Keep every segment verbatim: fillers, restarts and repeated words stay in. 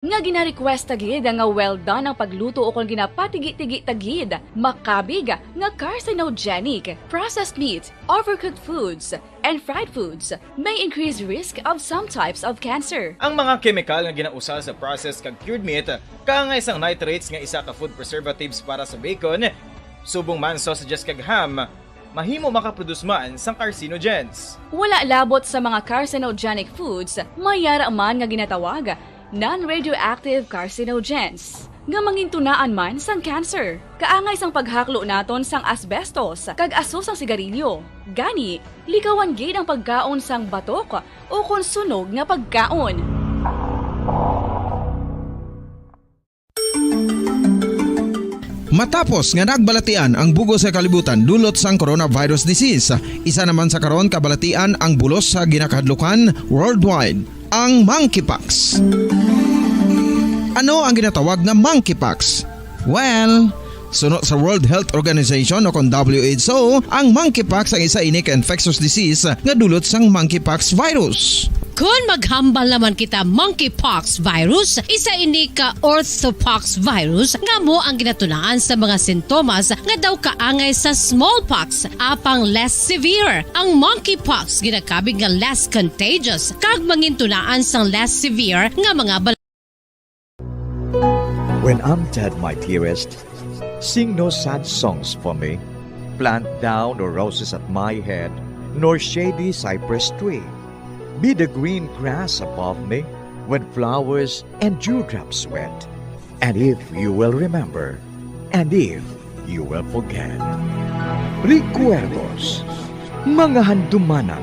Nga gina-request ta gid nga well done ang pagluto ukon ginapatigi-tigi ta gid, makabig nga carcinogenic, processed meat, overcooked foods, and fried foods may increase risk of some types of cancer. Ang mga kemikal nga ginausar sa processed kag cured meat kaangay sang nitrates nga isa ka food preservatives para sa bacon, subong man sausages kag ham, mahimo makaproduce man sang carcinogens. Wala labot sa mga carcinogenic foods, may yara man nga ginatawag non-radioactive carcinogens, nga mangintunaan man sang cancer. Kaangay sang paghaklo naton sang asbestos kag aso sang sigarilyo. Gani, likawan gid ang pagkaon sang batok ukon sunog nga pagkaon. Matapos nga nagbalatian ang bug-os nga kalibutan dulot sang coronavirus disease, isa naman sa karon kabalatian ang bulos sa ginakahadlukan worldwide, ang monkeypox. Ano ang ginatawag nga monkeypox? Well, suno sa World Health Organization o kon W H O, ang monkeypox ang isa ini ka infectious disease nga dulot sang monkeypox virus. Kon maghambal naman kita monkeypox virus, isa ini ka orthopox virus nga amo ang ginatunaan sa mga sintomas nga daw kaangay sa smallpox, apang less severe. Ang monkeypox ginakabig nga less contagious kag mangintunaan sang less severe nga mga bal- When I'm dead, my dearest, sing no sad songs for me. Plant thou no roses at my head, nor shady cypress tree. Be the green grass above me when flowers and dewdrops wet. And if you will remember, and if you will forget. Recuerdos, mga handumanan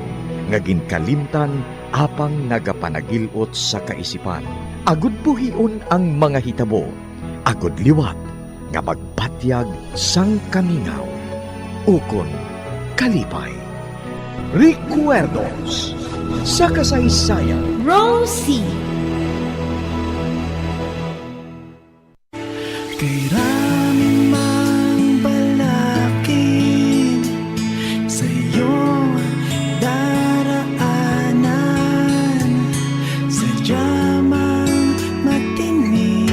nga ginkalimtan apang nagapanagil-ot sa kaisipan, agud buhion ang mga hitabo, agud liwat nga magbatyag sang kamingaw ukon kalipay. Recuerdos sa kasaysayan. Rosie. Kay rami mang balakid sa iyong daraanan, sadya mang matinik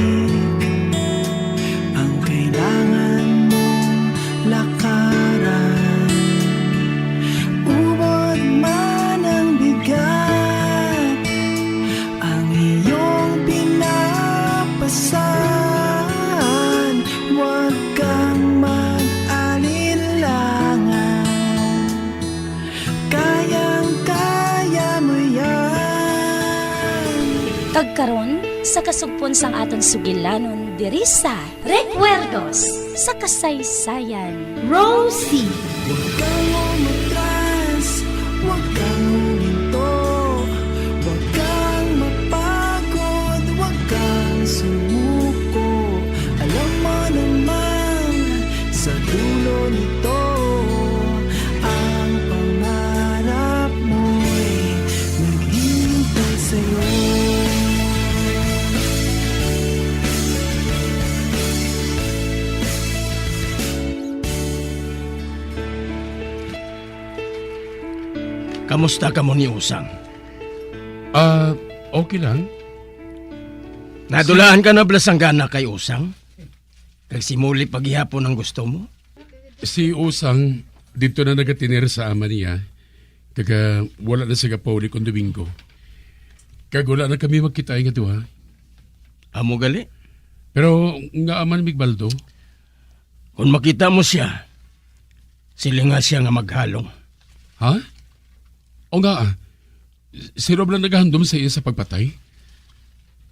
ang kailangan mong lakaran. Ubod man ang bigat, ang iyong pinapasan, huwag kang mag-alinlangan. Kayang-kaya mo yan. Kag karon, sa kasugpon sang aton sugilanon diri sa Recuerdos sa Kasaysayan. Rosie. Huwag kang umatras, huwag kang huminto, huwag kang mapagod, huwag kang sumuko. Alam mo naman, sa dulo nito, ang pangarap mo'y naghihintay sa'yo. Kamusta kamo ni Usang? Ah, okay lang. Nadulaan ka na bala sang gana kay Usang? Kag simuli pa gihapon ang gusto mo? Si Usang, didto na nagatinir sa ama niya. Kag, ah, wala na siya gapauli kon Domingo. Kag wala na kami magkita nga duha. Amo gali? Pero ngaa man, Migbaldo? Kon makita mo siya, silinga siya nga maghalong. Ha? O nga, ah, sino bala nagahandom sa iya sa pagpatay?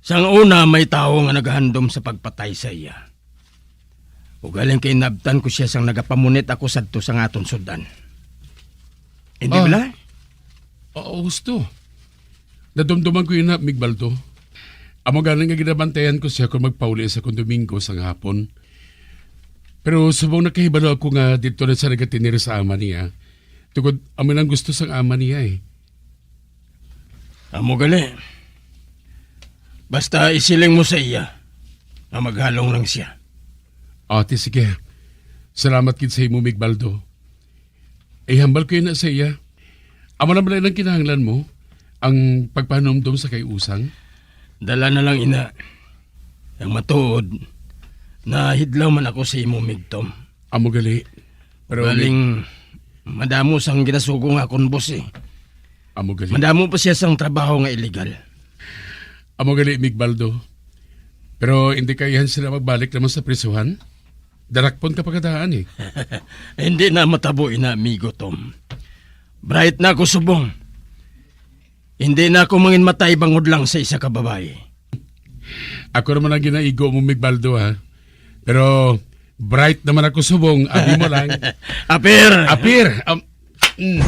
Sang una, may tawo nga nagahandom sa pagpatay sa iya. Ugaling kay nabtan ko siya sang nagapamunit ako sadto sa aton sud-an. Hindi Ah. bala? Oo, husto. Nadumduman ko ina, Migbaldo. Amo gani nga ginabantayan ko siya kung magpauli sa kon Domingo sang hapon. Pero subong nakahibalo ako nga didto na siya nagatinir sa ama niya, tungod amo lang gusto sang ama niya, eh. Amo gali. Basta isiling mo sa iya nga maghalong lang siya. Ati, sige. Salamat gid sa imo, Migbaldo. Ihambal ko ina sa iya. Amo na man ang kinahanglan mo, ang pagpahanumdom sa kay Usang? Dala na lang, ina. Ang matuod, nahidlaw man ako sa imo, Migtom. Amo gali. Pero, Galing, madamo sang ginasugo nga akon boss, eh. Amo gali. Madamo pa siya sang trabaho nga illegal. Amo gali, Migbaldo. Pero hindi kaihan sila magbalik naman sa prisuhan? Darakpon ka pa kadaan, eh. Hindi na matabo ina, amigo Tom. Bright na ako subong. Hindi na ako manginmatay bangod lang sa isa ka babayi. Ako naman ang ginaigo mo, Migbaldo, ha? Pero bright naman ako subong, abi mo lang. Apir! Apir! Um, mm.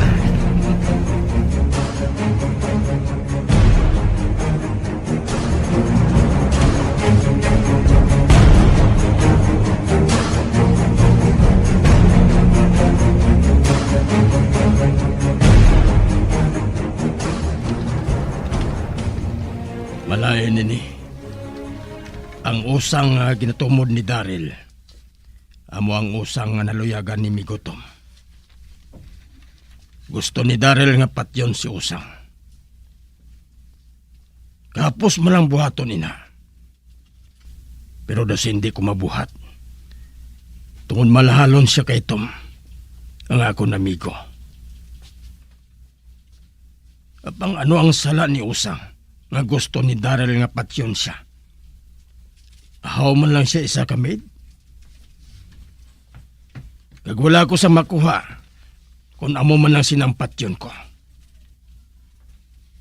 Malain ini. Ang usang nga ginatumod ni Daryl, amo ang usang nga naluyagan ni Migutom. Gusto ni Daryl nga patyon si Usang. Kapos man lang buhaton ina. Pero daw hindi ko mabuhat. Tungod malahalon siya kay Tom, ang akon amigo. Apang ano ang sala ni Usang nga gusto ni Daryl nga patyon siya? Ahaw man lang siya isa ka maid. Kag wala ko sa makuha kung amo man lang sinampatyon ko.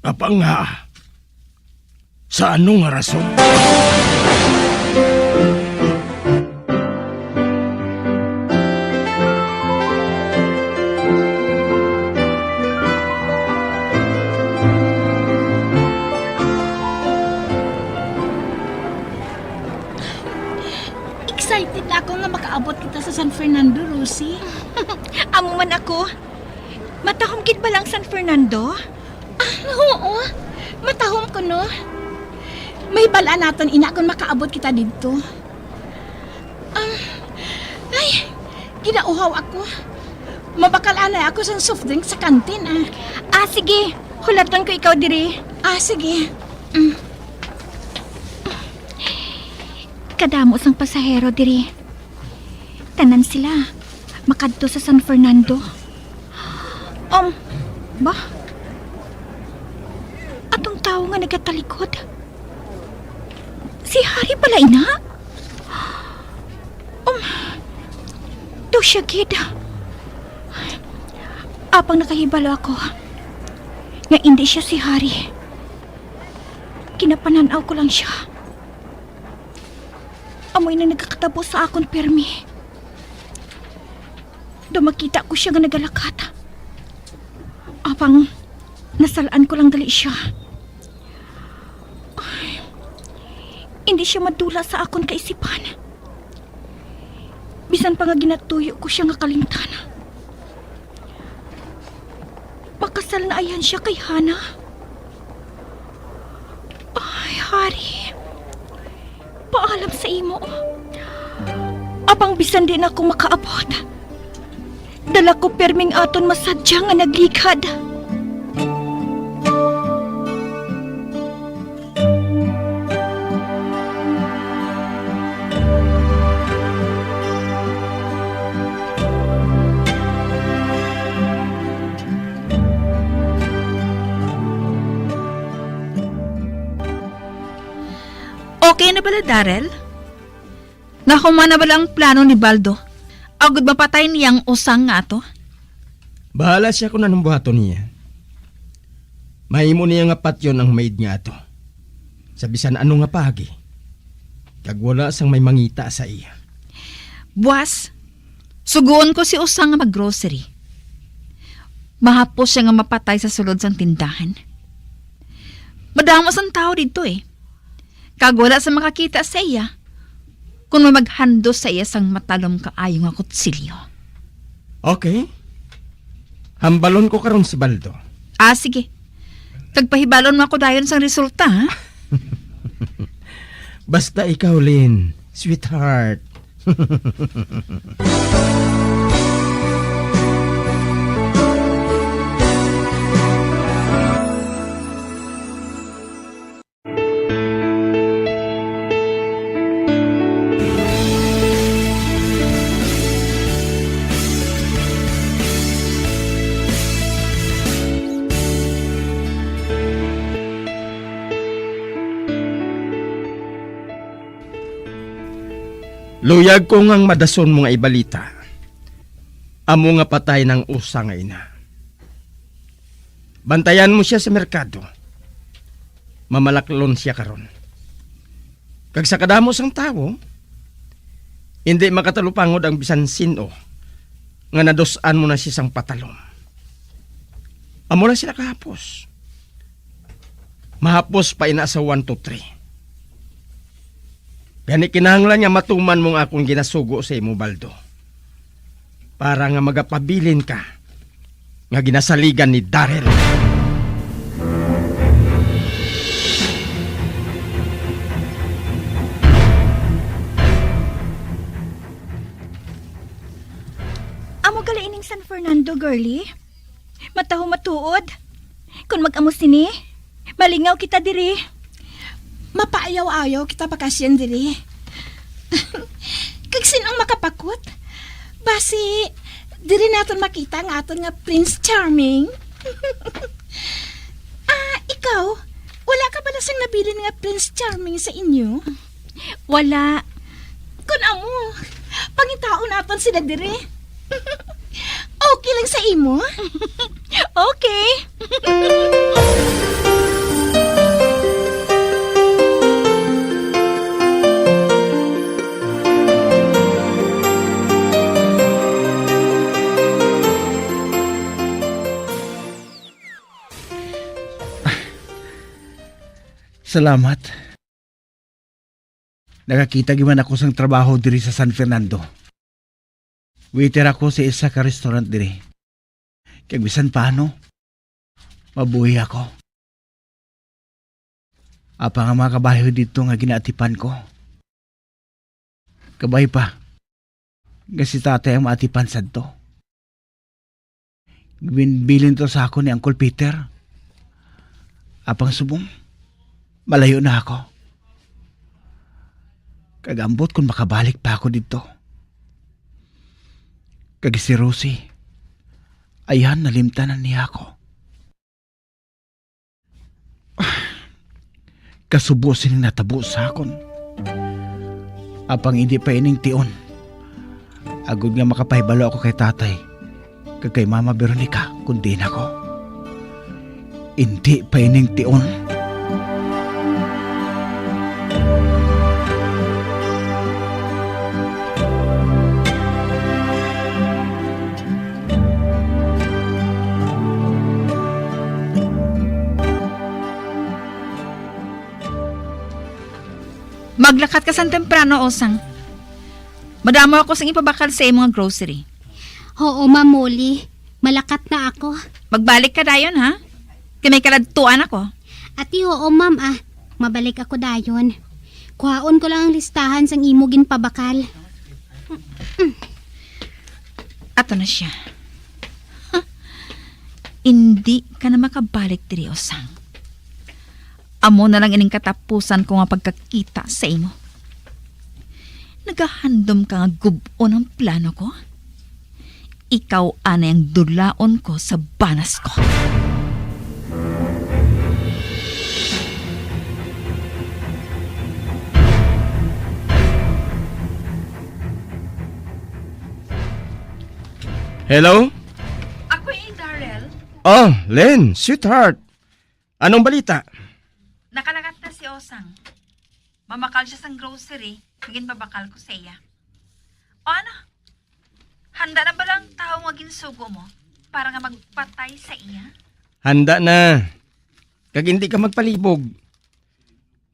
Apang nga, sa ano nga rason? Excited na ako nga makaabot kita sa San Fernando, Rosie. Amo man ako. Matahom gid bala ang San Fernando? Ah, oo. Matahom kuno. Mahibal-an naton ina kon makaabot kita didto. Ah, ay, ginauhaw ako. Mabakal anay ako sang soft drink sa kantin, ah. Ah, sige. Hulaton ko ikaw diri. Ah, sige. Mm. Kadamo sang pasahero diri. Tanan sila makadto sa San Fernando. Um, ba? Atong tawo nga nagatalikod. Si Harry pala ina? Um, daw siya gid. Apang nakahibalo ako nga indi siya si Harry. Ginapanan-aw ko lang siya. Amo ini nagakatabo sa akon pirmi. Daw makita ko siya nga nagalakat. Apang nasalaan ko lang gali siya. Ay, hindi siya madula sa akon kaisipan. Bisan pa nga ginatuyo ko siya nga kalimtan. Makasal na ayan siya kay Hana. Ay, Hari. Paalam sa imo. Apang bisan di na ako makaabot, dala ko perming aton masadya nga nagligad. Okay na bala, Daryl? Nahuman na bala ang plano ni Baldo? Agod mapatay niya ang usang nga ato? Bahala siya kung anong buhaton niya. Mahimo niya nga patyon ang maid nga ato. Sa bisan ano nga paagi. Kag wala sang may mangita sa iya. Buas, suguon ko si usang nga mag-grocery. Mahapos siya nga mapatay sa sulod sang tindahan. Madamo sang tawo didto, eh. Kag wala sa makakita sa iya, kun may maghandos sa iya sang matalom kaayo nga kutsilyo. Okay. Hambalon ko karon si Baldo. Ah, sige. Kag pahibalon mo ako dayon sang resulta, ha? Basta ikaw, Lynn, sweetheart. Luyag ko nga ang madason mo nga ibalita, amo nga patay nang usa nga ina. Bantayan mo sia sa merkado. Mamalaklon sia karon. Kag sa kadamo sang tawo, hindi makatalupangod ang bisan sin-o nga nadus-an mo na sia sang patalom. Amo lang sila kahapos. Mahapos pa ina sa one, two, three. Gani, kinahanglan nga matuman mo ang akong ginasugo sa imo, Baldo, para nga magapabilin ka nga ginasaligan ni Daryl. Amo gali ining San Fernando, girlie. Mataho matuod. Kon mag-amo sini, malingaw kita diri. Mapaayaw-ayaw kita bakasyon diri. Kag sin-o ang makapakot? Basi, diri naton makita ang aton nga Prince Charming. Ah, ikaw, wala ka bala sang nabilin nga Prince Charming sa inyo? Wala. Kon amo, pangitaon naton sila diri. Okay lang sa imo? Okay. Salamat. Nakakita gid man ako sang trabaho diri sa San Fernando. Waiter ako sa isa ka restaurant diri. Kag bisan paano, mabuhi ako. Apang ang mga kabayo didto nga ginaatipan ko, kabay pa nga si tatay ang maatipan sadto. Ginbilin to sa akon ni Uncle Peter. Apang subong, malayo na ako. Kag ambot kon makabalik pa ako didto. Kag si Rosie, ayan, nalimtanan niya ako. Kasubo sining natabo sa akon. Apang indi pa ining tion, agod nga makapahibalo ako kay tatay kag kay Mama Veronica kon diin ako. Indi pa ining tion. Maglakat ka sang temprano, Osang. Madamo ako sing ipabakal sa imo nga grocery. Oo, Ma'am Molly. Malakat na ako. Magbalik ka dayon, ha? Kay may kaladtuan ako. Ati, oo, ma'am, ah. Mabalik ako dayon. Kuhaon ko lang ang listahan sang imo ginpabakal. Ato na siya. Huh. Indi ka na makabalik diri, Osang. Amo na lang ining katapusan ko nga pagkakita sa imo. Nagahandom ka nga gub-on ang plano ko? Ikaw anay ang dulaon ko sa banas ko. Hello? Ako, eh, Daryl. Oh, Len, sweetheart. Anong balita? Nakalakat na si Osang. Mamakal siya sang grocery nga ginpabakal ko sa iya. O ano? Handa na bala ang tawo nga ginsugo mo para nga magpatay sa iya? Handa na. Kag hindi ka magpalibog.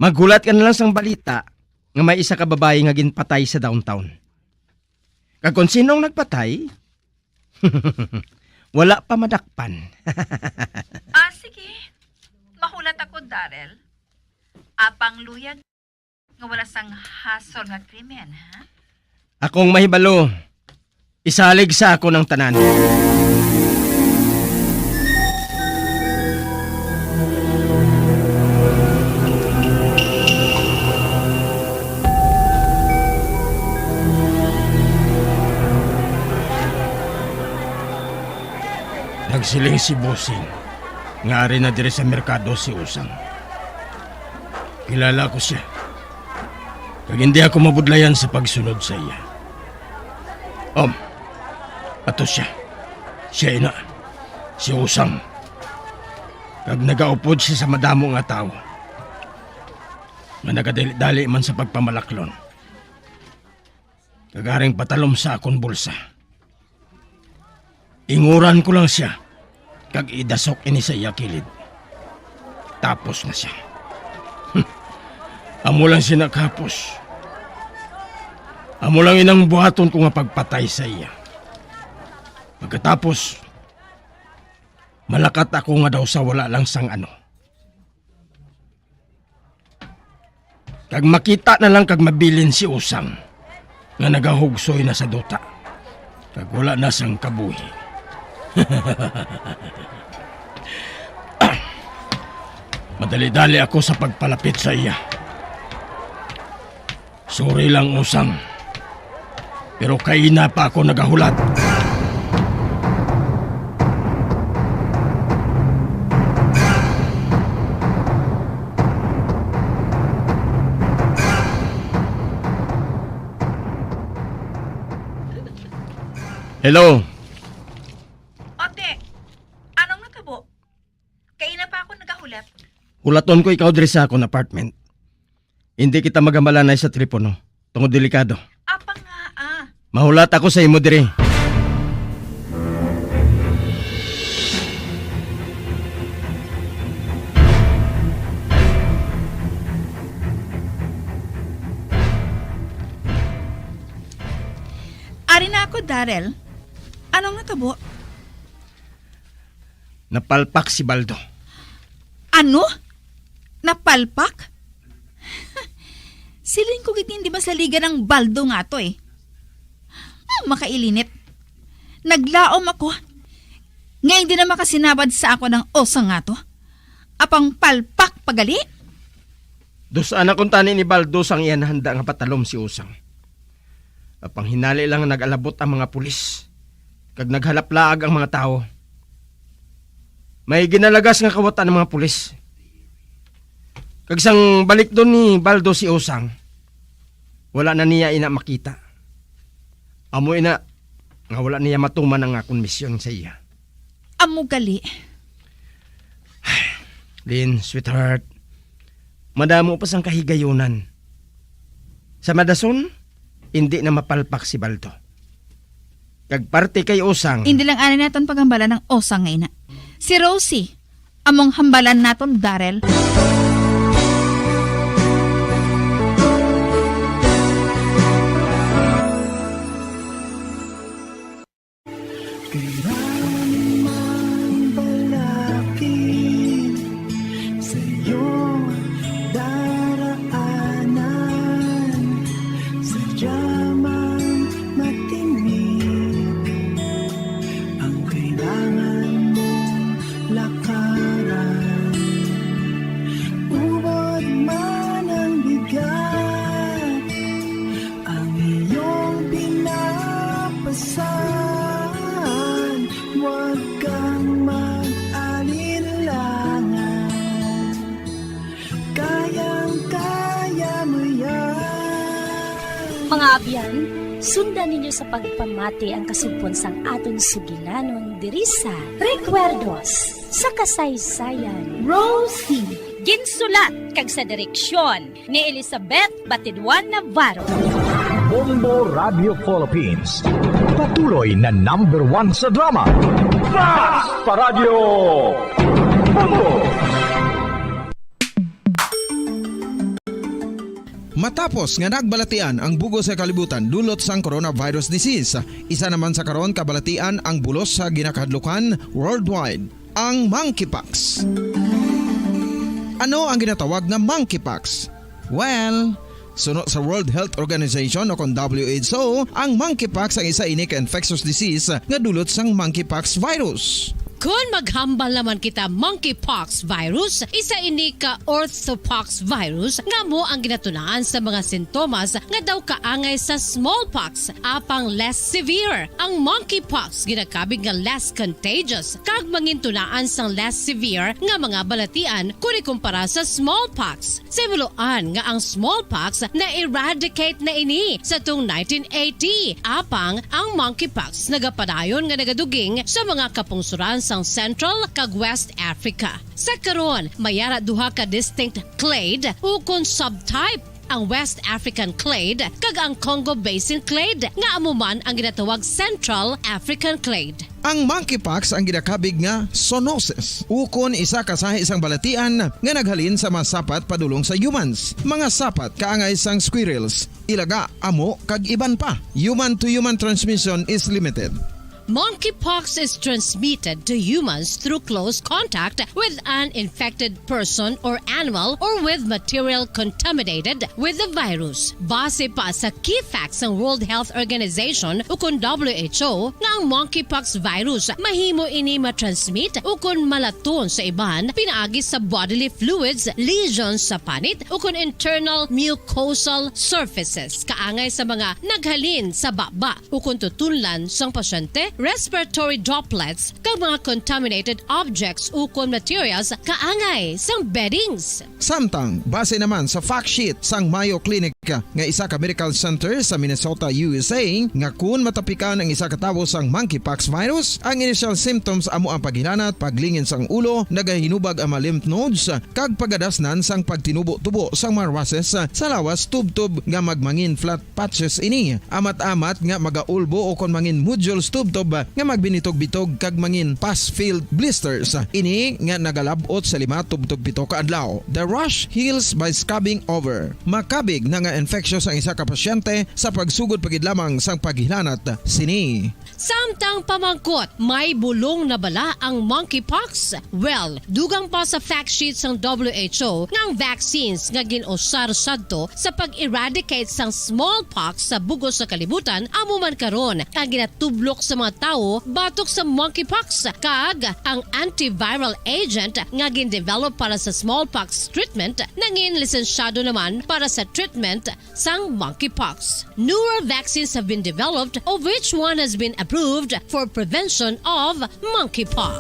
Maghulat ka na lang sang balita nga may isa ka babayi nga ginpatay sa downtown. Kag kon sino ang nagpatay, wala pa madakpan. Ah, sige. Mahulat ako, Daryl. Apang luyag nga wala sang hasol nga krimen, ha? Akong mahibalo, isalig sa akon ang tanan. Nagsiling si Bossing nga ari na diri sa merkado si Osang. Kilala ko sia. Kag hindi ako mabudlayan sa pagsunod sa iya. Um, ato siya. Siya ina, si Usang. Kag nagaupod siya sa madamo nga tawo nga nagadali-dali man sa pagpamalaklon. Kag aring patalom sa akon bulsa. Inguran ko lang siya, kag idasok ini sa iya kilid. Tapos na siya. Amo lang siya nakahapos. Amo lang inang buhaton ko nga pagpatay sa iya. Pagkatapos, malakat ako nga daw sa wala lang sang ano. Kag makita na lang kag mabilin si Usang nga nagahugsoy na sa duta, kag wala na sang kabuhi. Madali-dali ako sa pagpalapit sa iya. Sorry lang, Usang. Pero kaina pa ako nagahulat. Hello. Ate, anong natabo? Kaina pa ako nagahulat. Hulaton ko ikaw diri sa akon apartment. Hindi kita magamalanay sa telepono, tungod delikado. Apa nga, ah? Mahulat ako sa imo diri. Ari na ako, Daryl. Anong natabo? Napalpak si Baldo. Ano? Napalpak? Siling ko gid nga hindi masaligan ang Baldo nga to eh. Ah, makailinit. Naglaom ako nga hindi na makasinabad sa ako ng Usang nga to. Apang palpak pa gali? Dos-a na kuntani ni Baldo sang iya nahanda nga patalom si Usang. Apang hinali lang nag-alabot ang mga pulis, kag naghalaplaag ang mga tawo. May ginalagas nga kawatan ang mga pulis. Kag sang balikdon ni Baldo si Usang, wala na niya ina makita. Amo ina nga wala niya matuman ang akon misyon sa iya. Amo gali. Lynn, sweetheart, madamo pa sang kahigayunan. Sa madason, hindi na mapalpak si Baldo. Kag parte kay Usang. Hindi lang anay naton paghambalan ang Usang nga ina. Si Rosie, among hambalan naton, Daryl. Kailangan man balakid sa iyong daraanan, sadya mang matinik ang kailangan mong lakaran. Ubod man ang bigat, ang iyong pinapasan, huwag kang mag-alinlangan. Kayang-kaya mo yan. Mga abyan, sundan ninyo sa pagpamati ang kasugpon sang aton sugilanon diri sa Recuerdos sa Kasaysayan. Rosie. Ginsulat kag sa direksyon ni Elizabeth Batidwan Navarro. Bombo Radio Philippines, patuloy na number one sa drama. Basta Radyo Bombo! Matapos nga nagbalatian ang bug-os nga kalibutan dulot sang coronavirus disease, isa naman sa karon kabalatian ang bulos sa ginakahadlukan worldwide, ang monkeypox. Ano ang ginatawag nga monkeypox? Well, suno sa World Health Organization o kon W H O, ang monkeypox ang isa ini ka infectious disease nga dulot sang monkeypox virus. Kon maghambal naman kita monkeypox virus, isa ini ka orthopox virus nga amo ang ginatunaan sa mga sintomas nga daw kaangay sa smallpox, apang less severe. Ang monkeypox ginakabig nga less contagious kag mangintunaan sang less severe nga mga balatian kon ikumpara sa smallpox. Sa himuloan nga ang smallpox na-eradicate na ini sa tung nineteen eighty, apang ang monkeypox nagapadayon nga nagaduging sa mga kapungsoran sang Central kag West Africa. Sa karon, may ara duha ka distinct clade ukon subtype, ang West African clade kag ang Congo Basin clade, nga amo man ang ginatawag Central African clade. Ang monkeypox ang ginakabig nga zoonosis, ukon isa ka sahi sang balatian nga naghalin sa mga sapat padulong sa humans, mga sapat kaangay sang squirrels, ilaga, amo, kag iban pa. Human-to-human transmission is limited. Monkeypox is transmitted to humans through close contact with an infected person or animal or with material contaminated with the virus. Base pa sa key facts sang World Health Organization ukon W H O, nga ang monkeypox virus mahimo ini matransmit ukon malaton sa iban pinaagi sa bodily fluids, lesions sa panit, ukon internal mucosal surfaces, kaangay sa mga naghalin sa baba ukon tutunlan sang pasyente, respiratory droplets, kag mga contaminated objects ukon materials kaangay sang beddings. Samtang, base naman sa fact sheet sang Mayo Clinic nga isa ka medical center sa Minnesota, U S A, nga kun matapikan ang isa ka tawo sang monkeypox virus, ang initial symptoms amo ang paghilanat, paglingin sang ulo, nagahinubag ang mga lymph nodes, kag pagadasnan sang pagtinubo-tubo sang mga rushes sa lawas tubtob nga magmangin flat patches ini. Amat-amat nga magaulbo ukon mangin nodules tubtob nga magbinitog-bitog kag mangin pus-filled blisters. Ini nga nagalab-ot sa lima tubtob pito ka adlaw. The rash heals by scabbing over. Makabig na nga infectious ang isa ka pasyente sa pagsugod pa gid lamang sang paghilanat sini. Samtang pamangkot, may bulong na bala ang monkeypox? Well, dugang pa sa fact sheet sang W H O nga ang vaccines nga gin-usar sadto sa pag-eradicate sang smallpox sa bug-os nga kalibutan amo man karon ang ginatublok sa mga tawo batok sa monkeypox, kag ang antiviral agent nga gin-develop para sa smallpox treatment nangin lisensyado naman para sa treatment sang monkeypox. Newer vaccines have been developed, of which one has been approved for prevention of monkeypox.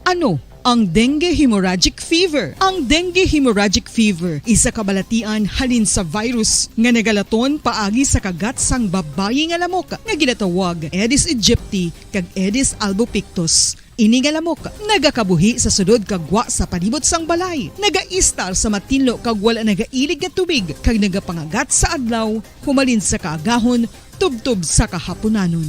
Ano ang dengue hemorrhagic fever? Ang dengue hemorrhagic fever isa ka balatian halin sa virus nga nagalaton paagi sa kagat sang babayi nga lamok nga ginatawag Aedes aegypti kag Aedes albopictus. Ini nga lamok nagakabuhi sa sulod kag gwa sa palibot sang balay, nagaistar sa matinlo kag wala nagailig nga tubig, kag nagapangagat sa adlaw humalin sa kaagahon tubtob sa kahapunanon.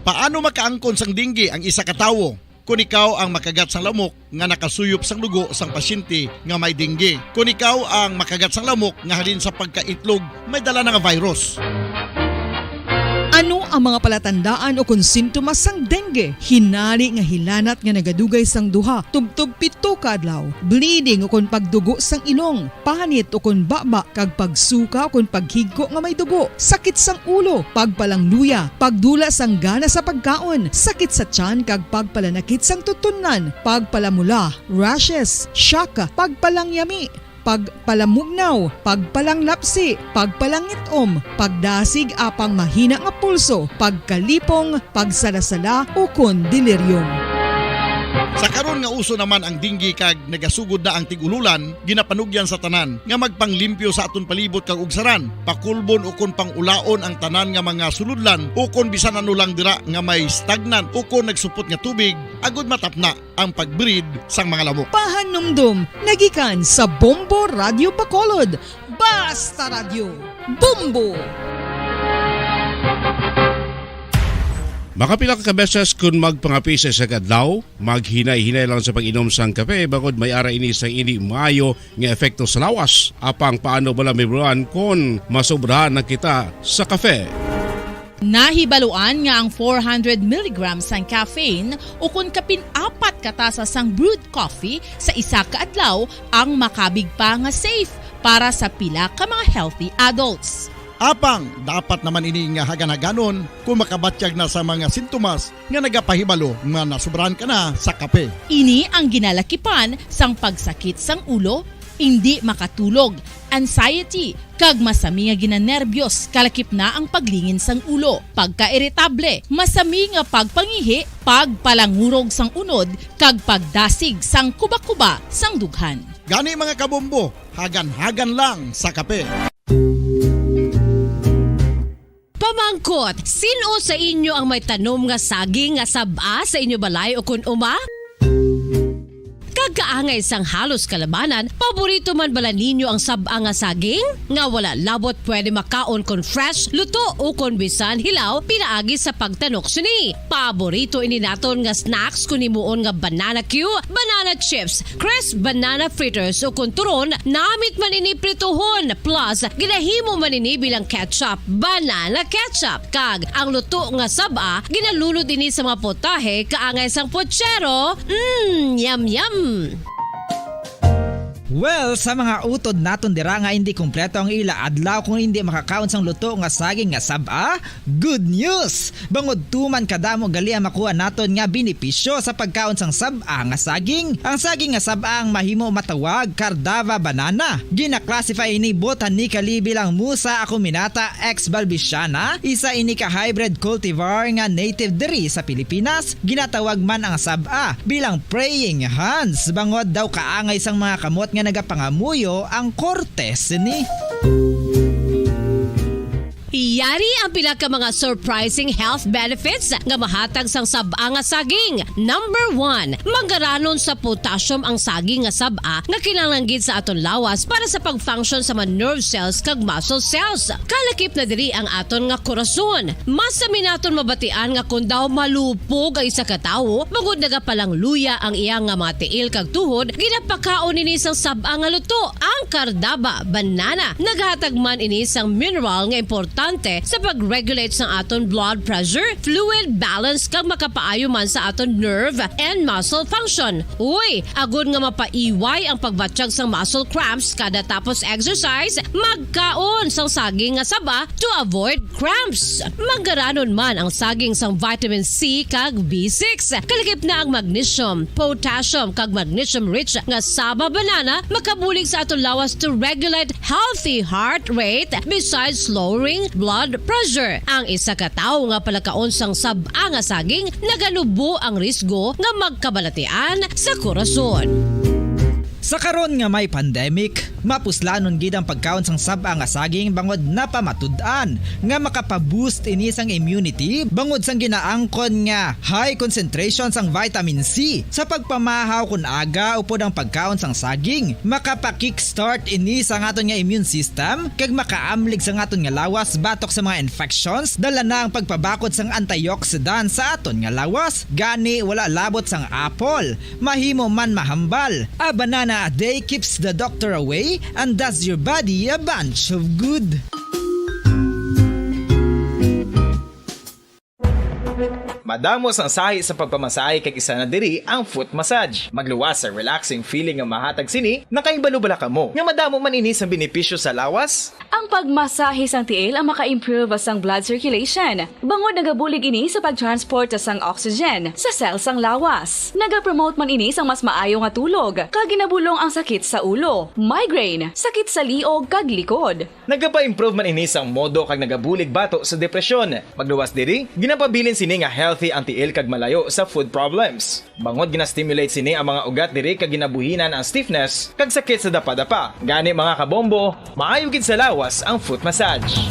Paano makaangkon sang dengue ang isa ka tawo? Kon ikaw ang makagat sang lamok nga nakasuyop sang dugo sang pasyente nga may dengue. Kon ikaw ang makagat sang lamok nga halin sa pagkaitlog may dala na nga virus. Ano ang mga palatandaan ukon sintomas sang dengue? Hinari nga hilanat nga nagadugay sang duha tubtob pito ka adlaw, bleeding ukon pagdugo sang ilong, panit ukon baba, kag pagsuka ukon paghigko nga may dugo, sakit sang ulo, pagpalangluya, pagdula sang gana sa pagkaon, sakit sa tiyan kag pagpalanakit sang tutunlan, pagpalamula, rashes, shock, pagpalangyami, pagpalamugnaw, pagpalanglapsi, pagpalangit-om, pagdasig apang mahina nga pulso, pagkalipong, pagsalasala, ukon delirium. Sa karon nga uso naman ang dengue kag nagasugod na ang tig-ululan, ginapanugyan sa tanan nga magpanglimpyo sa aton palibot kag ugsaran, pakulbon ukon pang-ulaon ang tanan nga mga sulodlan ukon bisan ano lang dira nga may stagnant ukon nagsupot nga tubig, agud matapna ang pag-breed sang mga lamok. Pahanumdom nagikan sa Bombo Radyo Bacolod. Basta Radyo, Bombo! Makapila ka beses kun magpangape sa isa ka adlaw, maghinay-hinay lang sa pag-inom sang kape, bangod may ara ini sang indi maayo nga epekto sa lawas. Apang paano bala, Ma'am Ron, kon masobrahan na kita sa kape? Nahibaluan nga ang four hundred milligrams sang caffeine ukon kapin apat ka tasa sang brewed coffee sa isa ka adlaw ang makabig pa nga safe para sa pila ka mga healthy adults. Apang dapat naman ini nga hagan-haganon kung makabatyag na sa mga sintomas nga nagapahibalo nga nasobrahan ka na sa kape. Ini ang ginalakipan sang pagsakit sang ulo, indi makatulog, anxiety, kag masami nga ginanerbyos, kalakip na ang paglingin sang ulo, pagkairitable, masami nga pagpangihi, pagpalangurog sang unod, kag pagdasig sang kubakuba sang dughan. Gani, mga kabombo, hagan-hagan lang sa kape. Pamangkot, sin-o sa inyo ang may tanom nga saging nga sab-a sa inyo balay ukon uma? Kag kaangay sang halos kalabanan, paborito man bala ninyo ang sab-a nga saging? Nga wala labot pwede makaon kon fresh, luto, ukon bisan hilaw pinaagi sa pagtanok sini. Paborito ini naton nga snacks kon himuon nga banana cue, banana chips, crisp banana fritters, ukon turon, namit man ini prituhon, plus ginahimo man ini bilang ketchup, banana ketchup. Kag ang luto nga sab-a, ginalunod ini sa mga putahe kaangay sang puchero. Mm, yum, yum! Well, sa mga utod naton dira nga indi kompleto ang ila adlaw kung indi makakaon sang luto nga saging nga sab-a, good news! Bangod tuman kadamo gali ang makuha naton nga benepisyo sa pagkaon sang sab-a nga saging. Ang saging nga sab-a ang mahimo matawag Cardava banana. Gina-classify ini botanically bilang Musa acuminata ex balbisiana, isa ini ka hybrid cultivar nga native diri sa Pilipinas. Ginatawag man ang sab-a bilang praying hands, bangod daw kaangay sang mga kamot nga nagapangamuyo ang korte sini. Yari ang pila ka mga surprising health benefits nga mahatag sang sab-a nga saging. Number one, manggaranon sa potassium ang saging nga sab-a nga kinahanglan gid sa aton lawas para sa pag-function sa mga nerve cells kag muscle cells. Kalakip na diri ang aton nga korason. Masami naton mabatian nga kon daw malupog ang isa ka tawo, bangod nagapalangluya ang iya nga mga tiil kag tuhod, ginapakaon ini sang sab-a nga luto, ang Cardaba banana. Naghatag man ini sang mineral nga importante sa pag-regulate sang aton blood pressure, fluid balance, kag makapaayo man sa aton nerve and muscle function. Uy, agod nga mapaiway ang pagbatyag sang muscle cramps kada tapos exercise, magkaon sang saging nga saba to avoid cramps. Manggaranon man ang saging sang vitamin C kag B six. Kalakip na ang magnesium, potassium, kag magnesium-rich nga saba banana makabulig sa aton lawas to regulate healthy heart rate, besides lowering blood pressure. Ang isa ka tawo nga palakaon sang sab-a nga saging, naganubo ang risgo nga magkabalatian sa korason. Sa karon nga may pandemic, mapuslanon gid ang pagkaon sang sab-a nga saging, bangod napamatud-an nga makapa-boost ini sang immunity, bangod sang ginaangkon nga high concentration sang vitamin C. Sa pagpamahaw kon aga upod ang pagkaon sang saging, makapa-kickstart ini sa aton nga immune system, kag makaamlig sa aton nga lawas batok sa mga infections. Dala na ang pagpabakod sang antioxidant sa aton nga lawas. Gani, wala labot sang apple, mahimo man mahambal. A banana a day keeps the doctor away and does your body a bunch of good. Madamo sang sahi sa pagpamasahe, kag isa na diri ang foot massage. Magluwas sa relaxing feeling nga mahatag sini. Nakahibalo bala kamo nga madamo man ini sang benepisyo sa lawas? Ang pagmasahe sang tiil ang maka-improve sang blood circulation, bangod nagabulig ini sa pagtransport sang oxygen sa cell sang lawas. Nagapromote man ini sang mas maayo nga tulog, kag ginabulong ang sakit sa ulo, migraine, sakit sa liog, kag likod. Nagapa-improve man ini sang modo kag nagabulig bato sa depresyon. Magluwas diri, ginapabilin sini nga healthy ang tiil kag malayo sa foot problems. Bangod gina-stimulate sini ang mga ugat diri kag ginabuhinan ang stiffness kag sakit sa dapadapa. Gani, mga kabombo, maayo gid sa lawas ang foot massage.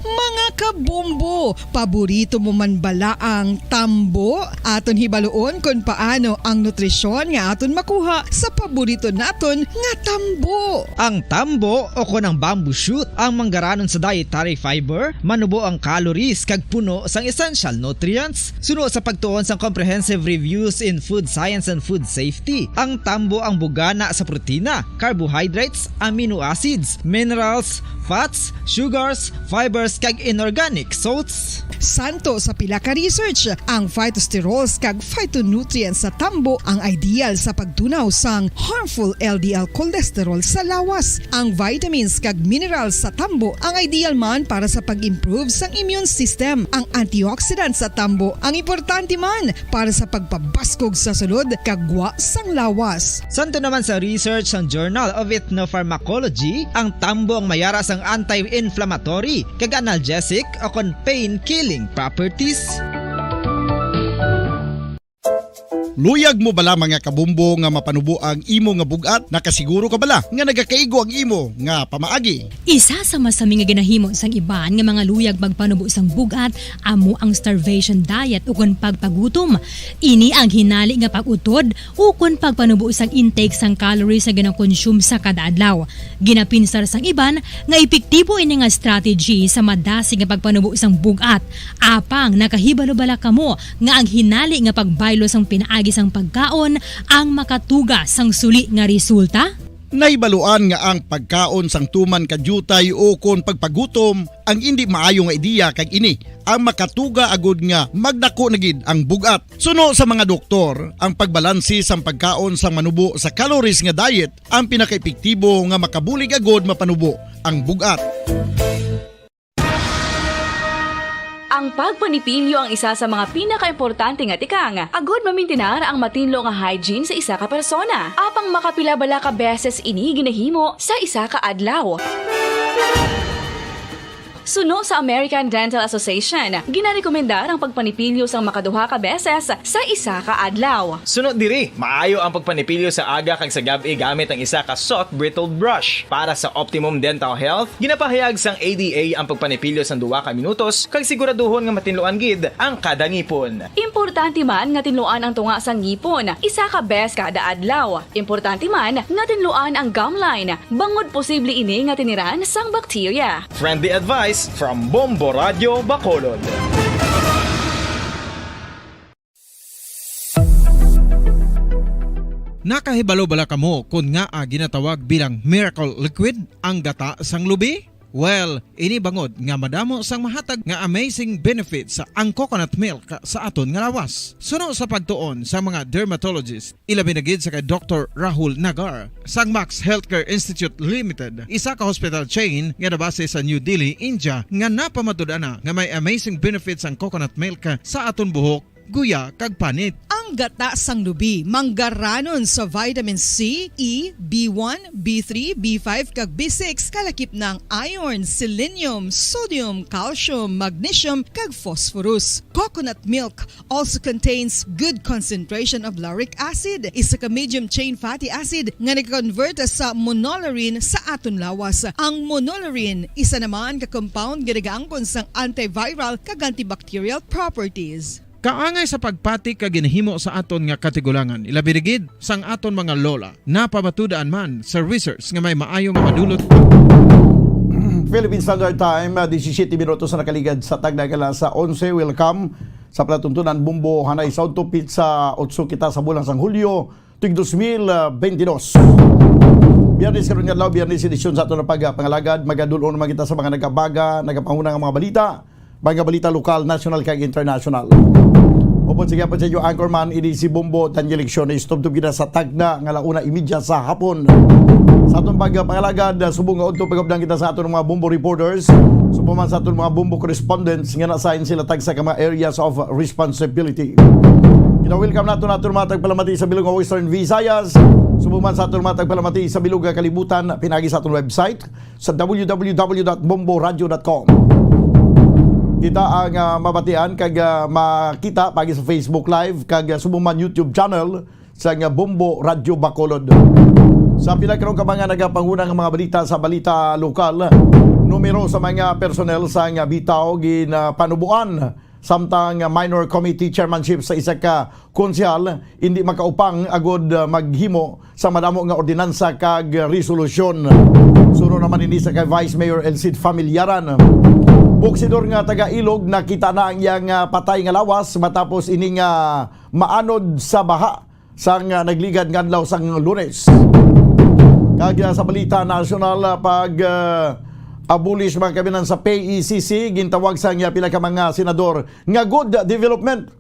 Mga kabombo, paborito mo man bala ang tambo? Aton hibaluon kon paano ang nutrisyon nga aton makuha sa paborito naton nga tambo. Ang tambo, o kon ang bamboo shoot, ang manggaranon sa dietary fiber, manubo ang calories kag puno sang essential nutrients. Suno sa pagtuon sang Comprehensive Reviews in Food Science and Food Safety, ang tambo ang bugana sa protina, carbohydrates, amino acids, minerals, fats, sugars, fibers, kag inorganic salts Santo sa pila ka research, ang phytosterols kag phytonutrients sa tambo ang ideal sa pagtunaw sang harmful L D L cholesterol sa lawas. Ang vitamins kag minerals sa tambo ang ideal man para sa pag-improve sang immune system. Ang antioxidants sa tambo ang importante man para sa pagpabaskog sa sulod kag gwa sang lawas. Santo naman sa research sang Journal of Ethnopharmacology, ang tambo ang mayara sang anti-inflammatory kag analgesic o kon pain-killing properties. Luyag mo bala, mga kabombo, nga mapanubo ang imo nga bug-at? Nakasiguro ka bala nga nagakaigo ang imo nga pamaagi? Isa sa masami nga ginahimo sang iban nga mga luyag magpanubo sang bug-at amo ang starvation diet ukon pagpagutom. Ini ang hinali nga pag-utod ukon pagpanubo sang intake sang calories nga ginakonsume sa kada adlaw. Ginapinsar sang iban nga epektibo ini nga strategy sa madasig nga pagpanubo sang bug-at. Apang nakahibalo bala kamo nga ang hinali nga pagbaylo sang pinaagi sang pagkaon ang makatuga sang suli nga resulta? Nahibaluan nga ang pagkaon sang tuman ka diutay ukon pagpagutom ang indi maayo nga ideya, kag ini ang makatuga agud nga magdako na gid ang bug-at. Suno sa mga doktor, ang pagbalanse sang pagkaon sang manubo sa calories nga diet ang pinakaepektibo nga makabulig agud mapanubo ang bug-at. Ang pagpanipilyo ang isa sa mga pinakaimportante nga tikang agud mamintinar ang matinlo nga hygiene sa isa ka persona. Apang makapila bala ka beses ini ginahimo sa isa ka adlaw? Suno sa American Dental Association, ginarekomendar ang pagpanipilyo sang makaduha ka beses sa isa ka adlaw. Suno diri, maayo ang pagpanipilyo sa aga kag sa gab-i gamit ang isa ka soft bristled brush. Para sa optimum dental health, ginapahayag sang A D A ang pagpanipilyo sang duha ka minutos kag siguraduhon nga matinluan gid ang kada ngipon. Importante man nga tinluan ang tunga sang ngipon isa ka bes kada adlaw. Importante man nga tinluan ang gum line bangod posible ini nga tiniran sang bakterya. Friendly advice from Bombo Radio Bacolod. Nakahibalo bala kamo kon ngaa ginatawag bilang miracle liquid ang gata sang lubi? Well, ini bangod nga madamo sang mahatag nga amazing benefits ang coconut milk sa aton nga lawas. Suno sa pagtuon sa mga dermatologist, ilabi na gid sa kay Doktor Rahul Nagar sang Max Healthcare Institute Limited, isa ka hospital chain nga nabase sa New Delhi, India, nga napamatud-an na nga may amazing benefits ang coconut milk sa aton buhok, guya, kag panit. Ang gata sang lubi manggaranon sa vitamin C, E, B one, B three, B five, kag B six, kalakip na ang iron, selenium, sodium, calcium, magnesium, kag phosphorus. Coconut milk also contains good concentration of lauric acid, isa ka medium chain fatty acid nga nag-convert sa monolaurin sa aton lawas. Ang monolaurin isa naman ka compound nga nagaangkon sang antiviral kag antibacterial properties. Kaangay sa pagpati kag ginahimo sa aton nga katigulangan, ilabi na gid sang aton mga lola. Napamatud-an man sa research nga may maayo nga madulot. Philippine Standard Time, ah, disisiete minutos na nakaligad sa tagna nga alas onse. Welcome sa palatuntunan Bombo Hanay Sound Tupit sa otso kita sa bulan sang Hulyo, tuig dos mil bentidós. Biyernes karon nga adlaw, Biyernes edisyon sa aton nga pagpangalagad. Magadul-ong naman kita sa mga nagabaga, nagapanguna nga mga balita, mga balita lokal, national, kag international. Upod sa gihapon sa inyo, anchorman, ini si Bombo Daniel Lecciones. Tubtob kita sa tagna nga alauna imedya sa hapon. Sa aton pagpangalagad, subong nga udto pagabdang kita sa aton mga Bombo reporters, subong man sa aton mga Bombo correspondents nga na-assign sila tagsa ka mga areas of responsibility. Gina-welcome nato naton mga tagpalamati sa bilog nga Western Visayas, subong man sa aton mga tagpalamati sa bilog nga kalibutan, pinagi sa aton website sa w w w dot bombo radio dot com. Kita ang, ah, mabatian kag, ah, makita pagi sa Facebook Live kag, ah, subong man YouTube channel sa nga Bombo Radio Bacolod. Sa pila karon ka mga nagapanguna nga mga balita sa balita lokal, numero sa mga personnel sa nga bitaw ginapanubuan, samtang minor committee chairmanship sa isa ka konsehal indi makaupang agud, ah, maghimo sa madamo nga ordinansa kag resolusyon. Suno naman ini sa kay Vice Mayor Elcid Familiaran. Boksidor nga taga Ilog, nakita na ang iyang, ah, patay nga lawas matapos ini nga maanod sa baha sang, ah, nagligad nga adlaw sang Lunes. Kag, ah, sa balita nasyonal, ah, pag, ah, abolish, mga kaabyanan, sa P A C C, gintawag sa iya pila ka mga senador nga good development.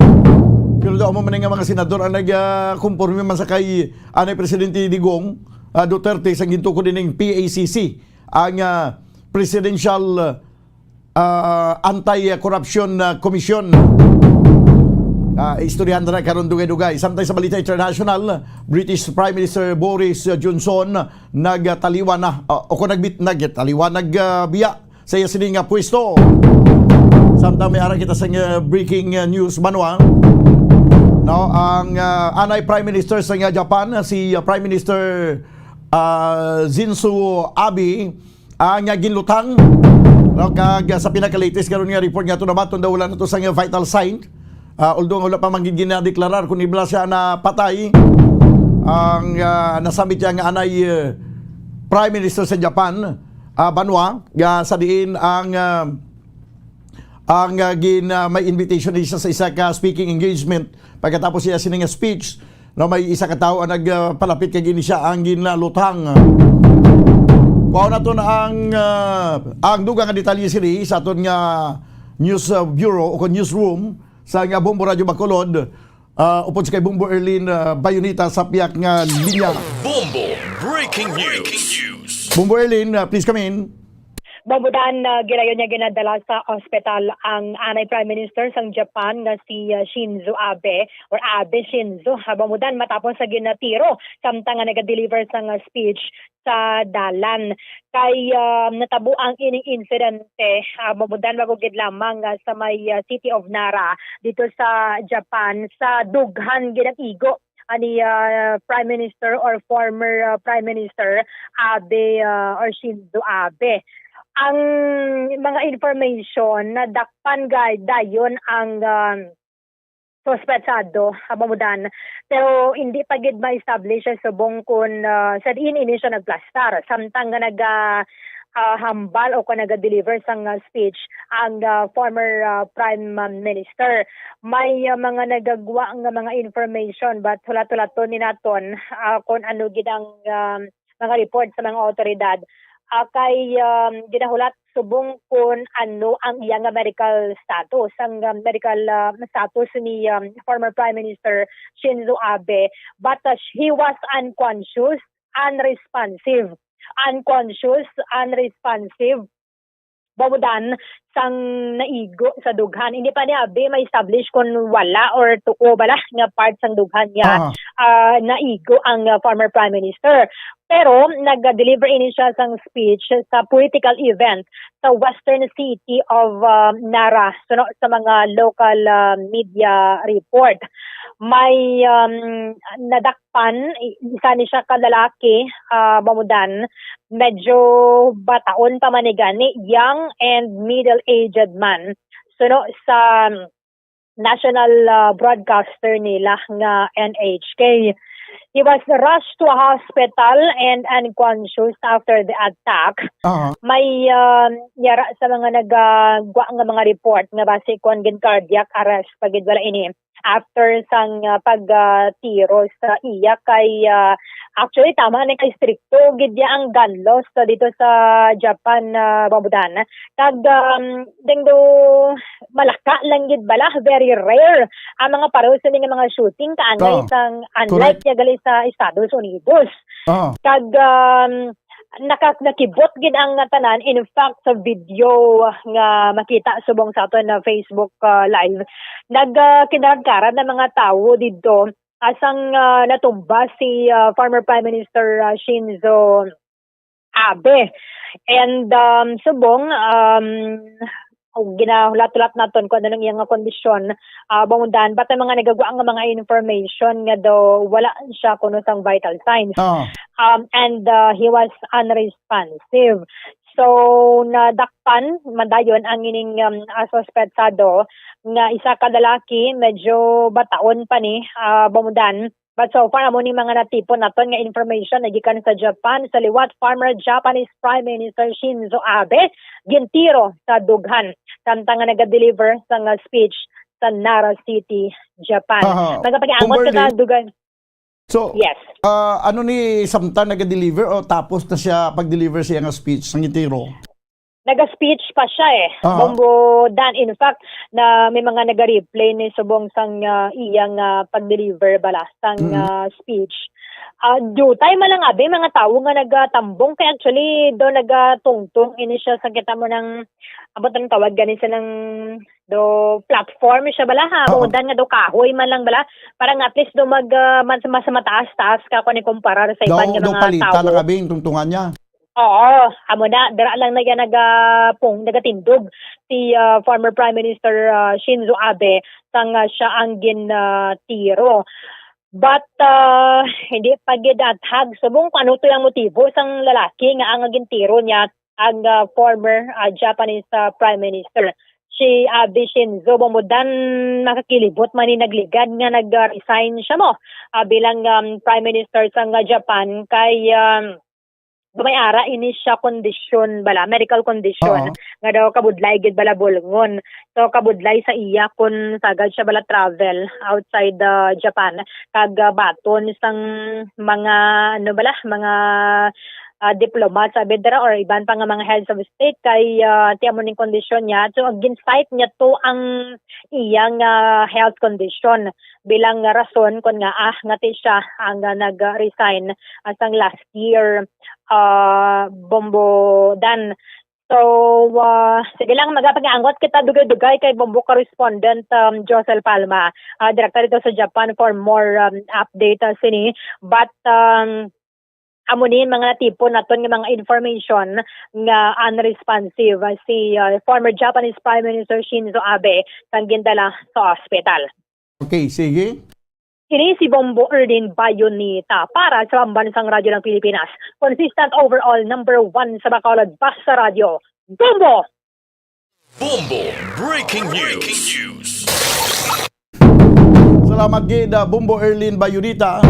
Pero daw mo man nga mga senador ang nag, ah, kumporme man sa kay anay Presidente Digong, ah, Duterte sa gintukod ining P A C C, ang, ah, Presidential, ah, Anti-Corruption, ah, Commission. Ah, istoryahan na karon dugay-dugay. Samtang sa balita international, British Prime Minister Boris Johnson nagtaliwan na, ah, o kung nagbit-, nagtaliwan, nag, ah, biya sa iya sini nga pwesto. Samtang may ara kita sa, uh, breaking, uh, news, Banwa. No, ang, uh, anay Prime Minister sa, uh, Japan, si, uh, Prime Minister, uh, Shinzo Abe, ang, uh, ginlutang. No, kag, uh, sa pinaka-latest karon nga report nga to nabaton daw wala na to sa, uh, vital sign. Ah, although wala pa man gid ginadeklarar kung ibla siya napatay, ang, ah, nasambit niya nga anay, eh, Prime Minister sa Japan, ah, Banwa, nga sa diin ang, ah, ang, ah, gin, ah, may invitation ni siya sa isa ka speaking engagement. Pagkatapos siya sini nga speech, no, may isa ka tawo ang nagpalapit kag ini siya ang ginlutang. Kuhaon naton ang, ah, ang dugang nga detalye sini sa aton nga news, ah, bureau o kon newsroom sa nga Bombo Radyo Bacolod, ah, upod sa kay Bombo Erlin, ah, Bayonita sa piyak nga linya. Bombo Breaking News. Bombo Erlin, ah, please come in. Bombo Dan, ah, ginayon niya ginadala sa ospital ang anay Prime Minister sang Japan nga si, ah, Shinzo Abe or Abe Shinzo. Ah, Bombo Dan, matapos sa ginatiro samtang nga naga-deliver sang, ah, speech sa dalan. Kay, ah, natabo ang ining insidente, ah, Bombo Dan, magugid lamang, ah, sa may, ah, city of Nara, dito sa Japan, sa dughan ginaigo ani, ah, Prime Minister or former, ah, Prime Minister Abe, ah, or Shinzo Abe. Ang mga information, nadakpan gay dayon ang, ah, suspetsado, ah, Bombo Dan, pero hindi pa gid ma-establish ang subong kung, ah, sa diin ini siya nagplastar, samtang nga naga, ah, hambal o kung naga-deliver sang, ah, speech ang, ah, former, ah, Prime, ah, Minister. May, ah, mga nagagwa nga mga information, but hulat-hulaton ni naton, ah, kung ano gid ang, ah, mga report sa mga awtoridad. Ah, kay, um, ginahulat subong kun ano ang iya nga medical status, ang, um, medical, ah, status ni, um, former Prime Minister Shinzo Abe. But, ah, he was unconscious, unresponsive. Unconscious, unresponsive. Bombo Dan, sang naigo sa dughan. Hindi pa ni abi ma-establish kung wala or tuo bala nga part sang dughan niya, Aha. ah, naigo ang, ah, former Prime Minister. Pero nag-deliver ini siya sang speech sa political event sa western city of, ah, Nara, suno sa mga local, ah, media report. May, um, nadak-, pan, i-, isa ni siya ka lalaki, ah, Bombo Dan, medyo bataon pa man ni gani, young and middle-aged man. Suno sa national, ah, broadcaster nila nga N H K. He was rushed to a hospital and unconscious after the attack. Aha. May, ah, yara sa mga nagagwa nga mga report nga basi kon gin cardiac arrest pa gid bala ini after sang, ah, pag, ah, tiro sa iya kay, ah, actually, tama ni kay strikto gid ya ang gun laws sa dito sa Japan, ah, Bombo Dan. Kag, um, ding do malaka lang gid bala, very rare ang mga pareho sa mga shooting kaangay Oo. sang unlike Correct. niya gali sa Estados Unidos. Oo. Kag, um, naka-, nakibot gid ang tanan. In fact, sa video nga makita subong sa aton na Facebook, ah, live, nag, ah, kinaragkaran na mga tawo didto asang, ah, natumba si, ah, former Prime Minister, ah, Shinzo Abe. And, um, subong, um, ginahulat-hulat naton kung ano ang iyang kondisyon, ah, Bombo Dan, but ang mga nagagwa nga mga information nga daw wala siya kuno sang vital signs. Oo. Um, and, uh, he was unresponsive. So, nadakpan man dayon ang ining, um, ah, suspetsado nga isa ka lalaki, medyo bataon pa ni, ah, Bombo Dan. But so far, amo ni mga natipon naton nga information nagikan sa Japan, sa liwat, former Japanese Prime Minister Shinzo Abe gintiro sa dughan samtang nga nagadeliver sa nga speech sa Nara City, Japan. Aha. Magapakiamot ka Kumberly, sa dughan. So, Yes. ah, ano ni samtang nagadeliver o tapos na siya pag-deliver siya nga speech sa gintiro? naga-speech pa siya eh. Aha. Bombo Dan. In fact, na may mga naga-replay ni subong sang, ah, iyang, ah, pag-deliver bala sang, Mm. ah, speech. Ah, dutay man lang abi mga tawo nga nagatambong kay actually do nagatungtong ini siya sa kita mo ng abot ang tawag gani sa ng do platform siya bala ha. Aha. Kung dan nga do kahoy man lang bala. Parang at least do mag, ah, mas, mas mataas-taas ka kung ikumparar sa iban Do, nga do mga palita tawo. Lang abi ang tungtungan niya. Oo, amo na, dira lang na yan naga-, pung-, nagatindog si, ah, former Prime Minister, ah, Shinzo Abe sang, ah, siya ang gin, ah, tiro. But, ah, hindi pa gid athag subong kung ano to yung motibo sang lalaki nga ang gintiro niya ang, ah, former, ah, Japanese, ah, Prime Minister. Si Abe Shinzo, bumudan makakilibot man ni nagligad nga nag-resign siya mo, ah, bilang, um, Prime Minister sang, ah, Japan kay, um, may ara ini siya kondisyon bala, medical condition, Oo. nga daw kabudlay gid bala bulngon. So, kabudlay sa iya kun sagad siya bala travel outside the Japan. Kag, ah, baton sang mga, ano bala, mga, ah, diplomats, sabi dira, or iban pa nga mga heads of state kay, ah, ti amo ning kondisyon niya. So, gin-cite niya to ang iyang, ah, health condition bilang rason kun nga, ah, nga ti siya ang, ah, nag-resign, ah, sang last year, ah, Bombo Dan. So, ah, sige lang, magapag-angot kita dugay-dugay kay Bombo correspondent, um, Josel Palma, ah, direkta dito sa Japan for more, um, update, ah, sini. But, um, amo ni mga natipon naton nga mga information nga unresponsive, ah, si, ah, former Japanese Prime Minister Shinzo Abe kang gindala sa ospital. Okay, sige. Ini si Bombo Erlin Bayonita para sa Pambansang Radyo ng Pilipinas. Consistent overall number one sa Bacolod, basta radyo. Bombo! Bombo Breaking News. Salamat gid, ah, Bombo Erlin Bayonita.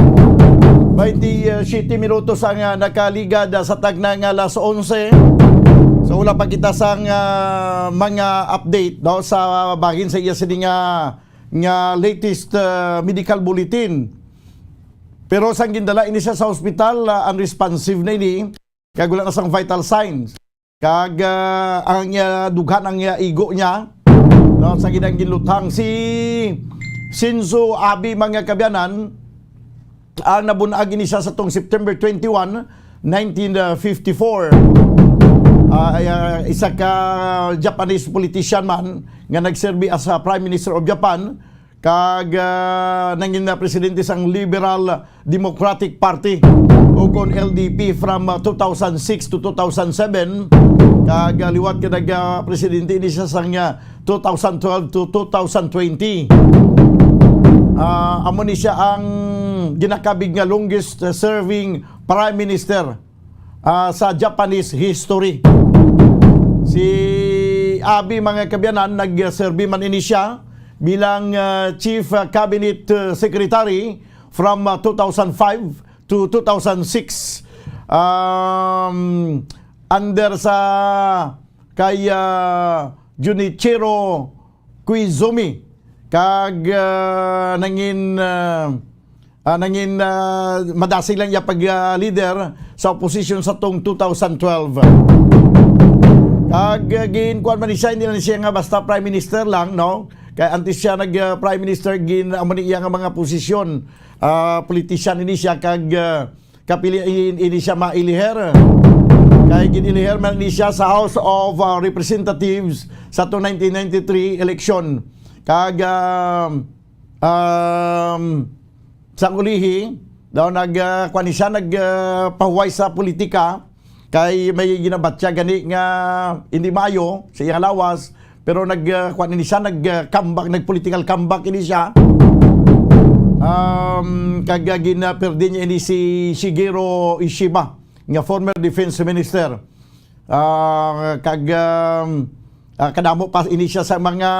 Twenty-siyete minutos ang, ah, nakaligad, ah, sa tagna nga alas onse. So, wala pa kita sang, ah, mga update, no, sa bahin sa iya sini nga nga latest, ah, medical bulletin. Pero sang gindala ini siya sa hospital, ah, unresponsive na ini, kag wala na sang vital signs. Kag, ah, ang, ah, dughan ang, ah, igo niya, no, sa ginang ginluthang si Shinzo Abe, mga kabyanan, ang nabunag ini siya sa tong September twenty-one, nineteen fifty-four. Ah, ay, ah, isa ka Japanese politician man nga nagserbi as a Prime Minister of Japan, kag, ah, nangin na presidente sang Liberal Democratic Party, o kon L D P, from, ah, two thousand six to two thousand seven, kag, ah, liwat ka nag, ah, presidente ini siya sang, ah, two thousand twelve to two thousand twenty. Ah, amo ni siya ang ginakabig nga longest, ah, serving prime minister, ah, sa Japanese history. Si Abe, mga kabyanan, nagserbi man ini siya bilang, ah, Chief, ah, Cabinet, ah, Secretary from, ah, two thousand five to two thousand six, um, under sa kay, ah, Junichiro Koizumi, kag, ah, nangin, ah, ah, nangin, ah, madasig lang iya pag, ah, leader sa opposition sa tong two thousand twelve. Kag, ah, gin-, kuwan man ni siya, hindi lang siya nga basta prime minister lang, no? Kay antes siya nag, ah, prime minister, gin-, amo ni iya nga mga posisyon, ah, politician ini siya, kag, ah, kapili in-, ini siya mailiher. Kay gin-iliher man ni siya sa House of, uh, Representatives sa to nineteen ninety-three election. Kag, um, um, sa ulihi, daw nag, uh, kuwan ni siya, nag, uh, pahuway sa politika, kay may ginabatya gani nga hindi maayo sa iyang lawas, pero nag, ah, kuwan ini siya, nag, ah, comeback, nag-political comeback ini siya. Um, kag, ah, ginapirdi niya ini si Shigeru Ishiba, nga former defense minister. Ah, kag, um, ah, kadamo pa ini siya sa mga,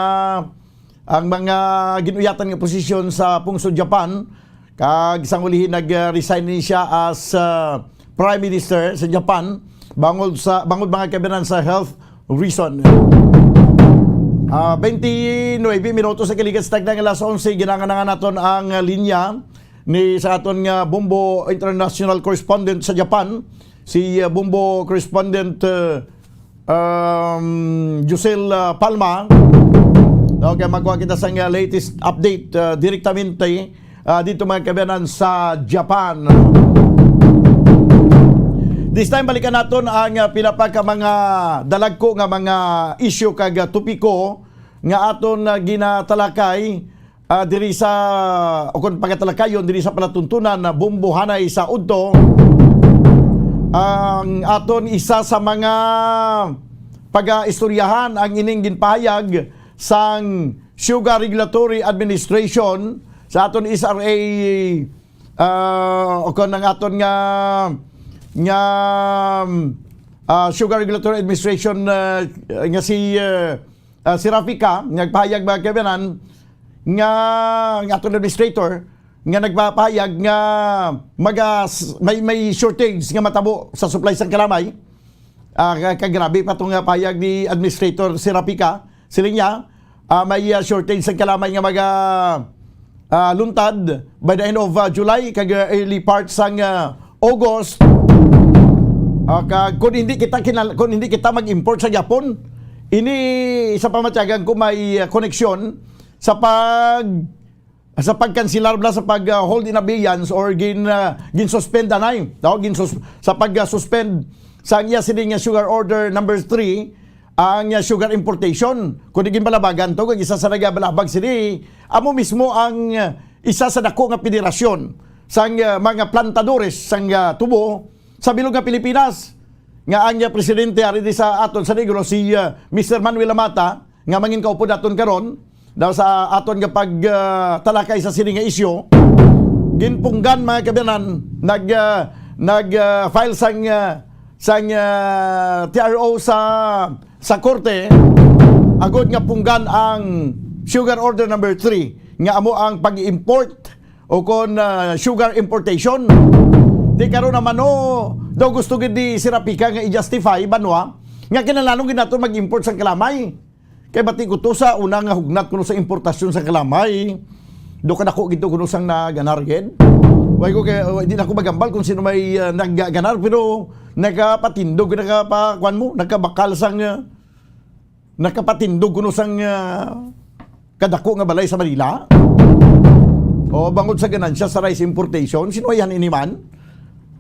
ang mga ginuyatan nga posisyon sa pungsod Japan. Kag sang ulihi, nag-resign ni siya as, uh, Prime Minister sa Japan, bangod sa, bangod, mga kabanan, sa health reason. Ah, twenty-nine minutos sa kaligat sa tagna nga alas onse, ginangan na nga naton ang, uh, linya ni sa aton nga Bombo International Correspondent sa Japan, si, uh, Bombo Correspondent, uh, um, Josel, ah, Palma. Okay, magkuha kita sa, ah, latest update, ah, direktamente, ah, dito, mga kabayanan, sa Japan. This time, balikan naton ang, ah, pila pa ka mga dalagko nga mga isyu kag, ah, topiko nga aton, ah, ginatalakay, ah, diri sa, o kon pagatalakayon diri sa palatuntunan na bumbuhanay sa udto. Ang aton isa sa mga pagaistoryahan ang ining ginpahayag sang Sugar Regulatory Administration sa aton S R A, ah, o kon ang aton nga, nga, ah, Sugar Regulatory Administration, ah, nga si, ah, ah, si Rafica, nagpahayag, mga kabayanan, nga, nga aton administrator, nga nagpapahayag nga magas-, may, may shortage nga matabo sa supply sang kalamay. Ah, ka-, kagrabe pa tong, ah, pahayag ni Administrator Serapica. Siling niya, ah, may, ah, shortage sang kalamay nga maga, ah, luntad by the end of, ah, July kag, ah, early part sang, ah, August. Ah, kag kung hindi kita kinal-, kung hindi kita mag-import sa Japon, ini sa pamatyagan ko may, ah, koneksyon sa pag sa pagkansilar bala, sa pag, ah, hold in abeyance or gin, ah, gin-suspend anay, no? Gin-sus-, sa pag, ah, suspend sa iya sini nga sugar order number three, ang, ah, sugar importation. Kung di ginbalabagan to, kag isa sa nagabalabag sini, amo mismo ang, ah, isa sa dako nga federasyon sang, ah, mga plantadores sang, ah, tubo sa bilog nga Pilipinas, nga ang, ah, presidente ari di sa aton sa Negros, si, ah, Mister Manuel Lamata, nga mangin kaupod naton karon, daw sa aton nga pag, ah, talakay sa sini nga isyu, ginpunggan, mga kabayanan, nag, ah, nag, ah, file sang, ah, sang, ah, T R O sa, sa korte, agod nga punggan ang sugar order number three, nga amo ang pag-import o kon, ah, sugar importation. Di karon naman, oh, daw gusto gid ni Sir Rapica nga i-justify, banwa, nga kinahanglan gid naton mag-import sang kalamay. Kay bati ko to sa una nga hugnat kuno sa importasyon sa kalamay. Do kadako gid to kuno sang naganar gid. Way ko kay, uh, di na ako magambal kung sino may, uh, nagaganar, pero nakapatindog, nakapa-, kuwan mo, nakabakal sang, uh, nakapatindog kuno sang, uh, kadako nga balay sa Manila. O bangod sa ganansya sa rice importation, sinuwayan ini man.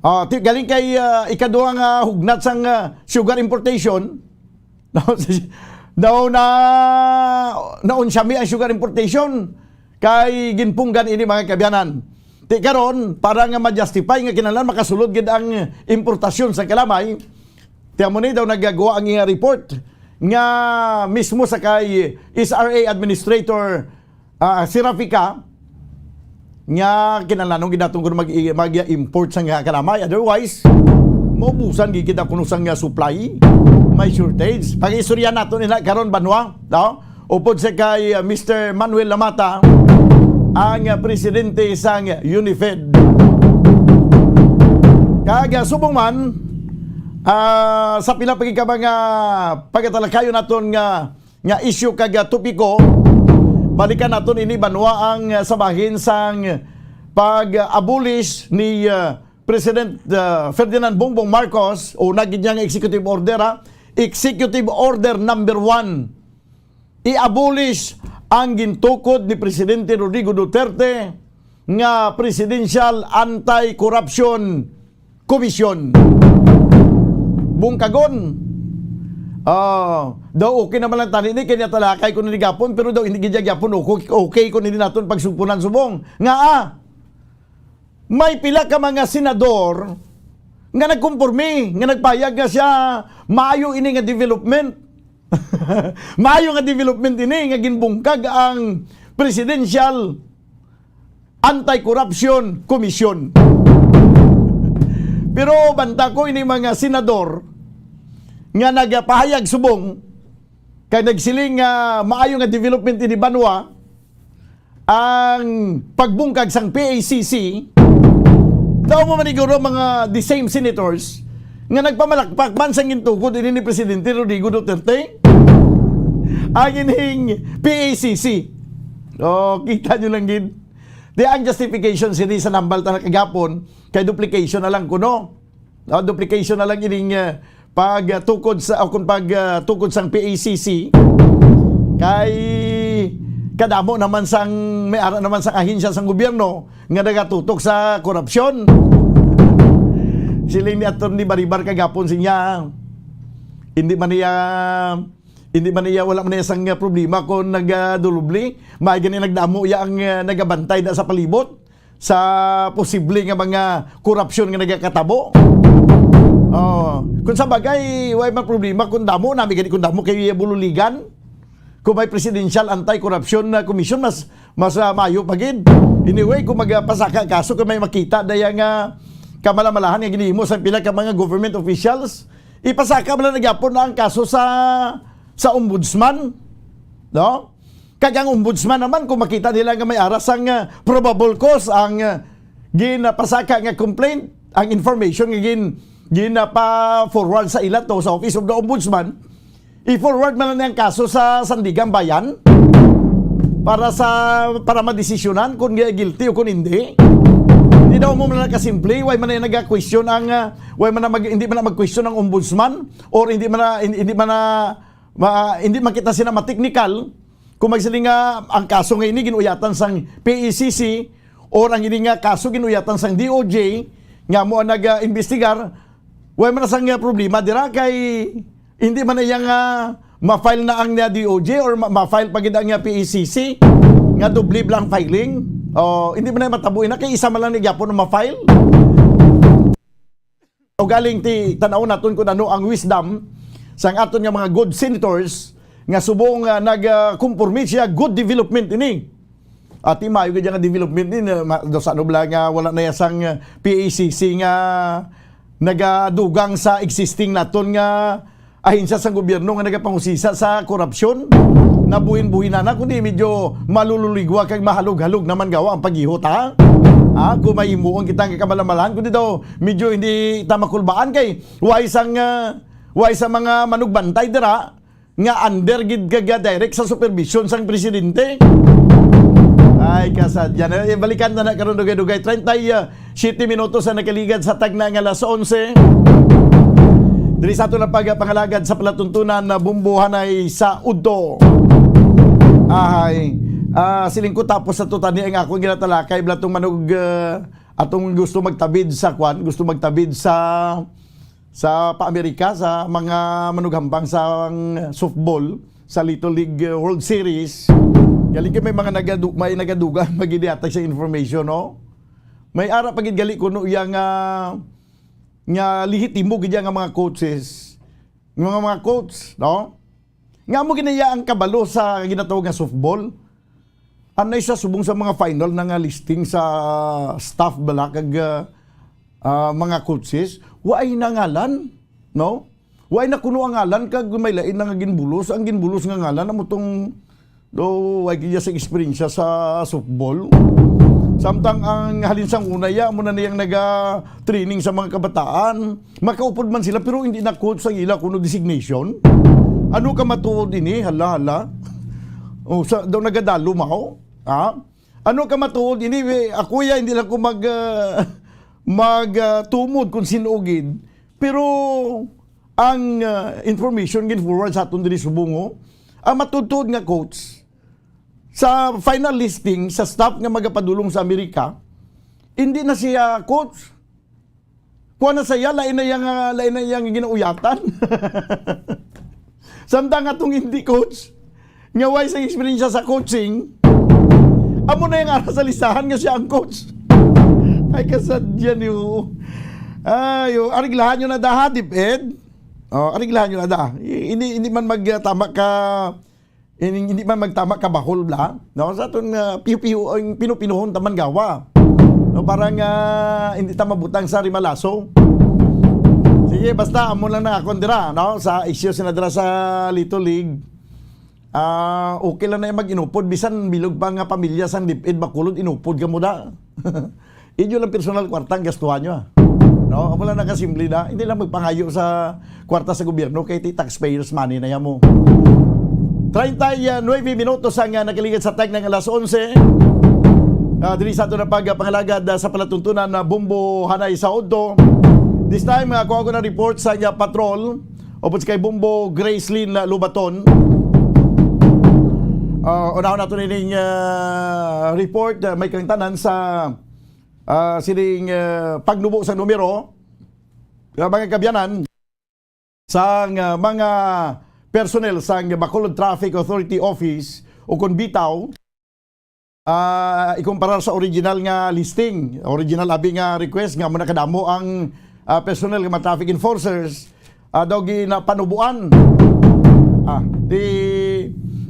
Ah, ti-, galing kay, uh, ikaduha nga hugnat sang, uh, sugar importation, Daw, daw na, naunsyami ang sugar importation kay ginpunggan ini, mga kaabyanan. Ti karon, para nga ma-justify nga kinahanglan makasulod gid ang importasyon sa kalamay, ti amo ni daw nagagawa ang iya report nga mismo sa kay S R A Administrator, ah, si Rafica, nga kinahanglan gid naton kuno mag-, mag-import sang kalamay. Otherwise, maubusan gid kita kuno sang supply. May shortage. Pag-istorya naton ina karon, banwa, no? Upod sa kay, ah, Mister Manuel Lamata, ang, ah, presidente sang UNIFED. Kag, ah, subong man, ah, sa pila pa gid ka mga pagatalakayon naton nga nga isyu kag, ah, topiko, balikan naton ini, banwa, ang, ah, sa bahin sang pag-abolish ni, ah, President, ah, Ferdinand Bongbong Marcos, o nagid niya nga executive order, ha? Executive Order number one. I-abolish ang gintukod ni Presidente Rodrigo Duterte nga Presidential Anti-Corruption Commission. Bungkagon. Ah, daw okay naman lang tani ni, kaya talakay ko ni gapon, pero daw hindi gid gyapon okay, okay ko ni naton pagsugpunan subong. Nga, ah, may pila ka mga senador nga nagkumporme, nga nagpayag nga siya maayo ini nga development. Maayo nga development ini nga ginbungkag ang Presidential Anti-Corruption Commission. Pero banta ko ini mga senador nga nagapahayag subong kay nagsiling nga maayo nga development ini banwa, ang pagbungkag sang P A C C, daw mo maniguro mga the same senators nga nagpamalakpak man sang gintukod ini ni Presidente Rodrigo Duterte. Ang ining P A C C. Oh, kita nyo lang gid. Di ang justification sini sa nambal ta kagapon, kay duplication na lang kuno. Oh, duplication na lang ining, eh, pag, ah, tukod sa, o kung pag, ah, tukod sang P A C C, kay kadamo naman sang, may ara naman sang ahensya sang gobyerno nga nagatutok sa korupsyon. Siling ni Attorney Baribar kagapon, siya, hindi man niya, hindi man niya, wala man niya sang problema kung nagadulubli. May gani nagdamo ya ang, ah, nagabantay na sa palibot sa posible nga mga korupsyon nga nagakatabo. Oh, kung sa bagay, way man problema kung damo, nami gani kung damo kay bululigan. Kung may Presidential Anti-Corruption na Commission, mas, mas, ah, mayo pa gid. Anyway, kung magpasaka kaso, kung may makita daya nga kamalamalahan nga ginhimo sa pila ka mga government officials, ipasaka man lang na gyapon na ang kaso sa, sa ombudsman, no? Kag ang ombudsman naman, kung makita nila nga may ara sang, ah, probable cause ang, ah, ginapasaka nga complaint, ang information nga gin-, ginapa-forward sa ila to, sa Office of the Ombudsman, i-forward man lang ang kaso sa Sandigang Bayan para sa, para madesisyonan kung guilty o kung hindi. Hindi daw mo man nakasimple, way man na naga-question ang, ah, way man na mag-, hindi man na mag-question ang ombudsman, or hindi man na, hindi, hindi man na, ma-, hindi man kita sila mateknikal kung magsiling nga ang kaso nga ini ginuyatan sang P A C C or ang ini nga kaso ginuyatan sang D O J nga mo ang nag-imbestigar, way man na sang, ah, problema dira kay hindi man na iya nga ma-file na ang, ah, D O J or ma-, ma-file pa gid ang, ah, P A C C nga doble bala ang filing. O, hindi man na matabo ina kay isa man lang ni gyapon ang ma-file. O galing ti tan-aw naton kung ano ang wisdom sang aton nga mga good senators nga subong, ah, nag-conformate siya, good development ini. Ati mayo gid nga development din, ah, ma-, do sa ano bala nga wala na ya sang, ah, P A C C nga nagadugang sa existing naton nga ahensya sang gobyerno nga nagapangusisa sa korupsyon. Nabuhin-buhin na na, kundi medyo malululigwa kag mahalog-halog naman gawa ang paghihot, ha? Ha? Kung may himuon kita nga kamalamalahan, kundi daw medyo hindi ta makulbaan kay way sang, ah, way sa mga manugbantay dira nga under gid kag direct sa supervision sang presidente. Ay, kasadya na. Eh, balikan na na karon dugay-dugay. Treinta y siete minutos ang nakaligad sa tagna nga alas onse. Diri sa ato na pagpangalagad sa palatuntunan na bumbuhanay sa udto. Ay, ah, siling ko tapos sa tutani ang akong ginatalakay, bala tong manug-, ah, atong gusto magtabid sa kwan, gusto magtabid sa, sa pa-Amerika, sa mga manughambang sa softball, sa Little League, uh, World Series. Galing kay may mga nagadu-, may nagadugang magidiyatag sa information, no? May ara pa gid gali kuno iya nga, nga lehitimo gid iya nga mga coaches, nga mga, mga coach, no? Nga mo ginaya ang kabalo sa ginatawag nga softball. Anay sa subong sa mga final na nga listing sa staff bala kag, ah, ah, mga coaches, wa ay nangalan, no? Wa ay nakuno ang ngalan kag may lain na nga ginbulos. Ang ginbulos nga ngalan amo tong do, wa gid sa eksperyensya sa softball. Samtang ang halin sang una ya, amo na niyang naga-training sa mga kabataan. Makaupod man sila, pero hindi na coach ang ila kuno designation. Ano ka matuod ini? Hala, hala. O, sa, daw nagadalo mao? Ha? Ano ka matuod ini? Eh, ako ya, hindi lang ko mag, ah, mag, ah, tumod kung sino gid. Pero ang, ah, information gin-forward sa aton diri subong, oh, ang matuod-tuod nga coach, sa final listing sa staff nga magapadulong sa Amerika, hindi na siya coach. Kuha na sa iya, lain na iya nga, lain na iya nga ginauyatan. Samtang atong hindi coach, nga way sa eksperyensya sa coaching, amo na yung ara sa listahan nga siya ang coach. Ay, kasadya niyo. Ay, oh, ariglahan nyo na da, ha, DepEd? Oh, ariglahan nyo na da. I-, hindi, hindi man magtama ka Hindi, hindi man magtama ka bahol bla, no? Sa aton nga piyo-piyo, ang pinupinuhon ta man gawa. No, para nga hindi ta mabutang sa rimalaso. Sige, basta amo lang na akon dira, no? Sa issue sina dira sa Little League. Ah, okay lang na yung mag-inupod, bisan bilog pa nga pamilya sang DepEd Bacolod, inupod ka mo da. Inyo lang personal kwarta ang gastuhan nyo, ah. No? Amo lang nakasimple na. Hindi lang magpangayo sa kwarta sa gobyerno kay ti taxpayers money na yan mo. Treinta y nueve minutos ang, ah, nakaligid sa tag ng alas onse. Ah, diri sa ato na pagpangalagad, ah, sa palatuntunan na Bombo Hanay sa Udto. This time, uh, kuha ko na report sa uh, patrol upod sa kay Bombo Gracelyn uh, Lubaton. Uh, unahon nato nining uh, report uh, may kangtanan sa uh, sining uh, pagnubo sa numero uh, mga kabyanan sang uh, mga personnel sang Bacolod Traffic Authority Office o kon bitaw ah, ikumparar sa original nga listing, original abi nga request nga amo na kadamo ang ah, personnel nga mga traffic enforcers ah, daw ginapanubuan. Ah, di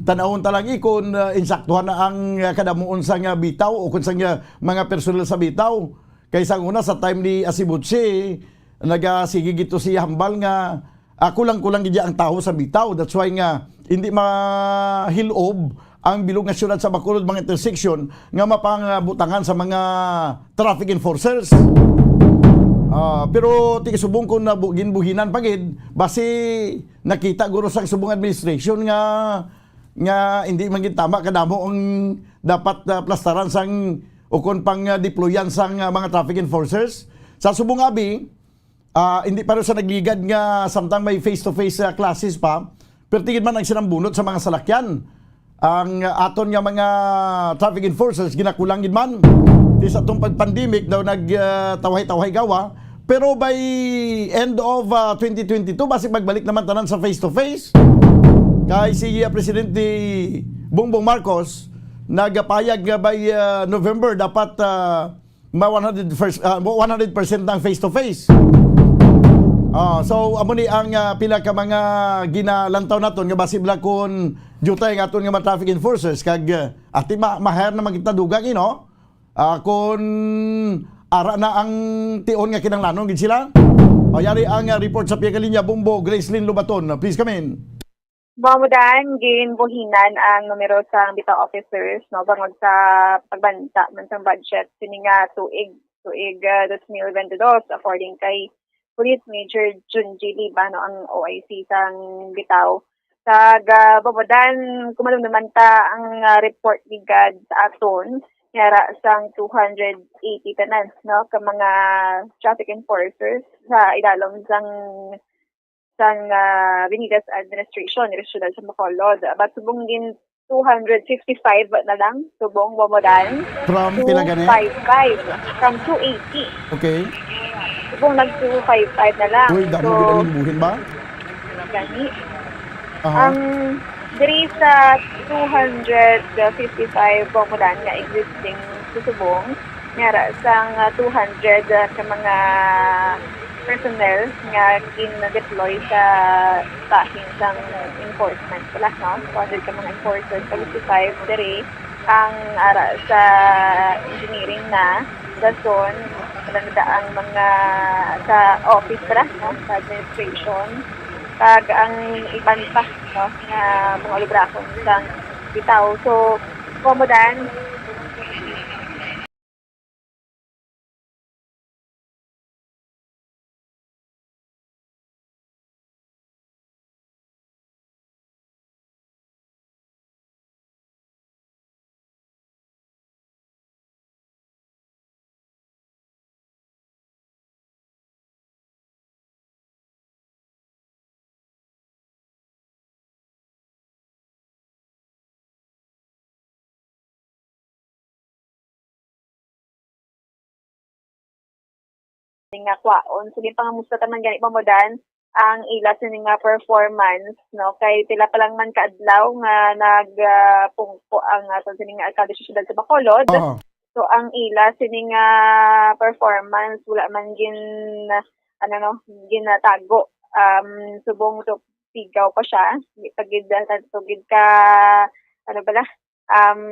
tanawon ta lang ikon ah, insaktuhan na ang ah, kadamuon sa nga bitaw o kung sa nga mga personnel sa bitaw. Kay sa una sa time ni Asibutsi, nagasigi gito siya hambal nga ah, kulang-kulang gid ang tawo sa bitaw. That's why nga hindi mahilob ang bilog nga siyudad sa Bacolod mga intersection nga mapangabutangan sa mga traffic enforcers. Ah, pero ti subong ko na bu- ginbuhinan pa gid basi nakita guro sang subong administration nga nga hindi man gid tama kadamo ang dapat ah, plastaran sang ukon pang ah, deployan sang ah, mga traffic enforcers sa subong abi. Ah, hindi pareho sa nagligad nga samtang may face-to-face ah, classes pa, perti gid man ang sinambunot sa mga salakyan. Ang ah, aton nga mga traffic enforcers ginakulang gid man. Di sa atong pag-pandemic daw nag ah, tawhay-tawhay gawa, pero by end of ah, twenty twenty-two basi magbalik naman tanan sa face-to-face. Kay si ah, Presidente Bongbong Marcos nagapayag nga by ah, November dapat ah, ma one hundred percent, ah, one hundred percent na ang face to face. Ah, so amo ni ang ah, pila ka mga ginalantaw naton nga basi bala kon diutay ang aton nga mga traffic enforcers kag ah, ati ma ma-hire na man kita dugang, you know? Ah, kon ara na ang tion nga kinahanglanon gid sila. O yari ang ah, report sa Pia Kalinya, Bombo, Gracelyn Lubaton. Please come in. Buhamudan, ginbuhinan ang numero sang bitaw officers, no, bangod sa pagbanta man sang budget sini nga tuig, tuig ah, dos mil bente dos, according kay Police Major Junji Liba, no, ang O I C sang bitaw. Sa ga- Buhamudan, kumalumduman ta ang ah, report ni God sa aton, yara sang two hundred eighty tanan, no, ka mga traffic enforcers sa idalom sang sang ah, Venidas Administration, diri sa siyudad sa Bacolod. But subong gin two hundred fifty-five na lang, subong Buhamudan. From pila gani? Two five five. From two eighty. Okay. Subong nag two five five na lang. Uy, damo So, gid ang buhin ba? Gani. Aha. Ang diri sa two hundred fifty-five Buhamudan nga existing sa subong, Nga ra sang ah, two hundred ah, ka mga personnel nga gin-deploy sa bahin sang enforcement pala, no? Two hundred ka mga enforcers, twenty-five diri ang ara sa engineering na, dason, wala na ang mga sa office pala, no? Sa administration, kag ang iban pa, no? Nga mga ulubrahon sang bitaw. So, Buhamudan, nga kwaon. So, ginpangamusta ta man gani, Buhamudan, ang ila sini nga performance, no? Kay pila pa lang man ka adlaw nga nag ah, pungko ang aton sini nga alkalde sa siyudad sa Bacolod. Oo. So, ang ila sini nga performance wala man gin ano no, ginatago. Um, subong so sigaw pa siya. Di pa gid ah, tanto gid ka ano bala, um,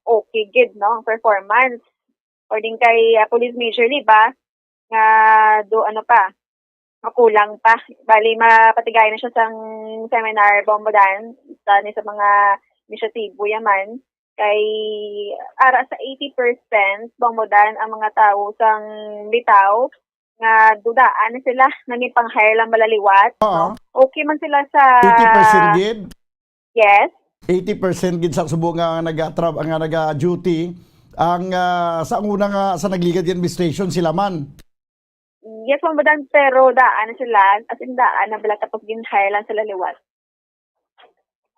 okay gid, no, ang performance. According kay ah, Police Major Liba, nga do ano pa, makulang pa. Bali, mapatigayon na siya sang seminar, Buhamudan, sa ni sa mga inisyatibo yaman. Kay ara sa eighty percent, Buhamudan, ang mga tawo sang bitaw nga dudaan na sila, nangipang-hire lang malaliwat. Oo. No? Okay man sila sa eighty percent gid? Yes. Eighty percent gid sa subo nga nagatrab nga naga-duty ang ah, sa una nga sa nagligad nga administration sila man. Yes, Ma'am Bodan, pero daan na sila, as in daan na bala, tapos gin-hire lang sila liwat.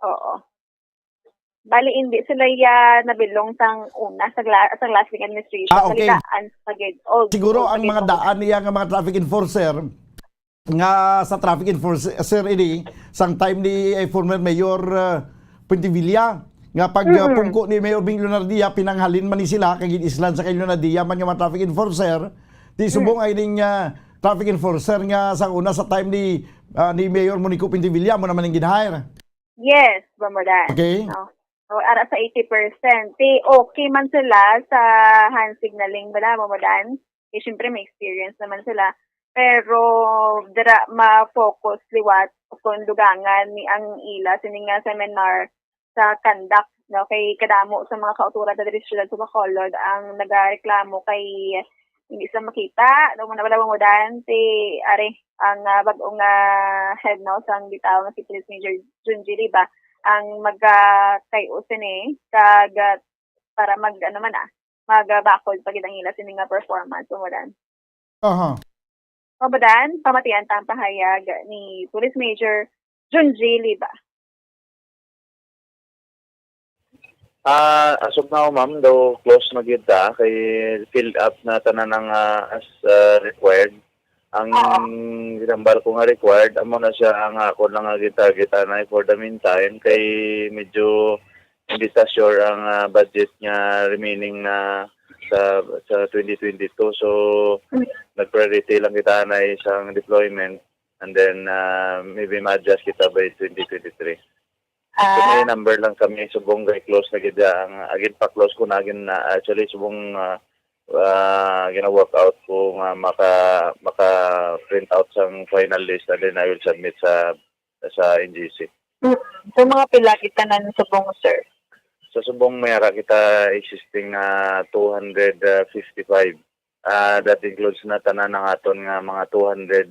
Oo. Bali, hindi sila ya nabilong sang una, sa gla-, sa last week administration. Ah, okay. Bali, daan sa gid. Oh, Siguro oh, ang sa mga gid. daan niya nga mga traffic enforcer, nga sa traffic enforcer ini, sang time ni, eh, former Mayor, uh, Puentevilla, nga pag, uh, Mm-mm. pungko ni Mayor Bing Leonardia, pinanghalin man ni sila, kay gin-islan sa kay Leonardia man nga mga traffic enforcer, di Mm. subong ay ning, uh, traffic enforcer nga sa una sa time ni, uh, ni Mayor Monico Puentevilla, mo naman ang gin-hire. Yes, Bombodan. Okay. No? So, ara sa eighty percent. Ti, okay man sila sa hand signaling, bala, Bombodan. Eh, syempre, may experience naman sila. Pero, dira, ma-focus liwat kung dugangan ni ang ila sini nga seminar sa conduct, no? Kay kadamo sa mga kauturan sa diri sa siyudad sa Bacolod ang nagareklamo kay hindi sila makita. Daw mo na wala Bombodan, si, ari, ang, ah, bag-ong, ah, head, no, sang bitaw nga si Police Major Junji Liba ang magakay-o sini kag, ah, para mag, ano man, ah, magbakod pa gid ang ila sini nga performance, Bombodan. Aha. Bombodan, pamatian ta ang pahayag ni Police Major Junji Liba. Ah, as of now, ma'am, daw close na gyud ta kay filled up na tanan ang, ah, as, ah, required. Ang Oo. ginambal ko nga required, amo na siya ang ako lang nga gitarget anay for the meantime kay medyo hindi ta sure ang, ah, budget nga remaining na sa, sa twenty twenty-two. So, Mm. nag-priority lang kita na isang deployment and then, ah, maybe ma-adjust kita by twenty twenty-three. So, may Ah. number lang kami subong kay close na gid ang, again pa close ko na, again na, actually, subong, ah, ah, gina-work out ko nga maka-, maka-print out sang final list and then I will submit sa, sa N G C. Mm. So, mga pila kita nan subong, sir? Sa subong, may ara kita existing, ah, two hundred fifty-five. Ah, that includes na tanan ang aton nga mga two hundred,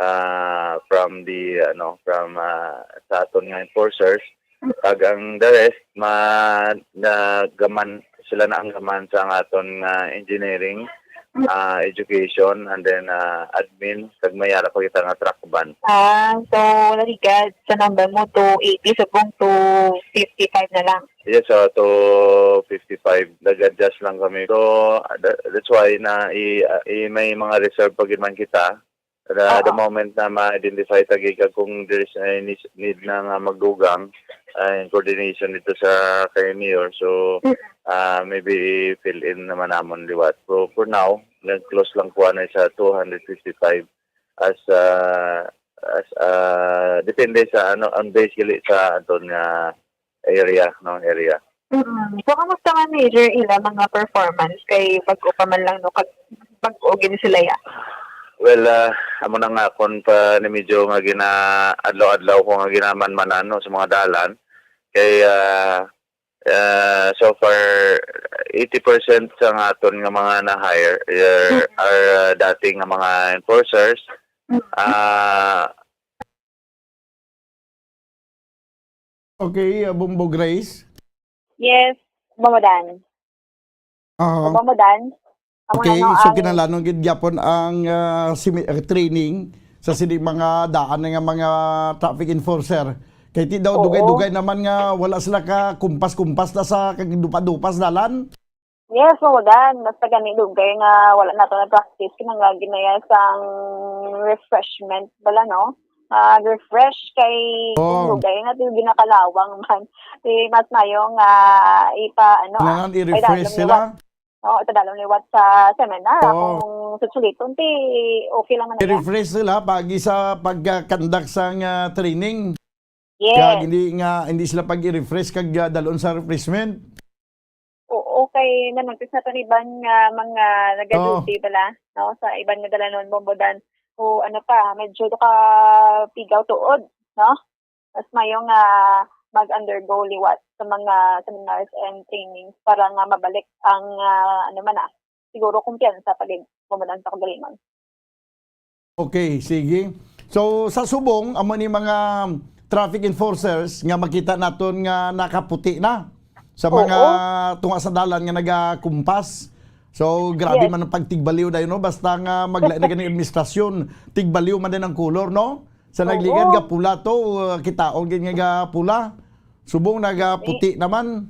ah, from the, ano, from, ah, sa aton nga enforcers. Kag ang the rest, ma-, na gaman, sila na ang gaman sa ang aton nga engineering, ah, education, and then, ah, admin, kag may ara pa kita nga truck ban. Ah, so, naligad sa number mo, two eighty, subong two fifty-five na lang. Yes, so, two fifty-five, nag-adjust lang kami. So, tha-, that's why na i-, i-, may mga reserve pa gid man kita. The, the Oo. moment na ma-identify ta gid kag kung there is a need, need na nga magdugang, ah, in coordination dito sa kay Mayor. So, Mm. ah, maybe fill in naman namon liwat. So, for now, nag-close lang po ano sa two hundred fifty-five as, ah, as, ah, depende sa ano, ang base gali sa aton nga area, no, area. Mm. So, kamusta man, Major, ila mga performance? Kay bag-o pa man lang, no, kag bag-o gid sila, ya. Well, ah, amo na nga, kon pa ni medyo nga gina-, adlaw-adlaw ko nga ginamanmanan, no, sa mga dalan. Kay, ah, ah, so far, eighty percent sa nga aton nga mga na-hire, eh, Mm. are, ah, dating nga mga enforcers. Mm. Ah, Okay, uh, Bombo Grace. Yes, Bombodan. Oo. Bombodan. Amo Okay, na, no, so ang kinahanglanon gid gyapon ang, ah, simi-, ah, training sa sini mga daan nga mga traffic enforcer. Kay ti daw Oo. dugay-dugay naman nga wala sila ka kumpas-kumpas na sa kag dupa-dupa sa dalan. Yes, Bombodan. Basta gani dugay nga wala nato na-practice, kinahanglan gid na ya sang refreshment bala, no? Ah, refresh kay Oh. kung dugay nga ti ginakalawang man. Ti mas mayo nga ipa, ano, ah, Kailangan i-refresh ipadalom sila. liwat. Oo, ipadalom liwat sa seminar. Oh. Kung susuliton, ti okay lang man na ya. I-refresh sila pagi sa pagka-conduct sang, ah, training. Yes. Kaya hindi nga, hindi sila pag-i-refresh kag, ah, dalon sa refreshment. Oo, kay na-notice naton iban nga mga nagaduty Oo. bala, no, sa iban nga dalanon, Bombodan, o ano pa, medyo kapigaw tuod, no? Mas mayo nga mag-undergo liwat sa mga seminars and trainings para nga mabalik ang, ah, ano man, ah, siguro kumpiyansa pa gid, Bombodan, sa kaugalingon. Okay, sige. So, sa subong, amo ni mga traffic enforcers nga makita naton nga nakaputi na sa mga Oo. tunga sa dalan nga nagakumpas. So, grabe Yes. man ang pagtigbaliw dayon, no? Basta nga maglain na gani administrasyon, tigbaliw man din ang kulor, no? Sa Oo. nagligad nga pula to, uh, kitaon gid nga ga pula. Subong naga puti naman.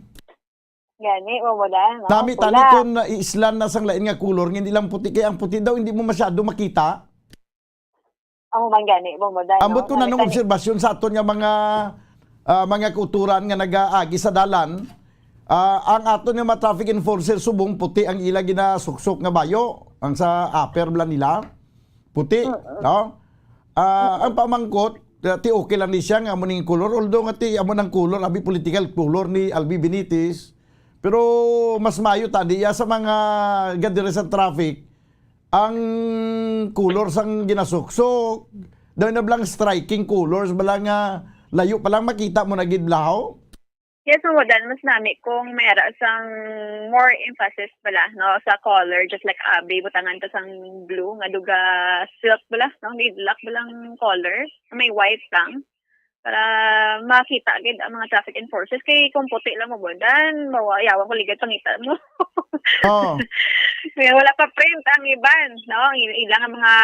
Gani, o, wala, no? Nami Pula. tani kung, uh, iislan na sang lain nga kulor, nga hindi lang puti. Kaya ang puti daw, hindi mo masyado makita. Amo man gani, Bombo Dan, Ambot no? ko na nung Nakita ni obserbasyon sa aton nga mga, ah, mga kauturan nga nagaagi sa dalan, ah, ang aton nga mga traffic enforcer subong puti ang ila ginasuksok nga bayo, ang sa upper bala nila, puti, Mm-mm. no? Ah, ang pamangkot, ah, ti okay lang ni siya nga amo ning kulor, although nga ti amo nang kulor, abi political kulor ni Albi Benitez, pero mas mayo ta diya sa mga gadiri sa traffic, ang kulor sang ginasuksok, daw na blang striking colors bala nga layo pa lang makita mo na gid blaho. Yes, Bombo Dan, mas nami kung may ara sang more emphasis bala, no, sa color, just like abi, butangan ta sang blue, nga duga silk bala, no, gidlak balang color, may white lang. Para makita gid ang mga traffic enforcers. Kay kung puti lang mo, Bombo Dan, mawa-, yawan ko ligad pangita mo. Oo. Kaya wala pa print ang iban, no? Ang il-, ilang ang mga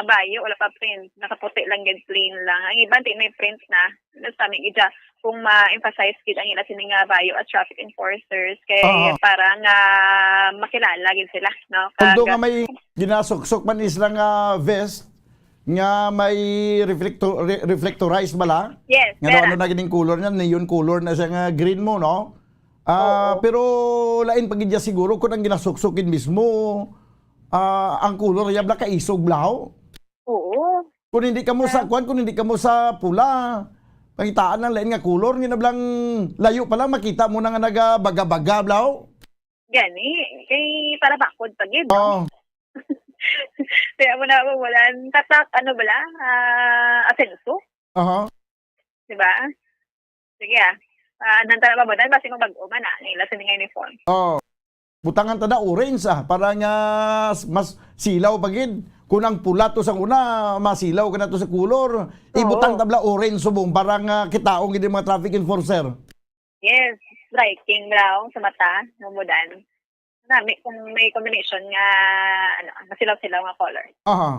bayo, wala pa print. Nakaputi lang gid, plain lang. Ang iban, ti may print na. Mas kami gid siya, kung ma-emphasize gid ang ila sini nga bayo as traffic enforcers, kay Oo. para nga makilala gid sila, no? Although Kag nga may ginasuksok man is lang, ah, vest, nga may reflecto-, re-, reflectorized bala? Yes, Nga daw pera. ano na gid ning color niya, neon color na siya nga green mo, no? Ah, Oo. pero lain pa gid siya siguro kung ang ginasuksok gid mismo, ah, ang color niya bala kaisog blaho. Oo. Kung hindi ka mo sa Ah. kwan, kung hindi ka mo sa pula, pangitaan ang lain nga color, nga nablang layo pa lang, makita mo na nga nagabaga-baga blaho. Gani, kay para bakod pa gid, no? Oo. Kaya mo na, wala, tatak, ano bala, ah, asenso. Aha. Di ba? Sige, ah. Ah, nantala pa mo, dahil basi mo bag-o man, ah, nila sa mga uniform. Oo. Butangan ta na orange, ah, para nga s-, mas silaw pa gid. Kung ang pula to sa una, masilaw ka na to sa color. Oo. Ibutang ta bala orange subong para nga kitaon gid ang mga traffic enforcer. Yes, striking daw sa mata, Bombo Dan. Nami kung may combination nga, ano, masilaw-silaw nga color. Aha.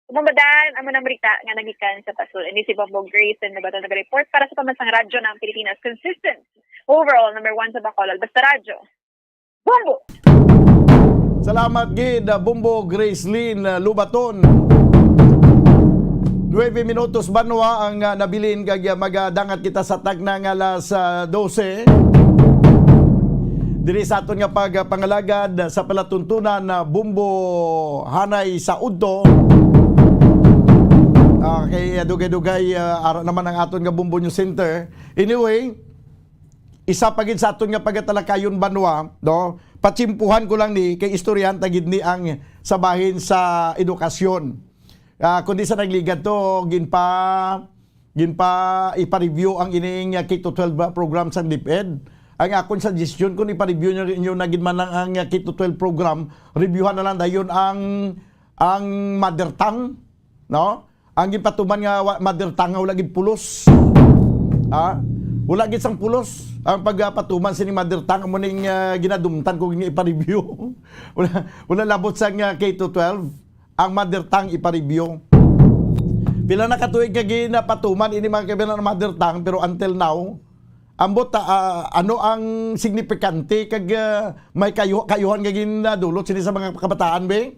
Bombo Dan, amo nang balita nga nagikan sa Pasul. Ini si Bombo Grace and Nabato naga-report para sa Pambansang Radyo ng Pilipinas. Consistent. Overall, number one sa Bacolod. Basta Radyo. Bombo! Salamat gid, ah, Bombo Gracelyn, ah, Lubaton. Nuebe minutos banwa ang, ah, nabilin kag, ah, magadangat kita sa tagna nga alas, ah, dose. Diri sa aton nga pagpangalagad sa palatuntunan na Bombo Hanay sa Udto. Ah, kay, ah, dugay-dugay, ah, ara naman ang aton nga Bombo News Center. Anyway, isa pa gid sa aton nga pagatalakayon banwa, no? Patsimpuhan ko lang ni, kay istoryahan ta gid ni ang sa bahin sa edukasyon. Ah, kundi sa nagligad to, ginpa-, ginpa-, ipa-review ang ining, ah, K to twelve ba program sang DepEd. Ang akon suggestion, kung ipa-review nyo, nyo na gid man lang ang, ah, K to twelve program, reviewhan na lang dayon ang, ang mother tongue, no? Ang ginpatuman nga wa-, mother tongue nga wala gid pulos. Ha? Wala gid sang pulos ang pagpatuman sini mother tongue, amo ning, ah, ginadumtan ko nga ipa-review. Wala, wala labot sang, ah, K to twelve. Ang mother tongue ipa-review. Pila na ka tuig nga ginapatuman ini, mga kaibigan, ang mother tongue, pero until now, ambot, ah, ano ang signifikante kag, ah, may kayo-, kayuhan nga ginadulot sini sa mga kabataan, be?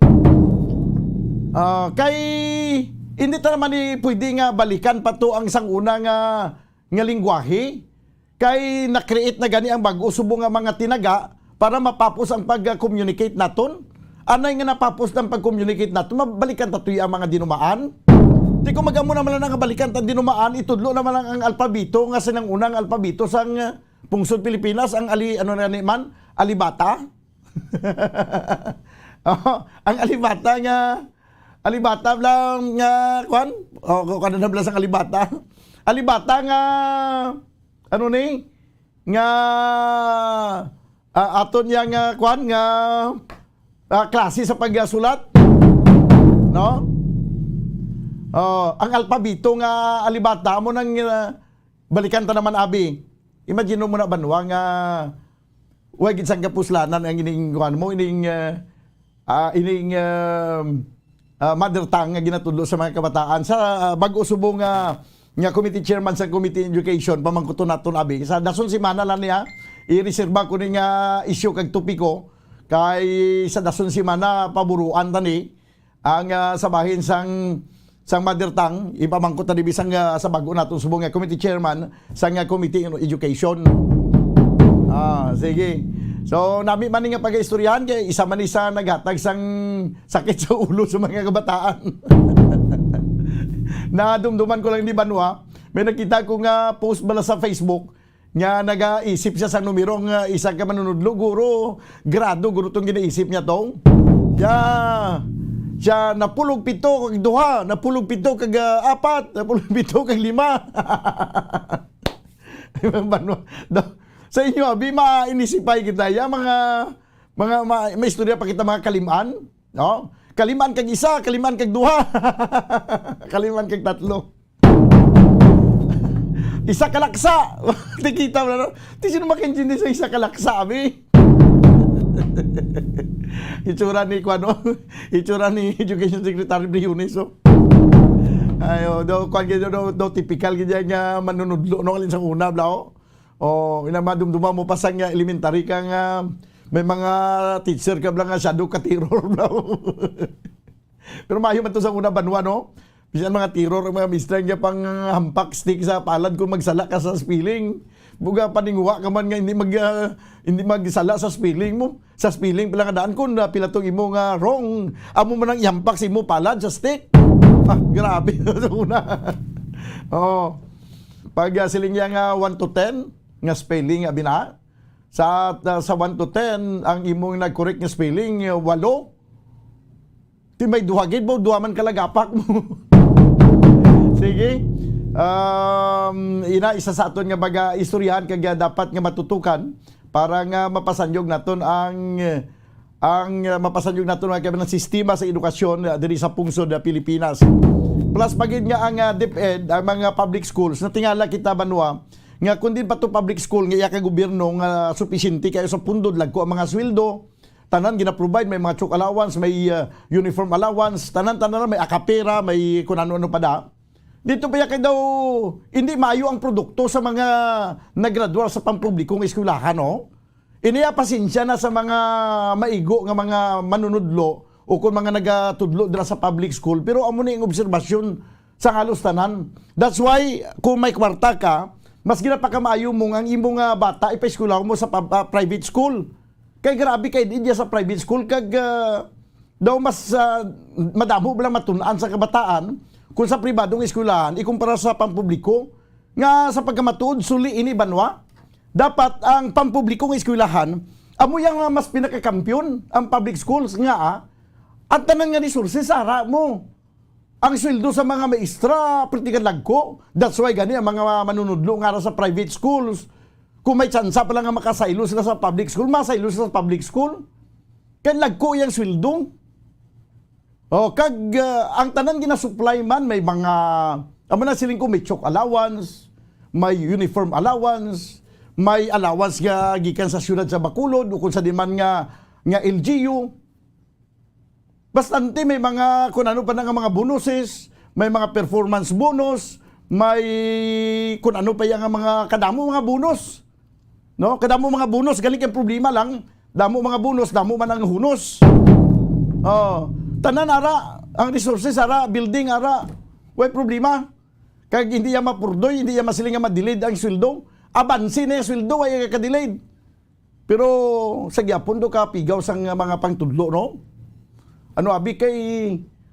Ah, kay hindi ta naman ni pwede nga balikan pa to ang sang una nga nga lengguwahe, kay na-create na gani ang bag-o subong nga mga tinaga para mapapos ang pag-communicate naton. Anay nga napapos na ang pag-communicate naton, mabalikan ta tuya ang mga dinumaan. Di ko mag-amo naman lang nga balikan ta dinumaan, itudlo naman lang ang alpabito nga sinang unang alpabito sang, uh, pungsod Pilipinas, ang ali-, ano na ni man, alibata. Oh, ang alibata nga, alibata lang nga, kwan? Oh, kung ano na lang sang alibata. Alibata nga, ano ni? Nga, ah, aton niya nga, kwan? Nga, ah, klase sa pagsulat. No? Oh, ang alpabito nga alibata mo nang, ah, balikan ta naman, abi. Imagine mo na, banwa, nga Wa gid sang kapuslanan ang ining, kuwan mo, ining, ah, ah, ining, um, ah, mother tongue nga ginatudlo sa mga kabataan. Sa, ah, bag-o subong nga, nga committee chairman sa Committee on Education, pamangkuton naton abi. Sa dason semana lang niya, ireserba ko ni nga isyu kag topiko, kay sa dason semana, paburuan ta ni ang, ah, sa bahin sang, sang mother tongue, ipamangkot na dibi sang, ah, sa bago naton subong nga committee chairman sang, ah, Committee on Education. Ah, sige. So, nami man ni nga pagaistoryahan kay isa man ni sa naghatag sang sakit sa ulo sa mga kabataan. Nadumduman ko lang ni Banwa, may nakita ko nga post bala sa Facebook nga nagaisip siya sa numero nga isa ka manunudlo, guro, grado, guro, tong ginaisip niya to. Siya, siya, napulog pito kag duha, napulog pito kag, ah, apat, napulog pito kag lima. Banwa, do-, sa inyo, abi, mainisipay kita, ya, mga, mga, ma-, may istorya pa kita, mga kaliman, no? Kaliman kag isa, kaliman kag duha, kaliman kag tatlo. Isa ka laksa. Tikita mo na, no? Ti sino makaintindi sa isa ka laksa, abi? Itsura ni, kuwan, no? Itsura ni Education Secretary Briones, no? Ayo, do, kuwan gid, do, do, typical gid yan nga manunudlo, no? Alin sa una, bla, oh. O, ina, madumduma mo pa sa nga elementary ka nga may mga teacher ka bla nga shadow ka terror, bla. Pero maayo man to sa una, Banwa, no? Bisan mga terror ang mga mistra nga pang hampak stick sa palad kung magsala ka sa spelling. Buga paninguha ka man nga hindi mag, ah, hindi magsala sa spelling mo. Sa spelling pala nga daan kung, ah, pila tong imo nga wrong. Amo man ang ihampak sa imo palad sa stick. Ah, grabe. Sa una. Oh. Pag, ah, siling niya nga one to ten, nga spelling, abi na, sa, ah, sa one to ten, ang imong nag-correct nga spelling, ah, walo. Ti may duha gid mo, duha man kalagapak mo. Sige. Um, ina, isa sa aton nga baga istoryahan kag, ah, dapat nga matutukan para nga mapasanyog naton ang, ang, ah, mapasanyog naton ang, ang sistema sa edukasyon, ah, diri sa pungsod, ah, Pilipinas. Plus pa gid nga ang, ah, DepEd, ang mga public schools, natingala kita, Banwa, nga kung din pa to public school nga iya ka gobyerno nga supisyente kayo sa pundo, lagko ang mga sweldo, tanan gina-provide, may mga chok allowance, may, uh, uniform allowance, tanan-tanan na, may akapera, may kun ano-ano pa da. Dito pa ya kay daw, hindi maayo ang produkto sa mga naggraduar sa pampublikong eskwelahan, no? Iniya pasensya na sa mga maigo nga mga manunudlo o kung mga nagatudlo dira sa public school. Pero amo ni ang obserbasyon sa halos tanan. That's why, kung may kwarta ka, mas ginapakamaayo mo nga ang imo nga bata ipaeskwelahon mo sa pub-, ah, private school. Kay grabe kay di sa private school kag, ah, daw mas, ah, madamo bala matun-an sa kabataan kung sa pribadong eskwelahan ikumpara sa pampubliko nga sa pagkamatuod suli ini banwa. Dapat ang pampublikong eskwelahan amo yang, ah, mas pinakakampiyon ang public schools nga, ah, ang tanan nga resources ara mo. Ang sweldo sa mga maestra, perti ka lagko. That's why gani ang mga manunudlo nga ara sa private schools, kung may tsansa pa lang nga makasaylo sila sa public school, masaylo sila sa public school. Kay lagko iyang sweldo. Oh, kag, ah, ang tanan ginasupply man, may mga, amo na siling ko, may chok allowance, may uniform allowance, may allowance nga gikan sa siyudad sa Bacolod o kung sa di man nga, nga L G U. Bastante may mga kun ano pa na nga mga bonuses, may mga performance bonus, may kun ano pa yang mga kadamo mga bonus. No? Kadamo mga bonus, galing ang problema lang, damo mga bonus, damo man ang hunos. Oh, tanan ara, ang resources ara, building ara, way problema. Kag hindi ya mapurdoy, hindi ya masiling nga ma-delayed ang sweldo. Abansi na yung sweldo, way ka-delayed. Pero sa gyapon do ka pigaw sang mga pangtudlo, no? Ano abi kay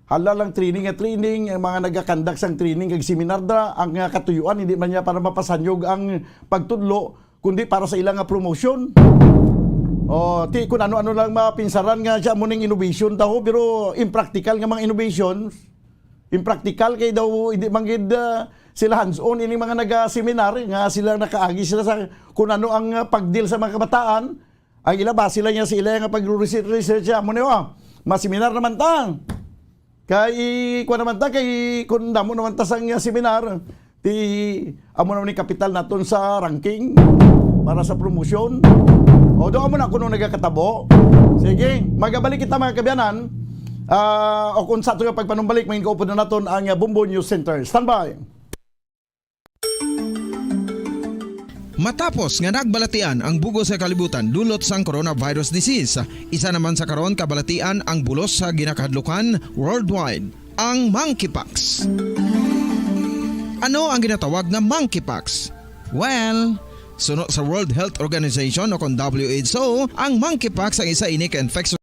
hala lang training nga training, ang mga nagakandak sang training kag seminar dra, ang, ah, katuyuan hindi man niya para mapasanyog ang pagtudlo, kundi para sa ilang nga promotion. O, ti, kung ano-ano lang mapinsaran nga siya mo ning innovation daw, pero impractical nga mga innovations, impractical kay daw hindi man gid, ah, sila hands-on ining mga naga-seminar nga sila nakaagi sila sa kung ano ang, ah, pag-deal sa mga kabataan. Ang ila ba sila niya sa ila nga pag-research, research siya mo niyo, ah, maseminar naman ta. Kay kuan naman ta, kay kung damo naman ta sang, ah, seminar, ti amo naman ni kapital naton sa ranking para sa promotion. O, doon mo na kung ano nagakatabo. Sige, magabalik kita, mga kaabyanan. Ah, o kung sa ato yung pagpanumbalik, may kaupod na naton ang, ah, Bombo News Center. Standby. Matapos nga nagbalatian ang bug-os nga kalibutan dulot sang coronavirus disease, isa naman sa karon kabalatian ang bulos sa ginakahadlukan worldwide, ang monkeypox. Ano ang ginatawag nga monkeypox? Well, suno sa World Health Organization o kon W H O, ang monkeypox ang isa ini ka infection.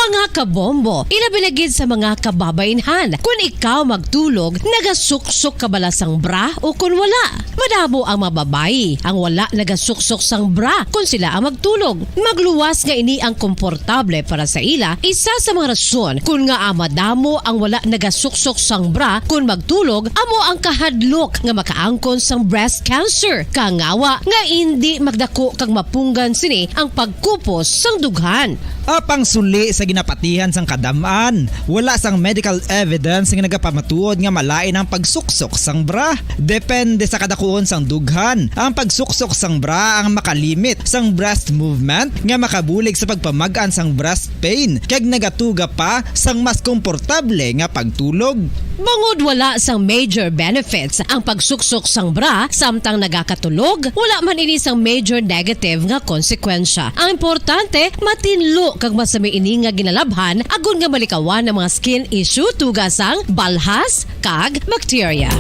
Mga kabombo, ilabi na gid sa mga kababainhan, kun ikaw magtulog, nagasuksok ka bala sang bra o kun wala? Madamo ang mga babayi ang wala nagasuksok sang bra kun sila ang magtulog. Magluwas nga ini ang komportable para sa ila. Isa sa mga rason kun ngaa madamo ang wala nagasuksok sang bra kun magtulog amo ang kahadlok nga makaangkon sang breast cancer, kangawa nga indi magdako kag mapunggan sini ang pagkupos sang dughan. Apang suli sa ginapatihan sang kadam-an, wala sang medical evidence nga nagapamatuod nga malain ang pagsuksok sang bra. Depende sa kadakuon sang dughan, ang pagsuksok sang bra ang makalimit sang breast movement nga makabulig sa pagpamag-an sang breast pain kag nagatuga pa sang mas komportable nga pagtulog. Bangod wala sang major benefits ang pagsuksok sang bra samtang nagakatulog, wala man ini sang major negative nga konsekwensya. Ang importante, matinlo kag masami ini nga ginalabhan agod nga malikawan ang mga skin issue tuga sang balhas kag bakterya.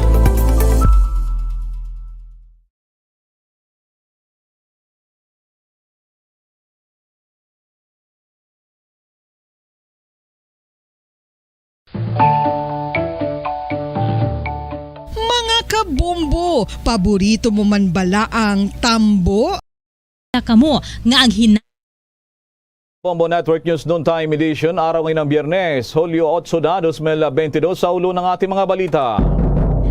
Mga kabombo, paborito mo man bala ang tambo? Kamo nga ang hina- Bombo Network News Noontime Edition, araw ngayon ng Biyernes, Hulyo otso na, dos mil bentidós. Sa ulo ng ating mga balita.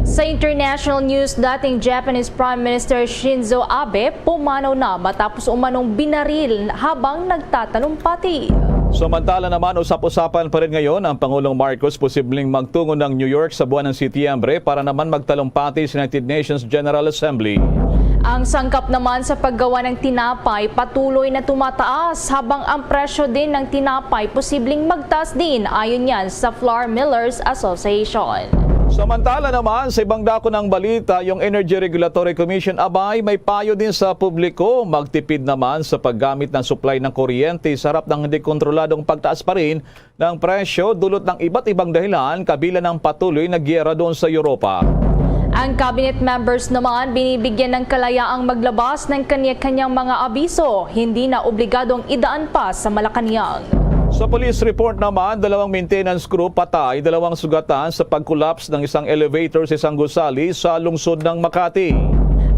Sa international news, dating Japanese Prime Minister Shinzo Abe pumanaw na matapos umanong binaril habang nagtatalumpati. Samantala naman, usap-usapan pa rin ngayon ang Pangulong Marcos posibleng magtungo ng New York sa buwan ng Setyembre para naman magtalumpati sa United Nations General Assembly. Ang sangkap naman sa paggawa ng tinapay patuloy na tumataas, habang ang presyo din ng tinapay posibleng magtaas din, ayon yan sa Flour Millers Association. Samantala naman, sa ibang dako ng balita, yung Energy Regulatory Commission, abay, may payo din sa publiko. Magtipid naman sa paggamit ng supply ng kuryente sa harap ng hindi kontroladong pagtaas pa rin ng presyo dulot ng iba't ibang dahilan, kabilang ng patuloy na giyera doon sa Europa. Ang cabinet members naman binibigyan ng kalayaang maglabas ng kanya-kanyang mga abiso, hindi na obligadong idaan pa sa Malacañang. Sa police report naman, dalawang maintenance crew patay, dalawang sugatan sa pag-collapse ng isang elevator sa isang gusali sa lungsod ng Makati.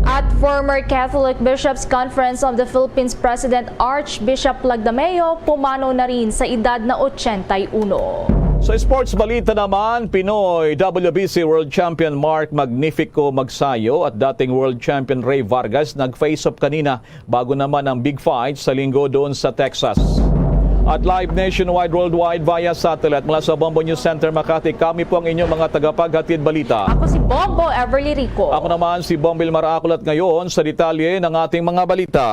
At former Catholic Bishops' Conference of the Philippines President Archbishop Lagdameo pumanaw na rin sa edad na ochenta y uno. Sa sports balita naman, Pinoy W B C World Champion Mark Magnifico Magsayo at dating World Champion Rey Vargas nag-face off kanina bago naman ang big fight sa Linggo doon sa Texas. At live nationwide, worldwide via satellite mula sa Bombo News Center Makati, kami po ang inyong mga tagapaghatid balita. Ako si Bombo Everly Rico. Ako naman si Bombil Marakulat ngayon sa detalye ng ating mga balita.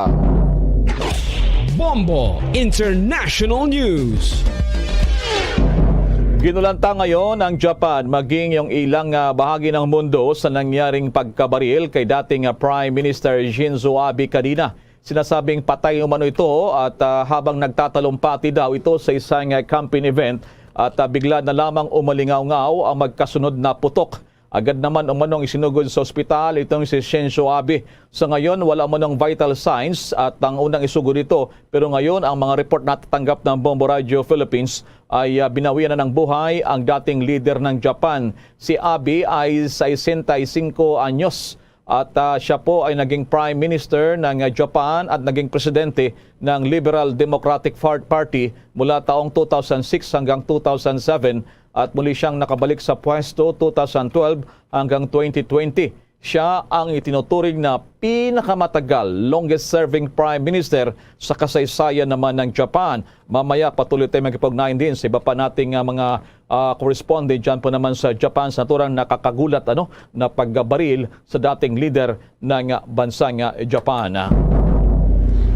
Bombo International News. Ginulanta ngayon ang Japan, maging yung ilang, ah, bahagi ng mundo sa nangyaring pagkabaril kay dating, ah, Prime Minister Shinzo Abe kanina. Sinasabing patay umano ito at, ah, habang nagtatalumpati daw ito sa isang, ah, camping event at, ah, bigla na lamang umalingaw-ngaw ang magkasunod na putok. Agad naman umanong isinugod sa ospital itong si Shinzo Abe. Sa ngayon, wala umanong vital signs at ang unang isugod ito. Pero ngayon, ang mga report na natatanggap ng Bombo Radio Philippines ay, ah, binawian na ng buhay ang dating lider ng Japan. Si Abe ay sesenta y cinco anyos. At, ah, siya po ay naging Prime Minister ng, ah, Japan at naging presidente ng Liberal Democratic Far-, Party mula taong two thousand six hanggang two thousand seven, at muli siyang nakabalik sa pwesto two thousand twelve hanggang twenty twenty. Siya ang itinuturing na pinakamatagal, longest-serving Prime Minister sa kasaysayan naman ng Japan. Mamaya, patuloy tayo makipag-ugnayan din sa iba pa nating, ah, mga, ah, correspondent dyan po naman sa Japan sa naturang nakakagulat, ano, na pagbaril sa dating leader ng, ah, bansang, ah, Japan.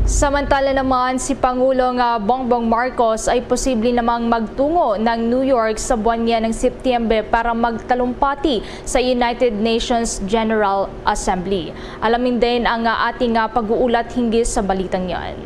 Samantala naman, si Pangulong, ah, Bongbong Marcos ay posible namang magtungo ng New York sa buwan niya ng Setyembre para magtalumpati sa United Nations General Assembly. Alamin din ang, ah, ating, ah, pag-uulat hinggil sa balitang yan.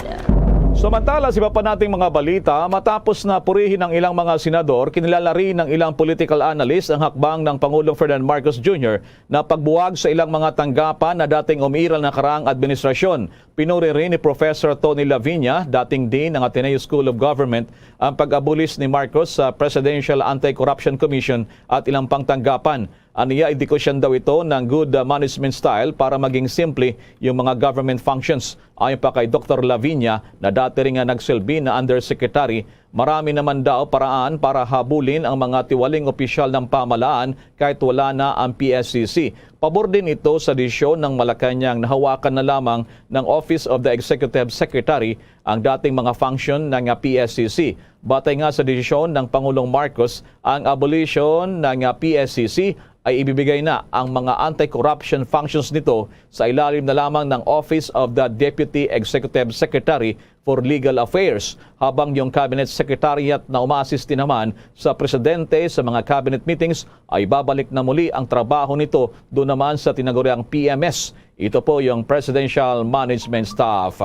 Samantala, sa iba pa nating mga balita, matapos na purihin ang ilang mga senador, kinilala rin ng ilang political analyst ang hakbang ng Pangulong Ferdinand Marcos Junior na pagbuwag sa ilang mga tanggapan na dating umiiral na karaang administrasyon. Pinuri rin ni Professor Tony Laviña, dating Dean ng Ateneo School of Government, ang pag-abolish ni Marcos sa Presidential Anti-Corruption Commission at ilang pang tanggapan. Aniya, indikasyon daw ito ng good, uh, management style para maging simple yung mga government functions. Ayon pa kay Doktor Laviña, na dati rin nga nagsilbi na undersecretary, marami naman daw paraan para habulin ang mga tiwaling opisyal ng pamahalaan kahit wala na ang P S C C. Pabor din ito sa desisyon ng Malacañang nahawakan na lamang ng Office of the Executive Secretary ang dating mga function ng P S C C. Batay nga sa desisyon ng Pangulong Marcos, ang abolition ng P S C C ay ibibigay na ang mga anti-corruption functions nito sa ilalim na lamang ng Office of the Deputy Executive Secretary for Legal Affairs, habang yung Cabinet Secretariat na umaasiste naman sa Presidente sa mga cabinet meetings ay babalik na muli ang trabaho nito doon naman sa tinaguriang P M S. Ito po yung Presidential Management Staff.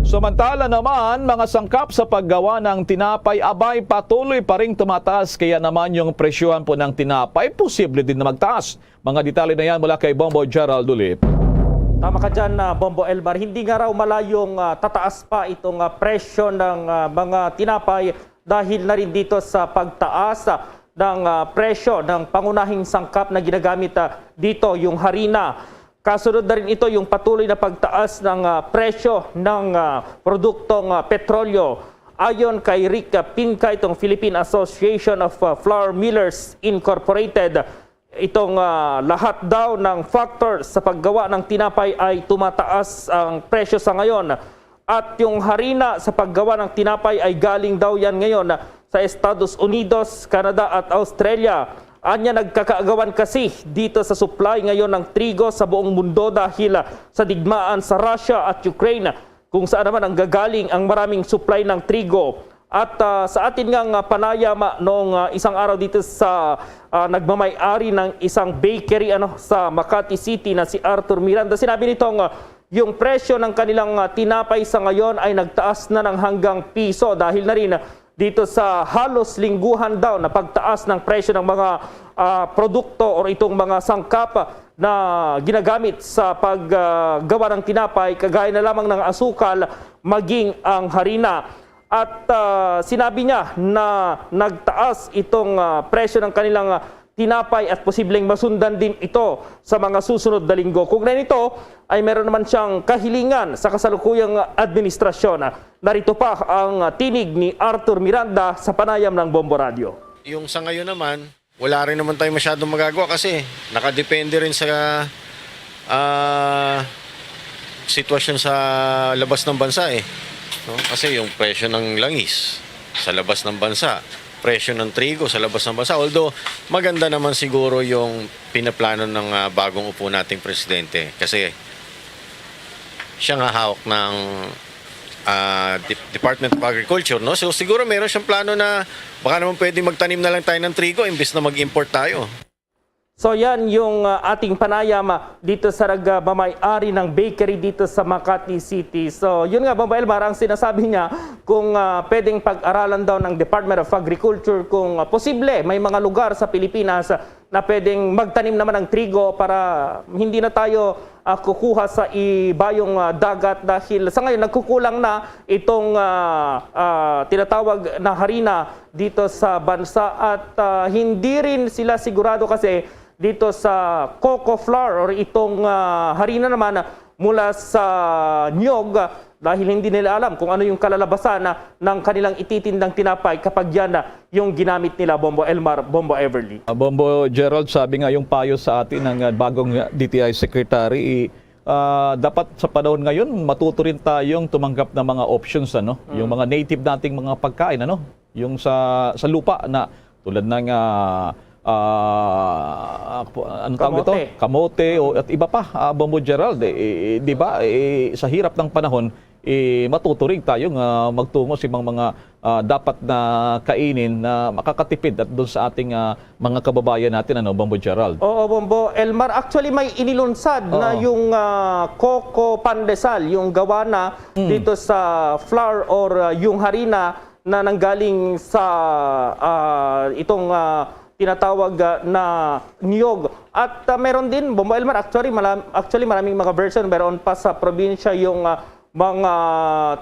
Samantala naman, mga sangkap sa paggawa ng tinapay, abay, patuloy pa ring tumataas. Kaya naman yung presyohan po ng tinapay, posible din na magtaas. Mga detalye na yan mula kay Bombo Gerald Ulip. Tama ka dyan, ah, Bombo Elmar. Hindi nga raw malayong, ah, tataas pa itong, ah, presyo ng, ah, mga tinapay dahil na rin dito sa pagtaas, ah, ng, ah, presyo ng pangunahing sangkap na ginagamit, ah, dito, yung harina. Kasunod na rin ito yung patuloy na pagtaas ng, ah, presyo ng, ah, produktong, ah, petrolyo. Ayon kay Rick, ah, Pinca, itong Philippine Association of, ah, Flour Millers Incorporated, itong, ah, lahat daw ng factor sa paggawa ng tinapay ay tumataas ang presyo sa ngayon. At yung harina sa paggawa ng tinapay ay galing daw yan ngayon sa Estados Unidos, Canada at Australia. Anya, nagkakaagawan kasi dito sa supply ngayon ng trigo sa buong mundo dahil, ah, sa digmaan sa Russia at Ukraine, kung saan naman ang gagaling ang maraming supply ng trigo. At, ah, sa atin nga, nga panayam, ah, noong, ah, isang araw dito sa, ah, nagmamay-ari ng isang bakery, ano, sa Makati City na si Arthur Miranda, sinabi nitong, ah, yung presyo ng kanilang, ah, tinapay sa ngayon ay nagtaas na ng hanggang piso dahil na rin, ah, dito sa halos lingguhan daw na pagtaas ng presyo ng mga, ah, produkto or itong mga sangkap na ginagamit sa pag, ah, gawa ng tinapay, kagaya na lamang ng asukal, maging ang harina. At, ah, sinabi niya na nagtaas itong, ah, presyo ng kanilang, ah, tinapay at posibleng masundan din ito sa mga susunod na linggo. Kaugnay nito ay meron naman siyang kahilingan sa kasalukuyang administrasyon. Narito pa ang tinig ni Arthur Miranda sa panayam ng Bombo Radio. Yung sa ngayon naman, wala rin naman tayo masyadong magagawa kasi nakadepende rin sa, ah, sitwasyon sa labas ng bansa, eh. No? Kasi yung presyo ng langis sa labas ng bansa, presyo ng trigo sa labas ng bansa. Although, maganda naman siguro yung pinaplano ng, ah, bagong upo nating presidente. Kasi siya nga hawak ng, ah, Dep-, Department of Agriculture, no? So, siguro meron siyang plano na baka naman pwede magtanim na lang tayo ng trigo imbes na mag-import tayo. So, yan yung, ah, ating panayam, ah, dito sa nagmamay-ari ng bakery dito sa Makati City. So, yun nga, Bombo Elmar, ang sinasabi niya, kung, ah, pwedeng pag-aralan daw ng Department of Agriculture kung, ah, posible may mga lugar sa Pilipinas, ah, na pwedeng magtanim naman ng trigo para hindi na tayo, ah, kukuha sa ibayong, ah, dagat dahil sa ngayon nagkukulang na itong, ah, ah, tinatawag na harina dito sa bansa at, ah, hindi rin sila sigurado kasi dito sa coco flour or itong, ah, harina naman mula sa niyog, dahil hindi nila alam kung ano yung kalalabasan na, ng kanilang ititindang tinapay kapag yan na yung ginamit nila, Bombo Elmar, Bombo Everly. Ah, Bombo Gerald, sabi nga yung payo sa atin ng, ah, bagong, ah, D T I secretary, ah, dapat sa panahon ngayon, matuto rin tayong tumanggap ng mga options, ano? Yung mga native nating mga pagkain, ano? Yung sa, sa lupa na tulad ng, ah, ah, ano tawag ito? Kamote. Kamote o, at iba pa, ah, Bombo Gerald, eh, eh, di ba? Eh, sa hirap ng panahon, eh, matuturing tayo nga magtungo sa mga, mga, ah, dapat na kainin na makakatipid at doon sa ating, ah, mga kababayan natin, ano, Bombo Gerald? Oo, Bombo Elmar. Actually, may inilunsad na Oo. yung, ah, Coco Pandesal, yung gawa na Mm. dito sa flour or, ah, yung harina na nanggaling sa, ah, itong, ah, tinatawag, ah, na niyog. At, ah, meron din, Bombo Elmar, actually, malam-, actually, maraming mga version. Meron pa sa probinsya yung, ah, mga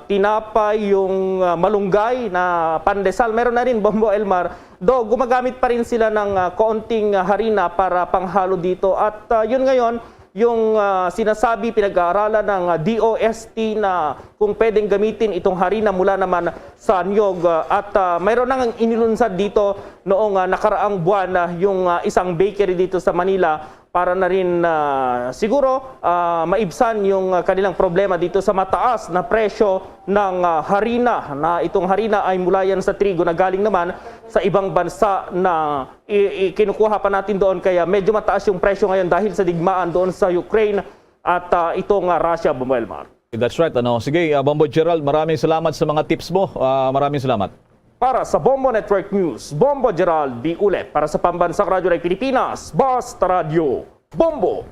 tinapay, yung, ah, malunggay na pandesal. Meron na rin, Bombo Elmar. Though, gumagamit pa rin sila ng, ah, kaunting, ah, harina para panghalo dito. At, ah, yun ngayon, yung, ah, sinasabi, pinag-aaralan ng, ah, D O S T na kung pwedeng gamitin itong harina mula naman sa niyog, ah, at, ah, mayroon nang inilunsad dito noong, ah, nakaraang buwan, ah, yung, ah, isang bakery dito sa Manila para na rin, ah, siguro, ah, maibsan yung, ah, kanilang problema dito sa mataas na presyo ng, ah, harina, na itong harina ay mula yan sa trigo na galing naman sa ibang bansa na i-, i-, kinukuha pa natin doon, kaya medyo mataas yung presyo ngayon dahil sa digmaan doon sa Ukraine at, ah, itong, ah, Russia, Bombo Elmar. That's right, ano. Sige, ah, Bombo Gerald, maraming salamat sa mga tips mo. Ah, maraming salamat. Para sa Bombo Network News, Bombo Gerald B. Ulet para sa Pambansang Radyo ng Pilipinas, Basta Radyo, Bombo.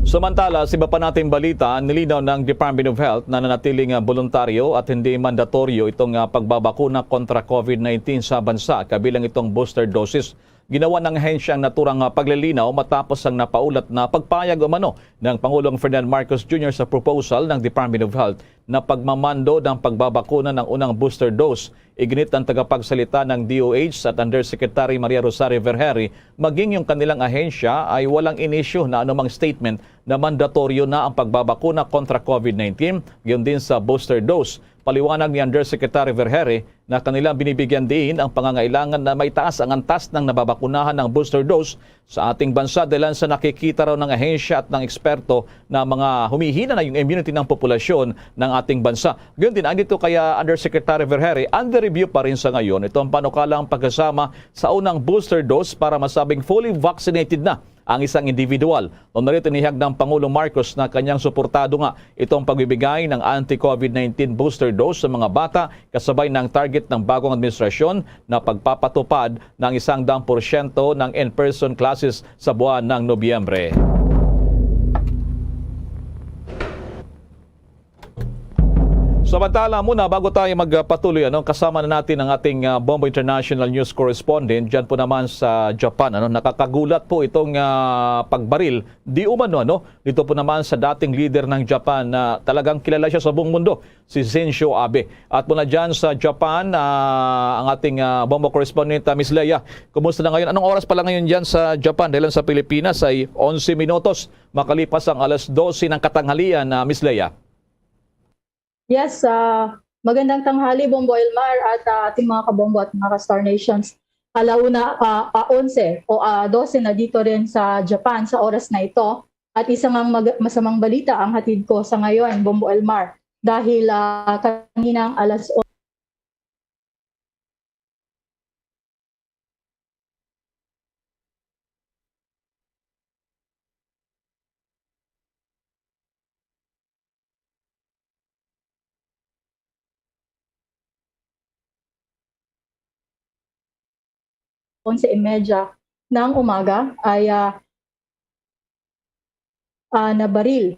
Samantala, sa iba pa nating balita, nilinaw ng Department of Health na nanatiling, ah, boluntaryo at hindi mandatoryo itong, ah, pagbabakuna kontra COVID nineteen sa bansa, kabilang itong booster doses. Ginawa ng ahensya ang naturang, ah, paglilinaw matapos ang napaulat na pagpayag umano ng Pangulong Ferdinand Marcos Junior sa proposal ng Department of Health na pagmamando ng pagbabakuna ng unang booster dose. Iginit ng tagapagsalita ng D O H at Undersecretary Maria Rosario Vergeire, maging yung kanilang ahensya ay walang inisyu na anumang statement na mandatoryo na ang pagbabakuna kontra COVID nineteen, gayon din sa booster dose. Paliwanag ni Undersecretary Vergeire na kanilang binibigyan diin ang pangangailangan na maitaas ang antas ng nababakunahan ng booster dose sa ating bansa, dahilan sa nakikita raw ng ahensya at ng eksperto na mga humihina na yung immunity ng populasyon ng ating bansa. Gayon din, ayon dito kay, ah, Undersecretary Vergeire, under review pa rin sa ngayon itong panukalang pagkasama sa unang booster dose para masabing fully vaccinated na ang isang individual. Ngunit inihayag ng Pangulong Marcos na kanyang suportado nga itong pagbibigay ng anti-COVID nineteen booster dose sa mga bata, kasabay ng target ng bagong administrasyon na pagpapatupad ng isang daang porsyento ng in-person classes sa buwan ng Nobyembre. Samantala muna, bago tayo magpatuloy, ano, kasama na natin ang ating, ah, Bombo International News Correspondent dyan po naman sa Japan, ano. Nakakagulat po itong, ah, pagbaril di umano, ano, dito po naman sa dating leader ng Japan na talagang kilala siya sa buong mundo, si Shinzo Abe. At mula dyan sa Japan, ah, ang ating, ah, Bombo Correspondent, ah, Miss Leia. Kumusta na ngayon? Anong oras pala ngayon dyan sa Japan? Dahil sa Pilipinas ay onse minutos makalipas ang alas dose ng katanghalian, ah, Miss Leia. Yes, ah, magandang tanghali, Bombo Elmar, at, ah, ating mga kabombo at mga ka-Star Nations. Alauna, ah, ah, onse o, ah, dose na dito rin sa Japan sa oras na ito. At isa ngang mag-, masamang balita ang hatid ko sa ngayon, Bombo Elmar, dahil, ah, kaninang alas onse y media ng umaga ay, ah, ah, nabaril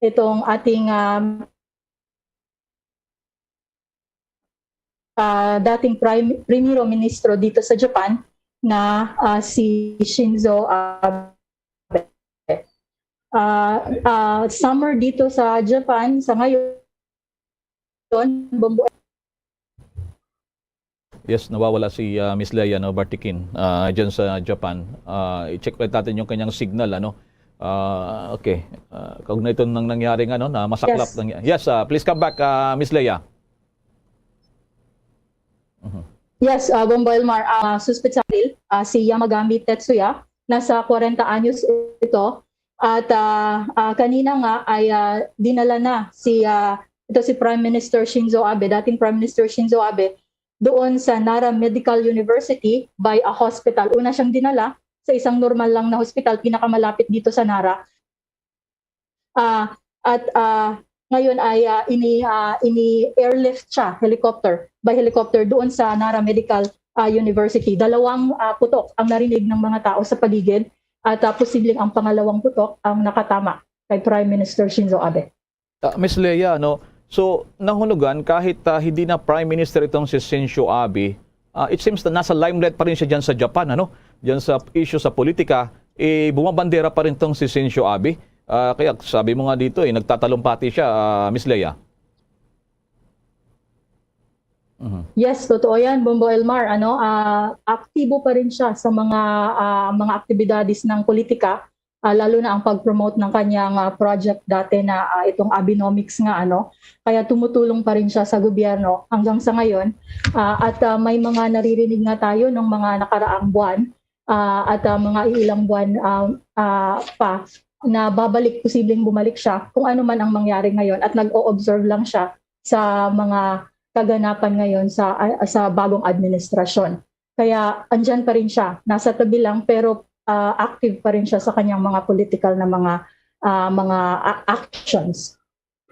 itong ating, ah, ah, dating Prime, Primero Ministro dito sa Japan na, ah, si Shinzo Abe. Ah, ah, summer dito sa Japan sa ngayon, Bombo. Yes, nawawala si, ah, Miss Leia, no, Bartikin, ah, dyan sa Japan. Ah, i-check ulit natin yung kanyang signal, ano. Ah, okay. Ah, kaugnay ito nang nangyari nga, no, na masaklap. Yes. Nang, yes, ah, please come back, ah, Miss Leia. Mhm. Yes, uh, Bombo Elmar, uh, suspect sa baril, uh, si Yamagami Tetsuya, nasa kwarenta anyos ito. At uh, uh, kanina nga ay uh, dinala na si, uh, ito si Prime Minister Shinzo Abe, dating Prime Minister Shinzo Abe, doon sa Nara Medical University by a hospital. Una siyang dinala sa isang normal lang na hospital, pinakamalapit dito sa Nara. Ah, at ah, ngayon ay ah, ini ah, ini airlift siya, helicopter, by helicopter doon sa Nara Medical ah, University. Dalawang ah, putok ang narinig ng mga tao sa paligid at ah, posibleng ang pangalawang putok ang nakatama kay Prime Minister Shinzo Abe. Ah, Miss Leia, no? So, nahunugan, kahit ah, hindi na Prime Minister itong si Shinzo Abe, ah, it seems na nasa limelight pa rin siya dyan sa Japan, ano? Dyan sa issue sa politika, eh, bumabandera pa rin itong si Shinzo Abe. Ah, kaya sabi mo nga dito, eh, nagtatalumpati siya, ah, Miss Leia. Mhm. Yes, totoo yan, Bombo Elmar. Ano, ah, aktibo pa rin siya sa mga ah, mga aktibidades ng politika, ah, lalo na ang pag-promote ng kanyang ah, project dati na ah, itong Abenomics nga, ano. Kaya tumutulong pa rin siya sa gobyerno hanggang sa ngayon. Ah, at ah, may mga naririnig nga tayo ng mga nakaraang buwan ah, at ah, mga ilang buwan ah, ah, pa na babalik, posibleng bumalik siya kung ano man ang mangyari ngayon, at nag-o-observe lang siya sa mga kaganapan ngayon sa ah, sa bagong administrasyon. Kaya andyan pa rin siya, nasa tabi lang, pero ah, active pa rin siya sa kanyang mga political na mga ah, mga a- actions.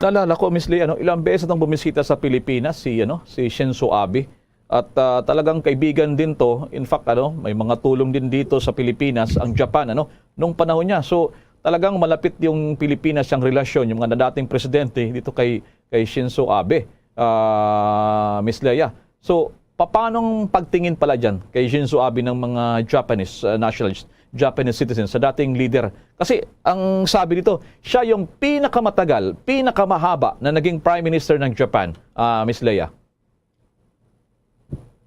Naalala ko, Miss Leia, no, ilang beses nang bumisita sa Pilipinas si, ano, si Shinzo Abe. At ah, talagang kaibigan din to. In fact, ano, may mga tulong din dito sa Pilipinas ang Japan, ano, nung panahon niya. So, talagang malapit yung Pilipinas, yung relasyon, yung mga dating presidente dito kay, kay Shinzo Abe, ah, Miss Leia. So, papanong pagtingin pala dyan kay Shinzo Abe ng mga Japanese ah, nationals, Japanese citizens, sa dating leader? Kasi ang sabi dito, siya yung pinakamatagal, pinakamahaba na naging Prime Minister ng Japan, ah, Miss Leia.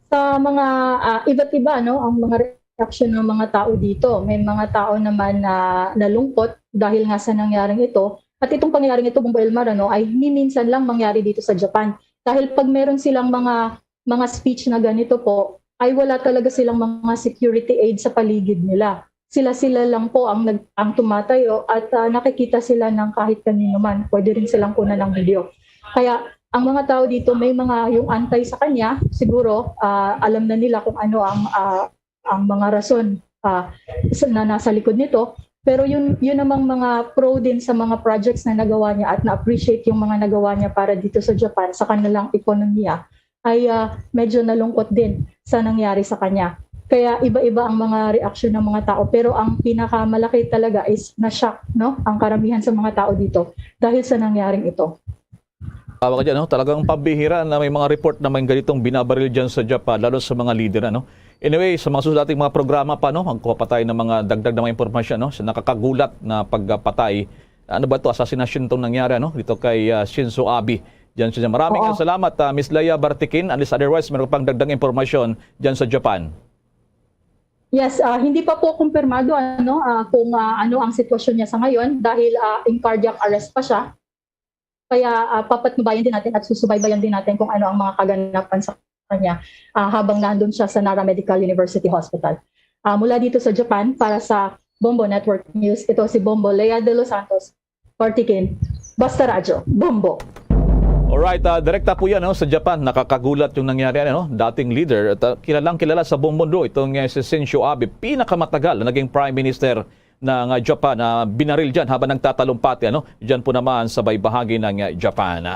Sa mga ah, iba't iba, no, ang mga reaksyon ng mga tao dito. May mga tao naman na nalungkot dahil nga sa nangyaring ito. At itong pangyayaring ito, Bombo Elmar, ano, ay hindi minsan lang mangyari dito sa Japan. Dahil pag meron silang mga mga speech na ganito po, ay wala talaga silang mga security aid sa paligid nila. Sila-sila lang po ang nag ang tumatayo at ah, nakikita sila ng kahit kanino man. Pwede rin silang kunan ng video. Kaya ang mga tao dito, may mga yung antay sa kanya, siguro ah, alam na nila kung ano ang ah, ang mga rason ah, sa- na nasa likod nito. Pero yun yun namang mga pro din sa mga projects na nagawa niya at na-appreciate yung mga nagawa niya para dito sa Japan, sa kanilang ekonomiya, ay ah, medyo nalungkot din sa nangyari sa kanya. Kaya iba-iba ang mga reaksyon ng mga tao, pero ang pinakamalaki talaga is na-shock, no, ang karamihan sa mga tao dito dahil sa nangyaring ito. Tawag ka dyan, no? Talagang pambihira na may mga report na may ganitong binabaril dyan sa Japan, lalo sa mga leader, ano? Anyway, sa mga susunod nating mga programa pa, no, magkuha pa tayo ng mga dagdag na mga impormasyon, no, sa nakakagulat na pagpatay. Ano ba to? Assassination itong nangyari, ano, dito kay ah, Shinzo Abe. Dyan siya. Maraming Oo. salamat, ah, Miss Leia Bartikin. Unless otherwise, meron pang dagdag impormasyon dyan sa Japan. Yes, ah, hindi pa po kumpirmado ano ah, kung ah, ano ang sitwasyon niya sa ngayon dahil ah, in cardiac arrest pa siya. Kaya ah, papatnubayan din natin at susubaybayan din natin kung ano ang mga kaganapan sa kanya ah, habang nandun siya sa Nara Medical University Hospital. Ah, mula dito sa Japan, para sa Bombo Network News, ito si Bombo Lea de los Santos, Partikin, Basta Radyo, Bombo. Alright, ah, direkta po yan, no, sa Japan. Nakakagulat yung nangyari, ano, dating leader at ah, kilalang kilala sa buong mundo itong eh, si Shinzo Abe, pinakamatagal na naging prime minister ng ah, Japan na binaril dyan habang nagtatalumpati, ano, dyan po naman sa bay bahagi ng ah, Japan.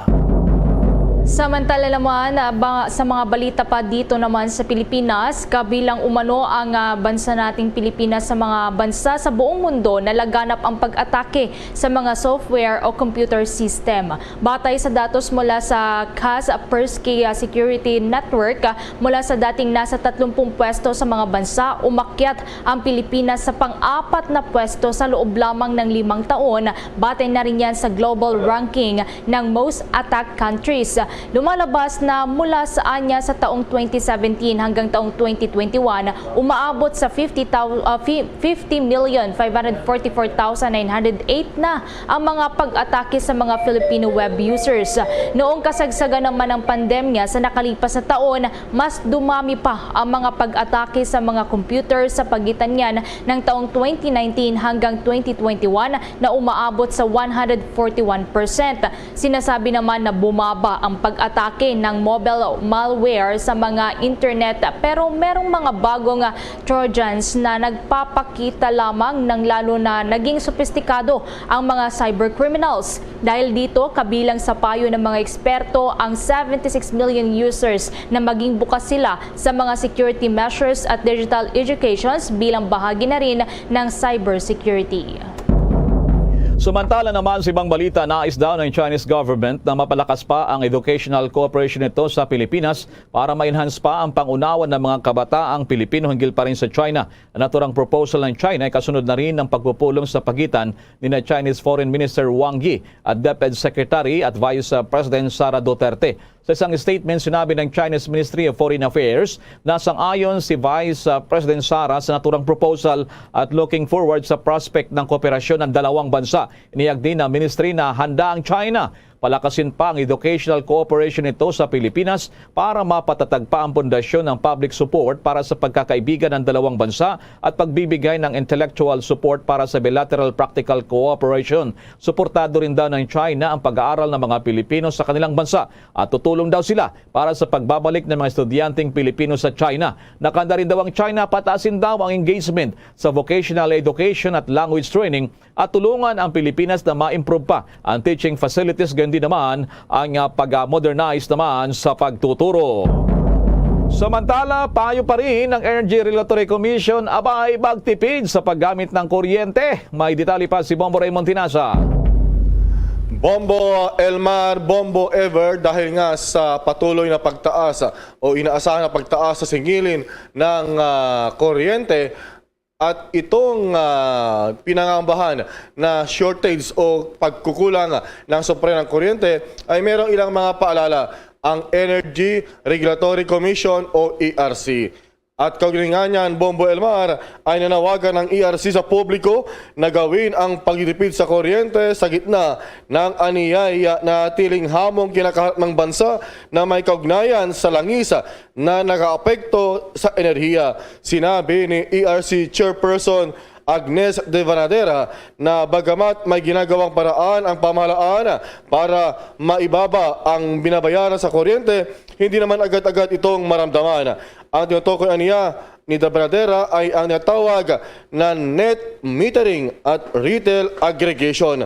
Samantala naman, ah, ba- sa mga balita pa dito naman sa Pilipinas, kabilang umano ang ah, bansa nating Pilipinas sa mga bansa sa buong mundo na laganap ang pag-atake sa mga software o computer system. Batay sa datos mula sa Kaspersky ah, Security Network, ah, mula sa dating nasa tatlumpung pwesto sa mga bansa, umakyat ang Pilipinas sa pang-apat na pwesto sa loob lamang ng limang taon. Batay na rin yan sa global ranking ng most attacked countries. Lumalabas na mula sa anya sa taong twenty seventeen hanggang taong twenty twenty-one, umaabot sa fifty thou-, ah, fi-, fifty million five hundred forty-four thousand nine hundred eight na ang mga pag-atake sa mga Filipino web users. Noong kasagsagan naman ng pandemya sa nakalipas na taon, mas dumami pa ang mga pag-atake sa mga computer sa pagitan niyan ng taong twenty nineteen hanggang twenty twenty-one na umaabot sa one hundred forty-one percent. Sinasabi naman na bumaba ang pag-atake ng mobile malware sa mga internet, pero merong mga bagong, ah, Trojans na nagpapakita lamang ng lalo na naging sopistikado ang mga cybercriminals. Dahil dito, kabilang sa payo ng mga eksperto ang seventy-six million users na maging bukas sila sa mga security measures at digital educations bilang bahagi na rin ng cybersecurity. Samantala naman sa ibang balita, nais daw ng Chinese government na mapalakas pa ang educational cooperation nito sa Pilipinas para ma-enhance pa ang pangunawa ng mga kabataang Pilipino hinggil pa rin sa China. Ang naturang proposal ng China ay kasunod na rin ng pagpupulong sa pagitan ni na Chinese Foreign Minister Wang Yi at DepEd Secretary at Vice President Sara Duterte. Sa isang statement, sinabi ng China's Ministry of Foreign Affairs na sang-ayon si Vice, uh, President Sara sa naturang proposal at looking forward sa prospect ng kooperasyon ng dalawang bansa. Inihayag din ng ministry na handa ang China palakasin pa ang educational cooperation nito sa Pilipinas para mapatatag pa ang pundasyon ng public support para sa pagkakaibigan ng dalawang bansa at pagbibigay ng intellectual support para sa bilateral practical cooperation. Suportado rin daw ng China ang pag-aaral ng mga Pilipino sa kanilang bansa at tutulong daw sila para sa pagbabalik ng mga estudyanteng Pilipino sa China. Nakahanda rin daw ang China, pataasin daw ang engagement sa vocational education at language training at tulungan ang Pilipinas na ma-improve pa ang teaching facilities, gayon din naman ang, ah, pag-modernize naman sa pagtuturo. Samantala, payo pa rin ng Energy Regulatory Commission, abay, magtipid sa paggamit ng kuryente. May detalye pa si Bombo Raymond Tinasa. Bombo Elmar, Bombo Ever, dahil nga sa patuloy na pagtaas o inaasahan na pagtaas sa singilin ng, ah, kuryente at itong, ah, pinangangambahan na shortage o pagkukulang ng supply ng kuryente, ay merong ilang mga paalala ang Energy Regulatory Commission o E R C. At kaugnay nga niyan, Bombo Elmar, ay nanawagan ang E R C sa publiko na gawin ang pagtitipid sa kuryente sa gitna ng aniyay na tiling hamong kinakaharap ng bansa na may kaugnayan sa langis na nakaapekto sa enerhiya. Sinabi ni E R C Chairperson Agnes de Vanadera na bagamat may ginagawang paraan ang pamahalaan para maibaba ang binabayaran sa kuryente, hindi naman agad-agad itong maramdaman. Ang tinutukoy aniya ni Dabradera ay ang tinatawag na net metering at retail aggregation.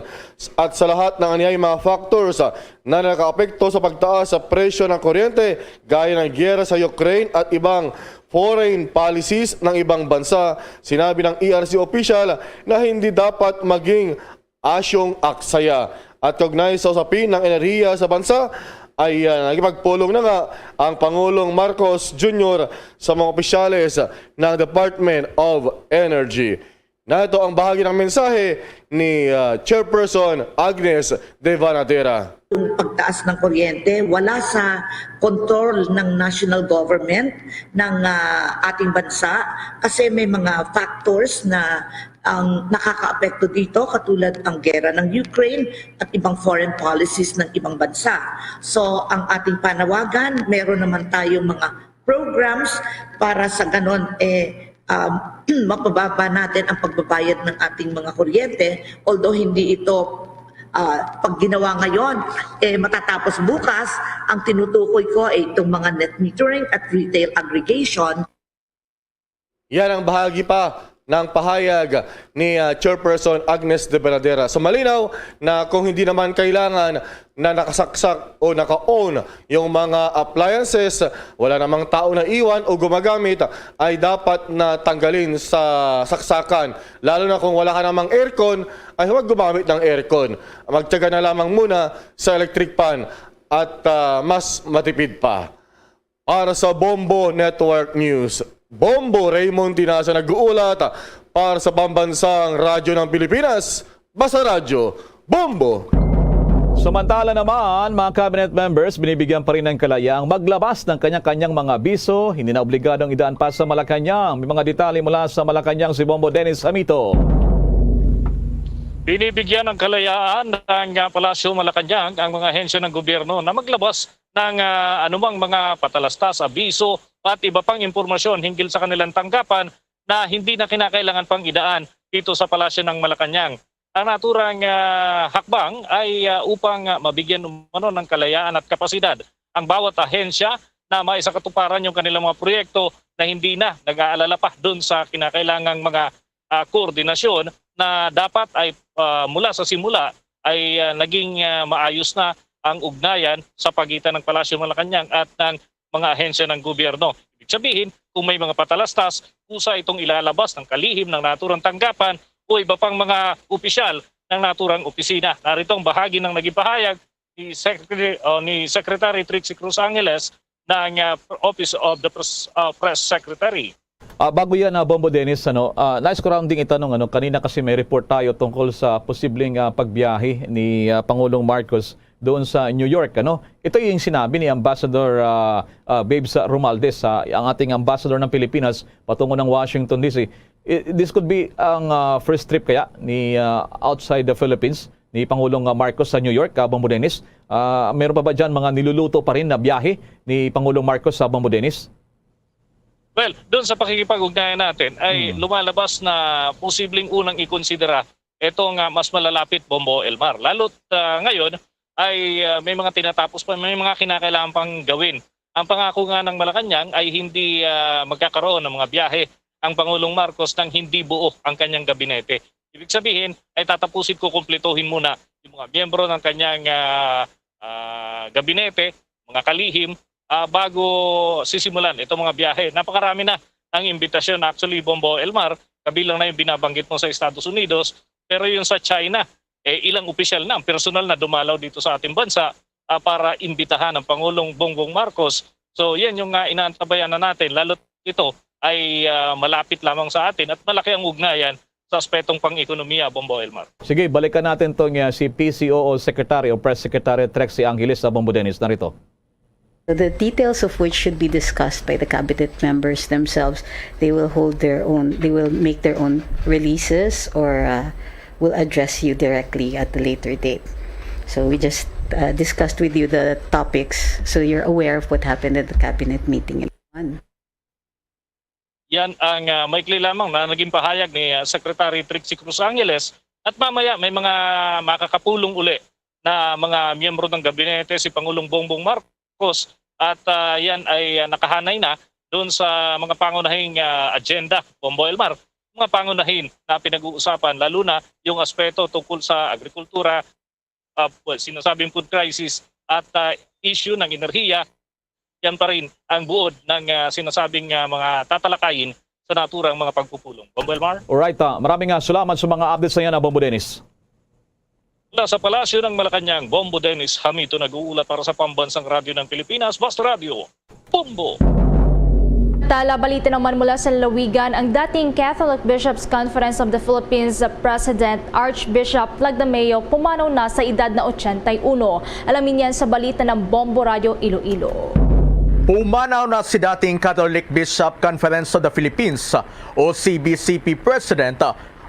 At sa lahat ng aniya mga factors na nakaapekto sa pagtaas sa presyo ng kuryente, gaya ng giyera sa Ukraine at ibang foreign policies ng ibang bansa, sinabi ng E R C official na hindi dapat maging asyong aksaya. At kaugnay sa usapin ng enerhiya sa bansa, ay, ah, nakipagpulong na nga ang Pangulong Marcos Junior sa mga opisyales ng Department of Energy. Narito ang bahagi ng mensahe ni, ah, Chairperson Agnes de Vanadera. Yung pagtaas ng kuryente, wala sa control ng national government ng, ah, ating bansa kasi may mga factors na ang nakakaapekto dito, katulad ang gera ng Ukraine at ibang foreign policies ng ibang bansa. So, ang ating panawagan, meron naman tayong mga programs para sa ganon, eh, um, mapababa natin ang pagbabayad ng ating mga kuryente. Although hindi ito, ah, pag ginawa ngayon, eh, matatapos bukas, ang tinutukoy ko ay itong mga net metering at retail aggregation. Yan ang bahagi pa ng pahayag ni, ah, Chairperson Agnes de Veradera. So, malinaw na kung hindi naman kailangan na nakasaksak o naka-on yung mga appliances, wala namang tao na iwan o gumagamit, ay dapat na tanggalin sa saksakan. Lalo na kung wala ka namang aircon, ay huwag gumamit ng aircon. Magtiyaga na lamang muna sa electric fan at, ah, mas matipid pa. Para sa Bombo Network News, Bombo Raymond Tinasa nag-uulat para sa Pambansang Radyo ng Pilipinas, Basta Radyo, Bombo! Samantala naman, mga cabinet members, binibigyan pa rin ng kalayaang maglabas ng kanya-kanyang mga abiso. Hindi na obligadong idaan pa sa Malacañang. May mga detalye mula sa Malacañang si Bombo Dennis Hamito. Binibigyan ng kalayaan ng, ah, Palasyo Malacañang ang mga ahensya ng gobyerno na maglabas ng, ah, anumang mga patalastas, abiso at iba pang impormasyon hinggil sa kanilang tanggapan na hindi na kinakailangan pang idaan dito sa Palasyo ng Malacañang. Ang naturang, ah, hakbang ay, ah, upang, ah, mabigyan umano ng kalayaan at kapasidad ang bawat ahensya na maisakatuparan yung kanilang mga proyekto na hindi na nag-aalala pa dun sa kinakailangang mga, ah, koordinasyon na dapat ay, ah, mula sa simula ay, ah, naging, ah, maayos na ang ugnayan sa pagitan ng Palasyo Malacañang at ng mga ahensya ng gobyerno. Ibig sabihin, kung may mga patalastas, kusa itong ilalabas ng kalihim ng naturang tanggapan o iba pang mga opisyal ng naturang opisina. Narito ang bahagi ng naging pahayag ni Secretary, o ni Secretary Trixie Cruz Angeles ng, ah, Office of the Pres-, ah, Press Secretary. Ah, bago yan, ah, Bombo Dennis, ano, ah, nais ko rounding itanong, ano, kanina kasi may report tayo tungkol sa posibleng, ah, pagbiyahe ni, ah, Pangulong Marcos doon sa New York, ano. Ito yung sinabi ni Ambassador, ah, ah, Babes, ah, Romualdez, ah, ang ating ambassador ng Pilipinas patungo ng Washington D C. I-, this could be ang, ah, first trip kaya ni, ah, outside the Philippines ni Pangulong, ah, Marcos sa New York, ah, Bombo Dennis. Ah, meron pa ba dyan mga niluluto pa rin na biyahe ni Pangulong Marcos sa Bombo Dennis? Well, doon sa pakikipag-ugnayan natin ay Hmm. lumalabas na posibleng unang ikonsidera ito nga mas malalapit, Bombo Elmar. Lalo't, ah, ngayon ay, ah, may mga tinatapos pa, may mga kinakailangan pang gawin. Ang pangako nga ng Malacañang ay hindi, ah, magkakaroon ng mga biyahe ang Pangulong Marcos nang hindi buo ang kanyang gabinete. Ibig sabihin ay tatapusin ko, kumpletuhin muna yung mga miyembro ng kanyang, ah, ah, gabinete, mga kalihim, ah, bago sisimulan itong mga biyahe. Napakarami na ang imbitasyon. Actually, Bombo Elmar, kabilang na yung binabanggit mo sa Estados Unidos, pero yung sa China, eh, ilang opisyal na ang personal na dumalaw dito sa ating bansa, ah, para imbitahan ang Pangulong Bongbong Marcos. So, yan yung, ah, inaantabayanan natin, lalo't ito ay, ah, malapit lamang sa atin at malaki ang ugnayan sa aspetong pang-ekonomiya, Bombo Elmar. Sige, balikan natin tong, ah, si P C O O Secretary o Press Secretary Trixie Angeles sa Bombo Dennis. Narito. The details of which should be discussed by the cabinet members themselves. They will hold their own, they will make their own releases or, uh, will address you directly at a later date. So we just, uh, discussed with you the topics, so you're aware of what happened at the cabinet meeting in Yan ang, ah, maikli lamang na naging pahayag ni, ah, Secretary Trixie Cruz Angeles. At mamaya may mga makakapulong uli na mga miyembro ng gabinete si Pangulong Bongbong Marcos. At, ah, yan ay, ah, nakahanay na doon sa mga pangunahing, ah, agenda, Bombo Elmar, mga pangunahin na pinag-uusapan, lalo na yung aspeto tungkol sa agrikultura, ah, well, sinasabing food crisis at, ah, issue ng enerhiya. Yan pa rin ang buod ng, ah, sinasabing, ah, mga tatalakayin sa naturang mga pagpupulong. Bombo Elmar? Alright, ah, maraming, ah, salamat sa mga updates na yan, ah, Bombo Dennis. Mula sa Palasyo ng Malacañang, Bombo Dennis Hamito nag-uulat para sa Pambansang Radyo ng Pilipinas, Basta Radyo, Bombo. Tala balita naman mula sa lalawigan, ang dating Catholic Bishops' Conference of the Philippines President Archbishop Lagdameo pumanaw na sa edad na ochenta y uno. Alamin yan sa balita ng Bombo Radyo Iloilo. Pumanaw na si dating Catholic Bishop Conference of the Philippines o C B C P President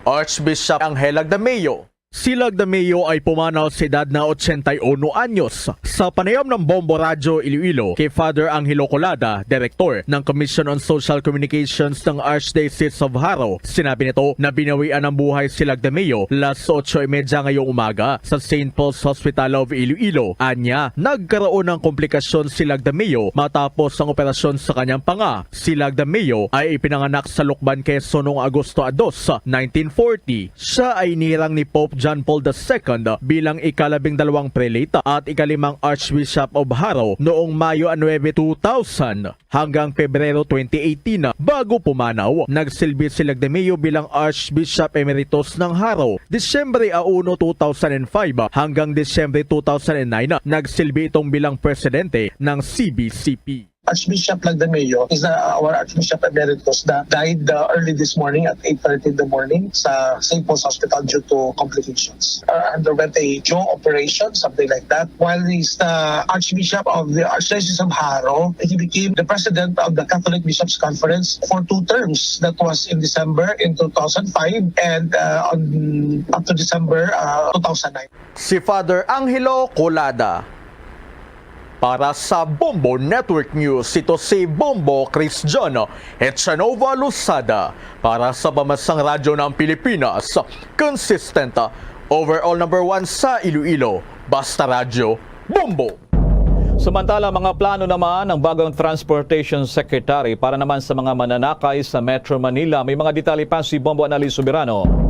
Archbishop Angel Lagdameo. Si Lagdameo ay pumanaw sa edad na ochenta y uno anyos. Sa panayam ng Bombo Radyo Iloilo kay Father Angelo Colada, Director ng Commission on Social Communications ng Archdiocese of Jaro, sinabi nito na binawian ng buhay si Lagdameo las otso y media ngayong umaga sa Saint Paul's Hospital of Iloilo. Anya, nagkaroon ng komplikasyon si Lagdameo matapos ang operasyon sa kanyang panga. Si Lagdameo ay ipinanganak sa Lucban, Quezon noong Agosto dos, nineteen forty. Siya ay inihirang ni Pope John Paul the Second bilang ikalabing dalawang prelate at ikalimang Archbishop of Jaro noong Mayo nuebe, two thousand, hanggang Pebrero twenty eighteen, bago pumanaw. Nagsilbi si Lagdameo bilang Archbishop Emeritus ng Jaro, Disyembre uno, two thousand and five, hanggang Disyembre two thousand and nine, nagsilbi itong bilang presidente ng C B C P. Archbishop Lagdameo is the, our Archbishop Emeritus that died uh, early this morning at eight thirty in the morning sa Saint Paul's Hospital due to complications. Uh, underwent a jaw operation, something like that. While he's the Archbishop of the Archdiocese of Jaro, he became the president of the Catholic Bishops' Conference for two terms. That was in December in two thousand five and uh, on, up to December uh, two thousand nine. Si Father Angelo Colada. Para sa Bombo Network News, ito si Bombo Cristiano Echanova Losada. Para sa Pambansang Radyo ng Pilipinas, consistent, overall number one sa Iloilo. Basta Radyo, Bombo! Samantala, mga plano naman ng bagong Transportation Secretary para naman sa mga mananakay sa Metro Manila. May mga detalye pa si Bombo Annalyn Soberano.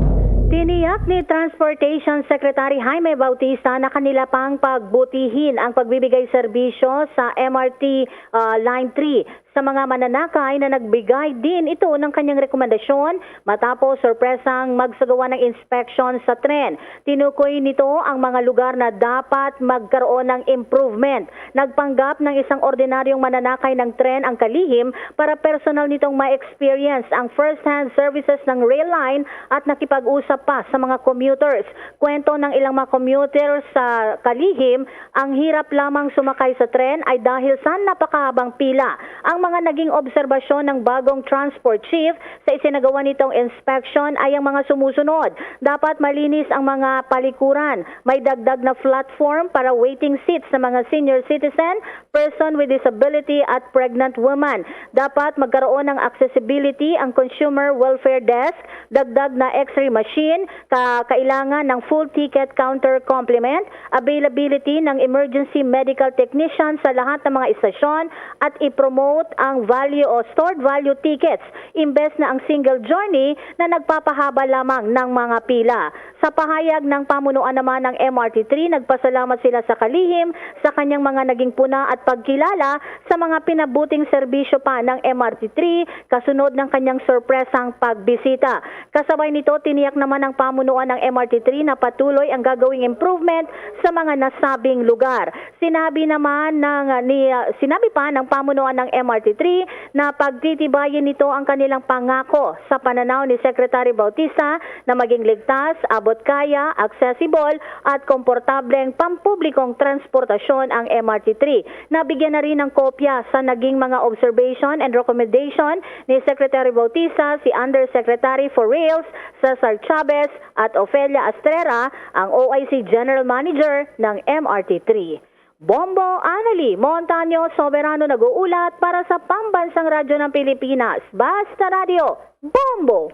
Tiniyak ni Transportation Secretary Jaime Bautista na kanila pang pagbutihin ang pagbibigay serbisyo sa M R T ah, Line three sa mga mananakay na nagbigay din ito ng kanyang rekomendasyon matapos sorpresang magsagawa ng inspection sa tren. Tinukoy nito ang mga lugar na dapat magkaroon ng improvement. Nagpanggap ng isang ordinaryong mananakay ng tren ang kalihim para personal nitong ma-experience ang first-hand services ng rail line at nakipag-usap pa sa mga commuters. Kwento ng ilang mga commuter sa kalihim, ang hirap lamang sumakay sa tren ay dahil sa napakahabang pila. Ang mga naging obserbasyon ng bagong transport chief sa isinagawa nitong inspection ay ang mga sumusunod. Dapat malinis ang mga palikuran, may dagdag na platform para waiting seats sa mga senior citizen, person with disability at pregnant woman. Dapat magkaroon ng accessibility ang consumer welfare desk, dagdag na x-ray machine, ka kailangan ng full ticket counter complement, availability ng emergency medical technician sa lahat ng mga istasyon, at i-promote ang value o stored value tickets imbes na ang single journey na nagpapahaba lamang ng mga pila. Sa pahayag ng pamunuan naman ng M R T three, nagpasalamat sila sa kalihim sa kanyang mga naging puna at pagkilala sa mga pinabuting serbisyo pa ng M R T three kasunod ng kanyang sorpresang pagbisita. Kasabay nito, tiniyak naman ng pamunuan ng M R T three na patuloy ang gagawing improvement sa mga nasabing lugar. Sinabi naman ng ni ah, sinabi pa ng pamunuan ng M R T three na pagtitibayin nito ang kanilang pangako sa pananaw ni Secretary Bautista na maging ligtas, abot kaya, accessible at komportableng pampublikong transportasyon ang M R T three. Nabigyan na rin ng kopya sa naging mga observation and recommendation ni Secretary Bautista si Undersecretary for Rails Cesar Chavez at Ofelia Astrera, ang O I C General Manager ng M R T three. Bombo Annalie Montaño Soberano nag-uulat para sa Pambansang Radyo ng Pilipinas, Basta Radyo, Bombo!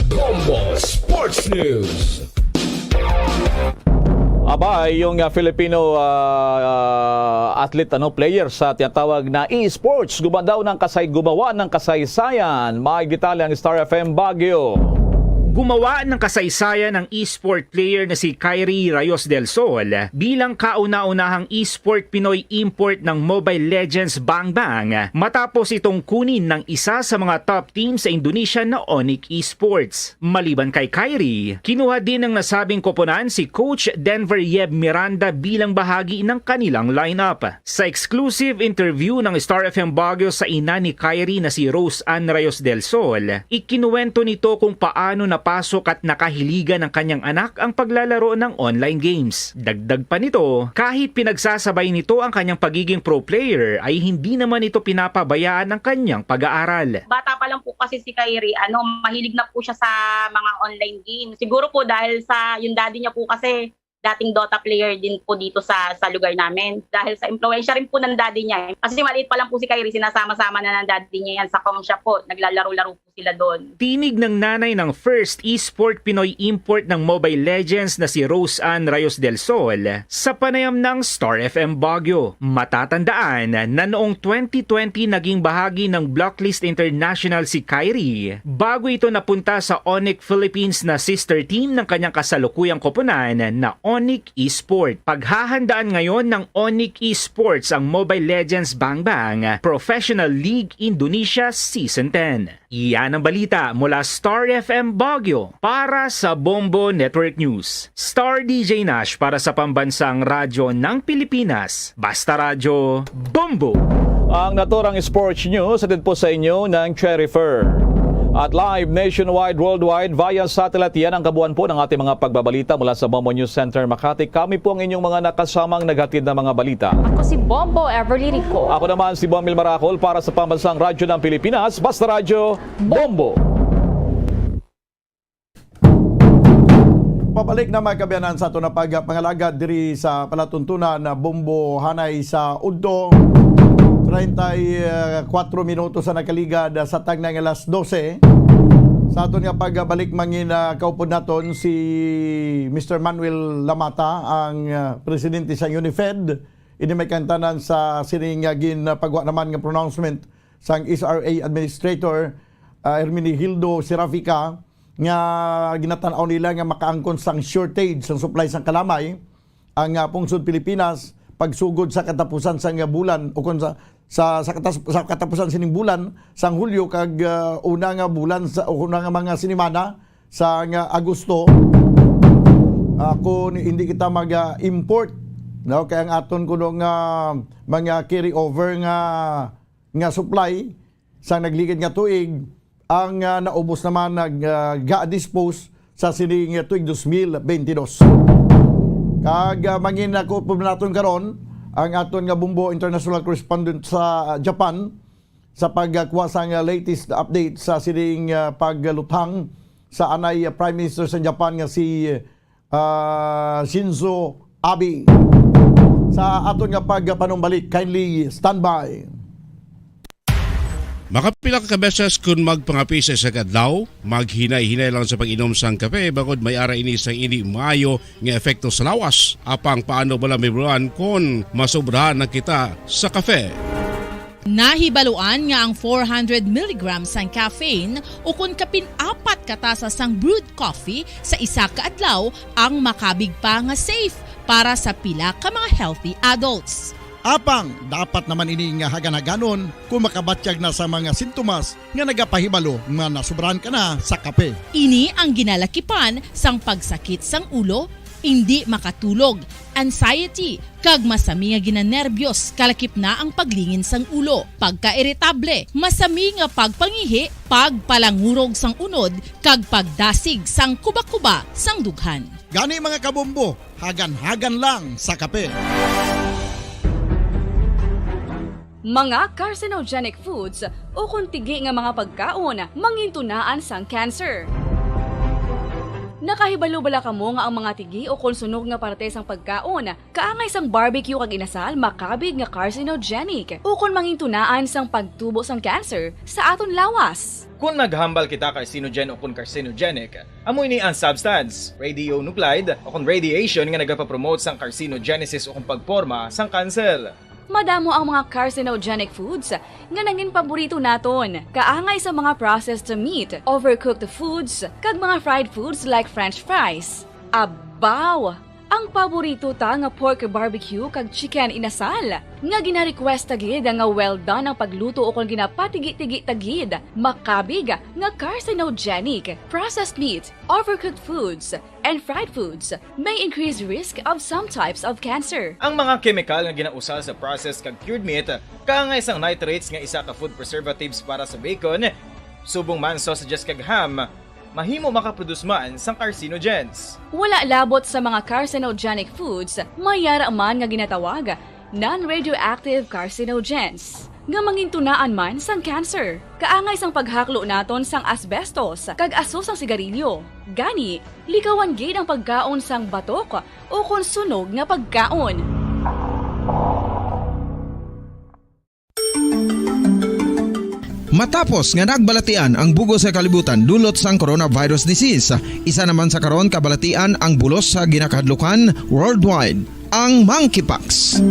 Bombo Sports News. Aba, yung ah, Filipino ah, ah, athlete, ano, player sa tinatawag na esports, gumawa daw ng kasay gumawa ng kasaysayan. May detalye ang Star F M Baguio. Gumawa ng kasaysayan ang esport player na si Kyrie Rayos del Sol bilang kauna-unahang esport Pinoy import ng Mobile Legends Bang Bang matapos itong kunin ng isa sa mga top team sa Indonesia na Onic Esports. Maliban kay Kyrie, kinuha din ng nasabing koponan si Coach Denver Yeb Miranda bilang bahagi ng kanilang lineup. Sa exclusive interview ng Star F M Baguio sa ina ni Kyrie na si Rose Ann Rayos del Sol, ikinuwento nito kung paano napasok at nakahiligan ng kanyang anak ang paglalaro ng online games. Dagdag pa nito, kahit pinagsasabay nito ang kanyang pagiging pro player, ay hindi naman ito pinapabayaan ang kanyang pag-aaral. Bata pa lang po kasi si Kyrie, ano, mahilig na po siya sa mga online games. Siguro po dahil sa yung daddy niya po kasi dating Dota player din po dito sa sa lugar namin. Dahil sa impluwensya rin po ng daddy niya. Kasi maliit pa lang po si Kyrie, sinasama-sama na ng daddy niya yan sa com shop po. Naglalaro-laro po sila doon. Tinig ng nanay ng first esport Pinoy import ng Mobile Legends na si Rose Ann Rayos del Sol sa panayam ng Star F M Baguio. Matatandaan na noong twenty twenty naging bahagi ng Blacklist International si Kyrie bago ito napunta sa Onic Philippines na sister team ng kanyang kasalukuyang koponan na Onic Esport. Paghahandaan ngayon ng Onic Esports ang Mobile Legends Bang Bang Professional League Indonesia Season ten. Iyan ang balita mula Star F M Baguio para sa Bombo Network News. Star D J Nash para sa Pambansang Radyo ng Pilipinas. Basta Radyo, Bombo! Ang naturang sports news hatid po sa inyo ng Cherry Fair. At live nationwide, worldwide, via satellite, yan ang kabuuan po ng ating mga pagbabalita mula sa Bombo News Center Makati. Kami po ang inyong mga nakasamang naghatid ng mga balita. Ako si Bombo Everly Rico. Ako naman si Bomil Maracol para sa Pambansang Radyo ng Pilipinas, Basta Radyo, Bombo. Pabalik na, mga kaabyanan, sa aton na pagpangalagad diri sa palatuntunan na Bombo, hanay sa udto, treinta y cuatro minutos sa nakaligad sa tagna nga alas dose. Sa aton nga pagbalik, mangin, ah, kaupod naton si Mister Manuel Lamata, ang, ah, presidente sa UNIFED. Ini may kantanan sa sining, ah, ginpagwa naman nga pronouncement sang S R A Administrator, ah, Hermenegildo Serafica, nga ginatan-aw nila nga makaangkon sang shortage sang supply sang kalamay ang, ah, pungsod Pilipinas pagsugod sa katapusan sang bulan, o kon sa, sa, sa katas-, sa katapusan sining bulan sang Hulyo kag, ah, una nga bulan sa, o una nga mga sinimana sa nga Agosto, ah, kung hindi kita mag, ah, import, no? Kay ang aton kuno nga mga carry over nga, nga supply sa nagligid nga tuig, ang, ah, naubos naman nag, ah, ga-dispose sa sining tuig dos mil benti dos. Kag, ah, mangin ako po naton karon ang aton nga Bombo international correspondent sa, ah, Japan, sa pagkuha sang latest update sa sining, ah, pagluthang sa anay, ah, Prime Minister sa Japan nga si, ah, Shinzo Abe. Sa aton nga pagpanumbalik, kindly standby. Makapila ka beses kun magpangape sa isa ka adlaw? Maghinay-hinay lang sa pag-inom sang kape, bangod may ara ini sang indi maayo nga epekto sa lawas. Apang paano bala, Ma'am Ron, kon masobrahan na kita sa kape? Nahibaluan nga ang four hundred milligrams sang caffeine ukon kapin apat ka tasa sang brewed coffee sa isa ka adlaw ang makabig pa nga safe para sa pila ka mga healthy adults. Apang dapat naman ini nga hagan-haganon kung makabatyag na sa mga sintomas nga nagapahibalo nga nasobrahan ka na sa kape. Ini ang ginalakipan sang pagsakit sang ulo, indi makatulog, anxiety, kag masami nga ginanerbyos, kalakip na ang paglingin sang ulo, pagkairitable, masami nga pagpangihi, pagpalangurog sang unod, kag pagdasig sang kubakuba sang dughan. Gani, mga kabombo, hagan-hagan lang sa kape. Mga carcinogenic foods ukon tigi nga mga pagkaon mangintunaan sang cancer. Nakahibalo bala kamo nga ang mga tigi ukon sunog nga parte sang pagkaon, kaangay sang barbecue kag inasal, makabig nga carcinogenic ukon mangintunaan sang pagtubo sang cancer sa aton lawas? Kon naghambal kita carcinogen ukon carcinogenic, amo ini ang substance, radionuclide ukon radiation, nga nagapapromote sang carcinogenesis ukon pagporma sang cancer. Madamo ang mga carcinogenic foods nga nangin paborito naton, kaangay sa mga processed meat, overcooked foods, kag mga fried foods like French fries. Abaw! Ang paborito ta nga pork barbecue kag chicken inasal, nga gina-request ta gid nga well done ang pagluto ukon ginapatigi-tigi ta gid, makabig nga carcinogenic. Processed meat, overcooked foods, and fried foods may increase risk of some types of cancer. Ang mga kemikal nga ginausal sa processed kag cured meat, kaangay sang nitrates nga isa ka food preservatives para sa bacon, subong man sausages kag ham, mahimo makaproduce man sang carcinogens. Wala labot sa mga carcinogenic foods, may ara man nga ginatawag non-radioactive carcinogens, nga mangintunaan man sang cancer. Kaangay sang paghaklo naton sang asbestos kag aso sang sigarilyo. Gani, likawan gid ang pagkaon sang batok ukon sunog nga pagkaon. Matapos nga nagbalatian ang bug-os nga kalibutan dulot sang coronavirus disease, isa naman sa karon kabalatian ang bulos sa ginakahadlukan worldwide, ang monkeypox.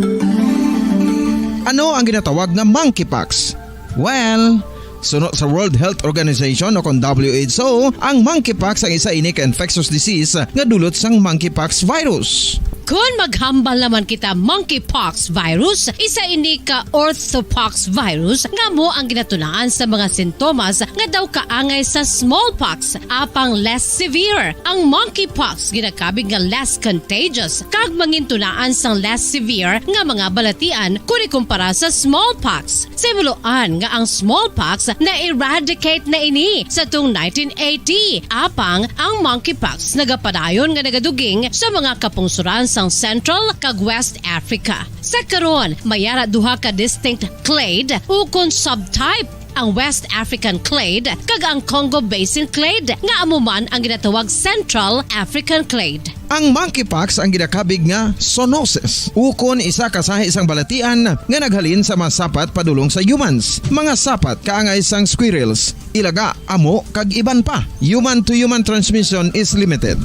Ano ang ginatawag nga monkeypox? Well, suno sa World Health Organization o kon W H O, ang monkeypox ang isa ini ka infectious disease nga dulot sang monkeypox virus. Kon maghambal naman kita monkeypox virus, isa ini ka orthopox virus nga amo ang ginatunaan sa mga sintomas nga daw kaangay sa smallpox, apang less severe. Ang monkeypox ginakabig nga less contagious kag mangintunaan sang less severe nga mga balatian kon ikumpara sa smallpox. Simuloan nga ang smallpox na-eradicate na ini sa tung nineteen eighty, apang ang monkeypox nagapadayon nga nagaduging sa mga kapungsuran sang Central kag West Africa. Sa karon, may ara duha ka distinct clade ukon subtype, ang West African clade kag ang Congo Basin clade, nga amo man ang ginatawag Central African clade. Ang monkeypox ang ginakabig nga zoonosis, ukon isa ka sahi sang balatian nga naghalin sa mga sapat padulong sa humans, mga sapat kaangay sang squirrels, ilaga, amo, kag iban pa. Human-to-human transmission is limited.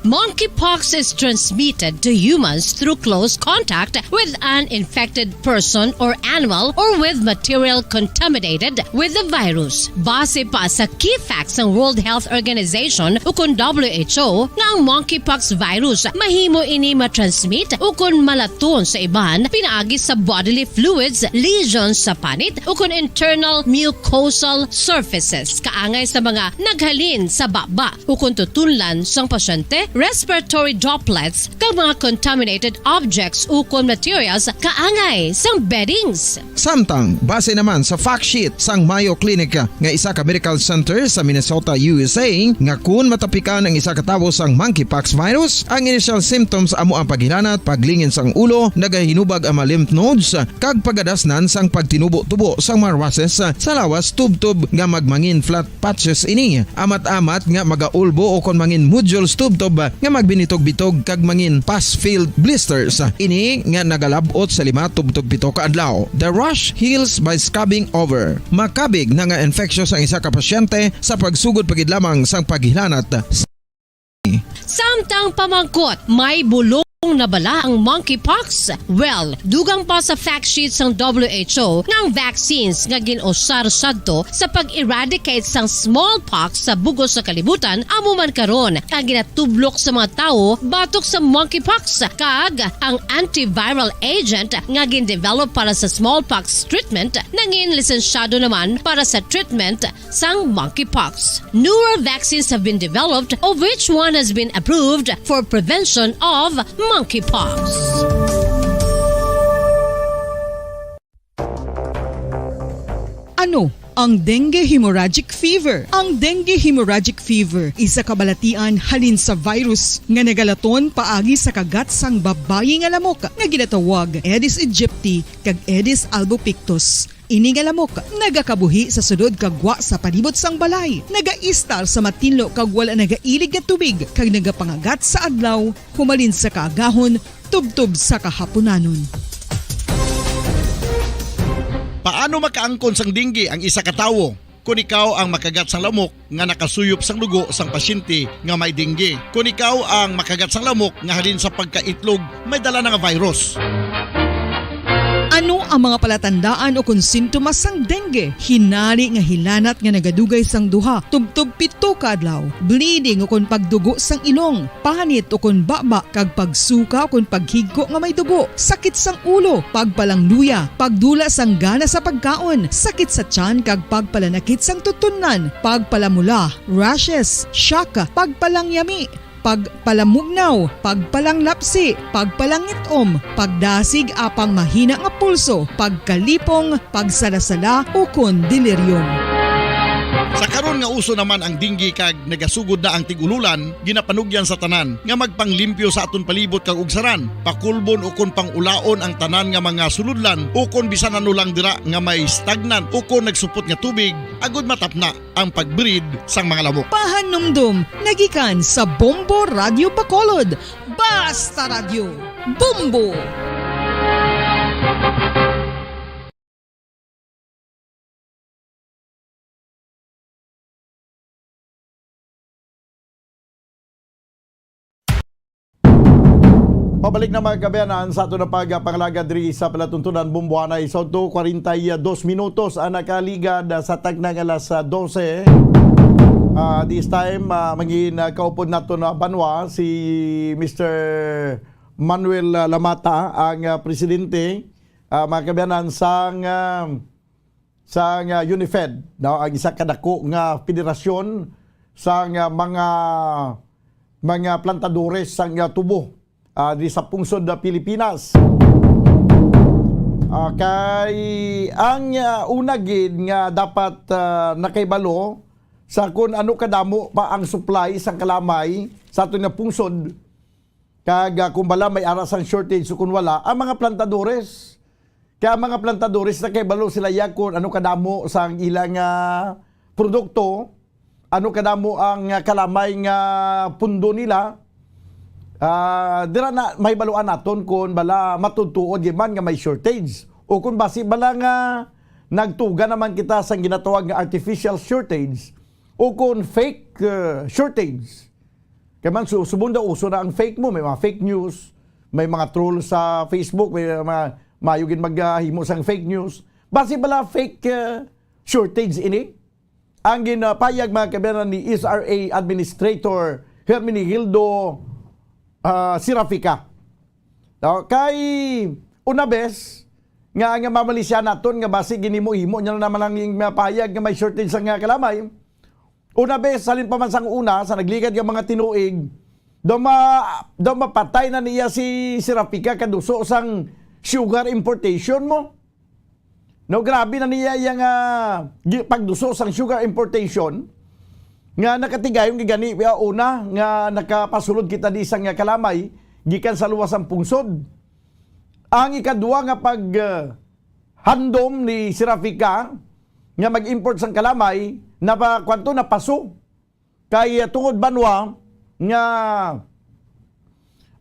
Monkeypox is transmitted to humans through close contact with an infected person or animal or with material contaminated with the virus. Base pa sa key facts sang World Health Organization ukon W H O, nga ang monkeypox virus mahimo ini matransmit ukon malaton sa iban pinaagi sa bodily fluids, lesions sa panit, ukon internal mucosal surfaces kaangay sa mga naghalin sa baba ukon tutunlan sang pasyente, respiratory droplets, kag mga contaminated objects ukon materials kaangay sang beddings. Samtang, base naman sa fact sheet sang Mayo Clinic nga isa ka medical center sa Minnesota, U S A, nga kun matapikan ang isa ka tawo sang monkeypox virus, ang initial symptoms amo ang paghilanat, paglingin sang ulo, nagahinubag ang mga lymph nodes, kag pagadasnan sang pagtinubo-tubo sang mga rashes sa lawas tubtob nga magmangin flat patches ini, amat-amat nga magaulbo ukon mangin nodules tubtob nga magbinitog-bitog kag mangin pus-filled blisters. Ini nga nagalab-ot sa lima tubtob pito ka adlaw. The rash heals by scabbing over. Makabig na nga infectious ang isa ka pasyente sa pagsugod pa gid lamang sang paghilanat. Samtang pamangkot, may bulong na bala ang monkeypox? Well, dugang pa sa fact sheet sang W H O nga ang vaccines nga gin-usar sadto sa pag-eradicate sang smallpox sa bug-os nga kalibutan amo man karon ang ginatublok sa mga tawo batok sa monkeypox, kag ang antiviral agent nga gin-develop para sa smallpox treatment nangin lisensyado naman para sa treatment sang monkeypox. Newer vaccines have been developed, of which one has been approved for prevention of monkeypox. Ano ang dengue hemorrhagic fever? Ang dengue hemorrhagic fever isa ka balatian halin sa virus nga nagalaton paagi sa kagat sang babayi nga lamok nga ginatawag Aedes aegypti kag Aedes albopictus. Ini nga lamok nagakabuhi sa sulod kag gwa sa palibot sang balay, nagaistar sa matinlo kag wala nagailig nga tubig, kag nagapangagat sa adlaw humalin sa kaagahon tubtob sa kahapunanon. Paano makaangkon sang dengue ang isa ka tawo? Kon ikaw ang makagat sang lamok nga nakasuyop sang dugo sang pasyente nga may dengue, kon ikaw ang makagat sang lamok nga halin sa pagkaitlog may dala na nga virus. Ano ang mga palatandaan o kon sintomas sang dengue? Hinari nga hilanat nga nagadugay sang duha tubtob pito ka adlaw, bleeding o kon pagdugo sang ilong, panit o kon baba, kag pagsuka o kon paghigko nga may dugo, sakit sang ulo, pagpalangluya, pagdula sang gana sa pagkaon, sakit sa tiyan kag pagpalanakit sang tutunlan, pagpalamula, rashes, shock, pagpalangyami, pagpalamugnaw, pagpalanglapsi, pagpalangit-om, pagdasig apang mahina nga pulso, pagkalipong, pagsalasala, ukon delirium. Sa karon nga uso naman ang dengue kag nagasugod na ang tig-ululan, ginapanugyan sa tanan nga magpanglimpyo sa aton palibot kag ugsaran, pakulbon ukon pang-ulaon ang tanan nga mga sulodlan ukon bisan ano lang dira nga may stagnant ukon nagsupot nga tubig, agud matapna ang pag-breed sang mga lamok. Pahanumdom nagikan sa Bombo Radyo Bacolod. Basta Radyo, Bombo! Pabalik na, mga kaabyanan, sa ato na pagpangalaga diri sa palatuntunan Bombo anay sa Sauto, kwarenta y dos minutos ang nakaligad, ah, sa takna nga alas, ah, dose. Ah, this time, ah, mangin, ah, kaupod nato na banwa si Mister Manuel, ah, Lamata, ang, ah, presidente, ah, mga kaabyanan, sang, ah, sang, ah, UNIFED, no? Ang isa ka dako nga federasyon sang, ah, mga, mga plantadores sang, ah, tubo, ah, di sa pungsod na Pilipinas. Ah, kay ang, ah, una gid nga dapat, ah, nakahibalo sa kun ano kadamo pa ang supply sang kalamay sa aton nga pungsod, kag, ah, kung bala may ara sang shortage o kung wala, ang mga plantadores. Kaya ang mga plantadores, nakahibalo sila ya kung ano kadamo sang ilang, ah, produkto, ano kadamo ang, ah, kalamay nga pundo nila. Ah, dira na mahibaluan naton kung bala matutuod gid man nga may shortage o kung basi bala nga nagtuga naman kita sang ginatawag nga artificial shortage o kung fake, ah, shortage. Kay man, su-, subong daw uso na ang fake mo, may mga fake news, may mga troll sa Facebook, may mga mayo gid maghimo sang fake news. Basi bala fake, ah, shortage ini? Ang ginapayag, mga kaabyanan, ni S R A Administrator Herminegildo, ah, Serafica. No? Kay una bes nga, nga mamalisya naton nga basi ginhimo-himo niya na naman ang mapayag nga may shortage sa nga kalamay. Una bes, halin pa man sang una, sa nagligad nga mga tinuig, daw ma-, daw mapatay na niya si Serafica kaduso sang sugar importation mo. No, grabe na niya iya nga gi-, pagduso sang sugar importation nga nakatigayon gid gani, ah, una nga nakapasulod kita di sang, ah, kalamay gikan sa luwas sang pungsod. Ang ikadua nga pag, ah, handom ni Serafica nga mag-import sang kalamay, napa-, kwanto, napaso. Kay, ah, tungod banwa nga,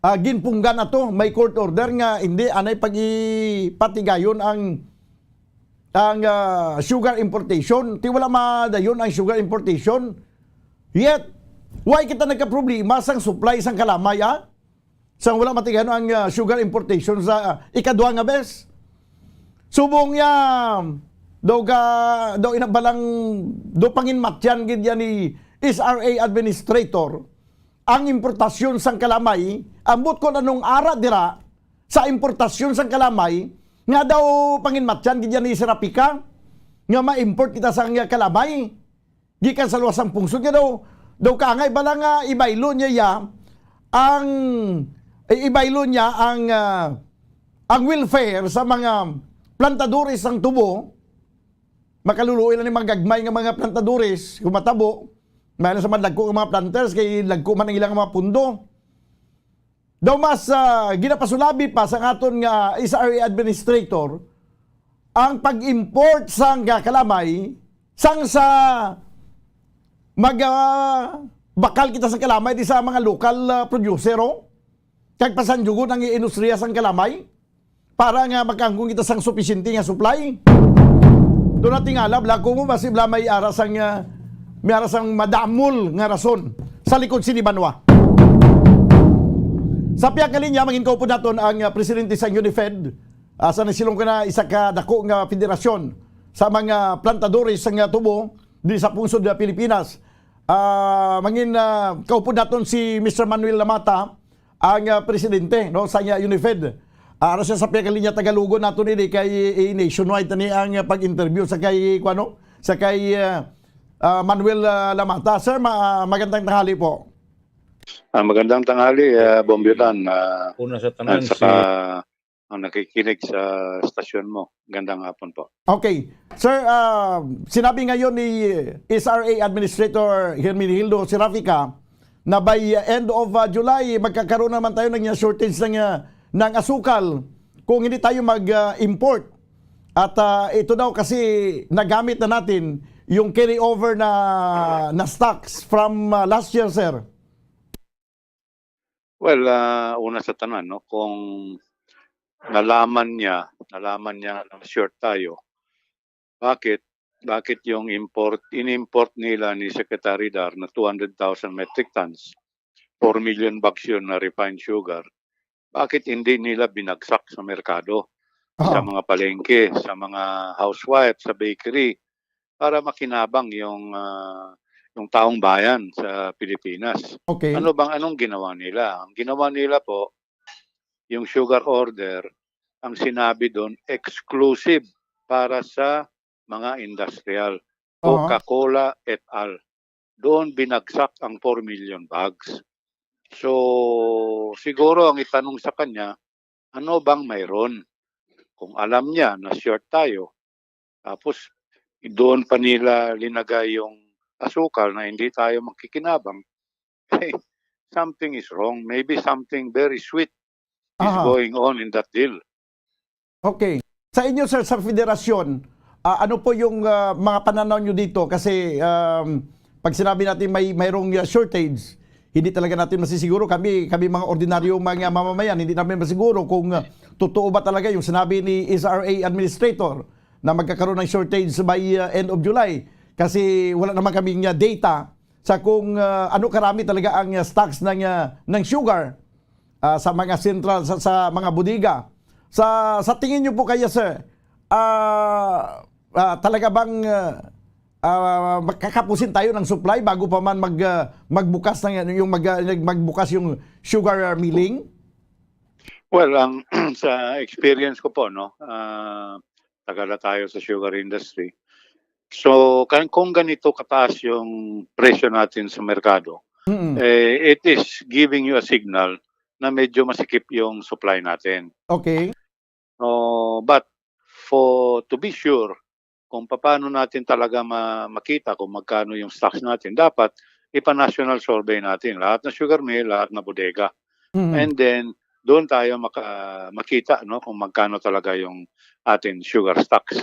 ah, ginpunggan ato, may court order nga hindi anay pag-ipatigayon ang, ang, ah, sugar importation. Ti wala madayon ang sugar importation. Yet, why kita nagkaproblema sang supply sang kalamay, ah? Sang wala matigayon ang, ah, sugar importation sa, ah, ikadua nga bes. Subong niya, daw ga-, daw inabalang, daw panginmatyan gid yan ni S R A administrator ang importasyon sang kalamay, ambot kon anong ara dira sa importasyon sang kalamay, nga daw panginmatyan gid yan ni Serafica, nga ma-import kita sang kalamay gikan sa luwas sang pungsod nga daw, daw kaangay bala nga ibaylo niya ya ang, i-, ibaylo niya ang, ah, ang welfare sa mga plantadores sang tubo. Makaluluoy lang ni mga gagmay nga mga plantadores, kung matabo, may lang sa mga dagko nga mga planters, kay dagko man ang ilang mga pundo. Daw mas, ah, ginapasulabi pa sang aton nga S R A administrator ang pag-import sang, ah, kalamay sang sa mag, ah, bakal kita sa kalamay di sa mga lokal, ah, producer, oh. Kag pasandyugon ang industriya sang kalamay para nga makaangkon kita sang supisyente nga supply. Doon nating alab, lako mo, basi bala may ara sang, ah, may ara sang madamol nga rason sa likod sini banwa. Sa pihak nga linya, mangin kaupod naton ang, ah, presidente sa UNIFED, ah, sa nasilong ko na isa ka dako nga federasyon sa mga plantadores sang, ah, tubo di sa pungsod nga Pilipinas. Ah, mangin, ah, kaupod naton si Mister Manuel Lamata, ang, ah, presidente, no, sa, ah, UNIFED. Ah, ara siya sa pihak nga linya, Tagalogon naton ini kay, eh, nationwide ni ang, ah, pag-interview sa kay, kuno, sa kay, ah, ah, Manuel, ah, Lamata. Sir, ma-, ah, magandang tanghali po. Ah, magandang tanghali, ah, Bombiutan, ah, Una sa tanan, at saka si ang nakikinig sa stasyon mo. Gandang hapon po. Okay. Sir, ah, sinabi ngayon ni S R A Administrator Herminegildo Serafica na by, ah, end of, ah, July, magkakaroon naman tayo ng, ah, shortage ng, ah, ng asukal kung hindi tayo mag, ah, import. At, ah, ito daw kasi nagamit na natin yung carry over na, na stocks from, ah, last year, sir. Well, ah, una sa tanan, no, kung nalaman niya, nalaman niya na short tayo, bakit, bakit yung import, in-import nila ni Secretary Dar na two hundred thousand metric tons, four million bags yun na refined sugar, bakit hindi nila binagsak sa merkado, sa Ah. mga palengke, sa mga housewife, sa bakery, para makinabang yung, ah, yung taong bayan sa Pilipinas? Okay. Ano bang, anong ginawa nila? Ang ginawa nila po, yung sugar order, ang sinabi doon, exclusive para sa mga industrial, Aha. Coca-Cola et al. Doon binagsak ang four million bags. So, siguro ang itanong sa kanya, ano bang mayroon? Kung alam niya na short tayo, tapos doon pa nila linagay yung asukal na hindi tayo makikinabang, something is wrong. Maybe something very sweet is Aha. going on in that deal. Okay. Sa inyo, sir, sa federasyon, ah, ano po yung, ah, mga pananaw nyo dito? Kasi, um, pag sinabi natin may mayroong, ah, shortage, hindi talaga natin masisiguro. Kami, kami mga ordinaryo, mga mamamayan, hindi namin masiguro kung, ah, totoo ba talaga yung sinabi ni S R A administrator na magkakaroon ng shortage by, ah, end of July. Kasi wala naman kaming, ah, data sa kung, ah, ano karami talaga ang, ah, stocks ng, ah, ng sugar, ah, sa mga sentral, sa, sa mga bodega. Sa, sa tingin niyo po kaya, sir, ah, ah, talaga bang, ah, ah, makakapusin tayo ng supply bago pa man mag, ah, magbukas ng, yung mag, ah, magbukas yung sugar, ah, milling? Well, ang sa experience ko po, no, ah, tagal na tayo sa sugar industry. So, kan-, kung ganito kataas yung presyo natin sa merkado, Mm. eh, it is giving you a signal na medyo masikip yung supply natin. Okay. Oh, but for, to be sure, kung paano natin talaga ma-, makita kung magkano yung stocks natin, dapat ipa-national survey natin lahat na sugar mill, lahat na bodega. Mm. And then, doon tayo maka-, makita, no, kung magkano talaga yung ating sugar stocks.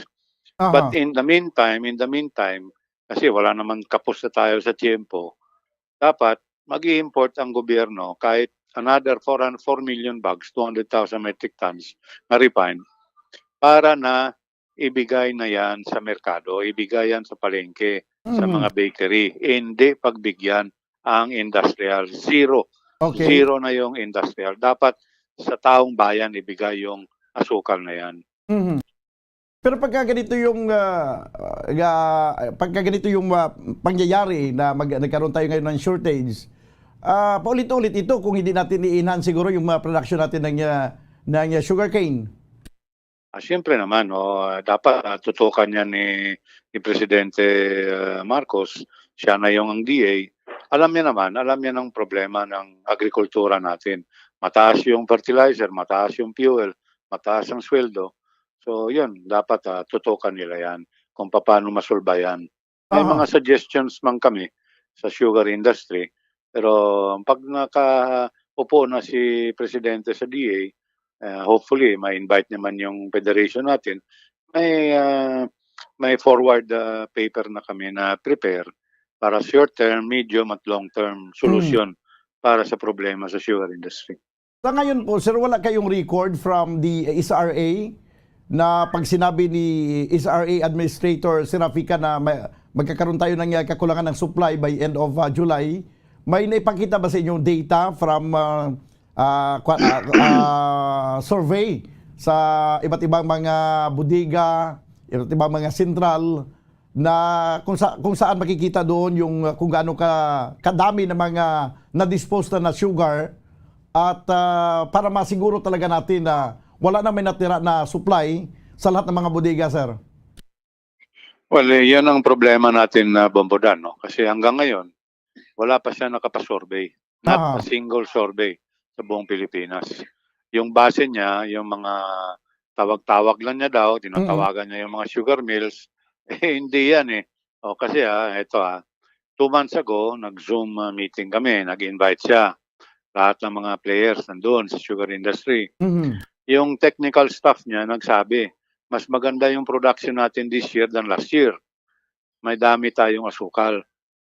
Aha. But in the meantime, in the meantime, kasi wala naman, kapos na tayo sa tiyempo, dapat mag-i-import ang gobyerno kahit another four hundred, four million bags, two hundred thousand metric tons na refined, para na ibigay na yan sa merkado, ibigay yan sa palengke, sa Mhm. mga bakery. Hindi pagbigyan ang industrial. Zero. Okay. Zero na yung industrial. Dapat sa taong bayan ibigay yung asukal na yan. Mhm. Pero pagka ganito yung, ah, ah, pagka ganito yung, ah, pangyayari na mag-, nagkaroon tayo ngayon ng shortage, ah, paulit-ulit ito kung hindi natin i-enhance siguro yung mga production natin ng, ah, ng, ah, sugarcane. Ah, siyempre naman, no, ah, dapat, ah, tutukan yan ni, ni Presidente, ah, Marcos. Siya na yung ang D A. Alam niya naman, alam niya ng problema ng agrikultura natin. Mataas yung fertilizer, mataas yung fuel, mataas ang sweldo. So, yun, dapat, ah, tutukan nila yan kung paano masulba yan. May Aha. mga suggestions man kami sa sugar industry, pero pag nakaupo na si Presidente sa D A, ah, hopefully, ma-invite naman yung federation natin, may, ah, may forward, ah, paper na kami na prepare para short term, medium at long term Hmm. solution para sa problema sa sugar industry. Sa ngayon po, sir, wala kayong record from the S R A na pag sinabi ni S R A Administrator Serafica na may, magkakaroon tayo ng, uh, kakulangan ng supply by end of, uh, July, may naipakita ba sa inyong data from, uh, uh, kwa-, uh, uh, survey sa iba't ibang mga bodega, iba't ibang mga sentral na kung sa-, kung saan makikita doon yung, uh, kung gaano ka-, kadami na mga na-dispose na, na sugar at, uh, para masiguro talaga natin na wala na may natira na supply sa lahat ng mga bodega, sir? Well, eh, yun ang problema natin, uh, Bombodan, no? Kasi hanggang ngayon, wala pa siya nakapasurvey. Not Aha. a single survey sa buong Pilipinas. Yung base niya, yung mga tawag-tawag lang niya daw, tinatawagan Mm. niya yung mga sugar mills, eh, hindi yan eh. O, kasi, ah, eto, ah, two months ago, nag-Zoom, ah, meeting kami, nag-invite siya. Lahat ng mga players nandun sa sugar industry. Mhm. Yung technical staff niya nagsabi, "Mas maganda yung production natin this year than last year. May dami tayong asukal."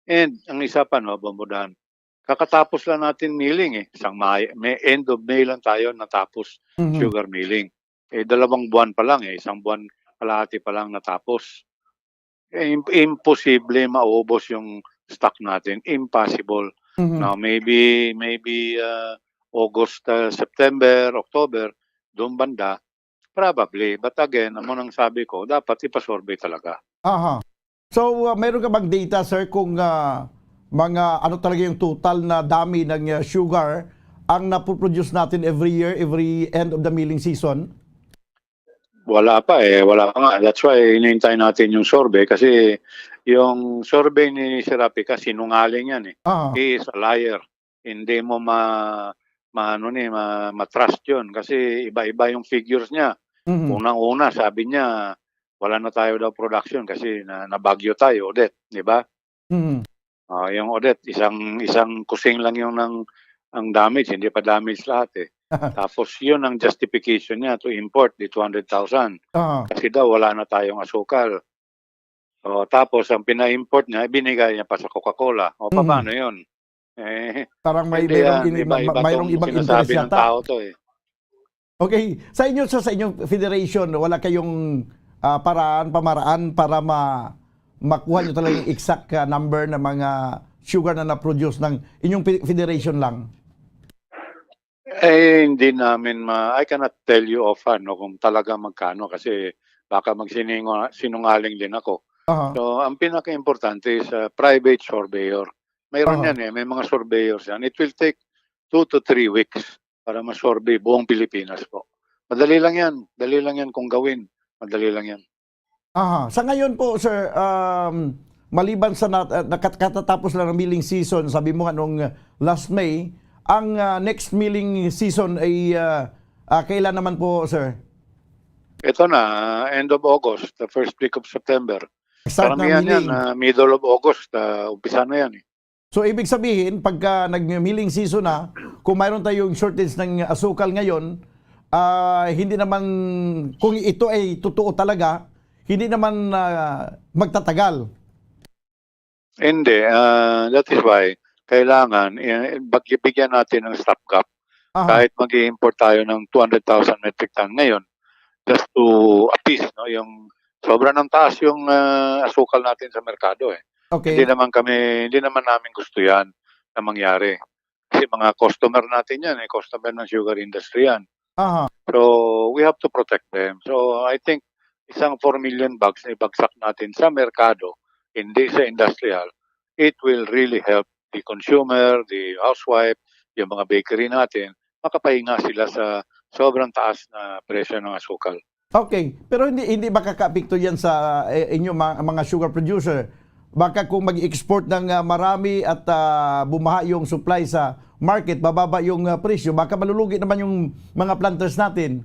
And ang isa pa, no, Bombodan, kakatapos lang natin milling eh. Isang May, may end of May lang tayo natapos Mhm. sugar milling. Eh, dalawang buwan pa lang eh, isang buwan kalahati pa lang natapos. Eh, im-, imposible maubos yung stock natin. Impossible. Mhm. Now, maybe, maybe, uh, August, uh, September, October, doon banda, probably. But again, amo nang sabi ko, dapat ipasurvey talaga. Aha. So, uh, mayroon ka bang data, sir, kung, uh, mga ano talaga yung total na dami ng, uh, sugar ang napoproduce natin every year, every end of the milling season? Wala pa eh, wala pa nga. That's why hinihintay natin yung survey kasi yung survey ni Sir Rapica, sinungaling yan eh. Ah, He is a liar. Hindi mo ma maano ni ma, ma-trust yun kasi iba-iba yung figures niya. mhm. Unang-una, sabi niya wala na tayo daw production kasi na, nabagyo tayo, Odette, di ba? Mhm. Ah, yung Odette, isang isang kusing lang yung nang ang damage, hindi pa damage lahat eh. Tapos yun ang justification niya to import the two hundred thousand. Ah, Kasi daw wala na tayong asukal. O, tapos ang pina-import niya, binigay niya pa sa Coca-Cola. O, Mhm. paano yun? Eh, parang may hindi mayroong yan. ini, ma- ma- Iba-iba mayroong tong ibang sinasabi interest ng yata. Tao to eh. Okay, sa inyo sa, sa inyong federation, wala kayong ah, paraan, pamaraan para ma makuha nyo talaga yung exact ah, number ng mga sugar na na-produce ng inyong fe- federation lang? Eh, hindi namin ma I cannot tell you offhand no, kung talaga magkano kasi baka magsiningo sinungaling din ako. Aha. So, ang pinakaimportante is ah, private surveyor. Mayroon Aha. yan eh, may mga surveyors yan. It will take two to three weeks para ma-survey buong Pilipinas po. Madali lang yan. Dali lang yan kung gawin. Madali lang yan. Aha. Sa ngayon po, sir, um, maliban sa nat- uh, nakat- katatapos lang ng milling season, sabi mo nga nung uh, last May, ang uh, next milling season ay uh, uh, kailan naman po, sir? Ito na, end of August, the first week of September. Start ng Karamihan yan, milling. ah, middle of August, ah, umpisa na yan eh. So ibig sabihin, pagka nag-milling season na, kung mayroon tayong shortage ng asukal ngayon, ah, hindi naman, kung ito ay totoo talaga, hindi naman ah, magtatagal. Hindi, ah, that is why kailangan eh, bag- bigyan natin ng stopgap. Aha, Kahit mag-i-import tayo ng two hundred thousand metric ton ngayon just to appease no yung sobra ng taas yung ah, asukal natin sa merkado eh. Hindi okay. naman kami hindi naman namin gusto 'yan na mangyari. Kasi mga customer natin 'yan eh, customer ng sugar industry 'yan. Aha. So we have to protect them. So I think isang four million bags na ibagsak natin sa merkado, hindi sa industrial, it will really help the consumer, the housewife, yung mga bakery natin, makapahinga sila sa sobrang taas na presyo ng asukal. Okay, pero hindi hindi makakaapekto 'yan sa eh, inyo mga, mga sugar producer. Baka kung mag-export ng ah, marami at ah, bumaha yung supply sa market, bababa yung ah, presyo, baka malulugi naman yung mga planters natin.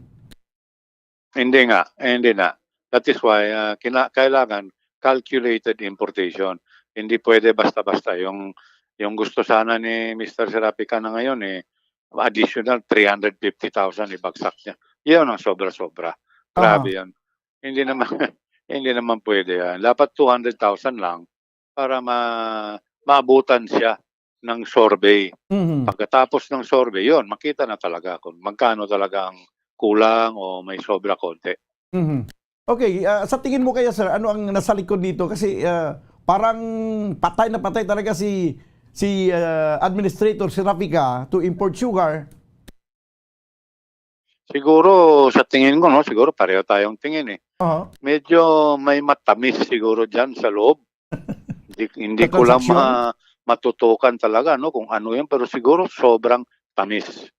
Hindi nga, eh, hindi na. That is why ah, kina- kailangan calculated importation. Hindi pwede basta-basta yung yung gusto sana ni Mister Serapica na ngayon eh additional three hundred fifty thousand ibagsak niya. Yun ang sobra-sobra. Grabe yun. Hindi naman hindi naman pwede yan. Dapat two hundred thousand lang para ma maabutan siya ng survey. Mhm. Pagkatapos ng survey, yun, makita na talaga kung magkano talaga ang kulang o may sobra konti. Mhm. Okay, ah, sa tingin mo kaya, sir, ano ang nasa likod nito? Kasi ah, parang patay na patay talaga si si ah, Administrator Serapica to import sugar. Siguro sa tingin ko no, siguro pareho tayong tingin eh. Aha. Medyo may matamis siguro diyan sa loob. Hindi, hindi Sa ko lang transaksyon? ma, matutukan talaga no kung ano 'yan pero siguro sobrang tamis.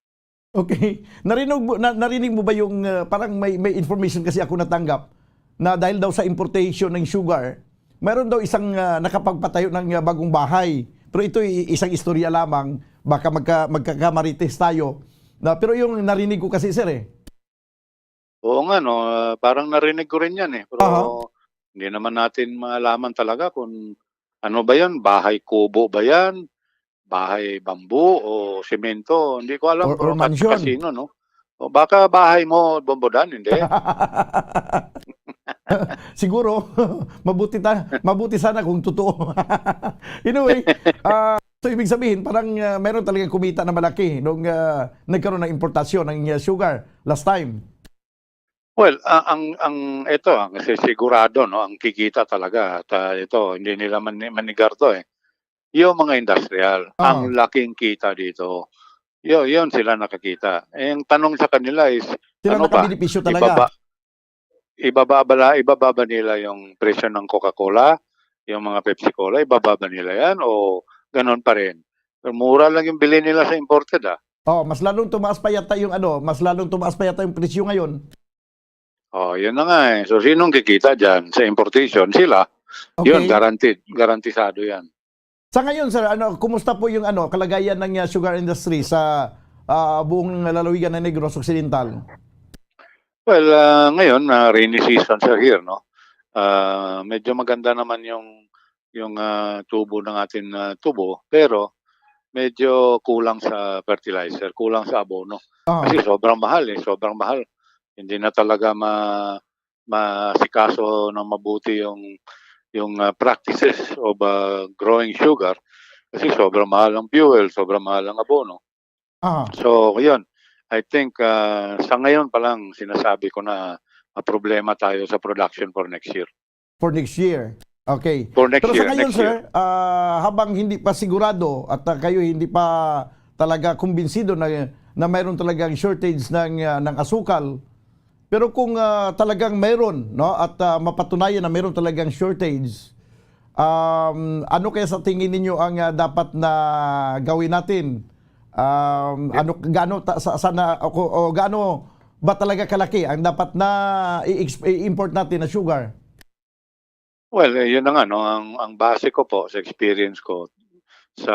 Okay. Narinig mo, na, narinig mo ba yung ah, parang may may information kasi ako natanggap na dahil daw sa importation ng sugar, mayroon daw isang ah, nakapagpatayo ng ah, bagong bahay. Pero ito ay isang istorya lamang, baka magka, magkakamarites tayo. Na, pero yung narinig ko kasi, sir eh. Oo nga no, ah, parang narinig ko rin 'yan eh. Pero Aha. hindi naman natin maalaman talaga kung ano ba 'yan, bahay kubo ba 'yan, bahay bambu o semento, hindi ko alam Or, or pero kat- mansion. Casino no. O baka bahay mo, Bombodan, hindi. Siguro, mabuti ta, mabuti sana kung totoo. Anyway, ah, so ibig sabihin parang ah, meron talagang kumita na malaki nung ah, nagkaroon ng importasyon ng ah, sugar last time. Well, ah, ang ang ito ang sisigurado no, ang kikita talaga at ah, ito hindi nila man manigar to eh. Yung mga industrial, Ah. ang laking kita dito. Yun, yun sila nakakita. Eh, ang tanong sa kanila is Sila ano ba? Nakabenepisyo talaga. Ibaba, ibababa, ibababa nila yung presyo ng Coca-Cola, yung mga Pepsi Cola, ibababa nila yan o ganun pa rin. Pero mura lang yung bilhin nila sa imported ah. Oh, mas lalong tumaas pa yata yung ano, mas lalong tumaas pa yata yung presyo ngayon. Oh, yun na nga eh. So, sinong kikita dyan sa importation? Sila. Yun, Okay. guaranteed. Garantisado yan. Sa ngayon, sir, ano, kumusta po yung ano, kalagayan ng uh, sugar industry sa uh, buong lalawigan ng Negros Occidental? Well, uh, ngayon, uh, rainy seasons are here, no? Uh, medyo maganda naman yung yung uh, tubo ng ating uh, tubo, pero medyo kulang sa fertilizer, kulang sa abono. Ah, Kasi sobrang mahal eh, sobrang mahal. Hindi na talaga ma masikaso ng mabuti yung yung uh, practices of uh, growing sugar kasi sobrang mahal ang fuel, sobrang mahal ang abono. ah, So, yun. I think uh, sa ngayon pa lang sinasabi ko na uh, problema tayo sa production for next year. for next year. Okay. For next Pero year, sa ngayon, next sir, year. ah, habang hindi pa sigurado at ah, kayo hindi pa talaga kumbinsido na na mayroon talagang shortage ng ah, ng asukal, pero kung ah, talagang mayroon, no, at ah, mapatunayan na mayroon talagang shortage, um, ano kaya sa tingin ninyo ang ah, dapat na gawin natin? Um, ano gaano ta, sa, sana o, o gaano ba talaga kalaki ang dapat na i-exp- i-import natin na sugar? Well, eh, yun na nga, no? Ang, ang base ko po sa experience ko sa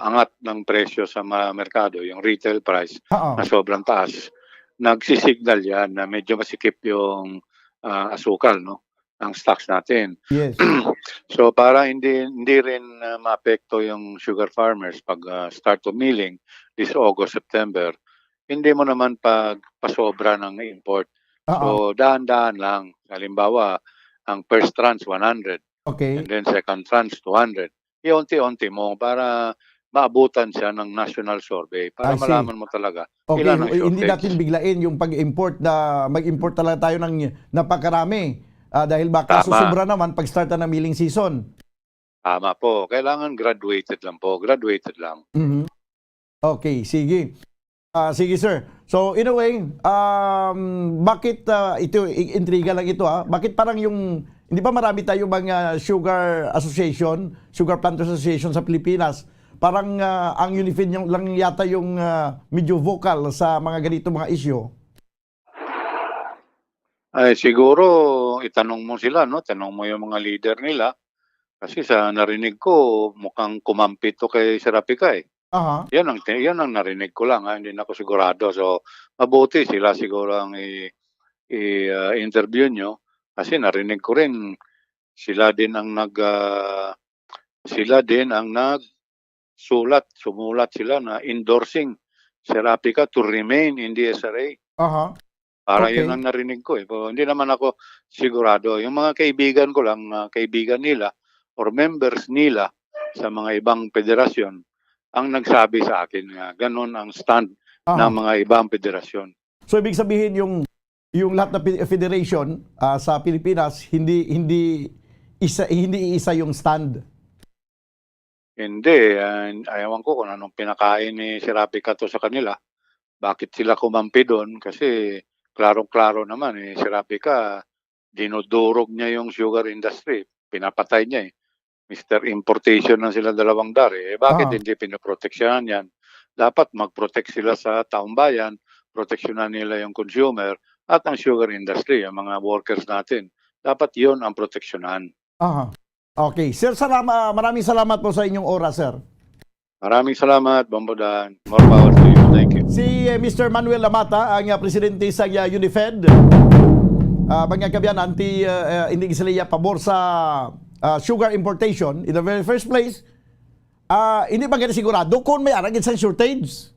angat ng presyo sa mga merkado, yung retail price Oo. na sobrang taas, nagsisignal yan na medyo masikip yung ah, asukal, no? Ang stocks natin. Yes. So para hindi hindi rin uh, maapekto yung sugar farmers pag uh, start of milling this August, September, hindi mo naman pagpasobra ng import. Oo. So dahan-dahan lang. Halimbawa, ang first tranche one hundred Okay. and then second tranche two hundred. Iunti-unti mo para maabutan siya ng national survey para I see. malaman mo talaga Okay, ilan ang hindi shortage. Natin biglain yung pag-import na mag-import talaga tayo ng napakarami. Ah, dahil baka Tama. Susubra naman pag start na ng milling season. Tama po. Kailangan graduated lang po. Graduated lang. Mhm. Okay, sige. Ah, sige sir. So in a way, um, bakit ah, ito i- intriga lang ito ah? Bakit parang yung hindi ba marami tayo mga sugar association, sugar planters association sa Pilipinas? Parang ah, ang Unifed yung lang yata yung ah, medyo vocal sa mga ganito mga issue. Ay siguro itanong mo sila, no? Tanong mo yung mga leader nila. Kasi sa narinig ko mukhang kumampi to kay Serapika eh. Aha. Yan ang ti- yan ang narinig ko lang, ha? Hindi na ako sigurado. So mabuti sila siguro ang i, i ah, interview nyo kasi narinig ko rin sila din ang nag ah, sila din ang nag sulat, sumulat sila na endorsing Serapika to remain in the S R A. Aha. Para Okay. Yun ang narinig ko eh. Pero hindi naman ako sigurado. Yung mga kaibigan ko lang, mga kaibigan nila or members nila sa mga ibang federasyon ang nagsabi sa akin nga ganun ang stand Aha. Ng mga ibang federasyon. So ibig sabihin yung yung lahat ng fe- federation ah, sa Pilipinas hindi hindi isa hindi isa yung stand. Hindi, ah, ayawan ko kung anong pinakain ni Serapika to sa kanila. Bakit sila kumampi doon? Kasi klarong-klaro naman eh, Serapika, dinudurog niya yung sugar industry. Pinapatay niya eh. Mister Importation na sila dalawang dari. Eh, bakit Ah. Hindi pinoproteksyonan yan? Dapat mag-protect sila sa taong bayan, proteksyonan nila yung consumer at ang sugar industry, ang mga workers natin. Dapat yon ang proteksyonan. Aha. Okay. Sir, salama, maraming salamat po sa inyong oras, sir. Maraming salamat, Bombo Dan. More power to you. Thank you. Si eh, Mister Manuel Lamata, ang uh, presidente sa uh, Unifed. Uh, mga kabyan, anti, uh, uh, hindi sila pabor sa uh, sugar importation in the very first place. Uh, hindi pa gani sigurado kung may aragin sa shortage.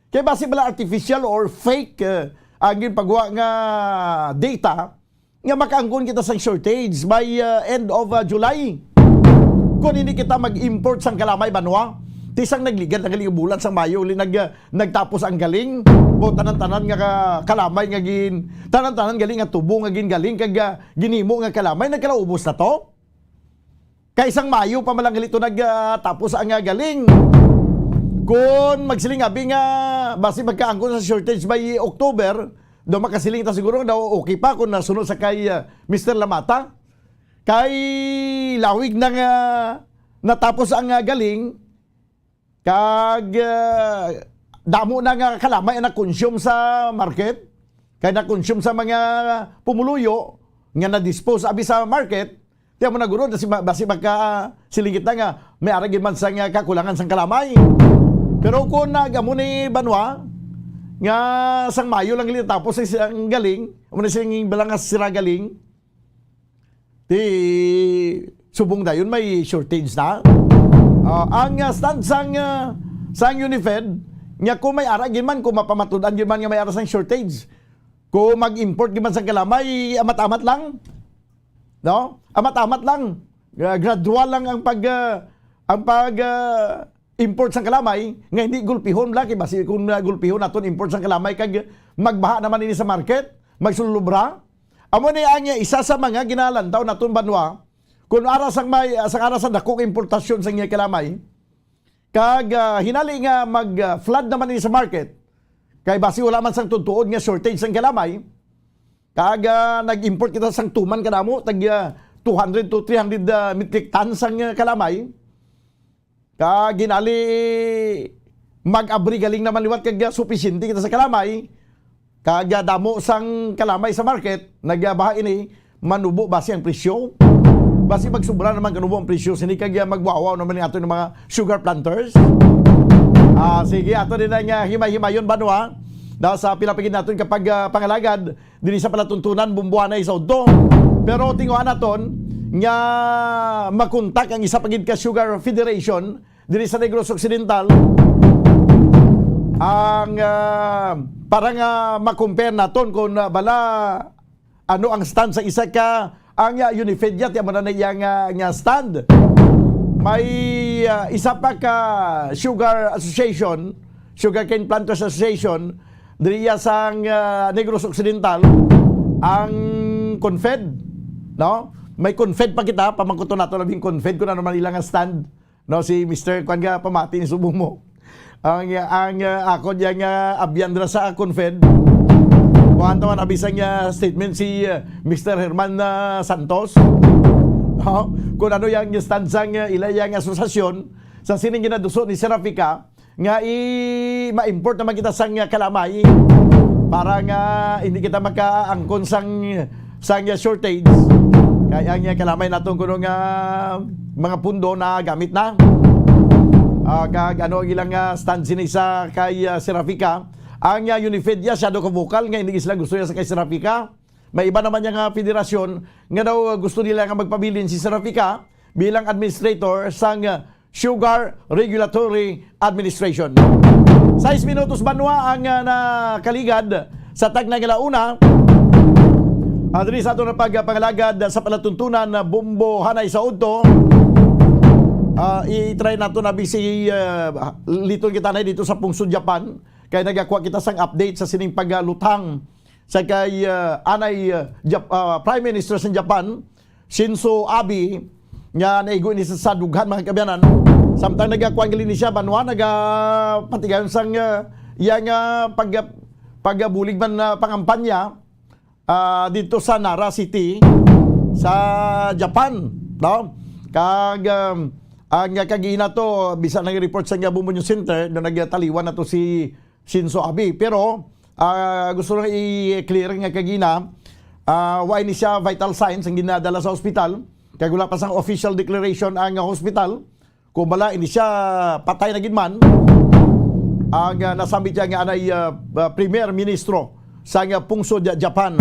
Kaya basi bala artificial or fake uh, ang ginpagwa nga data nga makaangkon kita sang shortage by uh, end of uh, July. Kung hindi kita mag-import sang kalamay banwa, tisang nagligad na galing bulan sang Mayo, uli nag, uh, nagtapos ang galing, bo tanan-tanan nga ka- kalamay nga gin, tanan-tanan galing nga tubo nga gin galing kag uh, ginimo nga kalamay nagkalaubos na to. Kay sang Mayo pa man lang gali to nagtapos ang ah, galing. Kung magsiling abi nga basi magkaangkon sa shortage by October, daw makasiling ta siguro daw okay pa kung nasunod sa kay ah, Mister Lamata. Kay lawig na nga natapos ang ah, galing, kag ah, damo na nga kalamay ang na-consume sa market, kay na-consume sa mga pumuluyo nga na-dispose abi sa market, tiyan mo na guro, basi, basi magka silingit na nga may ara gid man sang kakulangan sang kalamay. Pero kung nagamo ni Banwa, nga sang Mayo lang ginatapos ang galing, amo na sing balang nga sira galing, ti subong dayon may shortage na. Ah, ang, ah, stand sang, ah, sang Unifed, nga kung may ara gid man, kung mapamatud-an gid man nga may ara sang shortage, kung mag-import gid man sang kalamay, amat-amat lang. No? Amat-amat lang. Gra-, gradual lang ang pag, ah, ang pag, ah, import sang kalamay, nga hindi gulpihon lang, kay basi kung, ah, gulpihon naton import sang kalamay, kag magbaha naman ini sa market, magsulubra. Amo ni ang isa sa mga ginalantaw naton banwa, kung ara sang may, sang ara sa dako nga importasyon sang iya kalamay, kag, ah, hinali nga mag, ah, flood naman ini sa market, kay basi wala man sang tuod-tuod nga shortage sang kalamay, kag, ah, nag-import kita sang tuman kadamo, tag, ah, two hundred to three hundred, ah, metric tons sang, ah, kalamay. Kag hinali mag-abri galing naman liwat kag, ah, supisyente kita sa kalamay, kag, ah, damo sang kalamay sa market, nagabaha ini, manubo basi ang presyo? Basi magsubra naman kanubo ang presyo sini, kag, ah, magwawaw naman ang aton mga sugar planters. Ah, sige, ato din ang, ah, himay-himayon, banwa, na sa pila pa gid naton kapag, ah, pangalagad, diri sa palatuntunan, Bumbuanay sa udto. Pero tinguhaan naton nga makontak ang isa pa gid ka Sugar Federation diri sa Negros Occidental, ang, ah, para nga ma-compare naton kung, ah, bala ano ang stand sa isa ka, ang, ah, Unifedia, tiyan mo na na iya nga, nga stand. May, ah, isa pa ka Sugar Association, Sugarcane Planters Association, diriya sang, ah, Negros Occidental, ang Confed, no? May Confed pa kita, pamangkuton nato labing Confed kung ano man ilang stand, no? Si Mister Kwan nga pamati ni subong mo. Ang, ang, ah, ako diya nga abyan dira sa Confed. Kuwan naman, abisang, ah, statement si, ah, Mister Herman, ah, Santos. No? Kung ano yang stand sang, ah, ila yang asosasyon sa sining ginaduso ni Serafika, nga i-, ma-import naman kita sang kalamay para nga hindi kita makaangkon sang, sang shortage. Kay ang kalamay naton kuno nga mga pundo na gamit na. Ah, kag ano ang ilang, ah, stand sini sa kay, ah, Serafika? Ang, ah, Unifedia, siya daw ka vocal nga hindi sila gusto niya sa kay Serafika. May iba naman niya nga federasyon nga daw gusto nila nga magpabilin si Serafika bilang administrator sang, ah, Sugar Regulatory Administration. Sais minutos banwa ang, ah, nakaligad sa tagna nga launa. Ah, diri sa aton pagpangalagad sa palatuntunan na Bumbo Hanay sa Udto. Ah, i-try nato na busy, ah, liton kita na dito sa Pungsod Japan. Kay nagakuha kita sang update sa sining pagluthang sa kay, ah, anay, ah, Jap-, ah, Prime Minister sa Japan, Shinzo Abe, nga naigo ni sa, sa dughan, mga kaabyanan. Samtang nagakuan gali ni siya, banwa, nagapatigayon sang, ah, iya nga pag-, pagbulig man na pangampanya, ah, dito sa Nara City, sa Japan, no? Kag, um, ang kagina to, bisan nag-report sa Bumbo News Center, no, nagtaliwan na to si Shinzo Abe. Pero, ah, gusto lang i-clear nga kagina, ah, wa ini siya vital signs ang ginadala sa ospital. Kag wala pa sang official declaration ang hospital. Kung bala, ini siya patay na gid man. Ang, ah, nasambit niya nga anay, ah, ah, Premier Ministro sa nga pungsod Japan.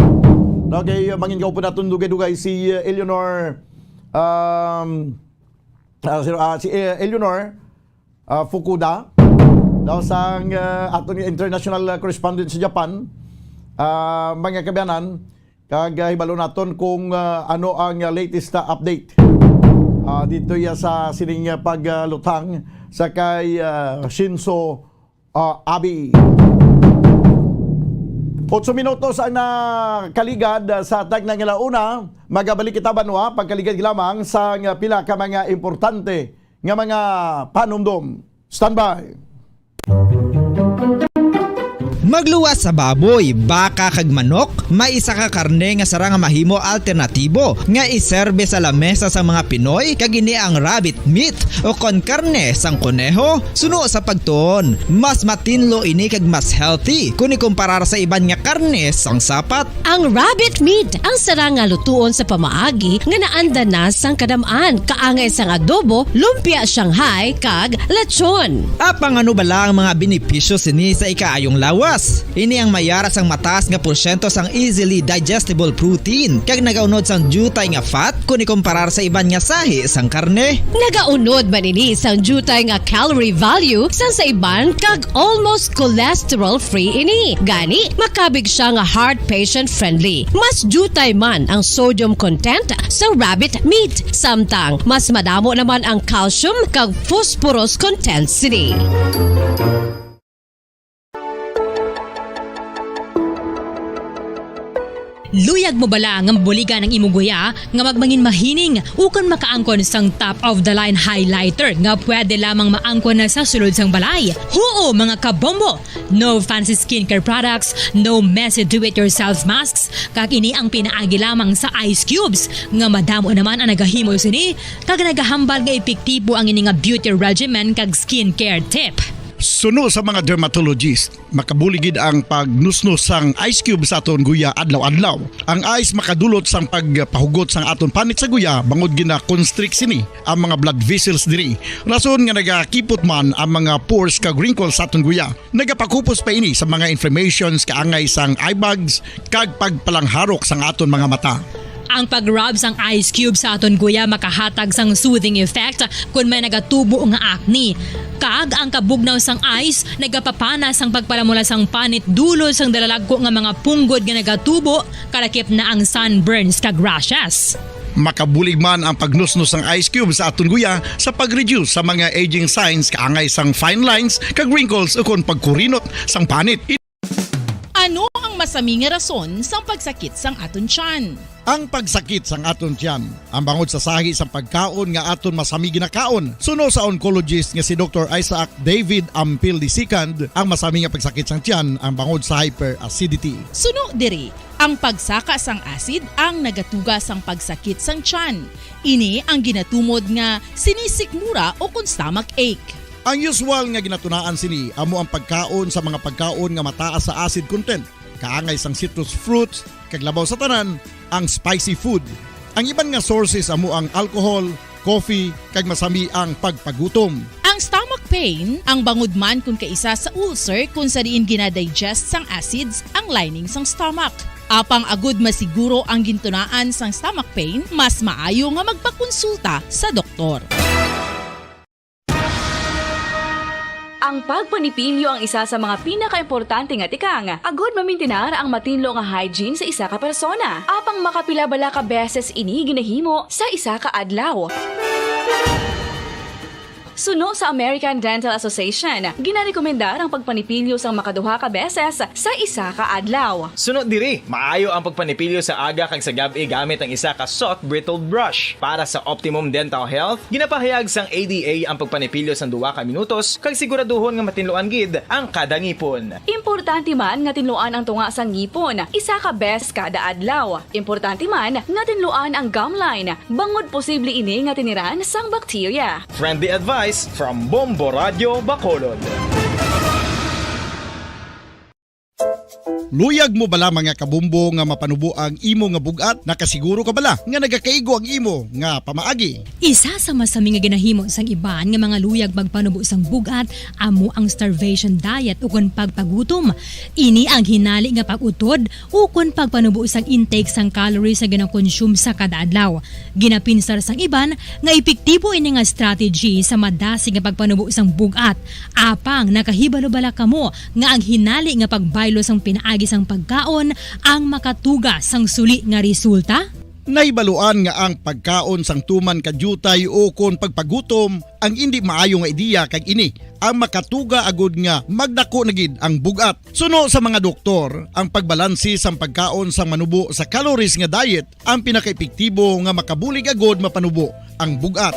No, kay, ah, mangin kaupod naton dugay-dugay si, ah, Eleanor, um, ah, si, ah, si, eh, Eleanor, ah, Fukuda, daw sang, ah, aton international, ah, correspondent sa Japan, ah, mga kaabyanan, kag, ah, hibalo naton kung, ah, ano ang, ah, latest, ah, update. Ah, dito ya sa sining, ah, pagluthang sa kay, ah, Shinzo, ah, Abe. Otso minutos ang nakaligad, ah, sa tagna nga launa. Magabalik kita, banwa, pagkaligad lamang sa, ah, pila ka mga importante nga mga panumdom. Standby. Magluwas sa baboy, baka kag manok, may isa ka karne nga sarang nga mahimo alternatibo nga iserbe sa lamesa sa mga Pinoy, kag ini ang rabbit meat o kon karne sang koneho. Suno sa pagtuon, mas matinlo ini kag mas healthy kon ikumparar sa iban nga karne sang sapat. Ang rabbit meat ang sarang nga lutuon sa pamaagi nga naanda na sang kadam-an, kaangay sang adobo, lumpia Shanghai, kag lechon. Apang ano bala ang mga benepisyo sini sa ikaayong lawas? Ini ang may ara sang mataas nga porsyento sang easily digestible protein, kag nagaunod sang diutay nga fat kon ikumparar sa iban nga sahi sang karne. Nagaunod man ini sang diutay nga calorie value sang sa iban, kag almost cholesterol-free ini. Gani, makabig siya nga heart patient-friendly. Mas diutay man ang sodium content sa rabbit meat, samtang mas madamo naman ang calcium kag phosphorus content sini. Luyag mo bala nga mabuligan ang imong guya nga magmangin mahining ukon makaangkon sang top of the line highlighter nga pwede lamang maangkon na sa sulod sang balay? Huo, mga kabombo! No fancy skincare products, no messy do-it-yourself masks, kag ini ang pinaagi lamang sa ice cubes nga madamo naman ang nagahimo sini kag nagahambal nga epektibo ang ini nga beauty regimen kag skincare tip. Suno sa mga dermatologist, makabulig gid ang pagnusnos sang ice cube sa aton guya adlaw-adlaw. Ang ice makadulot sang pagpahugot sang aton panit sa guya bangod gina-constrict sini ang mga blood vessels diri. Rason nga nagakipot man ang mga pores kag wrinkles sa aton guya. Nagapakupos pa ini sa mga inflammations kaangay sang eye bags kag pagpalangharok sang aton mga mata. Ang pag-rub sang ice cube sa aton guya makahatag sang soothing effect kon may nagatubo nga acne. Kag ang kabugnaw sang ice nagapapana sang pagpalamula sang panit dulod sang dalalagko nga mga punggod nga nagatubo, kalakip na ang sunburns kag rashes. Makabulig man ang pagnusnos sang ice cube sa aton guya sa pag-reduce sa mga aging signs kaangay sang fine lines kag wrinkles ukon pagkurinot sang panit. Ano ang masami nga rason sang pagsakit sang aton tiyan? Ang pagsakit sang aton tiyan ang bangod sa sahi sang pagkaon nga aton masami ginakaon. Suno sa oncologist nga si Doktor Isaac David Ampil the second, ang masami nga pagsakit sang tiyan ang bangod sa hyperacidity. Suno diri, ang pagsaka sang acid ang nagatuga sang pagsakit sang tiyan. Ini ang ginatumod nga sinisikmura o kon stomach ache. Ang usual nga ginatunaan sini amo ang pagkaon sa mga pagkaon nga mataas sa acid content, kaangay sang citrus fruits, kag labaw sa tanan, ang spicy food. Ang iban nga sources amo ang alcohol, coffee, kag masami ang pagpagutom. Ang stomach pain ang bangod man kon kaisa sa ulcer kon sa diin ginadigest sang acids ang lining sang stomach. Apang agud masiguro ang gintunaan sang stomach pain, mas maayo nga magpakonsulta sa doktor. Ang pagpanipilyo ang isa sa mga pinakaimportante nga tikang agud mamintinar ang matinlo nga hygiene sa isa ka persona. Apang makapila bala ka beses ini ginahimo sa isa ka adlaw? Suno sa American Dental Association, ginarekomendar ang pagpanipilyo sang makaduha ka beses sa isa ka adlaw. Suno diri, maayo ang pagpanipilyo sa aga kag sa gab-i gamit ang isa ka soft bristle brush. Para sa optimum dental health, ginapahayag sang A D A ang pagpanipilyo sang duha ka minutos kag siguraduhon nga matinluan gid ang kada ngipon. Importante man nga tinluan ang tunga sang ngipon isa ka beses kada adlaw. Importante man nga tinluan ang gum line, bangod posible ini nga tiniran sang bakterya. Friendly advice from Bombo Radyo Bacolod. Luyag mo bala, mga kabumbo, nga mapanubo ang imo nga bug-at? Nakasiguro ka bala nga nagakaigo ang imo nga pamaagi? Isa sa masami nga ginahimo sang iban nga mga luyag magpanubo sang bug-at amo ang starvation diet ukon pagpagutom. Ini ang hinali nga pag-utod ukon pagpanubo sang intake sang calories nga ginakonsume sa kada adlaw. Ginapinsar sang iban nga epektibo ini nga strategy sa madasig nga pagpanubo sang bug-at. Apang nakahibalo bala kamo nga ang hinali nga pagbaylo sang pinaagi sang pagkaon ang makatuga sang suli nga resulta? Nahibaluan nga ang pagkaon sang tuman ka diutay ukon pagpagutom ang indi maayo nga ideya, kag ini ang makatuga agud nga magdako na gid ang bug-at. Suno sa mga doktor, ang pagbalanse sang pagkaon sang manubo sa calories nga diet ang pinakaepektibo nga makabulig agud mapanubo ang bug-at.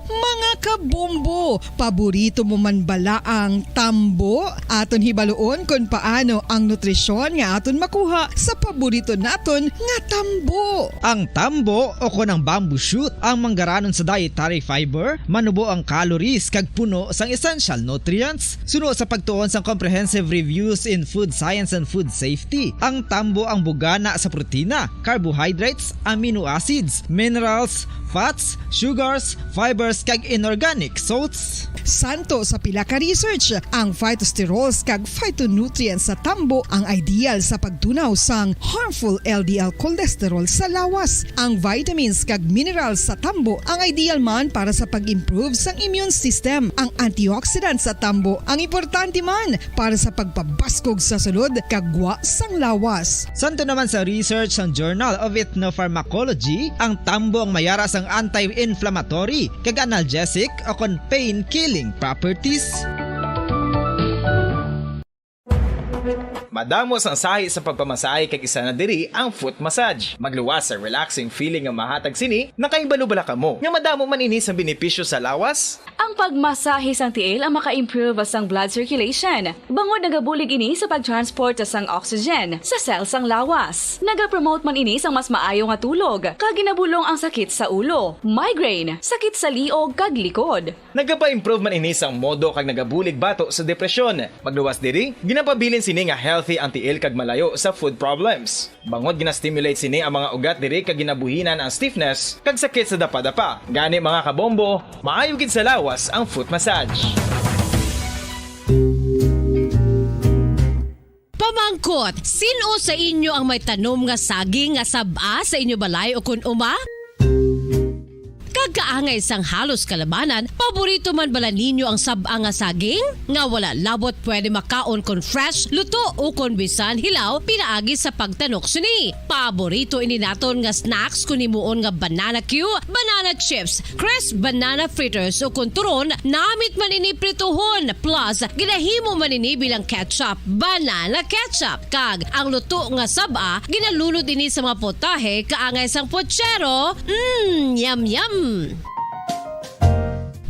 Mga kabumbo, Paborito mo man bala ang tambo? Aton hibaluon kon paano ang nutrisyon nga aton makuha sa paborito naton nga tambo. Ang tambo, o kon ang bamboo shoot, ang manggaranon sa dietary fiber, manubo ang calories kag puno sang essential nutrients. Suno sa pagtuon sang Comprehensive Reviews in Food Science and Food Safety, ang tambo ang bugana sa protina, carbohydrates, amino acids, minerals, fats, sugars, fibers, kag inorganic salts. Santo sa pila ka research, ang phytosterols kag phytonutrients sa tambo ang ideal sa pagtunaw sang harmful L D L cholesterol sa lawas. Ang vitamins kag minerals sa tambo ang ideal man para sa pag-improve sang immune system. Ang antioxidants sa tambo ang importante man para sa pagpabaskog sa sulod kag gwa sang lawas. Santo naman sa research sang Journal of Ethnopharmacology, ang tambo ang mayara sang anti-inflammatory kag analgesic o kon pain-killing properties. Madamo sang sahi sa pagpamasahe kag isa na diri ang foot massage. Magluwas sa relaxing feeling nga mahatag sini. Nakahibalo bala kamo nga madamo man ini sang benepisyo sa lawas? Ang pagmasahe sang tiil ang maka-improve sang blood circulation, bangod nagabulig ini sa pag-transport sang oxygen sa cell sang lawas. Nagapromote man ini sang mas maayo nga tulog, kag ginabulong ang sakit sa ulo, migraine, sakit sa liog, kag likod. Nagapa-improve man ini sang modo kag nagabulig bato sa depresyon. Magluwas diri, ginapabilin sini nga healthy ang tiil kag malayo sa foot problems. Bangod gina-stimulate sini ang mga ugat diri kag ginabuhinan ang stiffness kag sakit sa dapadapa. Gani, mga kabombo, maayo gid sa lawas ang foot massage. Pamangkot, sin-o sa inyo ang may tanom nga saging nga sab-a sa inyo balay ukon uma? Kag kaangay sang halos kalabanan, paborito man bala ninyo ang sab-a nga saging? Nga wala labot pwede makaon kon fresh, luto, o kon bisan hilaw pinaagi sa pagtanok sini. Paborito ini naton nga snacks kon himuon nga banana cue, banana chips, crisp banana fritters, o kon turon, namit man ini prituhon, plus ginahimo man ini bilang ketchup, banana ketchup. Kag ang luto nga sab-a, ginalunod ini sa mga putahe kaangay sang puchero. Mm, yum, yum!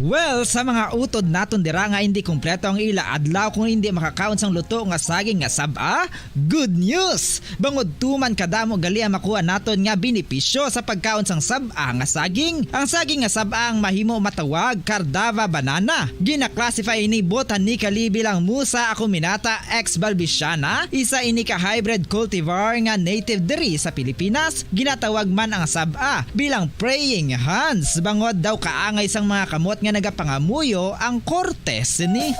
Well, sa mga utod naton dira nga hindi kompleto ang ila adlaw kung hindi makakaon sang luto nga saging nga sab-a, good news! Bangod tuman kadamo gali ang makuha naton nga benepisyo sa pagkaon sang sab-a nga saging. Ang saging nga sab-a ang mahimo matawag Cardava banana. Gina-classify ini botanically bilang Musa acuminata ex balbisiana, isa ini ka hybrid cultivar nga native diri sa Pilipinas. Ginatawag man ang sab-a bilang praying hands, bangod daw kaangay sang mga kamot nga nagapangamuyo ang korte sini.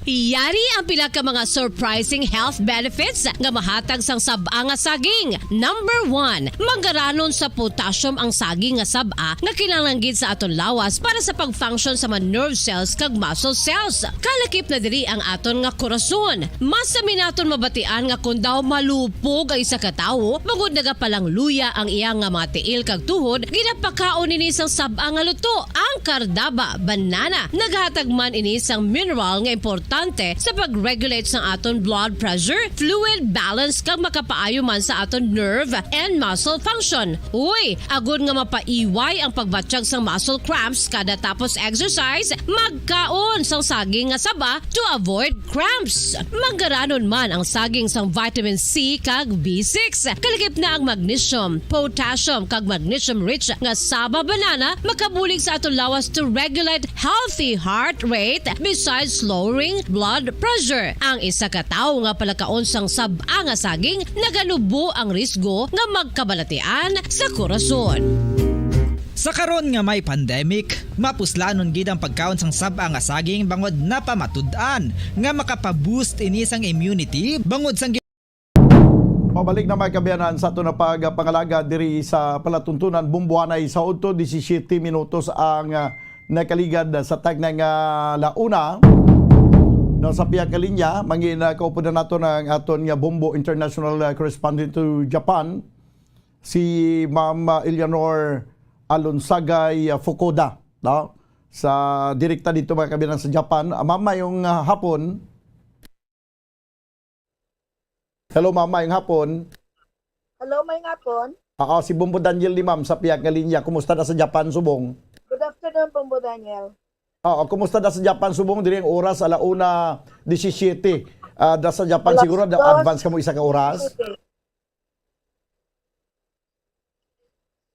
Yari ang pila ka mga surprising health benefits nga mahatag sang sab-a nga saging. Number one, manggaranon sa potassium ang saging nga sab-a nga kinahanglan gid sa aton lawas para sa pag-function sa mga nerve cells kag muscle cells. Kalakip na diri ang aton nga korason. Mas sami naton mabatian nga kon daw malupog ang isa ka tawo, bangod nagapalangluya ang iya nga mga tiil kag tuhod, ginapakaon ini sang sab-a nga luto, ang Cardava banana. Naghatag man ini sang mineral nga importante sa pag-regulate sang aton blood pressure, fluid balance, kag makapaayo man sa aton nerve and muscle function. Uy, agod nga mapaiway ang pagbatyag sang muscle cramps kada tapos exercise, magkaon sang saging nga saba to avoid cramps. Manggaranon man ang saging sang vitamin C kag B six. Kalakip na ang magnesium, potassium, kag magnesium-rich nga saba banana makabulig sa aton lawas to regulate healthy heart rate, besides lowering blood pressure. Ang isa ka tawo nga palakaon sang sab-a nga saging, naganubo ang risgo nga magkabalatian sa korason. Sa karon nga may pandemic, mapuslanon gid ang pagkaon sang sab-a nga saging bangod napamatud-an nga makapa-boost ini sang immunity bangod sang gi- Pabalik na, mga kaabyanan, sa aton nga pagpangalaga diri sa palatuntunan, Bombohanay sa udto, disisiete minutos ang, ah, nakaligad sa takna nga la una. No, sa pihak nga linya, mangin, ah, kaupudan naton ang aton nga Bombo International, ah, Correspondent to Japan, si Ma'am, ah, Eleanor Alonsagay, ah, Fukuda, no? Sa direkta dito, mga kaabyanan, sa Japan. Ah, Ma'am, mayong, ah, hapon. Hello, Ma'am, mayong hapon. Hello, mayong hapon. Ah, ah, si Bombo Daniel ni Ma'am sa pihak nga linya. Kumusta na sa Japan subong? Good afternoon. Afternoon, Bombo Daniel. Oo, kumusta da sa Japan subong diri ang oras, ala una disisiyete? Ah, da sa Japan Alas siguro da dos, advance kamo isa ka oras. Disisiyete.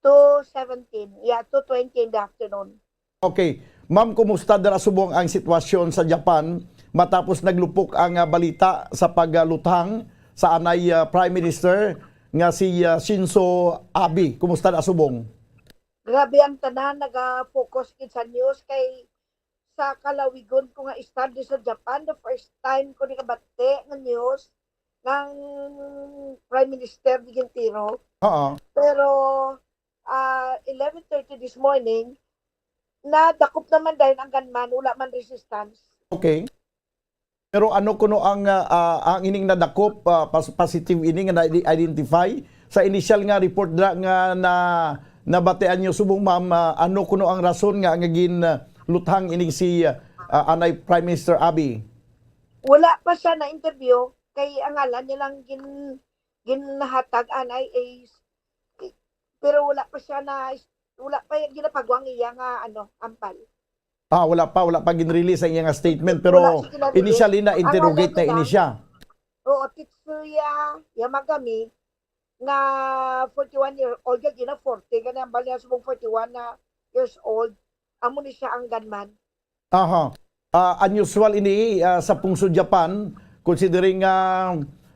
Two seventeen. Yeah, two twenty in the afternoon. Okay. Ma'am, kumusta dira subong ang sitwasyon sa Japan matapos naglupok ang, ah, balita sa pagluthang sa anay, ah, Prime Minister nga si, ah, Shinzo Abe? Kumusta na subong? Grabe ang tanan, naga-focus gid sa news kay sa kalawigon ko nga study sa Japan, the first time ko ni kabati nga news nga ang Prime Minister di gintiro. Oo. Pero, ah, eleven thirty this morning, nadakop naman dayon ang gunman, wala man resistance. Okay. Pero ano kuno ang, ah, ah, ang ining nadakop, ah, pas-, positive ini nga na-identify? Sa initial nga report dira nga na, nabatian niyo subong, ma'am, ah, ano kuno ang rason nga, nga gin, ah, luthang ini si, ah, ah, anay Prime Minister Abe? Wala pa siya na-interview, kay ang ngalan niya lang gin-, ginhatag anay is, pero wala pa siya na, wala pa yung ginapagwang iya nga, ano, ampal. Ah, wala pa, wala pa gin-release ang iyang statement, pero wala siya ginarelease. Initially na-interrogate na ini siya. Oo, Tetsuya Yamagami, nga forty-one year old, kag ina forty, gani ang bali niya subong forty-one na years old. Amo ni siya ang gunman. Aha. Ah, unusual ini, ah, sa pungsod Japan, considering nga,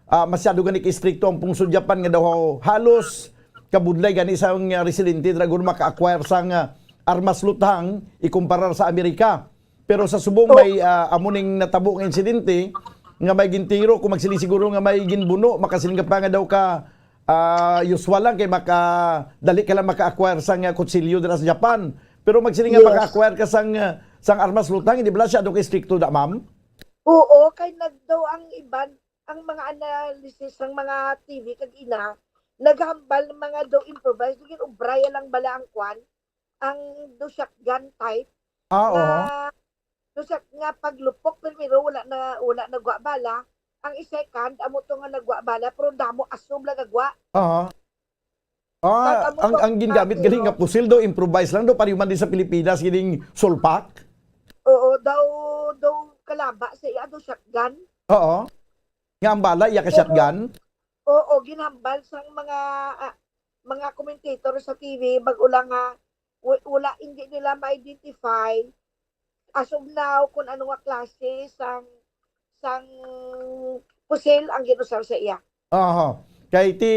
ah, masyado gani ka-istrikto ang pungsod Japan nga daw halos kabudlay gani sa, ah, residente dira guro maka-acquire sang, ah, armas luthang ikumparar sa Amerika. Pero sa subong may, ah, amo ning natabo nga insidente nga may gintiro, kung magsiling siguro nga may ginbuno, makasiling ka pa nga daw ka, ah, usual lang kay maka-, dali ka lang maka-acquire sang, ah, kutsilyo dira sa Japan. Pero magsiling nga maka-acquire ka sang, ah, sang armas luthang, hindi bala siya daw ka-istrikto da, ma'am? Oo, kay nagdaw ang iban, ang mga analysis sang mga T V kag ina, naghambal mga daw improvised, gin-ubraya lang bala ang kwan, ang do shotgun type. Ah, oo. Nga do shot-, nga paglupok, primero wala na, wala nagwa bala. Ang i-second, amo to nga nagwa bala, pero damo asom lang nagwa. Aha. Ah, ang, ang gingamit gali nga pusil do, improvise lang do, pareho man din sa Pilipinas, gining sulpak. Oo, daw, daw kalaba sa iya, daw shotgun. Oo. Nga ang bala, iya ka shotgun? Oo, ginhambal sang mga, ah, mga commentator sa T V, bag-o lang nga, wa-, wala, hindi nila ma-identify as of now kung ano nga klase sang, sang pusil ang ginusar sa iya. Aha. Kay ti,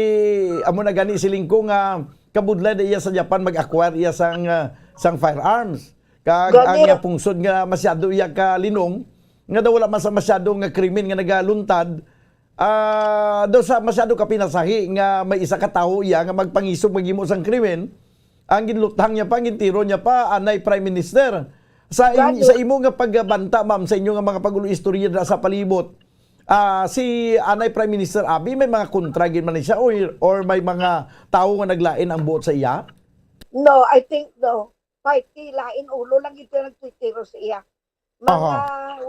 amo na gani siling ko nga kabudlay na iya sa Japan mag-acquire iya sang, ah, sang firearms. Kag ang iya pungsod nga masyado iya ka linong, nga daw wala man sa masyado nga krimen nga nagaluntad, ah, daw sa masyado ka pinasahi nga may isa ka tawo iya nga magpangisog maghimo sang krimen, ang ginluthang niya pa, ang gintiro niya pa, anay Prime Minister. Sa in-, sa imo nga pagbanta, ma'am, sa inyo nga mga pag-ulo istorya dira sa palibot, ah, si anay Prime Minister Abe, may mga kontra gid man siya, or, or may mga tawo nga naglain ang buot sa iya? No, I think no. Party, lain ulo lang gid nagtitiro sa iya. Mga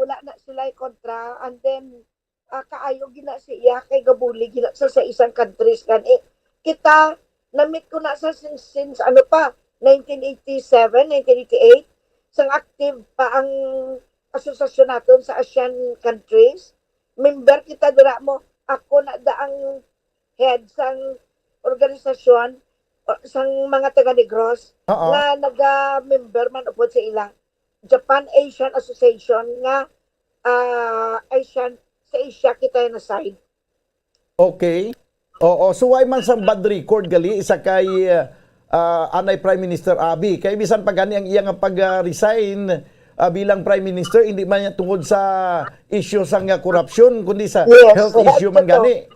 wala na sila kontra, and then, ah, kaayo gina sa iya kay gabuli gina sa, sa isang countries gani. Kita, na-meet ko na sa since, since ano pa, nineteen eighty-seven, nineteen eighty-eight, sang active pa ang asosasyon naton sa Asian countries. Member kita dira mo, ako na da ang head sang organisasyon, o, sang mga taga Negros nga naga-member man upod sa ila. Japan Asian Association nga, ah, Asian, sa Asia kita na side. Okay. Oo, so why man sang bad record gali sa kay, ah, anay Prime Minister Abe? Kay bisan pa gani ang iya nga pag-resign, ah, bilang Prime Minister, hindi man niya tungod sa issue sang, ah, korupsyon, kundi sa health issue man gani.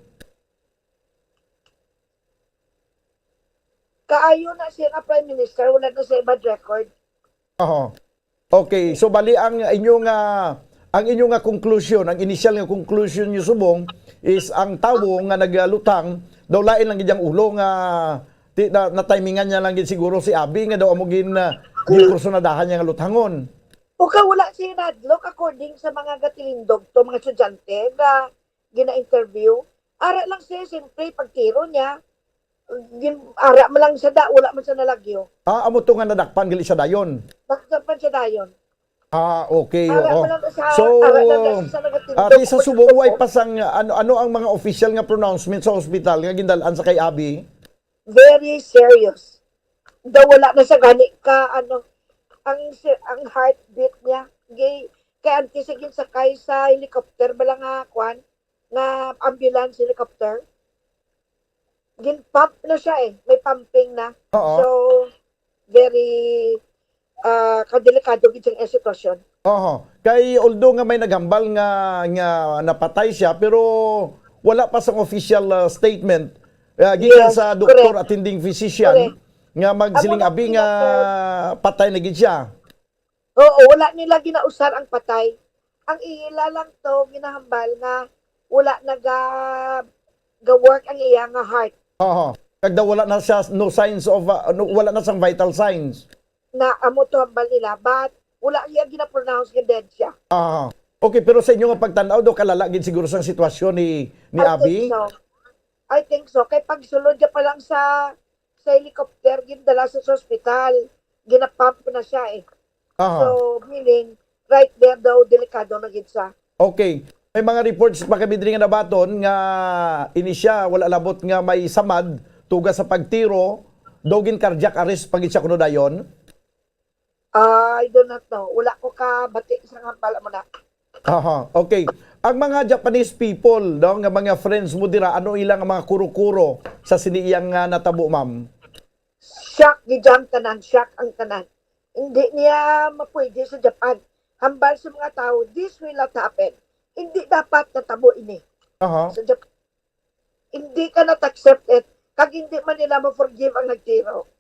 Kaayo na siya nga Prime Minister, wala na siya bad record. Oo. Okay, so bali ang inyo nga, ang inyo nga conclusion, ang initial nga conclusion niyo subong is ang tawo nga nagaluthang daw lain lang gid ang ulo nga ti-, na, natimingan niya lang gid siguro si Abe nga daw amo gin, ah, ginkursunadahan niya nga luthangon. O ka wala siya nadlok according sa mga gatilindog to, mga estudyante nga gina-interview. Ara lang siya, siyempre, pagtiro niya, gin-, ara man lang siya da, wala man siya nalagyo. Ah, amo to nga nadakpan gali siya dayon. Sa pa siya dayon. Ah, okay, Ara oo. mo lang sa, So, ara lang sa, sa nagatindo ati ko sa po Subo, dito way po. Pasang, ano, ano ang mga official nga pronouncement sa hospital nga gindalaan sa kay Abi? Very serious. Daw wala na sa gani ka, ano, ang si- ang heartbeat niya. Gay, kay antes siya ginsakay sa helicopter, bala nga, kwan, nga ambulance helicopter. Gin-pump na siya eh. May pumping na. Oo. So, very ah, kadelikado gid siyang sitwasyon. Oho. Kay although nga may naghambal nga nga napatay siya, pero wala pa sang official, ah, statement, ah, gikan Yes, sa doktor, correct. Attending physician, Correct. nga magsiling Amo na abi ang nga ginatawag. patay na gid siya. Oo, wala nila ginausar ang patay. Ang ila lang to ginahambal nga wala naga ga-work ang iya nga heart. Oho. Kag daw wala na siya, no signs of, ah, no, wala na sang vital signs. Na amo to hambal nila, but wala iya gina-pronounce nga dead siya. Ah. Okay, pero sa inyo nga pagtan-aw, do kalala gid siguro sang sitwasyon ni ni I Abi? think so. I think so. Kay pagsulod niya pa lang sa sa helicopter, gindala sa ospital, ginapump na siya eh. Aha. So, meaning, right there daw, delikado na gid siya. Okay. May mga reports pa kami diri nga nabaton nga ini siya wala labot nga may samad tuga sa pagtiro, daw gin cardiac arrest pa gid siya kuno dayon. I do not know. Wala ko kabati sa nga pala mo na. Aha, okay. Ang mga Japanese people, no, nga mga friends mo dira, ano ilang mga kuro-kuro sa sini iyang, ah, natabo, ma'am? Shock gid ang tanan, shock ang tanan. Hindi niya mapwede sa Japan. Hambal sa mga tao, this will not happen. Hindi dapat natabo ini Aha. sa Japan. Hindi ka not accept it. Kag hindi man nila ma-forgive ang nagtiro.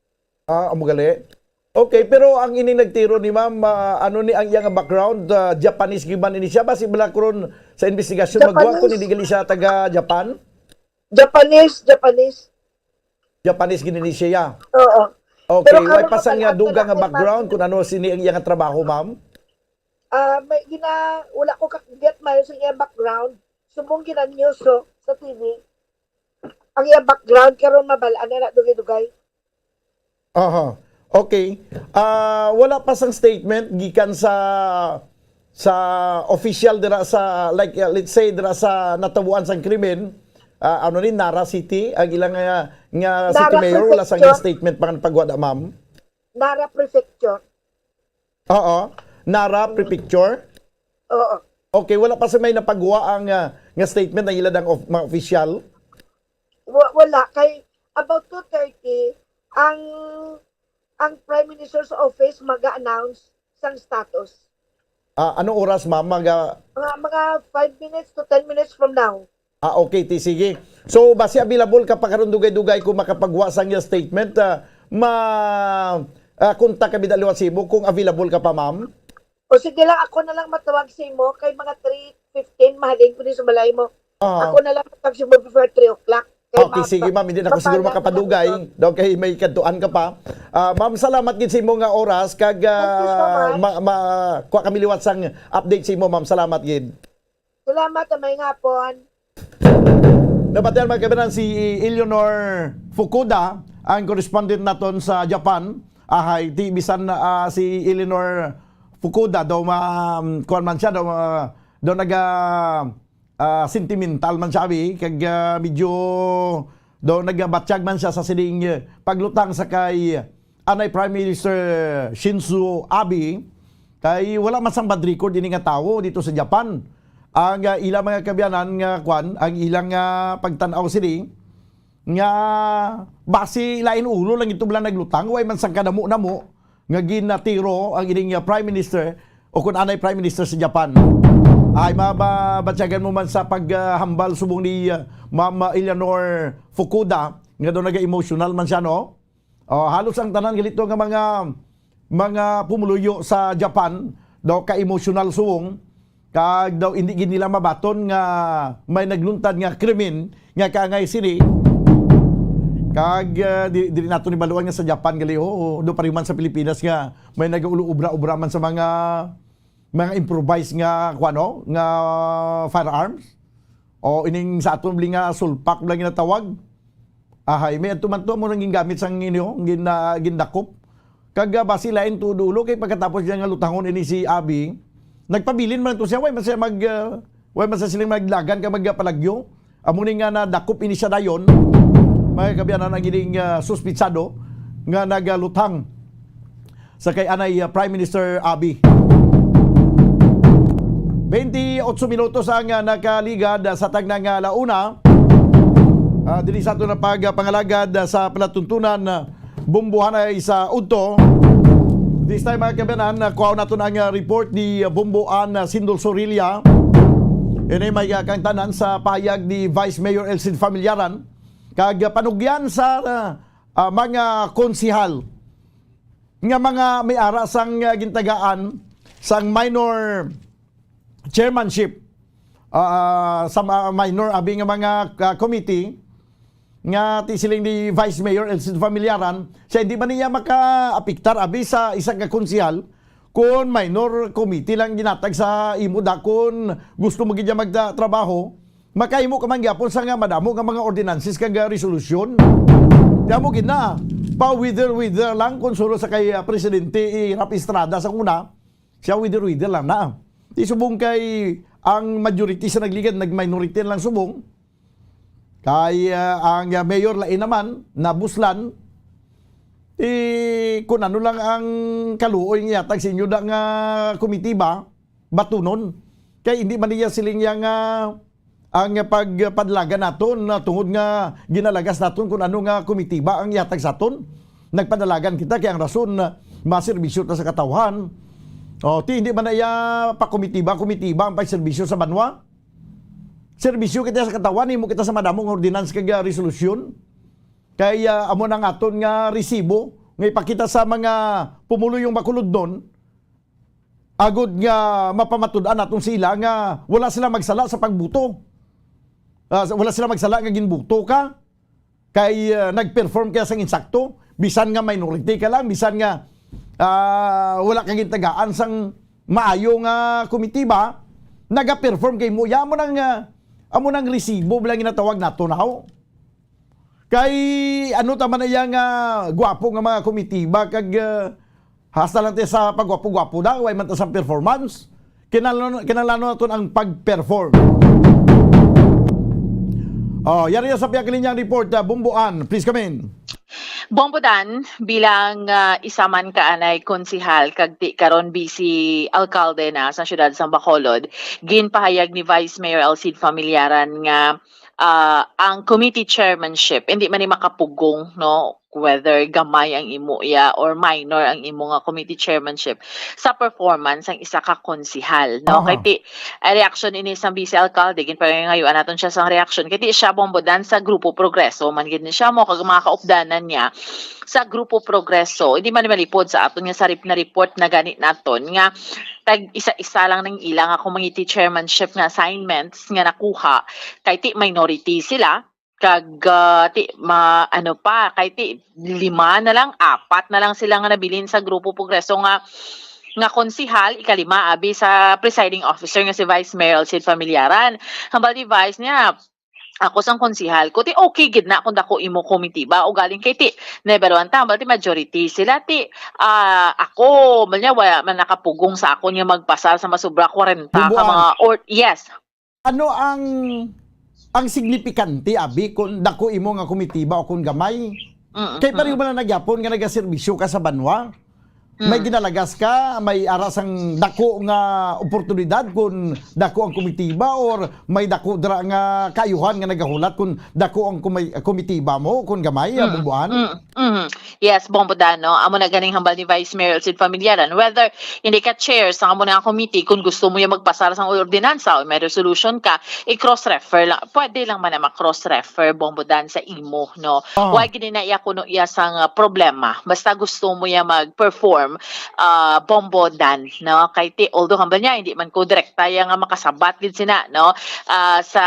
Ah, amo gali. Okay, pero ang ini nagtiro ni ma'am, ah, ano ni ang iyang background? Ah, Japanese gyud man ini siya? Basi bala karon sa investigasyon magwa kung Japanese. Hindi gali siya taga Japan? Japanese, Japanese. Japanese gid ni siya. Oo. Okay, Pero way karon pa sang mabal-an dugang ka nga na, background Martin. Kung ano sini ang iyang trabaho, ma'am? Ah, may gina wala ko kaget mayo sa iya background. Subong gina-news so, sa T V. Ang iya background karon mabal-an na dugay-dugay. Aha. Okay. Ah, wala pa sang statement gikan sa sa official dira sa, like, uh, let's say, dira sa natabuan sang krimen, ah, ano ni, Nara City ang ilang, ah, nga city Nara mayor, wala sang Prefecture. Statement pa nga pagwa da, ma'am. Nara Prefecture. Oo. Nara Prefecture. Oo. Okay, wala pa sa may napagwa ang, ah, nga statement ang ila dang of, mga official. Wa- wala kay about two thirty ang ang Prime Minister's office mag-announce sang status. Ah, anong oras, ma'am? Mag, ah, Mga mga five minutes to ten minutes from now. Ah, okay, ti sige. So, basi available ka pa karon dugay-dugay kung makapagwa sang iya statement, ah, ma ah, kontak kami daliwat sa imo kung available ka pa, ma'am. O sige lang, ako na lang matawag sa imo kay mga three fifteen mahalin ko din sa balay mo. Ah. Ako na lang matawag sa imo before three o'clock. Kay Okay, ma- sige, ma'am, hindi na ko ma- siguro ma- makapadugay. Daw kay may kadtuan ka pa. Ah, ma'am, salamat gid sa imo nga oras kag, Thank you so ah, much. ma, ma, kuha kami liwat sang update sa imo, ma'am. Salamat gid. Salamat, may nga hapon. Nabatian, mga kabanan, si Eleanor Fukuda, ang correspondent naton sa Japan. Ahay, ti bisan, ah, si Eleanor Fukuda daw ma, kuwan man siya, daw, ah, daw naga, ah, sentimental man siya, abi, kag, ah, medyo daw nagabatyag man siya sa sining, eh, paglutang sa kay anay Prime Minister Shinzo Abe, kay wala man sang bad record ini nga tawo dito sa Japan. Ang, ah, ilang mga kaabyanan nga kwan, ang ilang, ah, pagtan-aw sini nga basi lain ulo lang ito lang naglutang, way man sang kanamo-namo nga ginatiro ang ining, ah, Prime Minister o kun anay Prime Minister sa Japan. Ay, mababatyagan mo man sa paghambal subong ni, ah, Ma'am Eleanor Fukuda, nga daw naga-emotional man siya, no? Oh, halos ang tanan galito nga mga, mga pumuluyo sa Japan daw ka-emotional subong, kag daw hindi gid nila mabaton nga may nagluntad nga krimen nga kaangay sini. Kag, ah, di, dili nato ni baluan nga sa Japan gali, oo, do pareho man sa Pilipinas nga may nagaulo obra-obra man sa mga, mga improvised nga, kuwan, no, nga firearms. O ining sa aton bali nga sulpak lang ginatawag. Ahay, may adto man to mo nang gingamit sang inyo, gin, ah, gindakop. Kag, ah, basi lain to dulo kay pagkatapos niya nga lutangon ini si Abi, nagpabilin man to siya, way man siya mag, ah, way man siya siling maglagan kag magpalagyo. Amo ni nga nadakop ini siya dayon, mga kaabyanan, ang ining, ah, suspitsado nga nagaluthang sa kay anay, ah, Prime Minister Abi. Twenty-eight minutos ang, ah, nakaligad, ah, sa tagna nga alauna. Ah, diri sa aton na pagpangalagad, ah, sa palatuntunan, ah, Bombohan ay sa udto. This time, mga kaabyanan, ah, kuhaon naton ang, ah, report ni, ah, Bomboan, ah, Sindol Sorilla. Ini may, ah, kang tanan sa pahayag ni Vice Mayor Elcid Familiaran kag, ah, panugyan sa, ah, ah, mga konsihal nga mga may ara sang, ah, gintagaan sang minor chairmanship, ah, sa ma-, minor abi nga mga, ah, committee nga ti siling ni Vice Mayor Elcid Familiaran, siya hindi man niya makaapiktar abi sa isa ka konsehal kun minor committee lang ginatag sa imo da kun gusto mo gid niya magtrabaho, makahimo ka man gyapon sa nga madamo nga mga ordinances kag, ah, resolusyon. Kaya mo gid na, pa-wither-wither lang kung suno sa kay, ah, Presidente Rap Estrada sa una, siya wither-wither lang na. Di subong kay ang majority sa nagligad, nag-minority lang subong. Kay, ah, ang, ah, mayor lain naman, nabuslan. Eh, kung ano lang ang kaluoy nga yatag sa inyo da nga komitiba, batunon. Kay hindi man niya siling niya nga ang pagpadalagan naton, na tungod nga ginalagas naton kung ano nga komitiba ang yatag sa aton. Nagpadalagan kita kay ang rason, maserbisyo ta sa katawhan. O, ti, hindi man na iya pa komitiba, komitiba ang pagserbisyo sa banwa. Serbisyo kita sa katawhan, himo kita sa madamo nga ordinance kag, ah, resolusyon. Kay, ah, amo nang aton nga resibo nga ipakita sa mga pumuluyong bakulodnon, agod nga mapamatud-an naton sa ila nga wala sila magsala sa pagbuto. Ah, wala sila magsala nga ginbuto ka. Kay, ah, nag-perform ka sang insakto, bisan nga minority ka lang, bisan nga, ah, wala ka gintagaan sang maayo nga komitiba, naga-perform kay mo. Ya mo nang, ah, amo nang resibo bilang ginatawag nato now. Kay ano ta man iya nga gwapo nga mga komitiba kag, ah, hasta lang ta sa pagwapo-gwapo da, way man ta sa performance. Kinahanglan, kinahanglan naton ang pag-perform. Oh, yari na sa pihak linya ang report, ah, Bomboan. Please come in. Bombodan, bilang, ah, isa man ka anay konsihal kag ti karon vice alkalde na sa siyudad sang Bacolod, ginpahayag ni Vice Mayor Elcid Familiaran nga, ah, ang committee chairmanship hindi man ni makapugong, no, whether gamay ang imo iya or minor ang imo nga committee chairmanship sa performance sang isa ka konsihal, no? Aha. Kay ti, ang reaction ini sang vice alkalde, ginpangayuan naton siya sang reaction. Kay ti siya, Bombodan, sa Grupo Progreso man gid ni siya mo, kag mga kaupdanan niya sa Grupo Progreso. Hindi man malipod sa aton nga sa rip-, na report na gani naton nga tag isa-isa lang ning ila nga committee chairmanship nga assignments nga nakuha, kay ti minority sila, kag, ah, ti ma-, ano pa, kay ti lima na lang, apat na lang sila nga nabilin sa Grupo Progreso nga, nga konsihal, ikalima, abi sa presiding officer nga si Vice Mayor Elcid Familiaran. Hambal ni Vice niya, ako sang konsihal ko, ti okay gid na kung dako imo komitiba, ugaling kay ti number one ta, hambal ti majority sila, ti, ah, ako, man niya, wala man nakapugong sa akon nga magpasar sa masobra kwarenta ka Bubuan. Mga or-, yes. Ano ang, ang signifikante, abi, kung dako imo nga komitiba o kung gamay? Mm, Kay pareho mm. man na nagyapon nga nagaserbisyo ka sa banwa? May Mm. ginalagas ka, may ara sang dako nga oportunidad kung dako ang komitiba, or may dako dira nga kaayuhan nga nagahulat kung dako ang kumay-, komitiba mo, kung gamay, ah, Mm, Bomboan? mm, mm. Yes, Bombodan, no? Amo na ganing hambal ni Vice Mayor Elcid Familiaran. Whether hindi ka chair sa amo na nga committee, kung gusto mo yung magpasar sang ordinansa o may resolution ka, i-cross-refer lang. Pwede lang man na ma-cross-refer, Bombodan, sa imo, no? Oo. Wa gid na iya kuno iya sang, ah, problema. Basta gusto mo iya mag-perform, ah, Bombodan, no? Kay ti, although hambal niya, hindi man ko direkta iya nga makasabat gid sina, no? Ah, sa,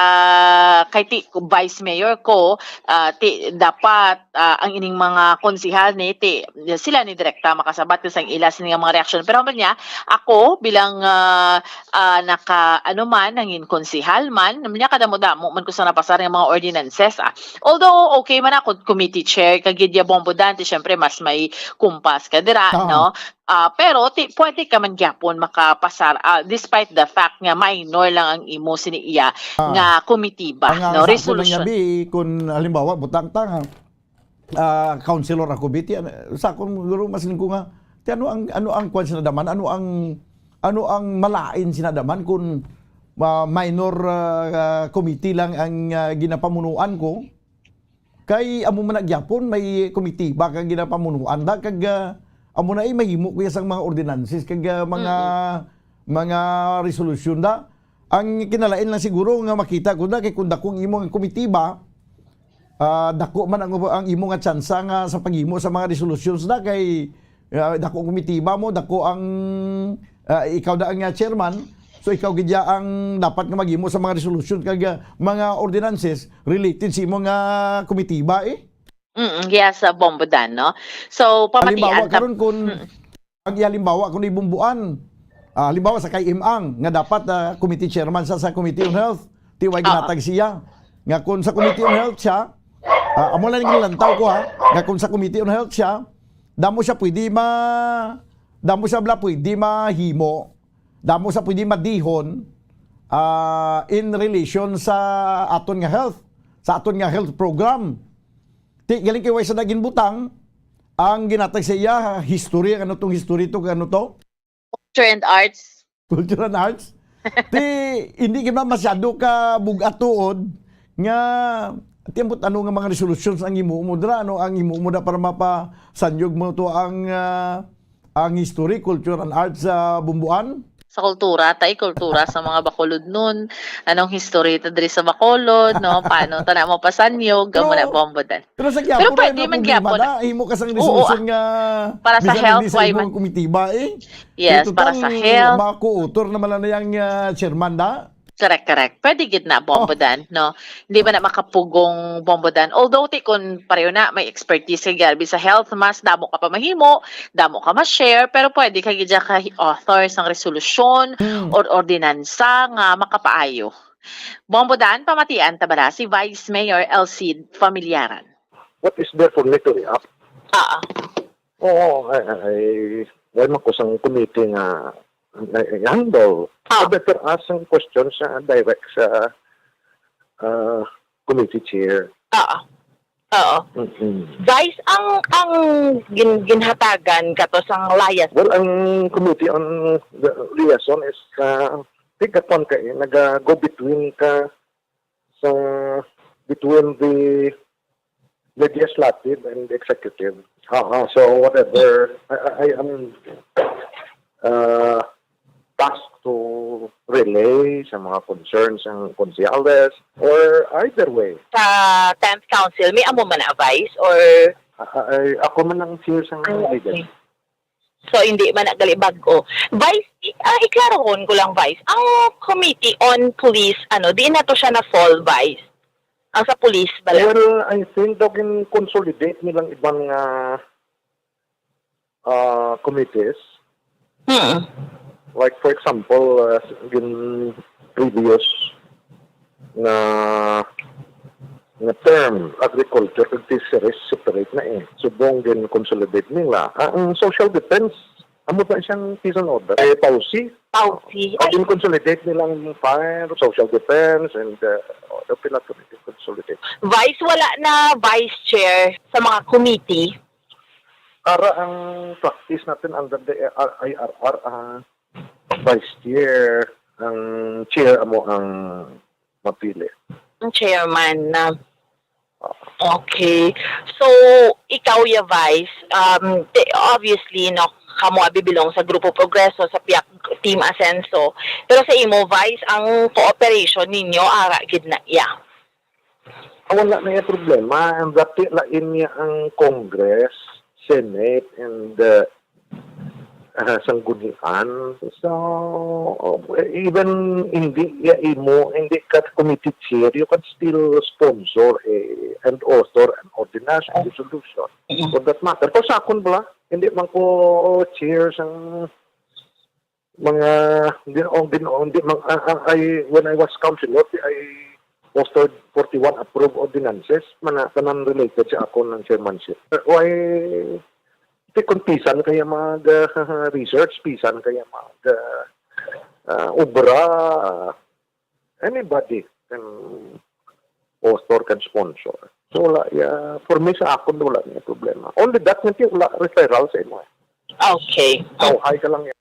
kay ti, Vice Mayor ko, ah, ti, dapat, ah, ang ining mga konsihal Kani, ti, sila ni direkta makasabat sa ila sini nga mga reaksyon. Pero man niya, ako bilang, ah, ah, naka, ano man, nangin konsehal man, man niya, kadamo-damo man ko sa napasar nga mga ordinances, ah. Although, okay man ako, committee chair, kag gid ya Bombo Dante, syempre, mas may kumpas ka dira, Oo. no? Ah, pero ti, pwede ka man gyapon makapasar, ah, despite the fact nga minor lang ang imo sini iya Ah. nga komitiba, Ang, ang no? sa ako lang Resolution. yabi, kung halimbawa, butang ta nga, ah, councilor ako, bi, ti, ano, sa akon guro, mas ko nga, ti, ano ang, ano ang kwan sinadaman? Ano ang, ano ang malain sinadaman kung, ah, minor, ah, ah, committee lang ang, ah, ginapamunuan ko? Kay amo man na gyapon, may komitiba kag ginapamunuan da, kag, ah, amo na, eh, mahimo ko ya sang mga ordinances kag, ah, mga, Mm-mm. mga resolusyon da. Ang kinalain lang siguro nga makita ko da, kay kung dako ang imo nga komitiba, ah, dako man ang, ang imo nga tsansa nga sa paghimo sa mga resolutions da, kay, ah, dako ang komitiba mo, dako ang, ah, ikaw da ang, ah, chairman. So, ikaw gid ya ang dapat nga maghimo sa mga resolution kag, ah, mga ordinances related sa imo nga komitiba, eh. Mm, yes, ah, Bombo Dan, no? So, pamatian Halimbawa, ta- karon kun Mm. Ag halimbawa, kung ibumbuan, ah, halimbawa sa kay Imang, nga dapat, ah, committee chairman sa, sa Committee on Health, ti way Oo. ginatag siya. Nga kung sa Committee on Health siya, ah, amo lang yung lantaw ko ha, nga kung sa Committee on Health siya, damo siya pwede ma-, damo siya bala pwede mahimo, damo siya pwede madihon, ah, in relation sa aton nga health, sa aton nga health program. Ti, galing kay way sa naging butang, ang ginatag sa iya, history, ano tong history to, ano to? Culture and arts. Culture and arts? Ti, hindi ka masyado ka bugat tuod nga, ti, ambot ano nga mga resolutions ang imo mo dra, ano ang imo mo da para mapasanyog mo to ang, ah, ang history, culture and arts sa Bumbuan? Sa kultura, tay, kultura sa mga Bacolod nun. Anong history ta diri sa Bacolod, no? Paano ta na mapasanyog? Pero, Amo na, Bombo Dan. Pero sa Pero Quiapo, pwede na man problema Quiapo na. na. Himo ka sang Oo, resolution ah. nga Para sa bisan health, hindi sa why imong man? komitiba, eh. Yes, Kay para total, sa health. Mga co-author naman na yang, ah, chairman na. Correct, correct. Pwede gid na, Bombo Oh. Dan, no? Hindi ba na makapugong Bombo Dan? Although, ti, kung pareho na, may expertise kay Garvey sa health, mas damo ka pa mahimo, damo ka ma-share, pero pwede ka gid ka author sang resolusyon Hmm. or ordinansa nga makapaayo. Bombo Dan, pamatian ta bala si Vice Mayor Elcid Familiaran. What is there for me to react? Ah. Oo, ay, ay, ay, wala man ko sang committee nga I, I handle. Ah. I better ask some questions sa direct sa, ah, committee chair. Oo. Oo. Mm-mm. Vice, ang, ang gin-, ginhatagan kato sang lias- Well, ang committee on the liaison is, ah, tigapon ka, eh, naga-go between ka sa, between the legislative and executive. Ah, ah, so whatever, I, I, I am, uh, tasked to relay sa mga concerns ng konsehales or either way. Sa tenth Council, may amo man na, Vice, or? Ah, ah, ay, ako man ang chair sa Ay, legal. okay. So, hindi man na gali bag-o. Vice, i-, ah, iklarohon ko lang, Vice. Ang Committee on Police, ano, di na to siya na-fall, Vice? Ang sa police bala? Well, I think daw gin-consolidate nilang iban nga, ah, committees. Hmm. Like, for example, ah, gin previous na, na term, agriculture kag fisheries separate na eh. Subong gin-consolidate nila. Ah, ang social defense, amo ba siyang peace and order? Eh, policy. Policy. O, gin-consolidate nilang fire, social defense, and, uh, order, pila to, gin-consolidate. Vice, wala na vice chair sa mga committee? Ara ang practice natin under the I R R, ah, vice chair, ang chair amo ang mapili. Ang chairman na. Oo. Okay. So, ikaw, ya Vice, um, te-, obviously, no, kamo abi belong sa Grupo Progreso, sa piyak Team Asenso. Pero sa imo, Vice, ang cooperation ninyo, ara gid na iya? Ah, wala na yung problema. Ang dati lain niya ang Congress, Senate, and, uh, ah, sanggunian. So, even hindi ya imo, hindi ka committee chair, you can still sponsor, eh, and author an ordinance and resolution. Mm. For that matter, kung sa akon bala, hindi man ko chair sang mga, hindi, oh, hindi, oh, hindi man, ah, ah, I, when I was councilor, I authored forty-one approved ordinances, mana, tanan related sa akon ang chairmanship. Why, ti kung pisan kaya mag, ah, research, pisan kaya mag, ah, ah, obra, ah, anybody can author, can sponsor. So, wala, yeah, for me, sa akon, wala niya problema. Only that nga ti wala referral sa imo, eh. Okay. Tawhay ka lang yan.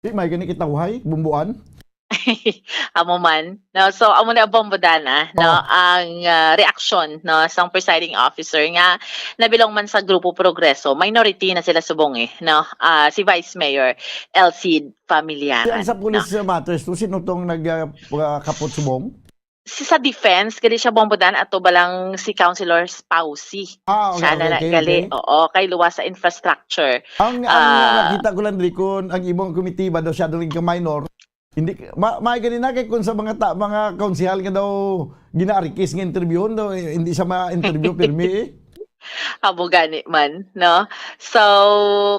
Di may gani kitawhay, bumbuan. Amo man, no? So, amo na, Bombo Dan, ah, no? Oh. Ang ah, reaksyon, no, sang presiding officer nga nabilong man sa Grupo Progreso, minority na sila subong, eh, no? Ah, si Vice Mayor Elsie Familiaran, Yan sa no? police matters to, sino tong nagkapot subong? Si, sa defense, gali siya, Bombo Dan, ato ba lang si Councilor Pausi? Ah, okay, Siya na okay, na okay, gali. okay. Oo, kay luwas sa infrastructure. Ang, ang Ah. nakita ko lang diri, kung ang imong komitiba daw siya doon ka minor, hindi, ma, may ganina kay kung sa mga ta, mga konsehal nga daw ginaarikis nga interviewon daw, eh, hindi siya ma-interview pirmi, eh. Amo gani man, no? So,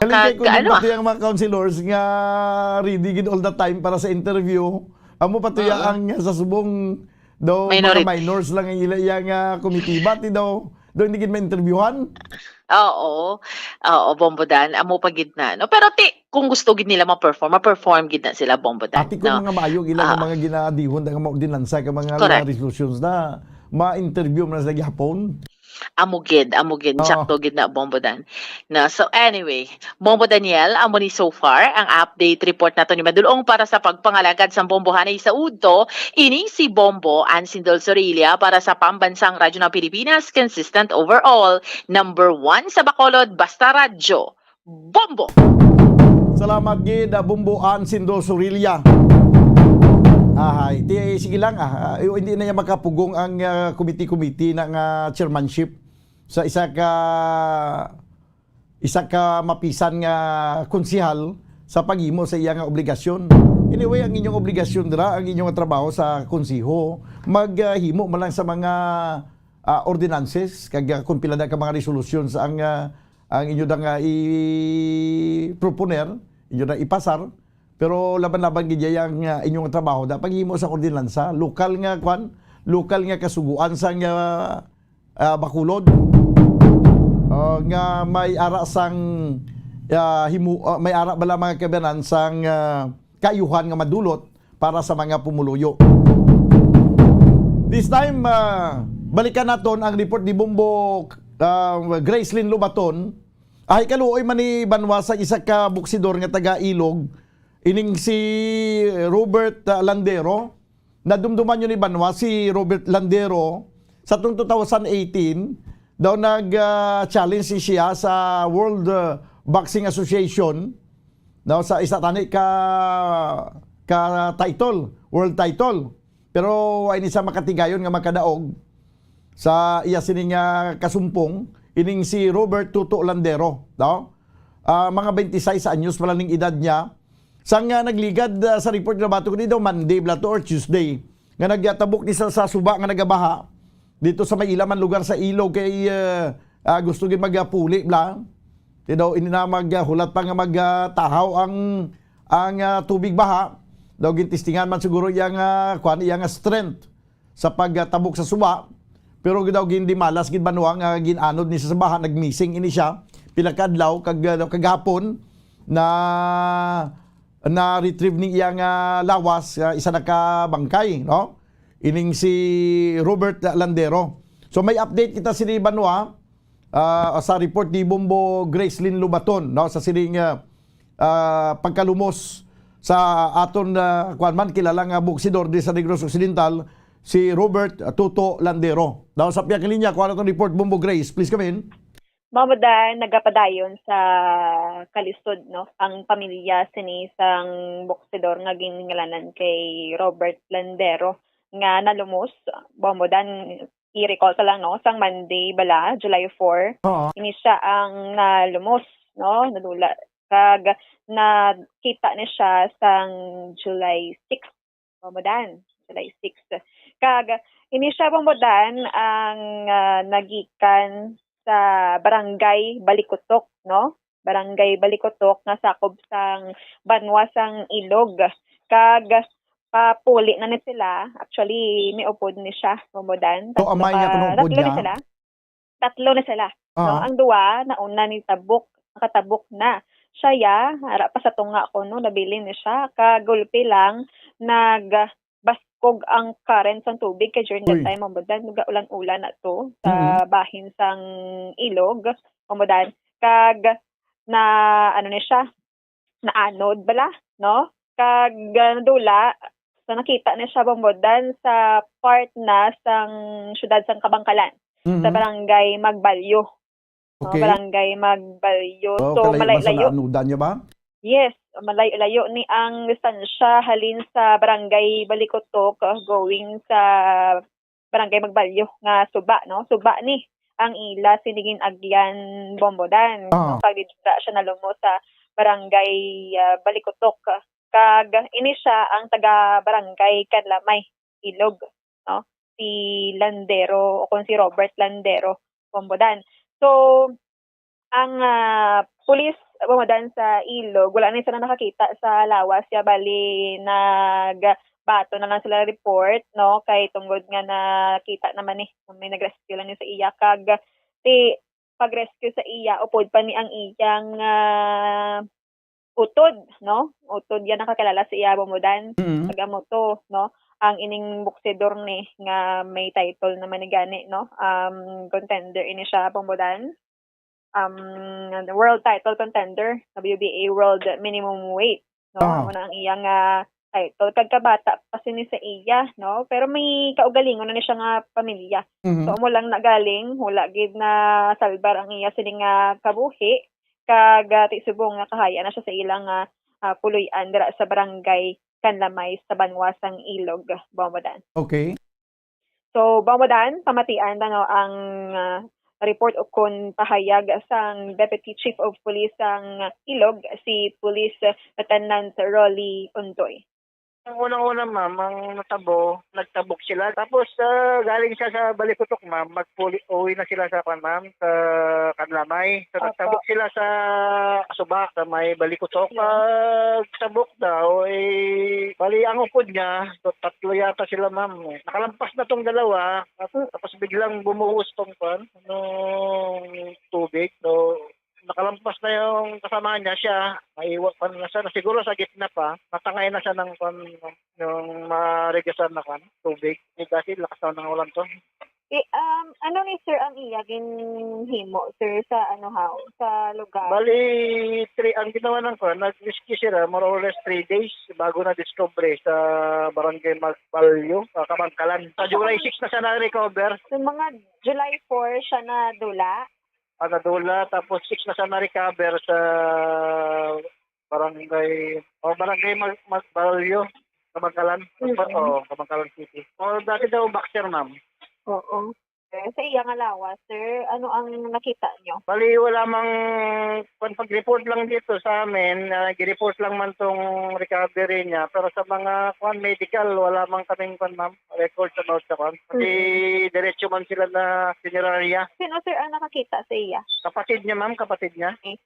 Galing kay kag kung ano, pati ang mga councilors nga ready gid all the time para sa interview. Amo pati Mm. ang sa subong daw Minority. mga minors lang ang ila iya nga komitiba, ti daw daw hindi gid ma-interviewhan. Oo. Oo, Bombo Dan, amo pa gid na, no? Pero ti, kung gusto gid nila ma-perform, ma-perform gid na sila, Bombo Dan, Ati ko no? mga maayo ila nga Ah. mga ginaadihon nga mga ordinansa ka mga Correct. resolutions na ma-interview man sa gihapon. Amo gid, amo gid, Oo. sakto gid na, Bombo Dan. No, so anyway, Bombo Daniel, amo ni so far ang update report nato ni Madulong para sa pagpangalagad sang Bombohanay sa udto. Ini si Bombo Ansindol Sorilla para sa Pambansang Radyo ng Pilipinas, consistent overall, number one sa Bacolod, basta radyo. Bombo! Salamat gid, ah, Bumbo Ansindol Sorilla. Ahay, ti, sige lang, ah, ah, hindi na niya makapugong ang ah, committee-committee na nga chairmanship sa isa ka isa ka mapisan nga konsehal sa paghimo sa iya nga obligasyon. Anyway, ang inyong obligasyon dira, ang inyong trabaho sa konseho, maghimo man lang sa mga ah, ordinances kag ah, kung pila na ka mga resolutions ang ah, ang inyo da nga i-proponer, inyo da ipasar, pero laban-laban gid iya ang ah, inyong trabaho da paghimo sa ordinansa, lokal nga kwan, lokal nga kasugoan sa nga ah, Bacolod, ah, nga may ara sang ah, himo, ah, may ara bala mga kabanan sang ah, kaayuhan nga madulot para sa mga pumuluyo. This time, ah, balikan naton ang report ni Bombo ah, Gracelyn Lobaton. Ay kaluoy man ni Banwa sa isa ka buksidor nga taga Ilog, ining si Robert ah, Landero. Nadumduman nyo ni Banwa si Robert Landero sa tong two thousand eighteen daw nag ah, challenge siya sa World ah, Boxing Association daw sa isa tani ka ka title, world title. Pero ay ni sa makatigayon nga makadaog sa iya sining ah, kasumpong ining si Robert Tuto Landero, no? Ah, mga twenty-six anyos pa lang ning edad niya. Sang ah, nagligad ah, sa report nga bato ni daw Monday bala to or Tuesday nga nagtabok ni sa, sa suba nga nagabaha dito sa may ila man lugar sa Ilog kay ah, ah, gusto gid magapuli bala. Ti daw ini na maghulat pa nga magtahaw ang ang ah, tubig baha. Daw gintistingan man siguro iya nga kuan, iya nga strength sa pagtabok sa suba, pero daw gindimalas gid Banwa nga gin-anod ni sa baha, nag-missing ini siya pila ka adlaw kag ah, kagahapon na na-retrieve ni iya nga lawas, ah, isa na ka bangkay, no? Ining si Robert Landero. So may update kita sini Banwa ah, sa report ni Bombo Gracelyn Lobaton, no, sa sining ah, ah, pagkalumos sa aton ah, kuwan man kilala nga boksidor di sa Negros Occidental, si Robert Tuto Landero. Daw sa piyakalinya, kuha na itong report, Bombo Grace. Please come in. Mao da nagapadayon sa kalisod, no, ang pamilya sini sang boksidor nga ginngalanan kay Robert Landero nga nalumos. Bombo Dan, i-recall ta lang, no, sang Monday bala, July four, Oo. ini siya ang nalumos no? Nadula. Kag nakita ni siya sang July six, Bombodan, July six. Kag ini siya, Bombodan, ang, ah, nagikan sa Barangay Balikutok, no? Barangay Balikutok nga sakop sang banwa sang Ilog. Kag papuli na ni sila. Actually, may upod ni siya, Bombodan. So, amay niya kuno upod niya? Tatlo ni sila. Tatlo ni sila, no? Ah. Ang duwa, nauna ni tabok, nakatabok na. Siya, ya, ara pa sa tunga ko, no, nabilin ni siya. Kagulpi lang, nagbaskog ang current sang tubig kay during that time, Bombodan, nagaulan-ulan na to sa bahin sang Ilog, Bombodan. Kag na, ano ni siya, naanod bala, no? Kag, ah, nadula, so nakita ni siya, Bombodan, sa part na sang siyudad sang Kabankalan, sa Barangay Magbalyo. No, Barangay Magbalyo. So, kalayo man sa malayo-layo. Naanudan niya ba? Yes, malayo-layo ni ang distansya halin sa Barangay Balikutok, ah, going sa Barangay Magbalyo nga suba, no? Suba ni ang ila sini gin-agyan, Bombodan, no? Ah. Kag didto siya nalumo sa Barangay, ah, Balikutok. Kag ini siya ang taga Barangay Canlamay, Ilog, no? Si Landero, o kung si Robert Landero, Bombodan. So, ang, ah, pulis, Bombodan, sa Ilog, wala na sila nakakita sa lawas, ya, bali nagbato na lang sila report, no, kay tungod nga nakita naman ni, may nag-rescue lang ni sa iya, kag si pag-rescue sa iya, upod pa ni ang iyang, ah, utod, no? Utod, ya, nakakilala sa iya, Bombodan. Mm. Taga Moto, no? Ang ining boksidor ni nga may title naman ni gani, no? Um, contender ini siya, Bombodan. Um, world title contender, W B A World Minimum Weight, no? Ah. Amo na ang iyang, ah, title. Kag kabata pa sini sa iya, no? Pero may kaugalingon na ni siya nga pamilya. Mhm. So, amo lang na galing, wala gid na salbar ang iya sini nga kabuhi. Kag, ah, ti subong nga kahaya na siya sa ilang, ah, ah, puloy-an dira sa barangay Canlamay sa banwa sang Ilog, Bombodan. Okay. So, Bombodan, pamatian ta, no, ang, ah, report o kon pahayag sang Deputy Chief of Police sang Ilog, si Police Lieutenant Rolly Untoy. Ang unang-una, ma'am, ang natabo, nagtabok sila. Tapos, ah, galing siya sa Balikutok, ma'am, magpuli-, uwi na sila sa, kwan, ma'am, sa Canlamay. So, Opo. Nagtabok sila sa suba, sa may Balikutok. Yes. Pagtabok daw, eh, bali, ang upod niya, so, tatlo yata sila, ma'am, eh. Nakalampas na tong dalawa, tap-, Mm. tapos biglang bumuhos tong, kwan, nung tubig. So, nakalampas na yung kasama niya, siya, naiwan pa na siya. Siguro sa gitna pa, natangay na siya ng, kwan, yung marigasan na, kwan, tubig. Eh, kasi lakas na ng ulan to. Eh, um, ano ni sir ang iya ginhimo, sir, sa ano, haw, sa lugar? Bali, three, ang ginawa ng, kwan, nag-rescue sila, more or less three days bago na-discover sa barangay Magbalyo, sa Kabangkalan. Sa July six na siya na-recover. So, mga July four siya nadula? Ah, nadula, tapos six na siya na-recover sa barangay, o, barangay Mag-, Magbalyo, Kabangkalan. Mm-mm. O, Kabangkalan City. O, dati daw boxer, ma'am. Oo. Eh, sa iya nga lawas, sir, ano ang nakita nyo? Bali, wala mang, kung pag-report lang dito sa amin, ah, gi-report lang man tong recovery niya, pero sa mga, kwan, medical, wala mang kaming, kwan, ma'am, records about sa, kwan. Kasi Mm. diretso man sila na funerarya. Sino, sir, ang nakakita sa iya? Kapatid niya, ma'am, kapatid niya. Okay.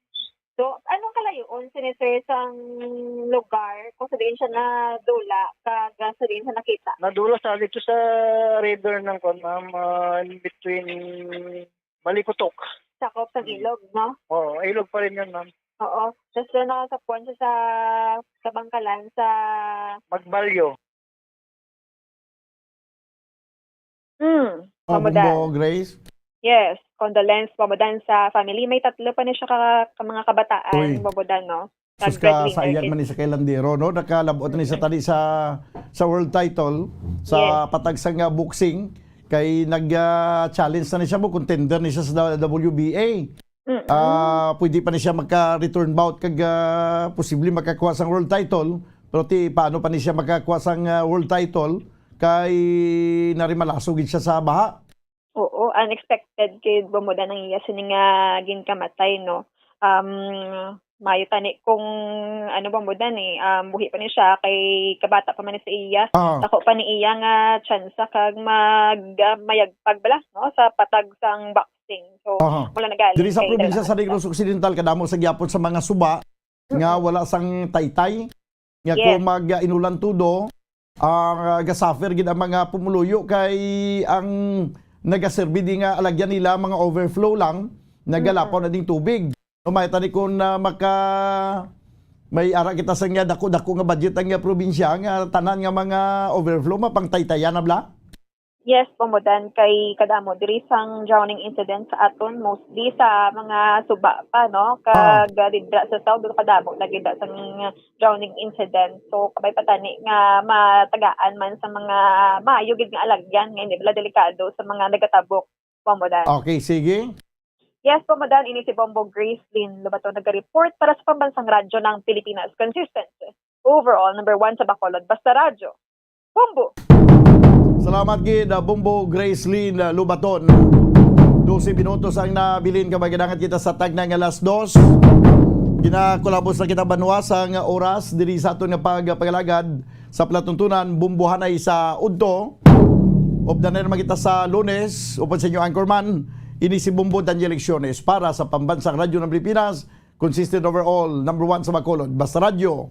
So, anong kalayoon sini, sir, sang lugar kung sa diin siya nadula kag sa diin siya nakita? Nadula sa dito sa river ng, kwan, ma'am, ah, in between Balikutok. Sakop sang Mm. ilog, no? Oo, ilog pa rin yun, ma'am. Oo. Tas doon nakasapuan siya sa, sa Bangkalan, sa Magbalyo. Hmm, Oh, Bombo, Grace? Yes, condolence, Bombodan, sa family. May tatlo pa ni siya ka, ka mga kabataan, Uy. Bombodan, no? Sus, ka, sa iyang man ni sa kay Landero, no? Nakalabot ni sa tali sa, sa world title, sa Yes. patag sa nga boxing, kay nag, ah, challenge na ni siya mo, contender ni siya sa W B A. Mm-mm. Ah, pwede pa ni siya magka-return bout kag, ah, posible makakuha sang world title. Pero ti, paano pa ni siya makakuha sang, ah, world title? Kay narimalasog gid siya sa baha. Oo, unexpected kay Bombodan ang iya sini nga ginkamatay, no? um, maayo tani kung ano ba mo dan eh, um, buhi pa ni siya, kay kabata pa man ni sa iya. Ah. Dako pa ni iya nga tsansa kag mag-, ah, mayagpag bala, no, sa patag sang boxing. So, Aha. mula na gali Diri sa kay probinsya dala sa Negros Occidental, kadamo sa gyapon sa mga suba nga wala sang taytay, nga Yes. kung mag-, ah, inulan tudo, ang, ah, gasuffer gid ang mga pumuluyo kay ang nagaserbi di nga alagyan nila mga overflow lang, nagalapaw Mm-mm. na ding tubig. Umay tani kung, ah, maka-, may ara kita sa nga dako-dako nga budget ang, ah, probinsya nga tanan nga mga overflow mapangtaytayan na bala? Yes, Pamudan, kay kadamo diri sang drowning incident sa aton, mostly sa mga suba pa, no? Ah. Kag, ah, didra sa South, kadamo na gid sang drowning incident. So, kabay pa tani nga matagaan man sa mga maayo gid nga alagyan nga hindi bala delikado sa mga nagatabok, Pamudan. Okay, sige. Yes, Pamudan, ini si Bombo Grace Lynn Lobato nag-report para sa Pambansang Radyo ng Pilipinas. Consistent. Overall, number one sa Bacolod. Basta Radyo. Bombo! Salamat gid, ah, Bombo Grace Lynn, ah, Lubaton. Dose minutos ang nabilin, kabay gadangat kita sa tagna nga alas dos. Ginakulabos na kita, banwa, sa nga oras diri sa aton nga pagpagalagad sa palatuntunan, Bombohanay sa Udto. Updan na naman kita sa Lunes, upod sa inyo anchorman, ini si Bombo Daniel Lecciones para sa Pambansang Radyo ng Pilipinas, consistent overall, number one sa Bacolod. Basta Radyo,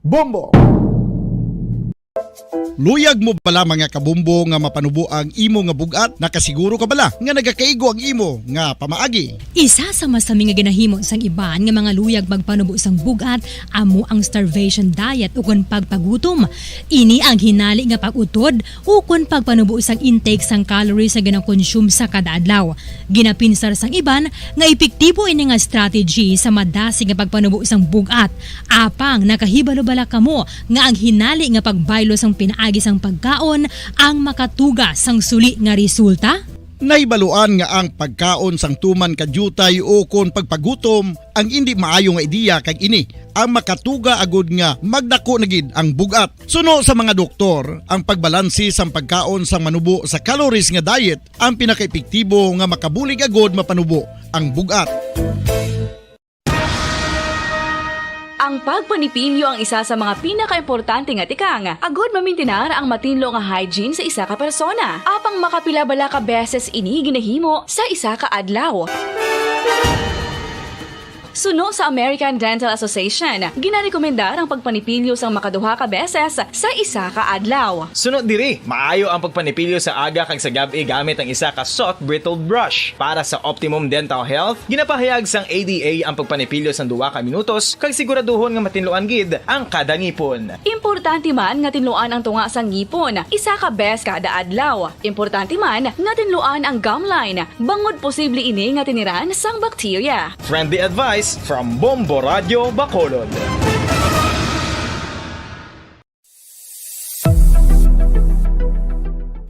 Bombo! Luyag mo bala, mga kabombo, nga mapanubo ang imo nga bug-at? Nakasiguro ka bala nga nagakaigo ang imo nga pamaagi? Isa sa masami nga ginahimo sang iban nga mga luyag magpanubo sang bug-at amo ang starvation diet ukon pagpagutom. Ini ang hinali nga pag-utod ukon pagpanubo sang intake sang calories nga gina-consume sa kada adlaw. Ginapinsar sang iban nga epektibo ini nga strategy sa madasig nga pagpanubo sang bug-at. Apang nakahibalo bala kamo nga ang hinali nga pagbaylo sang pinaagi sang pagkaon ang makatuga sang suli nga resulta? Nahibaluan nga ang pagkaon sang tuman ka diutay ukon pagpagutom ang indi maayo nga ideya, kag ini ang makatuga agud nga magdako na gid ang bug-at. Suno sa mga doktor, ang pagbalanse sang pagkaon sang manubo sa calories nga diet ang pinakaepektibo nga makabulig agud mapanubo ang bug-at. Ang pagpanipilyo ang isa sa mga pinakaimportante nga tikang agud mamintinar ang matinlo nga hygiene sa isa ka persona. Apang makapila bala ka beses ini ginahimo sa isa ka adlaw? Suno sa American Dental Association, ginarekomendar ang pagpanipilyo sang makaduha ka beses sa isa ka adlaw. Suno diri, maayo ang pagpanipilyo sa aga kag sa gab-i gamit ang isa ka soft bristle brush. Para sa optimum dental health, ginapahayag sang A D A ang pagpanipilyo sang duha ka minutos kag siguraduhon nga matinluan gid ang kada ngipon. Importante man nga tinluan ang tunga sang ngipon isa ka bes kada adlaw. Importante man nga tinluan ang gum line, bangod posible ini nga tiniran sang bakterya. Friendly advice from Bombo Radyo Bacolod.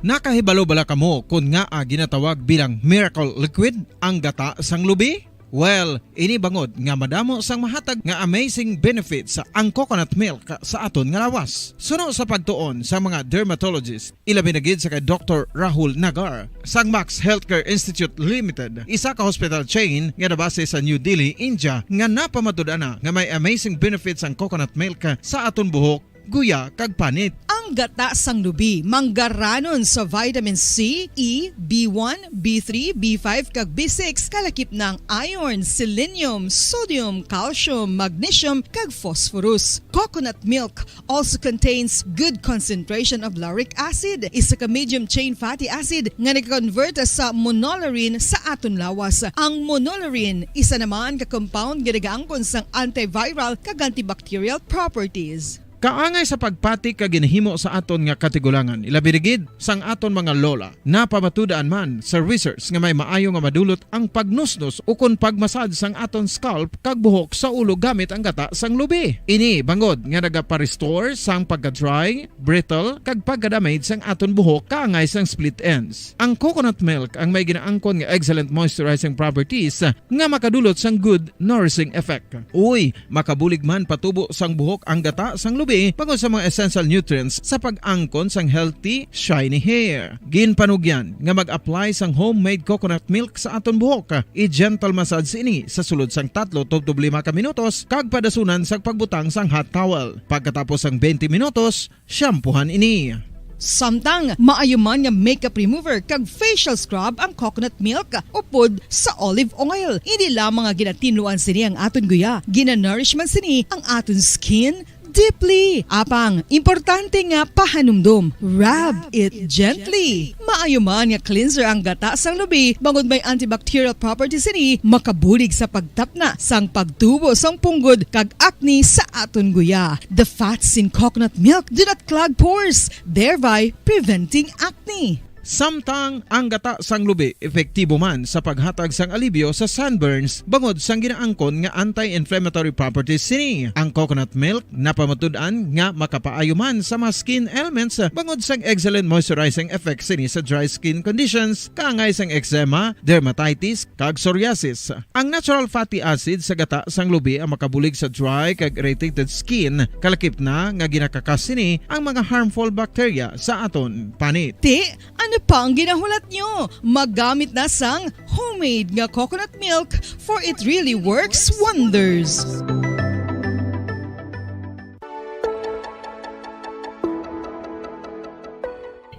Nakahibalo bala kamo kon ngaa ginatawag bilang miracle liquid ang gata sang lubi? Well, ini bangod nga madamo sang mahatag nga amazing benefits ang coconut milk sa aton nga lawas. Suno sa pagtuon sa mga dermatologist, ilabi na gid sa kay Doktor Rahul Nagar sang Max Healthcare Institute Limited, isa ka hospital chain nga nabase sa New Delhi, India, nga napamatud-an na nga may amazing benefits ang coconut milk sa aton buhok, guya, kag panit. Ang gata sang lubi manggaranon sa vitamin C, E, B one, B three, B five, kag B six, kalakip na ang iron, selenium, sodium, calcium, magnesium, kag phosphorus. Coconut milk also contains good concentration of lauric acid, isa ka medium chain fatty acid nga nag-convert sa monolaurin sa aton lawas. Ang monolaurin, isa naman ka compound nga nagaangkon sang antiviral kag antibacterial properties. Kaangay sa pagpati ka ginahimo sa aton nga katigulangan, ilabi na gid sang aton mga lola. Napamatud-an man sa research nga may maayo nga madulot ang pagnusnos ukon pag-massage sang aton scalp kag buhok sa ulo gamit ang gata sang lubi. Ini bangod nga nagapa-restore sang pagka-dry, brittle, kag pagka-damage sang aton buhok kaangay sang split ends. Ang coconut milk ang may ginaangkon nga excellent moisturizing properties nga makadulot sang good nourishing effect. Uy, makabulig man patubo sang buhok ang gata sang lubi. bangod sa mga essential nutrients sa pag-angkon sang healthy, shiny hair. Ginpanugyan nga mag-apply sang homemade coconut milk sa aton buhok. I-gentle massage ini sa sulod sang tatlo tubtob lima ka minutos kag padasunan sang pagbutang sang hot towel. Pagkatapos sang twenty minutos, shampoohan ini. Samtang maayo man nga makeup remover kag facial scrub ang coconut milk upod sa olive oil, hindi lamang nga ginatinluan sini ang aton guya, ginanourish man sini ang aton skin deeply. Apang, importante nga pahanumdom, rub it gently. Maayo man nga cleanser ang gata sang lubi, bangod may antibacterial properties sini, makabulig sa pagtapna sang pagtubo sang punggod kag acne sa aton guya. The fats in coconut milk do not clog pores, thereby preventing acne. Samtang ang gata sang lubi epektibo man sa paghatag sang alibyo sa sunburns bangod sang ginaangkon nga anti-inflammatory properties sini. Ang coconut milk napamatud-an nga makapaayo man sa mga skin ailments bangod sang excellent moisturizing effect sini sa dry skin conditions, kaangay sang eczema, dermatitis, kag psoriasis. Ang natural fatty acid sa gata sang lubi ang makabulig sa dry kag irritated skin, kalakip na nga ginakakas sini ang mga harmful bacteria sa aton panit. Ti, ano pa ang ginahulat nyo? Maggamit na sang homemade nga coconut milk, for it really works wonders.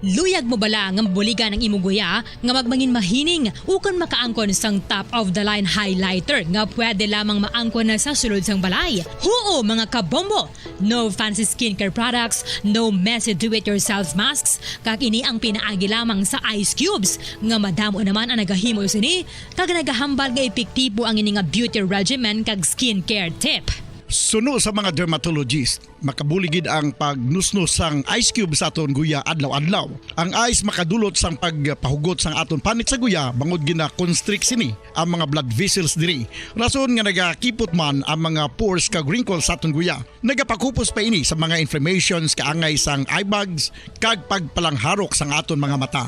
Luyag mo bala nga mabuligan ang imo guya nga magmangin mahining ukon makaangkon sang top of the line highlighter nga pwede lamang maangkon na sa sulod sang balay? Huo, mga kabombo! No fancy skincare products, no messy do-it-yourself masks, kag ini ang pinaagi lamang sa ice cubes, nga madamo naman ang nagahimo sini, kag nagahambal nga epektibo ang ini nga beauty regimen kag skincare tip. Suno sa mga dermatologist, makabulig gid ang pagnusnos sang ice cube sa aton guya adlaw-adlaw. Ang ice makadulot sang pagpahugot sang aton panit sa guya, bangod gina-constrict sini ang mga blood vessels diri, rason nga nagakipot man ang mga pores kag wrinkles sa aton guya. Nagapakupos pa ini sa mga inflammations kaangay sang eye bags kag pagpalangharok sang aton mga mata.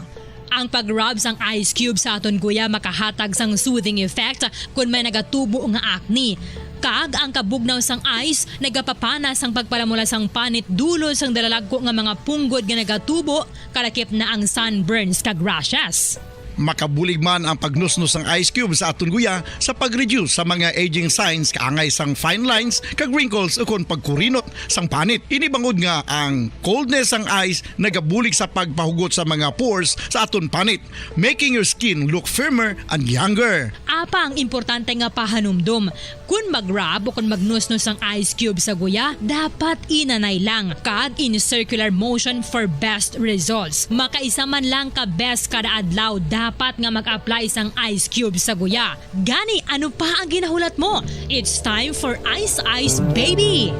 Ang pag-rub sang ice cube sa aton guya makahatag sang soothing effect kon may nagatubo nga acne. Kag ang kabugnaw sang ice nagapapana sang pagpalamula sang panit dulot sang dalalagko nga mga punggod nga nagatubo, kalakip na ang sunburns kag rashes. Makabulig man ang pagnusnos sang ice cube sa aton guya sa pag-reduce sa mga aging signs kaangay sang fine lines kag wrinkles ukon pagkurinot sang panit. Ini bangod nga ang coldness sang ice nagabulig sa pagpahugot sa mga pores sa aton panit, making your skin look firmer and younger. Apang importante nga pahanumdom, kon mag-rub o kon magnusnos ang ice cube sa guya, dapat inanay lang kag in circular motion for best results. Makaisa man lang ka beses kada adlaw dapat nga mag-apply sang ice cube sa guya. Gani, ano pa ang ginahulat mo? It's time for Ice Ice Baby!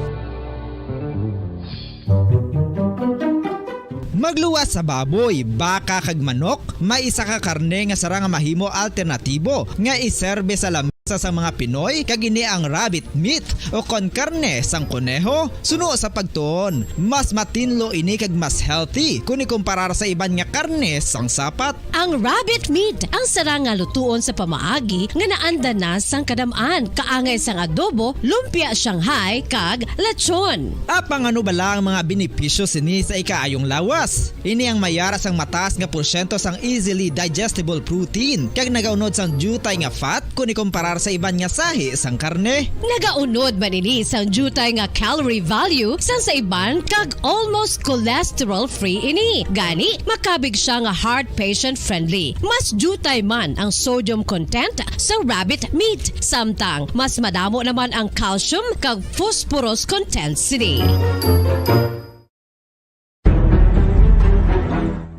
Magluwas sa baboy, baka kag manok, may isa ka karne nga sarang nga mahimo alternatibo nga iserbe sa lamesa sang mga Pinoy, kag ini ang rabbit meat o kon karne sang koneho. Suno sa pagtuon, mas matinlo ini kag mas healthy kon ikumparar sa iban nga karne sang sapat. Ang rabbit meat ang sarang nga lutuon sa pamaagi nga naanda na sang kadam-an, kaangay sang adobo, lumpia Shanghai, kag lechon. Apang ano bala ang mga benepisyo sini sa ikaayong lawas? Ini ang mayara sang mataas nga porsyento sang easily digestible protein, kag nagaunod sang diutay nga fat kon ikumparar sa iban nga sahi sang karne. Nagaunod man ini sang diutay nga calorie value sang sa iban, kag almost cholesterol-free ini. Gani, makabig sia nga heart patient-friendly. Mas diutay man ang sodium content sang rabbit meat, samtang mas madamo naman ang calcium kag phosphorus content sini.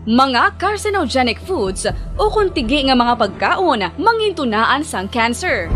Mga carcinogenic foods ukon tigi nga mga pagkaon mangintunaan sang cancer.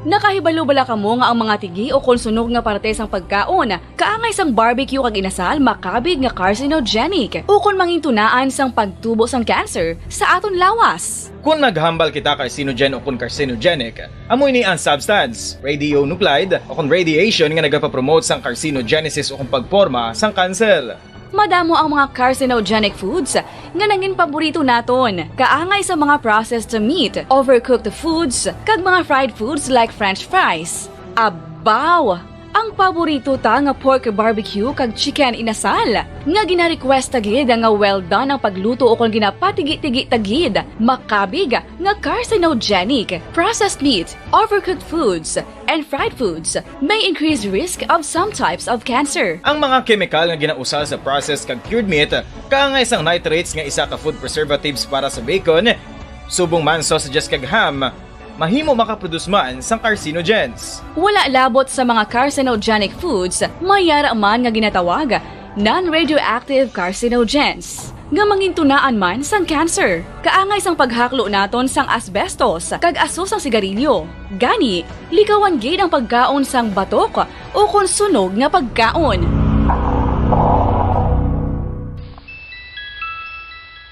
Nakahibalo bala kamo nga ang mga tigi ukon sunog nga parte sang pagkaon kaangay sang barbecue kag inasal makabig nga carcinogenic ukon mangintunaan sang pagtubo sang cancer sa aton lawas? Kon maghambal kita carcinogen ukon carcinogenic, amo ini ang substance, radionuclide, ukon radiation nga nagapapromote sang carcinogenesis ukon pagporma sang kanser. Madamo ang mga carcinogenic foods nga nangin paborito naton, kaangay sa mga processed meat, overcooked foods, kag mga fried foods like French fries. Abaw! Ang paborito ta nga pork barbecue kag chicken inasal, nga gina-request ta gid nga well done ang pagluto ukon ginapatigi-tigi ta gid, makabig nga carcinogenic. Processed meat, overcooked foods, and fried foods may increase risk of some types of cancer. Ang mga kemikal nga ginausal sa processed kag cured meat, kaangay sang nitrates nga isa ka food preservatives para sa bacon, subong man sausages kag ham, mahimo makaproduce man sang carcinogens. Wala labot sa mga carcinogenic foods, may yara man nga ginatawag non-radioactive carcinogens, nga mangintunaan man sang cancer. Kaangay sang paghaklo naton sang asbestos kag aso sang sigarilyo. Gani, likawan gid ang pagkaon sang batok ukon sunog nga pagkaon.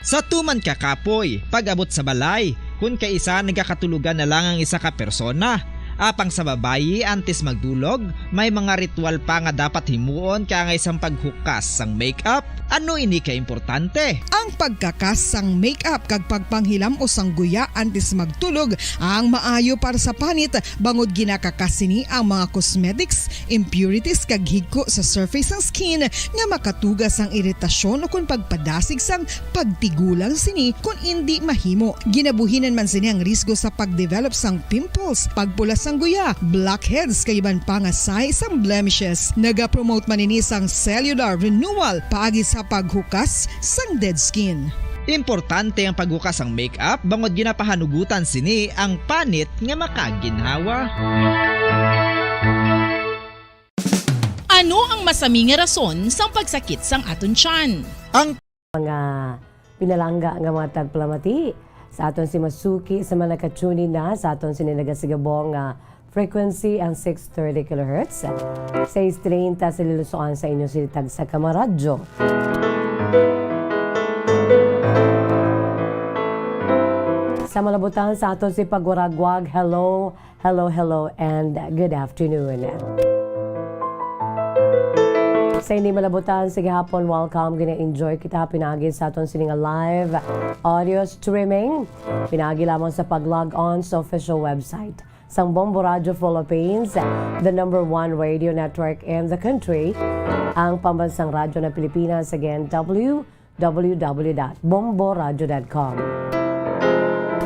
Sa tuman ka kapoy, pag-abot sa balay, kun kaisa nagakatulogan na lang ang isa ka persona. Apang sa babayi, antes magdulog, may mga ritual pa nga dapat himuon kaangay sang paghukas sang makeup. Ano ini ka importante? Ang pagkakas sang makeup kag pagpanghilam-os sang guya antes magtulog ang maayo para sa panit, bangod ginakakas sini ang mga cosmetics, impurities kag higko sa surface sang skin nga makatuga sang iritasyon ukon pagpadasig sang pagtigulang sini kon indi mahimo. Ginabuhinan man sini ang risgo sa pagdevelop sang pimples, pagpula sang guya, blackheads kag iban pa nga sahi sang blemishes. Nagapromote man ini sang cellular renewal paagi sa paghukas sang dead skin. Importante ang paghukas sang makeup bangod ginapahanugutan sini ang panit nga makaginhawa. Ano ang masami nga rason sang pagsakit sang aton tiyan? Ang mga pinalangga nga mga tagpalamati, sa aton si Masuki sa mga naka-tune in na sa aton sini nagasigabong nga frequency ang six thirty kilohertz. Seis treinta sa Lilosoan sa inyo sini tagsa ka mga radyo. Sa malabutan sa aton si Pagwaragwag, hello, hello, hello, and good afternoon. Sa hindi malabutan sa gihapon, welcome. Gina-enjoy kita pinagi sa aton sini nga live audio streaming. Pinagi lamang sa pag-log on sa official website sang Bombo Radio Philippines, the number one radio network in the country, ang pambansang radyo ng Pilipinas. Again, w w w dot bomboradio dot com.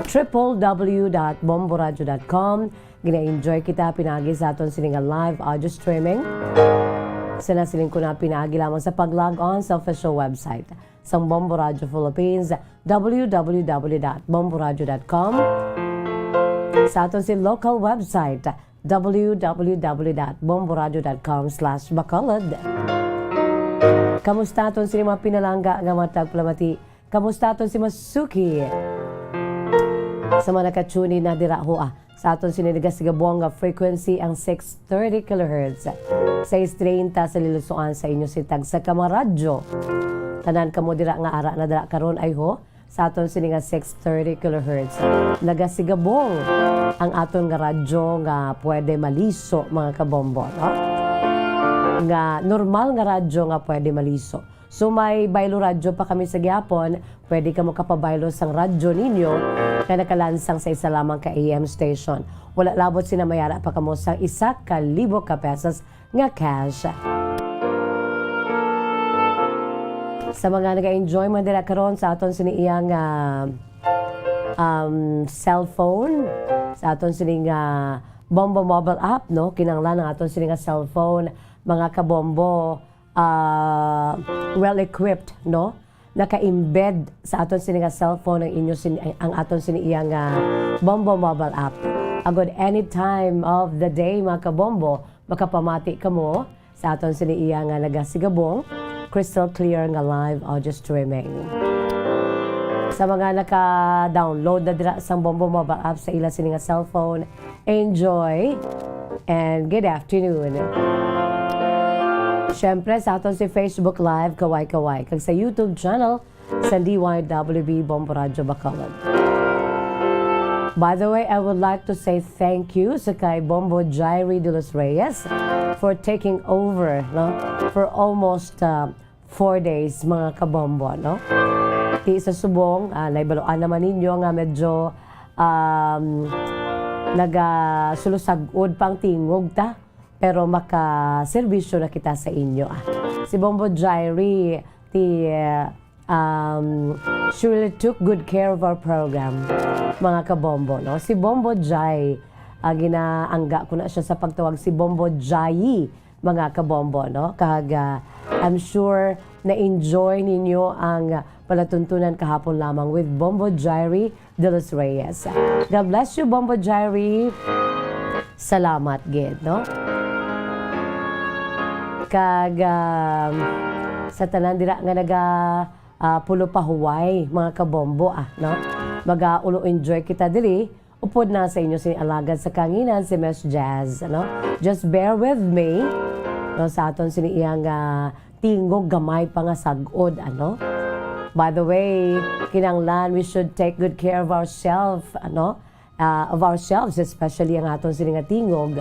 Triple w dot bomboradio dot com. Gina-enjoy kita pinagi sa aton sini nga live audio streaming. Sa nasiling ko na pinagi lamang sa pag-log on sa official website sang Bombo Radio Philippines, w w w dot bomboradio dot com. Sa aton si local website, w w w dot bomboradio dot com slash bacolod. Kamusta aton sini mga pinalangga nga mga tagpalamati? Kamusta aton si Masuki? Sa mga naka-tune in na dira, ho, ah, sa aton sini nagasigabong nga frequency ang six thirty kilohertz. Seis treinta sa Lilosoan sa inyo si tagsa ka mga radyo. Tanan kamo dira nga ara na dira karon ay ho, sa aton sini nga six thirty kilohertz. Nagasigabong ang aton nga radyo nga pwede maliso, mga kabombo, no? Nga normal nga radyo nga pwede maliso. So, may baylo radyo pa kami sa gihapon, pwede kamo kapabaylo sang radyo ninyo nga nakalansang sa isa lamang ka A M station. Wala labot sina may ara pa kamo sang isa ka libo ka pesos nga cash. Sa mga naga-enjoy man dira karon sa aton sini iyang, ah, um, cellphone, sa aton sini nga Bombo mobile app, no? Kinahanglan ang aton sini nga cellphone, mga kabombo, ah, well equipped, no? Naka-embed sa aton sini nga cellphone ang inyo sini, ang aton sini iya nga Bombo mobile app. Agod any time of the day, mga kabombo, makapamati kamo sa aton sini iya nga nagasigabong, crystal clear nga live audio streaming. Sa mga naka-download na dira sang Bombo mobile app sa ila sini nga cellphone, enjoy and good afternoon. Siyempre, sa aton si Facebook Live, kaway-kaway, kag sa YouTube channel sa D Y W B Bombo Radyo Bacolod. By the way, I would like to say thank you sa kay Bombo Jairi de los Reyes for taking over, no, for almost, uh, four days, mga kabombo, no? Ti sa subong, ah, naibaluan naman ninyo nga medyo, um, nagasulusag-od pa ang tingog ta. pero makaserbisyo na kita sa inyo, ah. Si Bombo Jairi, ti, eh, um, she really took good care of our program, mga kabombo, no? Si Bombo Jai, ah, ginaangga ko na siya sa pagtawag si Bombo Jai, mga kabombo, no? Kag, ah, I'm sure na-enjoy ninyo ang palatuntunan kahapon lamang with Bombo Jairi de los Reyes. God bless you, Bombo Jairi. Salamat gid, no? Kag, um, sa tanan dira nga naga, ah, pulo pa huway, mga kabombo, ah, no? Maga ulo enjoy kita diri. Upod na sa inyo sini alagad sa kanginan, si Miss Jazz, no? Just bear with me, no, sa aton sini iyang, ah, tingog gamay pa nga sag-od, ano? By the way, kinahanglan we should take good care of ourselves, ano? Ah, of ourselves, especially ang aton sini nga tingog.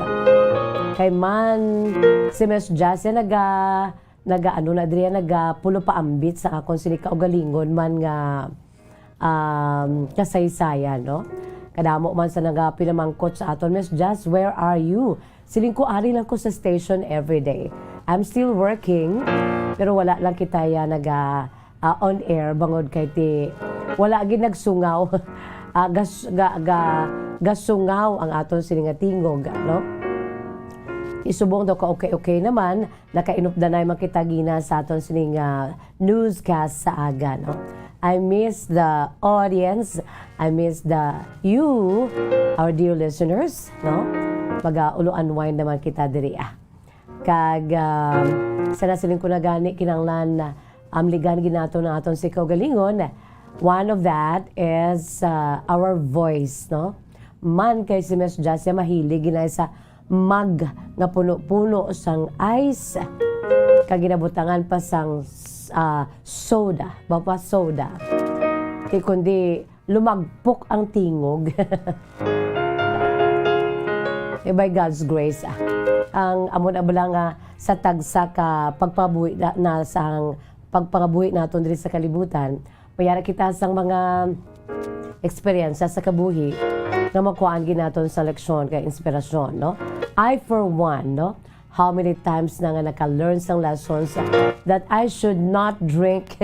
Kay man, si Miss Jazz, eh, naga-, naga-, ano na diri, naga-pulo pa ambit sa akon sini kaugalingon man nga, um, kasaysayan, no? Kadamo man sa naga pinamangkot sa aton, "Miss Jazz, where are you?" Siling ko, "Ari lang ko sa station every day. I'm still working," pero wala lang kita ya naga, ah, on air bangod kay ti wala gid nagsungaw. Ah, gas-, ga-, ga-, gasungaw ang aton sini nga tingog, no? Isubong daw ka okay-okay naman, nakainupdanay man kita gina sa aton sini nga newscast sa aga, no? I miss the audience. I miss the you, our dear listeners, no? Maga ulo unwind naman kita diri, ah. Kag, um, sa nasiling ko na gani, kinahanglan na amligan gid naton ang aton sini kaugalingon. One of that is, uh, our voice, no? Man kay si Miss Jasia mahilig ginay sa mug nga puno-puno sang ice, kag ginabutangan pa sang, ah, soda, ba pa soda. Ti kundi lumagpok ang tingog. Eh, by God's grace, ah. Ang amo na bala nga sa tagsa ka pagpabuhi na, na sang pagpangabuhi naton diri sa kalibutan, mayara kita sang mga eksperyensya sa kabuhi nga makuhaan gid naton sa leksyon kag inspirasyon, no? I, for one, no? How many times na nga naka-learn sang lessons that I should not drink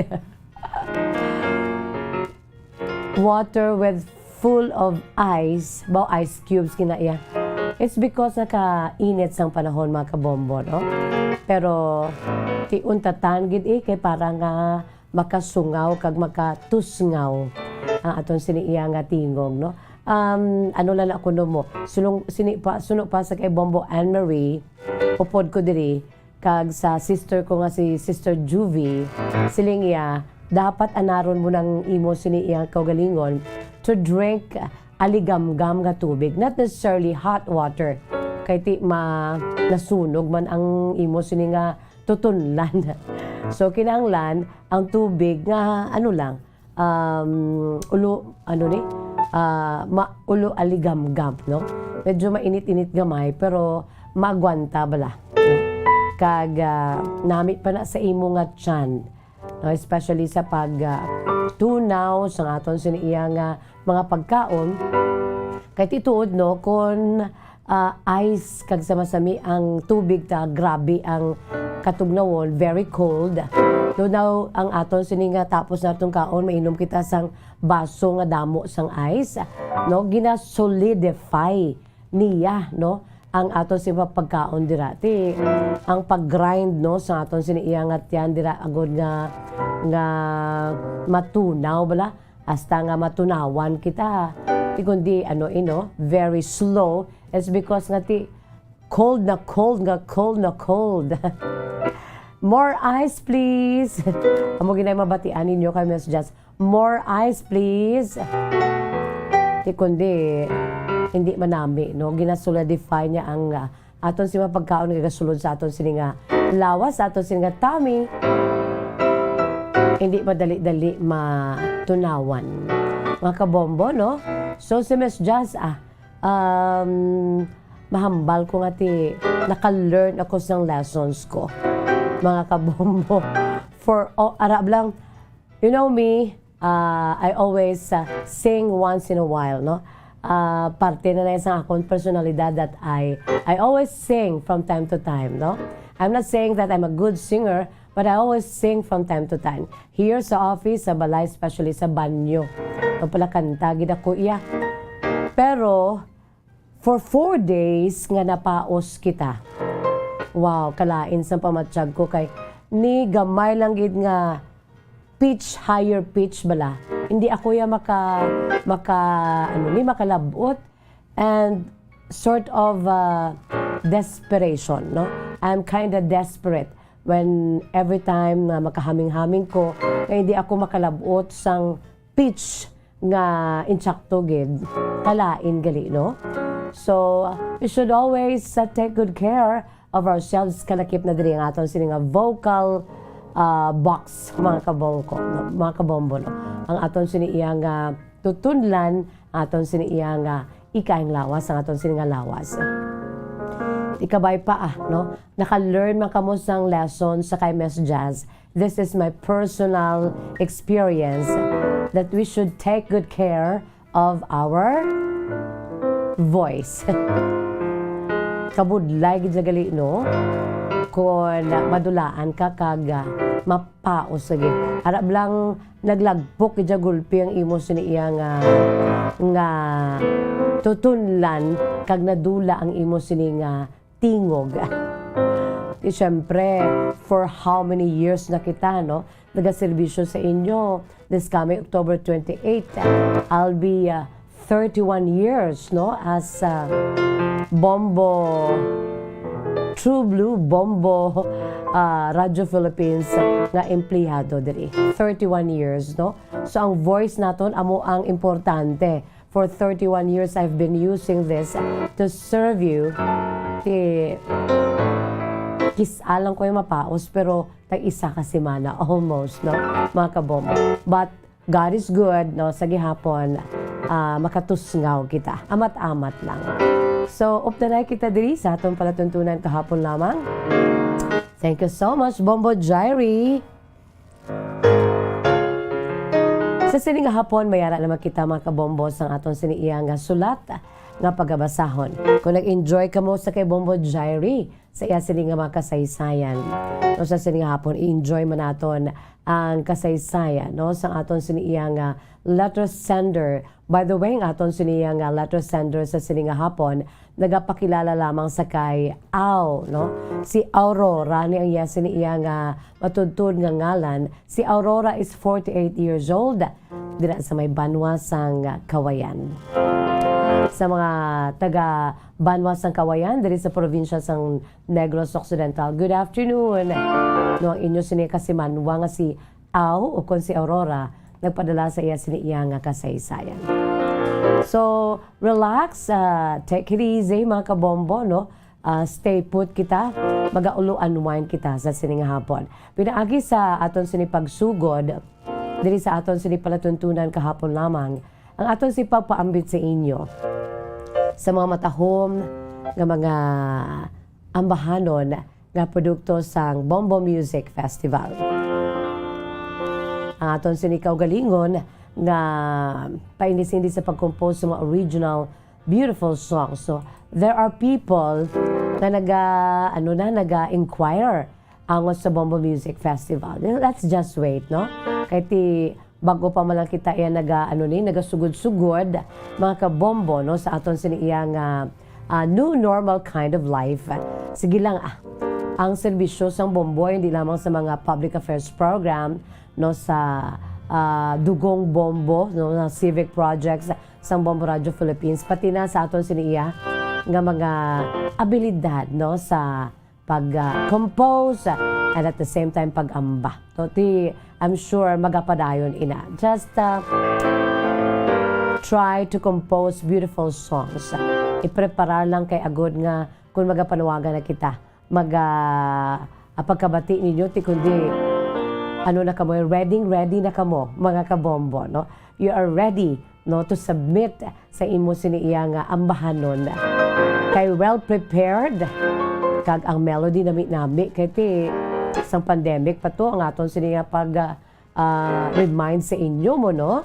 water with full of ice, ba, ice cubes kina iya. It's because nakainit sang panahon, mga kabombo, no? Pero ti untatan gid, eh, kay para nga makasungaw kag makatusngaw ang aton sini iya nga tingog, no? Um, ano lang na kuno mo, sulong, sini pa, suno pa sa kay Bombo Anne Marie, upod ko diri, kag sa sister ko nga si Sister Juvie, siling iya, dapat anaron mo nang imo sini iyang kaugalingon to drink aligamgam nga tubig, not necessarily hot water. Kay ti ma-, nasunog man ang imo sini nga tutunlan. So, kinahanglan ang tubig nga, ano lang, um, ulo, ano ni? Ah, ma-, ulo aligamgam, no? Medyo mainit-init gamay, pero maagwanta bala, no? Kag, ah, nami pa na sa imo nga tiyan, no? Especially sa pag, ah, tunaw sa aton sini iya nga mga pagkaon. Kay ti tuod, no, kon ah, ice kag sama-sami ang tubig ta, grabe ang katugnawon, very cold. No, now, ang aton sini nga tapos naton kaon, mainom kita sang baso nga damo sang ice, no, gina-solidify niya, no, ang aton sini pagkaon dira. Ti, ang pag-grind, no, sa aton sini iya nga tiyan dira agod nga, nga matunaw bala. Hasta nga matunawan kita. Ti kundi, ano, ino, very slow. It's because nga ti cold na cold nga cold na cold. More ice, please. Amo ginay mabatian ninyo kay Miss Jazz. More ice, please. Ti kundi, hindi manami, no? Gina-solidify niya ang, ah, aton si mga pagkaon nga gasulod sa aton sini nga lawas, sa aton sini nga tummy, hindi madali-dali matunawan. Mga kabombo, no? So, si Miss Jazz, ah, um, mahambal ko nga ti, naka-learn ako sang lessons ko. Mga kabombo. For, oh, arab lang, you know me, ah, I always, ah, sing once in a while, no? ah, parte na na sa akong personalidad that I, I always sing from time to time, no? I'm not saying that I'm a good singer, but I always sing from time to time. Here sa office, sa balay, especially sa banyo. Ang pala kanta, gid ako iya. Pero, for four days nga napaos kita, wow, kalain sang pamatyag ko kay ni gamay lang gid nga pitch, higher pitch bala. Hindi ako ya maka, maka, ano ni, makalabot and sort of, uh, desperation, no? I'm kinda desperate when every time nga makahaming-haming ko, nga hindi ako makalabot sang pitch nga insakto gid, kalain gali, no? So, we should always, uh, take good care of ourselves. Kalakip na diri ang aton sini nga vocal, uh, box, mga kabongko, no? Mga kabombo, no? Ang aton sini iya nga tutunlan, ang aton sini iya nga ikaing lawas, ang aton sini nga lawas. Ikabay pa, ah, no? Naka-learn man kamo sang lesson sa kay Miss Jazz. This is my personal experience that we should take good care of our voice. Kabudlay gid sa gali, no? Kung madulaan ka kag, ah, mapaos lagi. Ara lang naglagpok gid sa gulpi ang imo sini iya nga, nga tutunlan kag nadula ang imo sini nga tingog. Di syempre, for how many years na kita, no? Nagaserbisyo sa inyo. This coming October twenty-eight, I'll be, uh, thirty-one years, no? As, uh, Bombo, True Blue Bombo, uh, Radio Philippines nga empleyado diri. Thirty-one years, no? So, ang voice naton amo ang importante. For thirty-one years, I've been using this to serve you. Ti, kis-a lang ko yung mapaos, pero tag isa ka semana almost, no, mga kabombo. But God is good, no, sa gihapon, ah, makatusngaw kita. Amat-amat lang. So, updanay kita diri sa aton palatuntunan kahapon lamang. Thank you so much, Bombo Jairi. Sa sini nga hapon, may ara naman kita, mga kabombo, sang aton sini iya nga sulat nga pagabasahon. Kung nag-enjoy kamo sa kay Bombo Jairi, sa iya sini nga mga kasaysayan, no, sa sini nga hapon, i-enjoy man naton ang kasaysayan, no, sa aton sini iya nga letter sender. By the way, ang aton sini iya nga letter sender sa sini nga hapon, nagapakilala lamang sa kay Aw, no? Si Aurora ni ang iya sini iya nga matudtod nga ngalan. Si Aurora is forty-eight years old, dira sa may banwa sang Kawayan. Sa mga taga banwa sang Kawayan, diri sa probinsya sang Negros Occidental, good afternoon. No, ang inyo sini kasimanwa nga si Aw, o kon si Aurora, nagpadala sa iya sini iya nga kasaysayan. So, relax, ah, take it easy, mga kabombo, no? Ah, stay put kita, magaulo unwind kita sa sini nga hapon. Pinaagi sa aton sini pagsugod, diri sa aton sini palatuntunan kahapon lamang, ang aton si pagpaambit sa inyo sa mga matahom nga mga ambahanon nga produkto sang Bombo Music Festival. Ang aton sini kaugalingon nga paindis-indis sa pag-compose sa mga original beautiful songs. So, there are people nga naga, ano na, naga-inquire angot sa Bombo Music Festival. Let's just wait, no? Kay ti, bago pa man lang kita iya naga, ano ni, nagasugod-sugod, mga kabombo, no, sa aton sini iya nga, ah, new normal kind of life. Sige lang, ah. Ang serbisyo sang Bombo hindi lamang sa mga public affairs program, no, sa, ah, Dugong Bombo, no, sa civic projects sang Bombo Radio Philippines, pati na sa aton sini iya nga mga abilidad, no, sa pag, ah, compose, ah, and at the same time pag-amba. So, ti, I'm sure magapadayon ina. Just, ah, try to compose beautiful songs. Ipreparar lang kay agod nga kung magapanawagan na kita, mag, ah, ah, pagkabati ninyo, ti kundi, ano na kamo, ready, ready na kamo, mga kabombo, no? You are ready, no, to submit sa imo sini iya nga ambahanon. Kay well prepared, kag ang melody nami-nami, kay ti, sang pandemic pa to, ang aton sini nga pag, ah, ah, remind sa inyo mo, no?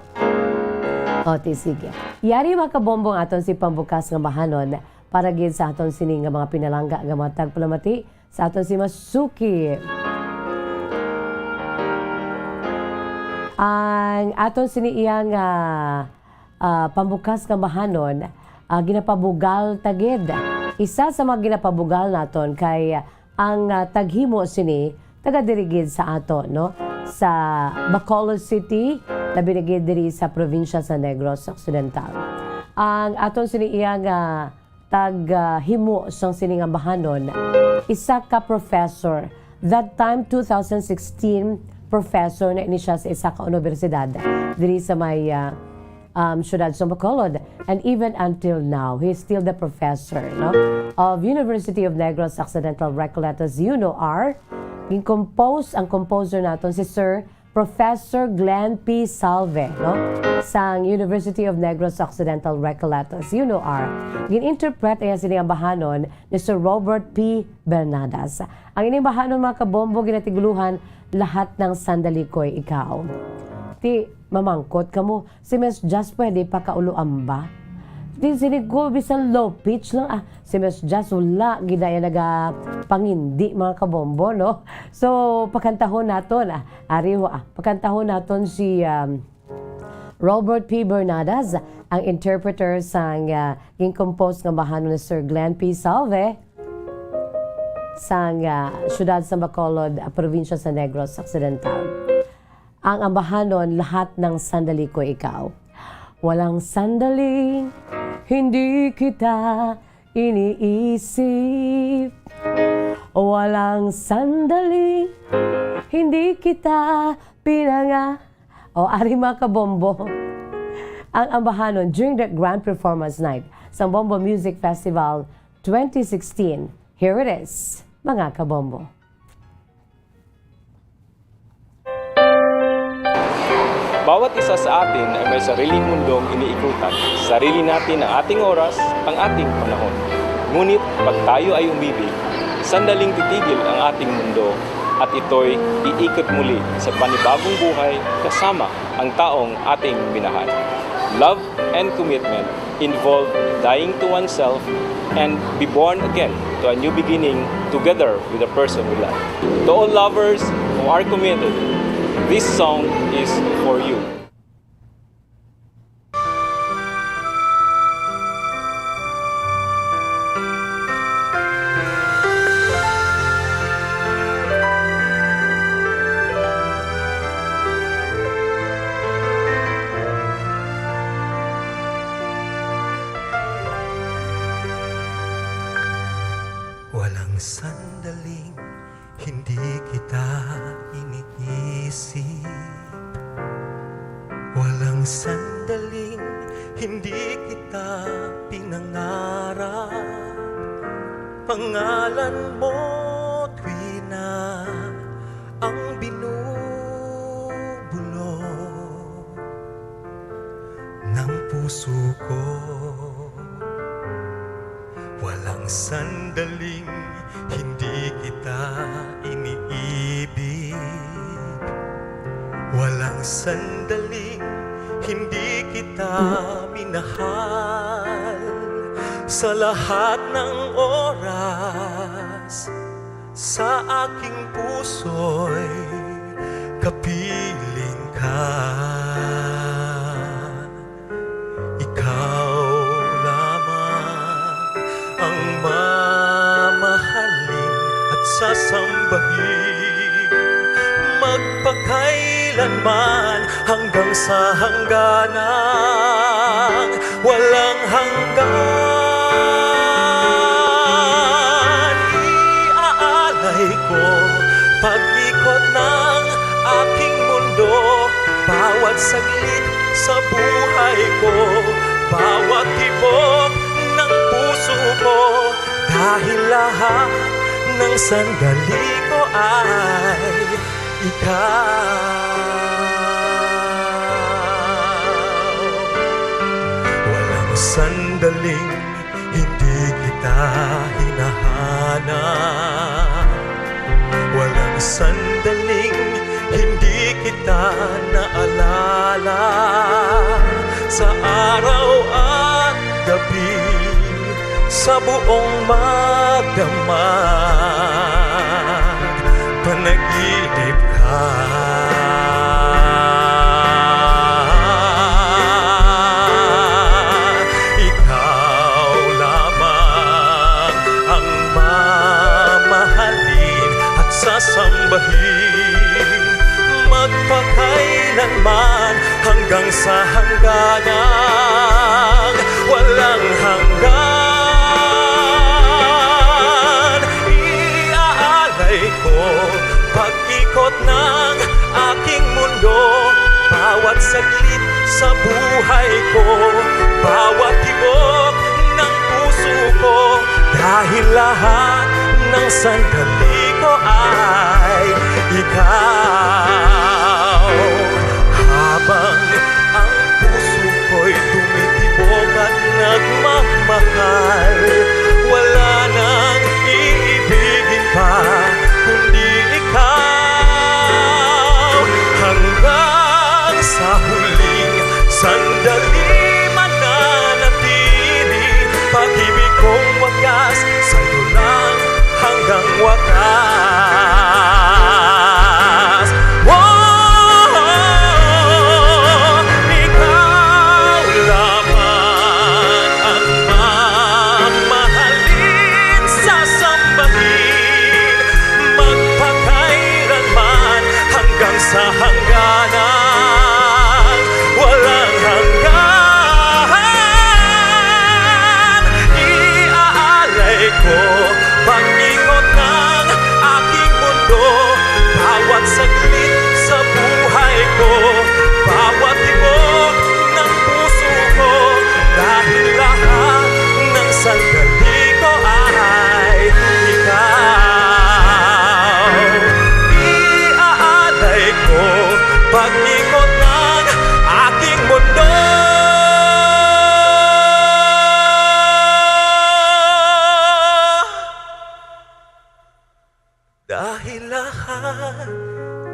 O, ti sige. Yari, mga kabombo, ang aton si pambukas nga bahanon para gid sa aton sini nga mga pinalangga nga mga tagpalamati sa aton si Masuki. Ang aton sini iya nga, ah, pambukas nga bahanon, ah, ginapabugal ta gid. Isa sa mga ginapabugal naton kay ang, ah, taghimo sini taga diri gid sa aton, no? Sa Bacolod City, labi na gid diri sa probinsya sa Negros Occidental. Ang aton sini iya nga tag, ah, himo sang sini nga bahanon, isa ka professor. That time, two thousand sixteen, professor na ini siya sa isa ka universidad diri sa may, ah, um, siyudad sa Bacolod. And even until now, he is still the professor, no, of University of Negros Occidental Recoletos, UNOR. Gin-compose ang composer naton si Sir Professor Glenn P. Salve, no, sang University of Negros Occidental Recoletos, UNOR. Gin-interpret niya sini ang bahanon ni Sir Robert P. Bernadas. Ang ining bahanon, mga kabombo, ginatiguluhan, "Lahat ng Sandali Ko'y Ikaw." Ti, mamangkot kamo, si Miss Jazz pwede pa kauluan ba? Di, siling ko, bisan low pitch lang, ah, si Miss Jazz, wala gid na iya nagapangindi, mga kabombo, no? So, pakantahon naton, ah, ari ho, ah, pakantahon naton si, um, Robert P. Bernadas, ang interpreter sang, ah, gin-compose nga bahanon ni Sir Glenn P. Salve, sang, ah, siyudad sa Bacolod, ah, probinsya sa Negros Occidental. Ang ambahanon, "Lahat ng Sandali Ko Ikaw." Walang sandaling hindi kita iniisip. Walang sandaling hindi kita pinanga-, O, ari, mga kabombo. Ang ambahanon during the grand performance night sa Bombo Music Festival twenty sixteen. Here it is, mga kabombo. Bawat isa sa atin ay may sariling mundong iniikutan. Sarili natin ang ating oras, ang ating panahon. Ngunit pag tayo ay umibig, sandaling titigil ang ating mundo at ito'y iikot muli sa panibagong buhay kasama ang taong ating minahal. Love and commitment involve dying to oneself and be born again to a new beginning together with the person we love. To all lovers who are committed, this song is for you. Walang sandaling hindi kita iniisip. Walang sandaling hindi kita pinangarap. Pangalan mo, tuwina, ang binubulong ng puso ko. Walang sandaling hindi kita iniibig. Walang sandaling hindi kita minahal. Sa lahat ng oras, sa aking puso'y kapiling ka. Ikaw lamang ang mamahalin at sasambahin, magpakailanman hanggang sa hangganang walang hanggan. Iaalay ko pag-ikot ng aking mundo, bawat saglit sa buhay ko, bawat tibok ng puso ko, dahil lahat ng sandali ko ay ikaw. Walang sandaling hindi kita hinahanap. Walang sandaling hindi kita naalala. Sa araw at gabi, sa buong madamag, panaginip ka. Ikaw lamang ang mamahalin at sasambahin magpakailanman hanggang sa hangganang walang hanggan. Iaalay ko pag-ikot ng aking mundo, bawat saglit sa buhay ko, bawat tibok ng puso ko, dahil lahat ng sandali ko ay ikaw. Habang ang puso ko'y tumitibok at nagmamahal, wala nang iibigin pa kundi ikaw. Hanggang sa huling sandali, mananatili pag-ibig kong wagas sa'yo lang hanggang wakas. Oh, ikaw lamang ang mamahalin, sasambahin magpakailanman hanggang sa hangganan. Walang hanggan, iaalay ko pag-ikot ng aking mundo. Bawat saglit sa buhay ko, bawat tibok ng puso ko, dahil lahat ng sandali ko ay ikaw. Iaalay ko pag-ikot ng aking mundo. Dahil lahat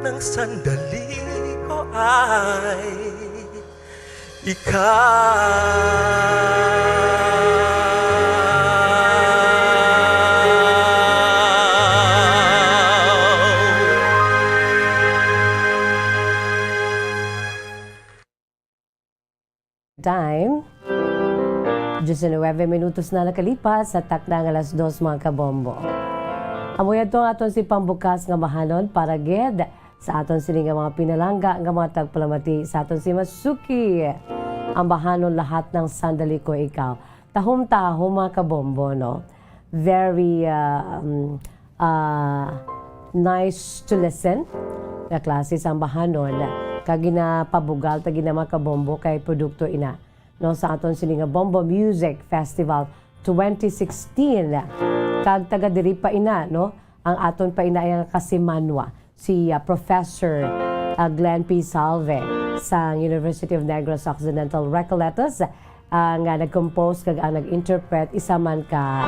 ng sandali ko ay ikaw. Time, diecinuebe minutos na nakalipas sa takna nga alas dos, mga kabombo. Amo yadto ang aton si pambukas nga bahanon para gid sa aton sini nga mga pinalangga nga mga tagpalamati sa aton si Masuki. Ang bahanon, lahat ng sandali ko ikaw. Tahom-tahom, mga kabombo, no? Very, ah, um, ah, nice to listen nga klase sang bahanon. Kag ginapabugal ta gid na, mga kabombo, kay produkto ina, no, sa aton sini nga Bombo Music Festival twenty sixteen. Kag taga diri pa ina, no, ang aton pa ina nga kasimanwa, si, ah, Professor, ah, Glenn P. Salve sang University of Negros Occidental Recoletos, ah, nga nag-compose kag ang nag-interpret isa man ka,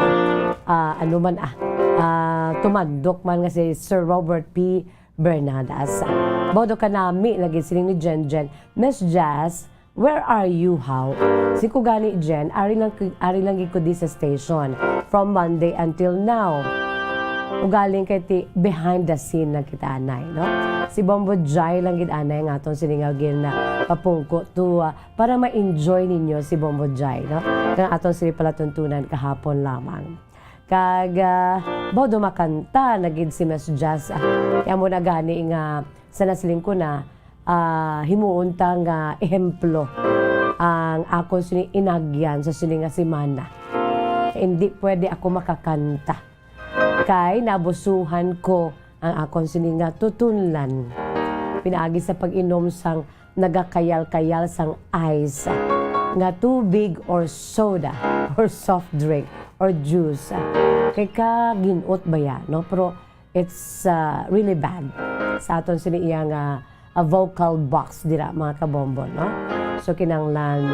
ah, ano man, ah, ah, tumandok man nga si Sir Robert P. Bernadas. Bawdo ka nami lagi siling ni Jenjen, "Miss Jazz, where are you, how?" Si ko gani, Jen, ari lang, ari lang gid ko di sa station from Monday until now. Ugaling kay ti behind the scene lang kita, anay, no? Si Bombo Jai lang gid, anay, nga aton sini nga gin, ah, papungko to, ah, para ma-enjoy ninyo si Bombo Jai, no? Kang aton sini palatuntunan kahapon lamang. Kag, ah, bawdo makanta na gid si Miss Jazz, ah. Kaya mo na gani nga sa nasiling ko na, ah, himuon ta nga ehemplo ang akon sini inagyan sa sini nga semana. Hindi pwede ako makakanta kay nabusuhan ko ang akon sini nga tutunlan pinaagi sa pag-inom sang nagakayal-kayal sang ice nga tubig or soda or soft drink or juice. Kay kagin-ot baya, no? Pero it's, uh, really bad sa aton sini iya nga, uh, vocal box dira, mga kabombo, no? So, kinahanglan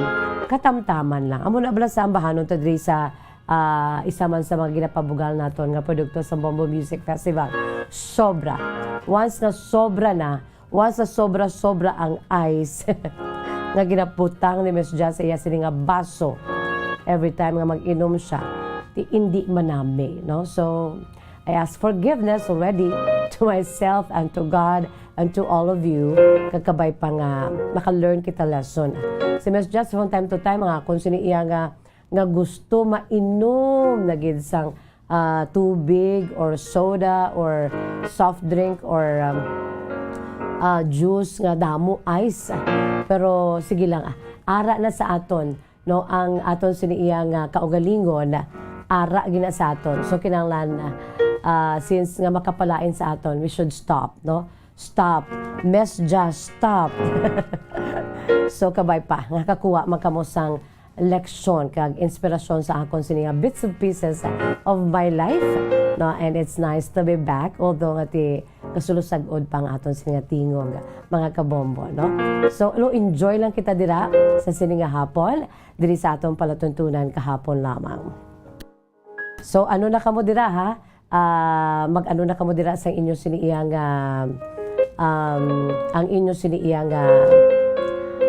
katamtaman lang. Amo na bala sa ambahanon ta diri sa, uh, isa man sa mga ginapabugal naton nga produkto sa Bombo Music Festival. Sobra. Once na sobra na, once na sobra-sobra ang ice, nga ginabutang ni Miss Jess sa iya sini nga baso every time nga mag-inom siya, ti indi manami, no? So, I ask forgiveness already to myself and to God and to all of you. Kag kabay pa nga naka-learn kita lesson. Si Miss Jess, from time to time, nga kung sini iya nga, nga gusto mainom na gid sang, ah, tubig or soda or soft drink or, um, ah, juice nga damo ice. Pero sige lang, ah, ara na sa aton, no, ang aton sini iya nga kaugalingon, ara gina sa aton. So, kinahanglan, ah, since nga makapalain sa aton, we should stop, no? Stop. Miss Jess, stop. So, kabay pa, nga kakuha man kamo sang leksyon kag inspirasyon sa akon sini nga bits and pieces of my life, no? And it's nice to be back, although nga ti kasulusag-od pa ang aton sini nga tingog, mga kabombo, no? So, lo, enjoy lang kita dira sa sini nga hapon, diri sa aton palatuntunan kahapon lamang. So, ano na kamo dira, ha? Ah, mag-ano na kamo dira sa inyo sini iya nga, um, ang inyo sini iya nga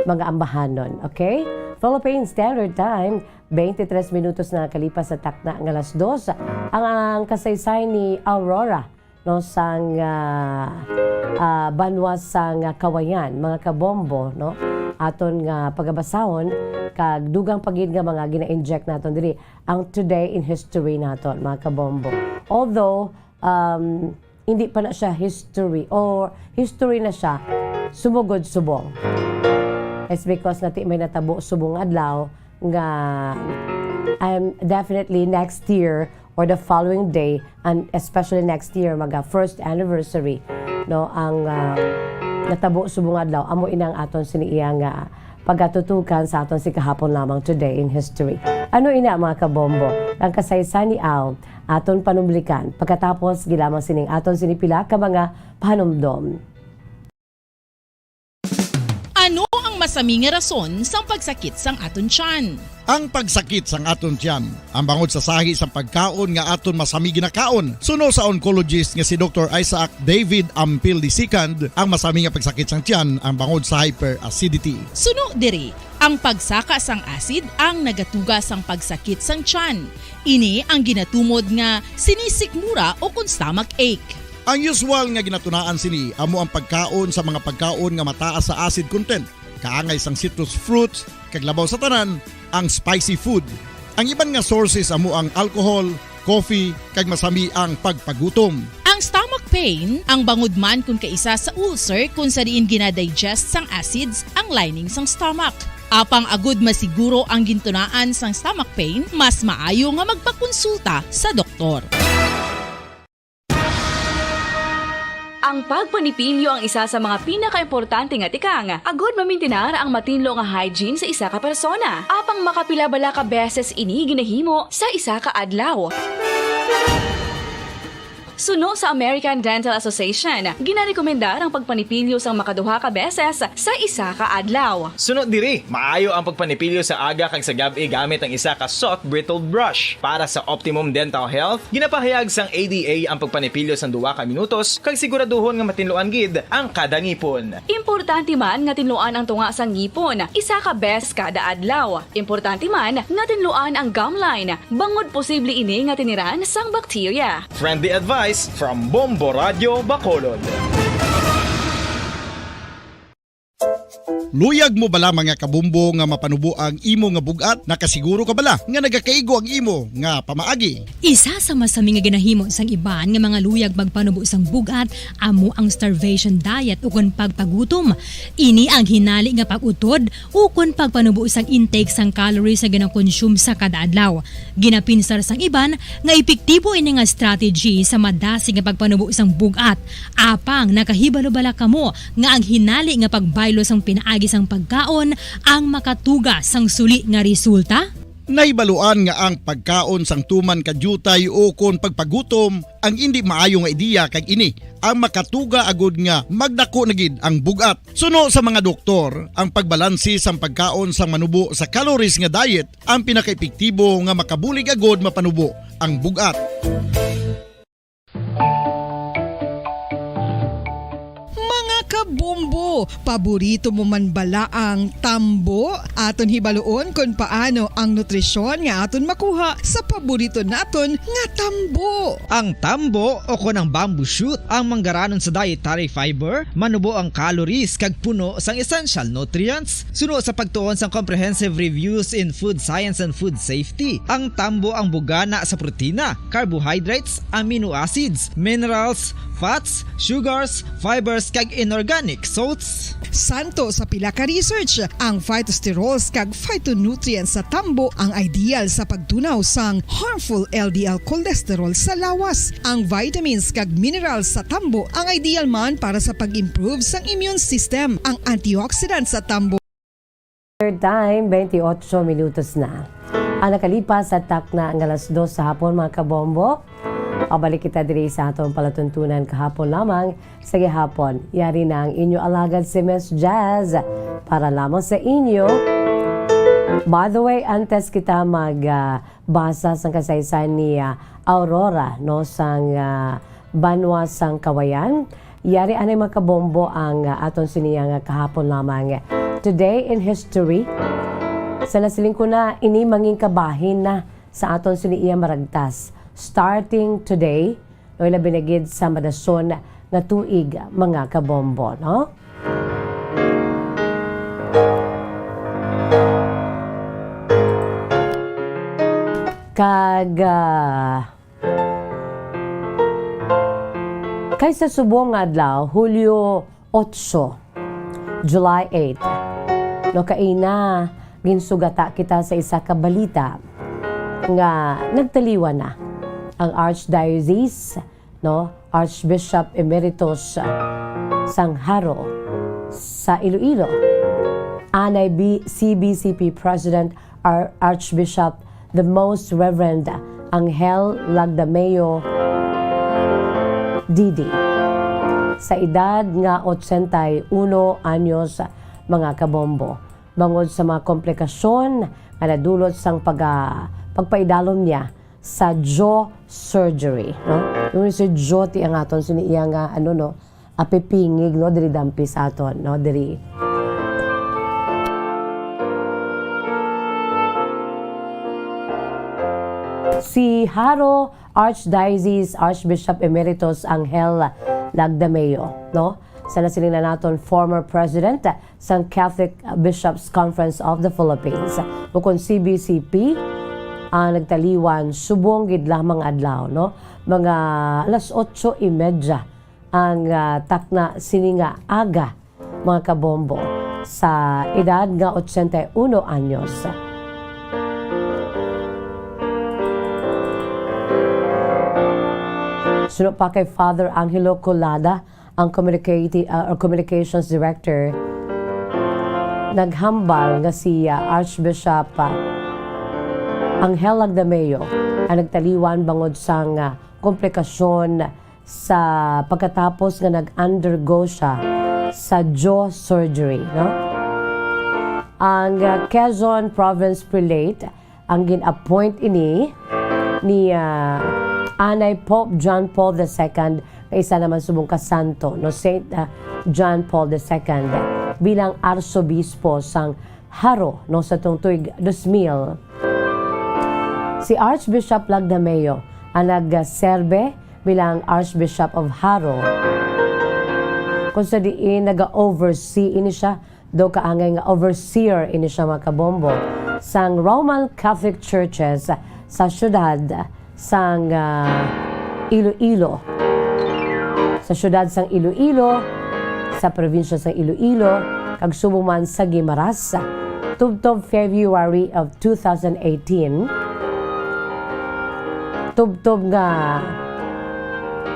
mga ambahanon, okay? Philippine Standard Time, twenty-three minutos na nakalipas sa takna nga alas dos. Ang, ang kasaysay ni Aurora, no, sang, ah, ah, banwa sang, ah, Kawayan, mga kabombo, no? Aton nga pagabasahon, kag dugang pa gid nga mga gina-inject naton diri ang Today in History naton, mga kabombo. Although, um, hindi pa na siya history or history na siya, sumugod subong. It's because nga ti may natabo subong adlaw nga I'm definitely next year or the following day, and especially next year, maga first anniversary, no, ang, ah, natabo subong adlaw, amo inang aton sini iya nga pagatutukan sa aton si kahapon lamang, Today in History. Ano ina, mga kabombo? Ang kasaysayan ni Al, aton panublikan. Pagkatapos, gilamang sining aton sini pila ka mga panumdom. Ano ang masami nga rason sang pagsakit sang aton tiyan? Ang pagsakit sang aton tiyan, ang bangod sa sahi sang pagkaon nga aton masami ginakaon. Suno sa oncologist nga si Doktor Isaac David Ampil the second, ang masami nga pagsakit sang tiyan ang bangod sa hyperacidity. Suno diri, ang pagsaka sang acid ang nagatuga sang pagsakit sang tiyan. Ini ang ginatumod nga sinisikmura o kon stomach ache. Ang usual nga ginatunaan sini amo ang pagkaon sa mga pagkaon nga mataas sa acid content, kaangay sang citrus fruits, kag labaw sa tanan, ang spicy food. Ang iban nga sources amo ang alcohol, coffee, kag masami ang pagpagutom. Ang stomach pain, ang bangod man kon kaisa sa ulcer kon sa diin ginadigest sang acids ang lining sang stomach. Apang agud masiguro ang gintunaan sang stomach pain, mas maayo nga magpakonsulta sa doktor. Ang pagpanipilyo ang isa sa mga pinakaimportante nga tikang agud mamintinar ang matinlo nga hygiene sa isa ka persona. Apang makapila bala ka beses ini ginahimo sa isa ka adlaw? Suno sa American Dental Association, ginarekomendar ang pagpanipilyo sang makaduha ka beses sa isa ka adlaw. Suno diri, maayo ang pagpanipilyo sa aga kag sa gab-i gamit ang isa ka soft bristled brush. Para sa optimum dental health, ginapahayag sang A D A ang pagpanipilyo sang duha ka minutos kag siguraduhon nga matinluan gid ang kada ngipon. Importante man nga tinluan ang tunga sang ngipon isa ka beses kada adlaw. Importante man nga tinluan ang gum line, bangod posible ini nga tiniran sang bakterya. Friendly advice from Bombo Radio Bacolod. Luyag mo bala, mga kabumbo, nga mapanubo ang imo nga bug-at? Nakasiguro ka bala nga nagakaigo ang imo nga pamaagi? Isa sa masami nga ginahimo sang iban nga mga luyag magpanubo sang bug-at amo ang starvation diet ukon pagpagutom. Ini ang hinali nga pag-utod ukon pagpanubo sang intake sang calories nga ginakonsume sa kada adlaw. Ginapinsar sang iban nga epektibo ini nga strategy sa madasig nga pagpanubo sang bug-at. Apang nakahibalo bala kamo nga ang hinali nga pagbaylo sang pinaagi sang pagkaon ang makatuga sang suli nga resulta? Nahibaluan nga ang pagkaon sang tuman ka diutay ukon pagpagutom ang indi maayo nga ideya, kag ini ang makatuga agud nga magdako na gid ang bug-at. Suno sa mga doktor, ang pagbalanse sang pagkaon sang manubo sa calories nga diet ang pinakaepektibo nga makabulig agud mapanubo ang bug-at. Mga kabumbo, Paborito mo man bala ang tambo? Aton hibaluon kon paano ang nutrisyon nga aton makuha sa paborito naton nga tambo. Ang tambo, o kon ang bamboo shoot, ang manggaranon sa dietary fiber, manubo ang calories kag puno sang essential nutrients. Suno sa pagtuon sang Comprehensive Reviews in Food Science and Food Safety, ang tambo ang bugana sa protina, carbohydrates, amino acids, minerals, fats, sugars, fibers, kag inorganic salts. Santo sa pila ka research, ang phytosterols kag phytonutrients sa tambo ang ideal sa pagtunaw sang harmful L D L cholesterol sa lawas. Ang vitamins kag minerals sa tambo ang ideal man para sa pag-improve sang immune system. Ang antioxidant sa tambo Time, twenty-eight minutos na ang nakalipas sa takna nga alas dos sa hapon, mga kabombo. Pabalik kita diri sa atong palatuntunan kahapon lamang sa gihapon. Yari na ang inyo alagad si Miss Jazz para lamang sa inyo. By the way, antes kita mag, ah, basa sang kasaysayan ni, ah, Aurora, no, sang, ah, banwa sang Kawayan. Yari anay, mga kabombo, ang, ah, aton siniya nga kahapon lamang. Today in history, sa nasiling ko na, ini mangin kabahin na sa aton sini iya maragtas. Starting today, o labi na gid sa madason nga tuig, mga kabombo, no? Kag, ah, Kay sa subong nga adlaw, Hulyo otso, July eight, no, kaina, ginsugata kita sa isa ka balita nga nagtaliwan na ang Archdiocese, no, Archbishop Emeritus, ah, sang Jaro sa Iloilo, anay B-, C B C P President Ar-, Archbishop the Most Reverend Angel Lagdameo Didi, sa edad nga otsenta y uno anyos, mga kabombo, bangod sa mga komplikasyon nga nadulot sang pag-, pagpaidalom niya sa jaw surgery, no? Yung si jaw ti ang aton sini iya nga, ano, no, apipingig, no, diri dampi sa aton, no, diri. Si Jaro Archdiocese Archbishop Emeritus Angel Lagdameo, no? Sa nasiling na naton former president sang Catholic Bishops Conference of the Philippines, ukon C B C P, ang nagtaliwan subong gid lamang adlaw, no? Mga alas otso y media ang, ah, takna sini nga aga, mga kabombo, sa edad nga otsenta y uno anyos. Suno pa kay Father Angelo Colada, ang communicati-, ah, or communications director, naghambal nga si, ah, Archbishop, ah, Angel Lagdameo ang nagtaliwan bangod sang, ah, komplikasyon sa pagkatapos nga nag-undergo siya sa jaw surgery, no? Ang, ah, Quezon Province Prelate ang gin-appoint ini ni, ah, anay Pope John Paul the Second, nga isa naman subong ka santo, no, Saint, ah, John Paul the Second, bilang arsobispo sang Jaro, no, sa tong tuig dos mil. Si Archbishop Lagdameo ang nagserbe bilang Archbishop of Jaro, kung sa diin naga-oversee ini siya, daw kaangay nga overseer ini siya, mga kabombo, sang Roman Catholic Churches sa siyudad sang, ah, Iloilo. Sa siyudad sang Iloilo, sa probinsya sang Iloilo, kag subong man sa Guimaras, tubtob February of two thousand eighteen, tubtob nga,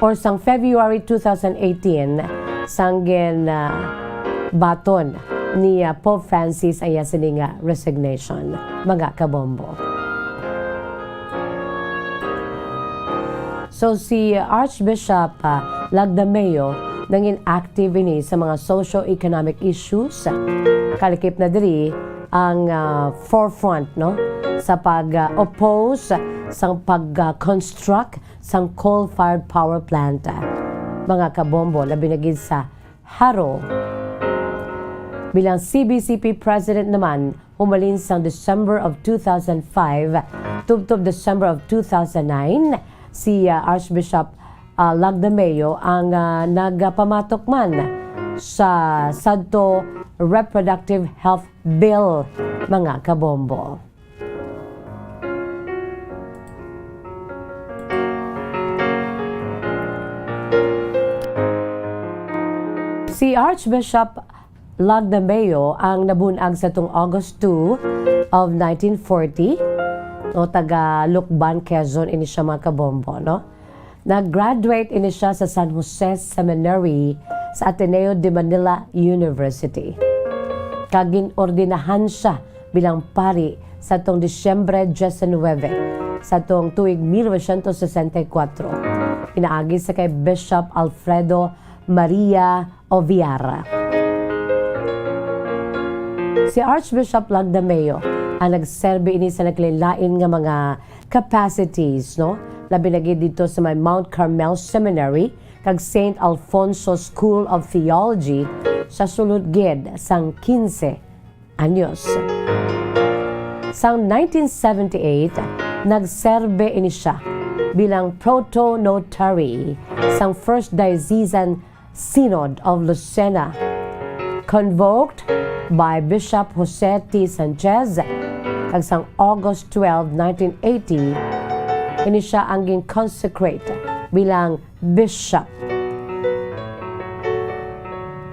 or sang February two thousand eighteen, sang gin, ah, baton ni, ah, Pope Francis ang iya sini nga resignation, mga kabombo. So, si Archbishop, ah, Lagdameo nangin active ini sa mga socio-economic issues. Kalikip na diri ang, ah, forefront, no, sa pag, ah, oppose sang pag, ah, construct sang coal-fired power plant, ah, mga kabombo, labi na gid sa Jaro. Bilang C B C P President naman, humalin sang December of two thousand five tubtob December of two thousand nine, si, ah, Archbishop, ah, Lagdameo ang, ah, nagapamatok man sa sadto Reproductive Health Bill, mga kabombo. Si Archbishop Lagdameo ang nabun-ag sa tong August two of nineteen forty, no, taga Lucban, Quezon ini siya, mga kabombo, no? Nag-graduate ini siya sa San Jose Seminary sa Ateneo de Manila University, kag gin-ordinahan siya bilang pari sa tong Disyembre diecinuebe sa tong tuig mil novecientos sesenta y cuatro, pinaagi sa kay Bishop Alfredo Maria Oviar. Si Archbishop Lagdameo ang nagserbi ini sa naglain-lain nga mga capacities, no? Labi na gid dito sa may Mount Carmel Seminary kag Saint Alfonso School of Theology sa sulod gid sang quince anyos. Sang nineteen seventy-eight, nagserbe ini siya bilang proto-notary sang First Diocesan Synod of Lucena, convoked by Bishop Jose T. Sanchez, kag sang August twelve, nineteen eighty, ini siya ang gin-consecrate bilang bishop,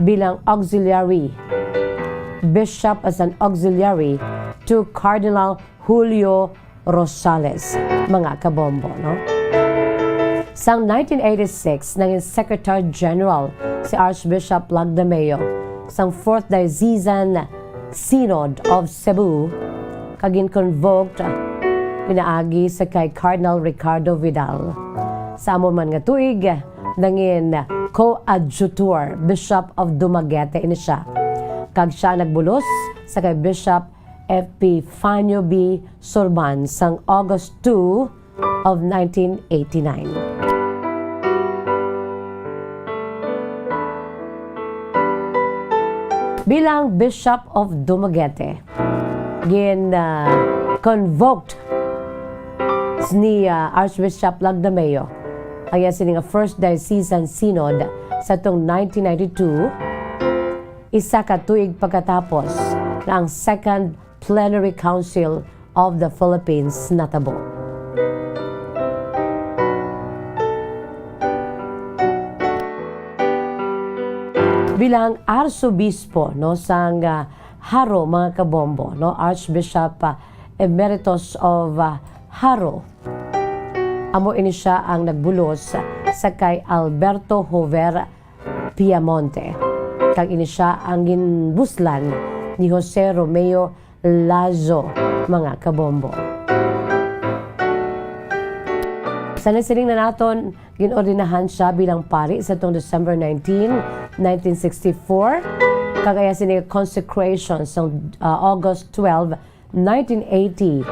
bilang auxiliary, bishop as an auxiliary to Cardinal Julio Rosales, mga kabombo, no? Sang nineteen eighty-six, nangin Secretary General si Archbishop Lagdameo sang Fourth Diocesan Synod of Cebu, kag gin-convoked pinaagi sa kay Cardinal Ricardo Vidal. Sa amo man nga tuig, nangin Coadjutor Bishop of Dumaguete ini siya, kag siya nagbulos sa kay Bishop Epifanio B. Sorban sang August two of nineteen eighty-nine. Bilang Bishop of Dumaguete, gin, ah, convoked ni, ah, Archbishop Lagdameo ang iya sini nga First Diocesan Synod sa tong nineteen ninety-two, isa ka tuig pagkatapos nga ang Second Plenary Council of the Philippines natabo. Bilang arsobispo, no, sang, ah, Jaro, mga kabombo, no, Archbishop, ah, Emeritus of, ah, Jaro, amo ini siya ang nagbulos sa kay Alberto Jover Piamonte, kag ini sia ang ginbuslan ni Jose Romeo Lazo, mga kabombo. Sa nasiling na naton, gin-ordinahan sia bilang pari sa tong December nineteen, nineteen sixty-four, kag ang iya sini consecration sa, ah, August twelve, nineteen eighty.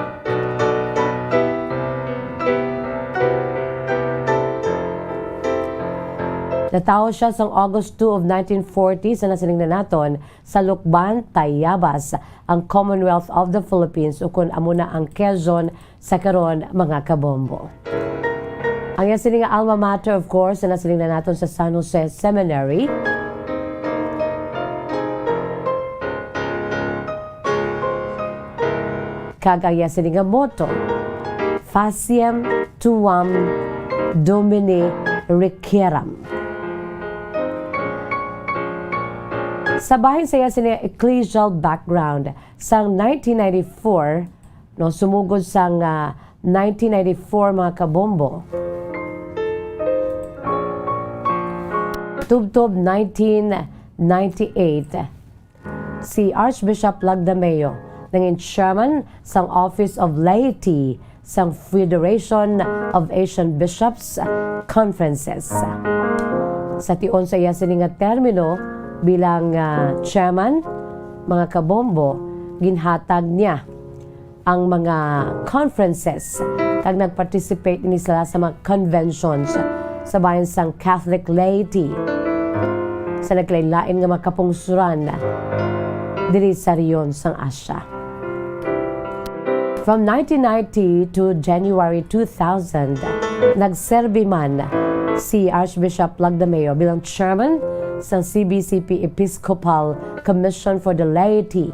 Natawo sia sang August two of nineteen forty, sa nasiling na naton, sa Lucban, Tayabas, ang Commonwealth of the Philippines, ukon amo na ang Quezon sa karon, mga kabombo. Ang iya sini nga alma mater, of course, na nasiling na naton sa San Jose Seminary. Kag ang iya sini nga motto, Faciem tuam, Domine, requieram. Sa bahin sa iya sini nga ecclesial background, sang nineteen ninety-four, no, sumugod sang, ah, nineteen ninety-four, mga kabombo, tubtob nineteen ninety-eight, si Archbishop Lagdameo nangin chairman sang Office of Laity sang Federation of Asian Bishops Conferences. Sa tion sa iya sini nga termino bilang, ah, chairman, mga kabombo, ginhatag niya ang mga conferences, kag nag-participate ini sila sa mga conventions sa bahin sang Catholic laity sa naglain-lain nga mga kapungsoran. diri sa rehiyon sang Asia. From nineteen ninety to January two thousand, nagserbi man si Archbishop Lagdameo bilang chairman sang C B C P Episcopal Commission for the Laity,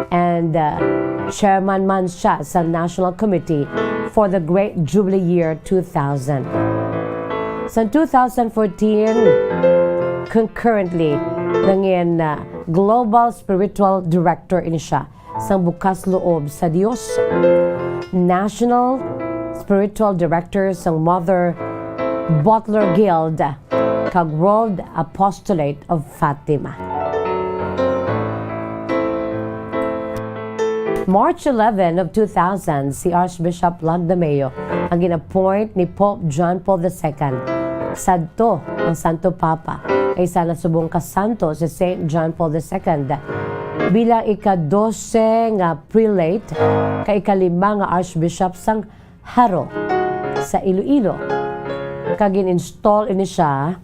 and, uh, chairman man siya sa National Committee for the Great Jubilee Year two thousand. Sa two thousand fourteen, concurrently, nangin, uh, Global Spiritual Director ini siya sang Bukas Loob sa Dios, National Spiritual Director sang Mother Butler Guild, kag World Apostolate of Fatima. March eleven of two thousand, si Archbishop Lagdameo ang gin-appoint ni Pope John Paul the Second. Sadto ang Santo Papa, kay sa nasubong ka santo si Saint John Paul the Second, bilang ika-dose nga prelate kag ikalima nga archbishop sang Jaro sa Iloilo, kag gin-install ini siya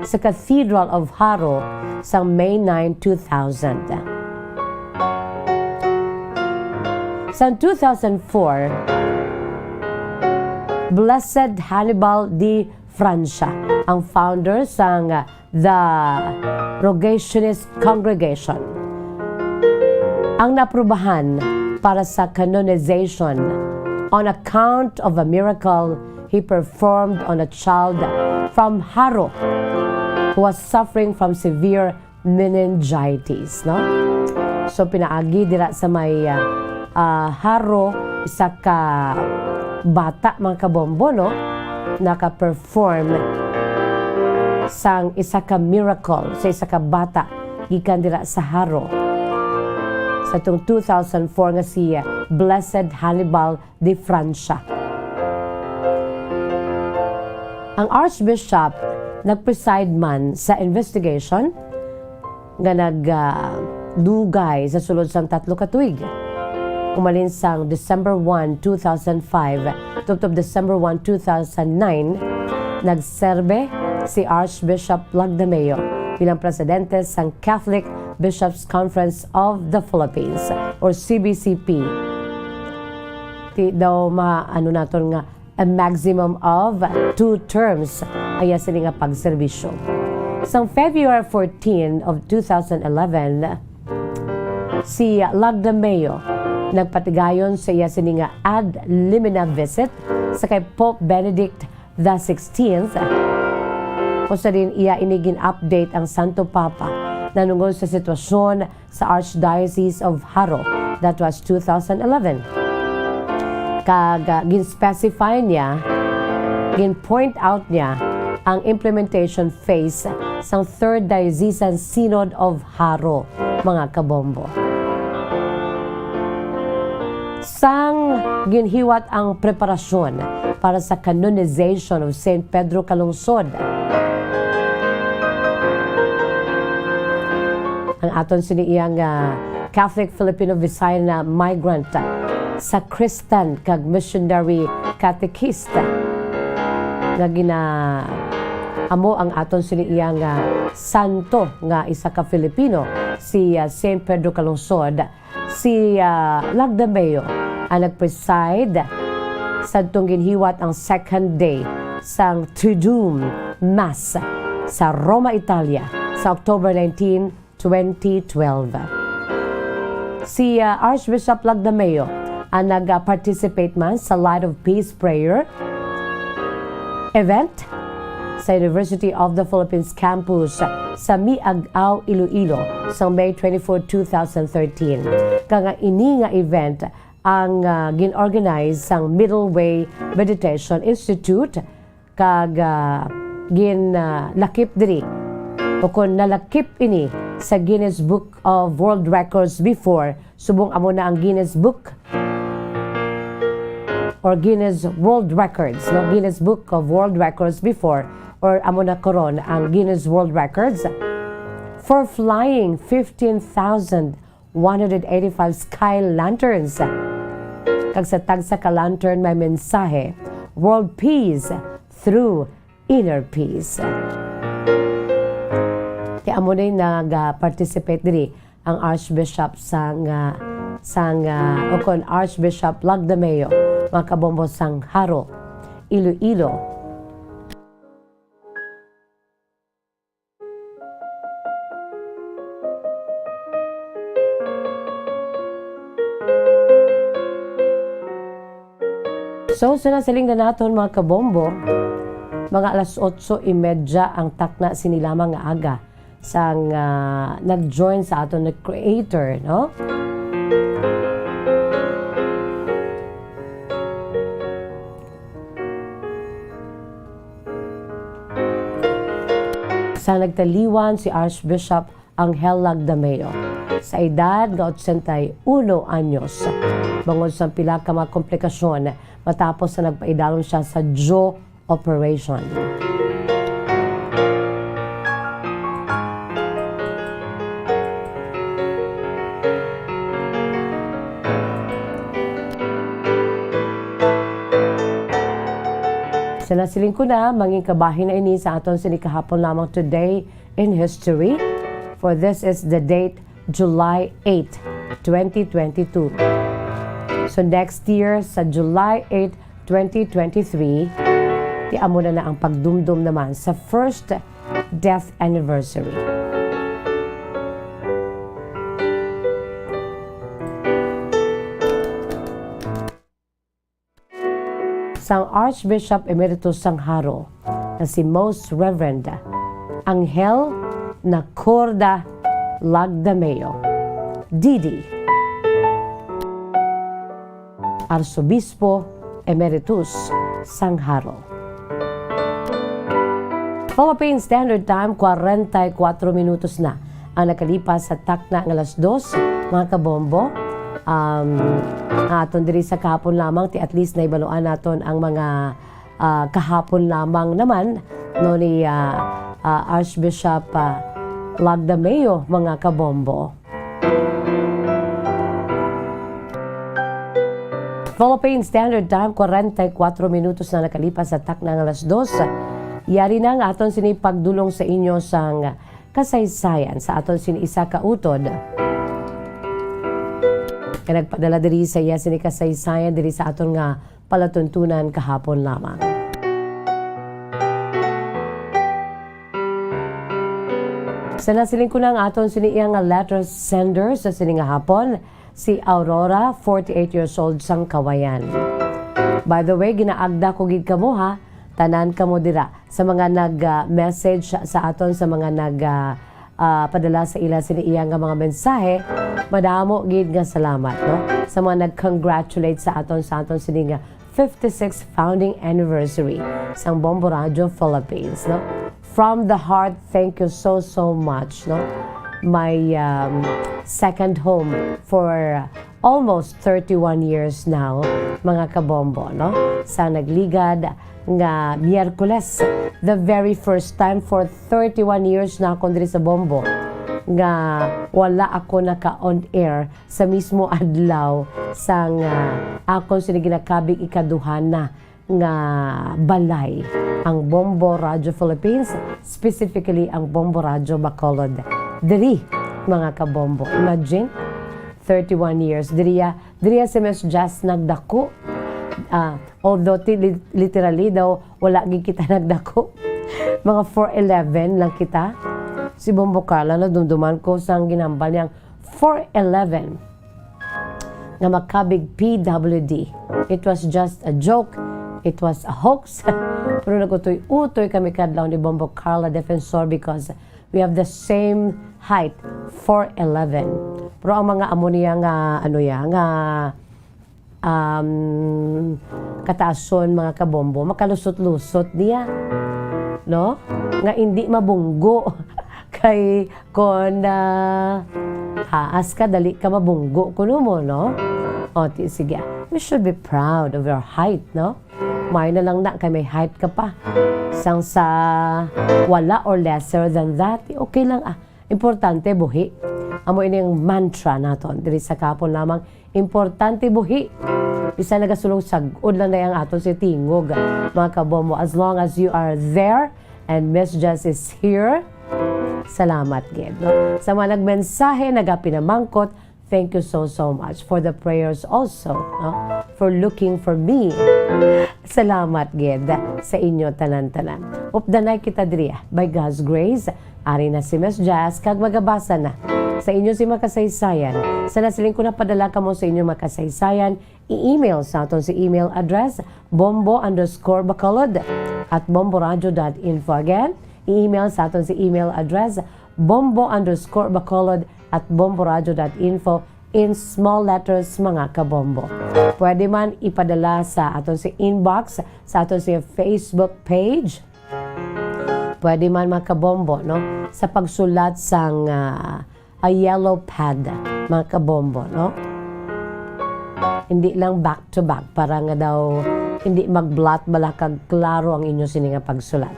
sa Cathedral of Jaro sa May nine, two thousand. Sa two thousand four, Blessed Hannibal de Francia, ang founder sang the Rogationist Congregation, ang naaprubahan para sa canonization on account of a miracle he performed on a child from Jaro who was suffering from severe meningitis, no? So, pinaagi dira sa may, ah, ah, Jaro, isa ka bata, mga kabombo, no? Naka-perform sang isa ka miracle sa isa ka bata gikan dira sa Jaro. Sa tong two thousand four nga si, ah, Blessed Hannibal de Francia. Ang Archbishop nag-preside man sa investigation nga nag, ah, dugay sa sulod sang tatlo ka tuig. Umalin sang December one, two thousand five, tubtob December one, two thousand nine, nagserbe si Archbishop Lagdameo bilang presidente sang Catholic Bishops' Conference of the Philippines, or C B C P. Ti daw ma-, ano naton nga a maximum of two terms ang iya sini nga pagserbisyo. Sang February fourteen of two thousand eleven, si Lagdameo nagpatigayon sa iya sini nga ad limina visit sa kay Pope Benedict the sixteenth, kung sa diin iya ini gin-update ang Santo Papa nahanungod sa sitwasyon sa Archdiocese of Jaro. That was two thousand eleven. Kag, ah, gin-specify niya, gin-point out niya ang implementation phase sang Third Diocesan Synod of Jaro, mga kabombo. Sang ginhiwat ang preparasyon para sa canonization of Saint Pedro Calungsod, ang aton sini iya nga Catholic Filipino Visayan nga migrant, sacristan kag missionary catechist nga gina-, amo ang aton sini iya nga santo nga isa ka Filipino, si, ah, Saint Pedro Calungsod. Si, ah, Lagdameo ang nag-preside sadtong ginhiwat ang second day sang Triduum Mass sa Roma, Italia, sa October nineteen, twenty twelve. Si, ah, Archbishop Lagdameo ang nag-participate man sa Light of Peace Prayer event sa University of the Philippines campus sa Miag-ao, Iloilo, sa May twenty-four, two thousand thirteen. Kag ang ini nga event ang, ah, gin-organize sang Middle Way Meditation Institute kag, ah, gin, ah, lakip diri, o kon nalakip ini sa Guinness Book of World Records before, subong amo na ang Guinness Book or Guinness World Records, no? Guinness Book of World Records before, or amo na karon ang Guinness World Records, for flying fifteen thousand one hundred eighty-five sky lanterns. Kag sa tagsa ka lantern may mensahe, "World Peace through Inner Peace." Kay amo na yung nag-participate diri ang Archbishop sang, ah, sang, ah, o kon Archbishop Lagdameo, mga kabombo, sang Jaro, Iloilo. So, sa nasiling na naton, mga kabombo, mga alas otso y media ang takna sini lamang nga aga sang, ah, nag-join sa aton nga creator, no? Sa nagtaliwan si Archbishop Angel Lagdameo sa edad nga ochenta y uno anyos, bangod sa pila ka mga komplikasyon matapos na nagpaidalom siya sa jaw operation. Sa nasiling ko na, mangin kabahin na ini sa aton sini kahapon lamang, today in history. For this is the date, July eight, twenty twenty-two. So next year, sa July eight, twenty twenty-three, ti amo na na ang pagdumdom naman sa first death anniversary. Sang Archbishop Emeritus sang Jaro nga si Most Reverend Angel Nacorda Lagdameo, D D, Arsobispo Emeritus sang Jaro. Philippine Standard Time, kwarenta y kuwatro minutos na ang nakalipas sa takna nga alas dos, mga kabombo. Um, ang aton diri sa kahapon lamang, ti at least nahibaluan naton ang mga, ah, kahapon lamang naman, no, ni, ah, ah, Archbishop, ah, Lagdameo, mga kabombo. Philippine Standard Time, kwarenta y kuwatro minutos na nakalipas sa takna nga alas dos. Yari na nga aton sini pagdulong sa inyo sang kasaysayan sa aton sini isa ka utod nga nagpadala diri sa iya sini kasaysayan diri sa aton nga palatuntunan kahapon lamang. Sa nasiling ko na ang aton sini iya nga letter sender sa sini nga hapon, si Aurora, forty-eight years old, sang Kawayan. By the way, ginaagda ko gid kamo, ha, tanan kamo dira, sa mga nag, ah, message sa aton, sa mga nag, ah, ah, padala sa ila sini iya nga mga mensahe. Madamo gid nga salamat, no, sa mga nag-congratulate sa aton, sa aton sini nga fifty-sixth founding anniversary sang Bombo Radio Philippines, no? From the heart, thank you so, so much, no? My, um, second home for almost thirty-one years now, mga kabombo, no? Sa nagligad nga Miyerkules, the very first time for thirty-one years na ako diri sa Bombo nga wala ako naka-on air sa mismo adlaw sang, ah, akon sini ginakabig ikaduha na nga balay, ang Bombo Radio Philippines, specifically ang Bombo Radio Bacolod. Diri, mga kabombo. Imagine, thirty-one years. Diriya, diriya si Miss Jess nagdako. Ah, although ti-, li-, literally daw, wala gid kita nagdako. Mga four eleven lang kita. Si Bombo Carla, nadumduman ko sang ginambal niyang four eleven nga makabig P W D. It was just a joke. It was a hoax. Pero nag-utoy-utoy kami kadlaw ni Bombo Carla Defensor because we have the same height, four eleven. Pero ang mga amo niya nga, ano ya, nga, um, kataason, mga kabombo, makalusot-lusot niya, no? Nga indi mabunggo. Kay kon, ah, haas ka, dali ka mabunggo, kuno mo, no? O, ti-, sige. We should be proud of your height, no? May na lang na kay may height ka pa. Sang sa wala or lesser than that, okay lang, ah. Importante, buhi. Amo ini ang mantra naton diri sa kahapon lamang. Importante, buhi. Bisan nagasulong sag-od lang na ang aton si tingog, mga kabombo. As long as you are there and Miss Jess is here, Salamat gid, no? Sa mga nagmensahe, nagapinamangkot, thank you so, so much for the prayers also, no? For looking for me. Salamat gid sa inyo tanan-tanan. Updanay kita diri, by God's grace, ari na si Miss Jazz, kag magabasa na sa inyo si makasaysayan. Sa nasiling ko, napadala kamo sa inyo makasaysayan, i-email sa aton si email address, bombo underscore bacolod at bomboradio dot info. Again, i-email sa aton si email address, bombo underscore bacolod at bomboradio dot info, in small letters, mga kabombo. Pwede man ipadala sa aton si inbox, sa aton si Facebook page. Pwede man, mga kabombo, no? Sa pagsulat sang, ah, a yellow pad, mga kabombo, no? Hindi lang back to back, para nga daw hindi mag-blot bala kag klaro ang inyo sini nga pagsulat.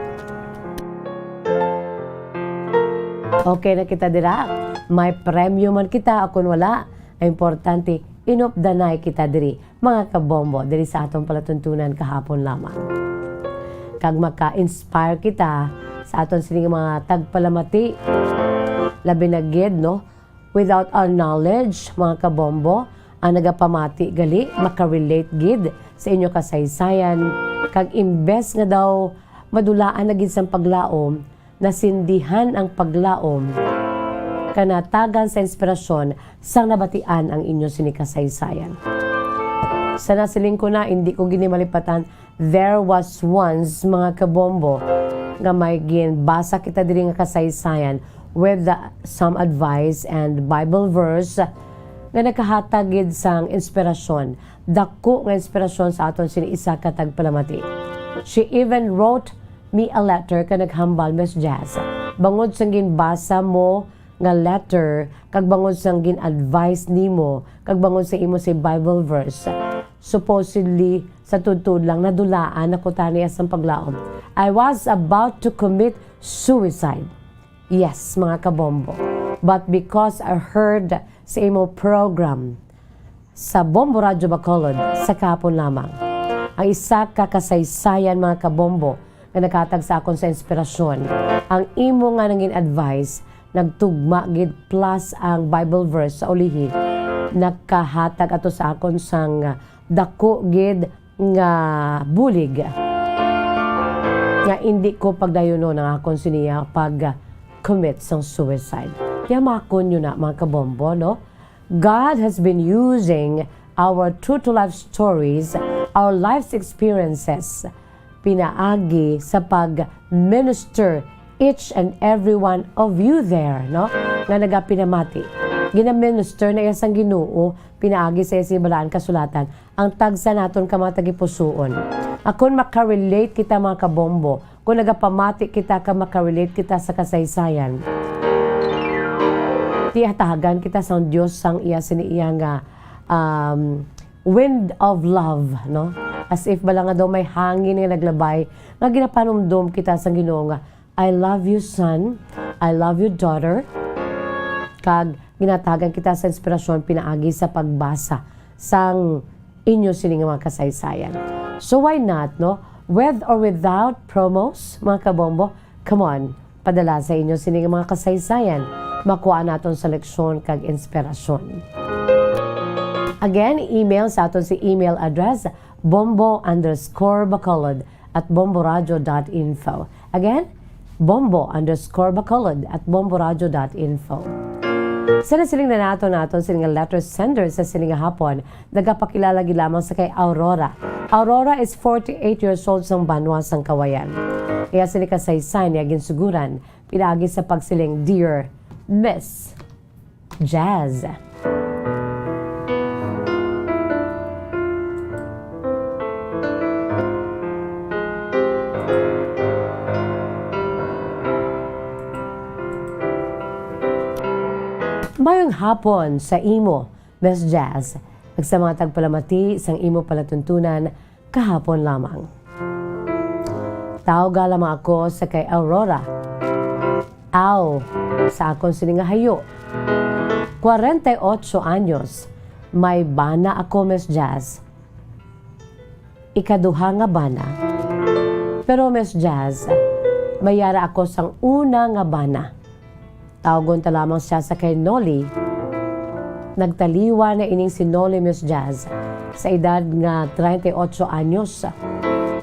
Okay na kita dira. May premyo man kita o kun wala, ang importante, inupdanay kita diri, mga kabombo, diri sa atong palatuntunan kahapon lamang. Kag maka-inspire kita sa aton sini nga mga tagpalamati, labi na gid, no? Without our knowledge, mga kabombo, ang nagapamati gali makarelate gid sa inyo kasaysayan, kag imbes nga daw madulaan na gid sang paglaom, nasindihan ang paglaom, kanatagan sa inspirasyon sang nabatian ang inyo sini kasaysayan. Sa nasiling ko na, hindi ko gid ni malipatan, there was once, mga kabombo, nga may ginbasa kita diri nga kasaysayan with, uh, some advice and Bible verse nga nakahatag gid sang inspirasyon, dako nga inspirasyon sa aton sini isa ka tagpalamati. She even wrote me a letter, ka naghambal, Miss Jazz, bangod sang ginbasa mo nga letter, kag bangod sang gin-advise nimo, kag bangod sa imo si Bible verse. Supposedly, sa tuod-tuod lang, nadulaan ako tani sang paglaom. I was about to commit suicide. Yes, mga kabombo. But because I heard sa imo program, sa Bombo Radyo Bacolod sa kahapon lamang. Ang isa ka kasaysayan, mga kabombo, nga naghatag sa akon sa inspirasyon. Ang imo nga nangin advice, nagtugma gid, plus ang Bible verse sa ulihi, nakahatag ato sa akon sang dako gid nga bulig nga indi ko pagdayunon ang akon siniya pag commit sang suicide. Yamakon nyo na, mga kabombo, no? God has been using our true to life stories, our life's experiences, pinaagi sa pag-minister each and every one of you there, no? Nga nagapinamati. Ginaminister na iya sang Ginoo pinaagi sa iya sing balaan kasulatan ang tagsa naton ka mga tagipusoon. Akon makarelate kita, mga kabombo, kung nagapamati kita ka makarelate kita sa kasaysayan. Tiyatagan kita sang Dios sang iya sini iya nga, um, wind of love, no? As if bala nga daw may hangin nga naglabay, nga ginapanumdom kita sang Ginoo nga, "I love you, son. I love you, daughter." Kag ginatagan kita sa inspirasyon pinaagi sa pagbasa sang inyo sini nga mga kasaysayan. So why not, no? With or without promos, mga kabombo, come on, padala sa inyo sini nga mga kasaysayan. Makuha naton sa leksyon kag inspirasyon. Again, email sa aton si email address, bombo underscore bacolod at bomboradio dot info. Again, bombo underscore bacolod at bomboradio dot info. Sa nasiling na nato naton sini nga letter sender sa sini nga hapon, nagapakilala gid lamang sa kay Aurora. Aurora is forty-eight years old sang banwa sang Kawayan. Iya sini kasaysay niya ginsuguran pinaagi sa pagsiling, "Dear Miss Jazz." Mayong hapon sa imo, Miss Jazz, kag sa mga tagpalamati sang imo palatuntunan kahapon lamang. Tawga lamang ako sa kay Aurora. Aw, sa akon sini nga hayo. Kwarenta y otso anyos, may bana ako, Miss Jazz. Ikaduha nga bana. Pero, Miss Jazz, may yara ako sang una nga bana. Tawgon ta lamang siya sa kay Noli. Nagtaliwan na ining si Noli, Miss Jazz, sa edad nga treinta y ocho anyos,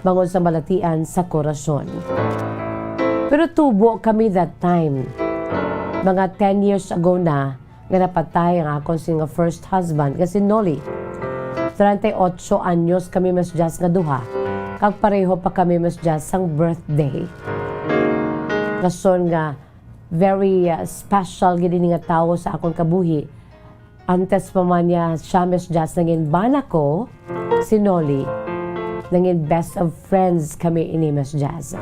bangod sa balatian sa korason. Pero tubo kami that time. Mga ten years ago na nga napatay ang akon sini nga first husband nga si Noli. Treinta y ocho anyos kami, Miss Jazz, nga duha, kag pareho pa kami, Miss Jazz, sang birthday. Rason nga very, uh, special gid ini nga tawo sa akon kabuhi. Antes pa man niya siya, Miss Jazz, nangin bana ko, si Noli. Nangin best of friends kami ini, Miss Jazz.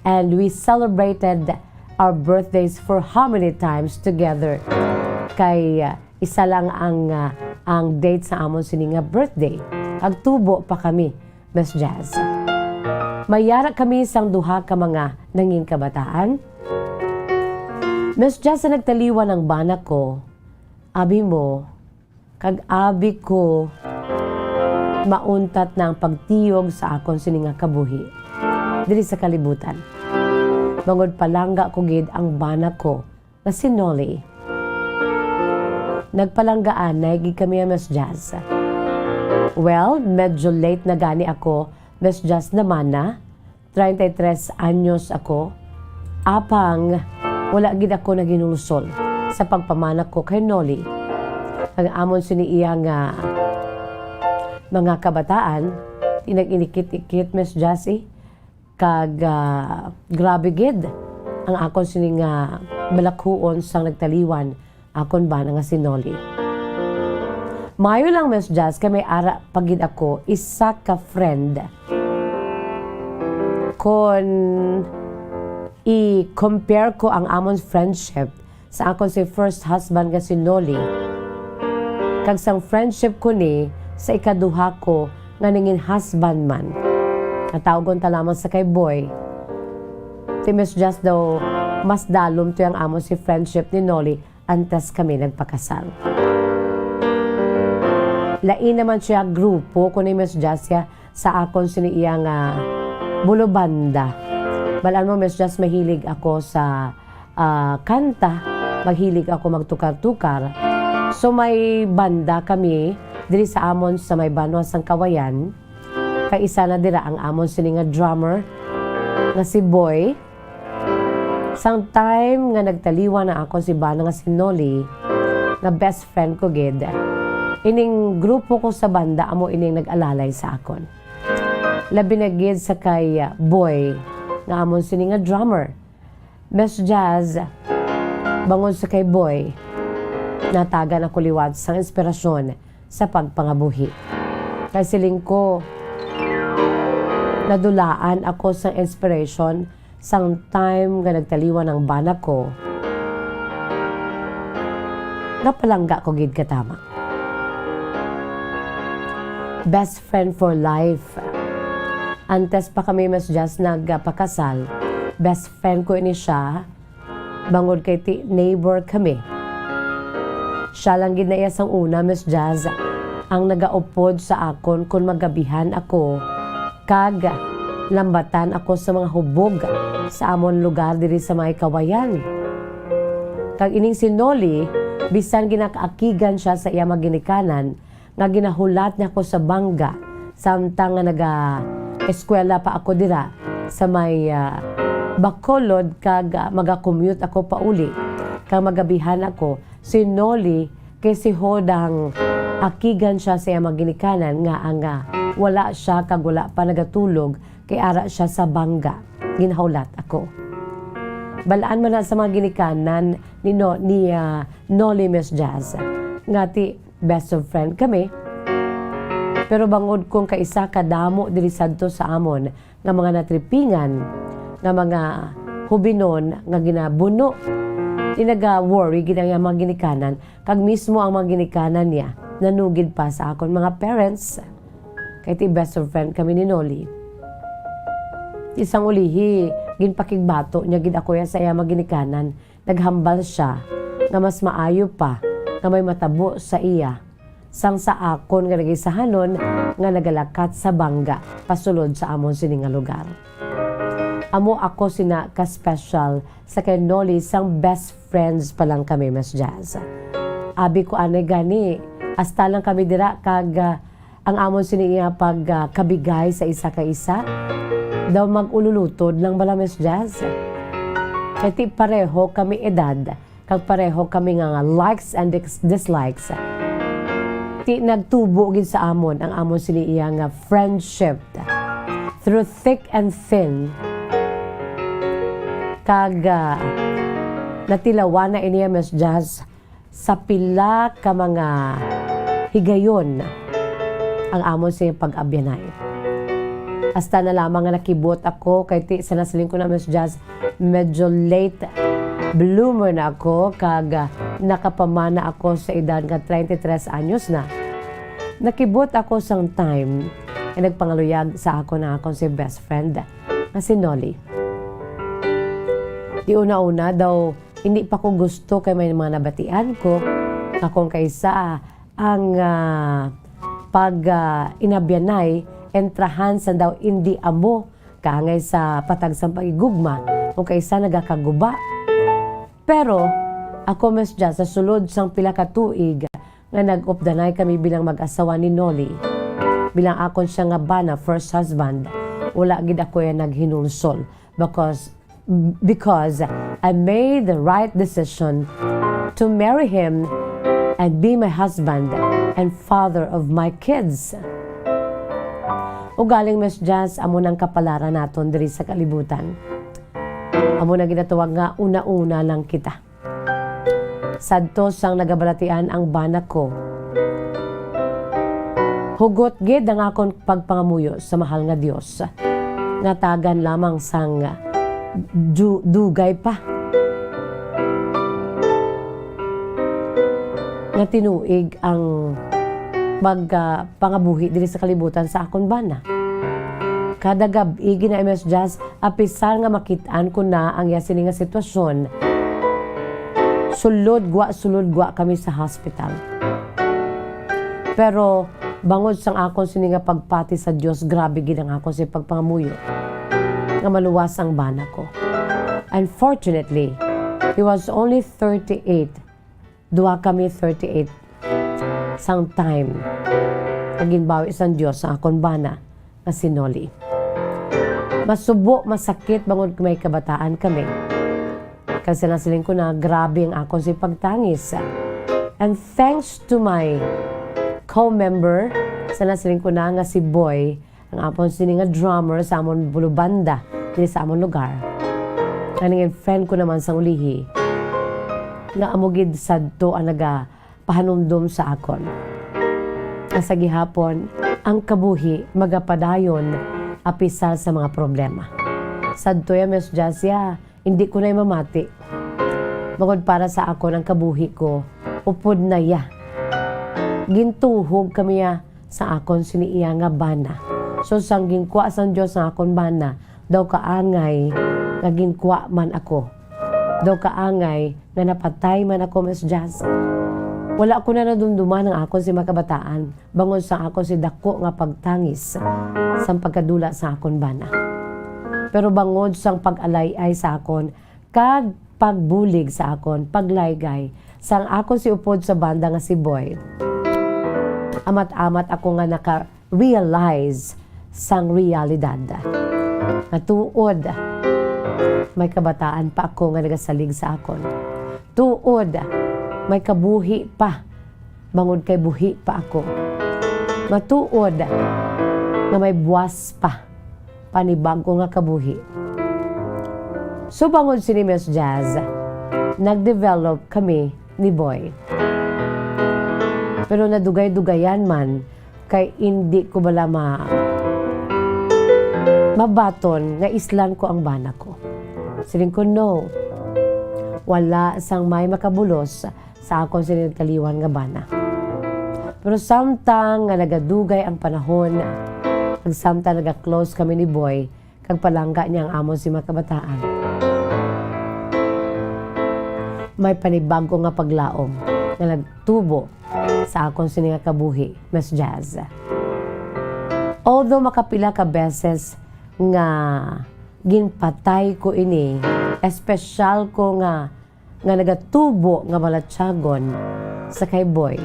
And we celebrated our birthdays for how many times together? Kay, uh, isa lang ang, uh, ang date sa amon sini nga birthday. Agtubo pa kami, Miss Jazz. May ara kami sang duha ka mga nangin kabataan. Miss Jazz, sa nagtaliwan ang bana ko, abi mo, kag abi ko, mauntat na ang pagtiyog sa akon sini nga kabuhi diri sa kalibutan. Bangod palangga ko gid ang bana ko nga si Noli. Nagpalanggaanay gid kami, Miss Jazz. Well, medyo late na gani ako, Miss Jazz, namana. Treinta y tres anyos ako. Apang, wala gid ako naghinulsol sa pagpamana ko kay Noli. Ang amon sini iya nga mga kabataan, di nag-inikit-ikit, Miss Jazz, eh. Kag, ah, grabe gid ang akon sini nga balakhuon sang nagtaliwan akon bana nga si Noli. Maayo lang, Miss Jazz, kay may ara pa gid ako isa ka friend. Kon i-compare ko ang amon friendship sa akon si first husband nga si Noli, kag sang friendship ko ni sa ikaduha ko nga nangin husband man. Katawgon ta lamang sa kay Boy. Ti Miss Jazz daw, mas dalom to ang amon si friendship ni Noli antes kami nagpakasal. Lain naman siya grupo ko ni Miss Jazz ya sa akon sini iya nga bulobanda. Balaan mo, Miss Jazz, mahilig ako sa, ah, kanta, mahilig ako magtukar-tukar. So, may banda kami diri sa amon sa may banwa sang Kawayan. Kay isa na dira ang amon sini nga drummer nga si Boy. Sang time nga nagtaliwan na ako si bana nga si Noli, nga best friend ko gid, ining grupo ko sa banda amo ining nag-alalay sa akon. Labi na gid sa kay, ah, Boy, nga amon sini nga drummer. Miss Jazz, bangod sa kay Boy, natagan ako liwat sang inspirasyon sa pagpangabuhi. Kay siling ko, nadulaan ako sang inspiration sang time nga nagtaliwan ang bana ko, nga palangga ko gid katama. Best friend for life. Antes pa kami, Miss Jazz, nagpakasal, best friend ko ini siya. Bangod kay ti neighbor kami. Siya lang gid na iya sang una, Miss Jazz, ang nagaupod sa akon kon magabihan ako kag lambatan ako sa mga hubog sa amon lugar diri sa may Kawayan. Kag ining si Noli, bisan ginakaakigan siya sa iya mga ginikanan, nga ginahulat niya ako sa bangga, samtang nga naga-eskwela pa ako dira sa may, ah, Bacolod, kag, ah, maga-commute ako pauli, kag magabihan ako, si Noli, kay si Hodang, akigan siya sa iyang mga ginikanan nga ang, ah, wala siya kag wala pa nagatulog, kay ara siya sa bangga. Ginahulat ako. Balaan man na sa mga ginikanan ni No-, ni, ah, Noli, Miss Jazz, nga ti best of friend kami. Pero bangod kung kaisa ka damo diri sadto sa amon nga mga natripingan, nga mga hubinon nga ginabuno, di naga-worry gid ang iyang mga ginikanan, kag mismo ang mga ginikanan niya nanugid pa sa akon mga parents. Kay ti best of friend kami ni Noli. Isang ulihi, ginpakigbato niya gid ako ya sa iya mga ginikanan. Naghambal sia nga mas maayo pa nga may matabo sa iya sang sa akon nga nagaisahanon nga nagalakat sa bangga pasulod sa amon sini nga lugar. Amo ako sina ka-special sa kay Nolly, sang best friends pa lang kami, Miss Jazz. Abi ko anay gani, hasta lang kami dira kag, ah, ang amon sini iya pag, ah, kabigay sa isa ka isa. Daw mag-ululutod lang bala, Miss Jazz. Kay ti pareho kami edad, kag pareho kami nga, nga likes and dis-, dislikes. Ti nagtubo gid sa amon ang amon sini iya nga friendship through thick and thin. Kag, ah, natilawan na ini, Miss Jazz, sa pila ka mga higayon ang amon sini pag-abyanay. Hasta na lamang nga nakibot ako kay ti sa nasiling ko na, Miss Jazz, medyo late bloomer na ako, kag, ah, nakapamana ako sa edad nga treinta y tres anyos na. Nakibot ako sang time nga nagpangaluyag sa akon ang akon si best friend nga si Nolly. Di una-una daw, hindi pa ko gusto kay may mga nabatian ko nga kung kaisa ang, ah, pag, ah, inabyanay, entrahan sa daw hindi amo kaangay sa patag sang pagigugma o kaisa nagakaguba. Pero ako, Miss Jazz, sa sulod sang pila ka tuig nga nag-updanay kami bilang mag-asawa ni Nolly, bilang akon siya nga bana, first husband, wala gid ako iya naghinulsol because, because I made the right decision to marry him and be my husband and father of my kids. Ugaling, Miss Jazz, amo nang kapalaran naton diri sa kalibutan. Amo na ginatawag nga una-una lang kita. Sadto sang nagabalatian ang bana ko, hugot gid ang akon pagpangamuyo sa mahal nga Dios, nga tagan lamang sang du-, dugay pa nga tinuig ang pag-, ah, pangabuhi diri sa kalibutan sa akon bana. Kada gab-i, gina-, Miss Jazz, apisar nga makit-an ko na ang iya sini nga sitwasyon, sulod gwa, sulod gwa kami sa hospital. Pero bangod sang akon sini nga pagpati sa Dios, grabe gid ang akon sini pagpangamuyo nga maluwas ang bana ko. Unfortunately, he was only thirty-eight. Duha kami thirty-eight sang time nga ginbawi sang Dios sa akon bana nga si Nolly. Masubo, masakit bangod may kabataan kami. Kag sa nasiling ko na, grabe ang akon si pagtangis. And thanks to my co-member, sa nasiling ko na nga si Boy, ang apon sini nga drummer sa amon bulubanda diri sa amon lugar. Nga nangin friend ko naman sang ulihi, nga amo gid sadto ang nagapahanumdom sa akon. Nga sa gihapon, ang kabuhi magapadayon apisar sa mga problema. Sadto ya, Miss Jazz, ya, hindi ko na mamati. Bangod para sa akon, ang kabuhi ko upod na ya. Gintuhog kami ya sa akon sini iya nga bana. So, sang ginkwa sang Dios ang akon bana, daw kaangay nga ginkwa man ako. Daw kaangay nga napatay man ako, Miss Jazz. Wala ko na nadumduman ang akon si mga kabataan, bangod sang akon si dako nga pagtangis sang pagkadula sa akon bana. Pero bangod sang pag-alay-ay sa akon, kag pagbulig sa akon, paglaygay sang akon si upod sa banda nga si Boy, amat-amat ako nga naka-realize sang realidad nga tuod may kabataan pa ako nga nagasalig sa akon. Tuod may kabuhi pa, bangod kay buhi pa ako. Matuod nga may buwas pa, panibag-o nga kabuhi. So, bangod sini, Miss Jazz, nag-develop kami ni Boy. Pero nadugay-dugayan man, kay indi ko bala ma-, mabaton nga islan ko ang bana ko. Siling ko, "No. Wala sang may makabulos sa akon sini nagkaliwan nga bana." Pero samtang nga nagadugay ang panahon, kag samtang naga-close kami ni Boy, kag palangga niya ang amon si mga kabataan, may panibag-o nga paglaom nga nagtubo sa akon sini nga kabuhi, Miss Jazz. Although makapila ka beses nga Ginpatay ko ini, espesyal ko nga, nga nagatubo nga balatyagon sa kay Boy.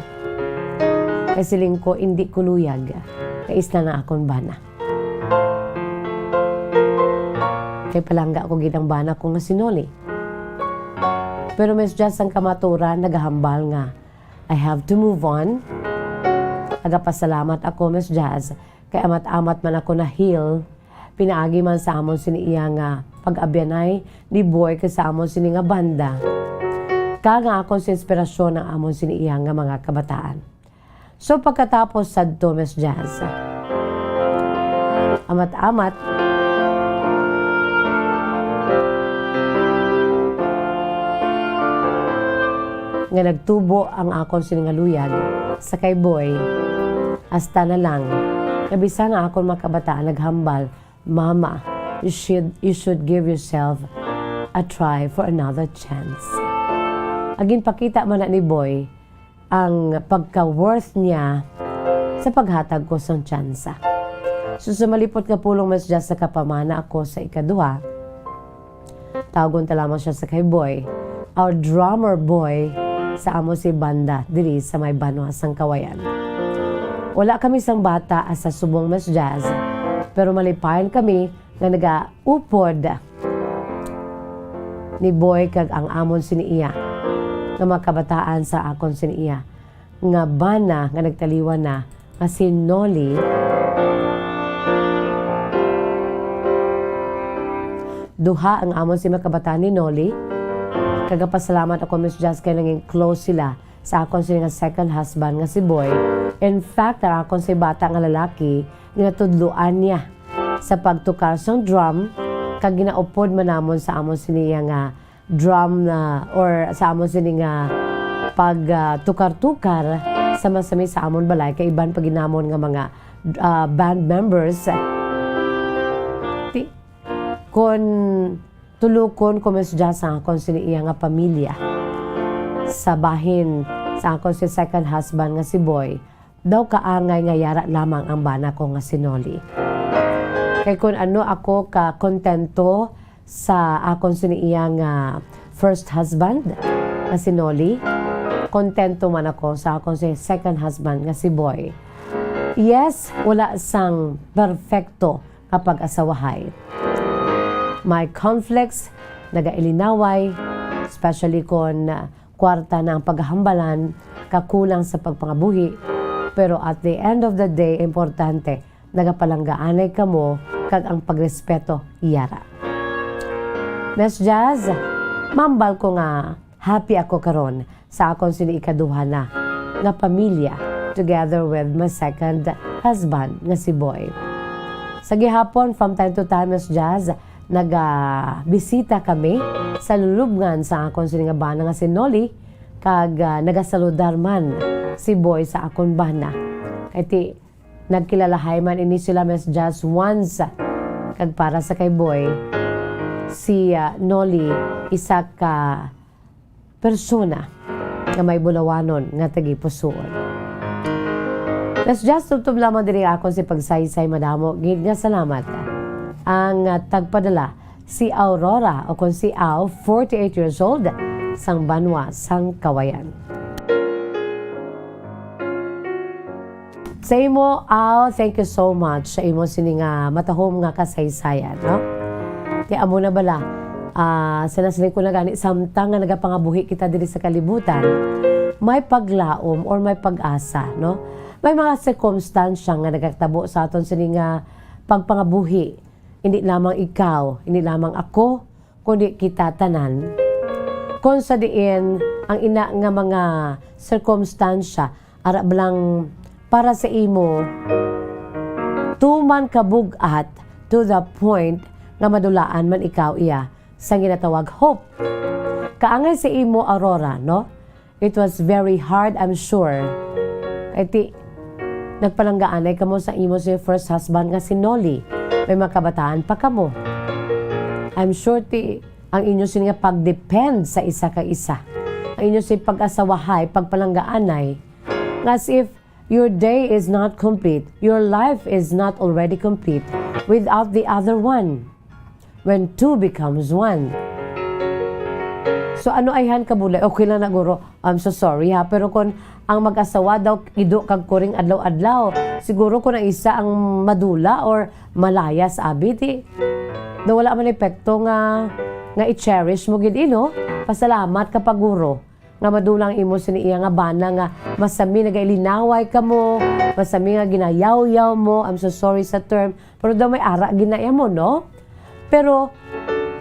Kay siling ko, indi ko luyag, kay isla na akon bana. Kay palangga ko gid ang bana ko nga si Noli. Pero Miss Jazz, ang kamaturan nagahambal nga, "I have to move on." Nagapasalamat ako, Miss Jazz, kay amat-amat man ako na-heal, pinaagi man sa amon sini iya nga pag-abyanay ni Boy kag sa amon sini nga banda. Kag ang akon sa inspirasyon ang amon sini iya nga mga kabataan. So, pagkatapos sadto, Miss Jazz, amat-amat nga nagtubo ang akon sini nga luyag sa kay Boy, hasta na lang nga bisan ang akon mga kabataan naghambal, "Mama, you should, you should give yourself a try for another chance." Ang ginpakita man na ni Boy ang pagka-worth niya sa paghatag ko sang tsansa. So, sa malipot nga pulong, Miss Jazz, sa kapamana ako sa ikaduha, tawgon ta lamang siya sa kay Boy, our drummer boy sa amo si banda diri sa may banwa sang Kawayan. Wala kami sang bata sa subong, Miss Jazz, pero malipayon kami nga nagaupod ni Boy kag ang amon sini iya nga mga kabataan sa akon sini iya nga bana nga nagtaliwan na nga si Noli. Duha ang amon sini mga kabataan ni Noli. Kagapasalamat ako, Miss Jazz, kay nanging close sila sa akon sini nga second husband nga si Boy. In fact, ang akon si bata nga lalaki, ginatudloan niya sa pagtukar sang drum, kag ginaupod man namon sa amon sini iya nga drum na, or sa amon sini nga pag, ah, tukar-tukar sama-sami sa amon balay, kay iban pa gid namon nga mga, ah, band members. Ti-, kon tulukon ko, Miss Jazz, ang akon sini iya nga pamilya sa bahin sa akon si second husband nga si Boy, daw kaangay nga yara lamang ang bana ko nga si Noli. Kay kun ano ako ka kontento sa akon sini iya nga first husband nga si Noli, kontento man ako sa akon si second husband nga si Boy. Yes, wala sang perfecto nga pag-asawahay. May conflicts, nagailinaway, especially kon, ah, kwarta na ang paghambalan, kakulang sa pagpangabuhi. Pero at the end of the day, importante, nagapalanggaanay kamo kag ang pagrespeto yara. Miss Jazz, mambal ko nga happy ako karon sa akon sini ikaduha na nga pamilya together with my second husband nga si Boy. Sa gihapon, from time to time, Miss Jazz, nagabisita kami sa lulubngan sa akon sini nga bana nga si Noli, kag, ah, nagasaludar man si Boy sa akon bana. Kay ti, nagkilalahay man ini sila, Miss Jazz, once. Kag para sa kay Boy, si, ah, Noli, isa ka persona nga may bulawanon nga tagipusoon. Miss Jazz, tubtob lamang diri akon si pagsaysay, madamo gid nga salamat. Ang, ah, tagpadala, si Aurora, o kon si Au, forty-eight years old, sang banwa sang Kawayan. Sa imo, Au, thank you so much sa imo sini nga matahom nga kasaysayan, no? Ti amo na bala, ah, sa nasiling ko na gani, samtang nga nagapangabuhi kita diri sa kalibutan, may paglaom or may pag-asa, no? May mga sirkumstansya nga nagatabo sa aton sini nga pagpangabuhi. Hindi lamang ikaw, hindi lamang ako, kundi kita tanan. Kon sa diin ang ina nga mga sirkumstansya ara bala nga para sa imo tuman kabug-at to the point nga madulaan man ikaw iya sang ginatawag hope. Kaangay sa imo, Aurora, no? It was very hard, I'm sure. Kay ti, nagpalanggaanay kamo sa imo sa first husband nga si Noli. May mga kabataan pa kamo. I'm sure ti, ang inyo sini nga pag-depend sa isa ka isa, ang inyo sini pag-asawahay, pagpalanggaanay, nga as if your day is not complete, your life is not already complete without the other one. when two becomes one. So, ano ayhan ka bulay? Okay lang na, guro. I'm so sorry, ha. Pero kung ang mag-asawa daw ido kag kuring adlaw-adlaw, siguro kung ang isa ang madula or malayas, abi, di, daw wala man epekto nga, nga i-cherish mo gid, ino? Pasalamat ka pa, guro, nga madula ang imo sini iya nga bana nga masami nagailinaway kamo, masami nga ginayawyaw mo, I'm so sorry sa term, pero daw may ara ginaya mo, no? Pero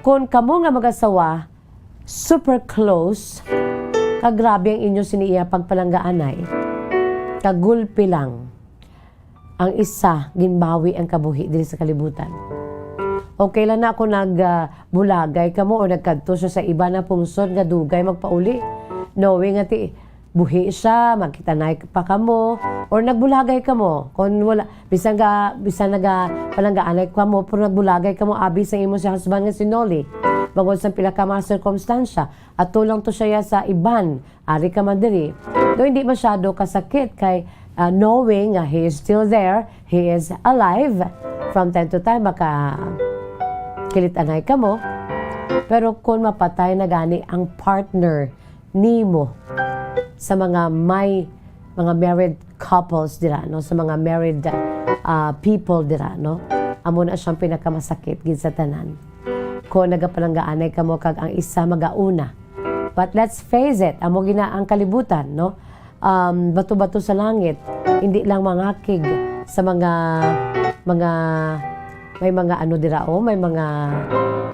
kung kamo nga mag-asawa, super close, kag grabe ang inyo sini iya pagpalanggaanay, kagulpi lang. Ang isa, ginbawi ang kabuhi diri sa kalibutan. Okay lang na kung nag, ah, bulagay kamo o nagkadto siya sa iba na pungsod nga dugay magpauli. Knowing nga ti, buhi siya, magkitanay pa kamo, or nagbulagay kamo. Kung wala, bisan ga, bisan naga palanggaanay kamo, pero nagbulagay kamo, abi sa imo si husband nga si Noli. Bangod sa pila ka mga sirkumstansya, ato lang to siya sa iban, ari ka man diri. Though hindi masyado kasakit kay, ah, knowing nga he is still there, he is alive. From time to time, maka kilitanay kamo. Pero kung mapatay na gani ang partner nimo sa mga may, mga married couples dira, no, sa mga married, ah, people dira, no, amo na siyang pinakamasakit gid sa tanan. Kung nagapalanggaanay kamo kag ang isa magauna. But let's face it, amo gina ang kalibutan, no? Um, bato-bato sa langit, hindi lang mangakig sa mga, mga, may mga ano dira, oh, may mga,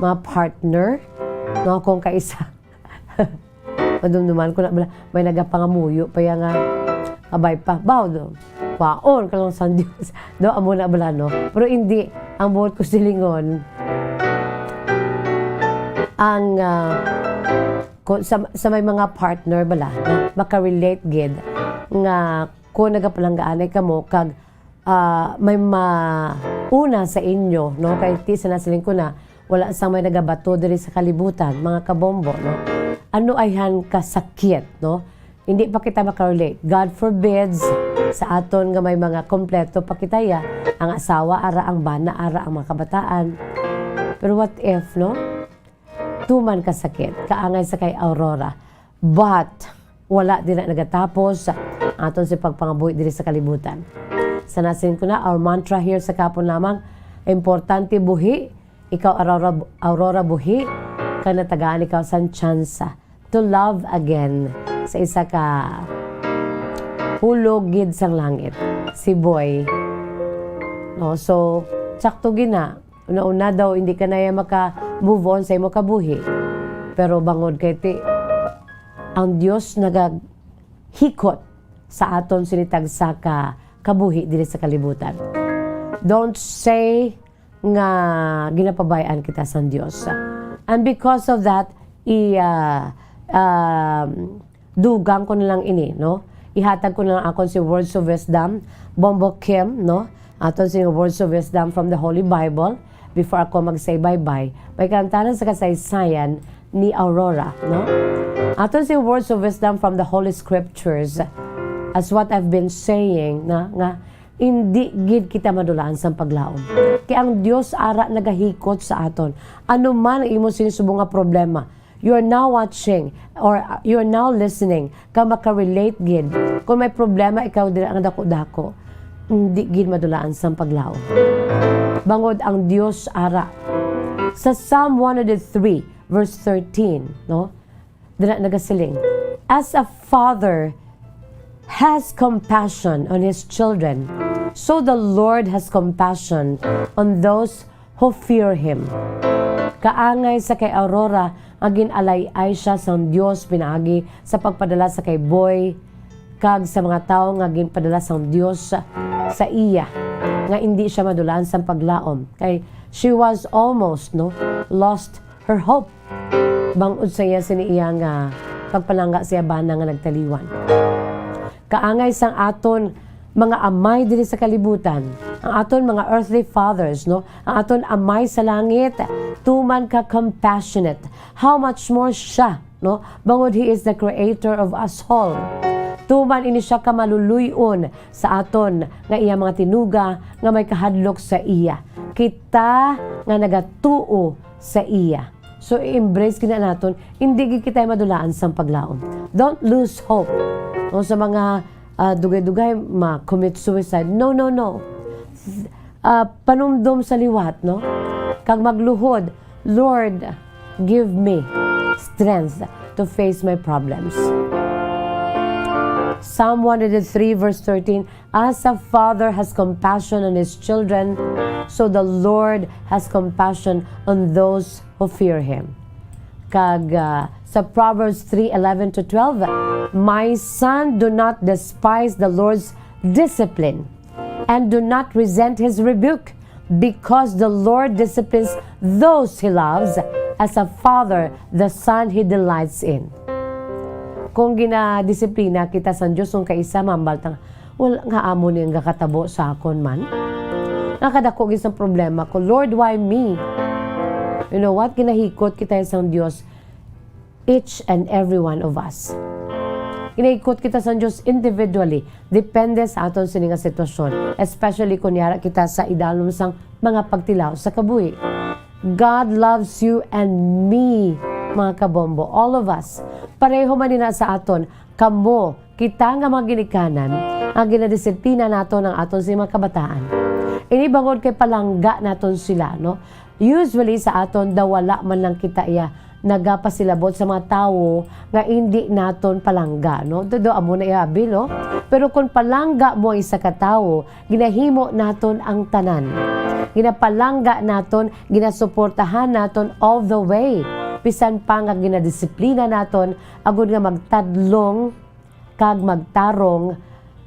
mga partner, no? Kung kaisa, madumduman ko na bala, may nagapangamuyo pa ya nga, abay pa, baw, do, kwaon ka lang sa Dios. Do, amo na bala, no? Pero hindi, ang buot ko silingon, ang, ah, kung sa, sa may mga partner bala, no? Makarelate gid nga kung nagapalanggaanay kamo kag, ah, may mauna sa inyo, no? Kay ti sa nasiling ko na, wala sang may nagabato diri sa kalibutan, mga kabombo, no? Ano ayhan ka sakit, no? Hindi pa kita makarelate. God forbids sa aton nga may mga kompleto pa kita ya, ang asawa ara, ang bana ara, ang mga kabataan. Pero what if, no? Tuman ka sakit, kaangay sa kay Aurora. But, wala din na nagatapos ang aton si pagpangabuhi diri sa kalibutan. Sa nasin ko na, our mantra here sa kapon lamang, importante buhi, ikaw Aurora, Aurora buhi, kag natagaan ikaw sang tsansa to love again sa isa ka hulog gid sang langit, si Boy. No, so, sakto gid na. Una-una daw, hindi ka na ya maka-move on sa imo kabuhi. Pero bangod kay ti, ang Dios nagahikot sa aton sini tagsa ka kabuhi diri sa kalibutan. Don't say nga ginapabay-an kita sang Dios. And because of that, i, ah, um, dugang ko na lang ini, no? Ihatag ko na lang akon si words of wisdom, Bombo Kim, no? Aton si words of wisdom from the Holy Bible. Before ako mag-say bye-bye, may kalantanan sa kasaysayan ni Aurora, no? Aton si words of wisdom from the Holy Scriptures, as what I've been saying, na, nga hindi gid kita madulaan sang paglaom. Kay ang Dios ara nagahikot sa aton. Ano man ang imo sinisubong nga problema, you are now watching or, uh, you are now listening, ka makarelate gid. Kung may problema ikaw dira nga dako-dako, hindi gid madulaan sang paglaom. Bangod ang Dios ara. Sa Psalm one hundred three, verse thirteen, no? Dira nagasiling, "As a father has compassion on his children, so the Lord has compassion on those who fear him." Kaangay sa kay Aurora nga gin-alay-ay siya sang Dios pinaagi sa pagpadala sa kay Boy kag sa mga tawo nga ginpadala sang Dios sa iya, nga indi siya madulaan sang paglaom. Kay she was almost, no, lost her hope. Bangod sa iya sini iya nga pagpalangga sa iya bana nga nagtaliwan. Kaangay sang aton mga amay diri sa kalibutan, ang aton mga earthly fathers, no, ang aton Amay sa langit, tuman ka compassionate. How much more siya, no? Bangod he is the creator of us all. Tuman ini siya ka maluluy-on sa aton nga iya mga tinuga nga may kahadlok sa iya. Kita nga nagatuo sa iya. So, i-embrace gid na naton, hindi gid kita madulaan sang paglaom. Don't lose hope. No, sa mga, ah, dugay-dugay, ma-commit suicide. No, no, no. Ah, panumdom sa liwat, no? Kag magluhod, "Lord, give me strength to face my problems." Psalm one hundred three verse thirteen, "As a father has compassion on his children, so the Lord has compassion on those who fear him." Kag, ah, sa Proverbs three eleven to twelve, "My son, do not despise the Lord's discipline, and do not resent his rebuke, because the Lord disciplines those he loves, as a father the son he delights in." Kung ginadisiplina kita sang Dios, kung kaisa mambal ta, "Wala nga amo ni ang gakatabo sa akon man. Nga kadako gid sang problema ko. Lord, why me?" You know what? Ginahikot kita sang Dios, each and every one of us. Ginahikot kita sang Dios individually. Depende sa aton sini nga sitwasyon. Especially kung yara kita sa idalom sang mga pagtilaw sa kabuhi. God loves you and me, mga kabombo. All of us. Pareho man ina sa aton, kamo, kita nga mga ginikanan, nga ginadisiplina naton ang aton sa mga kabataan. Ini bangod kay palangga naton sila, no? Usually sa aton daw wala man lang kita iya nagapasilabot sa mga tawo nga indi naton palangga, no? Todo amo na iya abi, no? Pero kung palangga mo ang isa ka tawo, ginahimo naton ang tanan. Ginapalangga naton, ginasuportahan naton all the way. Bisan pa nga ginadisiplina naton, agud nga magtadlong kag magtarong,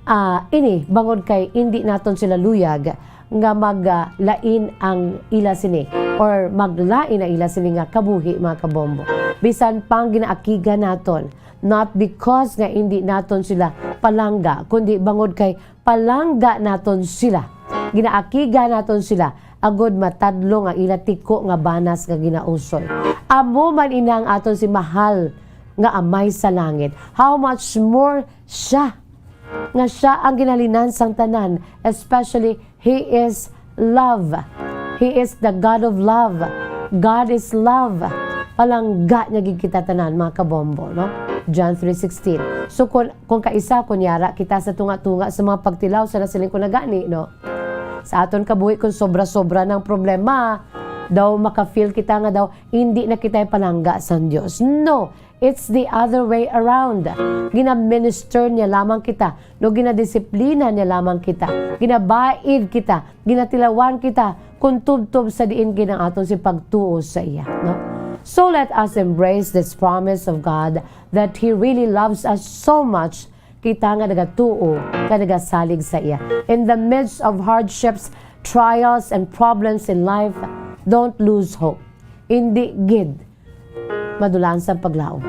ah, ini, bangod kay indi naton sila luyag nga mag, ah, lain ang ila sini or maglain ang ila sini nga kabuhi, mga kabombo. Bisan pang ginaakigan naton, not because nga indi naton sila palangga, kundi bangod kay palangga naton sila. Ginaakigan naton sila, agud matadlong ang ila tiko nga banas nga ginausoy. Amo man ina ang aton si mahal nga Amay sa langit. How much more siya, nga siya ang ginhalinan sang tanan, especially He is love. He is the God of love. God is love. Palangga niya gid kita tanan, mga kabombo, no? John three sixteen. So, kung, kung kaisa, kunyara, kita sa tunga-tunga sa mga pagtilaw, sa nasiling ko na gani, no? Sa aton kabuhi, kung sobra-sobra ng problema, daw maka-feel kita nga daw, hindi na kita palangga sang Dios. No, it's the other way around. Ginaminister niya lamang kita, no, ginadisiplina niya lamang kita, ginabaid kita, ginatilawan kita, kung tubtob sa diin gid ang aton si pagtuo sa iya, no? So let us embrace this promise of God that He really loves us so much, kita nga nagatuo, nga nagasalig sa iya. In the midst of hardships, trials, and problems in life, don't lose hope. Hindi gid madulaan sa paglaom.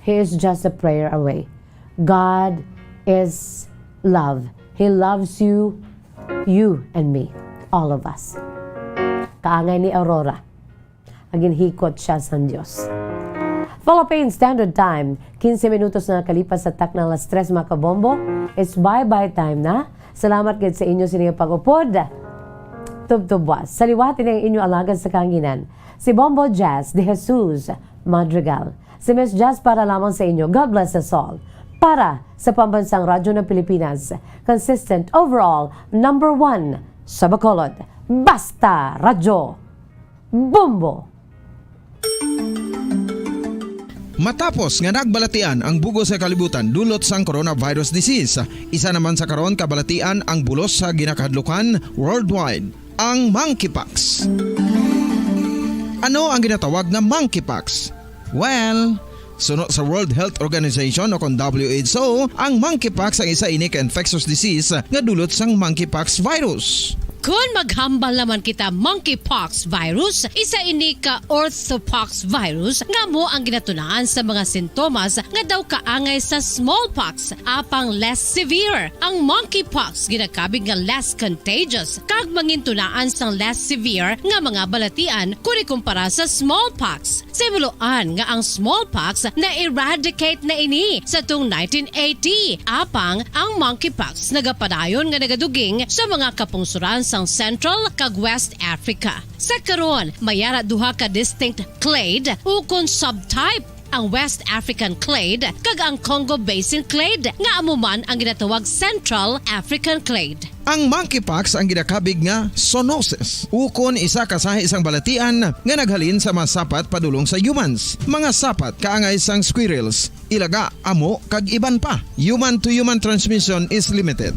He is just a prayer away. God is love. He loves you, you and me, all of us. Kaangay ni Aurora, nga ginhikot siya sang Dios. Philippine Standard Time, quince minutos na nakalipas sa takna alas tres, mga kabombo. It's bye-bye time na. Salamat gid sa inyo sini nga pag-upod. Tubtub buas. Sa liwat ini ang inyo alagad sa kahanginan, si Bombo Jazz de Jesus Madrigal. Si Miss Jazz para lamang sa inyo. God bless us all. Para sa Pambansang Radyo ng Pilipinas, consistent, overall, number one sa Bacolod. Basta Radyo Bombo! Matapos nga nagbalatian ang bug-os nga kalibutan dulot sang coronavirus disease, isa naman sa karon kabalatian ang bulos sa ginakahadlukan worldwide, ang monkeypox. Ano ang ginatawag nga monkeypox? Well, suno sa World Health Organization o kon W H O, ang monkeypox ang isa ini ka infectious disease nga dulot sang monkeypox virus. Kon maghambal naman kita monkeypox virus, isa ini ka orthopox virus nga amo ang ginatunaan sa mga sintomas nga daw kaangay sa smallpox, apang less severe. Ang monkeypox ginakabig nga less contagious kag mangintunaan sang less severe nga mga balatian kon ikumpara sa smallpox. Simuloan nga ang smallpox na-eradicate na ini sa tung nineteen eighty, apang ang monkeypox nagapadayon nga nagaduging sa mga kapungsoran sa ang Central kag West Africa. Sa karon, may ara duha ka distinct clade ukon subtype, ang West African clade kag ang Congo Basin clade, nga amo man ang ginatawag Central African clade. Ang monkeypox ang ginakabig nga zoonosis, ukon isa ka sahi sang balatian nga naghalin sa mga sapat padulong sa humans, mga sapat kaangay sang squirrels, ilaga, amo, kag iban pa. Human-to-human transmission is limited.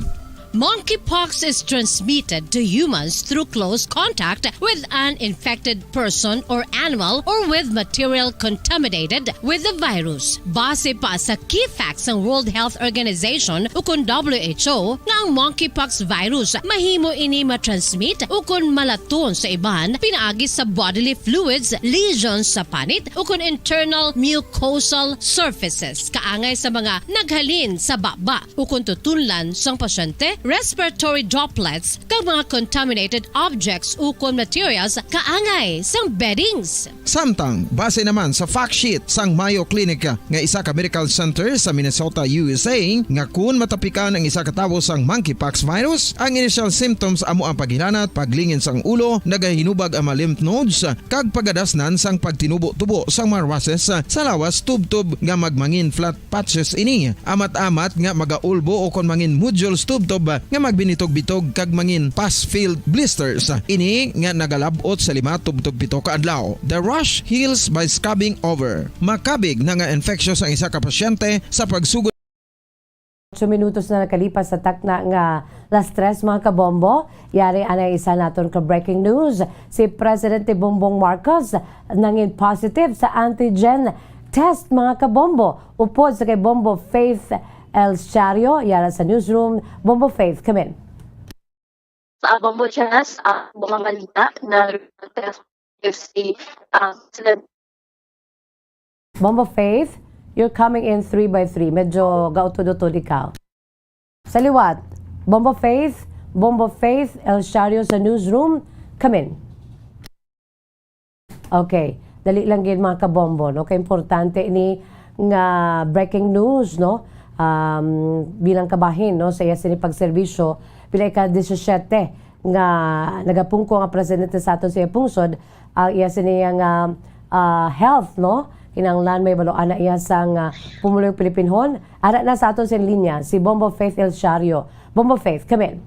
Monkeypox is transmitted to humans through close contact with an infected person or animal or with material contaminated with the virus. Base pa sa key facts sang World Health Organization ukon W H O, nga ang monkeypox virus mahimo ini matransmit ukon malaton sa iban pinaagi sa bodily fluids, lesions sa panit, ukon internal mucosal surfaces, kaangay sa mga naghalin sa baba ukon tutunlan sang pasyente, respiratory droplets, kag mga contaminated objects ukon materials kaangay sang beddings. Samtang, base naman sa fact sheet sang Mayo Clinic nga isa ka medical center sa Minnesota, U S A, nga kun matapikan ang isa ka tawo sang monkeypox virus, ang initial symptoms amo ang paghilanat, paglingin sang ulo, nagahinubag ang mga lymph nodes, kag pagadasnan sang pagtinubo-tubo sang mga rushes sa lawas, tubtob nga magmangin flat patches ini, amat-amat nga magaulbo ukon mangin nodules tubtob nga magbinitog-bitog kag mangin pus-filled blisters. Ini nga nagalab-ot sa lima tubtob pito ka adlaw. The rash heals by scabbing over. Makabig na nga infectious ang isa ka pasyente sa pagsugod. Ocho minutos na nakalipas sa takna nga las tres, mga kabombo. Yari anay isa naton ka breaking news. Si Presidente Bongbong Marcos nangin positive sa antigen test, mga kabombo. Upod sa kay Bombo Faith El Siario, yara sa newsroom. Bombo Faith, come in. Sa Bombo Jazz, ah, mga balita na test si, ah, President. Bombo Faith, you're coming in three by three. Medyo gautod-utod ikaw. Sa liwat, Bombo Faith, Bombo Faith, El Shario sa newsroom, come in. Okay, dali lang gid, mga kabombo, no? Kay importante ini nga breaking news, no? Um, bilang kabahin, no, sa iya sini pagserbisyo, pila ka disisyete nga nagapungko nga presidente sa aton sa iya pungsod, ang iya sini nga, ah, health, no? Kinahanglan may balo-an na iya sang, ah, pumulong Pilipinhon. Ara na sa aton sa linya si Bombo Faith El Shario. Bombo Faith, come in.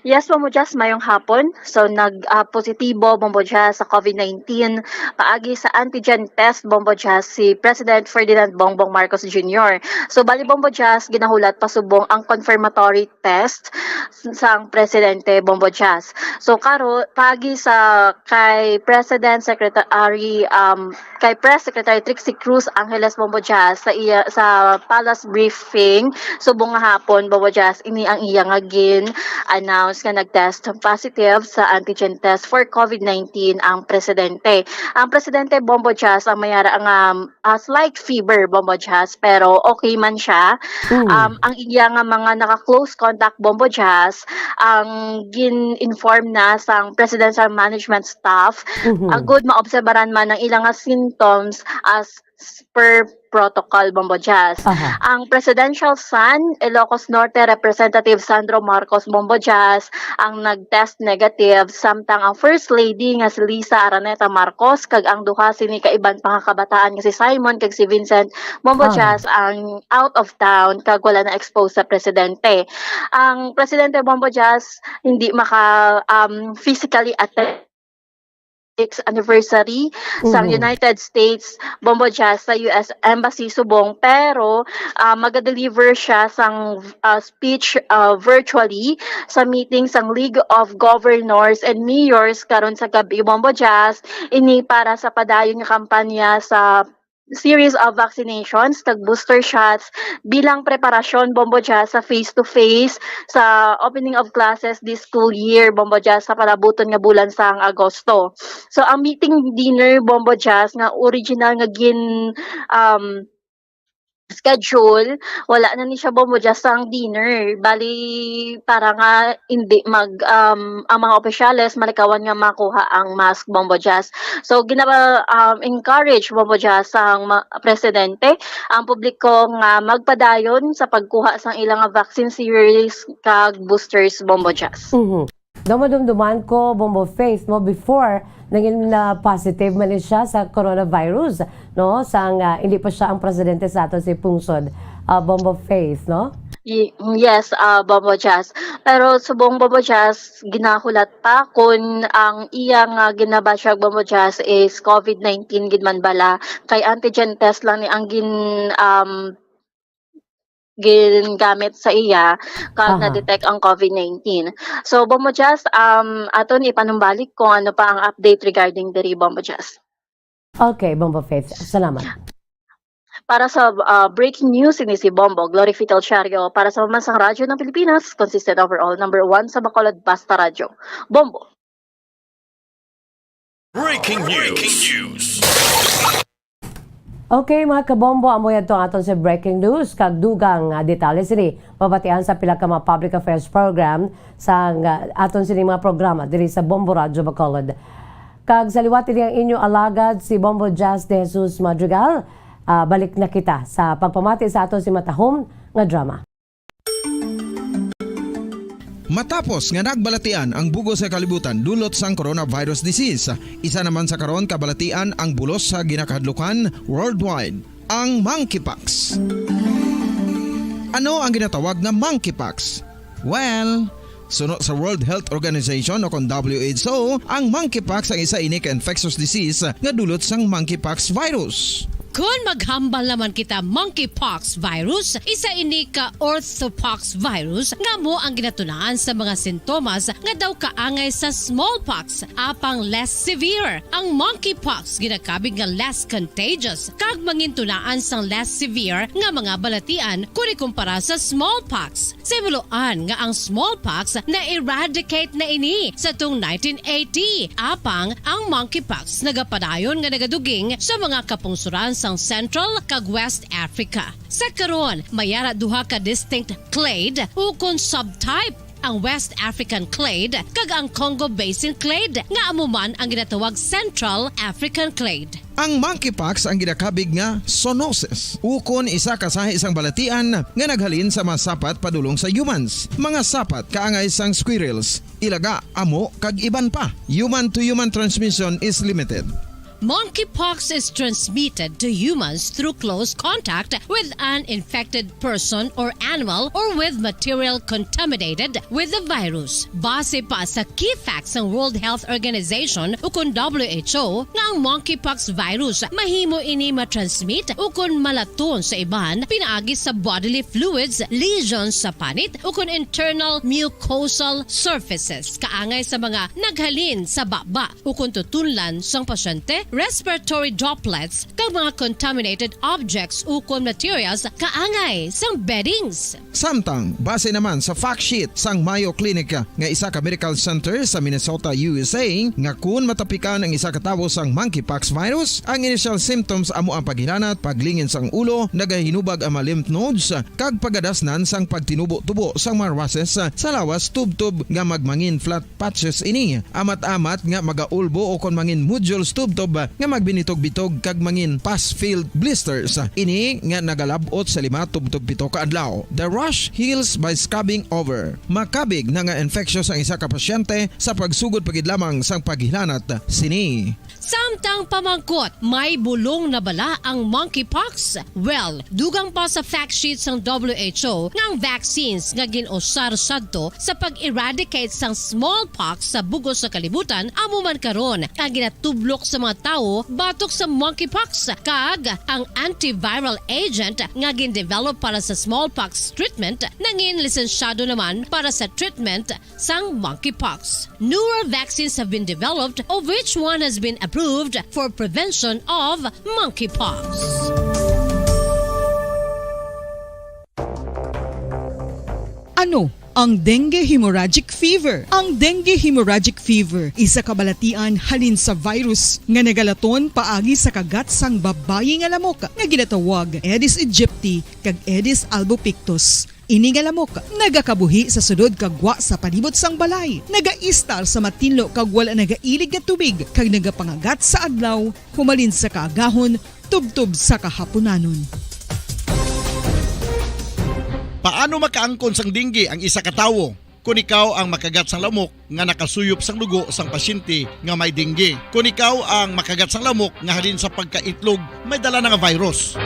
Yes, Bombo Jazz, mayong hapon. So, nag, ah, positibo, Bombo Jazz, sa COVID nineteen paagi sa antigen test, Bombo Jazz, si President Ferdinand Bongbong Marcos Junior. So, bali, Bombo Jazz, ginahulat pa subong ang confirmatory test sang Presidente, Bombo Jazz. So, karo, paagi sa kay President Secretary, um, kay Press Secretary Trixie Cruz Angeles, Bombo Jazz, sa iya, sa palace briefing subong nga hapon, Bombo Jazz, ini ang iya nga gin-announce nga nag-test positive sa antigen test for COVID nineteen ang presidente. Ang presidente, Bombo Jazz, ang mayara nga, um, ah, slight fever, Bombo Jazz, pero okay man siya. Mm. Um, ang iya nga mga naka-close contact, Bombo Jazz, ang gin-inform na sang presidential management staff, Mhm. agud maobserbaran man ang ilang nga symptoms as per protocol, Bombo Jazz. Aha. Ang presidential son, Ilocos Norte Representative Sandro Marcos, Bombo Jazz, ang nag-test negative, samtang ang First Lady nga si Liza Araneta Marcos kag ang duha sini ka iban pa nga kabataan nga si Simon kag si Vincent, Bombo Ah. Jazz, ang out of town kag wala na-expose sa presidente. Ang presidente, Bombo Jazz, hindi maka, um, physically attend sixth anniversary sa Mhm. United States, Bombo Jazz, sa U S Embassy subong, pero, ah, magadeliver siya sang, ah, speech, ah, virtually sa meeting sang League of Governors and Mayors karon sa gab-i, Bombo Jazz, ini para sa padayon nga kampanya sa series of vaccinations kag booster shots bilang preparasyon, Bombo Jazz, sa face-to-face sa opening of classes this school year, Bombo Jazz, sa palabuton nga bulan sang Agosto. So, ang meeting dinner, Bombo Jazz, nga original nga gin, um, schedule, wala na ni siya, Bombo Jazz, sang dinner. Bali, para nga hindi mag, um, ang mga opisyales malikawan nga makuha ang mask, Bombo Jazz. So, gina-, um, encourage, Bombo Jazz, sang ma-, presidente, ang publiko nga magpadayon sa pagkuha sang ilang nga vaccine series kag boosters, Bombo Jazz. Mhm. Daw madumduman ko, Bombo Faith, mo before, naging na positive man ni siya sa coronavirus, no? Sang, ah, hindi pa siya ang presidente sa aton si Pungsod, ah, Bombo Faith, no? Y-, yes, ah, Bombo Jazz. Pero subong Bombo Jazz, ginahulat pa kung ang iya nga ginabatyag Bombo Jazz is covid nineteen gid man bala. Kay antigen test lang ni ang gin-, um, gingamit sa iya kag Aha. na-detect ang covid nineteen. So, Bombo Jazz, um, aton ipanumbalik kung ano pa ang update regarding diri, Bombo Jazz. Okay, Bombo Faith. Salamat. Para sa, ah, breaking news, ini si Bombo Glory Fidelciario para sa Pambansang Radyo ng Pilipinas, consistent overall, number one sa Bacolod, Basta Radyo. Bombo. Breaking news. Okay, mga kabombo, amo yadto ang aton sa breaking news. Kag dugang nga detalye sini mabatian sa pila ka mga public affairs program sa, ah, aton sini mga programa diri sa Bombo Radyo Bacolod. Kag sa liwat ini ang inyo alagad si Bombo Jazz de Jesus Madrigal. Ah, balik na kita sa pagpamati sa aton si matahom nga drama. Matapos nga nagbalatian ang bugos sa kalibutan dulot sang coronavirus disease, isa naman sa karon kabalatian ang bulos sa ginakahadlukan worldwide, ang monkeypox. Ano ang ginatawag nga monkeypox? Well, suno sa World Health Organization o kon W H O, ang monkeypox ang isa ini ka infectious disease nga dulot sang monkeypox virus. Kon maghambal naman kita monkeypox virus, isa ini ka orthopox virus nga amo ang ginatunaan sa mga sintomas nga daw kaangay sa smallpox, apang less severe. Ang monkeypox ginakabig nga less contagious kag mangintunaan sang less severe nga mga balatian kon ikumpara sa smallpox. Sa himuloan nga ang smallpox na-eradicate na ini sa tung nineteen eighty, apang ang monkeypox nagapadayon nga nagaduging sa mga kapungsoran sang Central kag West Africa. Sa karon, may ara duha ka distinct clade ukon subtype, ang West African clade kag ang Congo Basin clade, nga amo man ang ginatawag Central African clade. Ang monkeypox ang ginakabig nga zoonosis, ukon isa ka sahi sang balatian nga naghalin sa mga sapat padulong sa humans. Mga sapat kaangay sang squirrels, ilaga, amo, kag iban pa. Human-to-human transmission is limited. Monkeypox is transmitted to humans through close contact with an infected person or animal or with material contaminated with the virus. Base pa sa key facts sang World Health Organization ukon W H O nga ang monkeypox virus mahimo ini matransmit ukon malaton sa iban pinaagi sa bodily fluids, lesions sa panit ukon internal mucosal surfaces kaangay sa mga naghalin sa baba ukon tutunlan sang pasyente, respiratory droplets, kag mga contaminated objects ukon materials kaangay sang beddings. Samtang, base naman sa fact sheet sang Mayo Clinic nga isa ka medical center sa Minnesota, U S A, nga kun matapikan ang isa ka tawo sang monkeypox virus, ang initial symptoms amo ang paghilanat, paglingin sang ulo, nagahinubag ang mga lymph nodes, kag pagadasnan sang pagtinubo-tubo sang mga rushes sa lawas tubtob nga magmangin flat patches ini, amat-amat nga magaulbo ukon mangin nodules tubtob nga magbinitog-bitog kag mangin pus-filled blisters. Ini nga nagalab-ot sa lima tubtob pito ka adlaw. The rash heals by scabbing over. Makabig na nga infectious ang isa ka pasyente sa pagsugod pa gid lamang sang paghilanat sini. Samtang pamangkot, may bulong na bala ang monkeypox? Well, dugang pa sa fact sheet sang W H O nga ang vaccines nga gin-usar sadto sa pag-eradicate sang smallpox sa bug-os sa kalibutan amo man karon ang ginatublok sa mga tawo batok sa monkeypox, kag ang antiviral agent nga gin-develop para sa smallpox treatment nangin lisensyado naman para sa treatment sang monkeypox. Newer vaccines have been developed, of which one has been approved for prevention of monkeypox. Ano ang dengue hemorrhagic fever? Ang dengue hemorrhagic fever isa ka balatian halin sa virus nga nagalaton paagi sa kagat sang babayi nga lamok nga ginatawag Aedes aegypti kag Aedes albopictus. Ini nga lamok nagakabuhi sa sulod kag gwa sa palibot sang balay, nagaistar sa matinlo kag wala nagailig nga tubig, kag nagapangagat sa adlaw humalin sa kaagahon tubtob sa kahapunanon. Paano makaangkon sang dengue ang isa ka tawo? Kon ikaw ang makagat sang lamok nga nakasuyop sang dugo sang pasyente nga may dengue. Kon ikaw ang makagat sang lamok nga halin sa pagkaitlog may dala na nga virus.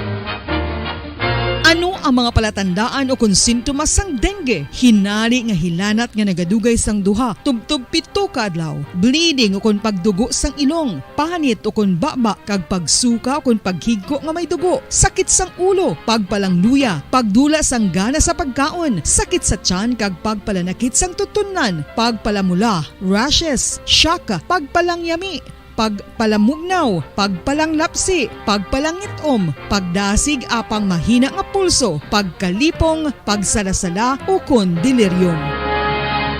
Ano ang mga palatandaan ukon sintomas sang dengue? Hinari nga hilanat nga nagadugay sang duha tubtob pito ka adlaw, bleeding ukon pagdugo sang ilong, panit ukon baba, kag pagsuka ukon paghigko nga may dugo, sakit sang ulo, pagpalangluya, pagdula sang gana sa pagkaon, sakit sa tiyan, kag pagpalanakit sang tutunlan, pagpalamula, rashes, shock, pagpalangyami, pagpalamugnaw, pagpalanglapsi, pagpalangit-om, pagdasig apang mahina nga pulso, pagkalipong, pagsalasala, ukon delirium.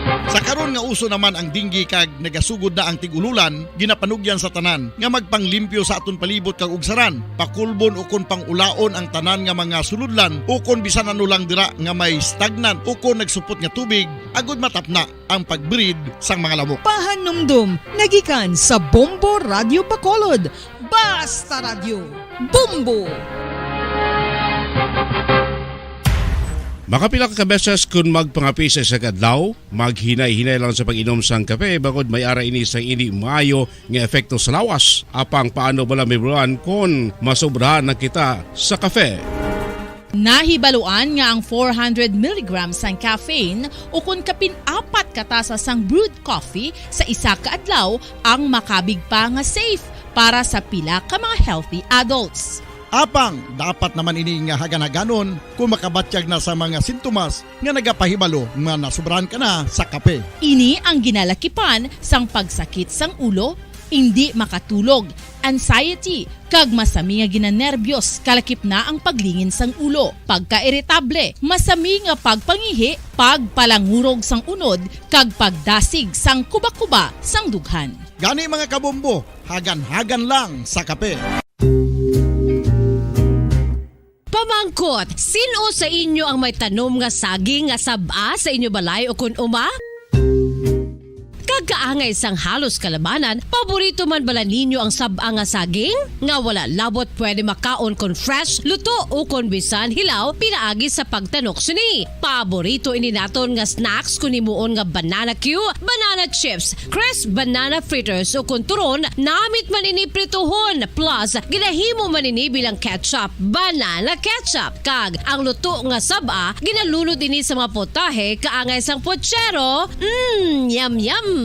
Sa karon nga uso naman ang dengue kag nagasugod na ang tig-ululan, ginapanugyan sa tanan nga magpanglimpyo sa aton palibot kag ugsaran, pakulbon ukon pangulaon ang tanan nga mga sulodlan ukon bisan ano lang dira nga may stagnant ukon nagsupot nga tubig, agud matapna ang pag-breed sang mga lamok. Pahanumdom nagikan sa Bombo Radyo Bacolod. Basta Radyo, Bombo! Makapila ka beses kon magpangape sa isa ka adlaw, maghinay-hinay lang sa pag-inom sang kape, bangod may ara ini sang indi maayo nga epekto sa lawas. Apang paano bala, Ma'am Ron, kon masobrahan na kita sa kape? Nahibaluan nga ang four hundred milligrams sang caffeine ukon kapin apat ka tasa sang brewed coffee sa isa ka adlaw ang makabig pa nga safe para sa pila ka mga healthy adults. Apang dapat naman ini nga hagan-haganon kung makabatyag na sa mga sintomas nga nagapahibalo nga nasobrahan ka na sa kape. Ini ang ginalakipan sang pagsakit sang ulo, indi makatulog, anxiety, kag masami nga ginanerbyos, kalakip na ang paglingin sang ulo, pagkairitable, masami nga pagpangihi, pagpalangurog sang unod, kag pagdasig sang kuba-kuba sang dughan. Gani, mga kabombo, hagan-hagan lang sa kape. Pamangkot, sin-o sa inyo ang may tanom nga saging nga sab-a sa inyo balay ukon uma? Kag kaangay sang halos kalabanan, paborito man bala ninyo ang sab-a nga saging? Nga wala labot pwede makaon kon fresh, luto, ukon bisan hilaw pinaagi sa pagtanok sini. Paborito ini naton nga snacks kon himuon nga banana cue, banana chips, crisp banana fritters, ukon turon, namit man ini prituhon, plus ginahimo man ini bilang ketchup, banana ketchup. Kag ang luto nga sab-a, ginalunod ini sa mga potahe kaangay sang puchero. Mm, yum, yum!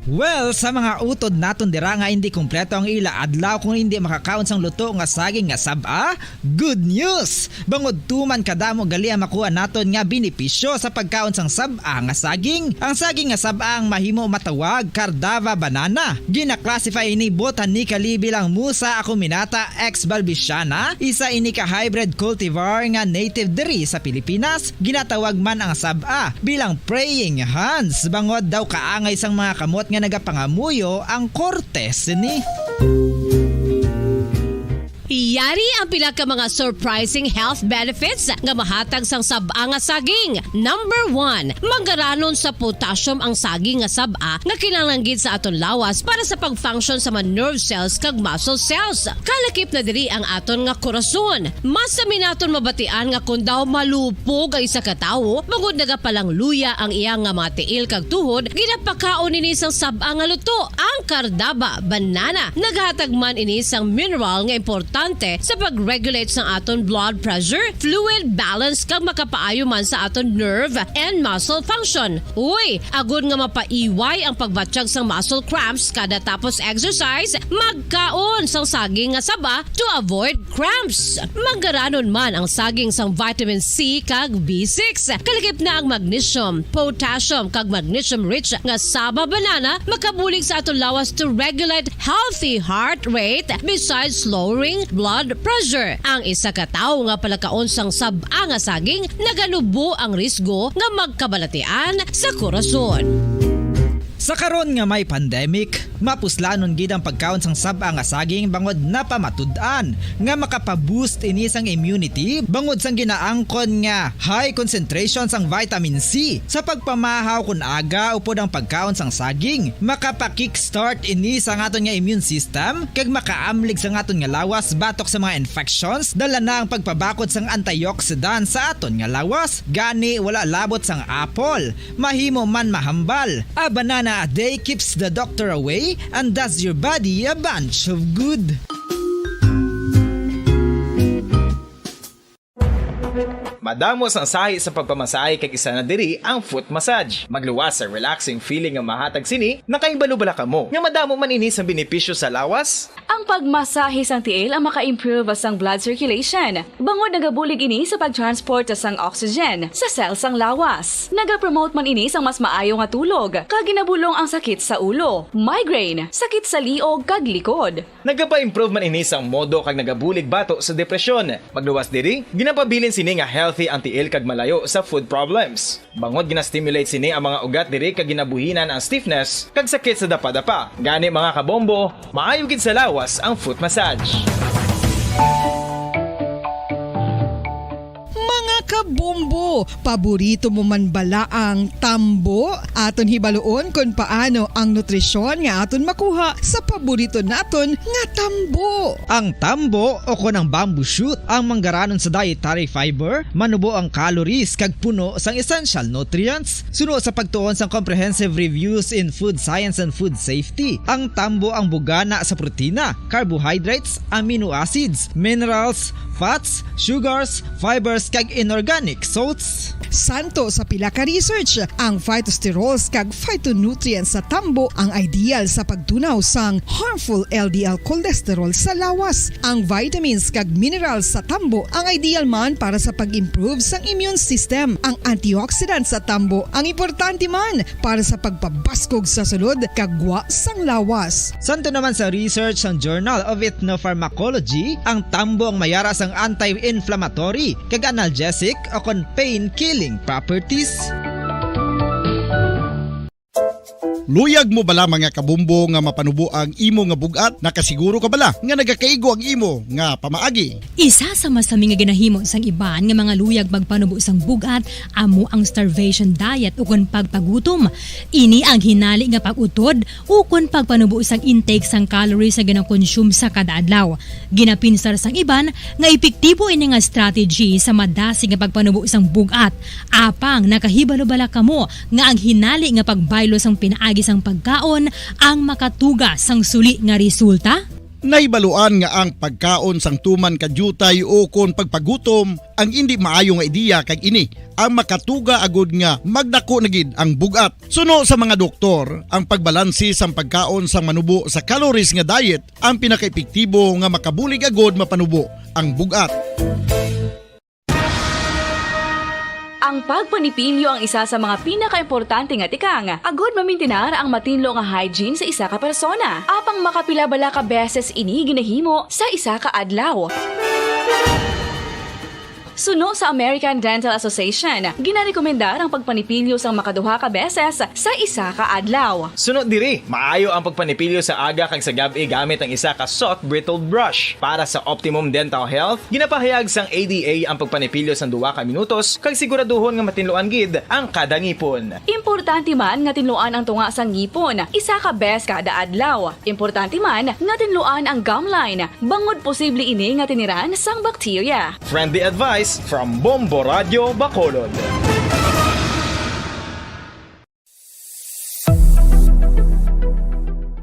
Well, sa mga utod naton dira nga indi kompleto ang ila adlaw kung indi makakaon sang luto nga saging nga sab-a, good news! Bangod tuman kadamo gali ang makuha naton nga benepisyo sa pagkaon sang sab-a nga saging. Ang saging nga sab-a ang mahimo matawag Cardava banana. Gina-classify ini botanically bilang Musa acuminata ex balbisiana, isa ini ka hybrid cultivar nga native diri sa Pilipinas. Ginatawag man ang sab-a bilang praying hands, bangod daw kaangay sang mga kamot nga nagapangamuyo ang korte sini. Yari ang pila ka mga surprising health benefits nga mahatag sang sab-a nga saging. Number one, manggaranon sa potassium ang saging nga sab-a nga kinahanglan gid sa aton lawas para sa pag-function sa mga nerve cells kag muscle cells. Kalakip na diri ang aton nga korason. Masami naton mabatian nga kon daw malupog ang isa ka tawo, bangod nagapalangluya ang iya nga mga tiil kag tuhod, ginapakaon ini sang sab-a nga luto, ang Cardava banana. Naghatag man ini sang mineral nga importante sa pag-regulate sang aton blood pressure, fluid balance, kag makapaayo man sa aton nerve and muscle function. Uy, agod nga mapaiway ang pagbatyag sang muscle cramps kada tapos exercise, magkaon sang saging nga saba to avoid cramps. Manggaranon man ang saging sang vitamin C kag B six. Kalakip na ang magnesium, potassium, kag magnesium-rich nga saba banana makabulig sa aton lawas to regulate healthy heart rate besides lowering blood pressure. Ang isa ka tawo nga palakaon sang sab-a nga saging naganubo ang risgo nga magkabalatian sa korason. Sa karon nga may pandemic, Mapuslanon gid ang pagkaon sang sab-a nga saging bangod napamatud-an nga makapa-boost ini sang immunity bangod sang ginaangkon nga high concentration sang vitamin C. Sa pagpamahaw kon aga upod ang pagkaon sang saging, makapa-kickstart ini sa aton nga immune system kag makaamlig sa aton nga lawas batok sa mga infections. Dala na ang pagpabakod sang antioxidant sa aton nga lawas, gani wala labot sang apple. Mahimo man mahambal. A banana a day keeps the doctor away and does your body a bunch of good. Madamo sang sahi sa pagpamasahe kag isa na diri ang foot massage. Magluwas sa relaxing feeling nga mahatag sini, nakahibalo bala kamo nga madamo man ini sang benepisyo sa lawas? Ang pagmasahe sang tiil ang maka-improve sang blood circulation, bangod nagabulig ini sa pag-transport sang oxygen sa cell sang lawas. Nagapromote man ini sang mas maayo nga tulog, kag ginabulong ang sakit sa ulo, migraine, sakit sa liog, kag likod. Nagapa-improve man ini sang modo kag nagabulig bato sa depresyon. Magluwas diri, ginapabilin sini nga healthy ang tiil kag malayo sa foot problems. Bangod gina-stimulate sini ang mga ugat diri kag ginabuhinan ang stiffness kag sakit sa dapadapa. Gani, mga kabombo, maayo gid sa lawas ang foot massage. Mga kabombo, paborito mo man bala ang tambo? Aton hibaluon kon paano ang nutrisyon nga aton makuha sa paborito naton nga tambo. Ang tambo o kon ang bamboo shoot ang manggaranon sa dietary fiber, manubo ang calories kag puno sang essential nutrients. Suno sa pagtuon sang Comprehensive Reviews in Food Science and Food Safety, ang tambo ang bugana sa protina, carbohydrates, amino acids, minerals, fats, sugars, fibers, kag inorganic salts. Santo sa pila ka research, ang phytosterols kag phytonutrients sa tambo ang ideal sa pagtunaw sang harmful L D L cholesterol sa lawas. Ang vitamins kag minerals sa tambo ang ideal man para sa pag-improve sang immune system. Ang antioxidant sa tambo ang importante man para sa pagpabaskog sa sulod kag gwa sang lawas. Santo naman sa research sang Journal of Ethnopharmacology, ang tambo ang mayara sang anti-inflammatory kag analgesic o kon pain-killing properties. Luyag mo bala, mga kabombo, nga mapanubo ang imo nga bug-at? Nakasiguro ka bala nga nagakaigo ang imo nga pamaagi? Isa sa masami nga ginahimo sang iban nga mga luyag magpanubo sang bug-at amo ang starvation diet ukon pagpagutom. Ini ang hinali nga pag-utod ukon pagpanubo sang intake sang calories nga ginakonsume sa kada adlaw. Ginapinsar sang iban nga epektibo ini nga strategy sa madasig nga pagpanubo sang bug-at. Apang nakahibalo bala kamo nga ang hinali nga pagbaylo sang pinaagi sang pagkaon ang makatuga sang suli nga resulta? Nahibaluan nga ang pagkaon sang tuman ka diutay ukon pagpagutom ang indi maayo nga ideya, kag ini ang makatuga agud nga magdako na gid ang bug-at. Suno sa mga doktor, ang pagbalanse sang pagkaon sang manubo sa calories nga diet ang pinakaepektibo nga makabulig agud mapanubo ang bug-at. Ang pagpanipilyo ang isa sa mga pinakaimportante nga tikang agud mamintinar ang matinlo nga hygiene sa isa ka persona. Apang makapila bala ka beses ini ginahimo sa isa ka adlaw? Suno sa American Dental Association, ginarekomendar ang pagpanipilyo sang makaduha ka beses sa isa ka adlaw. Suno diri, maayo ang pagpanipilyo sa aga kag sa gab-i gamit ang isa ka soft bristled brush. Para sa optimum dental health, ginapahayag sang A D A ang pagpanipilyo sang duha ka minutos kag siguraduhon nga matinluan gid ang kada ngipon. Importante man nga tinluan ang tunga sang ngipon isa ka bes kada adlaw. Importante man nga tinluan ang gum line, bangod posible ini nga tiniran sang bakterya. Friendly advice from Bombo Radyo Bacolod.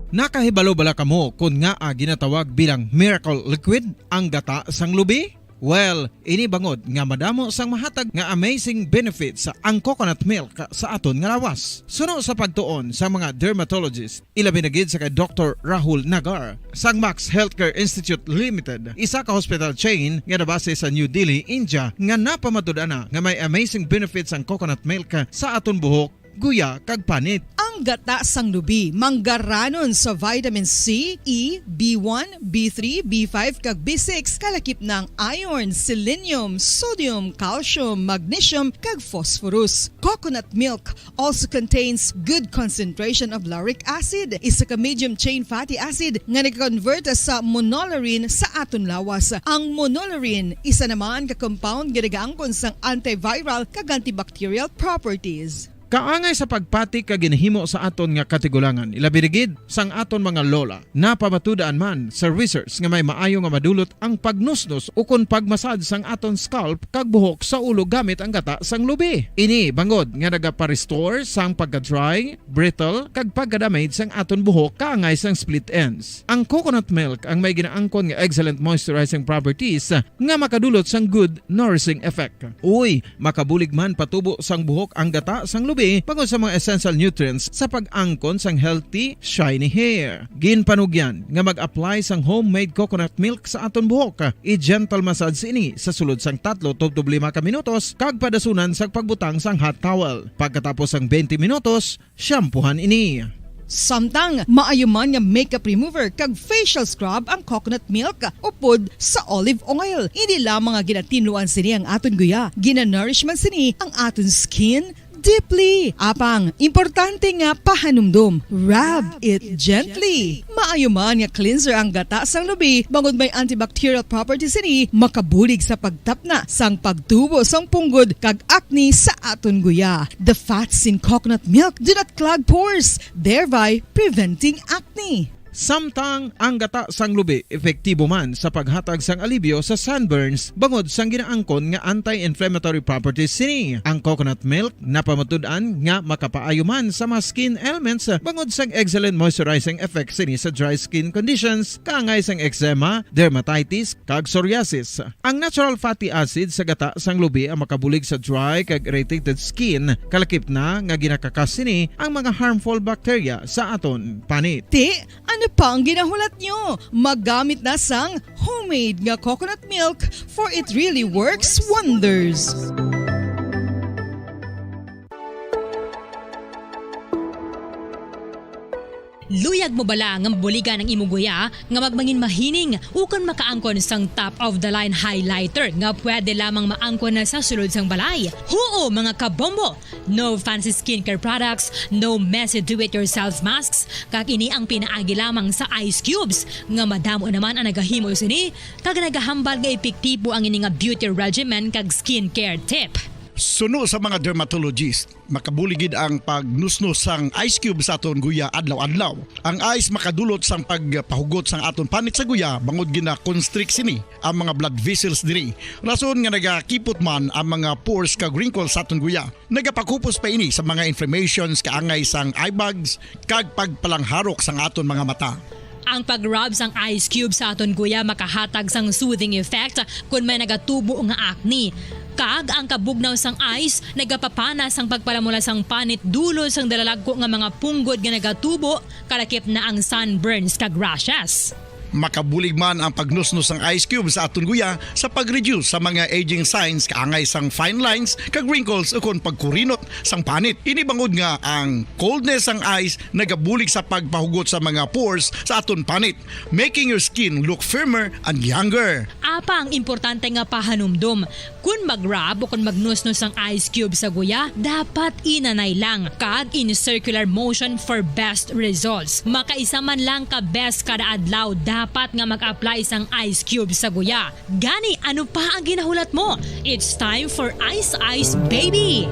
Nakahibalo bala kamo kon ngaa ginatawag bilang miracle liquid ang gata sang lubi? Well, ini bangod nga madamo sang mahatag nga amazing benefits ang coconut milk sa aton nga lawas. Suno sa pagtuon sa mga dermatologist, ilabi na gid sa kay Doktor Rahul Nagar sang Max Healthcare Institute Limited, isa ka hospital chain nga nabase sa New Delhi, India, nga napamatud-an na nga may amazing benefits ang coconut milk sa aton buhok guya, kag panit. Ang gata sang lubi manggaranon sa vitamin C, E, B one, B three, B five, kag B six, kalakip na ang iron, selenium, sodium, calcium, magnesium, kag phosphorus. Coconut milk also contains good concentration of lauric acid, isa ka medium chain fatty acid nga nag-convert sa monolaurin sa aton lawas. Ang monolaurin isa naman ka compound nga nagaangkon sang antiviral kag antibacterial properties. Kaangay sa pagpati kag ginahimo sa aton nga katigulangan, ilabi na gid sang aton mga lola. Napamatud-an man sa research nga may maayo nga madulot ang pagnusnos ukon pagmasad sang aton scalp kag buhok sa ulo gamit ang gata sang lubi. Ini bangod nga nagapa-restore sang pagka-dry, brittle, kag pagka-damage sang aton buhok kaangay sang split ends. Ang coconut milk ang may ginaangkon nga excellent moisturizing properties nga makadulot sang good nourishing effect. Uy, makabulig man patubo sang buhok ang gata sang lubi bangod sa mga essential nutrients sa pag-angkon sang healthy, shiny hair. Ginpanugyan nga mag-apply sang homemade coconut milk sa aton buhok. I-gentle massage ini sa sulod sang tatlo tubtob lima ka minutos kag padasunan sang pagbutang sang hot towel. Pagkatapos sang twenty minutos, shampoohan ini. Samtang maayo man nga makeup remover kag facial scrub ang coconut milk upod sa olive oil. Hindi lamang nga ginatinluan sini ang aton guya, ginanourish man sini ang aton skin deeply. Apang, importante nga pahanumdom, rub it gently. Maayo man nga cleanser ang gata sang lubi, bangod may antibacterial properties sini, makabulig sa pagtapna sang pagtubo sang punggod kag acne sa aton guya. The fats in coconut milk do not clog pores, thereby preventing acne. Samtang ang gata sang lubi epektibo man sa paghatag sang alibyo sa sunburns bangod sang ginaangkon nga anti-inflammatory properties sini. Ang coconut milk napamatud-an nga makapaayo man sa mga skin ailments bangod sang excellent moisturizing effect sini sa dry skin conditions, kaangay sang eczema, dermatitis, kag psoriasis. Ang natural fatty acid sa gata sang lubi ang makabulig sa dry kag irritated skin, kalakip na nga ginakakas sini ang mga harmful bacteria sa aton panit. Ti, ano pa ang ginahulat nyo? Maggamit na sang homemade nga coconut milk, for it really works wonders. Luyag mo bala nga mabuligan ang imo guya nga magmangin mahining ukon makaangkon sang top of the line highlighter nga pwede lamang maangkon na sa sulod sang balay? Huo, mga kabombo! No fancy skincare products, no messy do-it-yourself masks, kag ini ang pinaagi lamang sa ice cubes, nga madamo naman ang nagahimo sini, kag nagahambal nga epektibo ang ini nga beauty regimen kag skincare tip. Suno sa mga dermatologist, makabulig gid ang pagnusnos sang ice cube sa aton guya adlaw-adlaw. Ang ice makadulot sang pagpahugot sang aton panit sa guya, bangod gina-constrict sini ang mga blood vessels diri. Rason nga nagakipot man ang mga pores kag wrinkles sa aton guya. Nagapakupos pa ini sa mga inflammations kaangay sang eye bags kag pagpalangharok sang aton mga mata. Ang pag-rub sang ice cube sa aton guya makahatag sang soothing effect kon may nagatubo nga acne. Kag ang kabugnaw sang ice nagapapana sang pagpalamula sang panit dulod sang dalalagko nga mga punggod nga nagatubo, kalakip na ang sunburns kag rashes. Makabulig man ang pagnusnos sang ice cube sa aton guya sa pag-reduce sa mga aging signs kaangay sang fine lines kag wrinkles ukon pagkurinot sang panit. Ini bangod nga ang coldness sang ice nagabulig sa pagpahugot sa mga pores sa aton panit, making your skin look firmer and younger. Apang importante nga pahanumdom, kon mag-rub o kon magnusnos ang ice cube sa guya, dapat inanay lang kag in circular motion for best results. Makaisa man lang ka beses kada adlaw dapat nga mag-apply sang ice cube sa guya. Gani, ano pa ang ginahulat mo? It's time for Ice Ice Baby!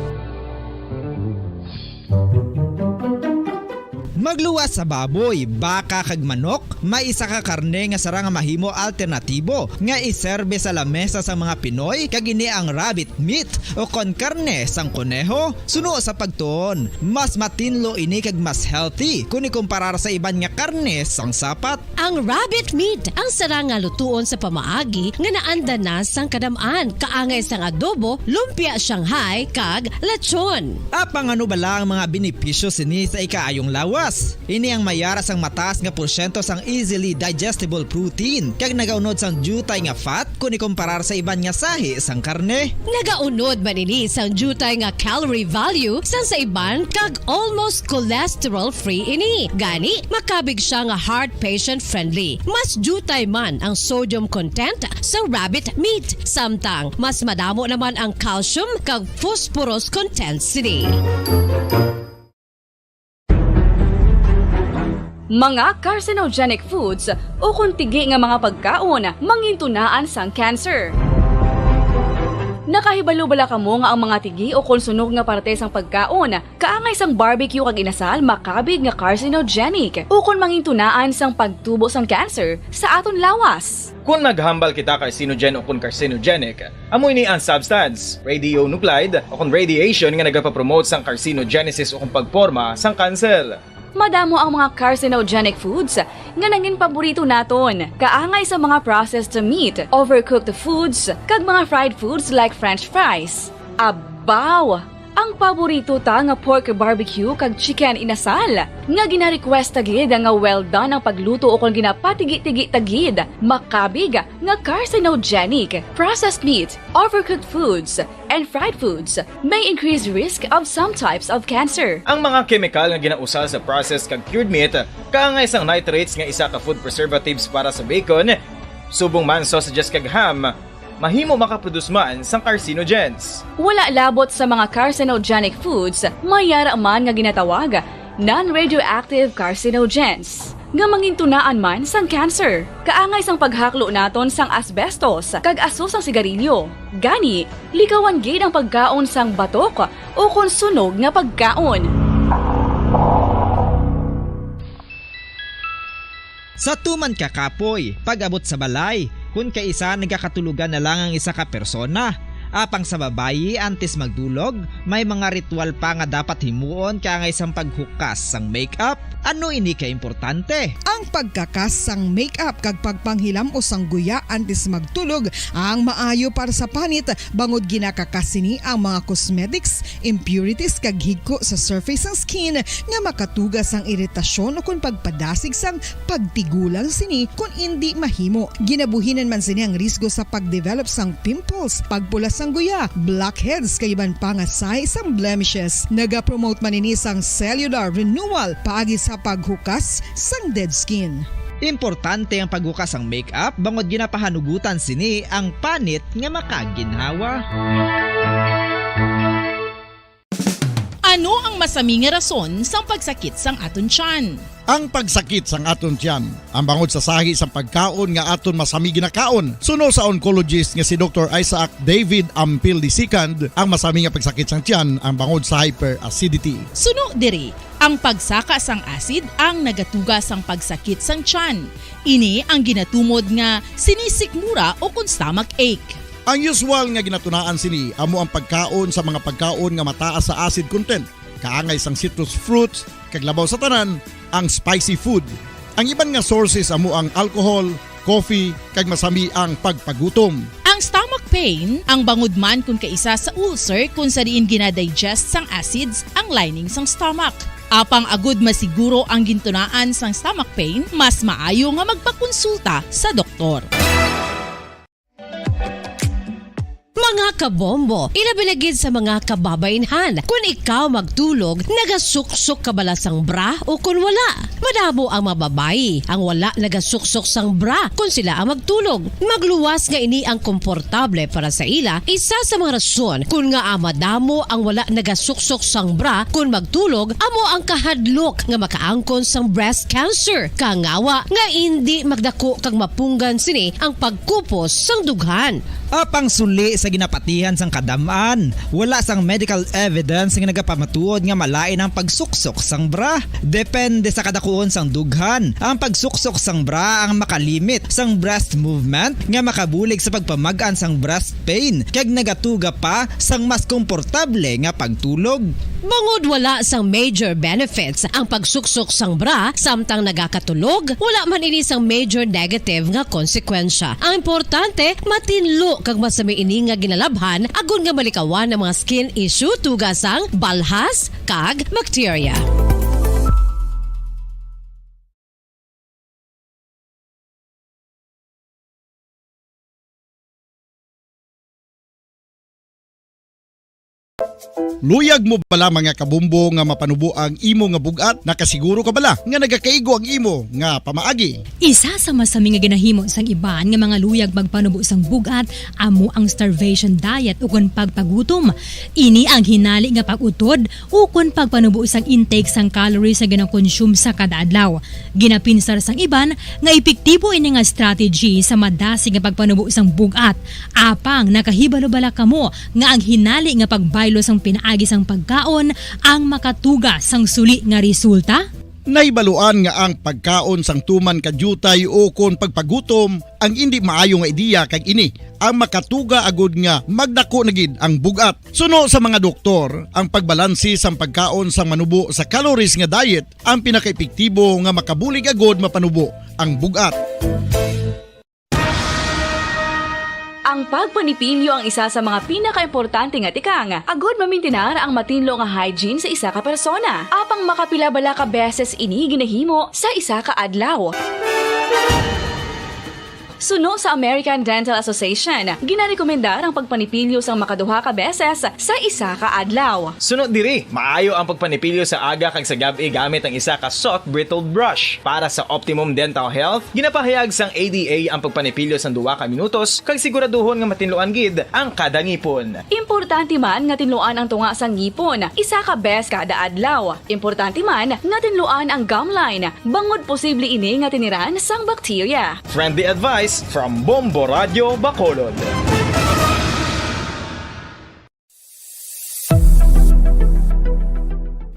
Magluwas sa baboy, baka, kag manok, may isa ka karne nga sarang nga mahimo alternatibo nga iserbe sa lamesa sang mga Pinoy, kag ini ang rabbit meat, o kon karne sang koneho. Suno sa pagtuon, mas matinlo ini kag mas healthy kon ikumparar sa iban nga karne sang sapat. Ang rabbit meat ang sarang nga lutuon sa pamaagi nga naanda na sang kadam-an, kaangay sang adobo, lumpia Shanghai, kag lechon. Apang ano bala ang mga benepisyo sini sa ikaayong lawas? Ini ang may ara sang mataas nga porsyento sang easily digestible protein, kag nagaunod sang diutay nga fat kon ikumparar sa iban nga sahi sang karne. Nagaunod man ini sang diutay nga calorie value sang sa iban, kag almost cholesterol-free ini. Gani, makabig sia nga heart patient-friendly. Mas diutay man ang sodium content sa rabbit meat, samtang mas madamo naman ang calcium kag phosphorus content sini. Mga carcinogenic foods ukon tigi nga mga pagkaon mangintunaan sang cancer. Nakahibalo bala kamo nga ang mga tigi ukon sunog nga parte sang pagkaon kaangay sang barbecue kag inasal makabig nga carcinogenic ukon mangintunaan sang pagtubo sang cancer sa aton lawas? Kon maghambal kita carcinogen ukon carcinogenic, amo ini ang substance, radionuclide, ukon radiation nga nagapapromote sang carcinogenesis ukon pagporma sang cancer. Madamo ang mga carcinogenic foods nga nangin paborito naton, kaangay sa mga processed meat, overcooked foods, kag mga fried foods like French fries. Abaw! Ang paborito ta nga pork barbecue kag chicken inasal, nga gina-request ta gid nga well done ang pagluto ukon ginapatigi-tigi ta gid, makabig nga carcinogenic. Processed meat, overcooked foods, and fried foods may increase risk of some types of cancer. Ang mga kemikal nga ginausal sa processed kag cured meat, kaangay sang nitrates nga isa ka food preservatives para sa bacon, subong man sausages kag ham, mahimo makaproduce man sang carcinogens. Wala labot sa mga carcinogenic foods, may yara man nga ginatawag non-radioactive carcinogens, nga mangintunaan man sang cancer. Kaangay sang paghaklo naton sang asbestos kag aso sang sigarilyo. Gani, likawan gid ang pagkaon sang batok ukon sunog nga pagkaon. Sa tuman ka kapoy, pag-abot sa balay, kun kaisa nagakatulogan na lang ang isa ka persona. Apang sa babayi, antes magdulog, may mga ritual pa nga dapat himuon kaangay sang paghukas sang makeup. Ano ini ka importante? Ang pagkakas sang makeup kag pagpanghilam-o sang guya antes magtulog ang maayo para sa panit, bangod ginakakas sini ang mga cosmetics, impurities, kag higko sa surface sang skin nga makatuga sang iritasyon ukon pagpadasig sang pagtigulang sini kon indi mahimo. Ginabuhinan man sini ang risgo sa pag-develop sang pimples, pagpula sang guya, blackheads, kag iban pa nga sahi sang blemishes. Nagapromote man ini sang cellular renewal paagi sa paghukas sang dead skin. Importante ang paghukas sang makeup bangod ginapahanugutan sini ang panit nga makaginhawa. Ano ang masami nga rason sang pagsakit sang aton tiyan? Ang pagsakit sang aton tiyan, ang bangod sa sahi sang pagkaon nga aton masami ginakaon. Suno sa oncologist nga si Doktor Isaac David Ampil the second, ang masami nga pagsakit sang tiyan ang bangod sa hyperacidity. Suno diri, ang pagsaka sang acid ang nagatuga sang pagsakit sang tiyan. Ini ang ginatumod nga sinisikmura ukon stomach ache. Ang usual nga ginatunaan sini amo ang pagkaon sa mga pagkaon nga mataas sa acid content, kaangay sang citrus fruits, kag labaw sa tanan, ang spicy food. Ang iban nga sources amo ang alcohol, coffee, kag masami ang pagpagutom. Ang stomach pain, ang bangod man kon kaisa sa ulcer kon sa diin ginadigest sang acids ang lining sang stomach. Apang agud masiguro ang gintunaan sang stomach pain, mas maayo nga magpakonsulta sa doktor. Mga kabombo, ilabi na gid sa mga kababaynhan, kon ikaw magtulog, nagasuksok ka bala sang bra o kon wala? Madamo ang mga babayi ang wala nagasuksok sang bra kon sila ang magtulog. Magluwas nga ini ang komportable para sa ila, isa sa mga rason kon ngaa madamo ang wala nagasuksok sang bra kon magtulog amo ang kahadlok nga makaangkon sang breast cancer. Kangawa nga indi magdako kag mapunggan sini ang pagkupos sang dughan. Apang suli sa ginapatihan sang kadam-an, wala sang medical evidence nga nagapamatuod nga malain ang pagsuksok sang bra. Depende sa kadakuon sang dughan, ang pagsuksok sang bra ang makalimit sang breast movement nga makabulig sa pagpamag-an sang breast pain kag nagatuga pa sang mas komportable nga pagtulog. Bangod wala sang major benefits ang pagsuksok sang bra samtang nagakatulog, wala man ini sang major negative nga konsekwensya. Ang importante, matinlo kag masami ini nga ginalabhan agod nga malikawan ang mga skin issue tuga sang balhas kag bakterya. Luyag mo bala, mga kabombo, nga mapanubo ang imo nga bug-at? Nakasiguro ka bala nga nagakaigo ang imo nga pamaagi? Isa sa masami nga ginahimo sang iban nga mga luyag magpanubo sang bug-at amo ang starvation diet ukon pagpagutom. Ini ang hinali nga pag-utod ukon pagpanubo sang intake sang calories nga ginakonsume sa kada adlaw. Ginapinsar sang iban nga epektibo ini nga strategy sa madasig nga pagpanubo sang bug-at. Apang nakahibalo bala kamo nga ang hinali nga pagbaylo sang pinaagi sang pagkaon ang makatuga sang suli nga resulta? Nahibaluan nga ang pagkaon sang tuman ka diutay ukon pagpagutom ang indi maayo nga ideya, kag ini ang makatuga agud nga magdako na gid ang bug-at. Suno sa mga doktor, ang pagbalanse sang pagkaon sang manubo sa calories nga diet ang pinakaepektibo nga makabulig agud mapanubo ang bug-at. Ang pagpanipilyo ang isa sa mga pinakaimportante nga tikang agud mamintinar ang matinlo nga hygiene sa isa ka persona. Apang makapila bala ka beses ini ginahimo sa isa ka adlaw? Suno sa American Dental Association, ginarekomendar ang pagpanipilyo sang makaduha ka beses sa isa ka adlaw. Suno diri, maayo ang pagpanipilyo sa aga kag sa gab-i gamit ang isa ka soft bristled brush. Para sa optimum dental health, ginapahayag sang A D A ang pagpanipilyo sang duha ka minutos kag siguraduhon nga matinluan gid ang kada ngipon. Importante man nga tinluan ang tunga sang ngipon isa ka bes kada adlaw. Importante man nga tinluan ang gum line, bangod posible ini nga tiniran sang bakterya. Friendly advice from Bombo Radyo Bacolod.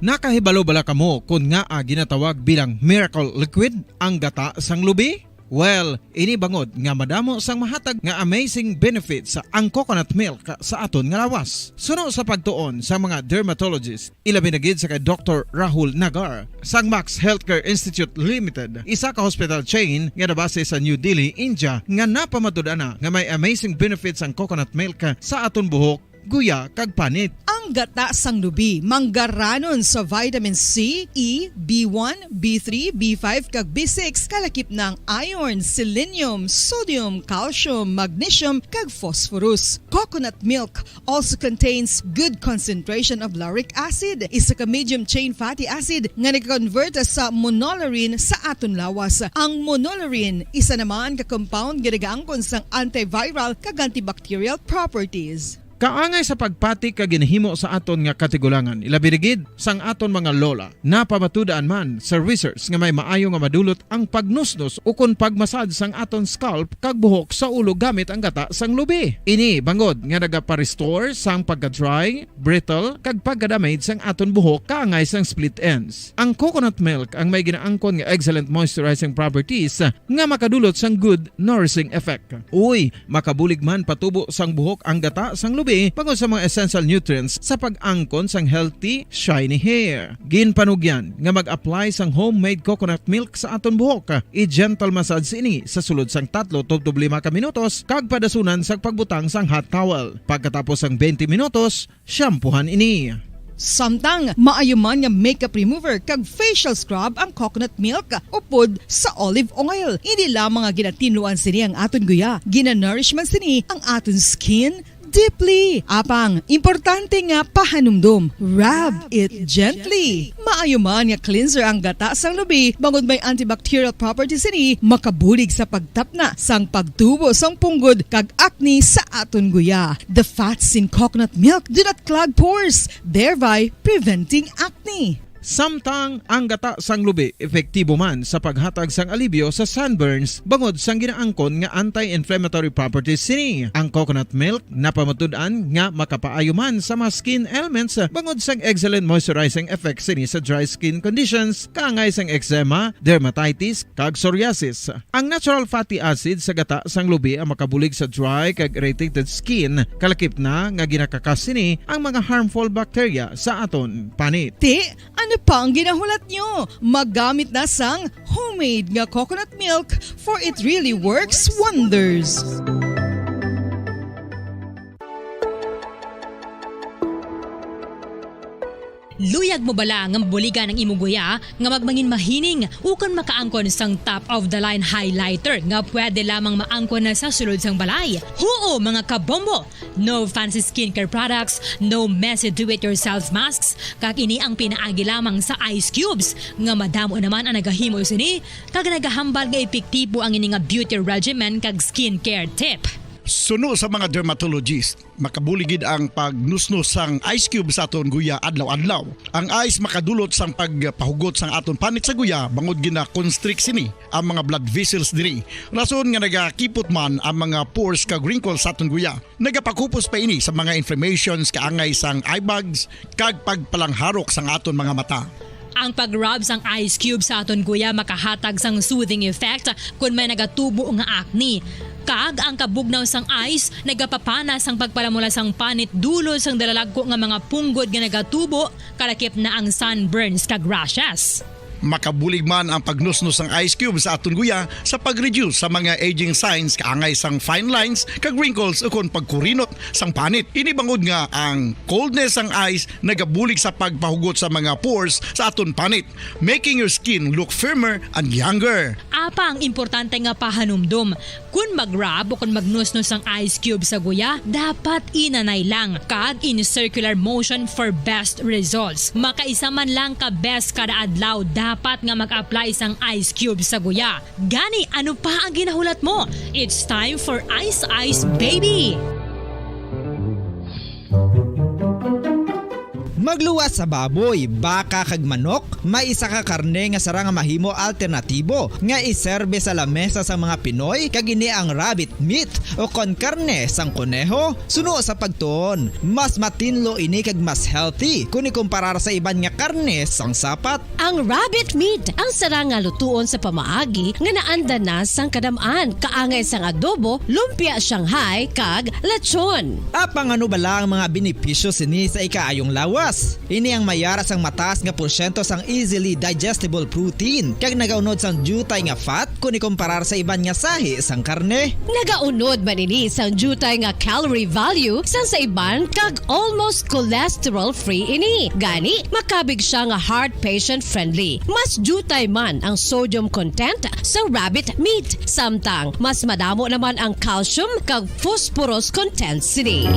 Nakahibalo bala kamo kon ngaa ginatawag bilang miracle liquid ang gata sang lubi? Well, ini bangod nga madamo sang mahatag nga amazing benefits ang coconut milk sa aton nga lawas. Suno sa pagtuon sa mga dermatologist, ilabi na gid sa kay Doktor Rahul Nagar sang Max Healthcare Institute Limited, isa ka hospital chain nga nabase sa New Delhi, India, nga napamatud-an na nga may amazing benefits ang coconut milk sa aton buhok, guya, kag panit. Ang gata sang lubi manggaranon sa vitamin C, E, B one, B three, B five, kag B six, kalakip na ang iron, selenium, sodium, calcium, magnesium, kag phosphorus. Coconut milk also contains good concentration of lauric acid, isa ka medium chain fatty acid nga nag-convert sa monolaurin sa aton lawas. Ang monolaurin, isa naman ka compound nga nagaangkon sang antiviral kag antibacterial properties. Kaangay sa pagpati kag ginahimo sa aton nga katigulangan, ilabi na gid sang aton mga lola. Napamatud-an man sa research nga may maayo nga madulot ang pagnusnos ukon pagmasad sang aton scalp kag buhok sa ulo gamit ang gata sang lubi. Ini bangod nga nagapa-restore sang pagka-dry, brittle, kag pagka-damage sang aton buhok kaangay sang split ends. Ang coconut milk ang may ginaangkon nga excellent moisturizing properties nga makadulot sang good nourishing effect. Uy, makabulig man patubo sang buhok ang gata sang lubi bangod sa mga essential nutrients sa pag-angkon sang healthy, shiny hair. Ginpanugyan nga mag-apply sang homemade coconut milk sa aton buhok. I-gentle massage ini sa sulod sang tatlo tubtob lima ka minutos kag padasunan sang pagbutang sang hot towel. Pagkatapos sang twenty minutos, shampoohan ini. Samtang maayo man nga makeup remover kag facial scrub ang coconut milk upod sa olive oil. Hindi lamang nga ginatinluan sini ang aton guya, ginanourish man sini ang aton skin deeply. Apang importante nga pahanumdom, rub it gently. Maayo man nga cleanser ang gata sang lubi, bangod may antibacterial properties sini, makabulig sa pagtapna sang pagtubo sang punggod kag acne sa aton guya. The fats in coconut milk do not clog pores, thereby preventing acne. Samtang ang gata sang lubi epektibo man sa paghatag sang alibyo sa sunburns bangod sang ginaangkon nga anti-inflammatory properties sini. Ang coconut milk napamatud-an nga makapaayo man sa mga skin ailments bangod sang excellent moisturizing effect sini sa dry skin conditions, kaangay sang eczema, dermatitis, kag psoriasis. Ang natural fatty acid sa gata sang lubi ang makabulig sa dry kag irritated skin, kalakip na nga ginakakas sini ang mga harmful bacteria sa aton panit. Ti, ano pa ang ginahulat nyo? Magamit na sang homemade nga coconut milk, for it really works wonders. Luya Tiyag mo bala nga mabuligan ang imo guya nga magmangin mahining ukon makaangkon sang top of the line highlighter nga pwede lamang maangkon na sa sulod sang balay? Huo, mga kabombo! No fancy skincare products, no messy do-it-yourself masks, kag ini ang pinaagi lamang sa ice cubes nga madamo naman ang nagahimo sini kag nagahambal nga epektibo ang ini nga beauty regimen kag skincare tip. Suno sa mga dermatologist, makabulig gid ang pagnusnos sang ice cube sa aton guya adlaw-adlaw. Ang ice makadulot sang pagpahugot sang aton panit sa guya bangod gina-constrict sini ang mga blood vessels diri, rason nga nagakipot man ang mga pores kag wrinkles sa aton guya. Nagapakupos pa ini sa mga inflammations kaangay sang eye bags kag pagpalangharok sang aton mga mata. Ang pag-rub sang ice cube sa aton guya makahatag sang soothing effect kon may nagatubo nga acne. Kag ang kabugnaw sang ice nagapapana sang pagpalamula sang panit dulot sang dalalagko nga mga punggod nga nagatubo, kalakip na ang sunburns kag rashes. Makabulig man ang pagnusnos sang ice cube sa aton guya sa pag-reduce sa mga aging signs kaangay sang fine lines kag wrinkles ukon pagkurinot sang panit. Ini bangod nga ang coldness sang ice nagabulig sa pagpahugot sa mga pores sa aton panit, making your skin look firmer and younger. Apang importante nga pahanumdom, kon mag-rub o kon magnusnos ang ice cube sa guya, dapat inanay lang kag in circular motion for best results. Makaisa man lang ka beses kada adlaw dapat nga mag-apply sang ice cube sa guya. Gani, ano pa ang ginahulat mo? It's time for Ice Ice Baby! Magluwas sa baboy, baka kag manok, may isa ka karne nga sarang nga mahimo alternatibo nga iserbe sa lamesa sang mga Pinoy, kag ini ang rabbit meat o kon karne sang koneho. Suno sa pagtuon, mas matinlo ini kag mas healthy kon ikumparar sa iban nga karne sang sapat. Ang rabbit meat ang sarang nga lutuon sa pamaagi nga naanda na sang kadam-an, kaangay sang adobo, lumpia Shanghai, kag lechon. Apang ano bala ang mga benepisyo sini sa ikaayong lawas? Ini ang may ara sang mataas nga porsyento sang easily digestible protein, kag nagaunod sang diutay nga fat kon ikumparar sa iban nga sahi sang karne. Nagaunod man ini sang diutay nga calorie value sang sa iban, kag almost cholesterol-free ini. Gani, makabig sia nga heart patient-friendly. Mas diutay man ang sodium content sa rabbit meat, samtang mas madamo naman ang calcium kag phosphorus content sini.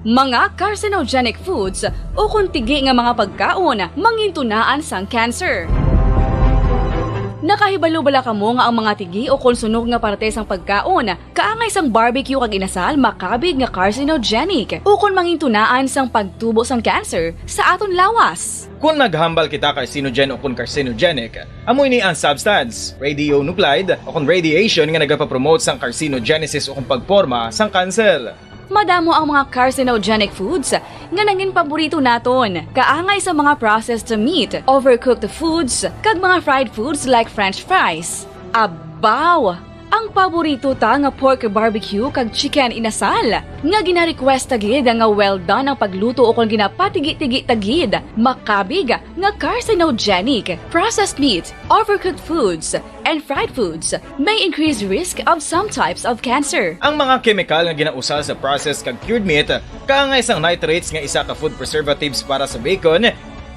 Mga carcinogenic foods ukon tigi nga mga pagkaon mangintunaan sang cancer. Nakahibalo bala kamo nga ang mga tigi ukon sunog nga parte sang pagkaon kaangay sang barbecue kag inasal makabig nga carcinogenic ukon mangintunaan sang pagtubo sang cancer sa aton lawas? Kon naghambal kita carcinogen ukon carcinogenic, amo ini ang substance, radionuclide, ukon radiation nga nagapapromote sang carcinogenesis ukon pagporma sang kanser. Madamo ang mga carcinogenic foods nga nangin paborito naton, kaangay sa mga processed meat, overcooked foods, kag mga fried foods like French fries. Abaw! Ang paborito ta nga pork barbecue kag chicken inasal, nga gina-request ta gid nga well done ang pagluto ukon ginapatigi-tigi ta gid, makabig nga carcinogenic. Processed meat, overcooked foods, and fried foods may increase risk of some types of cancer. Ang mga kemikal nga ginausal sa processed kag cured meat, kaangay sang nitrates nga isa ka food preservatives para sa bacon,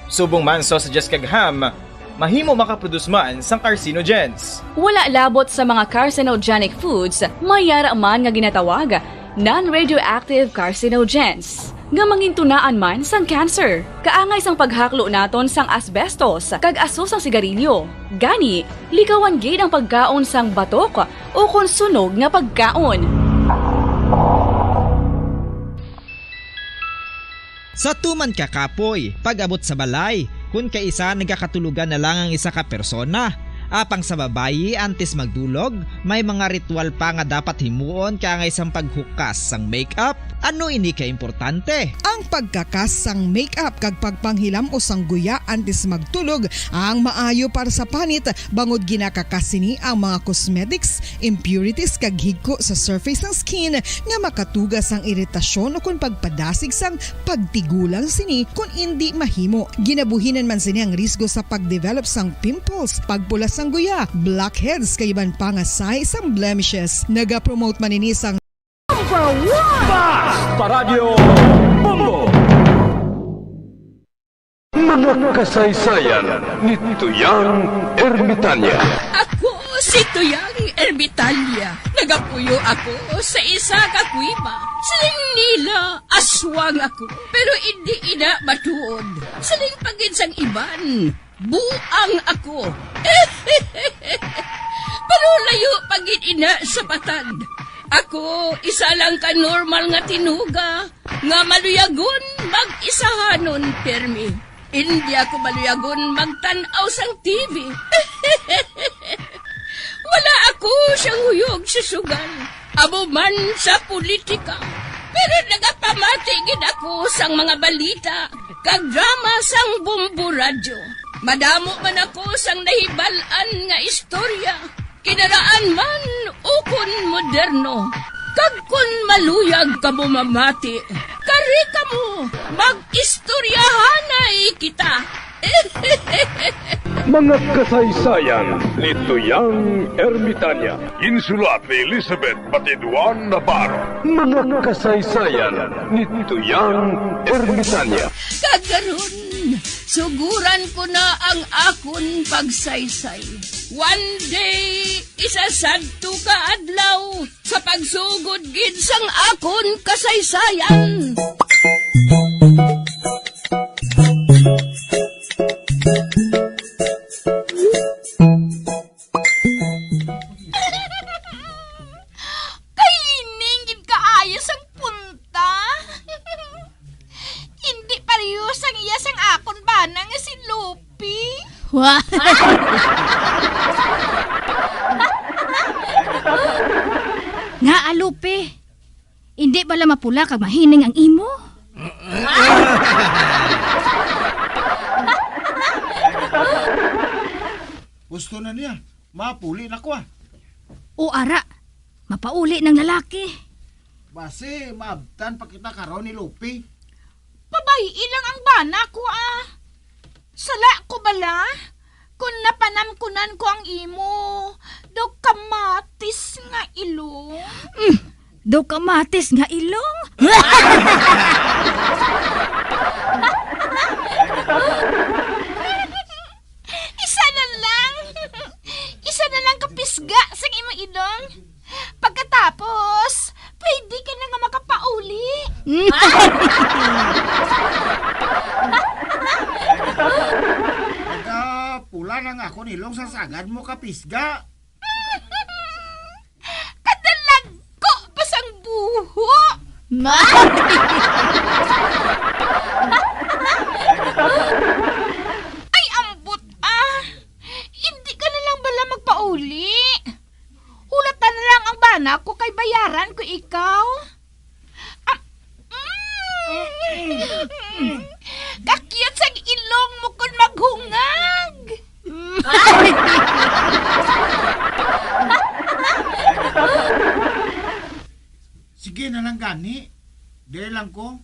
subong man sausages kag ham, mahimo makaproduce man sang carcinogens. Wala labot sa mga carcinogenic foods, may ara man nga ginatawag non-radioactive carcinogens, nga mangintunaan man sang cancer. Kaangay sang paghaklo naton sang asbestos kag aso sang sigarilyo. Gani, likawan gid ang pagkaon sang batok ukon sunog nga pagkaon. Sa tuman ka kapoy, pag-abot sa balay, kun kaisa nagakatulogan na lang ang isa ka persona. Apang sa babayi, antes magdulog, may mga ritual pa nga dapat himuon kaangay sang paghukas sang makeup. Ano ini ka importante? Ang pagkakas sang makeup kag pagpanghilam-os sang guya antes magtulog ang maayo para sa panit, bangod ginakakas sini ang mga cosmetics, impurities, kag higko sa surface sang skin nga makatuga sang iritasyon ukon pagpadasig sang pagtigulang sini kon indi mahimo. Ginabuhinan man sini ang risgo sa pagdevelop sang pimples, pagpula sang guya, blackheads, kag iban pa nga sahi sang blemishes. Nagapromote man ini sang Number one! Basta Radyo Bombo. Mga kasaysayan ni Tuyang Ermitanya. Ako si Tuyang Ermitanya. Nagapuyo ako sa isa ka kuweba. Siling nila, aswang ako. Pero indi ina matuod. Siling pa gid sang iban, buang ako. Pero layo pa gid ina sa patag. Ako, isa lang ka normal nga tinuga nga maluyagon mag-isahanon pirmi. Indi ako maluyagon magtan-aw sang T V. Wala ako siyang huyog sa sugal, amo man sa politika. Pero nagapamati gid ako sang mga balita kag drama sang Bombo Radyo. Madamo man ako sang nahibal-an nga istorya, kinaraan man ukon moderno. Kag kon maluyag kamo mamati, kari kamo, mag-istoryahanay kita. Mga kasaysayan ni Tuyang Ermitanya. Ginsulat ni Elizabeth Batiduan Navarro. Mga kasaysayan ni Tuyang Ermitanya. Kag karon, suguran ko na ang akon pagsaysay. One day, isa sadto ka adlaw, sa pagsugod gid sang akon kasaysayan. Kaining gid kaayo sang punta. Hindi pareho sang iya sang akon bana nga si Lupi. Wa- Nga, Lupi? Hindi bala mapula kag mahining ang imo? Gusto na niya. Mapuli na ko, ah. O ara, mapauli ng lalaki. Basi, maabtan pa kita karon ni Lupi. Pabay-i lang ang bana ko, ah. Sala ko bala? Kung napanamkunan ko ang imo, daw kamatis nga ilong. Mm, daw kamatis nga ilong? Isa na lang. Isa na lang kapisga sang imo ilong. Pagkatapos, pwede ka na nga makapauli. Pagka pula na nga akon ilong sa sagad mo kapisga. Kadalagko pa sang buho. Ma- Ay, ambot, ah. Hindi ka na lang bala magpauli. Hulata na lang ang bana ko kay bayaran ko ikaw. Ah, mm. Kakyat sang ilong mo kon maghungag. Sige na lang gani. Diri lang ko.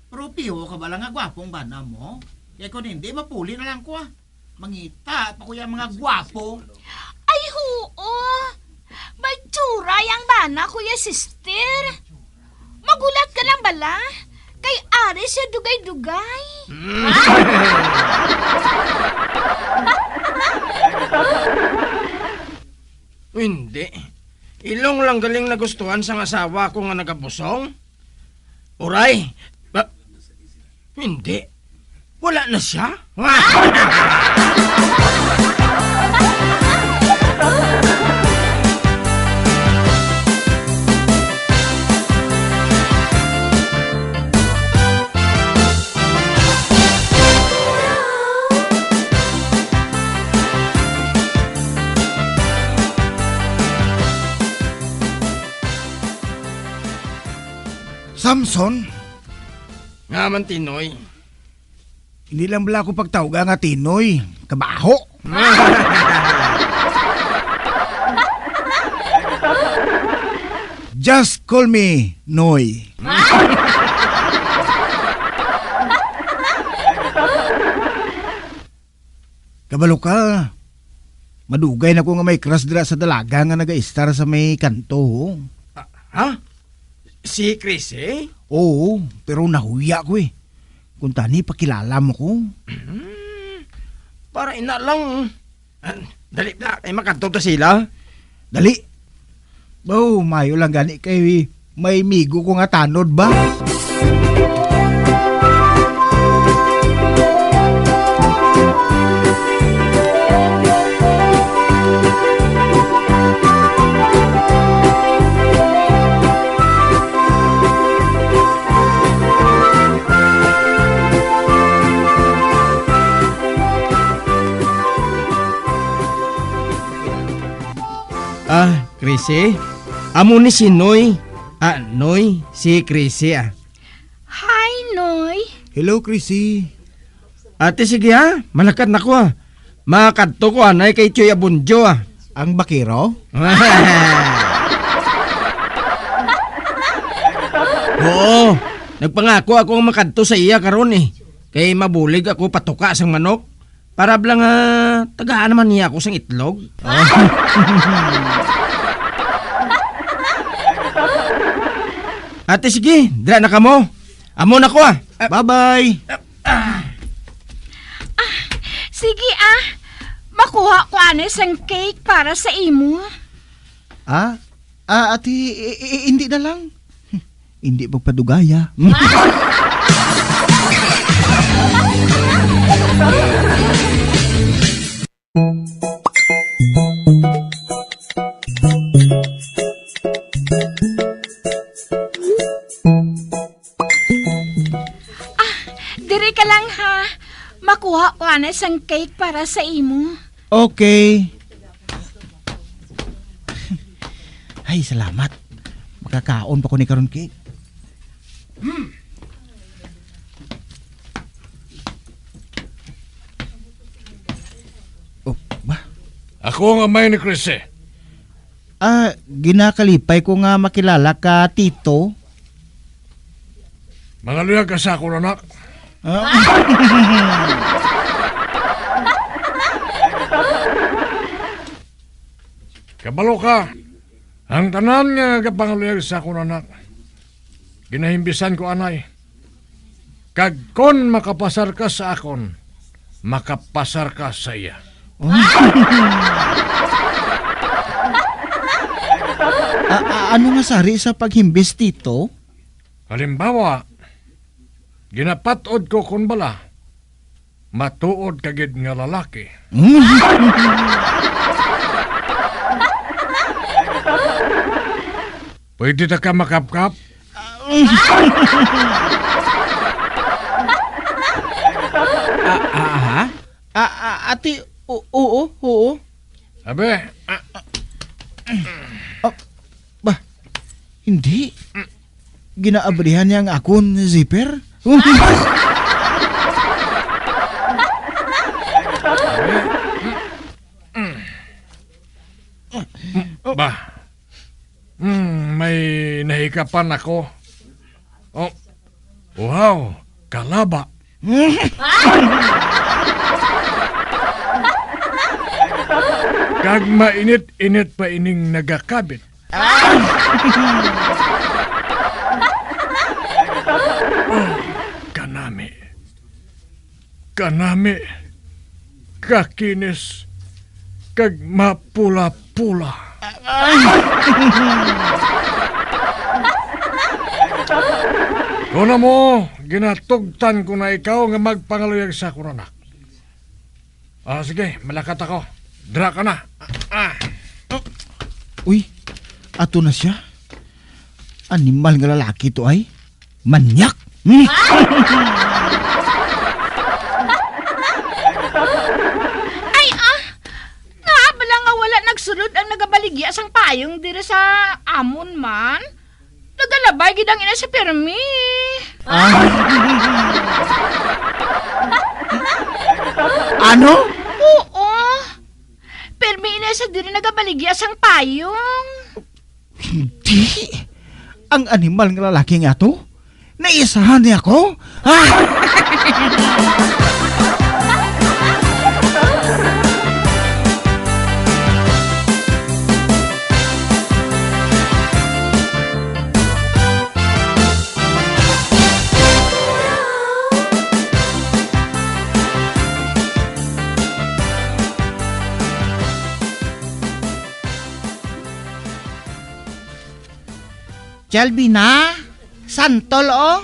Pero piho ka bala nga gwapong bana mo? Kay kung hindi, mapuli na lang ko, ah. Mangita pa ko yung mga gwapo. Ay, huo. May tsura yang bana, kuya, sister. Magulat ka lang bala? Kay ari siya dugay-dugay. Hindi. Ilong lang galing nagustuhan sang asawa ko nga nagabusong. Uray, ba, hindi. Wala na siya? Samson? Nga man, Tinoy? Hindi lang bala ako pagtawga nga Tinoy. Kabaho. Just call me Noy. Kabalo ka, madugay na ko nga may crush dira sa dalaga nga nagaistar sa may kanto, ho. Ah, ha? Si Chris, eh? Oo, pero nahuya ko eh. Kung tani, pakilala mo ko. Hmm, para ina lang. Ah, dali na, kay makadto ta sila. Dali. Oh, mayo lang gani kay may migo ko nga tanod ba? Ah, Chrissy? Amo ni si Noy. Ah, Noy, si Chrissy, ah. Hi, Noy. Hello, Chrissy. Ate, sige, ha? Malakat na ko, ha? Makadto ko anay kay Tioy Abundio, ah. Ang bakero? Oo. Nagpangako ako ang makadto sa iya karon, eh. Kay mabulig ako patuka sang manok. Para bala nga tagaan naman niya ako sang itlog. Ate, sige, dira na kamo. Amo na ko, ah. Ah, bye-bye. Ah, sige, ah. Makuha ko ani sang cake para sa imo. Ah, ah, ate, i- i- hindi na lang. Hindi magpadugaya. Ah, diri ka lang, ha. Makuha ko ana sang cake para sa imo. Okay. Ay, salamat. Makakaon pa ko ni karon, cake. Oh, ba? Ako ang amay ni Chrissy. Ah, ginakalipay ko nga makilala ka, Tito. Mangaluyag ka sa akon, anak. Ah. Kabalo ka, ang tanan nga nagapangaluyag sa akon, anak, ginahimbisan ko anay. Kag kon makapasar ka sa akon, makapasar ka sa iya. A- a- ano nga sari sa paghimbis, Tito? Halimbawa, ginapat-od ko kon bala matuod ka gid nga lalaki. Pwede ta ka makapkap? Ah, ah, ha? Ah, ah, ate, o- oo, oo. Abe, ah, Ah, ba, hindi. Ginaabrihan niya ang akon zipper. Ba, hmm, may nahikapan ako. Oh, wow, kalaba. Kag mainit-init pa ining nagakabit. Oh, kanami. Kanami. Kakinis. Kag mapula-pula. Kuno mo, ginatugtan ko na ikaw nga magpangaluyag sa akon anak. Ah, sige, malakat ako. Dra ka na. Ah. Uy, ato na siya. Animal nga lalaki to ay. Manyak! Hmm? Ay, ah! Ngaa bala nga wala nagsulod ang nagabaligya sang payong diri sa amon man? Nagalabay gid ang ina si Permi. Ah. Ano? Oo. Permi ina sa diri nagabaligya sang payong. Hindi. Ang animal nga lalaki nga to, naisahan niya ako? Ah! Jalbina, santol, oh.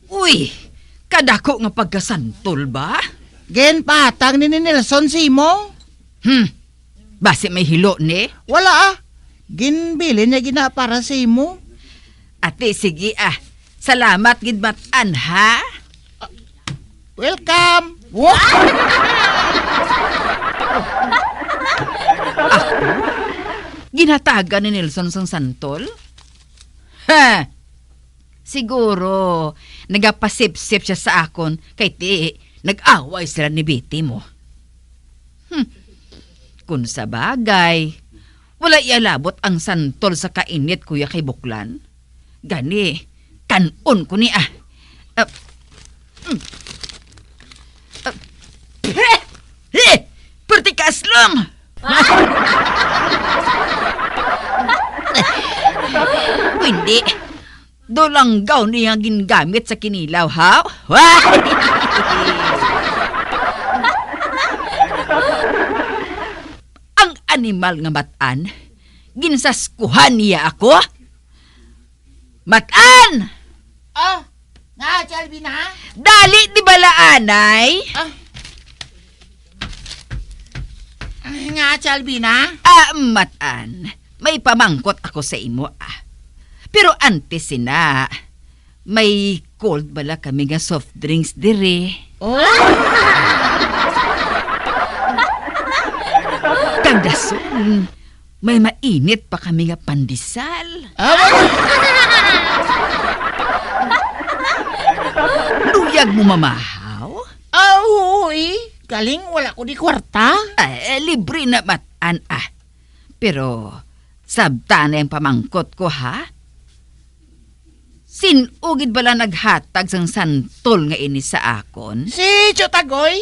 Uy, kadako nga pagkasantol ba? Ginpahatag ni, ni Nelson sa imo. Hmm, basi may hilo ni? Wala, ah. Ginbilin niya gina para sa imo. Ate, sige, ah. Salamat gid, Matan, ha? Welcome. Wa- Ginhatagan ni Nelson sang santol? Ha! Siguro, nagapasipsip siya sa akon kay ti nag-away sila ni Betty mo. Hmm. Kung sa bagay, wala ialabot ang santol sa kainit, Kuya, kay buklan. Gani, kan-on ko ni, ah. Ah, mm. Ah, eh! Eh! Perti ka aslom! Hindi. Dulanggaw niya gingamit sa kinilaw, ha? Ang animal nga Matan, ginsaskuhan niya ako? Matan! Oh, nga, Ate Alvina? Dali, di bala anay? Ah. Nga, Ate Alvina? Ah, Matan, may pamangkot ako sa imo, ah. Pero antes sina, may cold bala kami nga soft drinks diri. Oh? Kag dason, may mainit pa kami nga pandesal. Ah, wala. Luyag mo mamahaw? Ah, oo, eh. Galing, wala ko di kwarta. Eh, libre na, Matan, ah. Pero, sabta na ang pamangkot ko, ha? Sin-o gid bala naghatag sang santol nga ini sa akon? Si Tio Tagoy.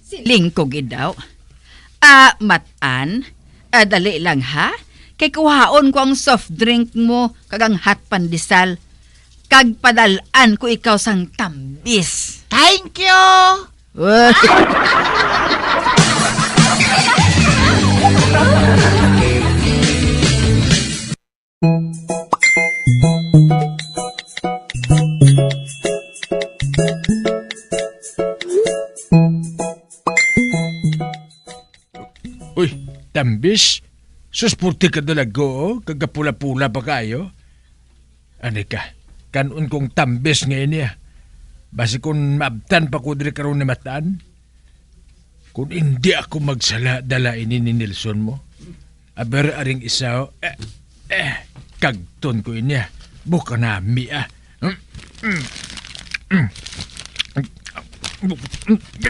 Siling ko gid daw. Ah, Matan, ah, dali lang, ha? Kay kuhaon ko ang soft drink mo kag ang hot pandesal, kag padal-an ko ikaw sang tambis. Thank you! Uy, tambis. Sus, purti ka dalago, oh. Kagapula-pula pa kayo. Ani ka, kan-on kong tambis nga ini, ah. Basi kung maabtan pa ko diri karon ni Matan. Kung hindi ako magsala, dala ini ni Nelson mo. Aber, aring isa, oh. Eh, eh, kagton ko ini, ah. Buka nami, ah. Mm, mm, mm.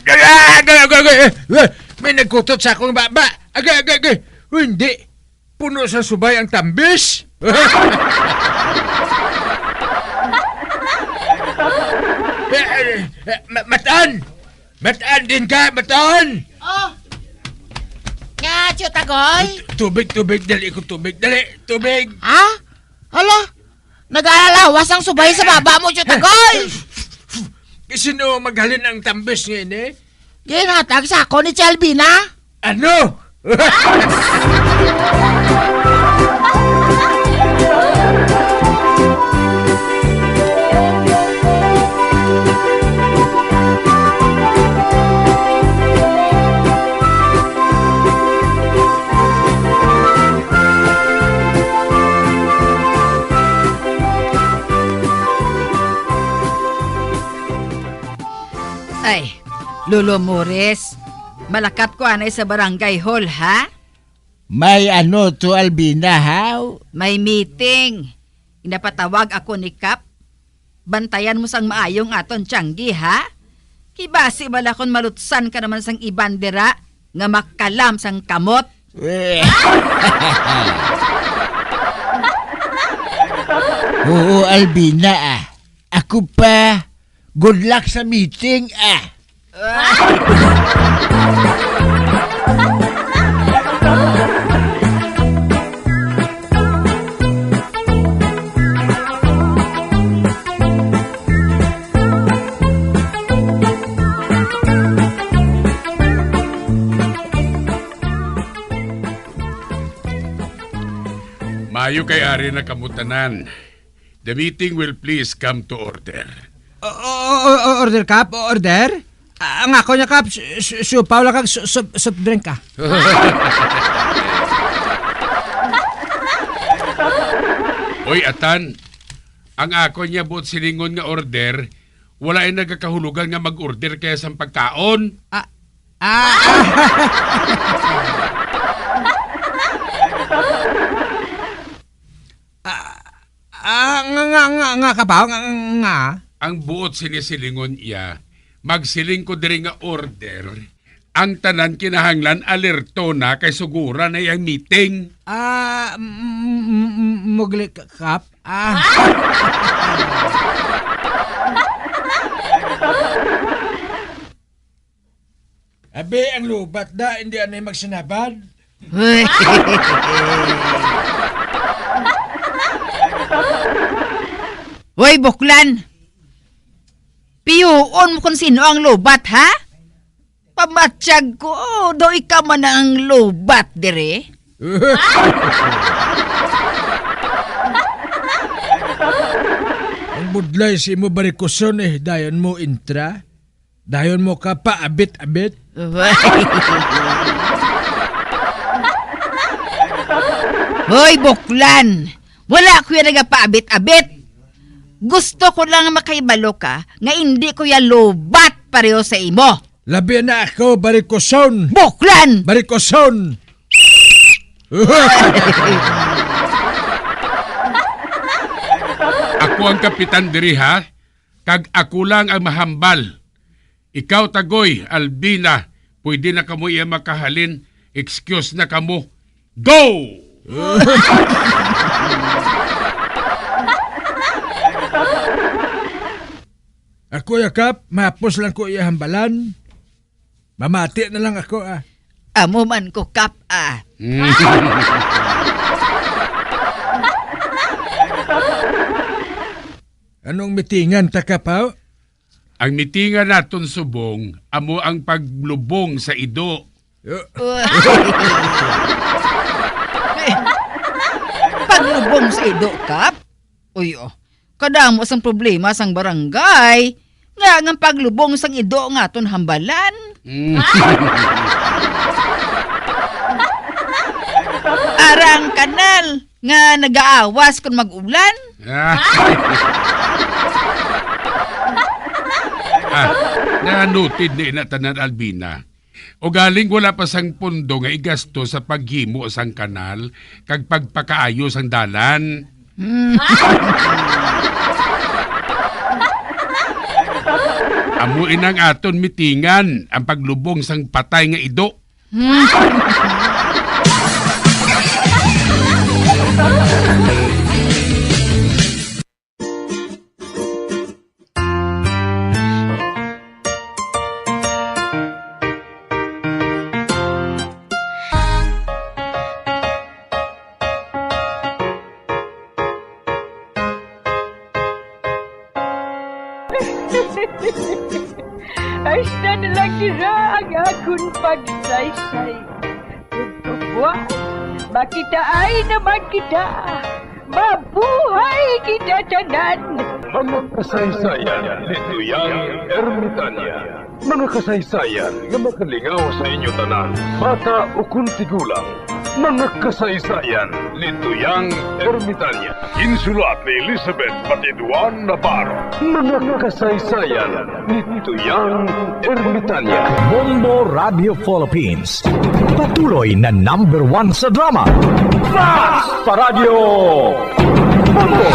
Ah, agay, agay, agay, eh, eh, may nagkutot sa akong baba. Agay, agay, agay. Uy, hindi. Puno sa subay ang tambis. Eh, eh, eh, Ma-, Matan! Matan din ka, Matan! Oh! Nga, Tio Tagoy? Tu-, tubig, tubig, dali ko tubig, dali, tubig. Ha? Hala, nag-alalawas ang subay sa baba mo, Tio Tagoy! Sino maghalin ang tambis ngayon, eh? Ginhatag sa ako ni Chelvina. Ano? Ay, Lolo Mores, malakat ko anay sa barangay hall, ha? May ano to, Albina, haw? May meeting. Ginapatawag ako ni Kap. Bantayan mo sang maayong aton tiyanggi, ha? Kibasi bala kon malutsan ka naman sang iban dira nga makalam sang kamot. Eh. Oo, Albina, ah. Ako pa. Good luck sa meeting, ah. Ayo kay ari na kamo tanan. The meeting will please come to order. O-, o-, o-, order, Kap? Order? Ah, ang ako niya, Kap, su-, su-, supaw lang kag su-, su-, soft drink, ah. Oy, Atan, ang ako niya buot silingon nga order, wala ay nagakahulugan nga mag-order kaya sang pagkaon. Ah, ah, ah. Ah, ah, nga, nga, nga, nga, kabaw, nga, nga. Ang buot sini silingon iya, magsiling ko diri nga order, ang tanan kinahanglan alerto na kay sugura na iyang meeting. Ah, m-, m-, m-, m-, mugli ka, Kap? Ah. Abi, ang lubat da, hindi anay magsinabad. Hoy. Hoy, Buklan! Pihuon mo kung sino ang lubat, ha? Pamatyag ko, daw ikaw man ang lubat diri. Ang budlay sa imo barikuson, eh, dayon mo intra. Dayon mo ka paabit-abit. Hoy, Buklan! Wala ko yan nagapaabit-abit. Gusto ko lang makahibalo ka nga hindi ko yan lubat pareho sa imo. Labi na ako, barikuson! Buklan! Barikuson! Ako ang kapitan diri, ha? Kag ako lang ang mahambal. Ikaw, Tagoy, Albina, pwede na kamo iya makahalin. Excuse na kamo. Go! Ako, Yakap, mahapos lang ko iya hambalan. Mamati na lang ako, ah. Amo man ko, Kap, ah. Mm. Anong mitingan ta, Kap, haw? Ang mitingan naton subong amo ang paglubong sa ido. Yo. Paglubong sa ido, Kap? Uy, oh. Kadamo sang problema sang barangay. Nga nga paglubong sang ido nga aton hambalan. Mm. Ara ang kanal nga nagaawas kon mag-ulan. Ah. Ah, na-noted ni na tanan, Albina. Ugaling wala pa sang pondo nga igasto sa paghimo sang kanal kag pagpakaayo sang dalan. Hmm. Amo inang aton mitingan ang paglubong sang patay nga ido. Hmm. Hasta na lang dira ang akon pagsaysay. Ug kabuas, makitaay naman kita. Mabuhay kita tanan! Mga kasaysayan ni Tuyang Ermitania. Mga kasaysayan nga makalingaw sa inyo tanan, bata ukon tigulang. Mga kasaysayan ni Tuyang Ermitania. Ginsulat ni Elizabeth Batiduan Navarro. Mga kasaysayan ni Tuyang Ermitania. Bombo Radio Philippines. Patuloy na number one sa drama. Basta Radyo Bombo!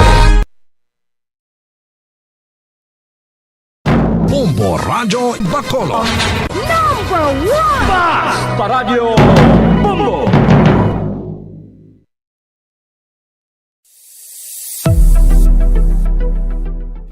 Bombo Radyo Bacolod. Number one! Basta Radyo Bombo!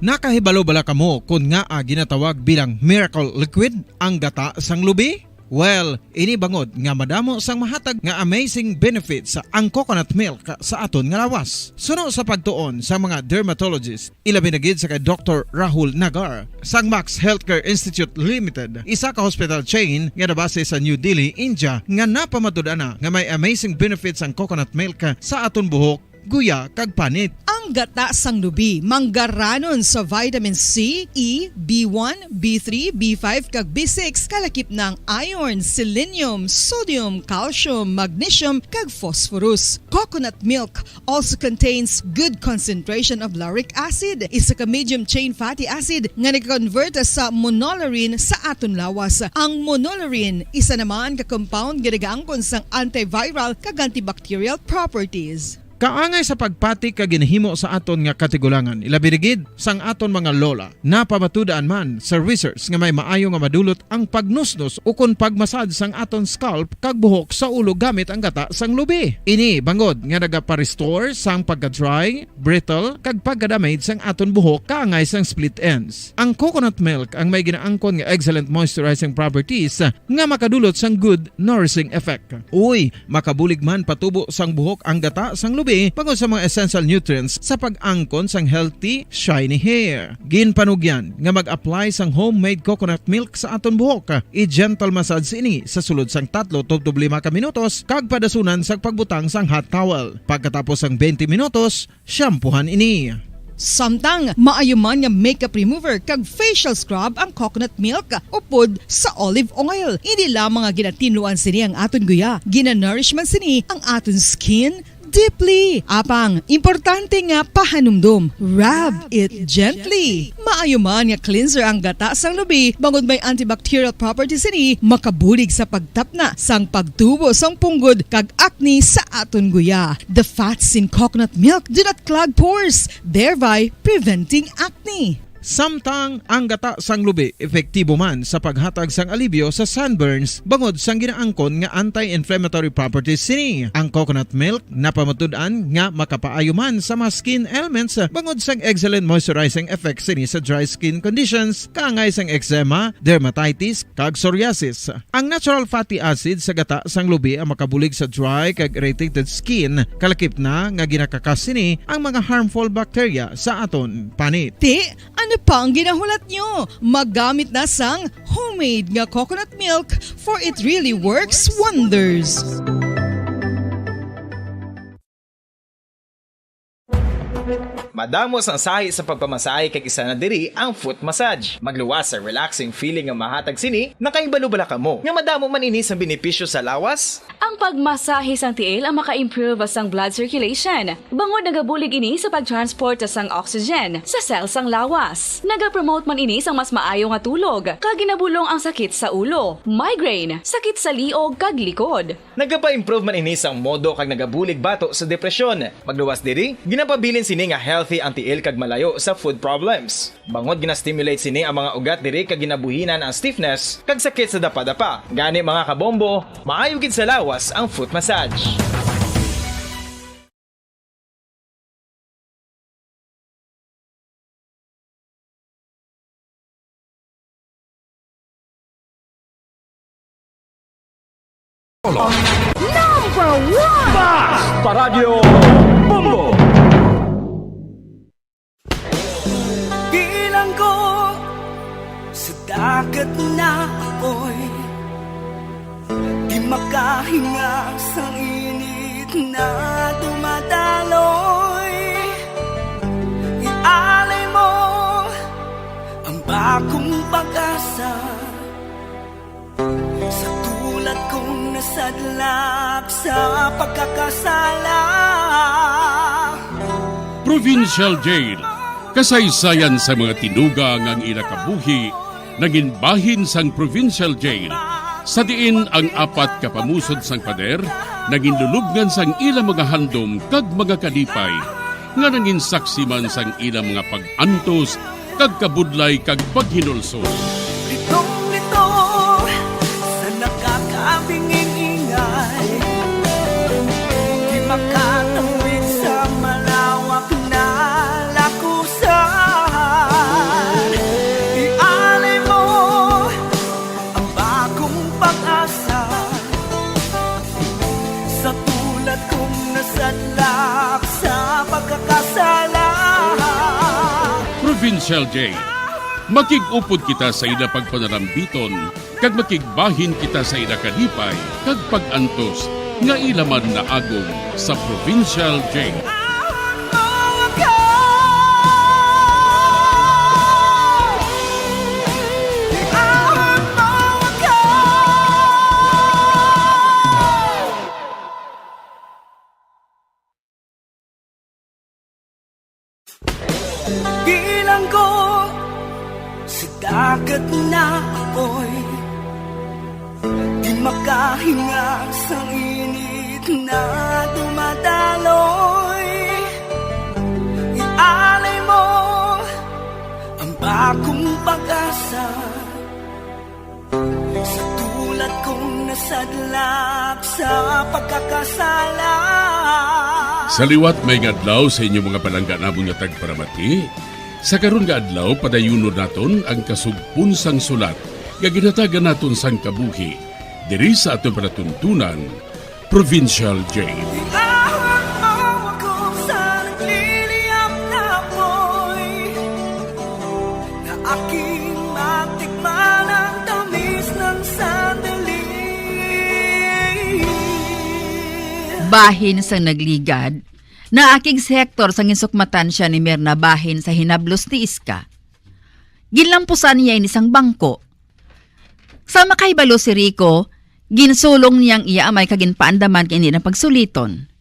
Nakahibalo bala kamo kon ngaa ginatawag bilang miracle liquid ang gata sang lubi? Well, ini bangod nga madamo sang mahatag nga amazing benefits ang coconut milk sa aton nga lawas. Suno sa pagtuon sa mga dermatologist, ilabi na gid sa kay Doktor Rahul Nagar sang Max Healthcare Institute Limited, isa ka hospital chain nga nabase sa New Delhi, India, nga napamatud-an na nga may amazing benefits ang coconut milk sa aton buhok guya, kag panit. Ang gata sang lubi manggaranon sa vitamin C, E, B one, B three, B five, kag B six, kalakip na ang iron, selenium, sodium, calcium, magnesium, kag phosphorus. Coconut milk also contains good concentration of lauric acid, isa ka medium chain fatty acid nga nag-convert sa monolaurin sa aton lawas. Ang monolaurin isa naman ka compound nga nagaangkon sang antiviral kag antibacterial properties. Kaangay sa pagpati ka ginahimo sa aton nga katigulangan, ilabi na gid sang aton mga lola. Napamatud-an man sa research nga may maayo nga madulot ang pagnusnos ukon pagmasad sang aton scalp kag buhok sa ulo gamit ang gata sang lubi. Ini bangod nga nagapa-restore sang pagka-dry, brittle, kag pagka-damage sang aton buhok kaangay sang split ends. Ang coconut milk ang may ginaangkon nga excellent moisturizing properties nga makadulot sang good nourishing effect. Uy, makabulig man patubo sang buhok ang gata sang lubi bangod sa mga essential nutrients sa pag-angkon sang healthy, shiny hair. Ginpanugyan nga mag-apply sang homemade coconut milk sa aton buhok. I-gentle massage ini sa sulod sang tatlo tubtob lima ka minutos kag padasunan sang pagbutang sang hot towel. Pagkatapos sang twenty minutos, shampoohan ini. Samtang maayo man nga makeup remover kag facial scrub ang coconut milk upod sa olive oil. Hindi lamang nga ginatinluan sini ang aton guya, ginanourish man sini ang aton skin deeply. Apang, importante nga pahanumdom, rub it gently. Maayo man nga cleanser ang gata sang lubi, bangod may antibacterial properties sini, makabulig sa pagtapna sang pagtubo sang punggod kag acne sa aton guya. The fats in coconut milk do not clog pores, thereby preventing acne. Samtang ang gata sang lubi epektibo man sa paghatag sang alibyo sa sunburns bangod sang ginaangkon nga anti-inflammatory properties sini. Ang coconut milk napamatud-an nga makapaayo man sa mga skin ailments bangod sang excellent moisturizing effects sini sa dry skin conditions, kaangay sang eczema, dermatitis, kag psoriasis. Ang natural fatty acid sa gata sang lubi ang makabulig sa dry kag irritated skin, kalakip na nga ginakakas sini ang mga harmful bacteria sa aton panit. Ti, ano pa ang ginahulat nyo? Maggamit na sang homemade nga coconut milk, for it really works wonders. Madamo sang sahi sa pagpamasahe, kag isa na diri ang foot massage. Magluwas sa relaxing feeling nga mahatag sini. Nakahibalo bala kamo nga madamo man ini sang benepisyo sa lawas? Ang pagmasahe sang tiil ang maka-improve sang blood circulation, bangod nagabulig ini sa pag-transport sang oxygen sa cell sang lawas. Nagapromote man ini sang mas maayo nga tulog, kag ginabulong ang sakit sa ulo, migraine, sakit sa liog, kag likod. Nagapa-improve man ini sang modo kag nagabulig bato sa depresyon. Magluwas diri, ginapabilin sini nga healthy ang tiil kag malayo sa foot problems. Bangod gina-stimulate sini ang mga ugat diri kag ginabuhinan ang stiffness kag sakit sa dapadapa. Gani, mga kabombo, maayo gid sa lawas ang foot massage. Number one! Bas! Paradyo Bombo! Bilanggo sa dagat na apoy, di makahinga sa init na dumadaloy. Ialay mo ang bagong pag-asa sa tulad kong nasadlak sa pagkakasala. Provincial Jail, kasaysayan sa mga tinuga nga ang ila kabuhi nangin bahin sang Provincial Jail, sa diin ang apat ka pamusod sang pader nangin lulubngan sang ila mga handom kag mga kalipay, nga nangin saksi man sang ila mga pag-antos kag kabudlay kag paghinulsol. Litong-lito sa nakakabinging ingay, di makatawid sa malawak na lakusan. Ialay mo ang bagong pag-asa sa tulad kong nasadlak sa pagkakasala. Provincial Jail. Makig-upod kita sa ila pagpanalambiton, kag makigbahin kita sa ila kalipay kag pag-antos nga ila man naagom sa Provincial Jail. Boy, di makahinga sang init na dumadaloy. Ialay mo ang bagong pag-asa sa tulad kong nasadlak sa pagkakasala. Sa liwat, may nga adlaw sa inyo mga palangga namon nga tagparamati. Sa karon nga adlaw, padayunon naton ang kasugpon sang sulat nga ginhatagan naton sang kabuhi diri sa aton palatuntunan, Provincial Jail. Bitawan mo ako sa nagliliyab na apoy, na aking matikman ang tamis ng sandali. Bahin sang nagligad, naakig si Hector sang ginsukmatan sia ni Mirna bahin sa hinablos ni Iska. Ginlampusan niya ini sang bangko. Sa makahibalo si Rico, ginsulong niya ang iya amay kag ginpaandaman kay indi na pagsuliton.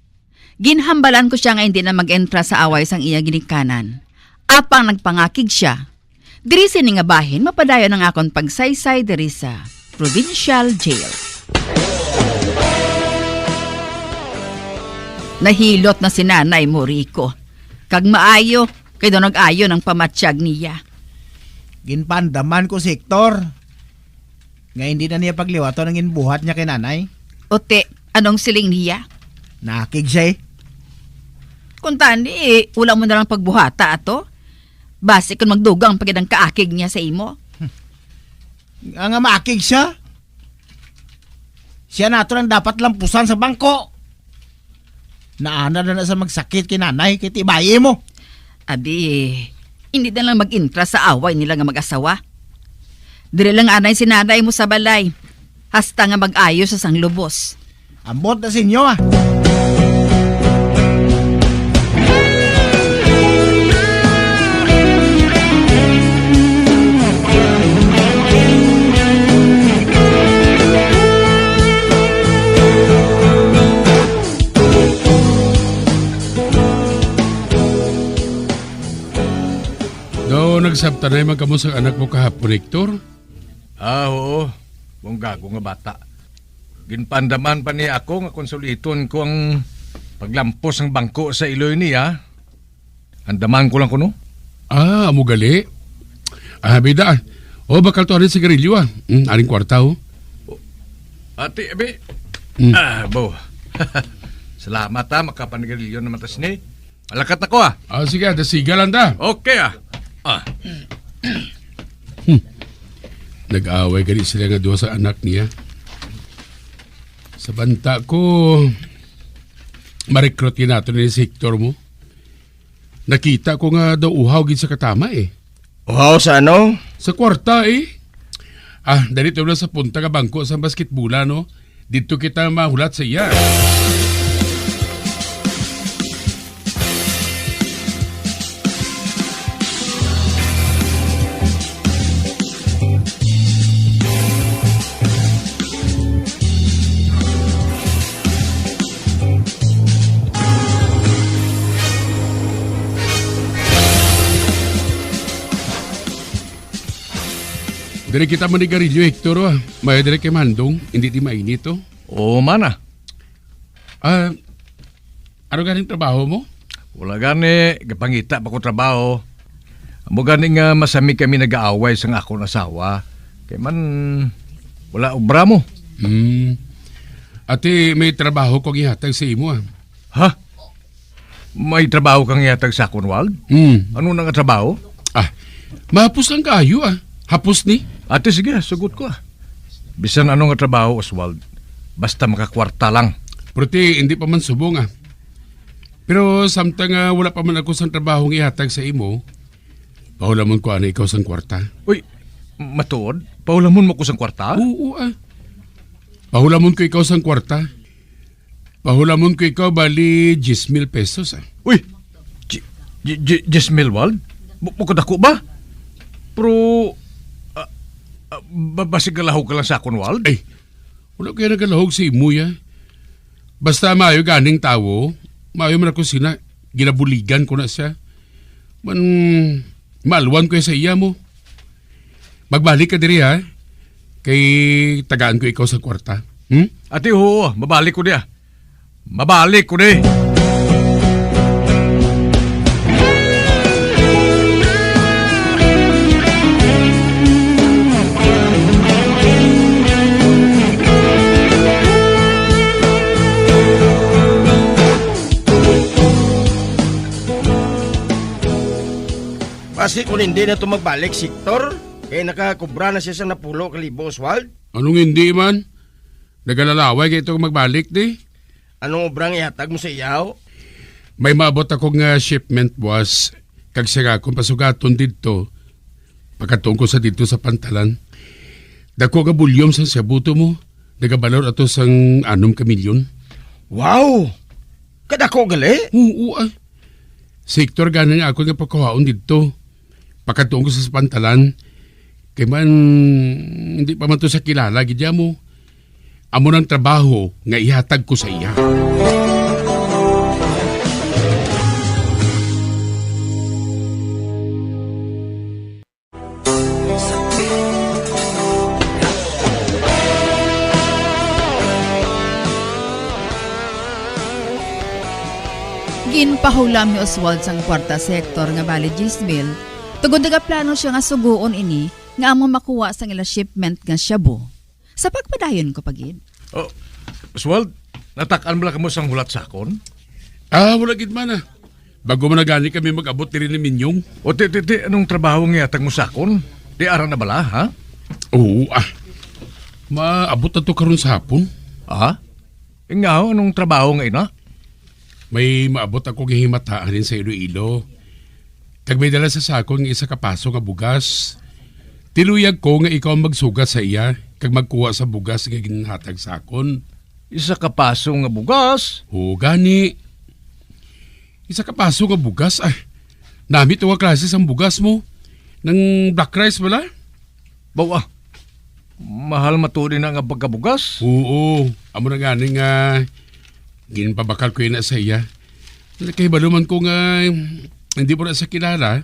Ginhambalan ko sia nga indi na mag-entra sa away sang iya ginikanan. Apang nagpangakig sia, "Diri sini nga bahin mapadayon ang akon pagsaysay diri sa provincial jail." Nahilot na si nanay mo, Rico. Kag maayo, kay daw nag-ayo ang pamatyag niya. Ginpaandaman ko si Hector nga hindi na niya pagliwaton ang ginbuhat niya kay nanay. Ote, anong siling niya? Nakig siya eh. Kung tani, eh, wala mo na lang pagbuhata ato. Basi kung magdugang pa gid ang kaakig niya sa imo. Nga, nga maakig siya? Siya nato lang dapat lampusan sa bangko. Naana na na sa magsakit kay nanay, kay tibayi mo. Abi, hindi na lang mag-intra sa away nila nga mag-asawa. Diri lang anay si nanay mo sa balay, hasta nga mag-ayo sa sang lubos. Ambot na sa inyo, ah. Daw nagsabtanay man kamo sa anak mo kahapon, Hector? Ah, oo. Bunggago nga bata. Ginpandaman pa niya ako nga konsuliton ko ang paglampos sang bangko sa iloy niya. Andaman ko lang kuno. Ah, amo gali. Ah, bida. O, bakal to, aring sigarilyo, ah. Mm, aring kwarta, oh. O, ati, abi. Mm. Ah, bo. Salamat, ha. Makapanigarilyo naman tas ni. Malakat na ko, ah. Ah, sige, ah, dasiga lang ta. Okay, ah. Ah. Hmm. Nag-away gani sila nga duha sa anak niya. Sa banta ko, ma-recruit gid nato ni si Hector mo. Nakita ko nga daw uhaw gid sa katama, eh. Uhaw sa ano? Sa kwarta, eh. Ah, dali to na sa punta nga bangko sa basketbola, no? Didto kita mahulat sa iya. Diri kita manigarilyo, Hector, ah. May diri kay Mandong, hindi di mainit, oh. Oo, mana. Ah, ano ganing trabaho mo? Wala gani, gapangita pa ko trabaho. Amo gani nga masami kami nag-aaway sang akon asawa. Kay man, wala obra mo. Hmm. Ati, may trabaho ko gihatag sa imo, ah. Ha? May trabaho kang ihatag sa akon, Wald? Hmm. Ano na nga trabaho? Ah, mahapos lang kaayo, ah. Hapos ni. Ate, sige, sugot ko, ah. Bisan ano nga trabaho, Oswald. Basta makakwarta lang. Pero ti, hindi pa man subong, ah. Pero samtang, ah, wala pa man ako sang trabaho nga ihatag sa imo, pahulamon ko ana ikaw sang kwarta. Uy, matuod? Pahulamon mo ko sang kwarta? Oo, ah. Pahulamon ko ikaw sang kwarta. Pahulamon ko ikaw, bali, diyes mil pesos, ah. Uy! Di-, di-, di-, diyes mil, Wald? Bu-, bukod ako ba? Pero, ah, ah, ba-, basig galahog ka lang sa akon, Wald? Ay, wala kaya nagalahog sa imo, ya. Basta maayo ganing tawo, maayo man ako sina, ginabuligan ko na siya. Man, maalwan ko ya sa iya mo. Magbalik ka diri, ha? Kay tagaan ko ikaw sa kwarta. Hmm? Ati, oo, mabalik ko di, ah. Mabalik ko di. Basi kung hindi na to magbalik, Sektor, kay nakakubra na siya sa napulo ka libo, Oswald. Anong hindi man? Nagalalaway kay ito magbalik, di? Anong obrang ihatag mo sa iya? May maabot ako nga shipment, boss. Kag siya akong pasugaton didto. Pagkatuon ko sa didto sa pantalan. Dako nga volume sang shabu to mo. Nagabalor ato sang anom ka milyon. Wow! Kadako gali? Oo, ah. Sektor gani nga ako nga pagkuhaon didto. Pagkatuon ko sa pantalan. Kay man, hindi pa man to sa kilala, gid mo. Amo nang trabaho nga ihatag ko sa iya. Ginpahulam ni Oswald sang kwarta sa Hector nga bali diyes mil, tungod nagaplano siya nga sugoon ini nga amo makuha sang ila shipment nga shabu. Sa pagpadayon ko pa gid. Oh, Oswald, natak-an mo lang kamo sang hulat sakon? Ah, wala gid man, ah. Bago man na gani kami mag-abot diri ni Minyong. O, ti, ti, ti, anong trabaho nga ihatag mo sakon? Ti, ara na bala, ha? Oo, ah. Maabot na to karon sa hapon. Ah? Ingaw, anong trabaho nga ina? May maabot ako nga himata halin sa Iloilo. Kag may dala sa sakon nga isa ka paso nga bugas. Tiluyag ko nga ikaw ang magsugat sa iya kag magkuha sa bugas nga ginhatag sakon. Isa ka paso nga bugas? Oo, gani. Isa ka paso nga bugas, ah. Nami to nga klase sang bugas mo. Nang black rice bala? Baw, ah. Mahal matuod na nga pagkabugas? Oo. Amo na gani nga ginpabakal ko ina sa iya. Nakahibalo man ko nga hindi mo na sa kilala.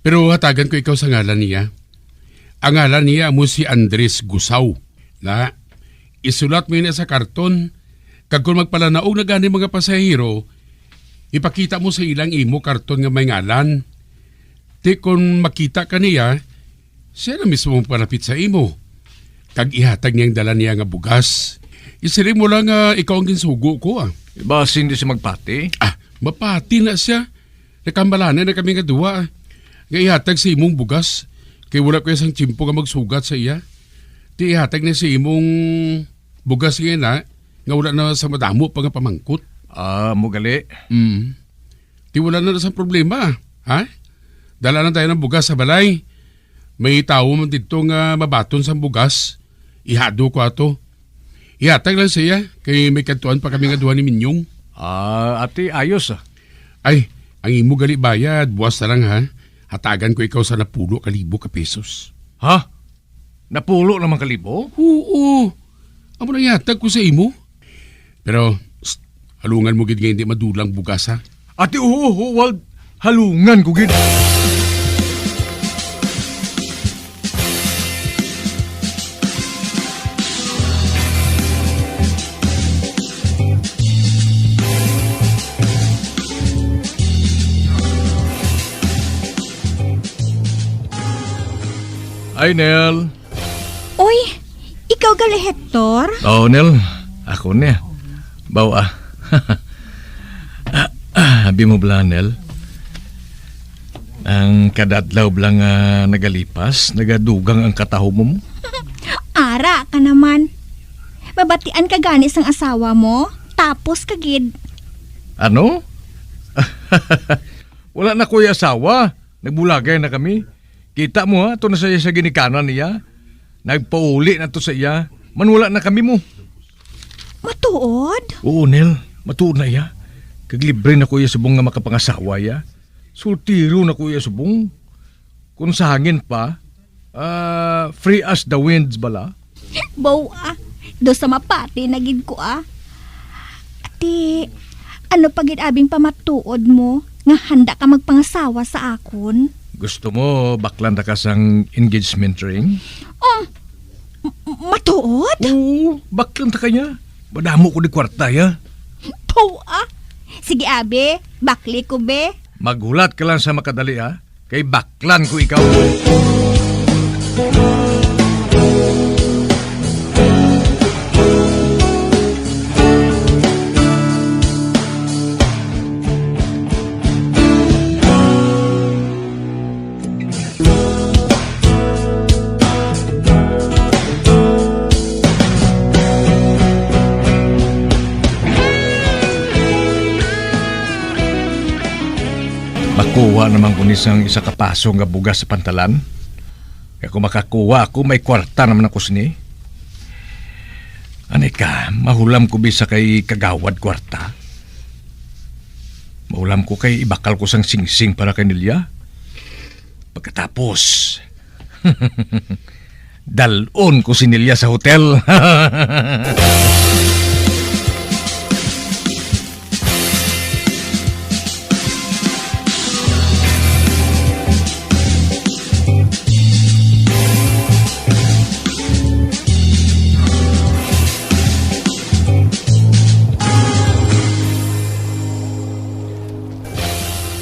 Pero hatagan ko ikaw sa ngalan niya. Ang ngalan niya amo si Andres Gusaw. Na, isulat mo ina sa karton. Kag kung magpalanaog na gani mga pasahero, ipakita mo sa ilang imo karton nga may ngalan. Ti kon makita ka niya, siya na mismo ang palapit sa imo, kag ihatag niya ang dala niya nga bugas. Isiling mo lang nga ikaw ang ginsugo ko, ah. Basi hindi siya magpati? Ah, mapati na siya. Nakamalana na kami nga duwa, ah, nga ihatag sa imong bugas, kay wala ko sang tiyempo nga magsugat sa iya. Ti ihatag na sa imong bugas nga ina, nga wala na sa madamo pa nga pamangkot. Ah, mo gali. Mm. Ti wala na sa problema, ha? Dala na tayo ng bugas sa balay. May tawo man dito nga mabaton sang bugas. Ihado ko ato. Ihatag lang siya, kay may kadtuan pa kami nga duha ni Minyong. Ah, ati, ayos, ah. Ay, ang imo gali bayad, buwas na lang, ha? Hatagan ko ikaw sa napulo ka libo ka pesos. Ha? Napulo naman ka libo? Oo. Amo nang ihatag ko sa imo. Pero, psst, halungan mo gid nga hindi madulang bugas, ha? Ati, oo, oo, Wald. Halungan ko gid. Ay, Nel. Uy, ikaw gali, Hector? Oo, Nel. Ako niya. Baw, ah. Ah, ah, abi mo bala, Nel? Ang kada adlaw bala nga nagalipas, nagadugang ang katahom mo. Ara ka naman. Mabatian ka gani sang asawa mo, tapos ka gid. Ano? Wala na ko'y asawa. Nagbulagay na kami. Kita mo, ha, ato na sa iya sa ginikanan niya. Nagpauli na to sa iya. Man wala na kami mo. Matuod? Oo, Nel. Matuod na iya. Kag libre na ko iya subong nga makapangasawa iya. Sultiro na ko iya subong. Kung sa hangin pa, ah, free as the winds bala. Baw, ah. Do sa mapati na gid ko, ah. Ati, ano pa gid abing pamatuod mo nga handa ka magpangasawa sa akon? Gusto mo baklan ta ka sang engagement ring? Oh, Matuod? Oo, baklan ta kaya. Madamo ko di kwarta, ya. Pau, ah. Sige, abi. Bakli ko, be. Maghulat ka lang sa makadali, ah. Kay baklan ko ikaw. Makuha naman ko ni sang isa ka paso nga bugas sa pantalan. Kaya kung makakuha ako, may kwarta naman ako sini. Ani ka, mahulam ko bisa kay Kagawad kwarta. Mahulam ko kay ibakal ko sang singsing para kay Nelia. Pagkatapos, dal-on ko si Nelia sa hotel.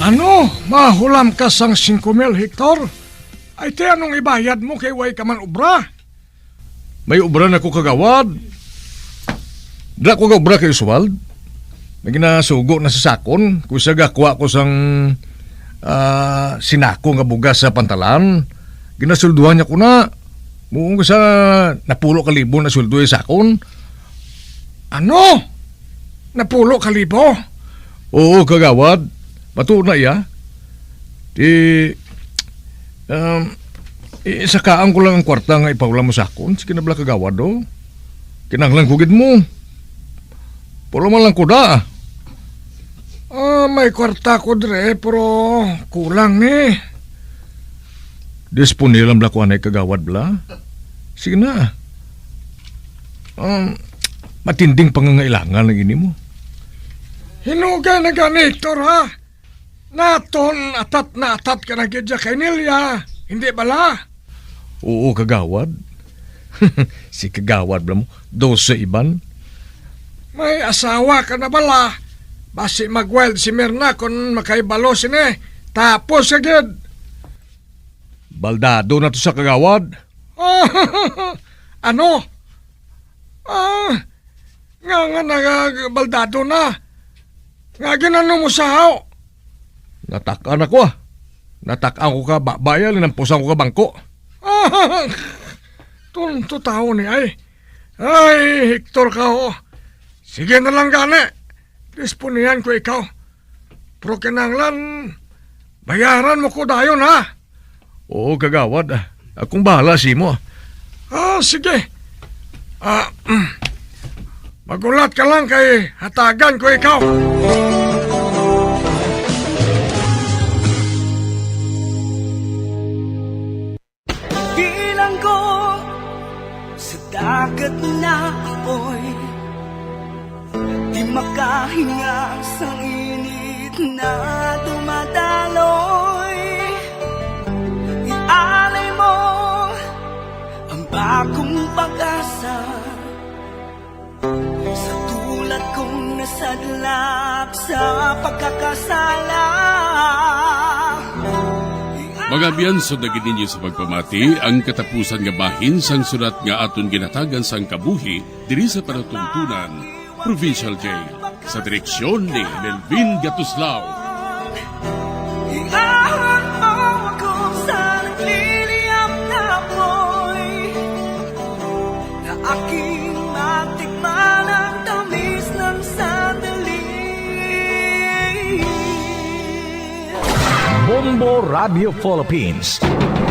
Ano? Mahulam ka sang singko mil, Hector? Ay, ti anong ibayad mo kay way ka man obra? May obra na ko, kagawad. Dira ko ga-obra kay Oswald. May ginasugo na sa sakon. Kung sa gakuha ko sang, ah, sinako nga bugas sa pantalan, ginasulduhan niya ko na. Muong sa napulo ka libo na sweldo sa akon. Ano? Napulo ka libo? Oo, kagawad. Matuod na iya. Ti, um, isakaan ko lang ang kwarta nga ipahulam mo sa akon. Sige na bala, kagawad, oh. Kinahanglan ko gid mo. Pero man lang ko da. Ah, may kwarta ko dire, pero kulang ni. Disponible lang bala ko anay, kagawad, bala. Sige na. Um, matinding pangangailangan ang ini mo. Hinugay na gani, Hector, ha? Naton atat na atat ka na gid kay Nelia, hindi bala? Oo, kagawad. Si kagawad bala mo, dose iban. May asawa ka na bala? Basi mag-wild si Mirna kon makahibalo sini. Tapos ka gid. Baldado na to sa kagawad. Ano? Ah, nga, nga nagabaldado na. Nga ginano mo sa haw? Natak-an ako, ah. Natak-an ko ka ba-, baya, linampusan ko ka bangko. Tunto tawo ni ay. Ay, Hector ka, oh. Sige na lang gani. Disponihan ko ikaw. Pero kinahanglan, bayaran mo ko dayon, ha? Oo, kagawad. Akong bahala sa imo. Ah, sige. Ah, magulat ka lang kay hatagan ko ikaw. Bilanggo sa dagat na apoy, di makahinga sa init na dumadaloy. Ialay mo ang bagong pag-asa sa tulad kong nasadlak sa pagkakasala. Mga abyan, sundagi ninyo sa pagpamati ang katapusan nga bahin sang sulat nga aton ginhatagan sang kabuhi diri sa palatuntunan, Provincial Jail, sa direksyon ni Melvin Gatuslao. Iahang mo ako sa nagliliyab na apoy, na aking matikman ang tamis ng sandali. Bombo Radio Philippines,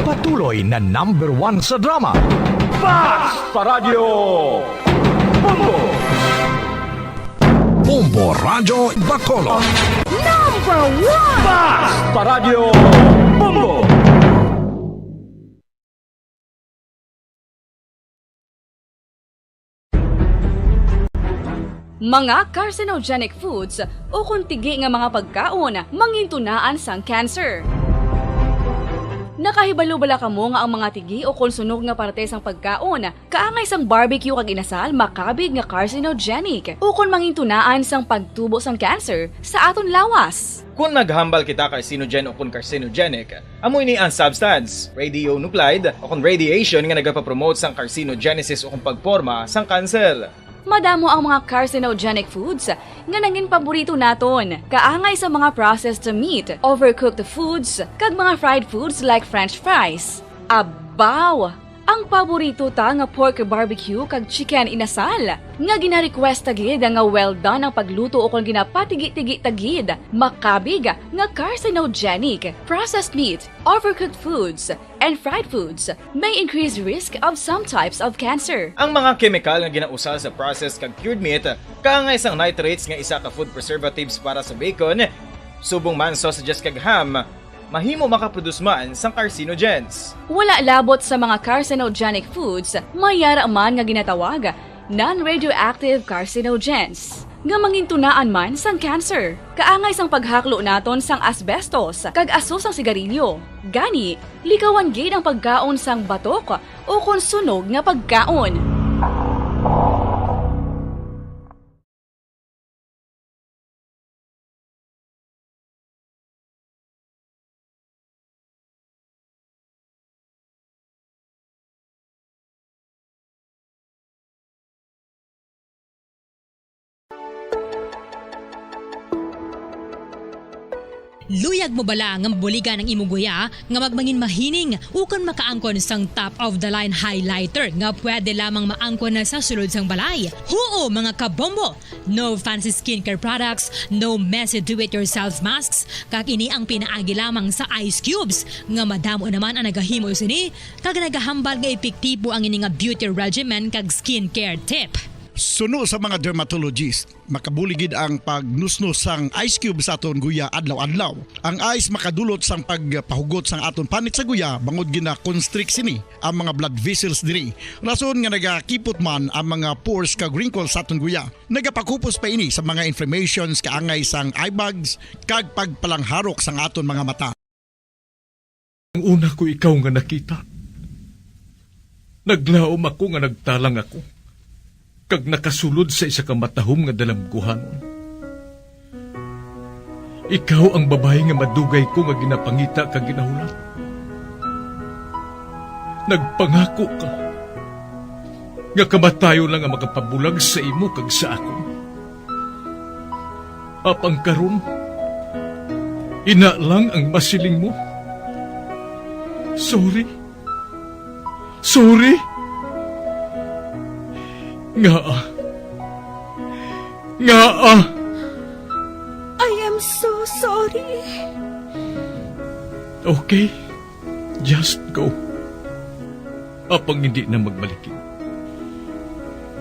patuloy na number one sa drama. Basta Radyo Bombo! Bombo Radyo Bacolod. Number one! Basta Radyo Bombo! Mga carcinogenic foods ukon tigi nga mga pagkaon mangintunaan sang cancer. Nakahibalo bala kamo nga ang mga tigi ukon sunog nga parte sang pagkaon kaangay sang barbecue kag inasal makabig nga carcinogenic ukon mangintunaan sang pagtubo sang cancer sa aton lawas? Kon naghambal kita carcinogen ukon carcinogenic, amo ini ang substance, radionuclide, ukon radiation nga nagapapromote sang carcinogenesis ukon pagporma sang kanser. Madamo ang mga carcinogenic foods nga nangin paborito naton, kaangay sa mga processed meat, overcooked foods, kag mga fried foods like French fries. Abaw! Ang paborito ta nga pork barbecue kag chicken inasal, nga gina-request ta gid nga well done ang pagluto ukon ginapatigi-tigi ta gid, makabig nga carcinogenic. Processed meat, overcooked foods, and fried foods may increase risk of some types of cancer. Ang mga kemikal nga ginausar sa processed kag cured meat, kaangay sang nitrates nga isa ka food preservatives para sa bacon, subong man sausages kag ham, mahimo makaproduce man sang carcinogens. Wala labot sa mga carcinogenic foods, may yara man nga ginatawag non-radioactive carcinogens, nga mangintunaan man sang cancer, kaangay sang paghaklo naton sang asbestos kag aso sang sigarilyo. Gani, likawan gid ang pagkaon sang batok ukon sunog nga pagkaon. Luyag mo bala nga mabuligan ang imo guya nga magmangin mahining ukon makaangkon sang top of the line highlighter nga pwede lamang maangkon na sa sulod sang balay? Huo, mga kabombo! No fancy skincare products, no messy do-it-yourself masks, kag ini ang pinaagi lamang sa ice cubes nga madamo naman ang nagahimo sini kag nagahambal nga epektibo ang ini nga beauty regimen kag skincare tip. Suno sa mga dermatologist, makabulig gid ang pagnusnos sang ice cube sa aton guya adlaw-adlaw. Ang ice makadulot sang pagpahugot sang aton panit sa guya bangod gina-constrict sini ang mga blood vessels diri, rason nga nagakipot man ang mga pores kag wrinkles sa aton guya. Nagapakupos pa ini sa mga inflammations kaangay sang eye bags kag pagpalangharok sang aton mga mata. Ang una ko ikaw nga nakita, naglaom ako nga nagtalang ako kag nakasulod sa isa ka matahom nga dalamguhanon. Ikaw ang babayi nga madugay ko nga ginapangita kag ginahulat. Nagpangako ka nga kamatayon lang ang makapabulag sa imo kag sa akon. Apang karon, ina lang ang masiling mo. Sorry. Sorry. Ngaa? Ngaa? I am so sorry. Okay. Just go. Apang hindi na magbalikid.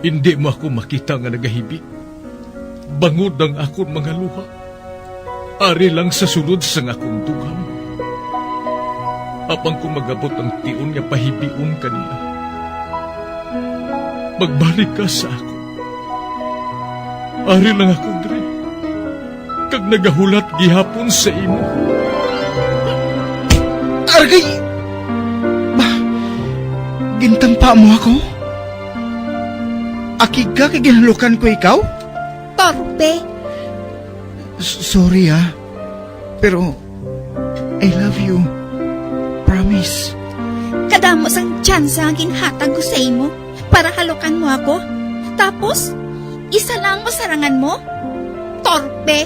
Hindi mo ako makita nga nagahibi. Bangod ang akon mga luha. Ari lang sa sulod sang akon dughan. Apang kon mag-abot ang tion nga pahibion ka niya, magbalik ka sa akon. Ari lang ako diri, kag nagahulat gihapon sa imo. Argay! Ba, gintampa mo ako? Akig ka kay ginhalukan ko ikaw? Torpe! S-, sorry, ah. Pero, I love you. Promise. Kadamo sang tsansa ang ginhatag ko sa imo para halukan mo ako. Tapos, isa lang ang masarangan mo? Torpe!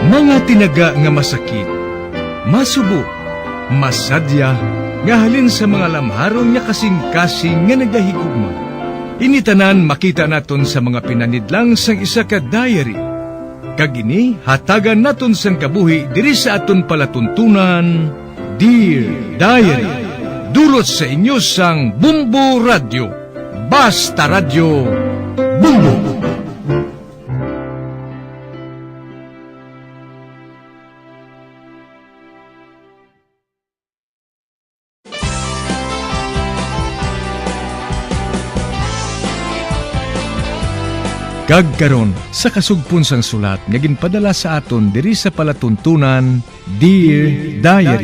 Mga tinaga nga masakit, masubo, masadya, nga halin sa mga lamharon nga kasing-kasing nga nagahigugma. Ini tanan makita naton sa mga pinanidlang sang isa ka diary. Kag ini hatagan naton sang kabuhi diri sa aton palatuntunan, Dear Diary. Dulot sa inyo sang Bombo Radyo. Basta Radyo, Bombo! Kag karon, sa kasugpon sang sulat nga ginpadala sa aton diri sa palatuntunan, Dear Diary.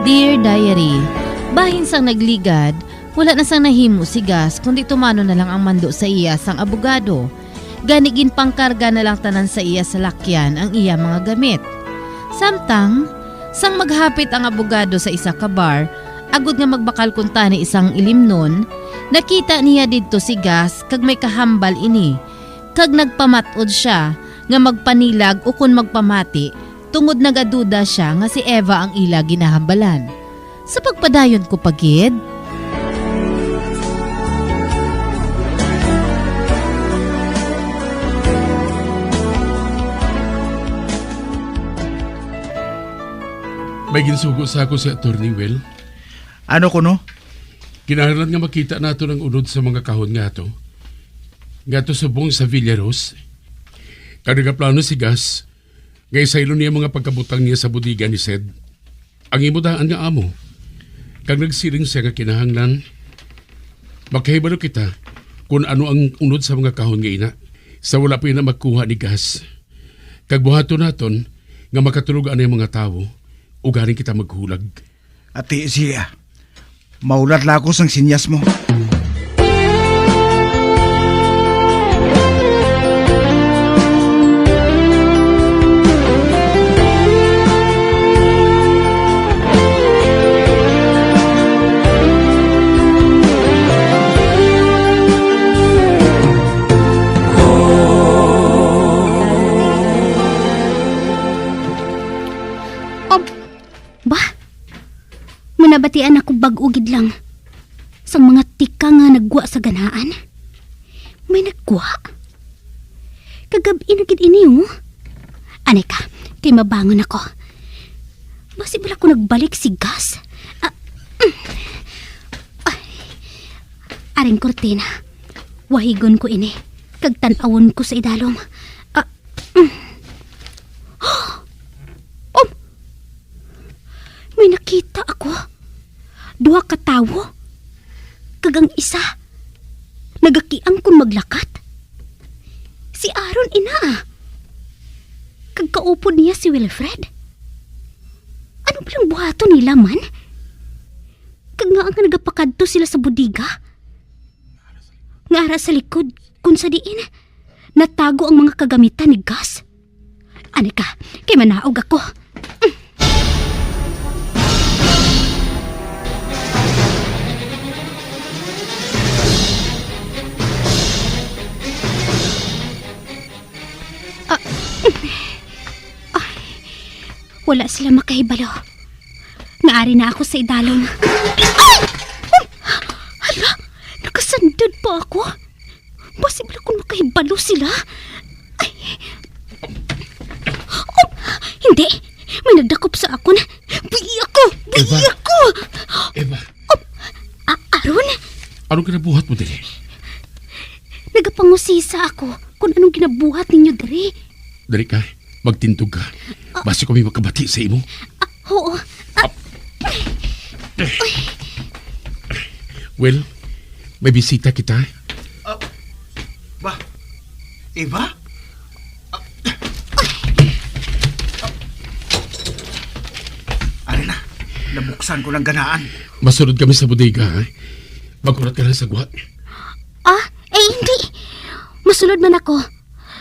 Dear Diary, bahin sang nagligad, wala na sang nahimo si Gus, kundi tumano na lang ang mando sa iya sang abogado. Gani ginpangkarga na lang tanan sa iya salakyan ang iya mga gamit. Samtang, sang maghapit ang abogado sa isa ka bar, agod nga magbakal kuntani sang ilimnon, nakita niya didto si Gus kag may kahambal ini, kag nagpamat-od sia nga magpanilag ukon magpamati, tungod nagaduda sia nga si Eva ang ila ginahambalan. Sa pagpadayon ko pa gid, may ginsugo sa ako si Attorney Will. Ano kuno? Kinahanglan nga makita naton ang unod sa mga kahon nga ato, nga ato subong sa Villaros. Kag nagaplano si Gus nga isaylo niya mga pagkabutang niya sa bodega ni Sed, ang imo daan nga amo. Kag nagsiling siya nga kinahanglan makahibalo kita kon ano ang unod sa mga kahon nga ina, sa wala pa ina makuha ni Gus. Kag buhaton naton nga makatulog anay mga tawo, ugaling kita maghulag. Ati siya. Maulat la ako sang sinyas mo. Ba? May nabatian ako bag-o gid lang. Sang mga tika nga naggwa sa ganaan. May naggwa? Kagab-i na gid ini, oh. Anay ka, kay mabangon ako. Basi bala ko nagbalik si Gus. Ah, mm. Ay. Aring kurtina. Wahigon ko ini, kag tan-awon ko sa idalom. Ah, mm. Oh! May nakita ako. Duha ka tawo. Kag ang isa, nagakiang kon maglakat. Si Aaron ina, ah. Kag kaupod niya si Wilfred. Ano palang buhaton nila man? Kag ngaa nga nagapakadto sila sa bodega nga ara sa likod, kung sa diin natago ang mga kagamitan ni Gus? Ani ka, kay manaog ako. Ah, ay, wala sila makahibalo. Naari na ako sa idalom. Ay! Um, hala, nakasandad pa ako. Basi bala kung makahibalo sila. Ay. Um, hindi. May nagdakop sa akon. Buhi ako! Buhi Eva. Ako! Eva. Um, a- Aaron? Anong kinabuhat mo diri? Nagapangusisa ako kung anong ginabuhat ninyo diri. Dali ka, magtindog ka. Ah. Basi ko may makabati sa imo. Ah, oo. Ah. Well, may bisita kita. Ah, ba? Eva? Ah. Ari na, nabuksan ko ng ganaan. Masunod kami sa bodega, ha? Maghulat ka lang sa guha. Ah, eh, hindi. Masulod man ako.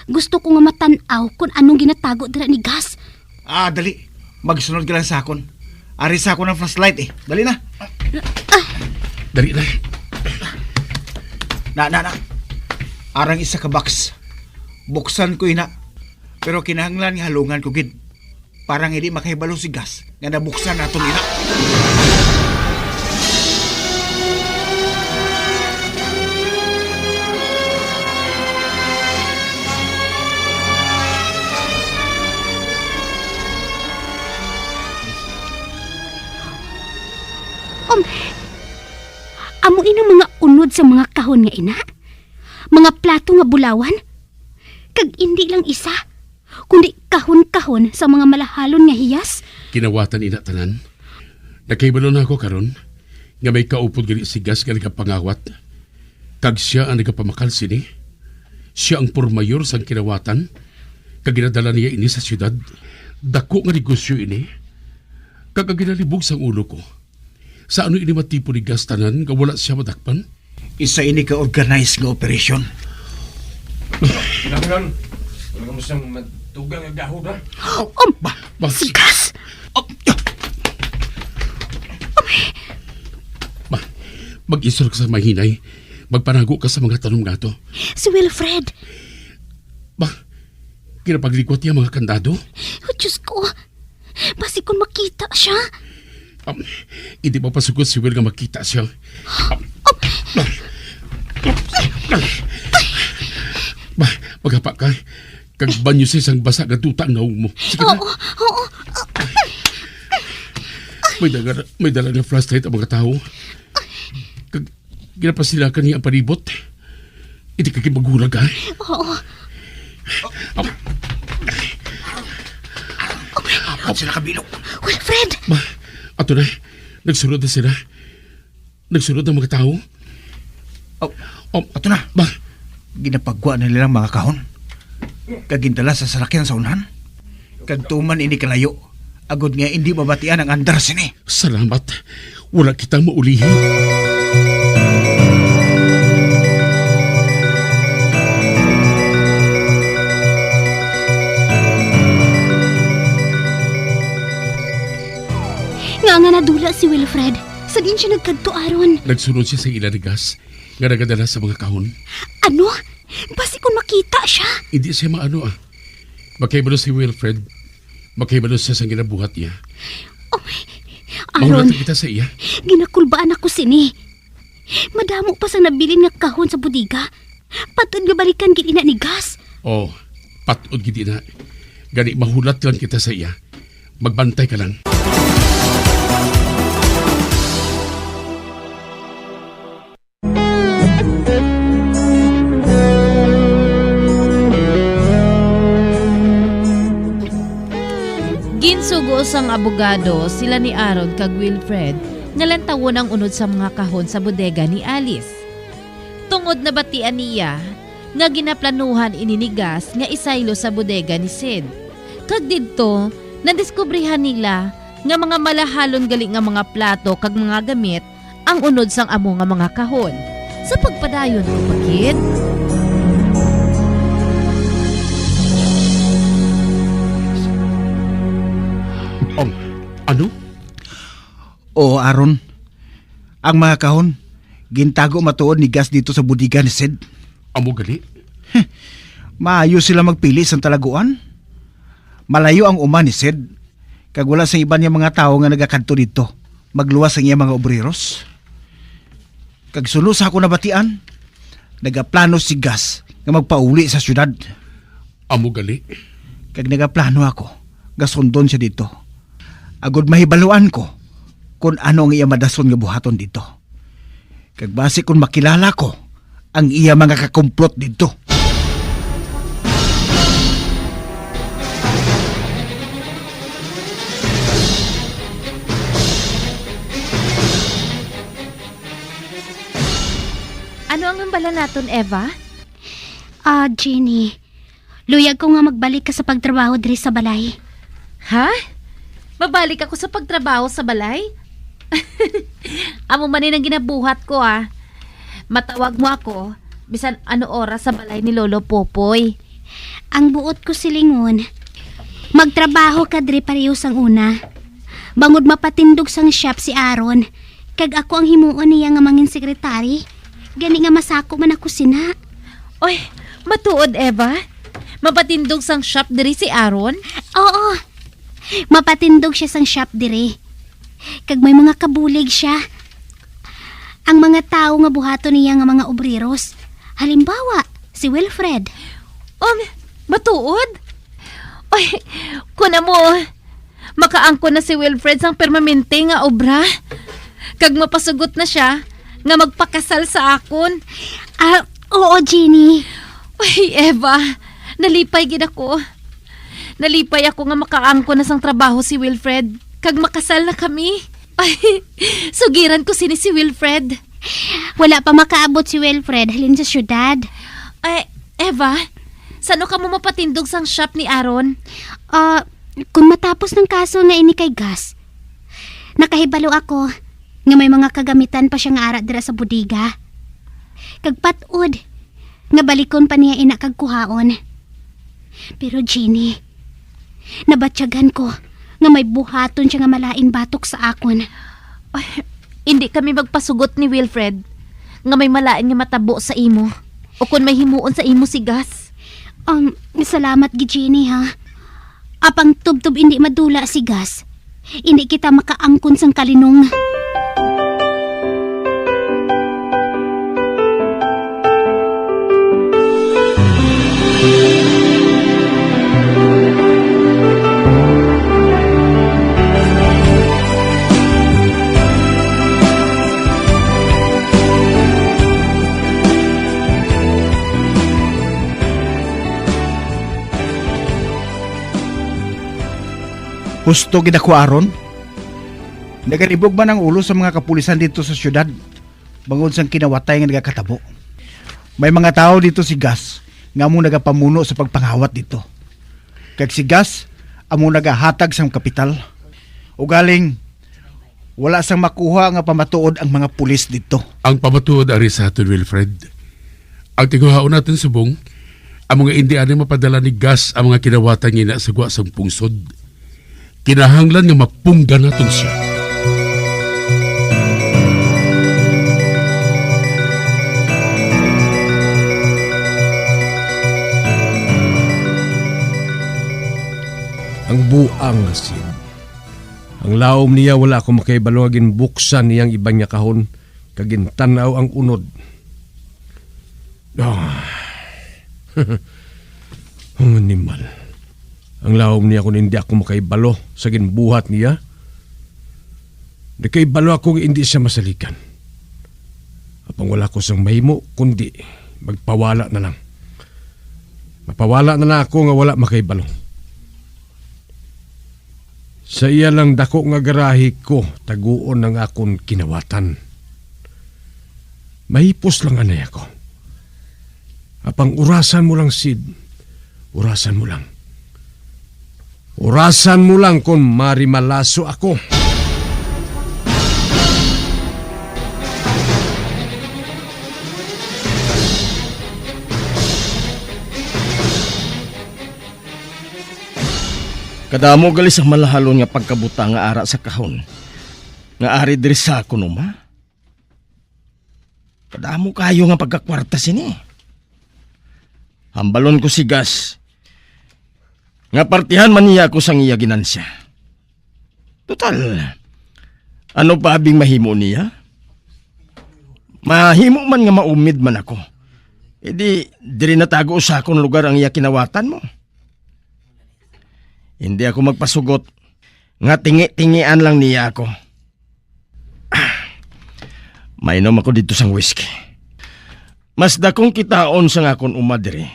Gusto ko nga matan-aw kung anong ginatago dira ni Gus. Ah, dali. Magsunod ka lang sa akon. Ari sa akon ang flashlight, eh. Dali na. Dali na. Na, na, na. Arang isa ka box. Buksan ko ina. Pero kinahanglan nga halungan ko gid. Para nga hindi makahibalo si Gus nga nabuksan naton ina. Um, amo ini ang mga unod sa mga kahon nga ina? Mga plato nga bulawan? Kag indi lang isa, kundi kahon-kahon sa mga malahalon nga hiyas. Kinawatan ina tanan. Nakahibalo na ako karon nga may kaupod gani si Gas nga nagapangawat. Kag sia ang nagapamakal sini. Sia ang purmayor sang kinawatan, kag ginadala niya ini sa siyudad. Dako nga negosyo ini, kag ang ginalibog sang ulo ko, sa ano ini matipon ni Gas tanan nga wala sia madakpan? Isa ini ka organized nga operasyon. Kinahanglan, wala mo siyang matugang nga gahod, ha? Um, Ba, ba, si Gas! Um, Ba, mag-istor ka sa mahinay. Magpanago ka sa mga tanom nga to. Si Wilfred. Ba, ginapagligwat niya mga kandado? Oh, Diyos ko. Basi kung makita siya. Um, hindi mapasugot si Will nga makita siya. Um, Ba, maghapa ka. Kag banyo sa isang basa nga duta ang nawong mo. Sige na. Oo, oo. May dala, may dala nga flashlight ang mga tao. Kag ginapasilakan niya ang palibot. Hindi ka maghulag, ha? Oo. Apat sila kabilog. Wilfred! Ma, ato na. Nagsunod na sila. Nagsunod ang mga tao. Oh, Oh, ato na. Ba? Ginapagwa na nila ang mga kahon. Kag gindala sa salakyan sa unahan. Kag tuman ini kalayo, agod nga indi mabatian ang andar sini. Salamat. Wala kita maulihi. Nga nga nadula si Wilfred. Sa diin siya nagkadto, Aaron? Nagsunod siya sa ila ni Gas nga nagadala sa mga kahon. Ano? Basi kung makita siya. Hindi siya maano, ah. Makahibalo si Wilfred. Makahibalo siya sa ginabuhat niya. Oh, Mahulat Aaron, na kita sa iya. Ginakulbaan ako sini. Madamo pa sang nabilin nga kahon sa bodega. Patod nga balikan gid ina ni Gas. Oh, patod gid ina. Gani mahulat lang kita sa iya. Magbantay ka lang. Ginsugo sang abogado sila ni Aaron kag Wilfred nga lantawon ang unod sa mga kahon sa bodega ni Alice. Tungod nabatian niya nga ginaplanuhan ini ni Gas nga isaylo sa bodega ni Sid. Kag didto, nadiskubrihan nila nga mga malahalon gali nga mga plato kag mga gamit ang unod sang amo nga mga kahon. Sa pagpadayon ko pa gid. Um, ano? Oo, Aaron. Ang mga kahon, gintago matuod ni Gas dito sa bodega ni Sid. Amo gali? Heh, maayo sila magpili sang talaguan. Malayo ang uma ni Sid, kag wala sang iban nga mga tawo nga nagakadto didto magluwas sang iya mga obreros. Kag suno sa ako nabatian, nagaplano si Gas nga magpauli sa syudad. Amo gali. Kag nagaplano ako nga sundon siya didto, agod mahibaluan ko kon ano ang iya madason nga buhaton didto. Kag basi kon makilala ko ang iya mga kakumplot didto. Ano ang hambala naton, Eva? Ah, Jenny, luyag ko nga magbalik ka sa pagtrabaho diri sa balay. Ha? Mabalik ako sa pagtrabaho sa balay? Amo man ni ang ginabuhat ko, ah. Matawag mo ako bisan ano oras sa balay ni Lolo Popoy. Ang buot ko silingon, magtrabaho ka diri pareho sang una. Bangod mapatindog sang shop si Aaron, kag ako ang himuon niya nga mangin sekretary. Gani nga masako man ako sina. Oy, matuod, Eva? Mapatindog sang shop diri si Aaron? Oo. Mapatindog siya sang shop diri. Kag may mga kabulig siya. Ang mga tawo nga buhaton niya nga mga obreros. Halimbawa, si Wilfred. Um, matuod? Oy, kun amo, makaangkon na si Wilfred sang permanente nga obra. Kag mapasugot na sia nga magpakasal sa akon. Ah, oo, Jenny. Uy, Eva, nalipay gid ako. Nalipay ako nga makaangkon na sang trabaho si Wilfred, kag makasal na kami. Ay, sugiran ko sini si Wilfred. Wala pa makaabot si Wilfred halin sa syudad. Ay, Eva, san-o kamo mapatindog sang shop ni Aaron? Ah, kung matapos ng kaso na ini kay Gus, nakahibalo ako nga may mga kagamitan pa siya nga ara dira sa bodega. Kag pat-od nga balikon pa niya ina kag kuhaon. Pero, Jenny, nabatyagan ko nga may buhaton siya nga malain batok sa akon. Ay, hindi kami magpasugot ni Wilfred nga may malain nga matabo sa imo o kon may himuon sa imo si Gus. Um, salamat gid, Jenny, ha. Apang tubtob indi madula si Gus, indi kita makaangkon sang kalinong. Husto gid ako, Aaron. Nagalibog man ang ulo sa mga kapulisan dito sa syudad bangod sang kinawatay nga nagakatabo. May mga tawo dito si Gus nga amo nagapamuno sa pagpangawat dito. Kag si Gus amo nagahatag sang kapital. Ugaling, wala sang makuha nga pamatuod ang mga pulis dito. Ang pamatuod ari sa aton, Wilfred, ang tinguhaon naton subong, ang mga Indiano mapadala ni Gus ang mga kinawatan niya sa gwa sang pungsod. Kinahanglan nga mapunggan naton sia. Ang buang nga Sid. Ang laom niya wala ako makahibalo nga ginbuksan niya ang iban nga kahon kag gintan-aw ang unod. Ah. Ang animal. Ang laom niya kon hindi ako makahibalo sa ginbuhat niya. Nakahibalo ako nga hindi siya masaligan. Apang wala ko sang mahimo kundi magpawala na lang. Mapawala na lang ako nga wala makahibalo. Sa iya lang dako nga garahe ko taguon ang akon kinawatan. Mahipos lang anay ako. Apang urasan mo lang, Sid. Urasan mo lang. Urasan mo lang kon marimalaso ako. Kadamo gali sang malahalon nga pagkabutang nga ara sa kahon nga ari diri sa akon uma. Kadamo kayo nga pagkakwarta sini. Hambalon ko si Gas nga partihan man niya ako sang iya ginansya. Total, ano pa bing mahimo niya? Mahimo man nga maumid man ako. E di, diri natago sa akon lugar ang iya kinawatan mo. Hindi ako magpasugot nga tingi-tingian lang niya ako. Ah, mainom ako dito sang whisky. Mas dakong kitaon sang akon uma diri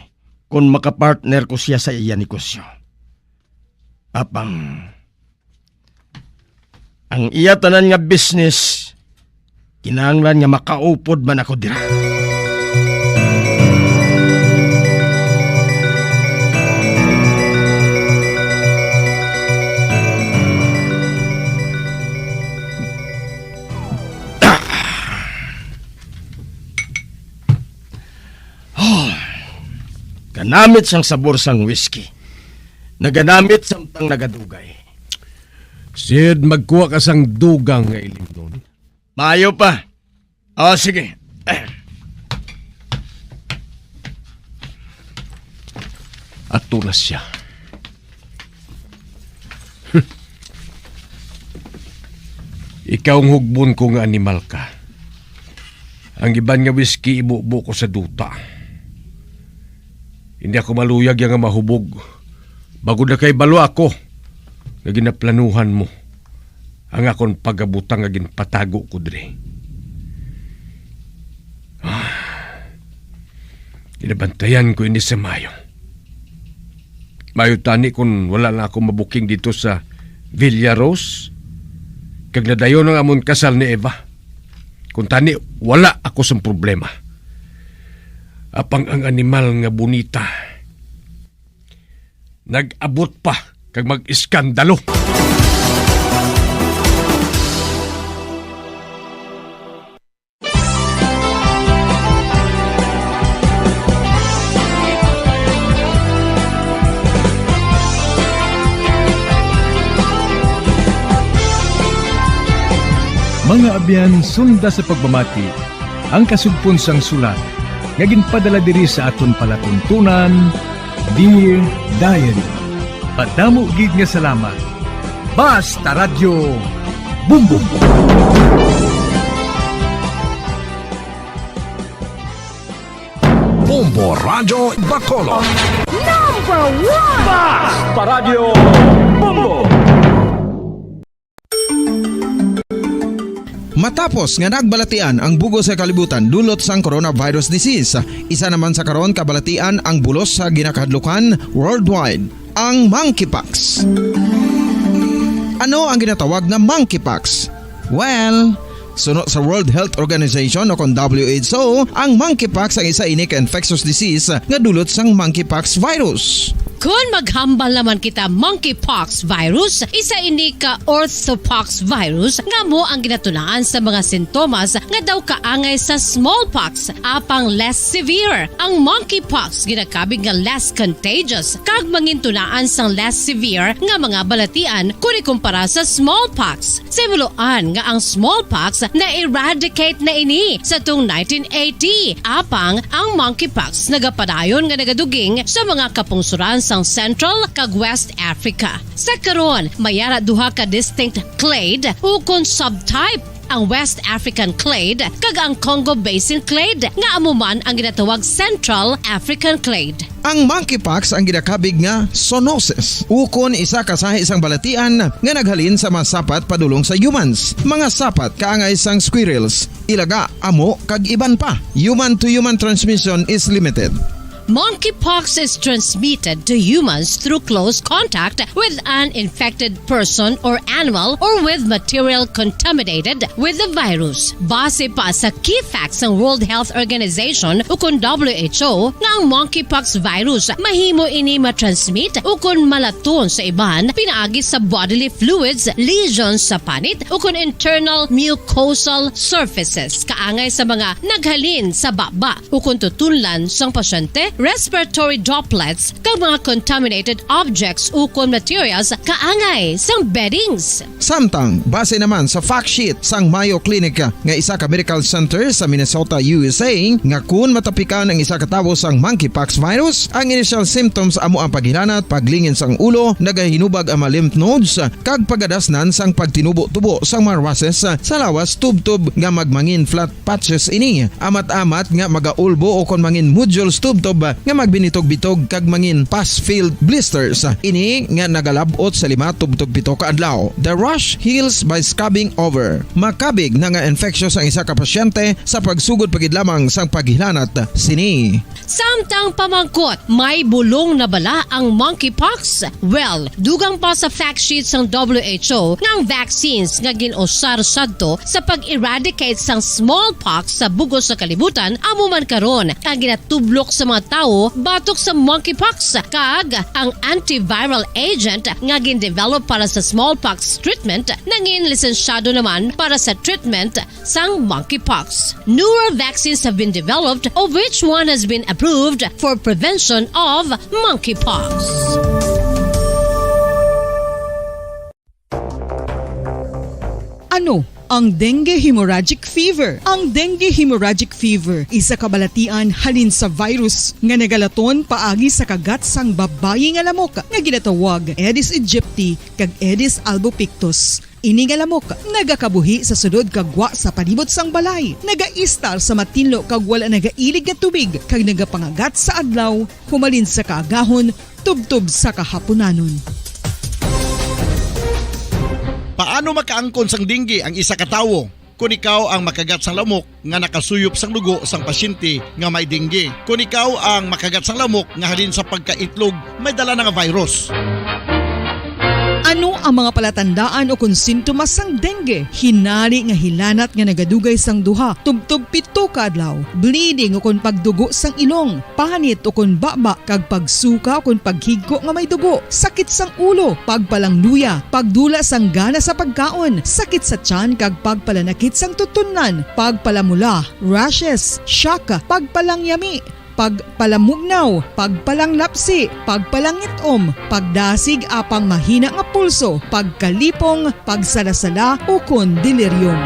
kon makapartner ko siya sa iya negosyo. Apang, ang iya tanan nga business, kinahanglan nga makaupod man ako dira. Oh, kanamit sang sabor sang whisky. Naganamit samtang nagadugay. Sid, magkuha ka sang dugang nga ilimnon. Maayo pa. O, sige. Ato na siya. Ikaw ang hugbon ko nga animal ka. Ang iban nga whisky ibubo ko sa duta. Hindi ako maluyag ya nga mahubog. Bangod nakahibalo ako nga ginaplanuhan mo ang akon pagabutang nga ginpatago ko diri. Ah, ginabantayan ko ini sa maayo. Mayo tani kung wala lang ako mabuking dito sa Villa Rose, kag nadayon ang amon kasal ni Eva. Kung tani, wala ako sang problema. Apang ang animal nga bonita, nag-abot pa kag mag-iskandalo. Mga abyan, sunda sa pagpamati ang kasugpon sang sulat nga ginpadala diri sa aton palatuntunan, Dear Diary. Padamo gid nga salamat. Basta Radyo Bumbong. Bombo Radyo Bacolod. Number one! Basta Radyo Bombo. Matapos nga nagbalatian ang bugos sa kalibutan dulot sang coronavirus disease, isa naman sa karon kabalatian ang bulos sa ginakahadlukan worldwide, ang monkeypox. Ano ang ginatawag nga monkeypox? Well, suno sa World Health Organization o kon W H O, ang monkeypox ang isa ini ka infectious disease nga dulot sang monkeypox virus. Kon maghambal naman kita monkeypox virus, isa ini ka orthopox virus nga amo ang ginatunaan sa mga sintomas nga daw kaangay sa smallpox, apang less severe. Ang monkeypox ginakabig nga less contagious kag mangintunaan sang less severe nga mga balatian kon ikumpara sa smallpox. Sa himuloan nga ang smallpox na-eradicate na ini sa tung nineteen eighty, apang ang monkeypox nagapadayon nga nagaduging sa mga kapungsoran sang Central kag West Africa. Sa karon, may ara duha ka distinct clade ukon subtype, ang West African clade kag ang Congo Basin clade, nga amo man ang ginatawag Central African clade. Ang monkeypox ang ginakabig nga zoonosis, ukon isa ka sahi sang balatian nga naghalin sa mga sapat padulong sa humans, mga sapat kaangay sang squirrels, ilaga, amo, kag iban pa. Human to human transmission is limited. Monkeypox is transmitted to humans through close contact with an infected person or animal or with material contaminated with the virus. Base pa sa key facts sang World Health Organization ukon W H O nga ang monkeypox virus mahimo ini matransmit ukon malaton sa iban pinaagi sa bodily fluids, lesions sa panit ukon internal mucosal surfaces kaangay sa mga naghalin sa baba ukon tutunlan sang pasyente, respiratory droplets, kag mga contaminated objects ukon materials kaangay sang beddings. Samtang, base naman sa fact sheet sang Mayo Clinic nga isa ka medical center sa Minnesota, U S A, nga kun matapikan ang isa ka tawo sang monkeypox virus, ang initial symptoms amo ang paghilanat, paglingin sang ulo, nagahinubag ang mga lymph nodes, kag pagadasnan sang pagtinubo-tubo sang mga rashes sa lawas tubtob nga magmangin flat patches ini. Amat-amat nga magaulbo o kon mangin nodules tubtob nga magbinitog-bitog kag mangin pus-filled blisters. Ini nga nagalab-ot sa lima tubtob pito ka adlaw. The rash heals by scabbing over. Makabig na nga infectious ang isa ka pasyente sa pagsugod pa gid lamang sang paghilanat sini. Samtang pamangkot, may bulong na bala ang monkeypox? Well, dugang pa sa fact sheet sang W H O nga ang vaccines nga gin-usar sadto sa pag-eradicate sang smallpox sa bug-os nga kalibutan amo man karon ang ginatublok sa mga tawo batok sa monkeypox, kag ang antiviral agent nga gin-develop para sa smallpox treatment nangin lisensyado naman para sa treatment sang monkeypox. Newer vaccines have been developed, of which one has been approved for prevention of monkeypox. Ano ang dengue hemorrhagic fever? Ang dengue hemorrhagic fever, isa ka balatian halin sa virus nga nagalaton paagi sa kagat sang babayi nga lamok nga ginatawag Aedes aegypti kag Aedes albopictus. Ini nga lamok nagakabuhi sa sulod kag gwa sa palibot sang balay, nagaistar sa matinlo kag wala nagailig nga tubig, kag nagapangagat sa adlaw humalin sa kaagahon tubtob sa kahapunanon. Paano makaangkon sang dengue ang isa ka tawo? Kon ikaw ang makagat sang lamok nga nakasuyop sang dugo sang pasyente nga may dengue. Kon ikaw ang makagat sang lamok nga halin sa pagkaitlog may dala na nga virus. Ano ang mga palatandaan ukon sintomas sang dengue? Hinari nga hilanat nga nagadugay sang duha, tubtob pito ka adlaw, bleeding ukon pagdugo sang ilong, panit ukon baba, kag pagsuka ukon paghigko nga may dugo, sakit sang ulo, pagpalangluya, pagdula sang gana sa pagkaon, sakit sa tiyan, kag pagpalanakit sang tutunlan, pagpalamula, rashes, shock, pagpalangyami, pagpalamugnaw, pagpalanglapsi, pagpalangit-om, pagdasig apang mahina nga pulso, pagkalipong, pagsalasala, ukon delirium.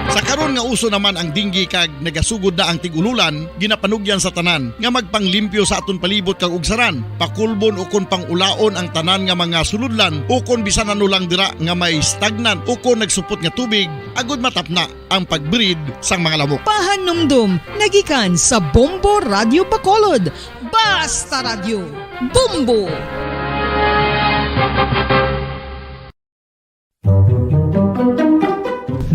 Sa karon nga uso naman ang dengue kag nagasugod na ang tig-ululan, ginapanugyan sa tanan nga magpanglimpyo sa aton palibot kag ugsaran, pakulbon ukon pang-ulaon ang tanan nga mga sulodlan ukon bisan ano lang dira nga may stagnant ukon nagsupot nga tubig, agud matapna ang pag-breed sang mga lamok. Pahanumdom nagikan sa Bombo Radyo Bacolod. Basta Radyo, Bombo!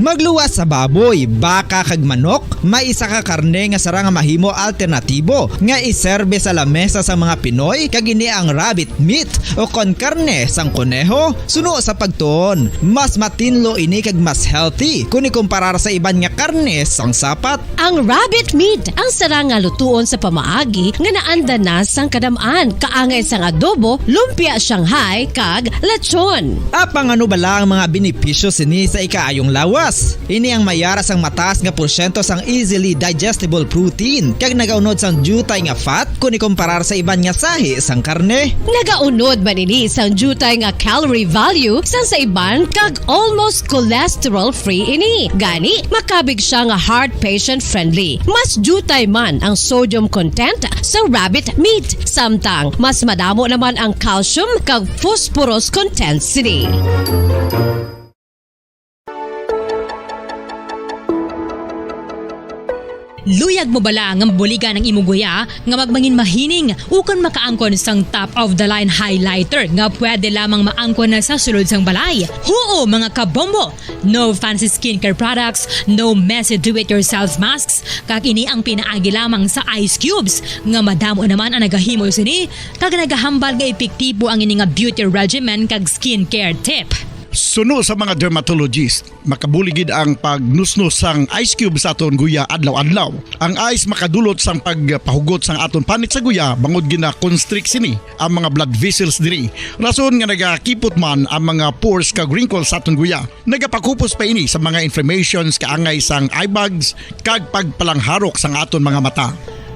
Magluwas sa baboy, baka, kag manok, may isa ka karne nga sarang nga mahimo alternatibo nga iserbe sa lamesa sang mga Pinoy, kag ini ang rabbit meat o kon karne sang koneho. Suno sa pagtuon, mas matinlo ini kag mas healthy kon ikumparar sa iban nga karne sang sapat. Ang rabbit meat ang sarang nga lutuon sa pamaagi nga naanda na sang kadam-an, kaangay sang adobo, lumpia Shanghai, kag lechon. Apang ano bala ang mga benepisyo sini sa ikaayong lawas? Ini ang may ara sang mataas nga porsyento sang easily digestible protein, kag nagaunod sang diutay nga fat kon ikumparar sa iban nga sahi sang karne. Nagaunod man ini sang diutay nga calorie value sang sa iban, kag almost cholesterol-free ini. Gani, makabig sia nga heart patient friendly. Mas diutay man ang sodium content sa rabbit meat, samtang mas madamo naman ang calcium kag phosphorus content sini. Luyag mo bala nga mabuligan ang imo guya nga magmangin mahining ukon makaangkon sang top of the line highlighter nga pwede lamang maangkon na sa sulod sang balay? Huo, mga kabombo! No fancy skincare products, no messy do-it-yourself masks, kag ini ang pinaagi lamang sa ice cubes nga madamo naman ang nagahimo sini kag nagahambal nga epektibo ang ini nga beauty regimen kag skincare tip. Suno sa mga dermatologist, makabulig gid ang pagnusnos sang ice cube sa aton guya adlaw-adlaw. Ang ice makadulot sang pagpahugot sang aton panit sa guya bangod gina-constrict sini ang mga blood vessels diri. Rason nga nagakipot man ang mga pores kag wrinkles sa aton guya. Nagapakupos pa ini sa mga inflammations kaangay sang eye bags kag pagpalangharok sang aton mga mata.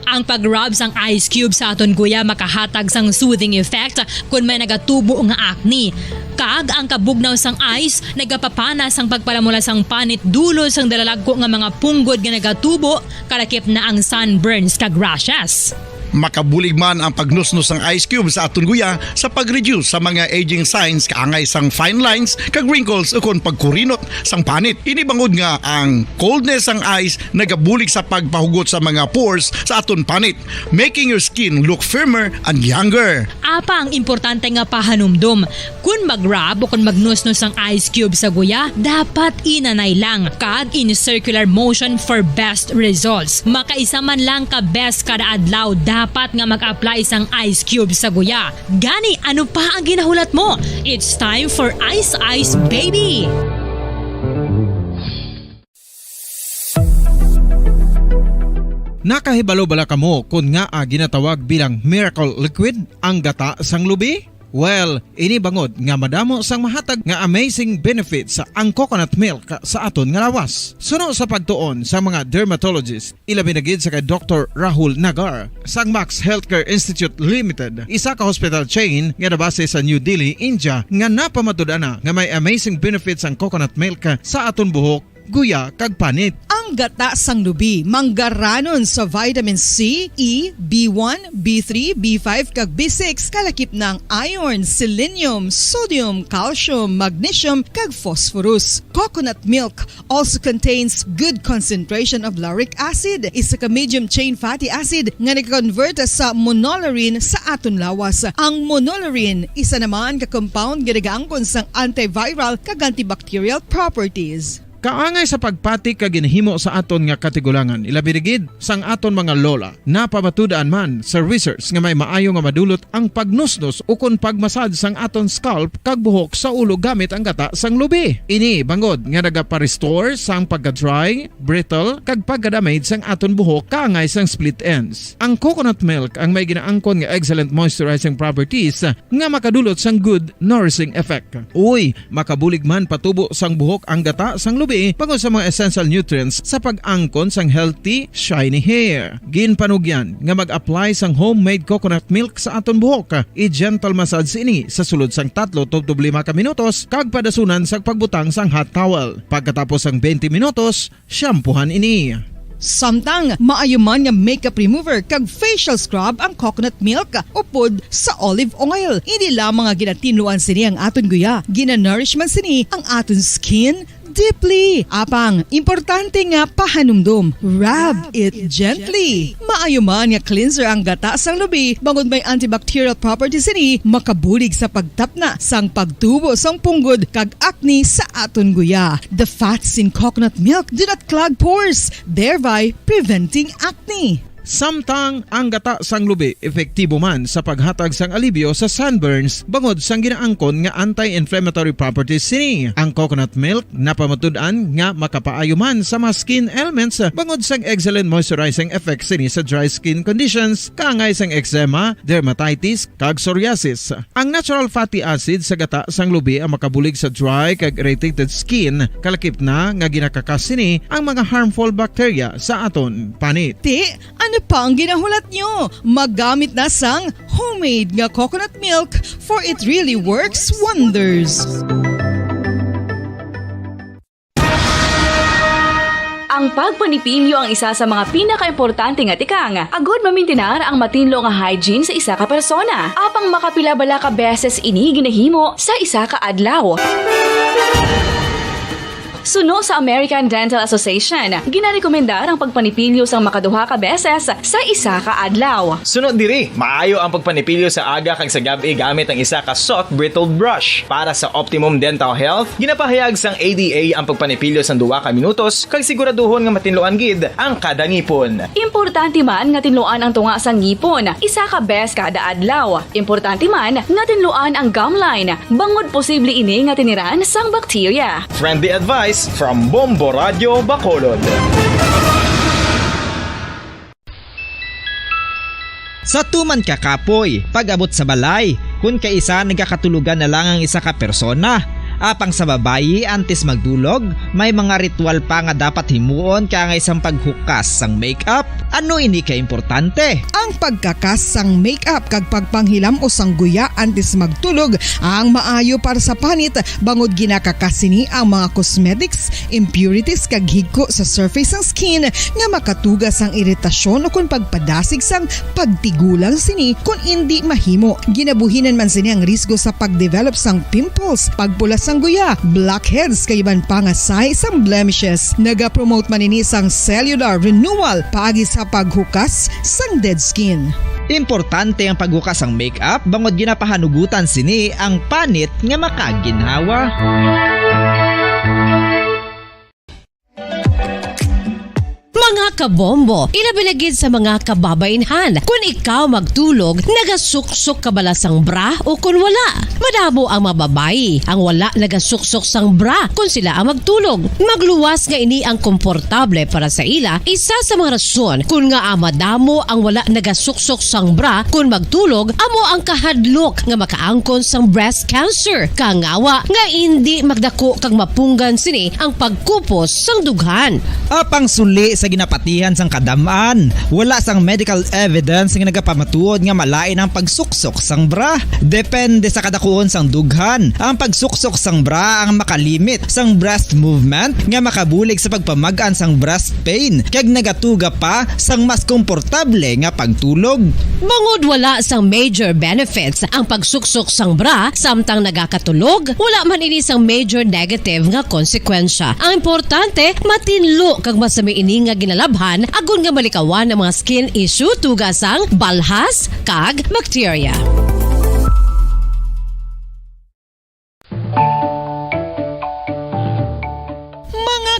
Ang pag-rub sang ice cube sa aton guya makahatag sang soothing effect kon may nagatubo nga acne. Kag ang kabugnaw sang ice nagapapana sang pagpalamula sang panit dulot sang dalalagko nga mga punggod nga nagatubo, kalakip na ang sunburns kag rashes. Makabulig man ang pagnusnos sang ice cube sa aton guya sa pag-reduce sa mga aging signs kaangay sang fine lines kag wrinkles ukon pagkurinot sang panit. Ini bangod nga ang coldness sang ice nagabulig sa pagpahugot sa mga pores sa aton panit, making your skin look firmer and younger. Apang importante nga pahanumdom, kon mag-rub o kon magnusnos ang ice cube sa guya, dapat inanay lang kag in circular motion for best results. Makaisa man lang ka beses kada adlaw dapat nga mag-apply sang ice cube sa guya. Gani, ano pa ang ginahulat mo? It's time for Ice Ice Baby! Nakahibalo bala kamo kon ngaa ginatawag bilang miracle liquid ang gata sang lubi? Well, ini bangod nga madamo sang mahatag nga amazing benefits ang coconut milk sa aton nga lawas. Suno sa pagtuon sa mga dermatologist, ilabi na gid sa kay Doktor Rahul Nagar sang Max Healthcare Institute Limited, isa ka hospital chain nga nabase sa New Delhi, India, nga napamatud-an na nga may amazing benefits ang coconut milk sa aton buhok, guya, kag panit. Ang gata sang lubi manggaranon sa vitamin C, E, B one, B three, B five, kag B six, kalakip na ang iron, selenium, sodium, calcium, magnesium, kag phosphorus. Coconut milk also contains good concentration of lauric acid, isa ka medium chain fatty acid nga nag-convert sa monolaurin sa aton lawas. Ang monolaurin, isa naman ka compound nga nagaangkon sang antiviral kag antibacterial properties. Kaangay sa pagpati kag ginhimo sa aton nga katigulangan, ilabi na gid sang aton mga lola. Napamatud-an man sa research nga may maayo nga madulot ang pagnusnos ukon pagmasad sang aton scalp kag buhok sa ulo gamit ang gata sang lubi. Ini bangod nga nagapa-restore sang pagka-dry, brittle, kag pagka-damage sang aton buhok kaangay sang split ends. Ang coconut milk ang may ginaangkon nga excellent moisturizing properties nga makadulot sang good nourishing effect. Uy, makabulig man patubo sang buhok ang gata sang lubi bangod sa mga essential nutrients sa pag-angkon sang healthy, shiny hair. Ginpanugyan nga mag-apply sang homemade coconut milk sa aton buhok. I-gentle massage ini sa sulod sang tatlo tubtob lima ka minutos kag padasunan sang pagbutang sang hot towel. Pagkatapos sang twenty minutos, shampoohan ini. Samtang maayo man nga makeup remover kag facial scrub ang coconut milk upod sa olive oil. Hindi lamang nga ginatinluan sini ang aton guya, ginanourish man sini ang aton skin deeply. Apang, importante nga pahanumdom, rub it gently. Maayo man nga cleanser ang gata sang lubi, bangod may antibacterial properties sini, makabulig sa pagtapna sang pagtubo sang punggod kag acne sa aton guya. The fats in coconut milk do not clog pores, thereby preventing acne. Samtang ang gata sang lubi epektibo man sa paghatag sang alibyo sa sunburns bangod sang ginaangkon nga anti-inflammatory properties sini. Ang coconut milk napamatud-an nga makapaayo man sa mga skin ailments bangod sang excellent moisturizing effect sini sa dry skin conditions, kaangay sang eczema, dermatitis, kag psoriasis. Ang natural fatty acid sa gata sang lubi ang makabulig sa dry kag irritated skin, kalakip na nga ginakakas sini ang mga harmful bacteria sa aton panit. Ti, ano pa ang ginahulat nyo? Magamit na sang homemade nga coconut milk, for it really works wonders. Ang pagpanipilyo ang isa sa mga pinakaimportante nga tikang agud mamintinar ang matinlo nga hygiene sa isa ka persona. Apang makapila bala ka beses ini ginahimo sa isa ka adlaw? Suno sa American Dental Association, ginarekomendar ang pagpanipilyo sang makaduha ka beses sa isa ka adlaw. Suno diri, maayo ang pagpanipilyo sa aga kag sa gab-i gamit ang isa ka soft bristled brush. Para sa optimum dental health, ginapahayag sang A D A ang pagpanipilyo sang duha ka minutos kag siguraduhon nga matinluan gid ang kada ngipon. Importante man nga tinluan ang tunga sang ngipon isa ka bes kada adlaw. Importante man nga tinluan ang gum line, bangod posible ini nga tiniran sang bakterya. Friendly advice from Bombo Radio Bacolod. Sa tuman ka kapoy, pag-abot sa balay, kun kaisa nagakatulogan na lang ang isa ka persona. Apang sa babayi, antes magtulog, may mga ritual pa nga dapat himuon kaangay sang paghukas sang makeup. Ano ini ka importante? Ang pagkakas sang makeup kag pagpanghilam-os sang guya antes magtulog ang maayo para sa panit, bangod ginakakas sini ang mga cosmetics, impurities kag higko sa surface sang skin nga makatuga sang iritasyon ukon pagpadasig sang pagtigulang sini kon indi mahimo. Ginabuhinan man sini ang risgo sa pagdevelop sang pimples, pagpula sang guya, blackheads kag iban pa nga sign sang blemishes. Nagapromote man ini sang cellular renewal paagi sa paghukas sang dead skin. Importante ang paghukas sang makeup bangod ginapahanugutan sini ang panit nga makaginhawa. Mga kabombo, ilabi na gid sa mga kababainhan, kun ikaw magtulog, nagasuksok ka bala sang bra o kun wala? Madamo ang mga babayi ang wala nagasuksok sang bra kun sila ang magtulog. Magluwas nga ini ang komportable para sa ila, isa sa mga rason kun ngaa madamo ang wala nagasuksok sang bra kun magtulog amo ang kahadlok nga makaangkon sang breast cancer, kangawa nga indi magdako kag mapunggan sini ang pagkupos sang dughan. Apang suli sa ginapatihan sang kadam-an, wala sang medical evidence nga nagapamatuod nga malain ang pagsuksok sang bra. Depende sa kadakuon sang dughan, ang pagsuksok sang bra ang makalimit sang breast movement nga makabulig sa pagpamag-an sang breast pain kag nagatuga pa sang mas komportable nga pagtulog. Bangod wala sang major benefits ang pagsuksok sang bra samtang nagakatulog, wala man ini sang major negative nga konsekwensya. Ang importante, matinlo kag masami ini nga ginalabhan agod nga malikawan ang mga skin issue tuga sang balhas kag bakterya. Mga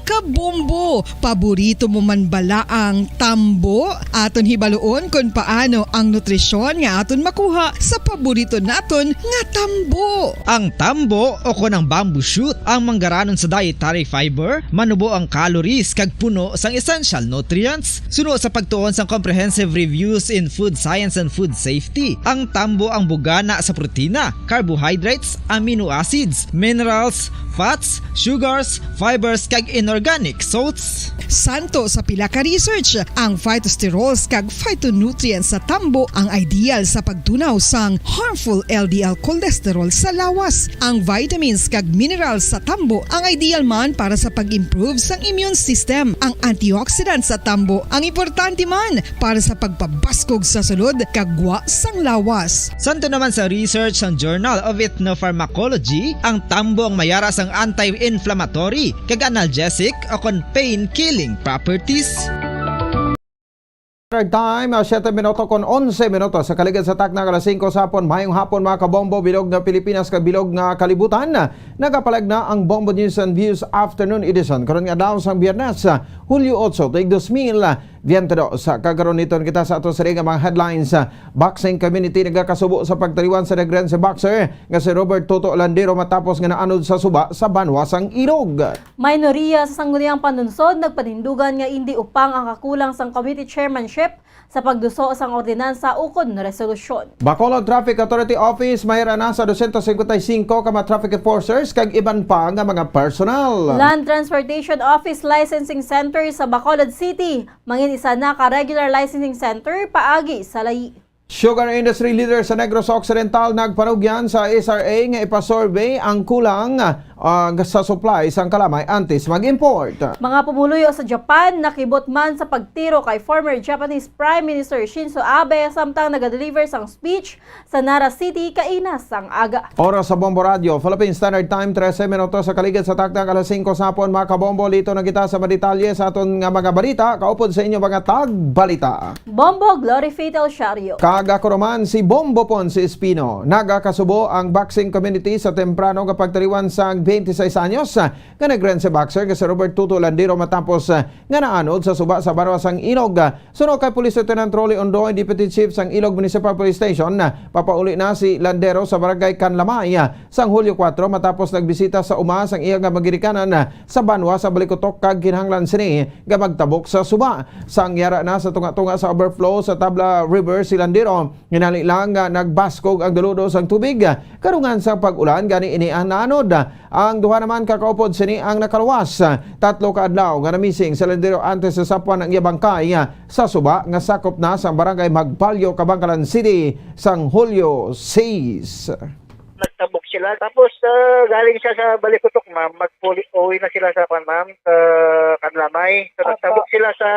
Paborito mo man bala ang tambo? Aton hibaluon kon paano ang nutrisyon nga aton makuha sa paborito naton nga tambo. Ang tambo o kon ang bamboo shoot ang manggaranon sa dietary fiber, manubo ang calories kag puno sang essential nutrients. Suno sa pagtuon sang Comprehensive Reviews in Food Science and Food Safety, ang tambo ang bugana sa protina, carbohydrates, amino acids, minerals, fats, sugars, fibers, kag inorganic salts. Santo sa pila ka research, ang phytosterols kag phytonutrients sa tambo ang ideal sa pagtunaw sang harmful L D L cholesterol sa lawas. Ang vitamins kag minerals sa tambo ang ideal man para sa pag-improve sang immune system. Ang antioxidants sa tambo ang importante man para sa pagpabaskog sa sulod kag gwa sang lawas. Santo naman sa research sang Journal of Ethnopharmacology, ang tambo ang mayara sang anti-inflammatory kag analgesic o kon pain-killing properties. Standard Time, ah, siyete minuto kon onse minuto sa kaligid sa takna nga alas singko sa hapon. Mayong hapon, mga kabombo, bilog nga Pilipinas kag bilog nga kalibutan. Nagapalag na ang Bombo News and Views Afternoon Edition karon nga adlaw sang Biyernes, ah, Hulyo otso, tuig dos mil. Diyan ta do sa kagaron, niton kita sa ato sini nga mga headlines. Sa boxing community nagakasubo sa pagtaliwan sa Negrense boxer nga si Robert Toto Landero matapos nga naanod sa suba sa banwa sang Ilog. Mayoria sa Sangguniang Panlunsod nagpanindugan nga indi upang ang kakulang sang committee chairmanship sa pagduso sang ordinansa ukon resolusyon. Bacolod Traffic Authority Office mayara na sa dosyentos singkwenta y singko ka mga traffic enforcers kag iban pa nga mga personal. Land Transportation Office Licensing Center sa Bacolod City mangin isa na ka regular licensing center paagi sa layi. Sugar industry leader sa Negros Occidental nagpanugyan sa S R A nga ipasurvey ang kulang, ah, sa supply sang kalamay antes mag-import. Mga pumuluyo sa Japan nakibot man sa pagtiro kay former Japanese Prime Minister Shinzo Abe samtang nagadeliver sang speech sa Nara City kaina sang aga. Oras sa Bombo Radio, Philippine Standard Time, trese minutos sa kaligid sa takna nga alas singko sa hapon. Mga kabombo, lito na kita sa madetalye sa aton nga mga balita. Kaupod sa inyo mga tagbalita. Bombo Glory Faith El Shario. Kag ako naman si Bombo Ponce Espino. Nagakasubo ang boxing community sa temprano nga pagtaliwan sang twenty-six anyos nga Negrense boxer nga si Robert Toto Landero matapos, ah, nga naanod sa suba sa banwa sang Ilog. Suno kay Police Lieutenant Rolly Ondoy, Deputy Chief sang Ilog Municipal Police Station, papauli na si Landero sa Barangay Canlamay sang Hulyo kuwatro matapos nagbisita sa uma sang iya nga maginikanan sa banwa sa Balikutok kag kinahanglan sini nga magtabok sa suba. Sang yara na sa tunga-tunga sa overflow sa Tabla River si Landero, hinali lang nga nagbaskog ang daludo sang tubig karungan sang pag-ulan, gani ini ang naanod. Ang duha naman ka kaupod sini ang nakaluwas. Tatlo ka adlaw nga namising si Landero antes sa sapwan ang iya bangkay sa suba nga sakop na sang barangay Magbalyo, Kabankalan City, sang Hulyo sais. Nagtabok sila. Tapos, ah, galing siya sa Balikutok, ma'am. Magpuli-, uwi na sila sa, kwan, ma'am, sa Canlamay. So, Apa. Nagtabok sila sa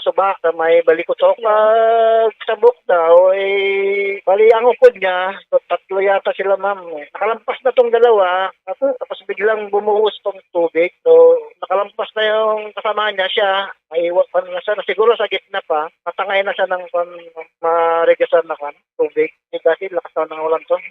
suba, sa may Balikutok. Pagtabok daw, eh, bali, ang upod niya, so, tatlo yata sila, ma'am, eh. Nakalampas na tong dalawa, tapos, tapos biglang bumuhos tong tubig. So, nakalampas na yung kasama niya, siya, naiwan pa na siya. Siguro sa gitna pa, matangay na siya ng, kwan, marigasan na, kwan, tubig. Eh, kasi lakas naman ng ulan to.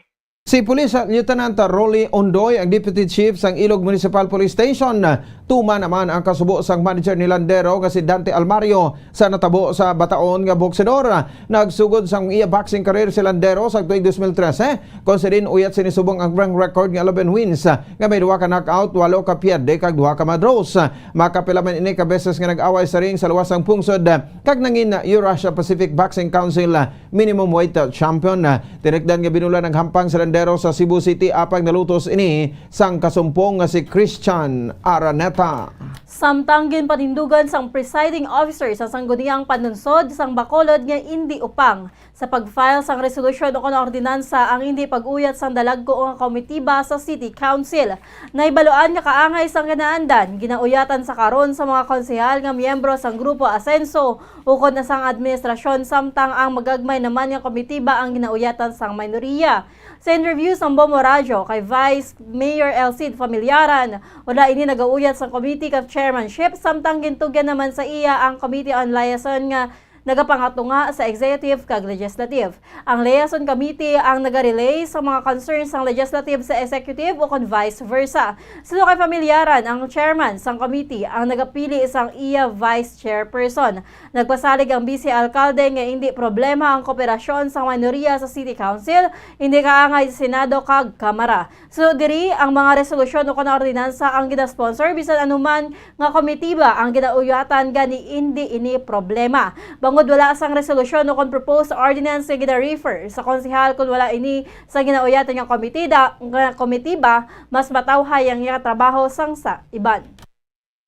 Si Police Lieutenant Rolly Ondoy ang Deputy Chief sang Ilog Municipal Police Station. Tuman naman ang kasubo sang manager ni Landero nga si Dante Almario sa natabo sa bataon nga boksidor. Nagsugod sang iya boxing career si Landero sa tuig dos mil trese, kung sa diin uyat sini subong ang rank record nga eleven wins, nga may duha ka knockout, walo ka pierde, kag duha ka mga draws. Makapila man ini ka beses nga nag-away sa ring sa luwas sang pungsod, kag nangin Eurasia Pacific Boxing Council minimum weight champion. Tinikdan nga binulan naghampang si Landero sa Cebu City apang nalutos ini sang kasumpong nga si Christian Araneta. Samtang ginpanindugan sang presiding officer sa Sangguniang Panlunsod sang Bacolod nga indi upang sa pag-file sang resolusyon o kon ordinansa ang indi pag-uyat sang dalagko nga komitiba sa City Council. Nahibaluan nga kaangay sang kinaandan, ginauyatan sa karon sa mga konsehal nga miyembro sang Grupo Asenso ukon na sang administrasyon, samtang ang magagmay naman nga komitiba ang ginauyatan sang maynoriya. Sa interview sang Bombo Radyo kay Vice Mayor El Cid Familiaran, wala ini nagauyat sang committee ka chairmanship, samtang gintugyan naman sa iya ang Committee on Liaison nga nagapangatunga sa executive kag legislative. Ang liaison committee ang naga-relay sa mga concerns sang legislative sa executive o kon vice versa. Suno kay Familiaran, ang chairman sang committee ang nagapili sang iya vice chairperson. Nagpasalig ang vice alkalde nga indi problema ang kooperasyon sang minoriya sa City Council, indi kaangay sa Senado kag Kamara. Suno diri, ang mga resolusyon o kon ordinansa ang ginasponsor bisan anuman nga komitiba ang ginauyatan, gani indi ini problema. Bangod wala sang resolusyon o kon proposed ordinance nga gina-refer sa konsehal, kon wala ini sa ginauyatan nga komitida, nga komitiba, mas matawhay ang iya trabaho sang sa iban.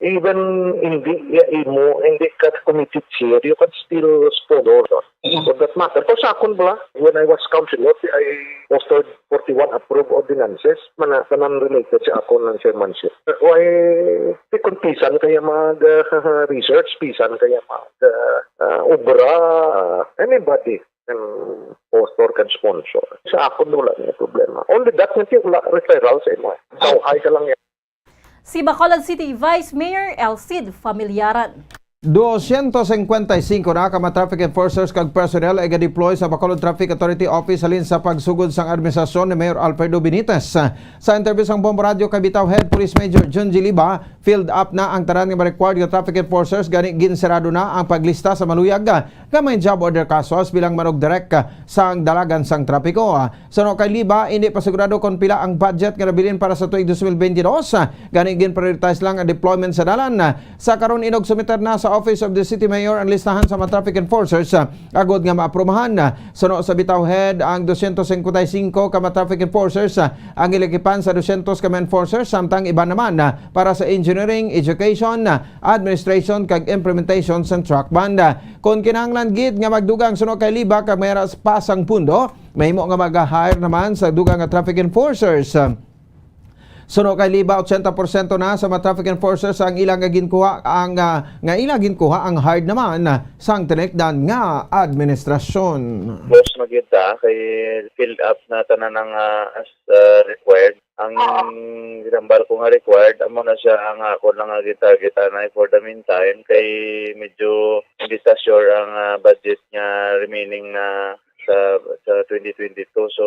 Even hindi iya imo, hindi ka committee chair, you can still sponsor. For that matter, for sa akon bala, when I was councilor, I authored forty-one approved ordinances, mana tanan related sa akon ng chairmanship. Why, di kon pisan kaya mag uh, research, pisan kaya mag uh, uh, obra, anybody can author, can sponsor. Sa akon wala niya problema. Only that nga wala referral sa imo. Tawhay ka lang yan. Si Bacolod City Vice Mayor Elcid Familiaran. Dosyentos singkwenta y singko na ka mga traffic enforcers kag personnel ay ga-deploy sa Bacolod Traffic Authority Office halin sa pagsugod sang administrasyon ni Mayor Alfredo Benitez. Sa interview sang Bombo Radio kay Bitaw Head Police Major Junji Liba, filled up na ang tanan nga mga required nga traffic enforcers, gani ginsarado na ang paglista sa maluyag nga may job order kasos bilang manugdirek sang dalagan sang trapiko. Suno kay Liba, hindi pa sigurado kon pila ang budget nga nabilin para sa tuig twenty twenty-two, gani gin-prioritize lang ang deployment sa dalan. Sa karon, inog sumiter na sa Office of the City Mayor ang listahan sa mga traffic enforcers, agod nga maaprubahan. Suno sa Bitaw Head, ang dosyentos singkwenta y singko ka mga traffic enforcers ang ilakipan sa dosyentos ka mga enforcers, samtang iban naman para sa engineering, education, administration, kag implementation sa truck ban. Kon kinahanglan gid nga magdugang suno kay Liba kag may ras pa sang pundo, mahimo nga mag-hire naman sa dugang nga traffic enforcers. Suno kay Liba, ochenta porsyento na sa mga traffic enforcers ang ilang nga ginkuha ang, ah, nga ilang ginkuha ang hired naman sang tinalikadan nga administrasyon. Boss, magyud ta kay filled up na tanan ang, ah, as, ah, required. Ang ginambal ko nga required, amo na siya ang ako lang nga gitarget anay for the meantime kay medyo hindi sa sure ang, ah, budget nga remaining na sa, sa twenty twenty-two. So,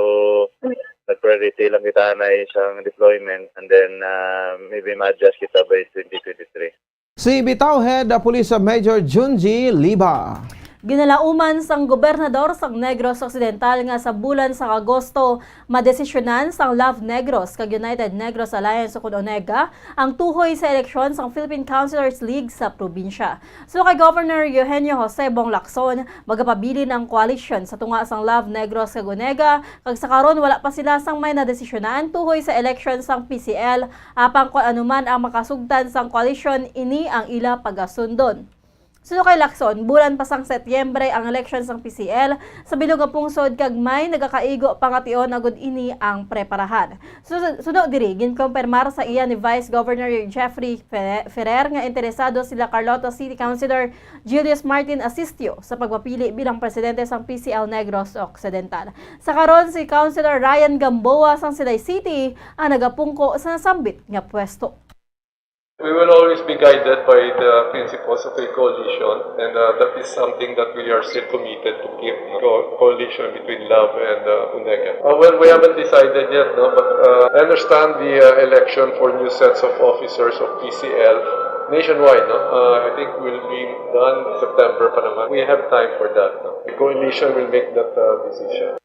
nag-priority lang kita na isang deployment and then, ah, maybe ma-adjust kita by twenty twenty-three. Si Bitaw Head Police Major Junji Liba. Ginalauman sang gobernador sang Negros Occidental nga sa bulan sang Agosto, madesisyonan sang Love Negros kag United Negros Alliance o kon ONEGA ang tuhoy sa eleksyon sang Philippine Councilors League sa probinsya. Suno kay Governor Eugenio Jose Bonglacson, magapabilin ang koalisyon sa tunga sang Love Negros kag ONEGA, kag sa karon wala pa sila sang may nadesisyonan tuhoy sa eleksyon sang P C L, apang kon ano man ang makasugtan sang koalisyon, ini ang ila pagasundon. Suno kay Lacson, bulan pa sang Setyembre ang eleksyon sang P C L sa bilog nga pungsod kag may nagakaigo pangation agud ini ang preparahan. Su-, suno diri, ginkumpirmar sa iya ni Vice Governor Jeffrey Fe-, Ferrer nga interesado sila Carlota City Councilor Julius Martin Asistio sa pagpapili bilang presidente sang P C L Negros Occidental. Sa karon, si Councilor Ryan Gamboa sang Silay City ang nagapungko sa nasambit nga pwesto. We will always be guided by the principles of a coalition, and, uh, that is something that we are still committed to keep, no? Co-, coalition between Love and, uh, ONEGA. Uh, well, we haven't decided yet, no? But, uh, I understand the, uh, election for new sets of officers of P C L nationwide, no? Uh, I think will be done September pa naman. We have time for that, no? The coalition will make that, uh, decision.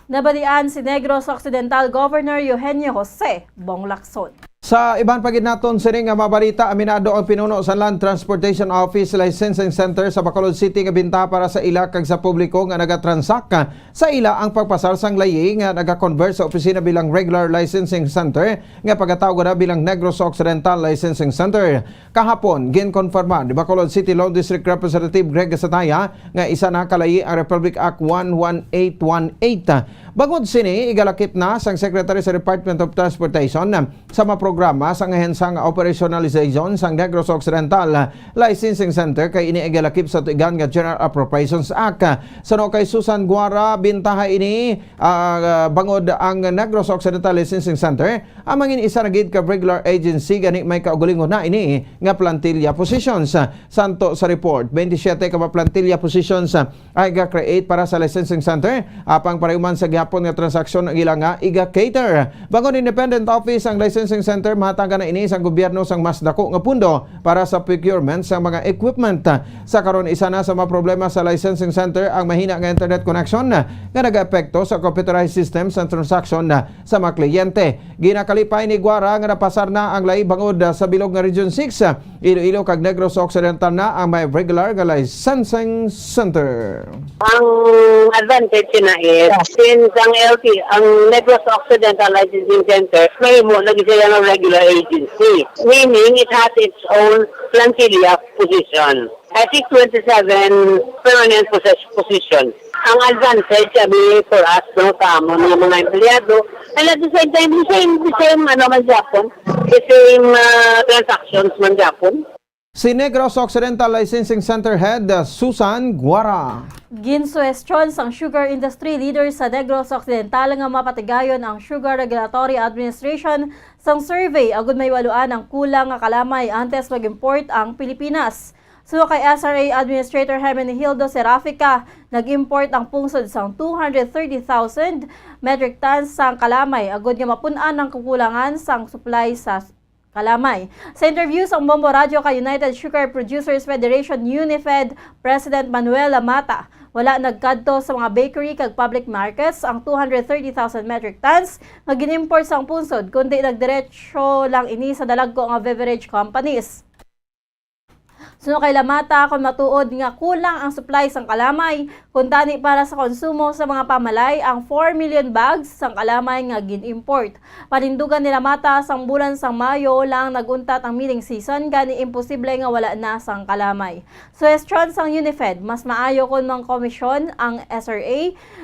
Nabatian si Negros Occidental Governor Eugenio Jose Bonglacson. Sa iban pa gid naton sini nga mabalita, aminado ang pinuno sa Land Transportation Office Licensing Center sa Bacolod City nga binta para sa ila kag sa publiko nga nagatransak sa ila ang pagpasar sang layi nga nagakonvert sa opisina bilang regular licensing center nga pagatawag na bilang Negros Occidental Licensing Center. Kahapon, ginkonfirma ni Bacolod City Law District Representative Greg Gasataya nga isa na ka layi ang Republic Act one one eight one eight. Bangod sini, igalakip na sang Secretary sa Department of Transportation sa mga programa programa sang ahensya nga operationalization sang Negros Occidental Licensing Center kay ini ay galakip sa tuigan nga General Appropriations Act. Suno kay Susan Guara, bintaha ini, ah, bangod ang Negros Occidental Licensing Center ang mangin isa na gid ka regular agency, gani may kaugalingon na ini nga plantilla positions. Santo sa report, twenty-seven ka mga plantilla positions ang iga-create para sa licensing center, apang parayuman sa gihapon nga transaksyon ang ila nga iga-cater. Bangod independent office ang licensing center, mahatagan na ini sang gobyerno sang mas dako nga pundo para sa procurement sa mga equipment. Sa karon, isa na sa mga problema sa licensing center ang mahina nga internet connection nga nagaepekto sa computerized system sa transaksyon sa mga kliyente. Ginakalipay ni Guara nga napasar na ang lahi bangod sa bilog nga Region six. Iloilo kag Negros Occidental na ang may regular nga licensing center. Ang advantage na is, since ang L T, ang Negros Occidental Licensing Center, may mo lagi sila ng regular agency. Meaning, it has its own plantilla position. I think twenty-seven permanent possess-, position. Ang advantage, sabi, for us, no, sa amon nga mga empleyado, and at the same time, the same, the same, ano man gyapon, the same, ah, transactions man gyapon. Si Negros Occidental Licensing Center Head, uh, Susan Guara. Ginsuhestyon sang sugar industry leader sa Negros Occidental nga mapatigayon ang Sugar Regulatory Administration sang survey agud mahibaluan ang kulang nga kalamay antes mag-import ang Pilipinas. Suno kay S R A Administrator Hermenegildo Serafica, nag-import ang pungsod sang two hundred thirty thousand metric tons sang kalamay agud nga mapun-an ang kakulangan sang supply sa kalamay. Sa interview sang Bombo Radyo kay United Sugar Producers Federation, UNIFED, President Manuel Lamata, wala nagkadto sa mga bakery kag public markets ang two hundred thirty thousand metric tons nga gin-import sang pungsod, kundi nagdiretso lang ini sa dalagko nga beverage companies. Suno kay Lamata, kon matuod nga kulang ang supply sang kalamay, kuntani para sa konsumo sa mga pamalay ang four million bags sang kalamay nga gin-import. Panindugan ni Lamata, sang bulan sang Mayo lang nag-untat ang milling season, gani imposible nga wala na sang kalamay. Suhestyon sang UNIFED, mas maayo kon mangkomisyon ang S R A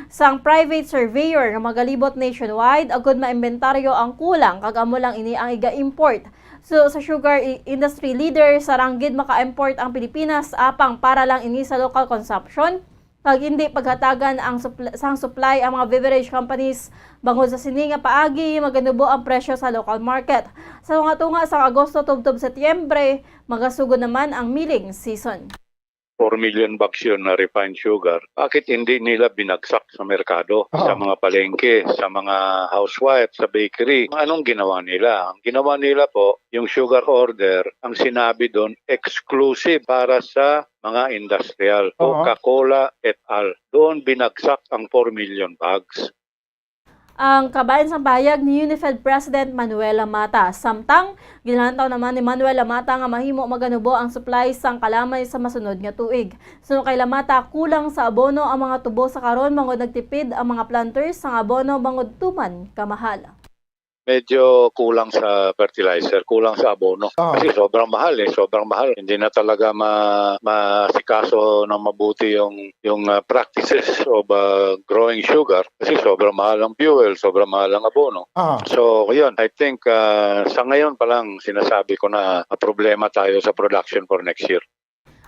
sang private surveyor nga magalibot nationwide agud maimbentaryo ang kulang, kag amo lang ini ang iga-import. So, sa sugar i-, industry leader, sarang gid maka-import ang Pilipinas, apang para lang ini sa local consumption, kag indi paghatagan ang supl-, sang supply ang mga beverage companies. Bangod sa sini nga paagi, maganubo ang presyo sa local market. Sa tunga-tunga sang Agosto tubtob Setyembre, magasugod naman ang milling season. Four million bags yun na refined sugar. Bakit hindi nila binagsak sa merkado, Ah. sa mga palengke, sa mga housewife, sa bakery? Anong ginawa nila? Ang ginawa nila po, yung sugar order, ang sinabi doon, exclusive para sa mga industrial, Aha. Coca-Cola et al. Doon binagsak ang four million bags. Ang kabahin sang pahayag ni UNIFED President Manuel Lamata. Samtang, ginalantaw naman ni Manuel Lamata nga mahimo maganubo ang supply sang kalamay sa masunod nga tuig. Suno kay Lamata, kulang sa abono ang mga tubo sa karon, bangod nagtipid ang mga planters sang abono bangod tuman kamahal. Medyo kulang sa fertilizer, kulang sa abono. Ah. Kasi sobrang mahal eh, sobrang mahal. Hindi na talaga ma-, masikaso ng mabuti yung, yung, ah, practices of, ah, growing sugar. Kasi sobrang mahal ang fuel, sobrang mahal ang abono. Ah. So, yun, I think, ah, sa ngayon pa lang, sinasabi ko na, ah, problema tayo sa production for next year.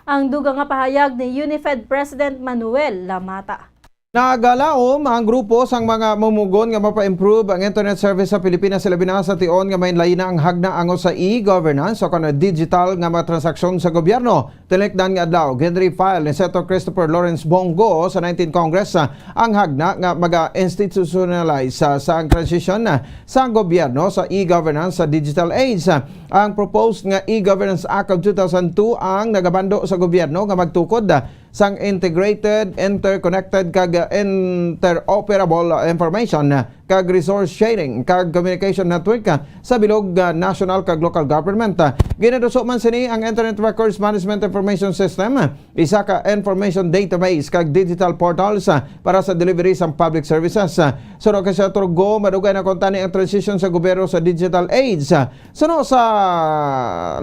Ang dugang nga pahayag ni UNIFED President Manuel Lamata. Nagalaom ang grupo sang mga mamugon nga mapa-improve ang internet service sa Pilipinas, ilabi na sa tion nga may lain na ang hagna angot sa e-governance o kon digital nga mga transaksyon sa gobyerno. Tinikdan nga adlaw, ginre-file ni Senator Christopher Lawrence Bong Go sa nineteenth Congress, ah, ang hagna nga maga-institutionalize, ah, sa ang transition, ah, sa gobyerno sa e-governance sa digital age. Ang proposed nga e-Governance Act of two thousand two ang nagabando sa gobyerno nga magtukod sang integrated, interconnected, kag interoperable information kag resource sharing kag communication network sa bilog nga national kag local government. Ginaduso man sini ang Internet Records Management Information System, isa ka information database kag digital portals, ah, para sa delivery sang public services. Ah, suno kay Senator Go, madugay na kuntani ang transition sa gobyerno sa digital age. Ah, suno sa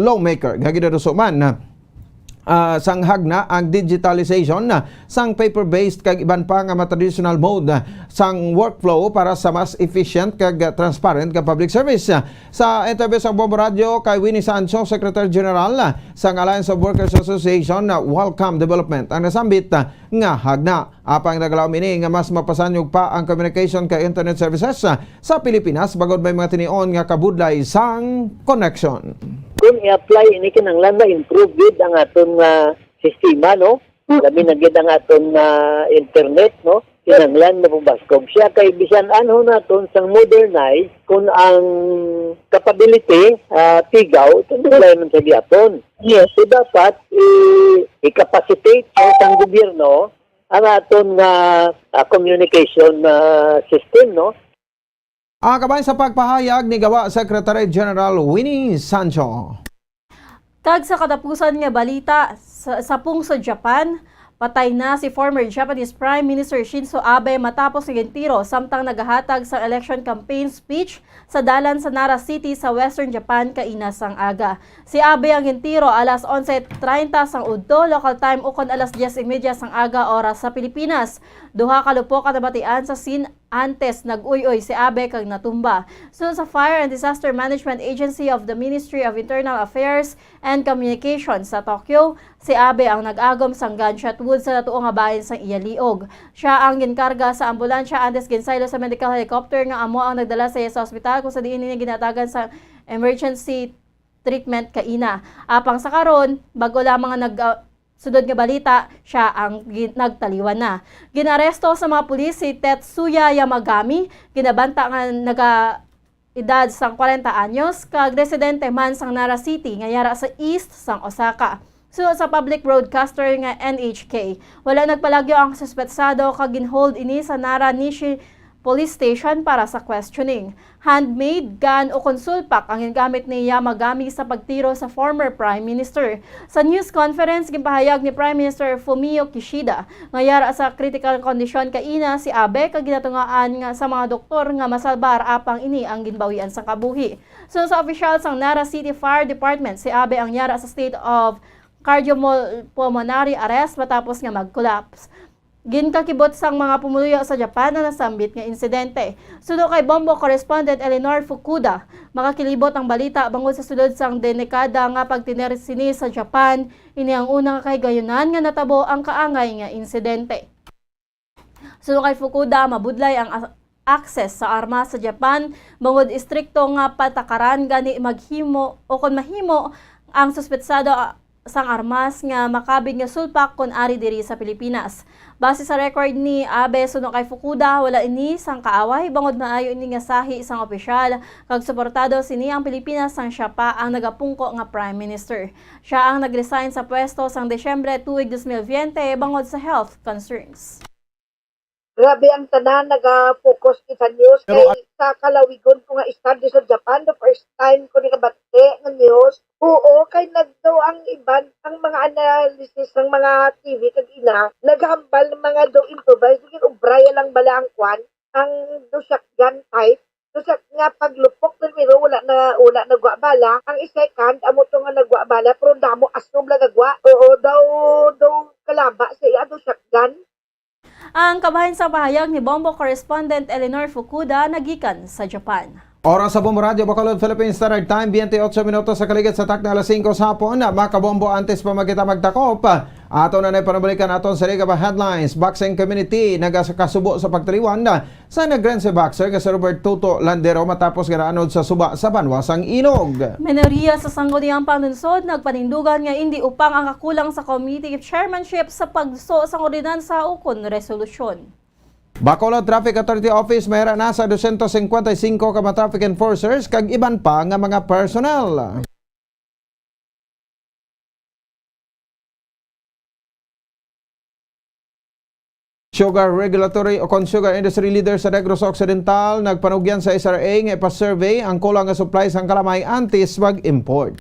lawmaker nga ginaduso man, ah, ah, sang hagna ang digitalization, ah, sang paper-based kag iban pa nga mga traditional mode, ah, sang workflow para sa mas efficient kag, ah, transparent nga public service. Ah, sa interview sa Bombo Radio kay Winnie Sancho, Secretary General, ah, sang Alliance of Workers Association, ah, welcome development ang nasambit, ah, nga hagna. Apang naglaom ini nga mas mapasanyog pa ang communication kag internet services, ah, sa Pilipinas bangod may mga tinion nga kabudlay sang connection. Kung i-apply ini, kinahanglan ma-improve gid ang aton nga sistema, no? Labi na gid ang aton nga internet, no? Kinahanglan mapabaskog siya kay bisan anho naton sang modernize, kung ang capability, ah, tigaw, ito problema sa gihapon. Yes. So dapat i-, i-capacitate sa isang gobyerno ang aton nga, ah, communication, ah, system, no? Ang kabahin sa pagpahayag ni Gawa Secretary General Winnie Sancho. Kag sa katapusan nga balita, sa, sa pungsod Japan, patay na si former Japanese Prime Minister Shinzo Abe matapos nga gintiro samtang nagahatag sa election campaign speech sa dalan sa Nara City sa Western Japan kaina sang aga. Si Abe ang gintiro alas onse treinta sang udto local time ukon alas dyes y media sang aga oras sa Pilipinas. Duha ka lupok ang nabatian sa scene antes nag-uy-uy si Abe kag natumba. Suno sa Fire and Disaster Management Agency of the Ministry of Internal Affairs and Communications sa Tokyo, si Abe ang nag-agom sang gunshot wound sa natuo nga bahin sang iya liog. Siya ang ginkarga sa ambulansya antes ginsaylo sa medical helicopter nga amo ang nagdala sa iya sa ospital kung sa diin niya ginatagan sa emergency treatment kaina. Apang sa karon, bag-o lamang nga nag-, ah, sudod nga balita, siya ang gi-, nagtaliwan na. Ginaresto sa mga pulis si Tetsuya Yamagami, ginabanta nga naga-edad sang kwarenta anyos, kag residente man sang Nara City nga yara sa east sang Osaka. Suno sa public broadcaster nga N H K, wala nagpalagyo ang suspetsado kag ginhold ini sa Nara Nishi Police Station para sa questioning. Handmade gun o kon sulpak ang gingamit ni Yamagami sa pagtiro sa former Prime Minister. Sa news conference, ginpahayag ni Prime Minister Fumio Kishida nga yara sa kritikal kondisyon kaina si Abe kag ginatungaan nga sa mga doktor nga masalbar apang ini ang ginbawian sang kabuhi. Suno sa opisyal sang Nara City Fire Department, si Abe ang yara sa state of cardiopulmonary arrest matapos nga mag-collapse. Ginkakibot sang mga pumuluyo sa Japan ang nasambit nga insidente. Suno kay Bombo correspondent Eleanor Fukuda, makakilibot ang balita bangod sa sulod sang denekada nga pagtener sini sa Japan, ini ang una nga kahigayunan nga natabo ang kaangay nga insidente. Suno kay Fukuda, mabudlay ang a-, access sa armas sa Japan, bangod istrikto nga patakaran, gani maghimo o kon mahimo ang suspetsado, ah, sang armas nga makabig nga sulpak kon ari diri sa Pilipinas. Base sa record ni Abe, suno kay Fukuda, wala ini sang kaaway, bangod maayo ini nga sahi sang opisyal, kag suportado sini ang Pilipinas sang siya pa ang nagapungko nga Prime Minister. Siya ang nag-resign sa pwesto sang Disyembre tuig dos mil biyente bangod sa health concerns. Grabe ang tanan, naga-focus kita news. Pero kay sa kalawigon ko nga estado sa Japan, the first time ko nakabati nga news. Oo, kay nagdaw ang iban, ang mga analysis ng mga T V kag ina, naghambal ng mga daw improvise, sige, ubraya lang bala ang kwan, ang do shotgun type. Do shot nga paglupok, primero wala na, wala nagwa bala. Ang second, amo to nga nagwa bala, pero damo asob lang nagwa. Oo, daw, daw kalaba sa iya, do shotgun. Ang kabahin sa pahayag ni Bombo correspondent Eleanor Fukuda nagikan sa Japan. Oras sa Bombo Radyo Bacolod, Philippine Standard Time, twenty-eight minutos sa kaligid sa takna alas singko sa hapon. Mga kabombo, antes pa magkita magtakop, ato na nay panabalikan aton sa Liga ba Headlines. Boxing community nagakasubo sa pagtaliwan sa nagrense boxer nga si Robert Toto Landero matapos nga naanod sa suba sa banwa sang Inog. Minorya sa Sangguniang Panlungsod nagpanindugan nga indi upang ang kakulang sa committee chairmanship sa pagso sang ordinansa ukon resolusyon. Bacolod Traffic Authority Office may ara na sa dosyentos singkwenta y singko ka mga traffic enforcers kag iban pa nga mga personnel. Sugar regulatory o kon sugar industry leader sa Negros Occidental nagpanugyan sa S R A nga ipa-survey ang kulang nga supply sang kalamay antes mag-import.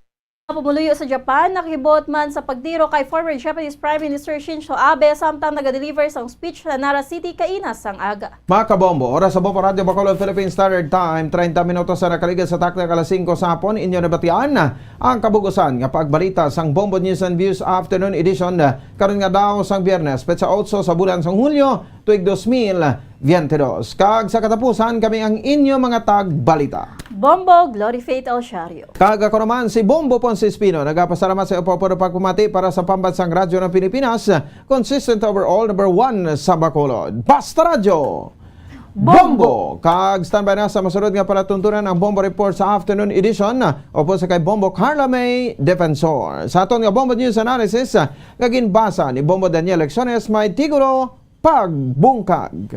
Mga pumuluyo sa Japan nakahibot man sa pagtiro kay former Japanese Prime Minister Shinzo Abe samtang nagadeliver sang speech sa Nara City kaina sang aga. Mga kabombo, oras sa Bombo Radyo Bacolod Philippine Standard Time, treinta minutos sa nakaligad sa takna ka alas singko sa hapon. Inyo nabatian ang kabugusan nga pagbalita sang Bombo News and Views Afternoon Edition karon nga daw sang Biyernes, petsa otso sa bulan sang Hulyo, tuig dos mil biyente dos. Kag sa katapusan, kami ang inyo mga tagbalita. Bombo Glory Faith Alciario. Kag ako naman si Bombo Ponce Espino. Nagapasalamat sa iyo pa puro pagpamati para sa Pambansang Radyo ng Pilipinas, consistent overall, number one sa Bacolod. Basta Radyo! Bombo! Kag standby na sa masunod nga palatuntunan ang Bombo Report sa afternoon edition, upod sa kay Bombo Carla May Defensor. Sa aton nga Bombo News Analysis, nga ginbasa ni Bombo Daniel Lecciones, may titulo, Pagbungkag.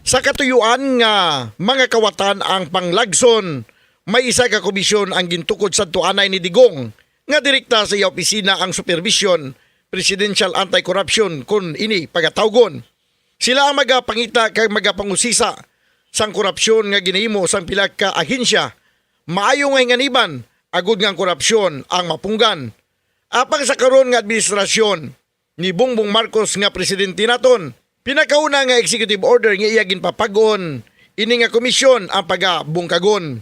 Sa katuyuan nga mga kawatan ang panglagson, may isa ka komisyon ang gintukod sadto anay ni Digong nga direkta sa iya opisina ang supervision, Presidential Anti-Corruption, kon ini pagatawgon. Sila ang magapangita kag magapangusisa sang korupsyon nga ginahimo sang pila ka ahensya. Maayo nga hinganiban agud nga ang korupsyon ang mapunggan. Apang sa karon nga administrasyon ni Bongbong Marcos nga presidente naton, pinakauna nga executive order nga iya ginpapag-on, ini nga komisyon ang pagabungkagon.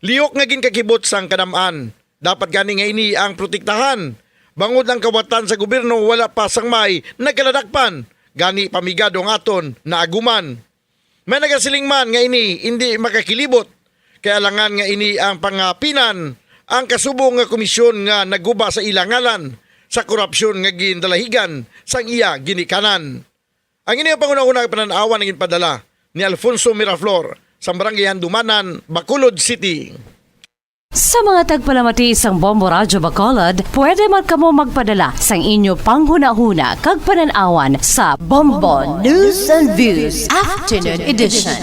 Lihok nga ginkakibot sang kadam-an, dapat gani nga ini ang protektahan. Bangod ang kawatan sa gobyerno wala pa sang may nagkaladakpan, gani pamigado ang aton naaguman. May nagasiling man nga ini indi makakilibot, kay alangan nga ini ang pangapinan ang kasubong nga komisyon nga nagguba sa ila ngalan sa korupsyon nga gindalahigan sang iya ginikanan. Ang ini nga panghunahuna nga panan-awan ang ginpadala ni Alfonso Miraflor sa Barangay Handumanan, Bacolod City. Sa mga tagpalamati sang Bombo Radyo Bacolod, pwede man kamo magpadala sang inyo panghunahuna kag panan-awan sa Bombo News and Views Afternoon Edition.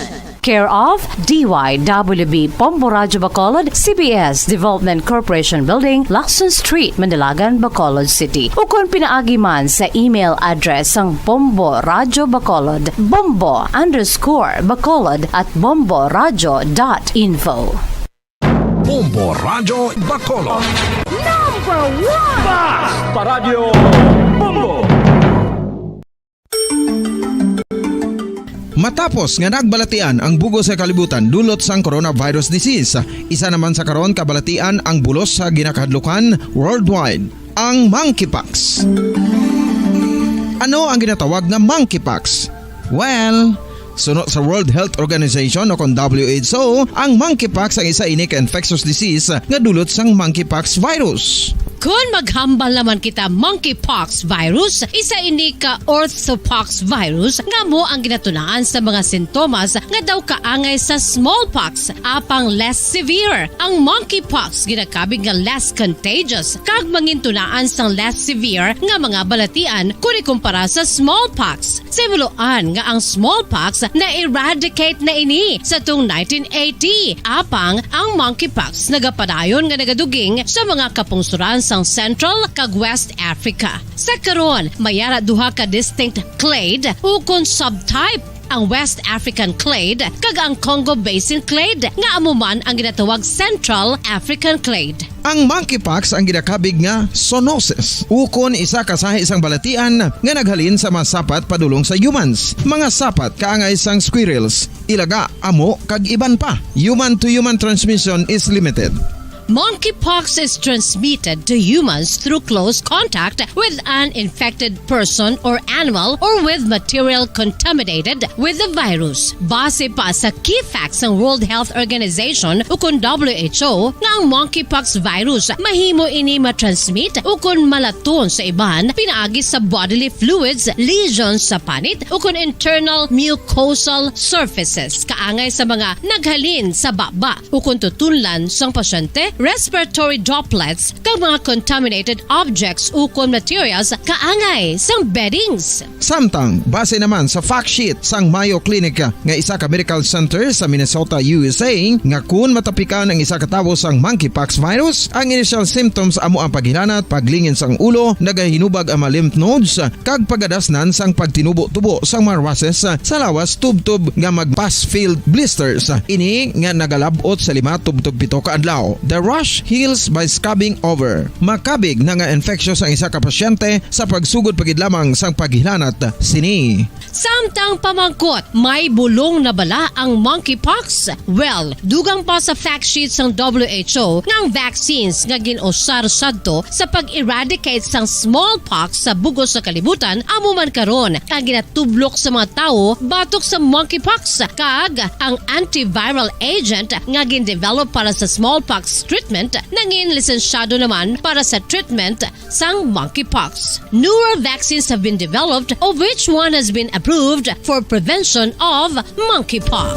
Care of D Y W B Bombo Radyo Bacolod, C B S Development Corporation Building, Lacson Street, Mandilagan, Bacolod City. Ukon pinaagi man sa email address sang Bombo Radyo Bacolod, bombo underscore bacolod at bombo radyo dot info. Bombo Radyo Bacolod. Number one! Basta Radyo Bombo! Matapos nga nagbalatian ang bug-os nga kalibutan dulot sang coronavirus disease, isa naman sa karon kabalatian ang bulos sa ginakahadlukan worldwide, ang monkeypox. Ano ang ginatawag nga monkeypox? Well, suno sa World Health Organization o kon W H O, ang monkeypox ang isa ini ka infectious disease nga dulot sang monkeypox virus. Kon maghambal naman kita monkeypox virus, isa ini ka orthopox virus nga amo ang ginatunaan sa mga sintomas nga daw kaangay sa smallpox, apang less severe. Ang monkeypox ginakabig nga less contagious kag mangintunaan sang less severe nga mga balatian kon ikumpara sa smallpox. Sa himuloan nga ang smallpox na-eradicate na ini sa tuong nineteen eighty, apang ang monkeypox nagapadayon nga nagaduging sa mga kapungsoran sang Central kag West Africa. Sa karon, may ara duha ka distinct clade ukon subtype, ang West African clade kag ang Congo Basin clade, nga amo man ang ginatawag Central African clade. Ang monkeypox ang ginakabig nga zoonosis, ukon isa ka sahi sang balatian nga naghalin sa mga sapat padulong sa humans, mga sapat kaangay sang squirrels, ilaga, amo, kag iban pa. Human to human transmission is limited. Monkeypox is transmitted to humans through close contact with an infected person or animal or with material contaminated with the virus. Base pa sa key facts sang World Health Organization ukon W H O, nga ang monkeypox virus mahimo ini matransmit ukon malaton sa iban pinaagi sa bodily fluids, lesions sa panit, ukon internal mucosal surfaces kaangay sa mga naghalin sa baba ukon tutunlan sang pasyente, respiratory droplets, kag mga contaminated objects ukon materials kaangay sang beddings. Samtang, base naman sa fact sheet sang Mayo Clinic nga isa ka medical center sa Minnesota, U S A, nga kun matapikan ang isa ka tawo sang monkeypox virus, ang initial symptoms amo ang paghilanat, paglingin sang ulo, nagahinubag ang mga lymph nodes, kag pagadasnan sang pagtinubo-tubo sang mga rashes sa lawas tubtob nga mag-pus-filled blisters. Ini nga nagalab-ot sa lima tubtob pito ka adlaw. Rash heals by scabbing over. Makabig na nga infectious ang isa ka pasyente sa pagsugod pa gid lamang sang paghilanat sini. Samtang pamangkot, may bulong na bala ang monkeypox? Well, dugang pa sa fact sheet sang W H O nga ang vaccines nga gin-usar sadto sa pag-eradicate sang smallpox sa bug-os nga kalibutan amo man karon ang ginatublok sa mga tawo batok sa monkeypox, kag ang antiviral agent nga gin-develop para sa smallpox treatment nangin lisensyado naman para sa treatment sang monkeypox. Newer vaccines have been developed, of which one has been approved for prevention of monkeypox.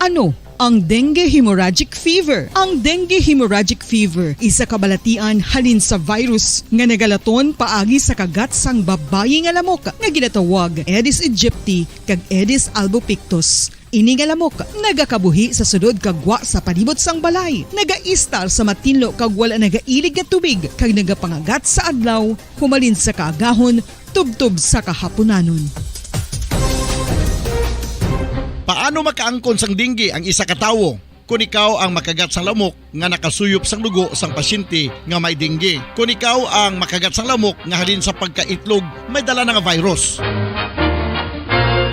Ano ang dengue hemorrhagic fever? Ang dengue hemorrhagic fever isa ka balatian halin sa virus nga nagalaton paagi sa kagat sang babayi nga lamok nga ginatawag Aedes aegypti kag Aedes albopictus. Ini nga lamok nagakabuhi sa sulod kag gwa sa palibot sang balay, nagaistar sa matinlo kag wala nagailig nga tubig, kag nagapangagat sa adlaw humalin sa kaagahon tubtob sa kahapunanon. Paano makaangkon sang dengue ang isa ka tawo? Kon ikaw ang makagat sang lamok nga nakasuyop sang dugo sang pasyente nga may dengue, kon ikaw ang makagat sang lamok nga halin sa pagkaitlog may dala na nga virus.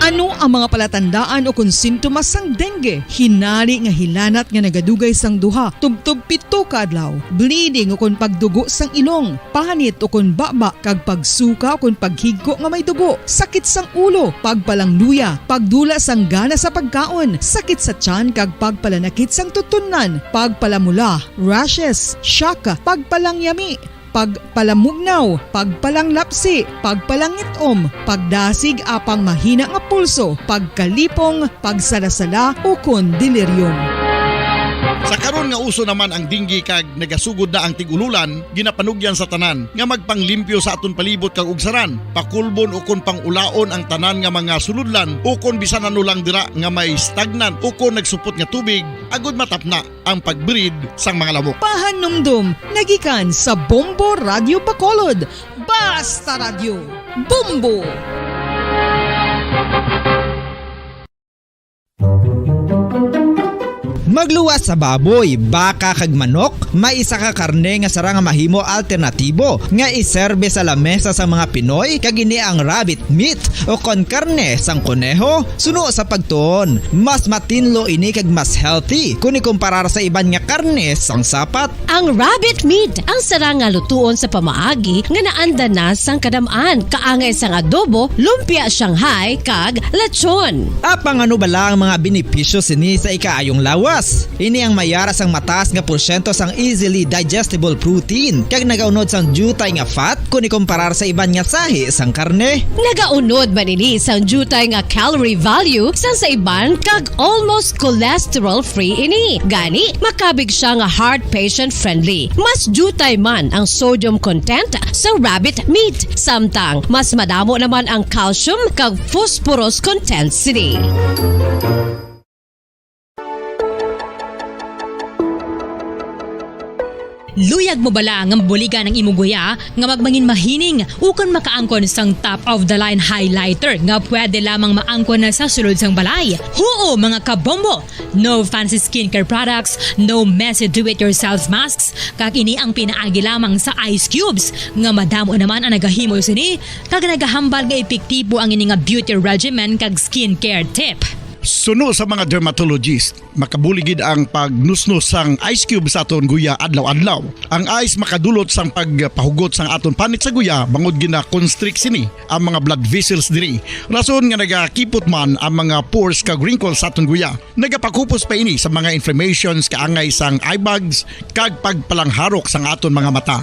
Ano ang mga palatandaan ukon sintomas sang dengue? Hinari nga hilanat nga nagadugay sang duha tubtob pito ka adlaw, bleeding ukon pagdugo sang ilong, panit ukon baba, kag pagsuka ukon paghigko nga may dugo, sakit sang ulo, pagpalangluya, pagdula sang gana sa pagkaon, sakit sa tiyan, kag pagpalanakit sang tutunlan, pagpalamula, rashes, shock, pagpalangyami, pagpalamugnaw, pagpalanglapsi, pagpalangit-om, pagdasig apang mahina nga pulso, pagkalipong, pagsalasala, ukon delirium. Sa karon nga uso naman ang dengue kag nagasugod na ang tig-ululan, ginapanugyan sa tanan nga magpanglimpyo sa aton palibot kag ugsaran, pakulbon ukon pang-ulaon ang tanan nga mga sulodlan ukon bisan ano lang dira nga may stagnant ukon nagsupot nga tubig, agod matapna ang pag-breed sang mga lamok. Pahanumdom nga gikan sa Bombo Radyo Bacolod. Basta Radyo, Bombo! Magluwas sa baboy, baka, kag manok, may isa ka karne nga sarang nga mahimo alternatibo nga iserbe sa lamesa sang mga Pinoy, kag ini ang rabbit meat, ukon karne sang koneho. Suno sa pagtuon, mas matinlo ini kag mas healthy kon ikumparar sa iban nga karne sang sapat. Ang rabbit meat ang sarang nga lutuon sa pamaagi nga naanda na sang kadam-an, kaangay sang adobo, lumpia Shanghai, kag lechon. Apang ano bala ang mga benepisyo sini sa ikaayong lawas? Ini ang may ara sang mataas nga porsyento sang easily digestible protein, kag nagaunod sang diutay nga fat kon ikumparar sa iban nga sahi sang karne. Nagaunod man ini sang diutay nga calorie value sang sa iban, kag almost cholesterol-free ini. Gani, makabig sia nga heart patient-friendly. Mas diutay man ang sodium content sa rabbit meat, samtang mas madamo naman ang calcium kag phosphorus content sini. Luyag mo bala nga mabuligan ang imo guya nga magmangin mahining ukon makaangkon sang top of the line highlighter nga pwede lamang maangkon na sa sulod sang balay? Huo, mga kabombo! No fancy skincare products, no messy do-it-yourself masks, kag ini ang pinaagi lamang sa ice cubes nga madamo naman ang nagahimo sini kag nagahambal nga epektibo ang ini nga beauty regimen kag skincare tip. Suno sa mga dermatologist, makabulig gid ang pagnusnos sang ice cube sa aton guya adlaw-adlaw. Ang ice makadulot sang pagpahugot sang aton panit sa guya bangod gina-constrict sini ang mga blood vessels diri, rason nga nagakipot man ang mga pores kag wrinkles sa aton guya. Nagapakupos pa ini sa mga inflammations kaangay sang eye bags kag pagpalangharok sang aton mga mata.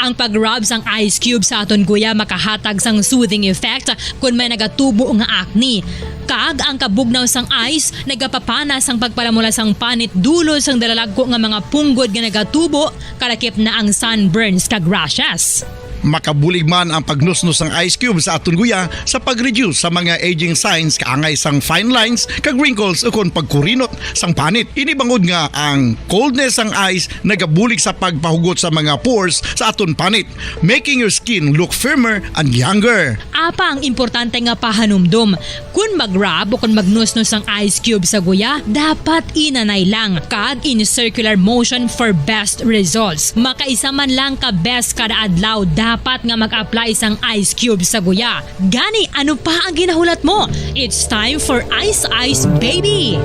Ang pag-rub sang ice cube sa aton guya makahatag sang soothing effect kon may nagatubo nga acne. Kag ang kabugnaw sang ice nagapapana sang pagpalamula sang panit dulot sang dalalagko nga mga punggod nga nagatubo, kalakip na ang sunburns kag rashes. Makabulig man ang pagnusnos sang ice cube sa aton guya sa pag-reduce sa mga aging signs kaangay sang fine lines kag wrinkles ukon pagkurinot sang panit. Ini bangod nga ang coldness sang ice nagabulig sa pagpahugot sa mga pores sa aton panit, making your skin look firmer and younger. Apang importante nga pahanumdom, Kon mag-rub o kon magnusnos ang ice cube sa guya, dapat inanay lang kag in circular motion for best results. Makaisa man lang ka beses kada adlaw dapat nga mag-apply sang ice cube sa guya. Gani, ano pa ang ginahulat mo? It's time for Ice Ice Baby!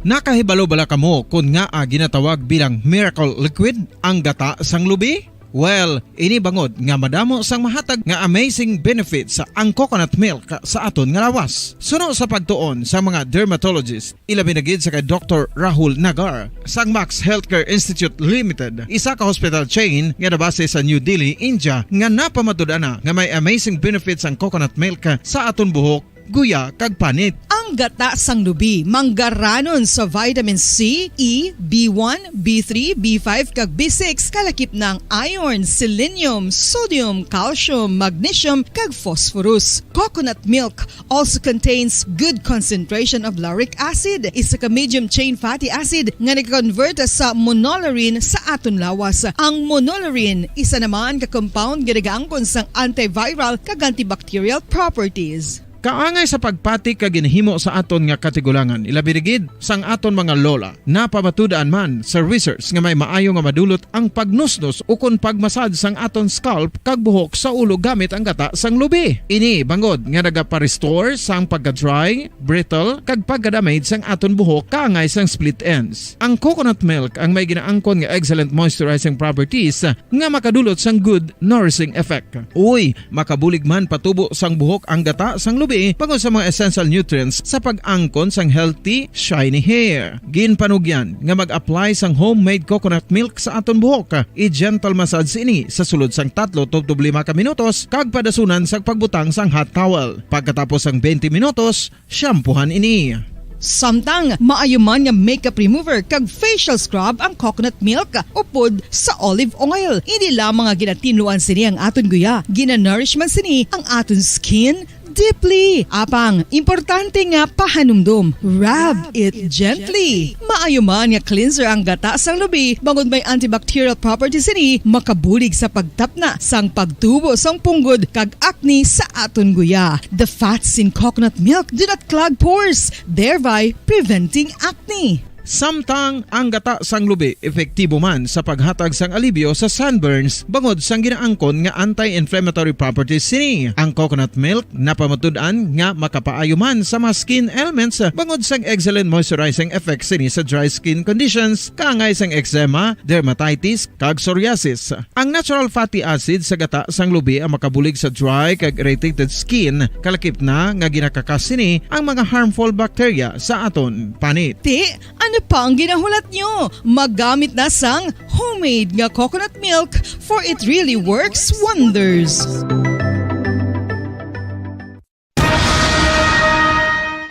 Nakahibalo bala kamo kon ngaa ginatawag bilang miracle liquid ang gata sang lubi? Well, ini bangod nga madamo sang mahatag nga amazing benefits ang coconut milk sa aton nga lawas. Suno sa pagtuon sa mga dermatologist, ilabi na gid sa kay Doktor Rahul Nagar sang Max Healthcare Institute Limited, isa ka hospital chain nga nabase sa New Delhi, India, nga napamatud-an na nga may amazing benefits ang coconut milk sa aton buhok, guya, kag panit. Ang gata sang lubi manggaranon sa vitamin C, E, B one, B three, B five, kag B six, kalakip na ang iron, selenium, sodium, calcium, magnesium, kag phosphorus. Coconut milk also contains good concentration of lauric acid, isa ka medium chain fatty acid nga nagakonvert sa monolaurin sa aton lawas. Ang monolaurin, isa naman ka compound nga nagaangkon sang antiviral kag antibacterial properties. Kaangay sa pagpati kag ginhimo sa aton nga katigulangan, ilabi na gid sang aton mga lola. Napamatud-an man sa research nga may maayo nga madulot ang pagnusnos ukon pagmasad sang aton scalp kag buhok sa ulo gamit ang gata sang lubi. Ini bangod nga nagapa-restore sang pagka-dry, brittle, kag pagka-damage sang aton buhok kaangay sang split ends. Ang coconut milk ang may ginaangkon nga excellent moisturizing properties nga makadulot sang good nourishing effect. Uy, makabulig man patubo sang buhok ang gata sang lubi bangod sa mga essential nutrients sa pag-angkon sang healthy, shiny hair. Ginpanugyan nga mag-apply sang homemade coconut milk sa aton buhok. I-gentle massage ini sa sulod sang tatlo tubtob lima ka minutos kag padasunan sa pagbutang sang hot towel. Pagkatapos sang twenty minutos, shampoohan ini. Samtang maayo man nga makeup remover kag facial scrub ang coconut milk upod sa olive oil. Hindi lamang nga ginatinluan sini ang aton guya, ginanourish man sini ang aton skin deeply. Apang, importante nga pahanumdom, rub it gently. Maayo man nga cleanser ang gata sang lubi, bangod may antibacterial properties sini, makabulig sa pagtapna sang pagtubo sang punggod kag acne sa aton guya. The fats in coconut milk do not clog pores, thereby preventing acne. Samtang ang gata sang lubi epektibo man sa paghatag sang alibyo sa sunburns bangod sang ginaangkon nga anti-inflammatory properties sini. Ang coconut milk napamatud-an nga makapaayo man sa mga skin ailments bangod sang excellent moisturizing effects sini sa dry skin conditions, kaangay sang eczema, dermatitis, kag psoriasis. Ang natural fatty acid sa gata sang lubi ang makabulig sa dry kag irritated skin, kalakip na nga ginakakas sini ang mga harmful bacteria sa aton panit. Ti, ano pa ang ginahulat nyo? Magamit na sang homemade nga coconut milk, for it really works wonders.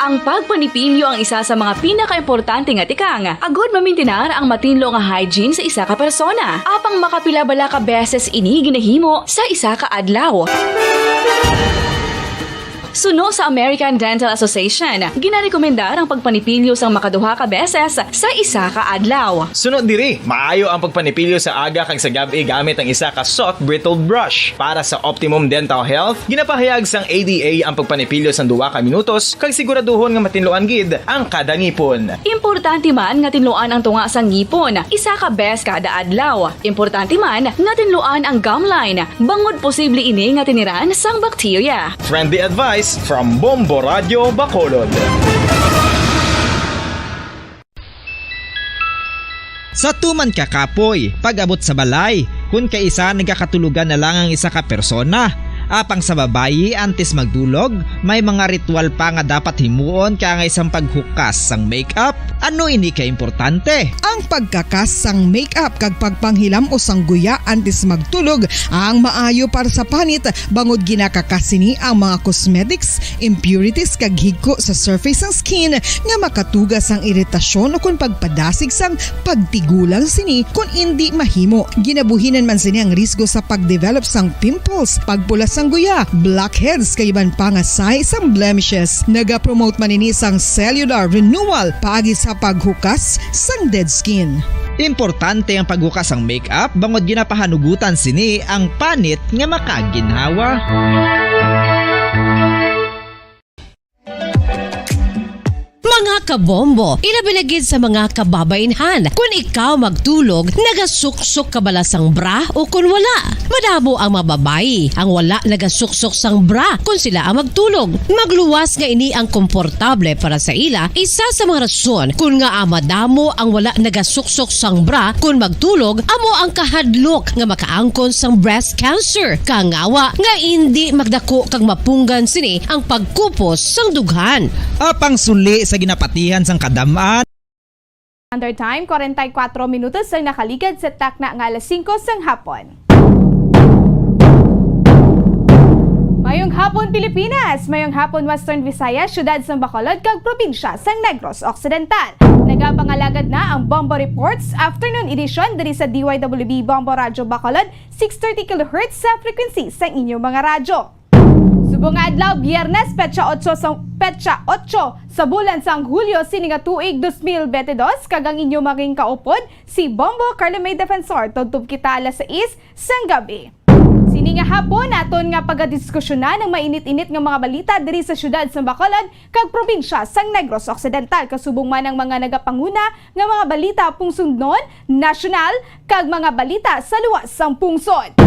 Ang pagpanipilyo ang isa sa mga pinakaimportante nga tikang agud mamintinar ang matinlo nga hygiene sa isa ka persona. Apang makapila bala ka beses ini ginahimo sa isa ka adlaw? Suno sa American Dental Association, ginarekomendar ang pagpanipilyo sang makaduha ka beses sa isa ka adlaw. Sunod diri, maayo ang pagpanipilyo sa aga kag sa gab-i gamit ang isa ka soft bristled brush. Para sa optimum dental health, ginapahayag sang A D A ang pagpanipilyo sang duha ka minutos kag siguraduhon nga matinluan gid ang kada ngipon. Importante man nga tinluan ang tunga sang ngipon isa ka beses kada adlaw. Importante man nga tinluan ang gum line bangod posible ini nga tiniran sang bakterya. Friendly advice from Bombo Radio Bacolod. Sa tuman ka kapoy, pag-abot sa balay, kun kaisa nagakatulogan na lang ang isa ka persona. Apang sa babayi, antes magdulog, may mga ritual pa nga dapat himuon kaangay sang paghukas sang makeup. Ano ini ka importante? Ang pagkakas sang makeup kag pagpanghilam-os sang guya antes magtulog ang maayo para sa panit, bangod ginakakas sini ang mga cosmetics, impurities, kag higko sa surface sang skin nga makatuga sang iritasyon ukon pagpadasig sang pagtigulang sini kon indi mahimo. Ginabuhinan man sini ang risgo sa pagdevelop sang pimples, pagpula sang guya, blackheads, kag iban pa nga sign sang blemishes. Nagapromote man ini sang cellular renewal paagi sa paghukas sang dead skin. Importante ang paghukas sang make-up bangod ginapahanugutan sini ang panit nga makaginhawa. Mga kabombo, ilabi na gid sa mga kababainhan. Kun ikaw magtulog, nagasuksok ka bala sang bra o kun wala? Madamo ang mga babayi ang wala nagasuksok sang bra kun sila ang magtulog. Magluwas nga ini ang komportable para sa ila. Isa sa mga rason kun ngaa madamo ang wala nagasuksok sang bra kun magtulog amo ang kahadlok nga makaangkon sang breast cancer. Kangawa nga indi magdako kag mapunggan sini ang pagkupos sang dughan. Apang suli sa ginapatihan sang kadam-an, Standard Time, forty-four minutos ang nakaligad sa takna nga alas singko sang hapon. Mayong hapon, Pilipinas! Mayong hapon, Western Visayas, siyudad sang Bacolod, kag probinsya sang Negros Occidental. Nagapangalagad na ang Bombo Reports Afternoon Edition diri sa D Y W B Bombo Radyo Bacolod, six thirty kilohertz sa frequency sang inyong mga radyo. Subong nga adlaw, Biyernes, petsa otso sa, petsa otso sa bulan sang Hulyo sini nga tuig dos mil bente dos, kag ang inyo maging kaupod, si Bombo Carlo May Defensor. Tubtob kita alas sais sang gabi. Sini nga hapon, aton nga pagadiskusyonan ang mainit-init nga mga balita diri sa siyudad sa Bacolod kag probinsya sang Negros Occidental, kasubong man ang mga nagapanguna nga mga balita pungsodnon, nasyonal, kag mga balita sa luwas sang pungsod.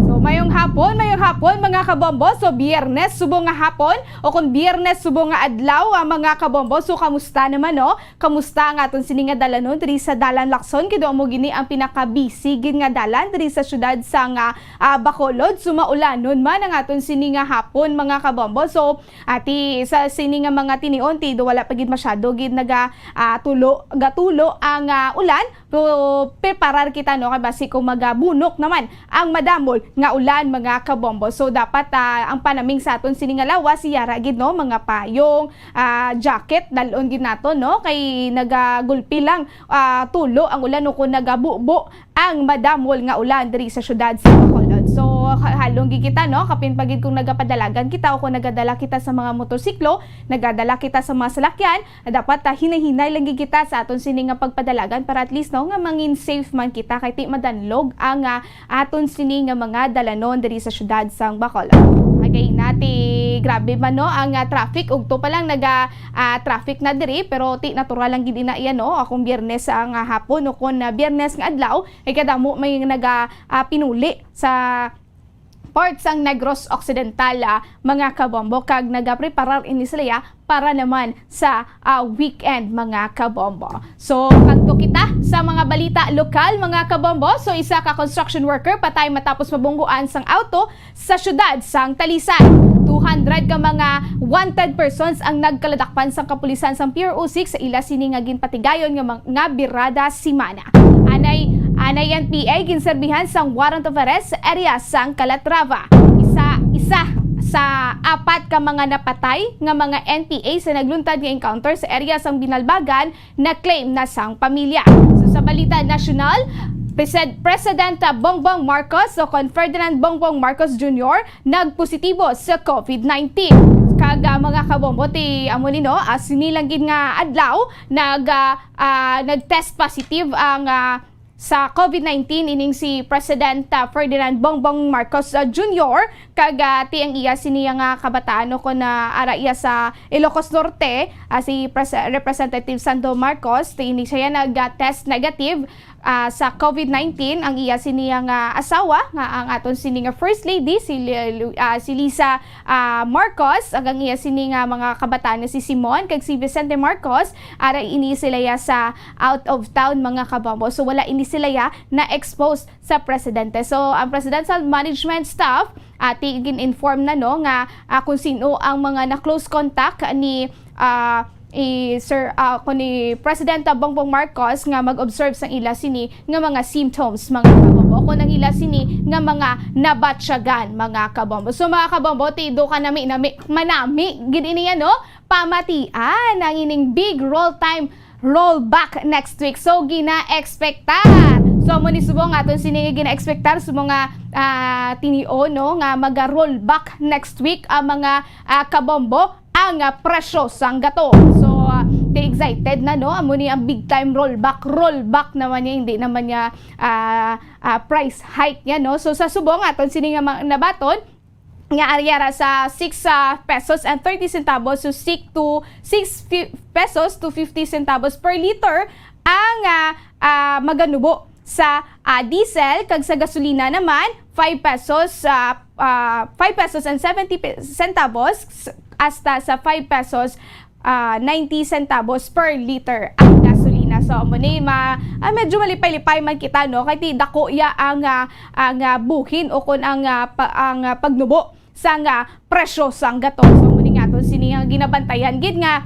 So, mayong hapon, mayong hapon, mga kabombo. So, Biyernes subong nga hapon, o kung Biyernes subong nga adlaw, ah, mga kabombo. So, kamusta naman, no? Kamusta ang aton sini nga dalanon diri sa Dalan Lacson? Kay daw amo gini ang pinaka-busy gid nga dalan diri sa siyudad sang, ah, ah, Bacolod. So, maulanon man ang aton sini nga hapon, mga kabombo. So, ati sa sini nga mga tinion, ti do wala pa gid masyado gid naga, ah, tulo, gatulo ang, ah, ulan. Pero preparar kita, no, kay basi kung magabunok naman ang madamol nga ulan, mga kabombo. So, dapat, ah, ang panaming sa aton sini nga lawas, yara gid, no, mga payong, ah, jacket, dal-on gid nato, no, kay nagagulpi lang, ah, tulo ang ulan o kung nagabubo ang madamol nga ulan diri sa siyudad sa Bacolod. So, ha-, halong gid kita, no, kapin pa gid kung nagapadalagan kita o kung nagadala kita sa mga motorsiklo, nagadala kita sa mga salakyan, dapat, ah, hinay-hinay lang gid kita sa aton sini nga pagpadalagan para at least, no, nga mangin safe man kita kay ti madanlog ang, ah, aton sini nga mga dalanon diri sa siyudad sang Bacolod. Agay na ti grabe man, no, ang, ah, traffic. Ugto pa lang naga, ah, traffic na diri, pero ti natural lang gid ina iya, no, akong Biyernes ang, ah, hapon o kon, ah, Biyernes nga adlaw, kay kadamo may naga, ah, pinuli sa part sang Negros Occidental, ah, mga kabombo, kag nagapreparar ini sila ya para naman sa, ah, weekend, mga kabombo. So, kadto kita sa mga balita lokal, mga kabombo. So, isa ka construction worker patay matapos mabungguan sang auto sa siyudad sang Talisay. Two hundred ka mga wanted persons ang nagkaladakpan sang kapulisan sang Pier six sa ila sini nga ginpatigayon nga mang-, nga birada semana. Anay, anay N P A ginserbihan sang warrant of arrest sa area sang Calatrava. Isa, isa sa apat ka mga napatay nga mga N P A sa nagluntad nga encounter sa area sang Binalbagan na-claim na sang pamilya. So, sa balita nasyonal, Presed-, President Bongbong Marcos o kon Ferdinand Bongbong Marcos Junior nagpositibo sa COVID nineteen. Kag, ah, mga kabombo, ti amo ni, no, ah, sini lang gid nga adlaw nag, ah, ah, nag-test positive ang, ah, sa COVID nineteen ining si President, ah, Ferdinand Bongbong Marcos, ah, Junior, kag, ah, ti ang iya sini nga kabataan, no, kon, ah, ara iya sa Ilocos Norte, ah, si Pres-, Representative Sando Marcos, ti ini siya nag, ah, test negative, ah, sa COVID nineteen. Ang iya sini nga asawa, nga ang aton sini nga First Lady, si Li-, Lu-, ah, si Liza, ah, Marcos, ag ang iya sini nga mga kabataan nga si Simon kag si Vicente Marcos, ara ini sila ya sa out of town, mga kabombo. So, wala ini sila ya na-expose sa presidente. So, ang presidential management staff, ah, ti gin-inform na, no, nga, ah, kung sino ang mga na-close contact ni, ah, i Sir, ah, ko ni President Bongbong Marcos nga mag-observe sang ila sini nga mga symptoms, mga kabombo, kung ang ila sini nga mga nabatyagan, mga kabombo. So, mga kabombo, ti do ka nami-nami, manami gid ini, ano, pamatian ang ining big roll time rollback next week. So, gina-expectar. So, amo ni subong aton sini nga gina-expectar sa mga, ah, tinion, no, nga maga-rollback next week ang mga, ah, kabombo ang, ah, presyo sang gato. So, ah, Kay excited na, no? Amo ni ang big time rollback. Rollback naman niya, hindi naman niya, ah, ah, price hike niya, no? So, sa subong, aton sini nga ma-, nabaton, nga ari ra sa six, ah, pesos and thirty centavos to six to six fi-, pesos to fifty centavos per liter ang, ah, ah, maganubo sa, ah, diesel, kag sa gasolina naman, five pesos, ah, ah, five pesos and seventy pe-, centavos hasta sa five pesos, ah, ninety centavos per liter ang gasolina. So, amo ni, ma-, ah, medyo malipay-lipay man kita, no? Kay ti dako ya ang, ah, ang, ah, buhin o kon ang, ah, pa-, ang, ah, pagnubo sang, ah, presyo sang gatong. So, amo ni nga aton sini nga ginabantayan gid nga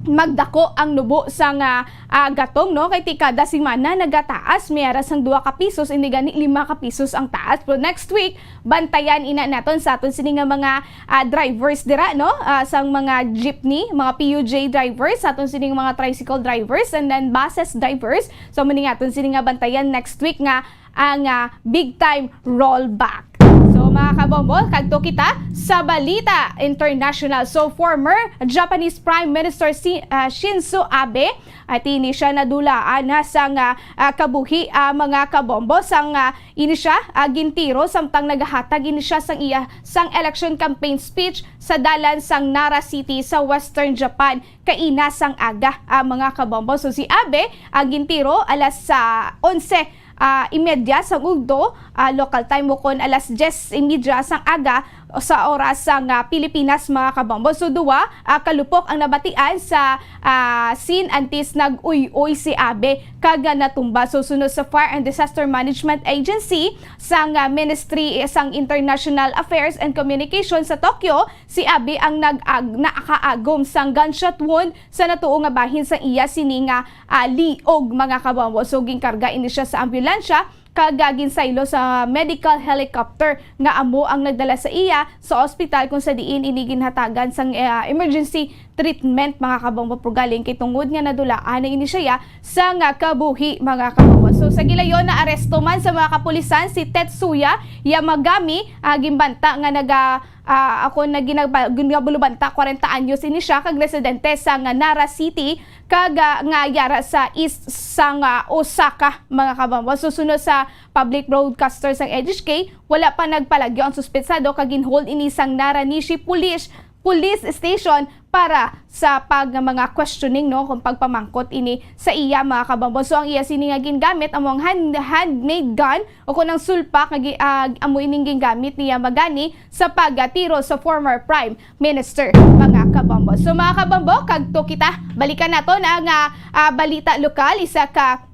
magdako ang nubo sang, ah, ah, gatong, no? Kay ti kada semana nagataas, may ara sang dua ka pisos, indi gani lima ka pisos ang taas. Pero next week, bantayan ina naton sa aton sini nga mga, ah, drivers dira, no? Ah, sang mga jeepney, mga P U J drivers, sa aton sini nga mga tricycle drivers, and then buses drivers. So, amo ni nga aton sini nga bantayan next week nga ang, ah, big time rollback. So, mga kabombo, kadto kita sa balita international. So, former Japanese Prime Minister si, ah, Shinzo Abe, at ini siya nadulaan na sang, ah, ah, kabuhi, ah, mga kabombo, sang, ah, ini siya, ah, gintiro samtang nagahatag ini siya sang iya, sang election campaign speech sa dalan sang Nara City sa Western Japan kaina sang aga, ah, mga kabombo. So, si Abe ang gintiro alas sa onse, ah, imedya sang udto, ah, local time, ukon alas dyes imedya sang aga, sa oras sang, ah, Pilipinas, mga kabombo. So, duwa, ah, ka lupok ang nabatian sa, ah, scene antes nag-uy-uy si Abe kag, ah, natumba. So, sunod sa Fire and Disaster Management Agency sang, ah, Ministry sang International Affairs and Communication sa Tokyo, si Abe ang nag-, nakaagom sang gunshot wound sa natuo nga bahin sang iya sini nga, ah, liog, mga kabombo. So, ginkarga ini siya sa ambulansya kag, ah, ginsaylo sa medical helicopter nga amo ang nagdala sa iya sa ospital, kung sa diin ini ginhatagan sang, ah, emergency treatment, mga kabombo, pero galing kay tungod nga nadulaan na ini siya sang kabuhi, mga kabombo. So, sa gilayon, naaresto man sa mga kapulisan si Tetsuya Yamagami, ah, ginbanta nga naga, ah, ako na ginaba-, ginabulubanta, kwarenta anyos ini siya, kag residente sa nga Nara City, kag, ah, nga yara sa east sang, ah, Osaka, mga kabombo. So, suno sa public broadcaster sang N H K, wala pa nagpalagyo ang suspetsado kag ginhold ini sang Naranishi Police, Police Station para sa pag, nga mga questioning, no, kung pagpamangkot ini sa iya, mga kabombo. So, ang iya sini nga gingamit amo ang hand, handmade gun o kung ang sulpak nga gi-, ah, amo ining gingamit niya magani sa pagtiro sa former Prime Minister, mga kabombo. So, mga kabombo, kadto kita, balikan nato na nga, ah, balita lokal. Isa ka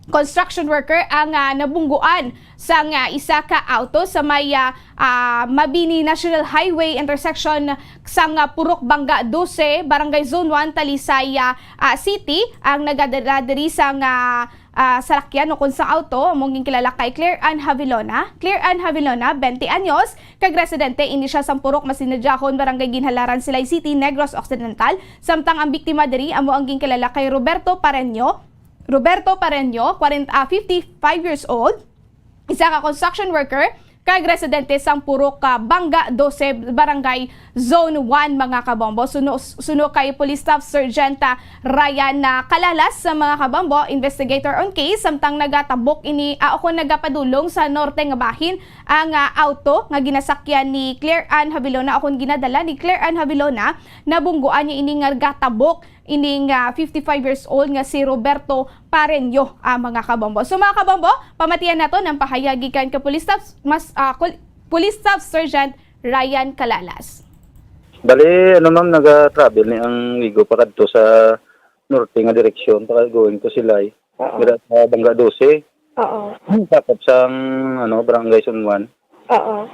construction worker ang, ah, nabungguan sang, ah, isa ka auto sa may, ah, ah, Mabini National Highway intersection sang, ah, Purok Banga dose, Barangay Zone one, Talisay, ah, ah, City, ang nagadala diri sang, ah, ah, salakyan o kon sang auto, among ginkilala kay Claire Ann Havilona. Claire Ann Havilona, twenty anyos, kag residente ini siya sang Purok Masinadyahon, Barangay Ginhalaran, Silay City, Negros Occidental. Samtang ang biktima diri amo ang ginkilala kay Roberto Pareño. Roberto Pareño, kwarenta, ah, fifty-five years old, isa ka construction worker, kag residente sang Purok, ah, Banga dose, Barangay Zone one, mga kabombo. Suno, suno kay Police Staff Sergeant, ah, Ryan, ah, Calalas, sa mga kabombo, investigator on case, samtang nagatabok ini, ah, o kon nagapadulong sa norte nga bahin ang, ah, auto nga ginasakyan ni Claire Ann Havilona, o kon ginadala ni Claire Ann Havilona, nabungguan niya ini nga gatabok ining, ah, fifty-five years old nga si Roberto Pareño, ah, mga kabombo. So, mga kabombo, pamatian nato ang pahayag gikan ka Police Staff, mas, ah, Kul-, Police Staff Sergeant Ryan Calalas. Bali, ano, ma'am, naga-travel ni ang Wigo pakadto sa norte nga direksyon, pa going to Silay. Oo. Dira sa Banga dose. Oo. Sakop sang, ano, Barangay Zone one. Oo.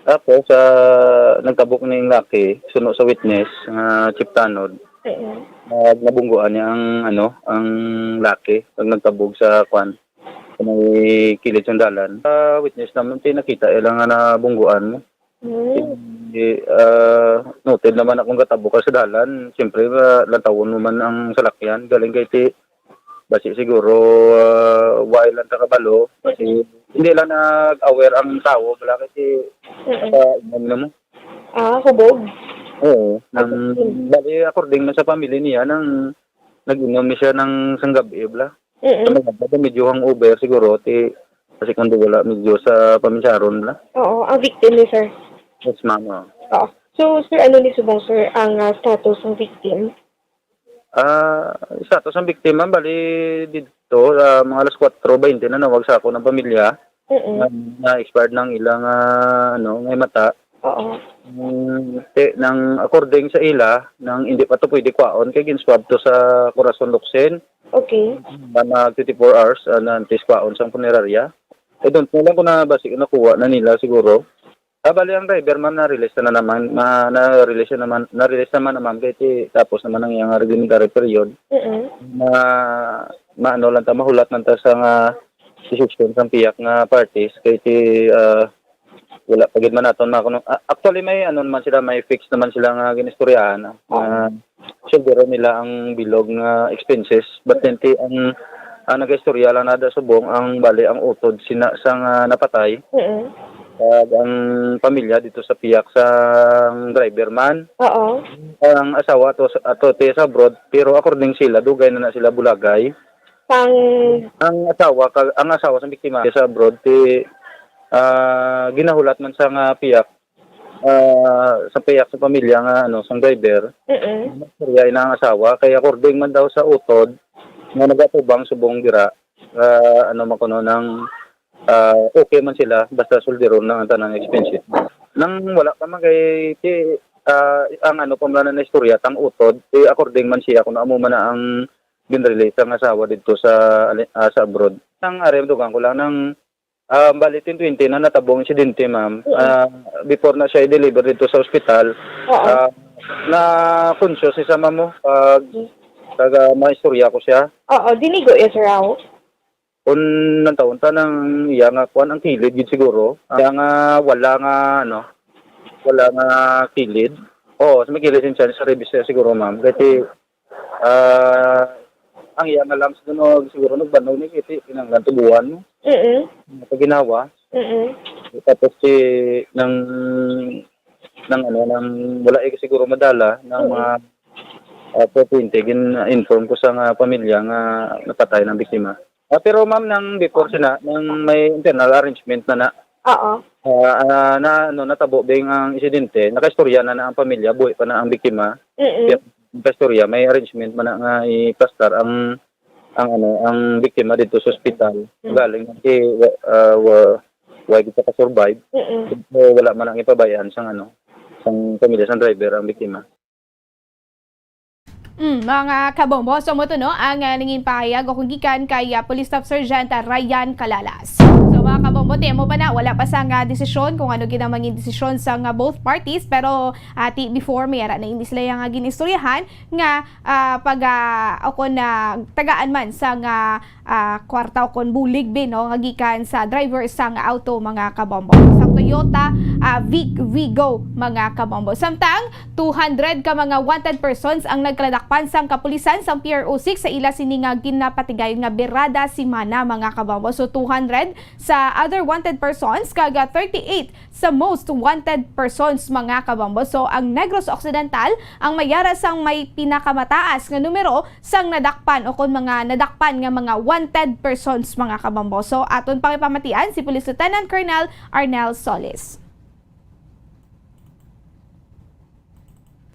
Tapos, ah, nagtabok ning laki, suno sa witness, nga chief tanod, Mm. nag-, nabungguan niya ang, ano, ang laki, ang nagtabog sa kwan, sa may kilid sang dalan. Sa witness naman, ti nakita ila nga nabungguan mo. Mm. Eh, ah, noted naman akong gatabok ka sa dalan. Siyempre, ah, lantawon mo man ang salakyan. Galing kay ti, basi siguro, ah, wala lang ta kabalo. Kasi hindi lang nag-aware ang tao. Wala kasi Mm. sa ingon na mo. Ah, hubog? Oo. Nang, As in? Bali, according na sa pamilya niya, nang Nag-inom ni siya ng isang gabi, bla. Mm-mm. Sa mga bata, medyo hangover siguro, ti, kasi kung di wala, medyo sa paminsyaron, bla. Oo, ang victim ni sir. Yes, ma'am, oo. Oo. So, sir, ano ni subong, sir, ang, ah, status ng victim? Ah, status ng biktima, bali, dito, ah, mga alas kwatro baynte na nawag sa ako ng pamilya. Mm-mm. Na, na-expired ng ilang, ah, ano, ngay mata. Oo. Mm, te, nang according sa ila, nang hindi pa to pwede kwaon, kay gin-swab to sa Corazon Locsin. Okay. Na nag twenty-four hours, ah, na antes kwaon sang punerarya. I don't know lang kung na, basi nakuha na nila siguro. Ah, bali, ang driver, ma'am, na-release na naman, na, na-release na naman, na-release naman na, ma'am, kay ti-, tapos naman ang iyang reglementary period. Mm-mm. Na, maano lang ta, mahulat lang ta sa nga desisyon sang piyak nga parties, kay ti, ah, wala pa gid man naton makuno. Ah, actually, may ano naman sila, may fix naman sila nga ginistoryahan, ah, Oo. nga suldiron nila ang bilog nga expenses. But then, ti, ang, ang nagaistorya lang na da subong, ang bali, ang utod sina sang, ah, napatay, Mm. kag ang pamilya dito sa piyak sang driver man. Oo. Ang asawa ato sa, ato ti sa abroad, pero according sila, dugay na na sila bulagay. Sang Ang asawa, kag ang asawa sa biktima sa abroad, ti, ah, ginahulat man sa nga piyak, ah, sa piyak sa pamilya nga, ano, sang driver. Mm-mm. Istorya ina ang asawa, kay according man daw sa utod, nga nagatubang subong dira, ah, ano man kuno, nang, ah, okay man sila, basta suldiron lang ang tanang expenses. Nang wala pa man kay, ti, ah, ang ano pa man na istorya, tang utod, ti, according man siya kung amo man na ang ginrelease ang asawa didto sa, ah, sa abroad. Ang ari, dugang ko lang, nang, ah, bali, twenty twenty na natabo ang insidente, ma'am. Oo. Ah, before na siya i-deliver didto sa ospital, Oo. ah, na-conscious siya, ma'am, oh, pag, Mm. pag, ah, maistorya ko siya. Oo, dinigo ya, sir, aw? Kung nang taon ta nang iya nga kuwan, ang kilid gid siguro. Iya nga wala nga, ano, wala nga kilid. Oo, sa may kilid siya, sa ribs siya siguro, ma'am. Kasi, ah, ang iya nga lungs dun, oh, siguro nagbanog ni, kasi kinahanglan tubuan mo. Mm-mm. Ang paginawa. Mm-mm. Tapos si, nang, nang ano, nang wala, eh, siguro madala, ng Mm-mm. mga, ah, four twenty, gin-inform ko sa nga pamilya nga napatay ng biktima. Ah, pero ma'am, nang before sina, nang may internal arrangement na na, Oo. ah, ah, na, ano, natabo bing ang insidente, nakaistorya na na ang pamilya, buhi pa na ang biktima. Mm-mm. Pero nakaistorya, may arrangement man na nga iplastar ang, ang, ano, ang biktima dito sa ospital. Mm. Galing na si, wa-, ah, wa-, why di ka survive? Mm-mm. So, wala man ang ipabayaan sang, ano, sang pamilya sang driver ang biktima. Mm, mga kabombo, so mo to, no, ang, ah, nangin pahayag o kung gikan kay, ah, Police Staff Sergeant, ah, Ryan Calalas. So, mga kabombo, ti amo pa na, wala pa sang, ah, desisyon kung ano gid ang mangin desisyon sang, ah, both parties, pero, ah, ti before, may ara na ini sila nga ginistoryahan nga, ah, pag, ah, o kon, ah, tagaan man sang, ah, ah, kwarta o kon bulig, bi, no, nga gikan sa driver sang auto, mga kabombo. Sa Toyota, ah, Vic Vigo, mga kabombo. Samtang, two hundred ka mga wanted persons ang nagkaladakpan sang kapulisan sang P R O six sa ila sini nga ginapatigayon nga birada semana, mga kabombo. So, two hundred sa other wanted persons, kag, ah, thirty-eight sa most wanted persons, mga kabombo. So, ang Negros Occidental ang may ara sang may pinakamataas nga numero sang nadakpan o kon mga nadakpan nga mga wanted persons, mga kabombo. So, aton pangipamatian si Police Lieutenant Colonel Arnel Solis.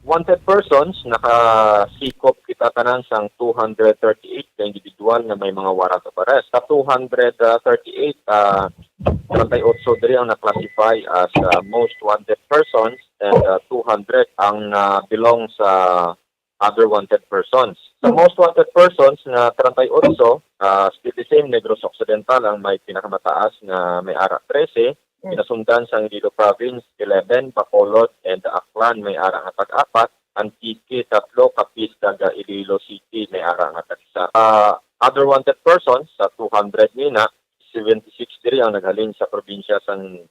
Wanted persons, nakasikop kita tanan sang two hundred thirty-eight ka individual nga may mga warrant of arrest. Sa two hundred thirty-eight, ah, treinta y ocho diri ang na-classify as, ah, most wanted persons and, ah, two hundred ang, ah, belong sa other wanted persons. Sa most wanted persons nga treinta y ocho, ah, still the same, Negros Occidental ang may pinakamataas nga may ara trese, Mm. pinasundan sang Iloilo Province, eleven, Bacolod and Aklan may ara nga tag-apat, Antique, tatlo, Capiz, kag Iloilo City may ara nga tag-isa. Ah, other wanted persons, sa two hundred nina, seventy-six diri ang naghalin sa probinsya sang,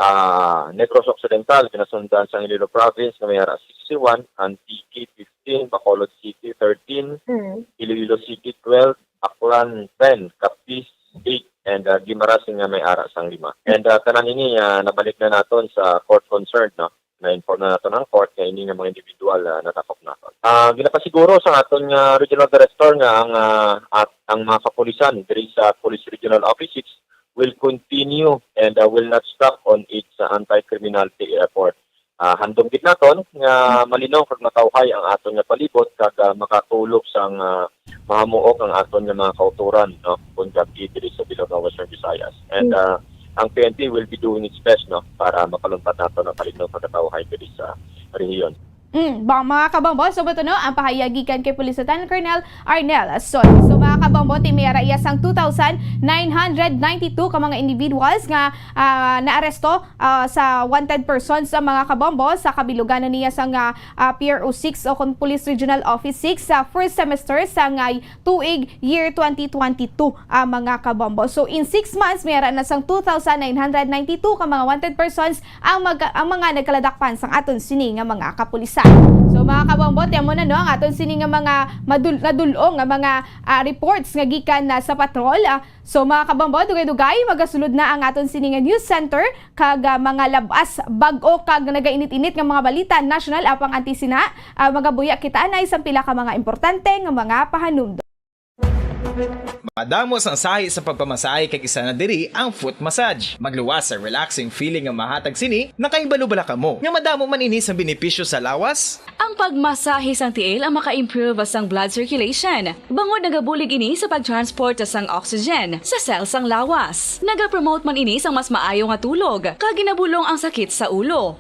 ah, Negros Occidental, pinasundan sang Iloilo Province nga may ara sixty-one, Antique fifteen, Bacolod City thirteen, Mm. Iloilo City twelve, Aklan ten, Capiz eight, and, ah, Guimaras nga may ara sang lima. And, ah, tanan ini, ah, nabalik na naton sa court concerned, no? Na-inform na naton ang court nga ini nga mga individual, ah, nadakop naton. Ah, ginapasiguro sa aton nga regional director nga ang, ah, at ang mga kapulisan diri sa Police Regional Office Six will continue and, ah, will not stop on its, ah, anti-criminality effort. Ah, handom gid naton nga malinaw kag matawhay ang aton nga palibot kag, ah, makatulog sang, ah, mahamuok ang aton nga mga kautoran, no, kon gab-i diri sa bilog nga Western Visayas. And, Mm. ah, ang P N P will be doing its best, no, para mapaluntad naton ang kalinaw kag katawhay diri sa rehiyon. Mm, ba, mga kabombo, so bato, no, ang pahayag gikan kay Police Lieutenant Colonel Arnel Solis. So, mga kabombo, ti may ara iya sang two thousand nine hundred ninety-two ka mga individuals nga, ah, naaresto, ah, sa wanted persons sa mga kabombo sa kabilugan niya sang, ah, ah, P R O six o kon Police Regional Office six sa first semester sa ngay tuig, year twenty twenty-two, ah, mga kabombo. So, in six months, may ara na sang two thousand nine hundred ninety-two ka mga wanted persons ang mag-, ang mga nagkaladakpan sang aton sini nga mga kapulisan. So, mga kabombo, ti amo na, no, ang aton sini nga mga madul-, nadul-ong nga mga, ah, reports nga gikan na sa patrol. Ah, so, mga kabombo, dugay-dugay, magasulod na ang aton sini nga news center kag, ah, mga labas, bag-o kag nagainit-init nga mga balita, national apang antisina. Ah, magabuya kita anay sang pila ka mga importante nga mga pahanumdom. Madamo sang sahi sa pagpamasahe kag isa na diri ang foot massage. Magluwas sa relaxing feeling nga mahatag sini, nakahibalo bala kamo nga madamo man ini sang benepisyo sa lawas? Ang pagmasahe sang tiil ang maka-improve sang blood circulation, bangod nagabulig ini sa pagtransport sang oxygen sa cell sang lawas. Nagapromote man ini sang mas maayo nga tulog, kag ginabulong ang sakit sa ulo.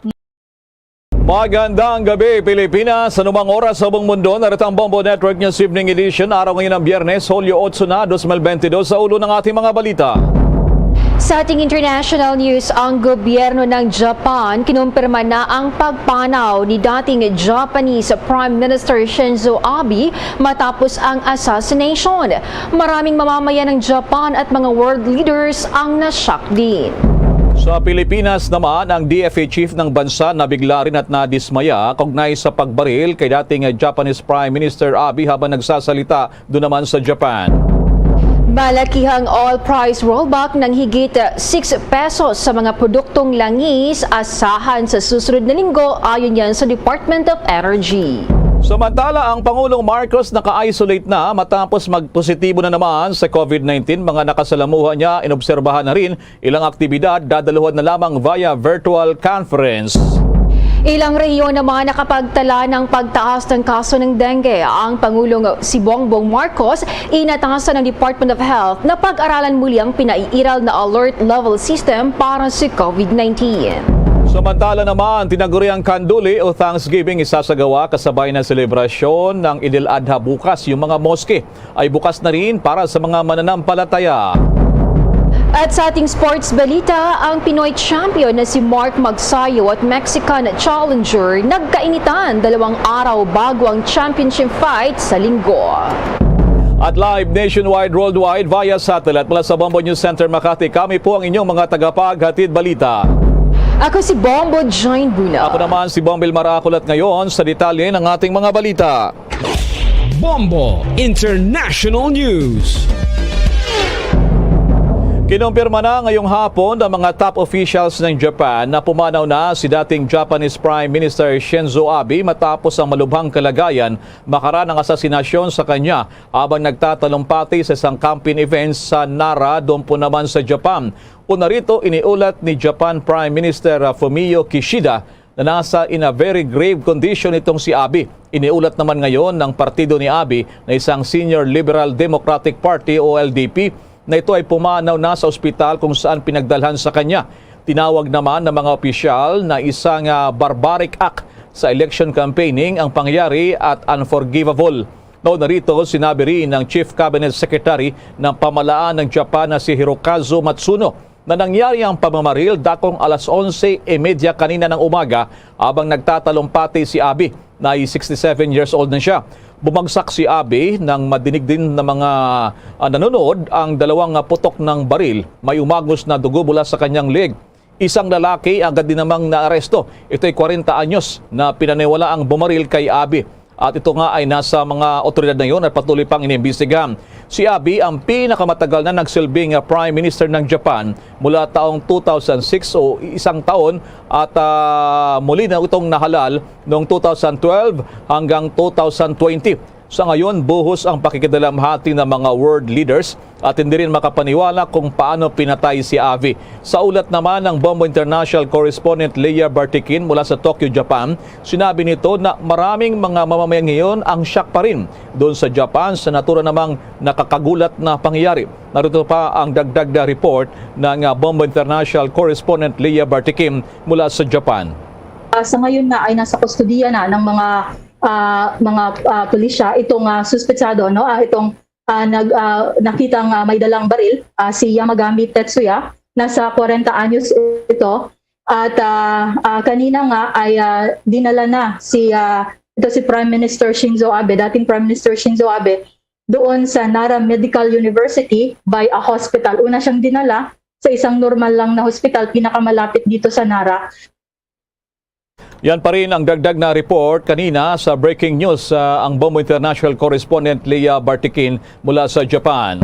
Magandang gabi, Pilipinas. Sa anumang oras sa buong mundo, narito ang Bombo Network News Evening Edition. Araw ngayon ang Biyernes, Hulyo otso na, dos mil bentidós. Sa ulo ng ating mga balita. Sa ating international news, ang gobyerno ng Japan kinumpirma na ang pagpanaw ni dating Japanese Prime Minister Shinzo Abe matapos ang assassination. Maraming mamamayan ng Japan at mga world leaders ang nashock din. Sa Pilipinas naman, ang D F A chief ng bansa nabigla rin at nadismaya kaugnay sa pagbaril kay dating Japanese Prime Minister Abe habang nagsasalita doon naman sa Japan. Malakihang oil price rollback ng higit six pesos sa mga produktong langis asahan sa susunod na linggo, ayon yan sa Department of Energy. Samantala, ang Pangulong Marcos naka-isolate na matapos magpositibo na naman sa COVID nineteen. Mga nakasalamuha niya, inobserbahan na rin ilang aktibidad, dadaluhan na lamang via virtual conference. Ilang rehiyon naman nakapagtala ng pagtaas ng kaso ng dengue. Ang Pangulong si Bongbong Marcos inatasan ng Department of Health na pag-aralan muli ang pinaiiral na alert level system para sa COVID nineteen. Samantala naman, tinaguriang kanduli o Thanksgiving isasagawa kasabay ng selebrasyon ng Idil Adha bukas. Yung mga moske ay bukas na rin para sa mga mananampalataya. At sa ating sports balita, ang Pinoy champion na si Mark Magsayo at Mexican challenger nagkainitan dalawang araw bago ang championship fight sa Linggo. At live nationwide, worldwide, via satellite mula sa Bombo News Center Makati, kami po ang inyong mga tagapaghatid balita. Ako si Bombo Jane Buna. Ako naman si Bombil Marakol at ngayon sa detalye ng ating mga balita. Bombo International News. Kinumpirma na ngayong hapon ng mga top officials ng Japan na pumanaw na si dating Japanese Prime Minister Shinzo Abe matapos ang malubhang kalagayan makaraan ang asasinasyon sa kanya habang nagtatalumpati sa isang campaign event sa Nara, doon po naman sa Japan. Una rito, iniulat ni Japan Prime Minister Fumio Kishida na nasa in a very grave condition itong si Abe. Iniulat naman ngayon ng partido ni Abe na isang senior Liberal Democratic Party o L D P na ito ay pumanaw na sa ospital kung saan pinagdalhan sa kanya. Tinawag naman ng mga opisyal na isang, ah, barbaric act sa election campaigning ang pangyayari at unforgivable. Nauna rito, sinabi rin ng Chief Cabinet Secretary ng pamahalaan ng Japan na si Hirokazu Matsuno na nangyari ang pamamaril dakong alas onse y media kanina ng umaga habang nagtatalumpati si Abe na ay sixty-seven years old na siya. Bumagsak si Abe nang madinig din ng mga, ah, nanonood ang dalawang, ah, putok ng baril. May umagos na dugo mula sa kanyang leg. Isang lalaki agad din namang naaresto. Ito'y kwarenta anyos na pinaniwala ang bumaril kay Abe. At ito nga ay nasa mga otoridad na yon at patuloy pang inimbestigahan. Si Abe ang pinakamatagal na nagsilbing, ah, Prime Minister ng Japan mula taong two thousand six o isang taon at, ah, muli na itong nahalal noong two thousand twelve hanggang two thousand twenty. Sa ngayon, buhos ang pakikidalamhati ng mga world leaders at hindi rin makapaniwala kung paano pinatay si Abe. Sa ulat naman ng Bombo International correspondent Leah Bartikin mula sa Tokyo, Japan, sinabi nito na maraming mga mamamayan ngayon ang shock pa rin doon sa Japan sa natura namang nakakagulat na pangyayari. Narito pa ang dagdag na report ng, ah, Bombo International correspondent Leah Bartikin mula sa Japan. Ah, sa ngayon na ay nasa kustodiya na ng mga, ah, mga, ah, pulisya itong, ah, suspetsado, no? Ah, itong, ah, nag, ah, nakitang, ah, may dalang baril, ah, si Yamagami Tetsuya. Nasa kwarenta anyos ito. At, ah, ah, kanina nga ay, ah, dinala na si, ah, ito si Prime Minister Shinzo Abe, dating Prime Minister Shinzo Abe, doon sa Nara Medical University by a hospital. Una siyang dinala sa isang normal lang na hospital, pinakamalapit dito sa Nara. Yan pa rin ang dagdag na report kanina sa Breaking News, ah, ang Bombo International correspondent Leah Bartikin mula sa Japan.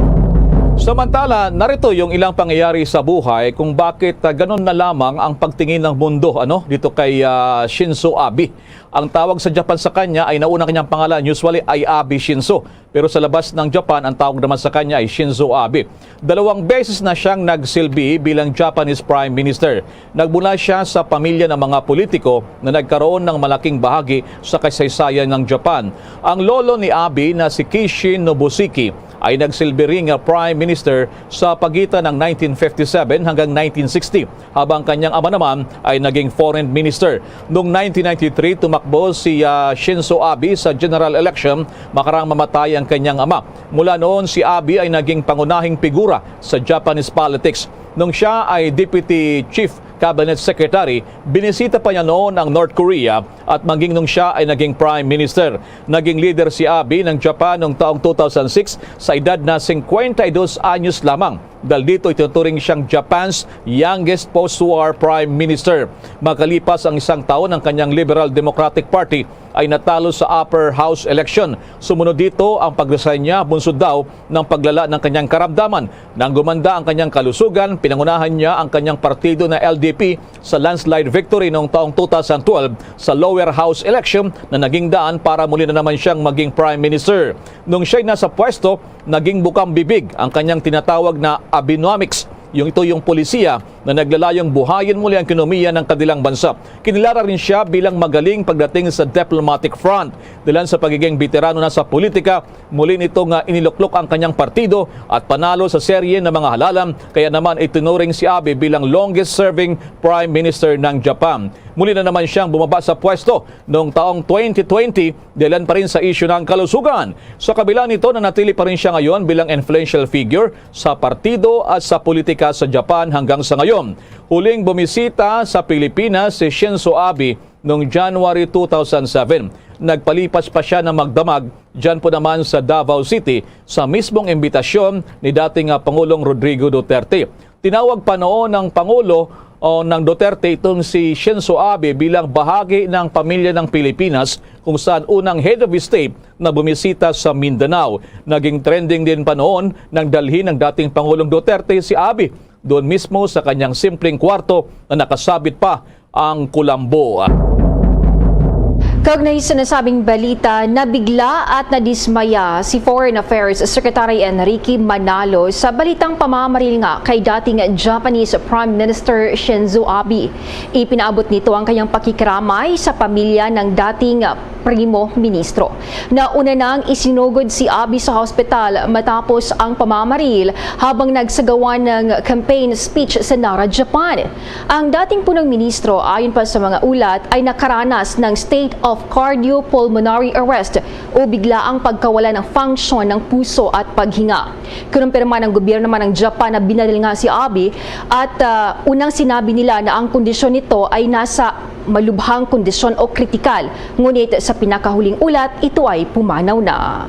Samantala, narito yung ilang pangyayari sa buhay kung bakit, ah, ganun na lamang ang pagtingin ng mundo, ano, dito kay, ah, Shinzo Abe. Ang tawag sa Japan sa kanya ay nauna kanyang pangalan, usually ay Abe Shinzo. Pero sa labas ng Japan, ang tawag naman sa kanya ay Shinzo Abe. Dalawang beses na siyang nagsilbi bilang Japanese Prime Minister. Nagmula siya sa pamilya ng mga politiko na nagkaroon ng malaking bahagi sa kasaysayan ng Japan. Ang lolo ni Abe na si Kishi Nobosiki ay nagsilbi ring Prime Minister sa pagitan ng nineteen fifty-seven hanggang nineteen sixty, habang kanyang ama naman ay naging foreign minister. Noong nineteen ninety-three, tumakbo si, ah, Shinzo Abe sa general election makarang mamatay ang kanyang ama. Mula noon, si Abe ay naging pangunahing figura sa Japanese politics. Nung siya ay Deputy Chief Cabinet Secretary, binisita pa niya noon ang North Korea at maging nung siya ay naging Prime Minister. Naging leader si Abe ng Japan noong taong two thousand six sa edad na cincuenta y dos anyos lamang. Dahil dito, itinuturing siyang Japan's youngest post-war prime minister. Makalipas ang isang taon, ang kanyang Liberal Democratic Party ay natalo sa upper house election. Sumunod dito ang pag-resign niya bunsod daw ng paglala ng kanyang karamdaman. Nang gumanda ang kanyang kalusugan, pinangunahan niya ang kanyang partido na L D P sa landslide victory noong taong two thousand twelve sa lower house election na naging daan para muli na naman siyang maging prime minister. Nung siya'y nasa pwesto, naging bukang bibig ang kanyang tinatawag na Abenomics. Yung ito yung polisiya na naglalayong buhayin muli ang ekonomiya ng kanilang bansa. Kinilala rin siya bilang magaling pagdating sa diplomatic front. Dahilan sa pagiging veterano na sa politika, muli nito nga iniluklok ang kanyang partido at panalo sa serye ng mga halalan, kaya naman itinuring si Abe bilang longest-serving Prime Minister ng Japan. Muli na naman siyang bumaba sa pwesto noong taong twenty twenty, dahilan pa rin sa isyu ng kalusugan. Sa kabila nito, nanatili pa rin siya ngayon bilang influential figure sa partido at sa politika sa Japan hanggang sa ngayon. Huling bumisita sa Pilipinas si Shinzo Abe noong January two thousand seven. Nagpalipas pa siya ng magdamag diyan po naman sa Davao City sa mismong imbitasyon ni dating, ah, Pangulong Rodrigo Duterte. Tinawag pa noon ng Pangulo o ng Duterte itong si Shinzo Abe bilang bahagi ng pamilya ng Pilipinas, kung saan unang head of state na bumisita sa Mindanao. Naging trending din pa noon nang dalhin ng dating Pangulong Duterte si Abe doon mismo sa kanyang simpleng kwarto na nakasabit pa ang kulambo. Kaugnay sa nasabing balita, nabigla at nadismaya si Foreign Affairs Secretary Enrique Manalo sa balitang pamamaril nga kay dating Japanese Prime Minister Shinzo Abe. Ipinaabot nito ang kanyang pakikiramay sa pamilya ng dating Primo Ministro. Nauna nang isinugod si Abe sa hospital matapos ang pamamaril habang nagsagawa ng campaign speech sa Nara, Japan. Ang dating punong ministro, ayon pa sa mga ulat, ay nakaranas ng state of cardiopulmonary arrest o biglaang pagkawala ng function ng puso at paghinga. Kinumpirma ng gobyerno naman ng Japan na binaril nga si Abe at, ah, unang sinabi nila na ang kondisyon nito ay nasa malubhang kondisyon o kritikal. Ngunit sa pinakahuling ulat, ito ay pumanaw na.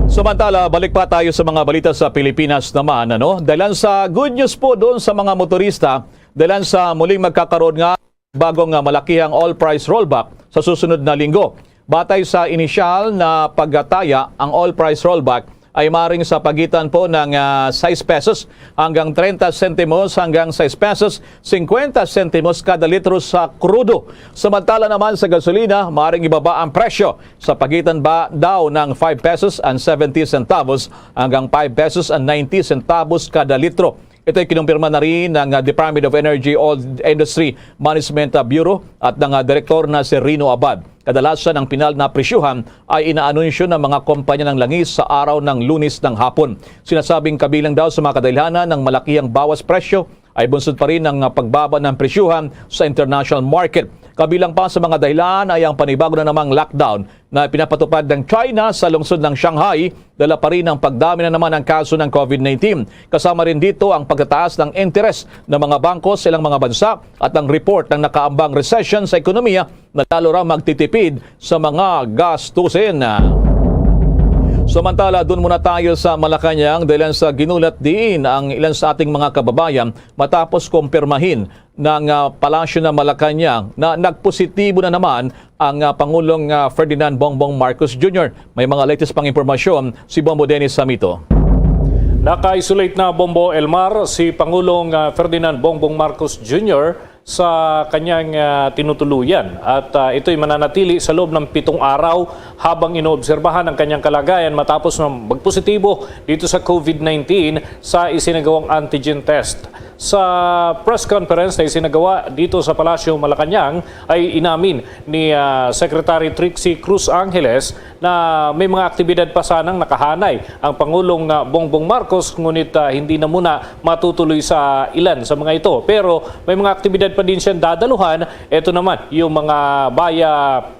Samantala, balik pa tayo sa mga balita sa Pilipinas naman, ano? Dahilan sa good news po doon sa mga motorista, dahilan sa muling magkakaroon nga bagong, ah, malakihang oil price rollback sa susunod na linggo. Batay sa inisyal na pagkataya, ang oil price rollback ay maring sa pagitan po ng, ah, sais pesos hanggang treinta sentimos hanggang sais pesos cincuenta sentimos kada litro sa krudo. Samantala naman sa gasolina, maring ibaba ang presyo sa pagitan ba daw ng five pesos and seventy centavos hanggang five pesos and ninety centavos kada litro. Ito'y kinumpirma na rin ng, ah, Department of Energy Oil Industry Management, ah, Bureau at ng, ah, direktor na si Rino Abad. Kadalasan, ang pinal na presyuhan ay inaanunsyo ng mga kompanya ng langis sa araw ng Lunes ng hapon. Sinasabing kabilang daw sa mga kadalhanan ng malakihang bawas presyo ay bunsod pa rin ang, ah, pagbaba ng presyuhan sa international market. Kabilang pa sa mga dahilan ay ang panibago na namang lockdown na pinapatupad ng China sa lungsod ng Shanghai, dala pa rin ang pagdami na naman ng kaso ng COVID nineteen. Kasama rin dito ang pagtataas ng interes ng mga bangko sa ilang mga bansa at ang report ng nakaambang recession sa ekonomiya na lalo raw magtitipid sa mga gastusin. Samantala, doon muna tayo sa Malacañang dahil sa ginulat din ang ilan sa ating mga kababayan matapos kumpirmahin ng, ah, Palasyo ng Malacañang na nagpositibo na naman ang, ah, Pangulong, ah, Ferdinand Bongbong Marcos Junior. May mga latest pang impormasyon si Bombo Dennis Samito. Naka-isolate na, Bombo Elmar, si Pangulong, ah, Ferdinand Bongbong Marcos Junior sa kanyang, ah, tinutuluyan at, ah, ito'y mananatili sa loob ng pitong araw habang inoobserbahan ang kanyang kalagayan matapos na magpositibo dito sa COVID nineteen sa isinagawang antigen test. Sa press conference na isinagawa dito sa Palasyo, Malacañang, ay inamin ni, ah, Secretary Trixie Cruz Angeles na may mga aktibidad pa sanang nakahanay ang Pangulong, ah, Bongbong Marcos, ngunit, ah, hindi na muna matutuloy sa ilan sa mga ito. Pero may mga aktibidad pa din siyang dadaluhan. Ito naman, yung mga via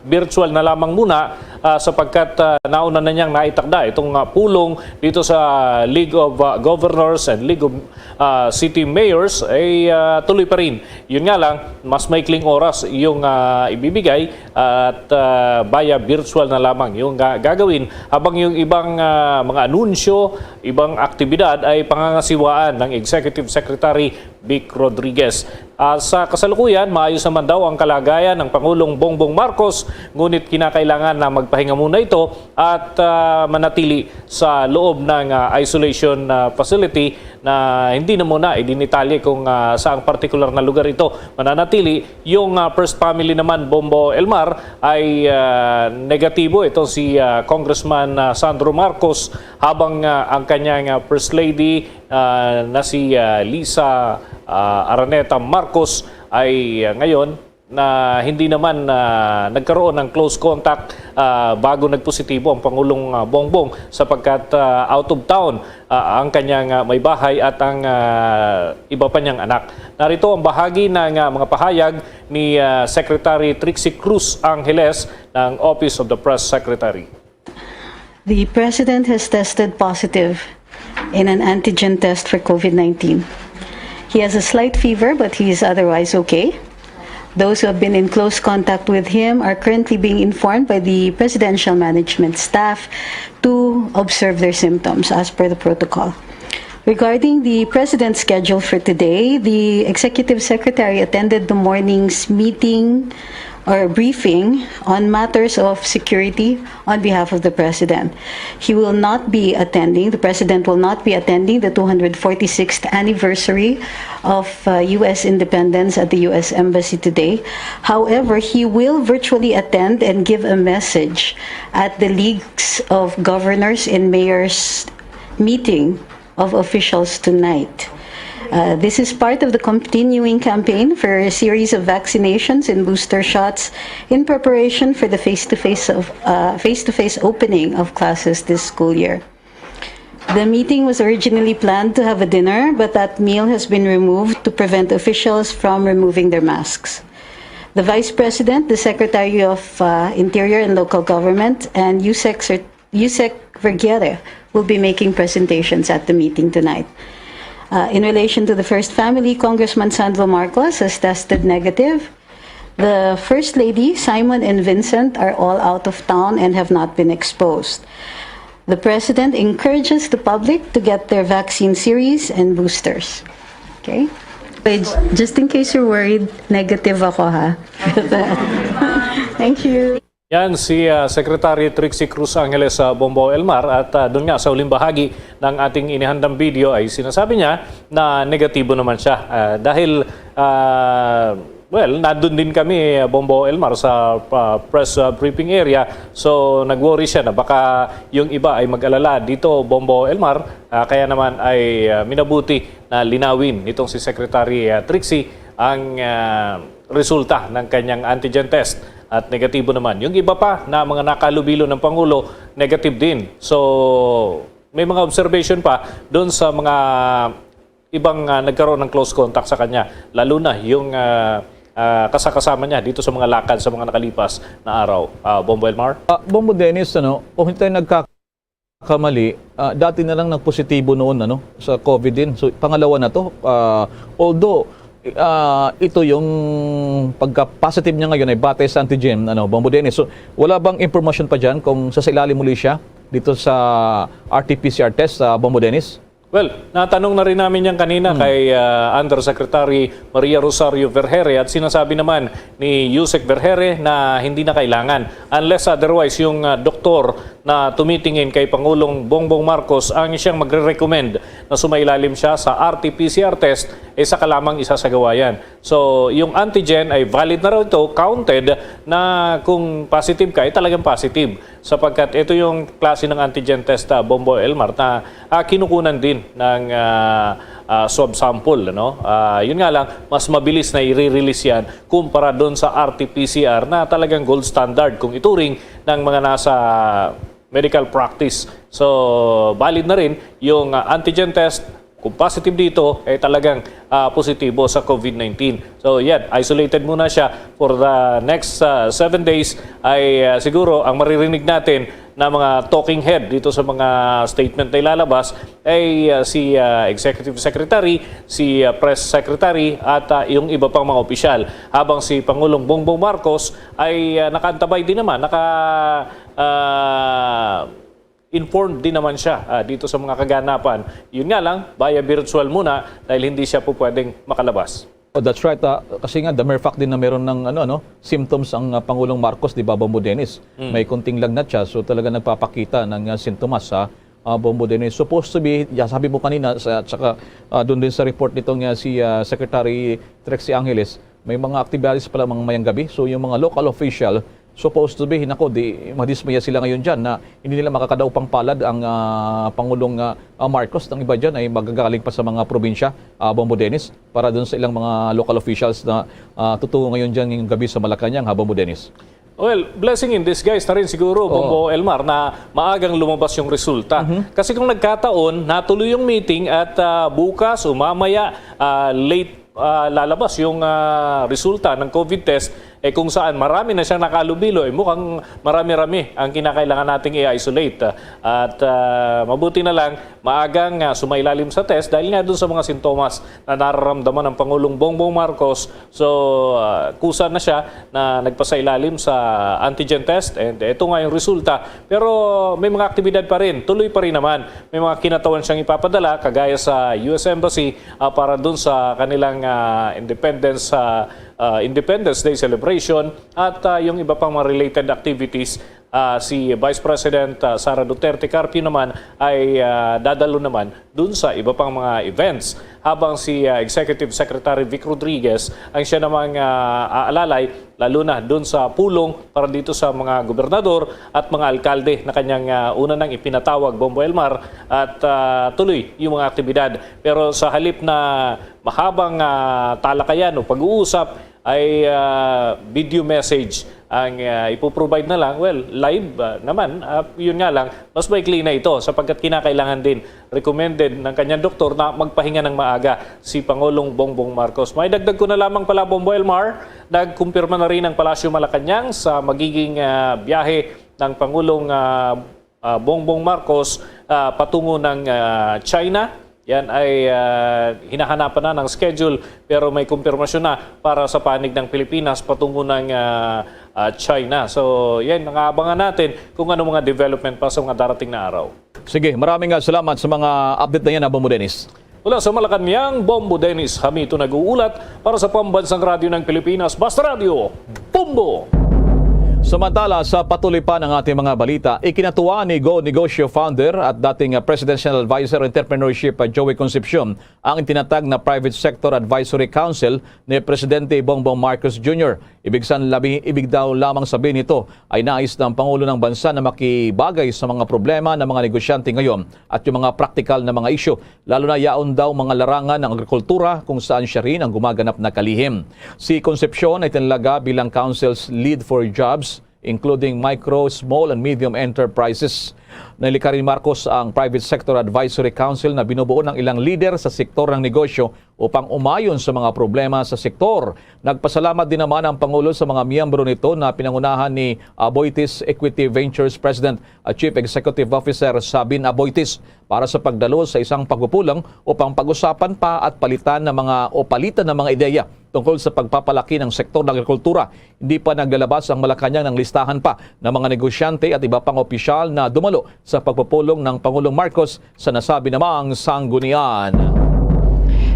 virtual na lamang muna, ah, sapagkat, ah, nauna na niyang naitakda itong, ah, pulong dito sa League of, ah, Governors and League of, ah, City Mayors, ay, ah, tuloy pa rin. Yun nga lang, mas maikling oras yung, ah, ibibigay at, ah, via virtual na lamang yung ga-, gagawin, habang yung ibang, ah, mga anunsyo, ibang aktibidad ay pangangasiwaan ng Executive Secretary Vic Rodriguez. Ah, sa kasalukuyan, maayos naman daw ang kalagayan ng Pangulong Bongbong Marcos, ngunit kinakailangan na magpahinga muna ito at, ah, manatili sa loob ng, ah, isolation, ah, facility na hindi na muna idinitalye kung, ah, saang partikular na lugar ito mananatili. Yung, ah, first family naman, Bombo Elmar, ay, ah, negatibo. Ito si, ah, Congressman, ah, Sandro Marcos, habang, ah, ang kanyang, ah, First Lady, ah, na si, ah, Lisa, ah, Araneta Marcos ay, ah, ngayon na hindi naman, ah, nagkaroon ng close contact, ah, bago nagpositibo ang Pangulong, ah, Bongbong, sapagkat, ah, out of town, ah, ang kanyang, ah, may bahay at ang, ah, iba pa niyang anak. Narito ang bahagi ng, ah, mga pahayag ni, ah, Secretary Trixie Cruz Angeles ng Office of the Press Secretary. The president has tested positive in an antigen test for COVID nineteen. He has a slight fever, but he is otherwise okay. Those who have been in close contact with him are currently being informed by the presidential management staff to observe their symptoms as per the protocol. Regarding the president's schedule for today, the executive secretary attended the morning's meeting or briefing on matters of security on behalf of the president. He will not be attending, the president will not be attending the two hundred forty-sixth anniversary of, uh, U S independence at the U S embassy today. However, he will virtually attend and give a message at the Leagues of Governors and Mayors meeting of officials tonight. Uh, this is part of the continuing campaign for a series of vaccinations and booster shots in preparation for the face-to-face of, uh, face-to-face opening of classes this school year. The meeting was originally planned to have a dinner, but that meal has been removed to prevent officials from removing their masks. The Vice President, the Secretary of, uh, Interior and Local Government, and USEC Cer-, USEC Vergeire will be making presentations at the meeting tonight. Uh, in relation to the first family, Congressman Sandro Marcos has tested negative. The First Lady, Simon, and Vincent are all out of town and have not been exposed. The President encourages the public to get their vaccine series and boosters. Okay? Okay, j-, just in case you're worried, negative ako, ha? Thank you. Yan si, ah, Secretary Trixie Cruz Angeles sa Bombo Elmar at, ah, doon nga sa huling bahagi ng ating inihandang video ay sinasabi niya na negatibo naman siya. Ah, dahil, ah, well, nandun din kami, ah, Bombo Elmar, sa, ah, press, ah, briefing area. So, nag-worry siya na baka yung iba ay mag-alala dito, Bombo Elmar. Ah, kaya naman ay, ah, minabuti na linawin nitong si Secretary, ah, Trixie ang, ah, resulta ng kanyang antigen test at negatibo naman. Yung iba pa na mga nakalubilo ng Pangulo, negative din. So, may mga observation pa doon sa mga ibang, ah, nagkaroon ng close contact sa kanya, lalo na yung, ah, ah, kasakasama niya dito sa mga lakad sa mga nakalipas na araw. Ah, Bombo Elmar? Ah, Bombo Dennis, ano, kung hindi tayo nagkakamali, ah, dati na lang nagpositibo noon, ano, sa COVID din. So, pangalawa na to. Ah, although, ah, ito yung pagka-positive niya ngayon ay batay sa antigen, ano, Bombo Dennis. So, wala bang impormasyon pa dyan kung sa ilalim muli siya dito sa R T P C R test, sa Bombo Dennis? Well, natanong na rin namin yan kanina Hmm. kay, ah, Undersecretary Maria Rosario Vergeire at sinasabi naman ni Usec Vergeire na hindi na kailangan. Unless otherwise, yung, ah, doktor na tumitingin kay Pangulong Bongbong Marcos ang siyang magre-recommend na sumailalim siya sa R T P C R test, eh, saka lamang isasagawa yan. So, yung antigen ay valid na raw ito, counted na kung positive ka, eh, talagang positive. Sapagkat ito yung klase ng antigen test, ah, Bombo Elmar, na, ah, kinukunan din ng, ah, ah, swab sample, ano? Ah, yun nga lang, mas mabilis na i-release yan kumpara doon sa R T P C R na talagang gold standard kung ituring ng mga nasa medical practice. So, valid na rin yung, ah, antigen test. Kung positive dito, eh, talagang, ah, positibo sa COVID nineteen. So, yan, isolated muna siya for the next, ah, seven days. Ay, ah, siguro, ang maririnig natin na mga talking head dito sa mga statement na ilalabas ay, ah, si, ah, Executive Secretary, si, ah, Press Secretary, at, ah, yung iba pang mga opisyal. Habang si Pangulong Bongbong Marcos ay, ah, nakaantabay din naman, naka, ah, informed din naman siya, ah, dito sa mga kaganapan. Yun nga lang, via virtual muna dahil hindi siya po pwedeng makalabas. Oh, that's right. Ah, kasi nga, the mere fact din na meron ng, ano, ano, symptoms ang, ah, Pangulong Marcos, di ba, Bombo Dennis? Mm. May konting lagnat siya, so talaga nagpapakita ng, ah, sintomas, ha? Ah, Bombo Dennis, supposed to be, ya, sabi mo kanina, sa, at saka, ah, doon din sa report nitong, ah, si, ah, Secretary Trixie Angeles, may mga activities pala mamayang gabi. So, yung mga local official, supposed to be, nako, di, madismaya sila ngayon dyan na hindi nila makakadaupang palad ang, ah, Pangulong, ah, ah, Marcos. Ang iba dyan ay magagaling pa sa mga probinsya, ah, Bombo Dennis, para dun sa ilang mga local officials na, ah, tutungo ngayon dyan ngayong gabi sa Malacañang, ha, Bombo Dennis? Well, blessing in disguise na rin siguro, Oo. Bombo Elmar, na maagang lumabas yung resulta. Mhm. Kasi kung nagkataon, natuloy yung meeting at, ah, bukas o mamaya, ah, late, ah, lalabas yung, ah, resulta ng COVID test, eh, kung saan marami na siyang nakalubilo, eh, mukhang marami-rami ang kinakailangan nating i-isolate. At, ah, mabuti na lang, maagang, ah, sumailalim sa test dahil nga dun sa mga sintomas na nararamdaman ng Pangulong Bongbong Marcos. So, ah, kusa na siya na nagpasailalim sa antigen test, and ito nga yung resulta. Pero may mga aktibidad pa rin, tuloy pa rin naman. May mga kinatawan siyang ipapadala, kagaya sa U S Embassy, ah, para dun sa kanilang, ah, Independence, ah, ah, Independence Day celebration at, ah, yung iba pang mga related activities. Ah, si Vice President, ah, Sara Duterte Carpio naman ay, ah, dadalo naman dun sa iba pang mga events. Habang si, ah, Executive Secretary Vic Rodriguez ang siya namang, ah, aalalay, lalo na dun sa pulong para dito sa mga gobernador at mga alkalde na kanyang, ah, una nang ipinatawag, Bombo Elmar, at, ah, tuloy yung mga aktibidad. Pero sa halip na mahabang, ah, talakayan o pag-uusap, ay, ah, video message ang, ah, ipoprovide na lang. Well, live, ah, naman. Ah, yun nga lang, mas maikli na ito sapagkat kinakailangan din, recommended ng kanyang doktor na magpahinga ng maaga si Pangulong Bongbong Marcos. May dagdag ko na lamang pala, Bombo Elmar, nagkumpirma na rin ang Palasyo Malacañang sa magiging, ah, biyahe ng Pangulong, ah, ah, Bongbong Marcos, ah, patungo ng, ah, China. Yan ay, ah, hinahanapan na ng schedule, pero may kumpirmasyon na para sa panig ng Pilipinas patungo ng, ah, ah, China. So, yan, nangaabangan natin kung ano mga development pa sa mga darating na araw. Sige, maraming, ah, salamat sa mga update na yan, Bombo Dennis. Mula sa Malacañang, Bombo Dennis Hamito nag-uulat para sa Pambansang Radyo ng Pilipinas, Basta Radyo, Bombo! Samantala, sa patuloy pa ng ating mga balita, ikinatuwa ni Go Negosyo founder at dating, ah, Presidential Advisor on Entrepreneurship, ah, Joey Concepcion, ang itinatag na Private Sector Advisory Council ni Presidente Bongbong Marcos Junior. Ibig san labi, ibig daw lamang sabihin nito ay nais ng Pangulo ng Bansa na makibagay sa mga problema ng mga negosyante ngayon at yung mga praktikal na mga isyu, lalo na yaon daw mga larangan ng agrikultura kung saan siya rin ang gumaganap na kalihim. Si Concepcion ay tinalaga bilang Council's Lead for Jobs, including micro, small, and medium enterprises. Nilikha rin ni Marcos ang Private Sector Advisory Council na binubuo ng ilang lider sa sektor ng negosyo upang umayon sa mga problema sa sektor. Nagpasalamat din naman ang Pangulo sa mga miyembro nito na pinangunahan ni Aboitiz Equity Ventures President at Chief Executive Officer Sabin Aboitiz para sa pagdalo sa isang pagpupulong upang pag-usapan pa at palitan ng mga o palitan ng mga ideya tungkol sa pagpapalaki ng sektor ng agrikultura. Hindi pa naglalabas ang Malacañang ng listahan pa ng mga negosyante at iba pang opisyal na dumalo sa pagpupulong ng Pangulong Marcos sa nasabi namang sanggunian.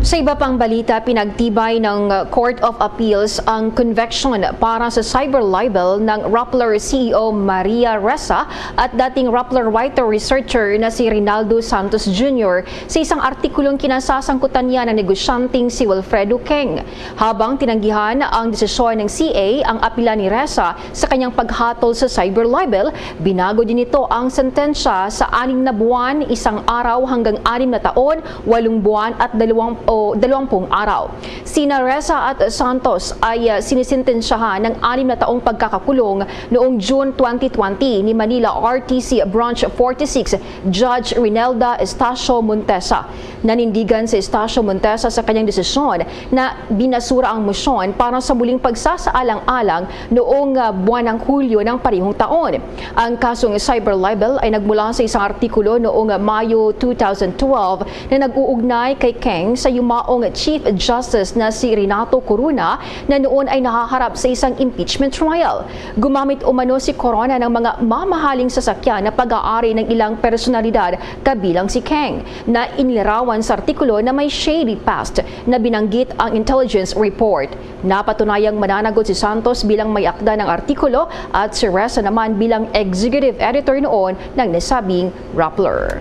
Sa iba pang balita, pinagtibay ng Court of Appeals ang conviction para sa cyber libel ng Rappler C E O Maria Ressa at dating Rappler writer researcher na si Rinaldo Santos Junior sa isang artikulong kinasasangkutan niya ng negosyanteng si Wilfredo Keng. Habang tinanggihan ang desisyon ng C A, ang apila ni Ressa sa kanyang paghatol sa cyber libel, binago din nito ang sentensya sa anim na buwan, isang araw hanggang anim na taon, walong buwan at dalawang, o, dalawang pung araw. Sina Ressa at Santos ay, ah, sinisintensyahan ng anim na taong pagkakakulong noong June twenty twenty ni Manila R T C Branch forty-six Judge Rinelda Estacio Montesa. Nanindigan si Estacio Montesa sa kanyang desisyon na binasura ang motion para sa muling pagsasaalang-alang noong, ah, buwan ng Hulyo ng parehong taon. Ang kasong cyber libel ay nagmula sa isang artikulo noong Mayo two thousand twelve na nag-uugnay kay Keng sa yumaong Chief Justice na si Renato Corona, na noon ay nahaharap sa isang impeachment trial. Gumamit umano si Corona ng mga mamahaling sasakyan na pag-aari ng ilang personalidad, kabilang si Keng, na inilarawan sa artikulo na may shady past na binanggit ang intelligence report. Napatunayang mananagot si Santos bilang may-akda ng artikulo at si Ressa naman bilang executive editor noon ng nasabing Rappler.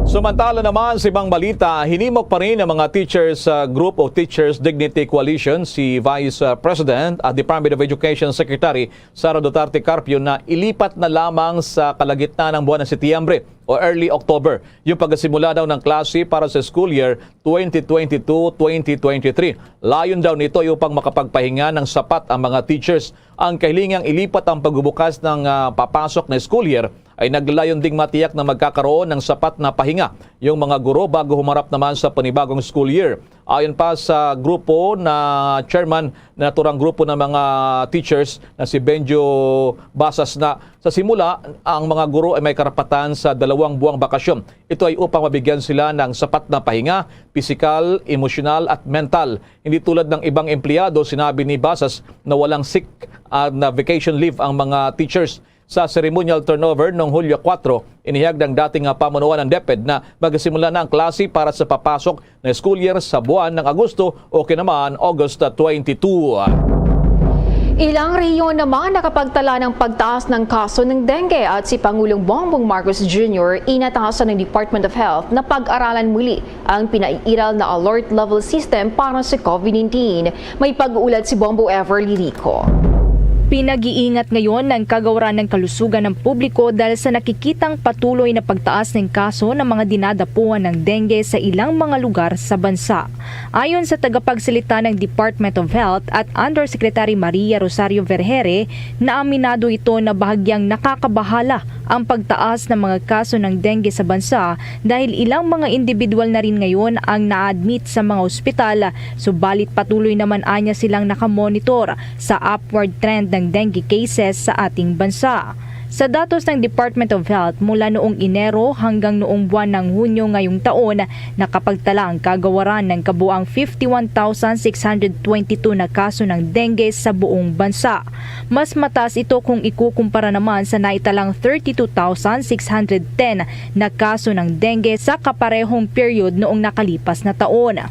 Samantala naman sa ibang balita, hinimok pa rin ang mga teachers, ah, group o Teachers Dignity Coalition, si Vice, ah, President at Department of Education Secretary Sara Duterte Carpio na ilipat na lamang sa kalagitnaan ng buwan ng Setyembre o early October yung pagsimula daw ng klase para sa school year twenty twenty-two twenty twenty-three. Layon daw nito ay upang makapagpahinga ng sapat ang mga teachers. Ang kahilingang ilipat ang pagbubukas ng, ah, papasok na school year ay naglayon ding matiyak na magkakaroon ng sapat na pahinga yung mga guro bago humarap naman sa panibagong school year. Ayon pa sa grupo na chairman na naturang grupo ng mga teachers na si Benjo Basas na sa simula, ang mga guro ay may karapatan sa dalawang buwang bakasyon. Ito ay upang mabigyan sila ng sapat na pahinga, pisikal, emosyonal at mental. Hindi tulad ng ibang empleyado, sinabi ni Basas na walang sick, ah, na vacation leave ang mga teachers. Sa ceremonial turnover noong Hulyo kuwatro, inihayag ng dating, ah, pamunuan ng DepEd na magsimula na ang klase para sa papasok na school year sa buwan ng Agosto o kinaman August twenty-two. Ilang rehiyon naman nakapagtala ng pagtaas ng kaso ng dengue at si Pangulong Bongbong Marcos Junior inatasan ng Department of Health na pag-aralan muli ang pinairal na alert level system para sa COVID nineteen. May pag-uulat si Bombo Everly Rico. Pinag-iingat ngayon ng Kagawaran ng Kalusugan ng publiko dahil sa nakikitang patuloy na pagtaas ng kaso ng mga dinadapuan ng dengue sa ilang mga lugar sa bansa. Ayon sa tagapagsalita ng Department of Health at Undersecretary Maria Rosario Vergere, naaminado ito na bahagyang nakakabahala ang pagtaas ng mga kaso ng dengue sa bansa dahil ilang mga individual na rin ngayon ang na-admit sa mga ospital, subalit patuloy naman anya silang nakamonitor sa upward trend ng dengue cases sa ating bansa. Sa datos ng Department of Health, mula noong Enero hanggang noong buwan ng Hunyo ngayong taon, nakapagtala ang Kagawaran ng kabuang fifty-one thousand six hundred twenty-two na kaso ng dengue sa buong bansa. Mas mataas ito kung ikukumpara naman sa naitalang thirty-two thousand six hundred ten na kaso ng dengue sa kaparehong period noong nakalipas na taon.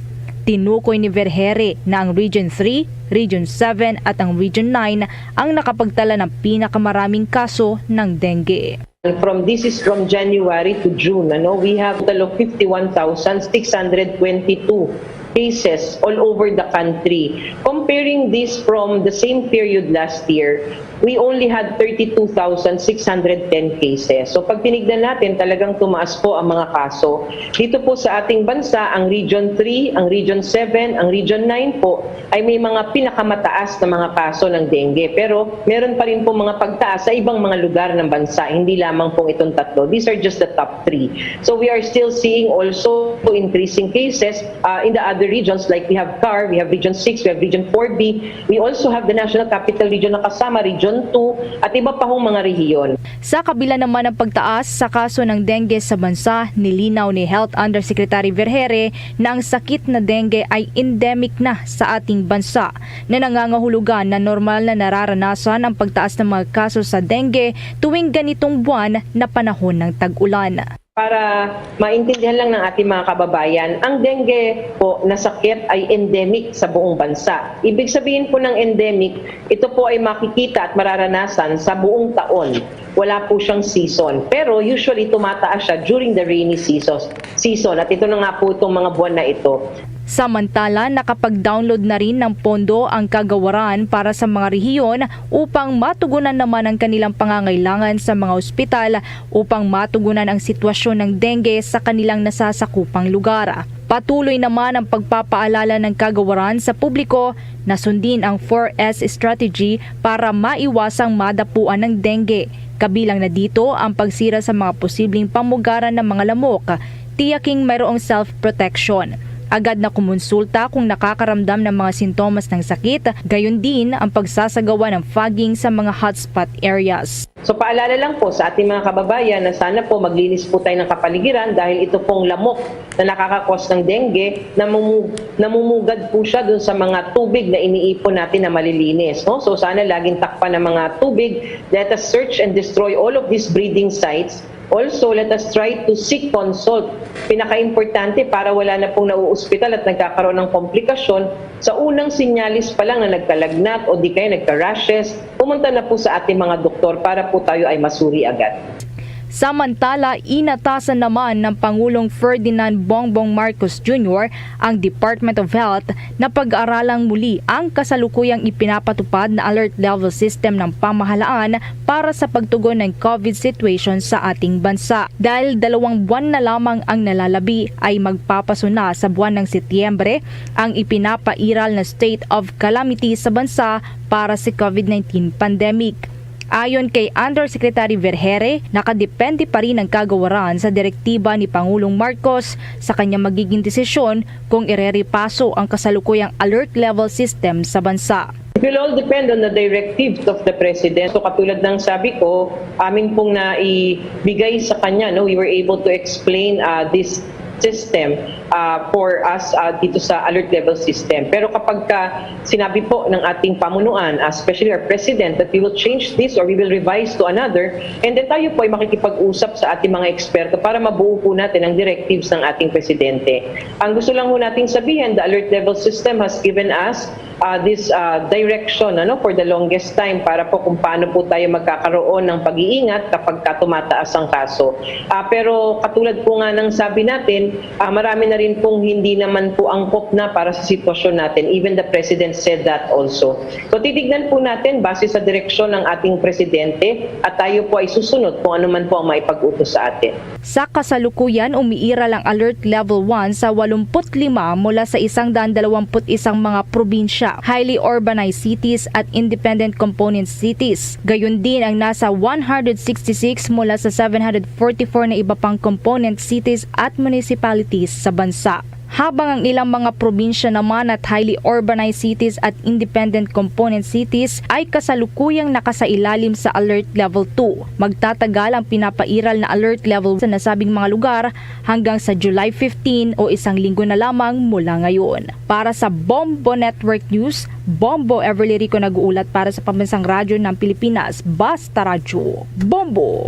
Tinukoy ni Vergeire na ang Region three, Region seven at ang Region nine ang nakapagtala ng pinakamaraming kaso ng dengue. From this is from January to June, ano, we have total of fifty-one thousand six hundred twenty-two cases all over the country. Comparing this from the same period last year, we only had thirty-two thousand six hundred ten cases. So pag tinignan natin, talagang tumaas po ang mga kaso. Dito po sa ating bansa, ang Region three, ang Region seven, ang Region nine po ay may mga pinakamataas na mga kaso ng dengue. Pero meron pa rin po mga pagtaas sa ibang mga lugar ng bansa, hindi lamang pong itong tatlo. These are just the top three. So we are still seeing also increasing cases uh, in the other regions, like we have CAR, we have Region six, we have Region four B. We also have the National Capital Region na kasama, Region two, at iba pa hong mga rehiyon. Sa kabila naman ng pagtaas sa kaso ng dengue sa bansa, nilinaw ni Health Undersecretary Vergeire na ang sakit na dengue ay endemic na sa ating bansa, na nangangahulugan na normal na nararanasan ang pagtaas ng mga kaso sa dengue tuwing ganitong buwan na panahon ng tag-ulan. Para maintindihan lang ng ating mga kababayan, ang dengue po na sakit ay endemic sa buong bansa. Ibig sabihin po ng endemic, ito po ay makikita at mararanasan sa buong taon. Wala po siyang season. Pero usually tumataas siya during the rainy season. season. At ito na nga po itong mga buwan na ito. Samantala, nakapag-download na rin ng pondo ang kagawaran para sa mga rehiyon upang matugunan naman ang kanilang pangangailangan sa mga ospital upang matugunan ang sitwasyon ng dengue sa kanilang nasasakupang lugar. Patuloy naman ang pagpapaalala ng kagawaran sa publiko na sundin ang four S strategy para maiwasang madapuan ng dengue. Kabilang na dito ang pagsira sa mga posibleng pamugaran ng mga lamok, tiyaking mayroong self-protection. Agad na kumonsulta kung nakakaramdam ng mga sintomas ng sakit, gayon din ang pagsasagawa ng fogging sa mga hotspot areas. So paalala lang po sa ating mga kababayan na sana po maglinis po tayo ng kapaligiran dahil ito pong lamok na nakakakos ng dengue, namumu- namumugad po siya dun sa mga tubig na iniipon natin na malilinis. No? So sana laging takpan ng mga tubig. Let us search and destroy all of these breeding sites. Also, let us try to seek consult. Pinaka-importante para wala na pong nauospital at nagkakaroon ng komplikasyon, sa unang sinyalis pa lang na nagkalagnat o di kaya nagka-rashes, pumunta na po sa ating mga doktor para po tayo ay masuri agad. Samantala, inatasan naman ng Pangulong Ferdinand Bongbong Marcos Junior ang Department of Health na pag-aralang muli ang kasalukuyang ipinapatupad na alert level system ng pamahalaan para sa pagtugon ng COVID situation sa ating bansa. Dahil dalawang buwan na lamang ang nalalabi, ay magpapasuna sa buwan ng Setyembre ang ipinapairal na state of calamity sa bansa para sa COVID nineteen pandemic. Ayon kay Undersecretary Vergeire, nakadepende pa rin ang kagawaran sa direktiba ni Pangulong Marcos sa kanyang magiging desisyon kung irerepaso ang kasalukuyang alert level system sa bansa. It will all depend on the directives of the President. So katulad ng sabi ko, amin pong naibigay sa kanya, no, we were able to explain uh, this system uh, for us uh, dito sa alert level system. Pero kapag ka sinabi po ng ating pamunuan, especially our president, that we will change this or we will revise to another, and then tayo po ay makikipag-usap sa ating mga eksperto para mabuo po natin ang directives ng ating presidente. Ang gusto lang ho nating sabihin, the alert level system has given us uh, this uh, direction ano for the longest time para po kung paano po tayo magkakaroon ng pag-iingat kapag ka tumataas ang kaso. Uh, pero katulad po nga ng sabi natin, uh, marami na rin pong hindi naman po angkop na para sa sitwasyon natin. Even the President said that also. So titignan po natin base sa direksyon ng ating Presidente at tayo po ay susunod kung ano man po ang maipag-utos sa atin. Sa kasalukuyan, umiiral ang Alert Level one sa walumpu't lima mula sa isang daan dalawampu't isang mga probinsya, highly urbanized cities at independent component cities. Gayon din ang nasa one hundred sixty-six mula sa seven hundred forty-four na iba pang component cities at municipalities sa bansa. Habang ang ilang mga probinsya naman at highly urbanized cities at independent component cities ay kasalukuyang nakasailalim sa Alert Level two. Magtatagal ang pinapairal na Alert Level sa nasabing mga lugar hanggang sa July fifteen o isang linggo na lamang mula ngayon. Para sa Bombo Network News, Bombo Everly Rico nag-uulat para sa Pambansang Radyo ng Pilipinas, Basta Radyo. Bombo!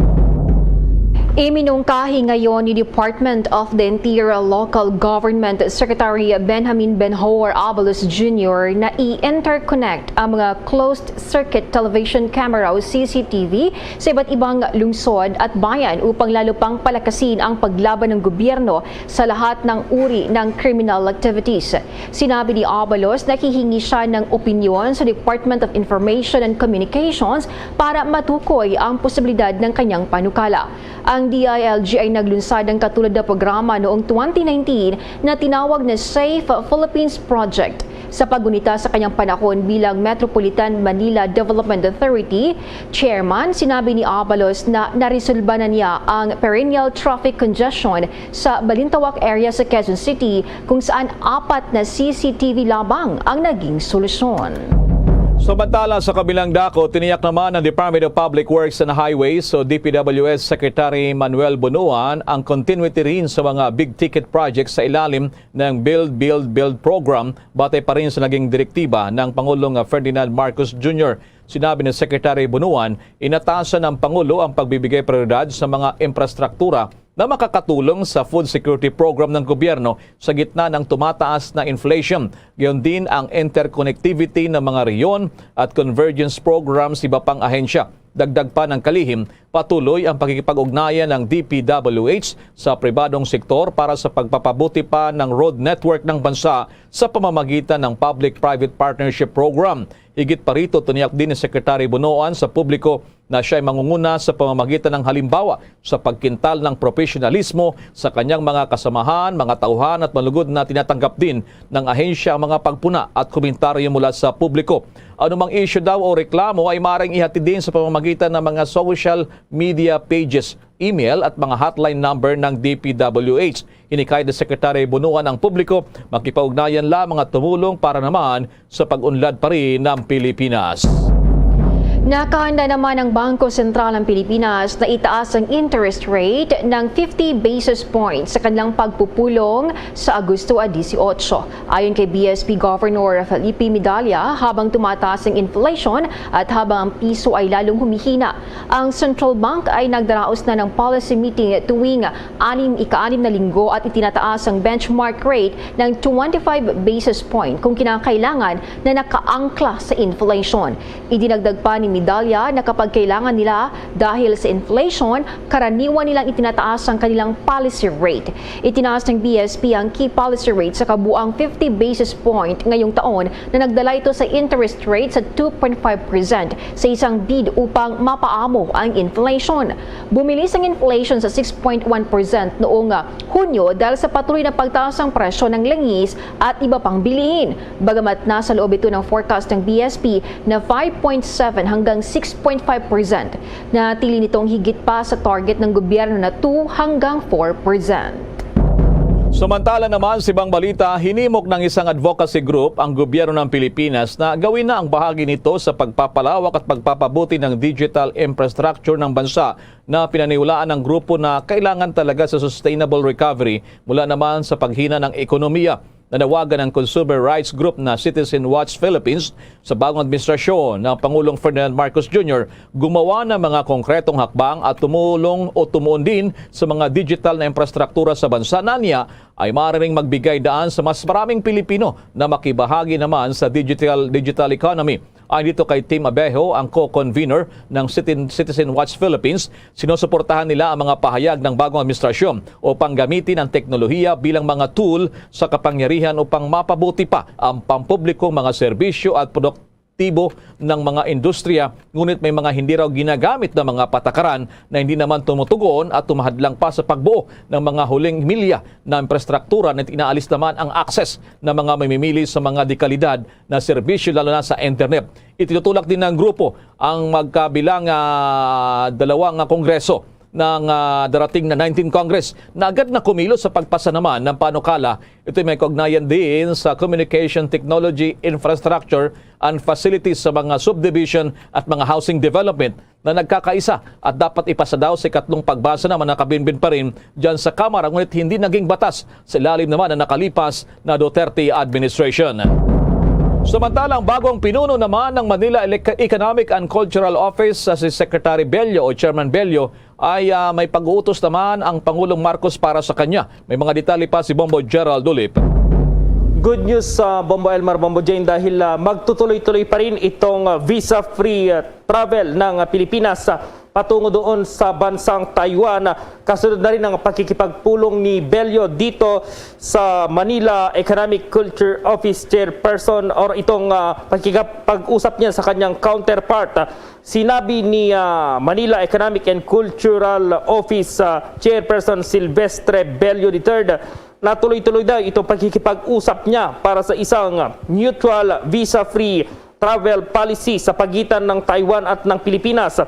Iminungkahi ngayon ni Department of the Interior Local Government Secretary Benjamin Benhur Abalos Junior na i-interconnect ang mga closed-circuit television camera o C C T V sa iba't ibang lungsod at bayan upang lalo pang palakasin ang paglaban ng gobyerno sa lahat ng uri ng criminal activities. Sinabi ni Abalos na hihingi siya ng opinyon sa Department of Information and Communications para matukoy ang posibilidad ng kanyang panukala. Ang D I L G ay naglunsad ng katulad na programa noong twenty nineteen na tinawag na Safe Philippines Project. Sa paggunita sa kanyang panahon bilang Metropolitan Manila Development Authority Chairman, sinabi ni Abalos na naresolba na niya ang perennial traffic congestion sa Balintawak area sa Quezon City, kung saan apat na C C T V lamang ang naging solusyon. Samantala, sa kabilang dako, tiniyak naman ng Department of Public Works and Highways o D P W S Secretary Manuel Bonoan ang continuity rin sa mga big ticket projects sa ilalim ng Build, Build, Build program, batay pa rin sa naging direktiba ng Pangulong Ferdinand Marcos Junior. Sinabi ni Secretary Bonoan, inatasan ng Pangulo ang pagbibigay prioridad sa mga infrastruktura na makakatulong sa food security program ng gobyerno sa gitna ng tumataas na inflation. Gayon din ang interconnectivity ng mga rehiyon at convergence programs sa iba pang ahensya. Dagdag pa ng kalihim, patuloy ang pakikipag-ugnayan ng D P W H sa pribadong sektor para sa pagpapabuti pa ng road network ng bansa sa pamamagitan ng Public-Private Partnership Program. Higit pa rito, tiniyak din ni Secretary Bonoan sa publiko na siya ay mangunguna sa pamamagitan ng halimbawa sa pagkintal ng propesyonalismo sa kanyang mga kasamahan, mga tauhan at malugod na tinatanggap din ng ahensya ang mga pagpuna at komentaryo mula sa publiko. Anumang isyu daw o reklamo ay maaaring ihatid din sa pamamagitan ng mga social media pages, email at mga hotline number ng D P W H. Hinikayat ni Secretary Bonoan ang publiko, makipag-ugnayan lamang at tumulong para naman sa pag-unlad pa rin ng Pilipinas. Nakahanda naman ang Bangko Sentral ng Pilipinas na itaas ang interest rate ng fifty basis points sa kanilang pagpupulong sa Agosto dieciocho. Ayon kay B S P Governor Felipe Medalla, habang tumataas ang inflation at habang ang piso ay lalong humihina, ang Central Bank ay nagdaraos na ng policy meeting tuwing anim, ika-anim na linggo at itinataas ang benchmark rate ng twenty-five basis point kung kinakailangan na nakaangkla sa inflation. Idinagdag pa ni Medalla na kapag kailangan nila dahil sa inflation, karaniwan nilang itinataas ang kanilang policy rate. Itinaas ng B S P ang key policy rate sa kabuang fifty basis point ngayong taon na nagdala ito sa interest rate sa two point five percent sa isang bid upang mapaamo ang inflation. Bumilis ang inflation sa six point one percent noong, ah, Hunyo dahil sa patuloy na pagtaas ng presyo ng langis at iba pang bilihin. Bagamat nasa loob ito ng forecast ng B S P na five point seven hanggang six point five percent, nanatili nitong higit pa sa target ng gobyerno na two hanggang four percent. Samantala naman, sa ibang balita, hinimok ng isang advocacy group ang gobyerno ng Pilipinas na gawin na ang bahagi nito sa pagpapalawak at pagpapabuti ng digital infrastructure ng bansa na pinaniwalaan ng grupo na kailangan talaga sa sustainable recovery mula naman sa paghina ng ekonomiya. Nanawagan ang consumer rights group na Citizen Watch Philippines sa bagong administrasyon ng Pangulong Ferdinand Marcos Junior gumawa ng mga konkretong hakbang at tumulong o tumuon din sa mga digital na infrastruktura sa bansa na niya ay maaaring magbigay daan sa mas maraming Pilipino na makibahagi naman sa digital, digital economy. Ayon dito kay Tim Abejo, ang co-convener ng Citi-, Citizen Watch Philippines, sinusuportahan nila ang mga pahayag ng bagong administrasyon upang gamitin ang teknolohiya bilang mga tool sa kapangyarihan upang mapabuti pa ang pampublikong mga serbisyo at produktibo ng mga industriya, ngunit may mga hindi raw ginagamit na mga patakaran na hindi naman tumutugon at tumahadlang pa sa pagbuo ng mga huling milya na infrastruktura na inaalis naman ang access ng mga mamimili sa mga dekalidad na serbisyo, lalo na sa internet. Itinutulak din ng grupo ang magkabilang, ah, dalawang, ah, kongreso ng, ah, darating na nineteen Congress na agad na kumilos sa pagpasa naman ng panukala. Ito'y may kaugnayan din sa communication technology, infrastructure, and facilities sa mga subdivision at mga housing development na nagkakaisa at dapat ipasa daw sa ikatlong pagbasa naman nakabinbin pa rin dyan sa Kamara, ngunit hindi naging batas sa ilalim naman ng nakalipas na Duterte administration. Samantalang bagong pinuno naman ng Manila Elec-, Economic and Cultural Office, ah, si Secretary Bello o Chairman Bello, ay, ah, may pag-uutos naman ang Pangulong Marcos para sa kanya. May mga detalye pa si Bombo Gerald Dulip. Good news sa Bombo Elmar, Bombo Jane, dahil ah, magtutuloy-tuloy pa rin itong ah, visa-free ah, travel ng ah, Pilipinas ah, patungo doon sa bansang Taiwan. Ah, kasunod na rin ang pakikipagpulong ni Bello dito sa Manila Economic Culture Office Chairperson or itong ah, pakikipag-usap niya sa kanyang counterpart. Ah, sinabi ni ah, Manila Economic and Cultural Office ah, Chairperson Silvestre Bello the third na tuloy-tuloy daw itong pakikipag-usap niya para sa isang mutual visa-free travel policy sa pagitan ng Taiwan at ng Pilipinas.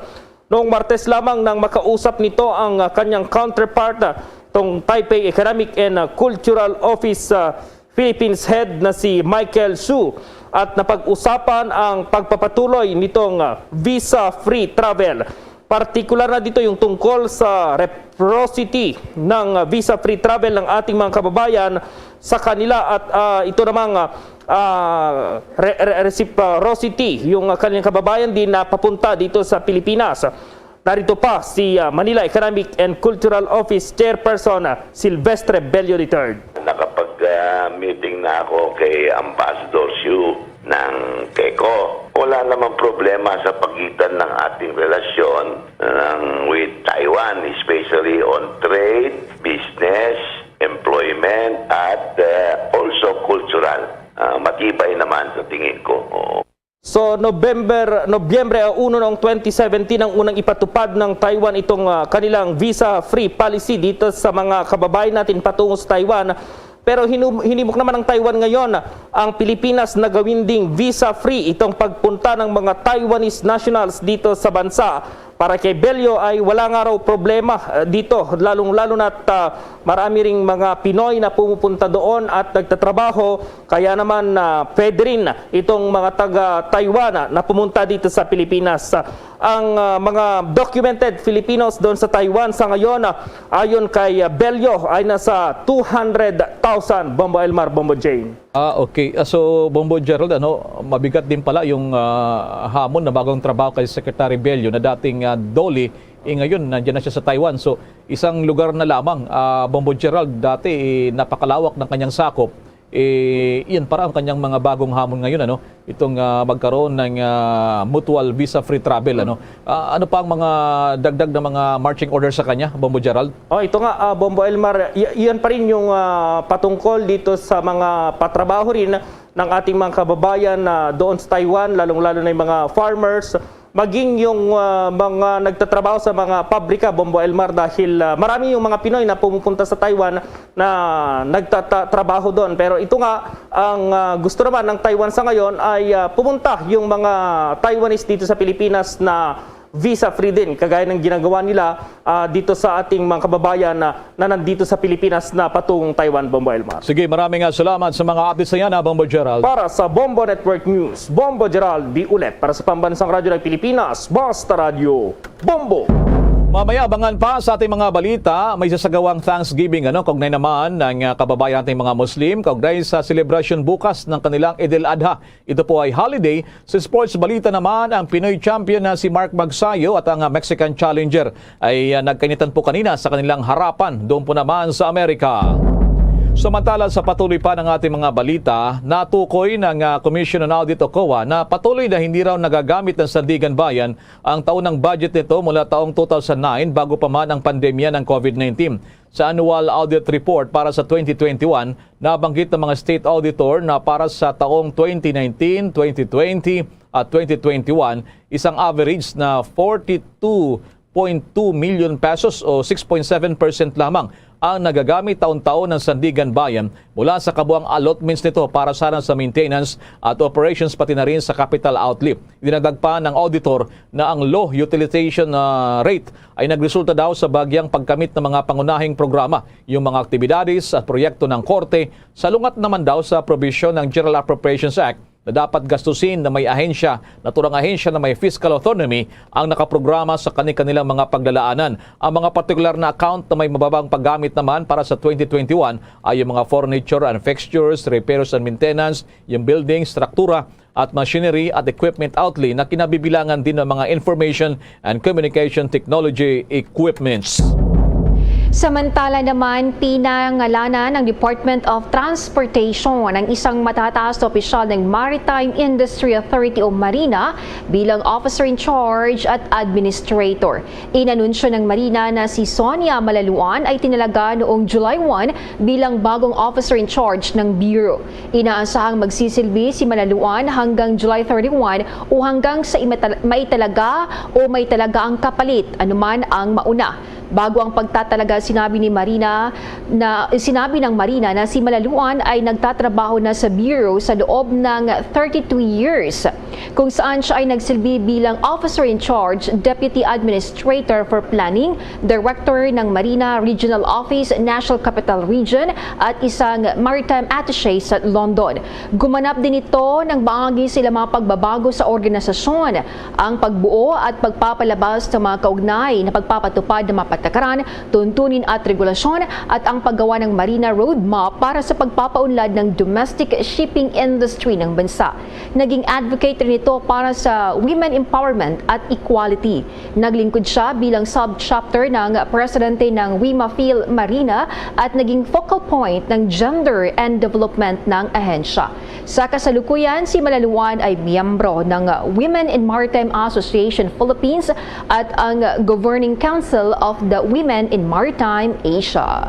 Noong Martes lamang nang makausap nito ang kanyang counterpart, tong Taipei Economic and Cultural Office ah, Philippines Head na si Michael Su at napag-usapan ang pagpapatuloy nitong ah, visa-free travel. Partikular na dito yung tungkol sa reciprocity ng ah, visa-free travel ng ating mga kababayan sa kanila at ah, ito namang ah, ah, re- re- reciprocity yung ah, kanilang kababayan din na papunta dito sa Pilipinas. Narito pa si ah, Manila Economic and Cultural Office Chairperson ah, Silvestre Bello the third. Nakapag-meeting na ako kay Ambassador Xu ng KECO. Wala namang problema sa pagitan ng ating relasyon ng, with Taiwan, especially on trade, business, employment, at uh, also cultural. Uh, matibay naman sa tingin ko. Oo. So, November, Nobyembre uno noong twenty seventeen ang unang ipatupad ng Taiwan itong ah, kanilang visa-free policy dito sa mga kababayan natin patungo sa Taiwan. Pero hinu- hinimok naman ng Taiwan ngayon ang Pilipinas na gawin ding visa-free itong pagpunta ng mga Taiwanese nationals dito sa bansa. Para kay Bello ay wala nga raw problema ah, dito, lalong-lalo na't ah, marami ring mga Pinoy na pumupunta doon at nagtatrabaho. Kaya naman ah, pwede rin itong mga taga Taiwan ah, na pumunta dito sa Pilipinas. Ang ah, mga documented Filipinos doon sa Taiwan sa ngayon, ah, ayon kay ah, Bello, ay nasa two hundred thousand, Bombo Elmar, Bombo Jane. Ah, okay. Ah, so, Bombo Gerald, ano, mabigat din pala yung ah, hamon na bagong trabaho kay Secretary Bello na dating ah, DOLE, eh, ngayon nandiyan na siya sa Taiwan. So, isang lugar na lamang, ah, Bombo Gerald, dati eh, napakalawak ng kanyang sakop. Eh, iyan para ang kanyang mga bagong hamon ngayon, ano, itong ah, magkaroon ng ah, mutual visa-free travel, ano. Ah, ano pa ang mga dagdag na mga marching orders sa kanya, Bombo Gerald? Oh, ito nga, ah, Bombo Elmar, y- yan pa rin yung ah, patungkol dito sa mga patrabaho rin ng ating mga kababayan na doon sa Taiwan, lalong-lalo na yung mga farmers, maging yung ah, mga nagtatrabaho sa mga pabrika, Bombo Elmar, dahil ah, marami yung mga Pinoy na pumupunta sa Taiwan na nagtatrabaho doon. Pero ito nga, ang ah, gusto naman ng Taiwan sa ngayon ay ah, pumunta yung mga Taiwanese dito sa Pilipinas na visa-free din, kagaya ng ginagawa nila ah, dito sa ating mga kababayan na, na nandito sa Pilipinas na patungong Taiwan, Bombo Elmar. Sige, maraming ah, salamat sa mga updates na yan, ah, Bombo Gerald. Para sa Bombo Network News, Bombo Gerald Diulet. Para sa Pambansang Radyo ng Pilipinas, Basta Radyo, Bombo! Mamaya, abangan pa sa ating mga balita, may sasagawang Thanksgiving, ano, kaugnay naman ng ah, kababayan nating mga Muslim, kaugnay sa selebrasyon bukas ng kanilang Eid al-Adha. Ito po ay holiday. Sa sports balita naman, ang Pinoy champion na si Mark Magsayo at ang ah, Mexican challenger ay ah, nagkainitan po kanina sa kanilang harapan doon po naman sa Amerika. Samantala, sa patuloy pa ng ating mga balita, natukoy ng ah, Commission on Audit o COA na patuloy na hindi raw nagagamit ng Sandigan Bayan ang taunang budget nito mula taong two thousand nine, bago pa man ang pandemya ng COVID nineteen. Sa annual audit report para sa twenty twenty-one, nabanggit ng mga state auditor na para sa taong twenty nineteen, twenty twenty at twenty twenty-one, isang average na forty-two point two million pesos o six point seven percent lamang ang nagagamit taon-taon ng Sandigan Bayan mula sa kabuang allotments nito para sana sa maintenance at operations, pati na rin sa capital outlay. Idinagdag pa ng auditor na ang low utilization ah, rate ay nagresulta daw sa bagyang pagkamit ng mga pangunahing programa, yung mga aktibidades at proyekto ng korte, salungat naman daw sa probisyon ng General Appropriations Act na dapat gastusin na may ahensya, naturang ahensya na may fiscal autonomy ang nakaprograma sa kani-kanilang mga paglalaanan. Ang mga partikular na account na may mababang paggamit naman para sa twenty twenty-one ay yung mga furniture and fixtures, repairs and maintenance, yung building, struktura, at machinery at equipment outlay na kinabibilangan din ng mga information and communication technology equipments. Samantala naman, pinangalanan ng Department of Transportation ang isang matataas na opisyal ng Maritime Industry Authority o MARINA bilang officer in charge at administrator. Inanunsyo ng MARINA na si Sonia Malaluan ay tinalaga noong July one bilang bagong officer in charge ng Bureau. Inaasahang magsisilbi si Malaluan hanggang July thirty-one o hanggang sa imatal- maitalaga o maitalaga ang kapalit, anuman ang mauna. Bago ang pagtatalaga, sinabi ni MARINA na sinabi ng MARINA na si Malaluan ay nagtatrabaho na sa Bureau sa loob ng thirty-two years, kung saan siya ay nagsilbi bilang Officer in Charge, Deputy Administrator for Planning, Director ng MARINA Regional Office, National Capital Region, at isang Maritime Attaché sa London. Gumanap din ito ng bahagi sa ilang mga pagbabago sa organisasyon, ang pagbuo at pagpapalabas ng mga kaugnay na pagpapatupad ng mga patakaran, tuntunin at regulasyon, at ang paggawa ng MARINA Roadmap para sa pagpapaunlad ng domestic shipping industry ng bansa. Naging advocate rin ito para sa women empowerment at equality. Naglingkod siya bilang sub-chapter ng presidente ng WIMAFIL MARINA at naging focal point ng gender and development ng ahensya. Sa kasalukuyan, si Malaluan ay miyembro ng Women in Maritime Association Philippines at ang Governing Council of the Women in Maritime Asia.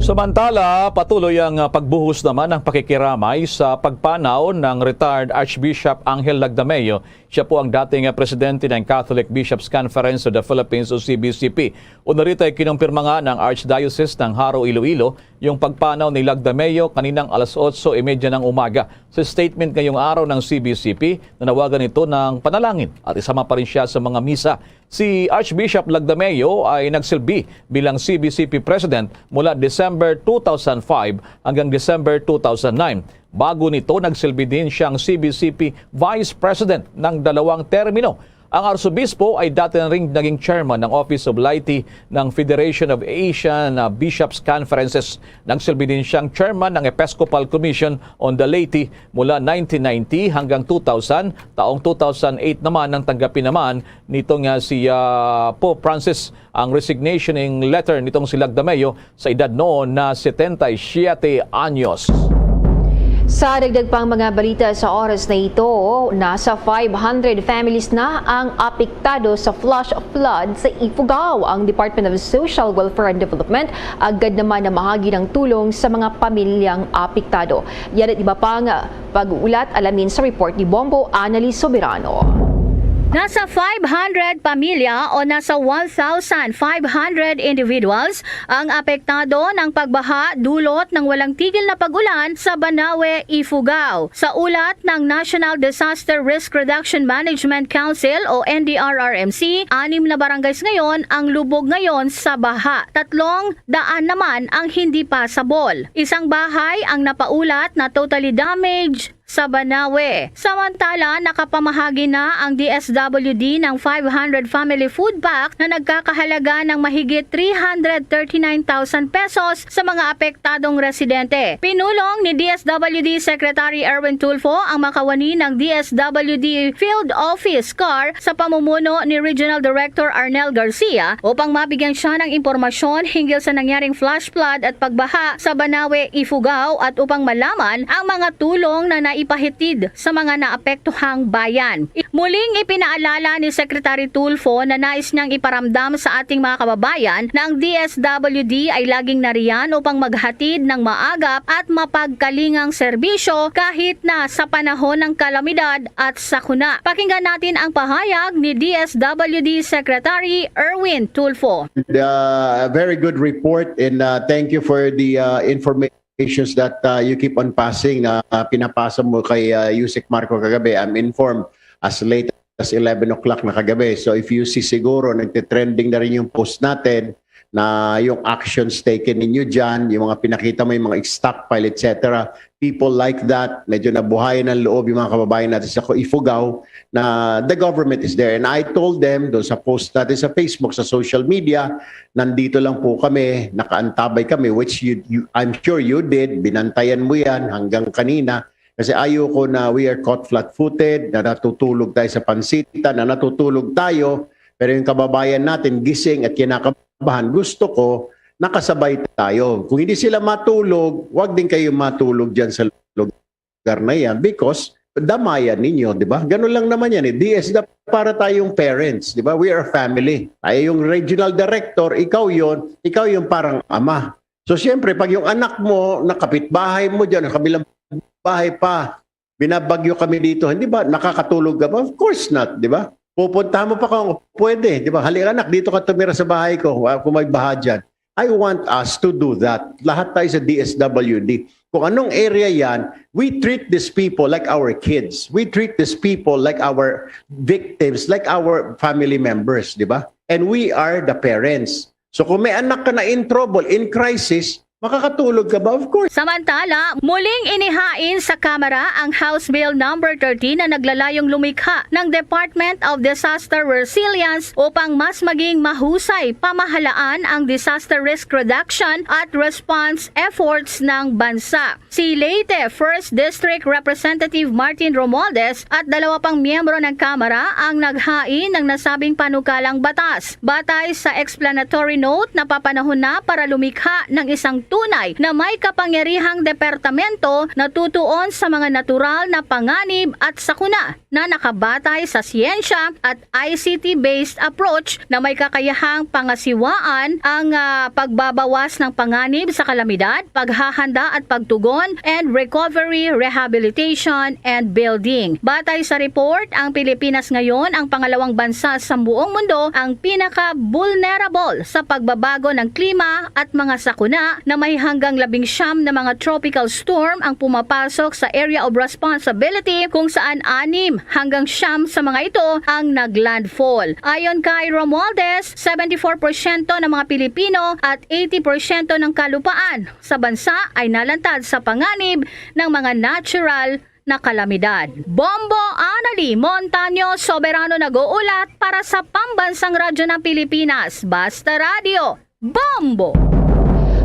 Samantala, patuloy ang, ah, pagbuhos naman ng pakikiramay sa pagpanaw ng retired Archbishop Angel Lagdameo. Siya po ang dating, ah, presidente ng Catholic Bishops' Conference of the Philippines o C B C P. Una rito ay kinumpirma nga ng Archdiocese ng Jaro Iloilo yung pagpanaw ni Lagdameo kaninang alas otso y media ng umaga. Sa statement ngayong araw ng C B C P, nanawagan ito ng panalangin at isama pa rin siya sa mga misa. Si Archbishop Lagdameo ay nagsilbi bilang C B C P President mula December two thousand five hanggang December two thousand nine. Bago nito, nagsilbi din siyang C B C P Vice President ng dalawang termino. Ang Arsobispo ay dati na ring naging chairman ng Office of Laity ng Federation of Asian, uh, Bishops' Conferences. Nagsilbi din siyang chairman ng Episcopal Commission on the Laity mula nineteen ninety hanggang two thousand. Taong two thousand eight naman nang tanggapin naman nito nga si, ah, Pope Francis ang resignation letter nitong si Lagdameo sa edad noon na setenta y siete anyos. Sa dagdag pang mga balita sa oras na ito, nasa five hundred families na ang apektado sa flash flood sa Ifugao. Ang Department of Social Welfare and Development agad naman na mahagi ng tulong sa mga pamilyang apektado. Yan at iba pang pag-uulat, alamin sa report ni Bombo Annalise Soberano. Nasa five hundred pamilya o nasa one thousand five hundred individuals ang apektado ng pagbaha dulot ng walang tigil na pag-ulan sa Banawe, Ifugao. Sa ulat ng National Disaster Risk Reduction Management Council o N D R R M C, anim na barangays ngayon ang lubog ngayon sa baha. Tatlong daan naman ang hindi pasabol. Isang bahay ang napaulat na totally damaged sa Banawe. Samantala, nakapamahagi na ang D S W D ng five hundred family food pack na nagkakahalaga ng mahigit three hundred thirty-nine thousand pesos sa mga apektadong residente. Pinulong ni D S W D Secretary Erwin Tulfo ang makawani ng D S W D Field Office car sa pamumuno ni Regional Director Arnel Garcia upang mabigyan siya ng impormasyon hinggil sa nangyaring flash flood at pagbaha sa Banawe, Ifugao at upang malaman ang mga tulong na naipahatid sa mga naapektuhang bayan. Muling ipinaalala ni Secretary Tulfo na nais niyang iparamdam sa ating mga kababayan na ang D S W D ay laging nariyan upang maghatid ng maagap at mapagkalingang serbisyo kahit na sa panahon ng kalamidad at sakuna. Pakinggan natin ang pahayag ni D S W D Secretary Erwin Tulfo. Uh, a very good report, and uh, thank you for the uh, informations that uh, you keep on passing. Uh, uh, pinapasa mo kay uh, Usec Marco kagabi. I'm informed as late as eleven o'clock na kagabi. So if you see, siguro nagte-trending na rin yung post natin na yung actions taken ninyo dyan, yung mga pinakita mo, yung mga stockpile, et cetera. People like that, medyo nabuhayan ng loob yung mga kababayan natin sa Ifugao na the government is there. And I told them doon sa post natin sa Facebook, sa social media, nandito lang po kami, nakaantabay kami, which you, you, I'm sure you did, binantayan mo yan hanggang kanina. Kasi ayoko na we are caught flat-footed, na natutulog tayo sa pansitan, na natutulog tayo, pero yung kababayan natin gising at kinakabahan, gusto ko nakasabay tayo. Kung hindi sila matulog, wag din kayo matulog dyan sa lugar na yan because damayan ninyo, di ba? Ganun lang naman yan eh. D S W para tayong parents, di ba? We are family. Tayo yung regional director, ikaw yon, ikaw yung parang ama. So siyempre, pag yung anak mo, nakapitbahay mo dyan, kabilang bahay pa, binabagyo kami dito, hindi ba nakakatulog ka ba? Of course not, di ba? Pupuntahan mo pa kung pwede, di ba? Halika anak, dito ka tumira sa bahay ko, wa- kung may baha dyan. I want us to do that. Lahat tayo sa D S W D. Kung anong area yan, we treat these people like our kids. We treat these people like our victims, like our family members, di ba? And we are the parents. So kung may anak ka na in trouble, in crisis, makakatulog ka ba? Of course. Samantala, muling inihain sa Kamara ang House Bill Number thirteen na naglalayong lumikha ng Department of Disaster Resilience upang mas maging mahusay pamahalaan ang disaster risk reduction at response efforts ng bansa. Si Leyte First District Representative Martin Romualdez at dalawa pang miyembro ng Kamara ang naghain ng nasabing panukalang batas. Batay sa explanatory note, napapanahon na para lumikha ng isang tunay na may kapangyarihang departamento na tutuon sa mga natural na panganib at sakuna na nakabatay sa siyensya at I C T-based approach na may kakayahang pangasiwaan ang ah, pagbabawas ng panganib sa kalamidad, paghahanda at pagtugon, and recovery, rehabilitation, and building. Batay sa report, ang Pilipinas ngayon ang pangalawang bansa sa buong mundo ang pinaka-vulnerable sa pagbabago ng klima at mga sakuna na may hanggang labing siyam na mga tropical storm ang pumapasok sa area of responsibility, kung saan anim hanggang siyam sa mga ito ang naglandfall. Ayon kay Romualdez, seventy-four porsyento ng mga Pilipino at eighty porsyento ng kalupaan sa bansa ay nalantad sa panganib ng mga natural na kalamidad. Bombo Anali Montaño, soberano nag-uulat para sa Pambansang Radyo ng Pilipinas, Basta Radio, Bombo!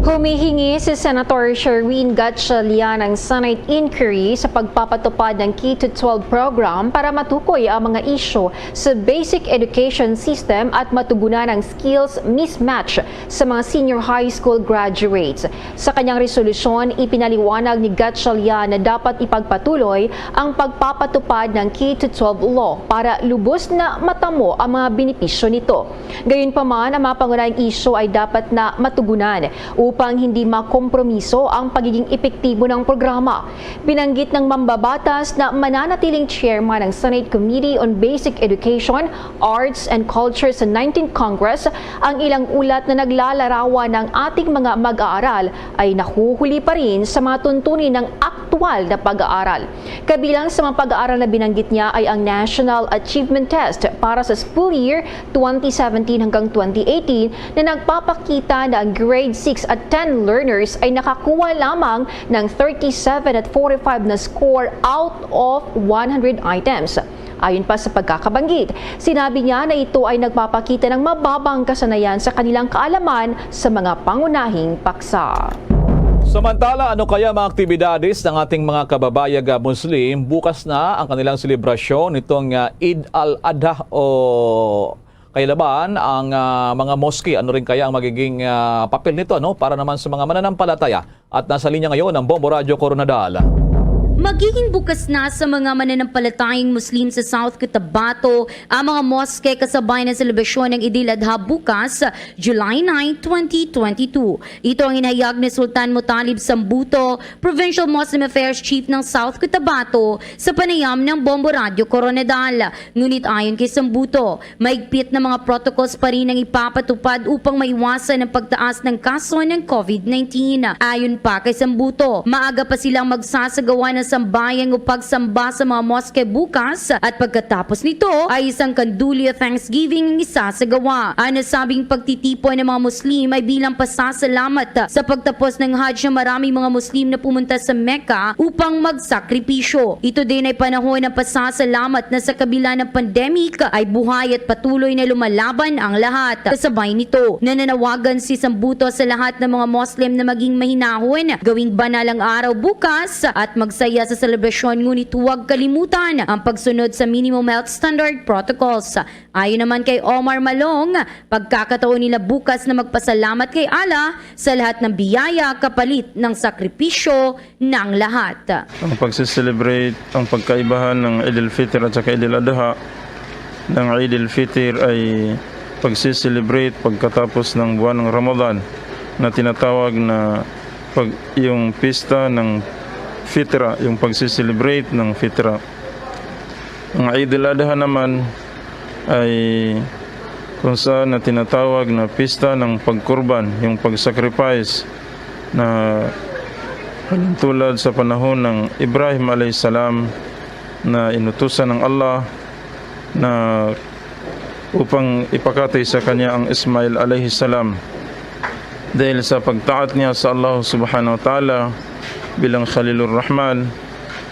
Humihingi si Senator Sherwin Gatchalian ng Senate inquiry sa pagpapatupad ng K to twelve program para matukoy ang mga isyu sa basic education system at matugunan ang skills mismatch sa mga senior high school graduates. Sa kanyang resolusyon, ipinaliwanag ni Gatchalian na dapat ipagpatuloy ang pagpapatupad ng K to twelve law para lubos na matamo ang mga benepisyo nito. Gayunpaman, ang mga pangunahing isyu ay dapat na matugunan upang hindi makompromiso ang pagiging epektibo ng programa. Binanggit ng mambabatas na mananatiling chairman ng Senate Committee on Basic Education, Arts, and Culture sa nineteenth Congress ang ilang ulat na naglalarawan na ang ating mga mag-aaral ay nahuhuli pa rin sa mga tuntunin ng aktual na pag-aaral. Kabilang sa mga pag-aaral na binanggit niya ay ang National Achievement Test para sa school year twenty seventeen hanggang twenty eighteen na nagpapakita na ang grade six at ten learners ay nakakuha lamang ng thirty-seven at forty-five na score out of one hundred items. Ayon pa sa pagkakabanggit, sinabi niya na ito ay nagpapakita ng mababang kasanayan sa kanilang kaalaman sa mga pangunahing paksa. Samantala, ano kaya mga aktibidades ng ating mga kababayag ah, Muslim? Bukas na ang kanilang selebrasyon nitong ah, Eid al-Adha o kailaban ang ah, mga moske. Ano rin kaya ang magiging ah, papel nito, ano, para naman sa mga mananampalataya? At nasa linya ngayon ang Bombo Radyo Coronadal. Magiging bukas na sa mga mananampalatayang Muslim sa South Cotabato ang mga moske kasabay ng selebrasyon ng Eid al-Adha bukas, July nine, twenty twenty-two. Ito ang inahayag ni Sultan Mutalib Sambuto, Provincial Muslim Affairs Chief ng South Cotabato, sa panayam ng Bombo Radyo Coronadal. Ngunit ayon kay Sambuto, mahigpit na mga protocols pa rin ang ipapatupad upang maiwasan ang pagtaas ng kaso ng COVID nineteen. Ayon pa kay Sambuto, maaga pa silang magsasagawa ng sambayang o pagsamba sa mga moske bukas at pagkatapos nito ay isang kanduli o thanksgiving ang isasagawa. Ang nasabing pagtitipon ng mga Muslim ay bilang pasasalamat sa pagtapos ng Hajj na maraming mga Muslim na pumunta sa Mecca upang magsakripisyo. Ito din ay panahon ng pasasalamat na sa kabila ng pandemic ay buhay at patuloy na lumalaban ang lahat. Kasabay nito, nananawagan si Sambuto sa lahat ng mga Muslim na maging mahinahon, gawing banal ang araw bukas at magsaya sa selebrasyon, ngunit huwag kalimutan ang pagsunod sa minimum health standard protocols. Ayon naman kay Omar Malong, pagkakataon nila bukas na magpasalamat kay Allah sa lahat ng biyaya kapalit ng sakripisyo ng lahat. Ang pagse-celebrate, ang pagkaibahan ng Eid al-Fitr at saka Eid al-Adha, ng Eid al-Fitr ay pagse-celebrate pagkatapos ng buwan ng Ramadan na tinatawag na pag, yung pista ng fitra, yung pagse-celebrate ng fitra. Ang Eid al-Adha naman ay kung saan na tinatawag na pista ng pagkurban, yung pag-sacrifice na tulad sa panahon ng Ibrahim alayhis salam na inutusan ng Allah na upang ipakatay sa kanya ang Ismail alayhis salam. Dahil sa pagtaat niya sa Allah subhanahu wa ta'ala bilang Khalilur Rahman,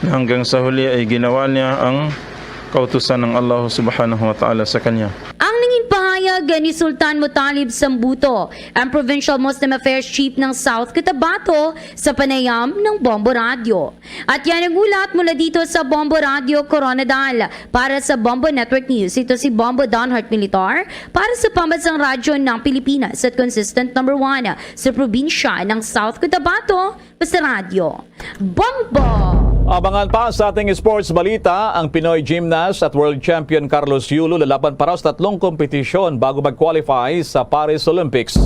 na hanggang sa huli ay ginawa niya ang kautusan ng Allah subhanahu wa ta'ala sa kanya. Ang nangin pahayag ni Sultan Mutalib Sambuto, ang Provincial Muslim Affairs Chief ng South Cotabato, sa panayam ng Bombo Radio. At yan ang ulat mula dito sa Bombo Radio Koronadal. Para sa Bombo Network News, ito si Bombo Don Hart Militar para sa Pambansang Radyo ng Pilipinas at consistent number one sa probinsya ng South Cotabato, basta radyo. Bombo! Abangan pa sa ating sports balita, ang Pinoy gymnast at world champion Carlos Yulo lalaban pa raw sa tatlong kompetisyon bago mag-qualify sa Paris Olympics.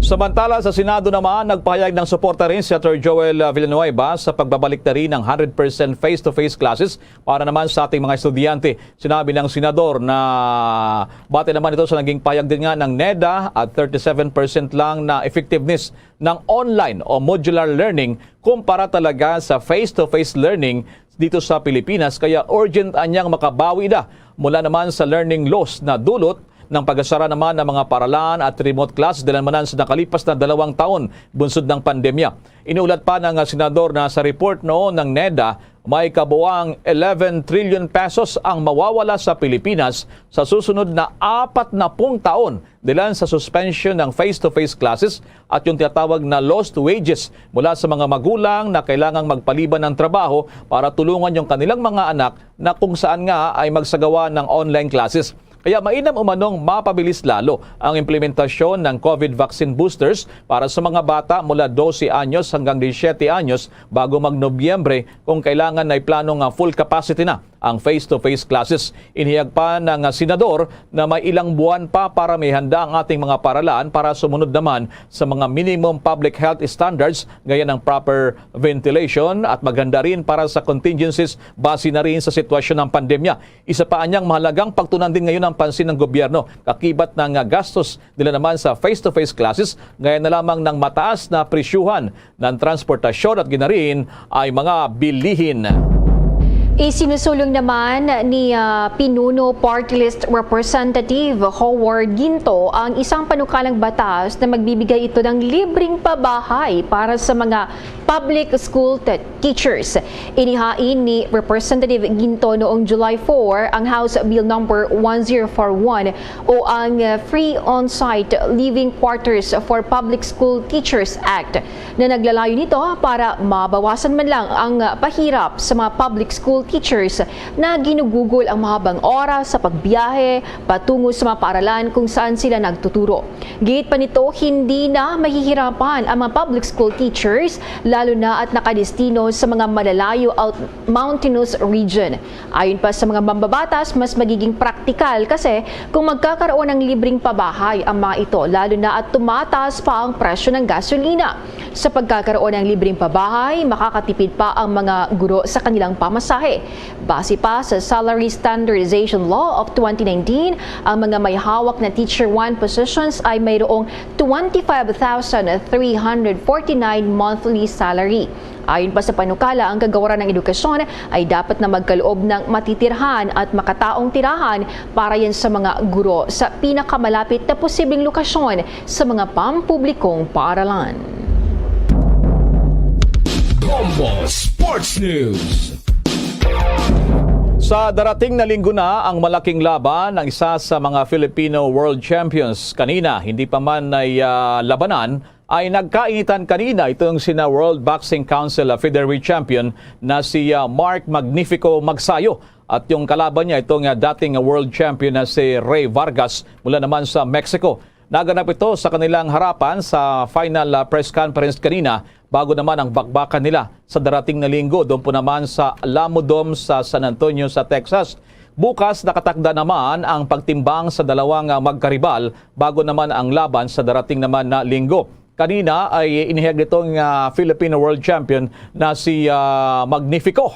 Samantala, sa Senado naman, nagpahayag ng suporta rin si Senator Joel Villanueva sa pagbabalik na rin ng hundred percent face-to-face classes para naman sa ating mga estudyante. Sinabi ng senador na base naman ito sa naging pahayag din nga ng NEDA at thirty-seven percent lang na effectiveness ng online o modular learning kumpara talaga sa face-to-face learning dito sa Pilipinas, kaya urgent anyang makabawi na mula naman sa learning loss na dulot ng pagasara naman ng mga paralan at remote class dalanmanan sa nakalipas na dalawang taon bunsod ng pandemya. Inulat pa ng, ah, senador na sa report noon ng NEDA, may kabuang eleven trillion pesos ang mawawala sa Pilipinas sa susunod na apat na pung taon dalan sa suspension ng face-to-face classes at yung tinatawag na lost wages mula sa mga magulang na kailangang magpaliban ng trabaho para tulungan yung kanilang mga anak na kung saan nga ay magsagawa ng online classes. Kaya mainam umanong mapabilis lalo ang implementasyon ng COVID vaccine boosters para sa mga bata mula dose anyos hanggang disisiete anyos bago mag-Nobyembre, kung kailangan ay plano nga full capacity na ang face-to-face classes. Inihayag pa ng senador na may ilang buwan pa para may handa ang ating mga paralan para sumunod naman sa mga minimum public health standards gaya ng proper ventilation at maghanda rin para sa contingencies base na rin sa sitwasyon ng pandemya. Isa pa anyang mahalagang pagtunan din ngayon ang pansin ng gobyerno, kakibat ng, ah, gastos nila naman sa face-to-face classes, gaya na lamang ng mataas na presyuhan ng transportasyon at ginarin ay mga bilihin. Isinusulong naman ni, ah, Pinuno Party List Representative Howard Ginto ang isang panukalang batas na magbibigay ito ng libreng pabahay para sa mga public school te-, teachers. Inihain ni Representative Ginto noong July four ang House Bill Number one zero four one o ang, uh, Free On-Site Living Quarters for Public School Teachers Act, na naglalayo nito para mabawasan man lang ang, uh, pahirap sa mga public school teachers na ginugugol ang mahabang oras sa pagbiyahe patungo sa mga paaralan kung saan sila nagtuturo. Giit pa nito, hindi na mahihirapan ang mga public school teachers, lalo na at nakadestino sa mga malalayo at mountainous region. Ayon pa sa mga mambabatas, mas magiging praktikal kasi kung magkakaroon ng libreng pabahay ang mga ito, lalo na at tumataas pa ang presyo ng gasolina. Sa pagkakaroon ng libreng pabahay, makakatipid pa ang mga guro sa kanilang pamasahe. Base pa sa Salary Standardization Law of twenty nineteen, ang mga may hawak na Teacher one positions ay mayroong twenty-five thousand three hundred forty-nine monthly salary. Ayon pa sa panukala, ang kagawaran ng edukasyon ay dapat na magkaloob ng matitirhan at makataong tirahan para yan sa mga guro sa pinakamalapit na posibleng lokasyon sa mga pampublikong paaralan. Bombo Sports News. Sa darating na linggo na ang malaking laban ng isa sa mga Filipino World Champions. Kanina, hindi pa man ay ah, labanan, ay nagkainitan kanina itong sina World Boxing Council ah, featherweight champion na si ah, Mark Magnifico Magsayo at yung kalaban niya itong ah, dating World Champion na si Rey Vargas mula naman sa Mexico. Naganap ito sa kanilang harapan sa final ah, press conference kanina bago naman ang bakbakan nila sa darating na linggo doon po naman sa Alamo Dome sa San Antonio sa Texas. Bukas nakatakda naman ang pagtimbang sa dalawang ah, magkaribal bago naman ang laban sa darating naman na linggo. Kanina ay inihayag nitong ah, Filipino World Champion na si ah, Magnifico,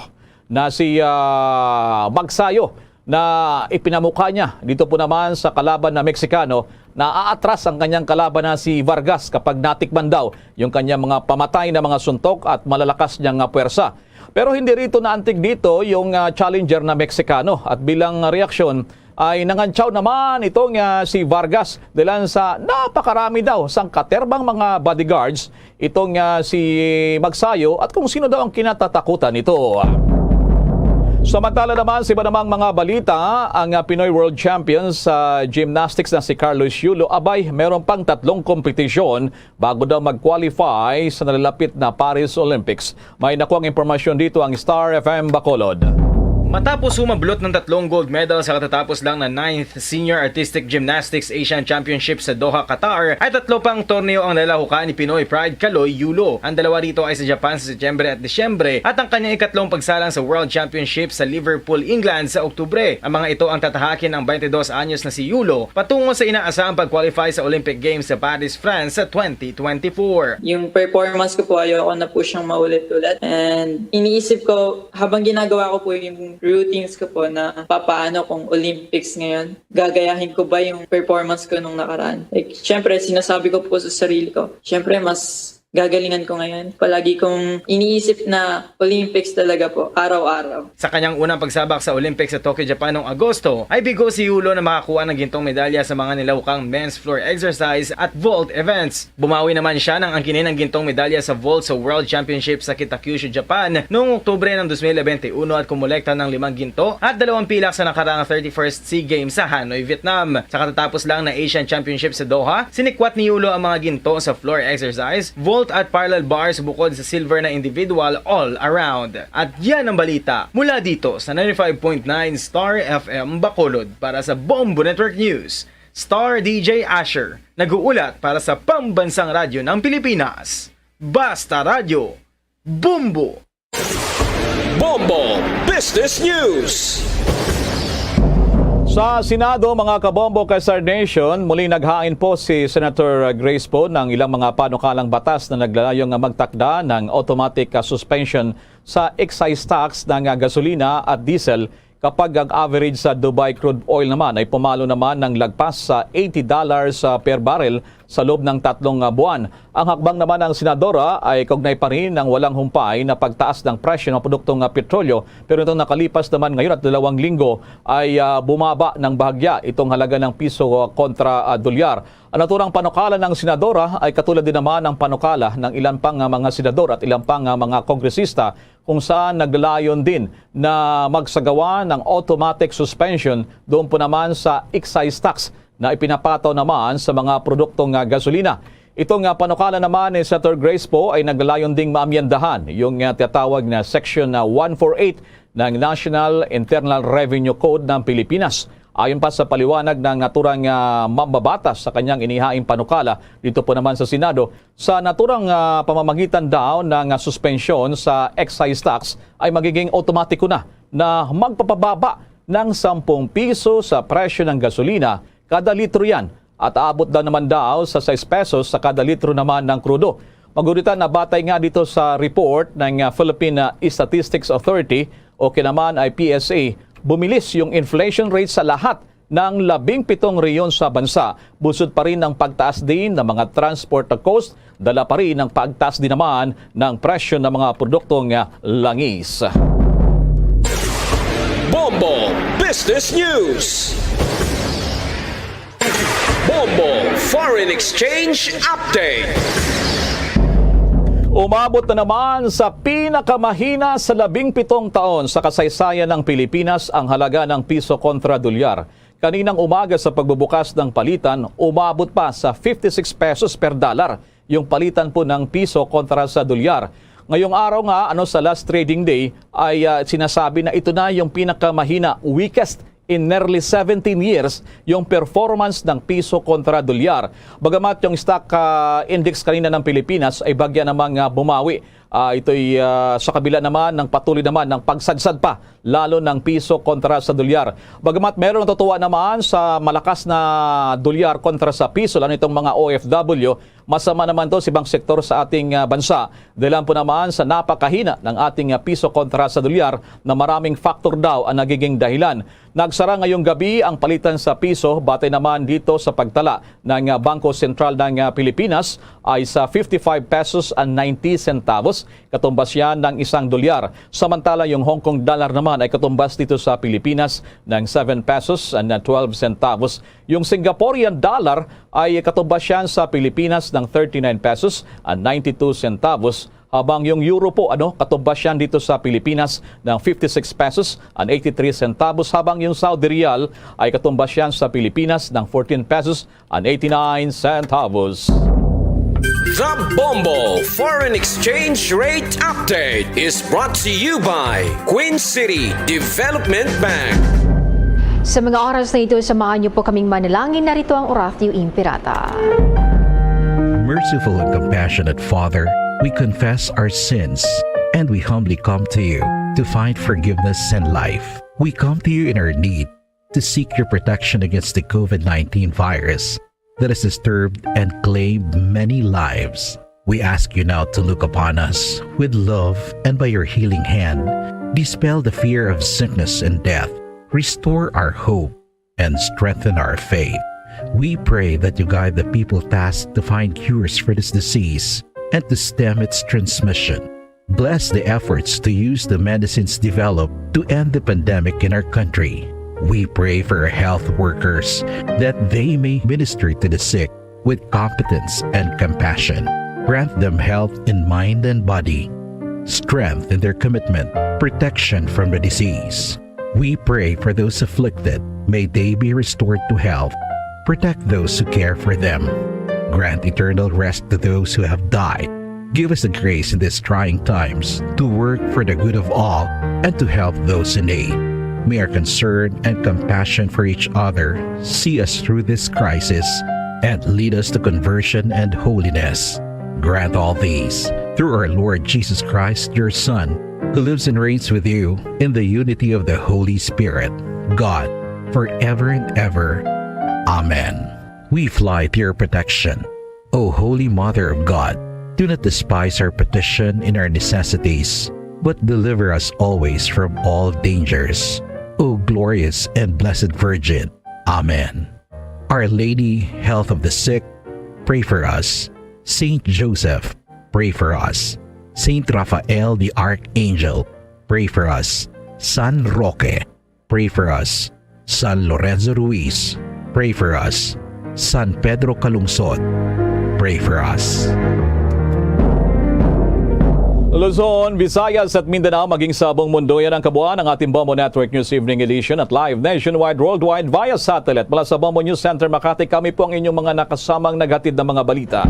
na si ah, Magsayo, na ipinamukha niya dito po naman sa kalaban na Meksikano na aatras ang kanyang kalaban na si Vargas kapag natikman daw yung kanyang mga pamatay na mga suntok at malalakas niyang ah, puwersa. Pero hindi rito naantig dito yung ah, challenger na Meksikano at bilang reaksyon ay nangantsaw naman itong ah, si Vargas dilan sa napakarami daw sang katerbang mga bodyguards itong ah, si Magsayo at kung sino daw ang kinatatakutan nito. Samantala naman sa iba namang mga balita, ang ah, Pinoy World Champion sa gymnastics na si Carlos Yulo, abay, meron pang tatlong kompetisyon bago daw mag-qualify sa nalalapit na Paris Olympics. May nakuha ang impormasyon dito ang Star F M Bacolod. Matapos humablot ng tatlong gold medal sa katatapos lang na ninth Senior Artistic Gymnastics Asian Championship sa Doha, Qatar, ay tatlo pang torneo ang nalahukan ni Pinoy Pride Kaloy Yulo. Ang dalawa rito ay sa Japan sa Setyembre at Disyembre at ang kanyang ikatlong pagsalang sa World Championship sa Liverpool, England sa Oktubre. Ang mga ito ang tatahakin ng twenty-dos anyos na si Yulo patungo sa inaasahang pag-qualify sa Olympic Games sa Paris, France sa twenty twenty-four. Yung performance ko po, ayoko na po siyang maulit-ulit. And iniisip ko, habang ginagawa ko po yung routines ko po na papaano kung Olympics ngayon, gagayahin ko ba yung performance ko nung nakaraan? Like, syempre, sinasabi ko po sa sarili ko, syempre, mas gagalingan ko ngayon. Palagi kong iniisip na Olympics talaga po, araw-araw. Sa kanyang unang pagsabak sa Olympics sa Tokyo, Japan noong Agosto, ay bigo si Yulo na makakuha ng gintong medalya sa mga nilahukang men's floor exercise at vault events. Bumawi naman siya ng angkinin ang gintong medalya sa vault sa World Championship sa Kitakyushu, Japan noong Oktubre ng twenty twenty-one at kumolekta ng limang ginto at dalawang pilak sa nakaraang thirty-first SEA Games sa Hanoi, Vietnam. Sa katatapos lang na Asian Championship sa Doha, sinikwat ni Yulo ang mga ginto sa floor exercise, vault at parallel bars bukod sa silver na individual all around. At yan ang balita mula dito sa ninety-five point nine Star F M Bacolod. Para sa Bombo Network News, Star D J Asher, nag-uulat para sa Pambansang Radyo ng Pilipinas. Basta Radyo, Bombo! Bombo Business News. Sa Senado, mga kabombo kay Star Nation, muli naghain po si Senator Grace Poe ng ilang mga panukalang batas na naglalayong magtakda ng automatic ah, suspension sa excise tax ng ah, gasolina at diesel kapag ang average sa Dubai crude oil naman ay pumalo naman ng lagpas sa eighty dollars ah, per barrel sa loob ng tatlong ah, buwan. Ang hakbang naman ng senadora ay kaugnay pa rin ng walang humpay na pagtaas ng presyo ng produktong ah, petrolyo, pero itong nakalipas naman ngayon at dalawang linggo ay ah, bumaba ng bahagya itong halaga ng piso ah, kontra ah, dolyar. Ang naturang panukala ng senadora ay katulad din naman ng panukala ng ilan pang ah, mga senador at ilan pang ah, mga kongresista kung saan naglalayon din na magsagawa ng automatic suspension doon po naman sa excise tax na ipinapataw naman sa mga produktong ah, gasolina. Itong ah, panukala naman ni Senator Grace Poe ay naglalayon ding maamyendahan yung ah, tinatawag na Section ah, one forty-eight ng National Internal Revenue Code ng Pilipinas. Ayon pa sa paliwanag ng naturang ah, mambabatas sa kanyang inihaing panukala dito po naman sa Senado, sa naturang ah, pamamagitan daw ng ah, suspensyon sa excise tax ay magiging automatiko na na magpapababa ng sampung piso sa presyo ng gasolina kada litro yan at aabot daw naman daw sa sais pesos sa kada litro naman ng krudo. Maguritan na batay nga dito sa report ng ah, Philippine ah, Statistics Authority o kinaman ay P S A, bumilis yung inflation rate sa lahat ng labing pitong rehiyon sa bansa. Bunsod pa rin ang pagtaas din ng mga transport cost, dala pa rin ang pagtaas din naman ng presyo ng mga produktong, ah, langis. Bombo Business News. Bombo Foreign Exchange Update. Umabot na naman sa pinakamahina sa labing pitong taon sa kasaysayan ng Pilipinas ang halaga ng piso kontra dolyar. Kaninang umaga sa pagbubukas ng palitan, umabot pa sa fifty-six pesos per dollar yung palitan po ng piso kontra sa dolyar. Ngayong araw nga, ano, sa last trading day, ay, ah, sinasabi na ito na yung pinakamahina, weakest in nearly seventeen years, yung performance ng piso kontra dolyar. Bagamat yung stock, ah, index kanina ng Pilipinas ay bagya namang, ah, bumawi. Ah, ito'y, ah, sa kabila naman ng patuloy naman ng pagsadsad pa lalo ng piso kontra sa dolyar. Bagamat meron natutuwa naman sa malakas na dolyar kontra sa piso, lalo itong mga O F W, masama naman to sa ibang sektor sa ating, ah, bansa. Dahilan po naman sa napakahina ng ating, ah, piso kontra sa dolyar, na maraming factor daw ang nagiging dahilan. Nagsara ngayong gabi ang palitan sa piso, batay naman dito sa pagtala ng, ah, Bangko Sentral ng, ah, Pilipinas ay sa fifty-five pesos and ninety centavos, katumbas yan ng isang dolyar. Samantala, yung Hong Kong dollar naman ay katumbas dito sa Pilipinas ng seven pesos and, ah, twelve centavos. Yung Singaporean dollar ay katumbas yan sa Pilipinas ng thirty-nine pesos and ninety-two centavos, habang yung euro po, ano, katumbas yan dito sa Pilipinas ng fifty-six pesos and eighty-three centavos, habang yung Saudi riyal ay katumbas yan sa Pilipinas ng fourteen pesos and eighty-nine centavos. The Bombo Foreign Exchange Rate Update is brought to you by Queen City Development Bank. Sa mga oras na ito, samahan niyo po kaming manalangin. Narito ang Oratio Imperata. Merciful and compassionate Father, we confess our sins and we humbly come to you to find forgiveness and life. We come to you in our need to seek your protection against the COVID nineteen virus that has disturbed and claimed many lives. We ask you now to look upon us with love and by your healing hand, dispel the fear of sickness and death, restore our hope, and strengthen our faith. We pray that you guide the people tasked to find cures for this disease and to stem its transmission. Bless the efforts to use the medicines developed to end the pandemic in our country. We pray for our health workers that they may minister to the sick with competence and compassion. Grant them health in mind and body, strength in their commitment, protection from the disease. We pray for those afflicted. May they be restored to health. Protect those who care for them. Grant eternal rest to those who have died. Give us the grace in these trying times to work for the good of all and to help those in need. May our concern and compassion for each other see us through this crisis and lead us to conversion and holiness. Grant all these through our Lord Jesus Christ, your Son, who lives and reigns with you in the unity of the Holy Spirit, God, forever and ever. Amen. We fly to your protection. O Holy Mother of God, do not despise our petition in our necessities, but deliver us always from all dangers. O glorious and blessed Virgin. Amen. Our Lady, Health of the Sick, pray for us. Saint Joseph, pray for us. Saint Raphael the Archangel, pray for us. San Roque, pray for us. San Lorenzo Ruiz, pray for us. San Pedro Calungsod, pray for us. Luzon, Visayas at Mindanao, maging sa buong mundo, yan ang kabuuan ng ating Bombo Network News Evening Edition at live nationwide, worldwide via satellite. Mula sa Bombo News Center Makati, kami po ang inyong mga nakasamang naghatid ng mga balita.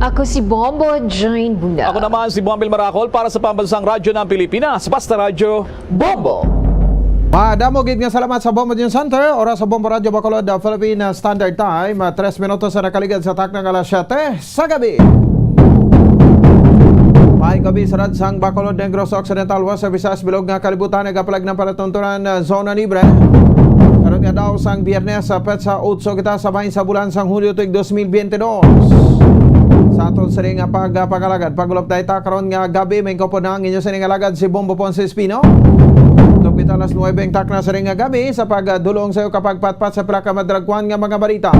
Ako si Bombo Jane Buna. Ako naman si Bombil Maracol para sa Pambansang Radyo ng Pilipinas, Basta Radyo. Bombo. Madamo gid nga salamat sa Bombo News Center. Oras sa Bombo Radyo Bacolod, uh, Philippine, uh, Standard Time, uh, tres minutos sa nakaligad sa takna nga alas siyete sa gabi. Maayong gabi sa ransang Bacolod, Negros Occidental, West Visayas, bilog nga kalibutan, nagapalag ng palatuntunan, uh, zona libre. Karon nga daw sang Biyernes, sa petsa otso kita sa bahin sa bulan sang Hulyo tuig dos mil biyente dos. Sa aton sini nga pagpangalagad, pag-ulop dayta karon nga gabi, may kaupod na ang inyo sini nga alagad si Bombo Ponce Espino. Tupit Alas nuwebe ang takna sa ring nga gabi sa pagdulong sa iyo kapagpatpat sa pila ka madalagkuan nga mga balita.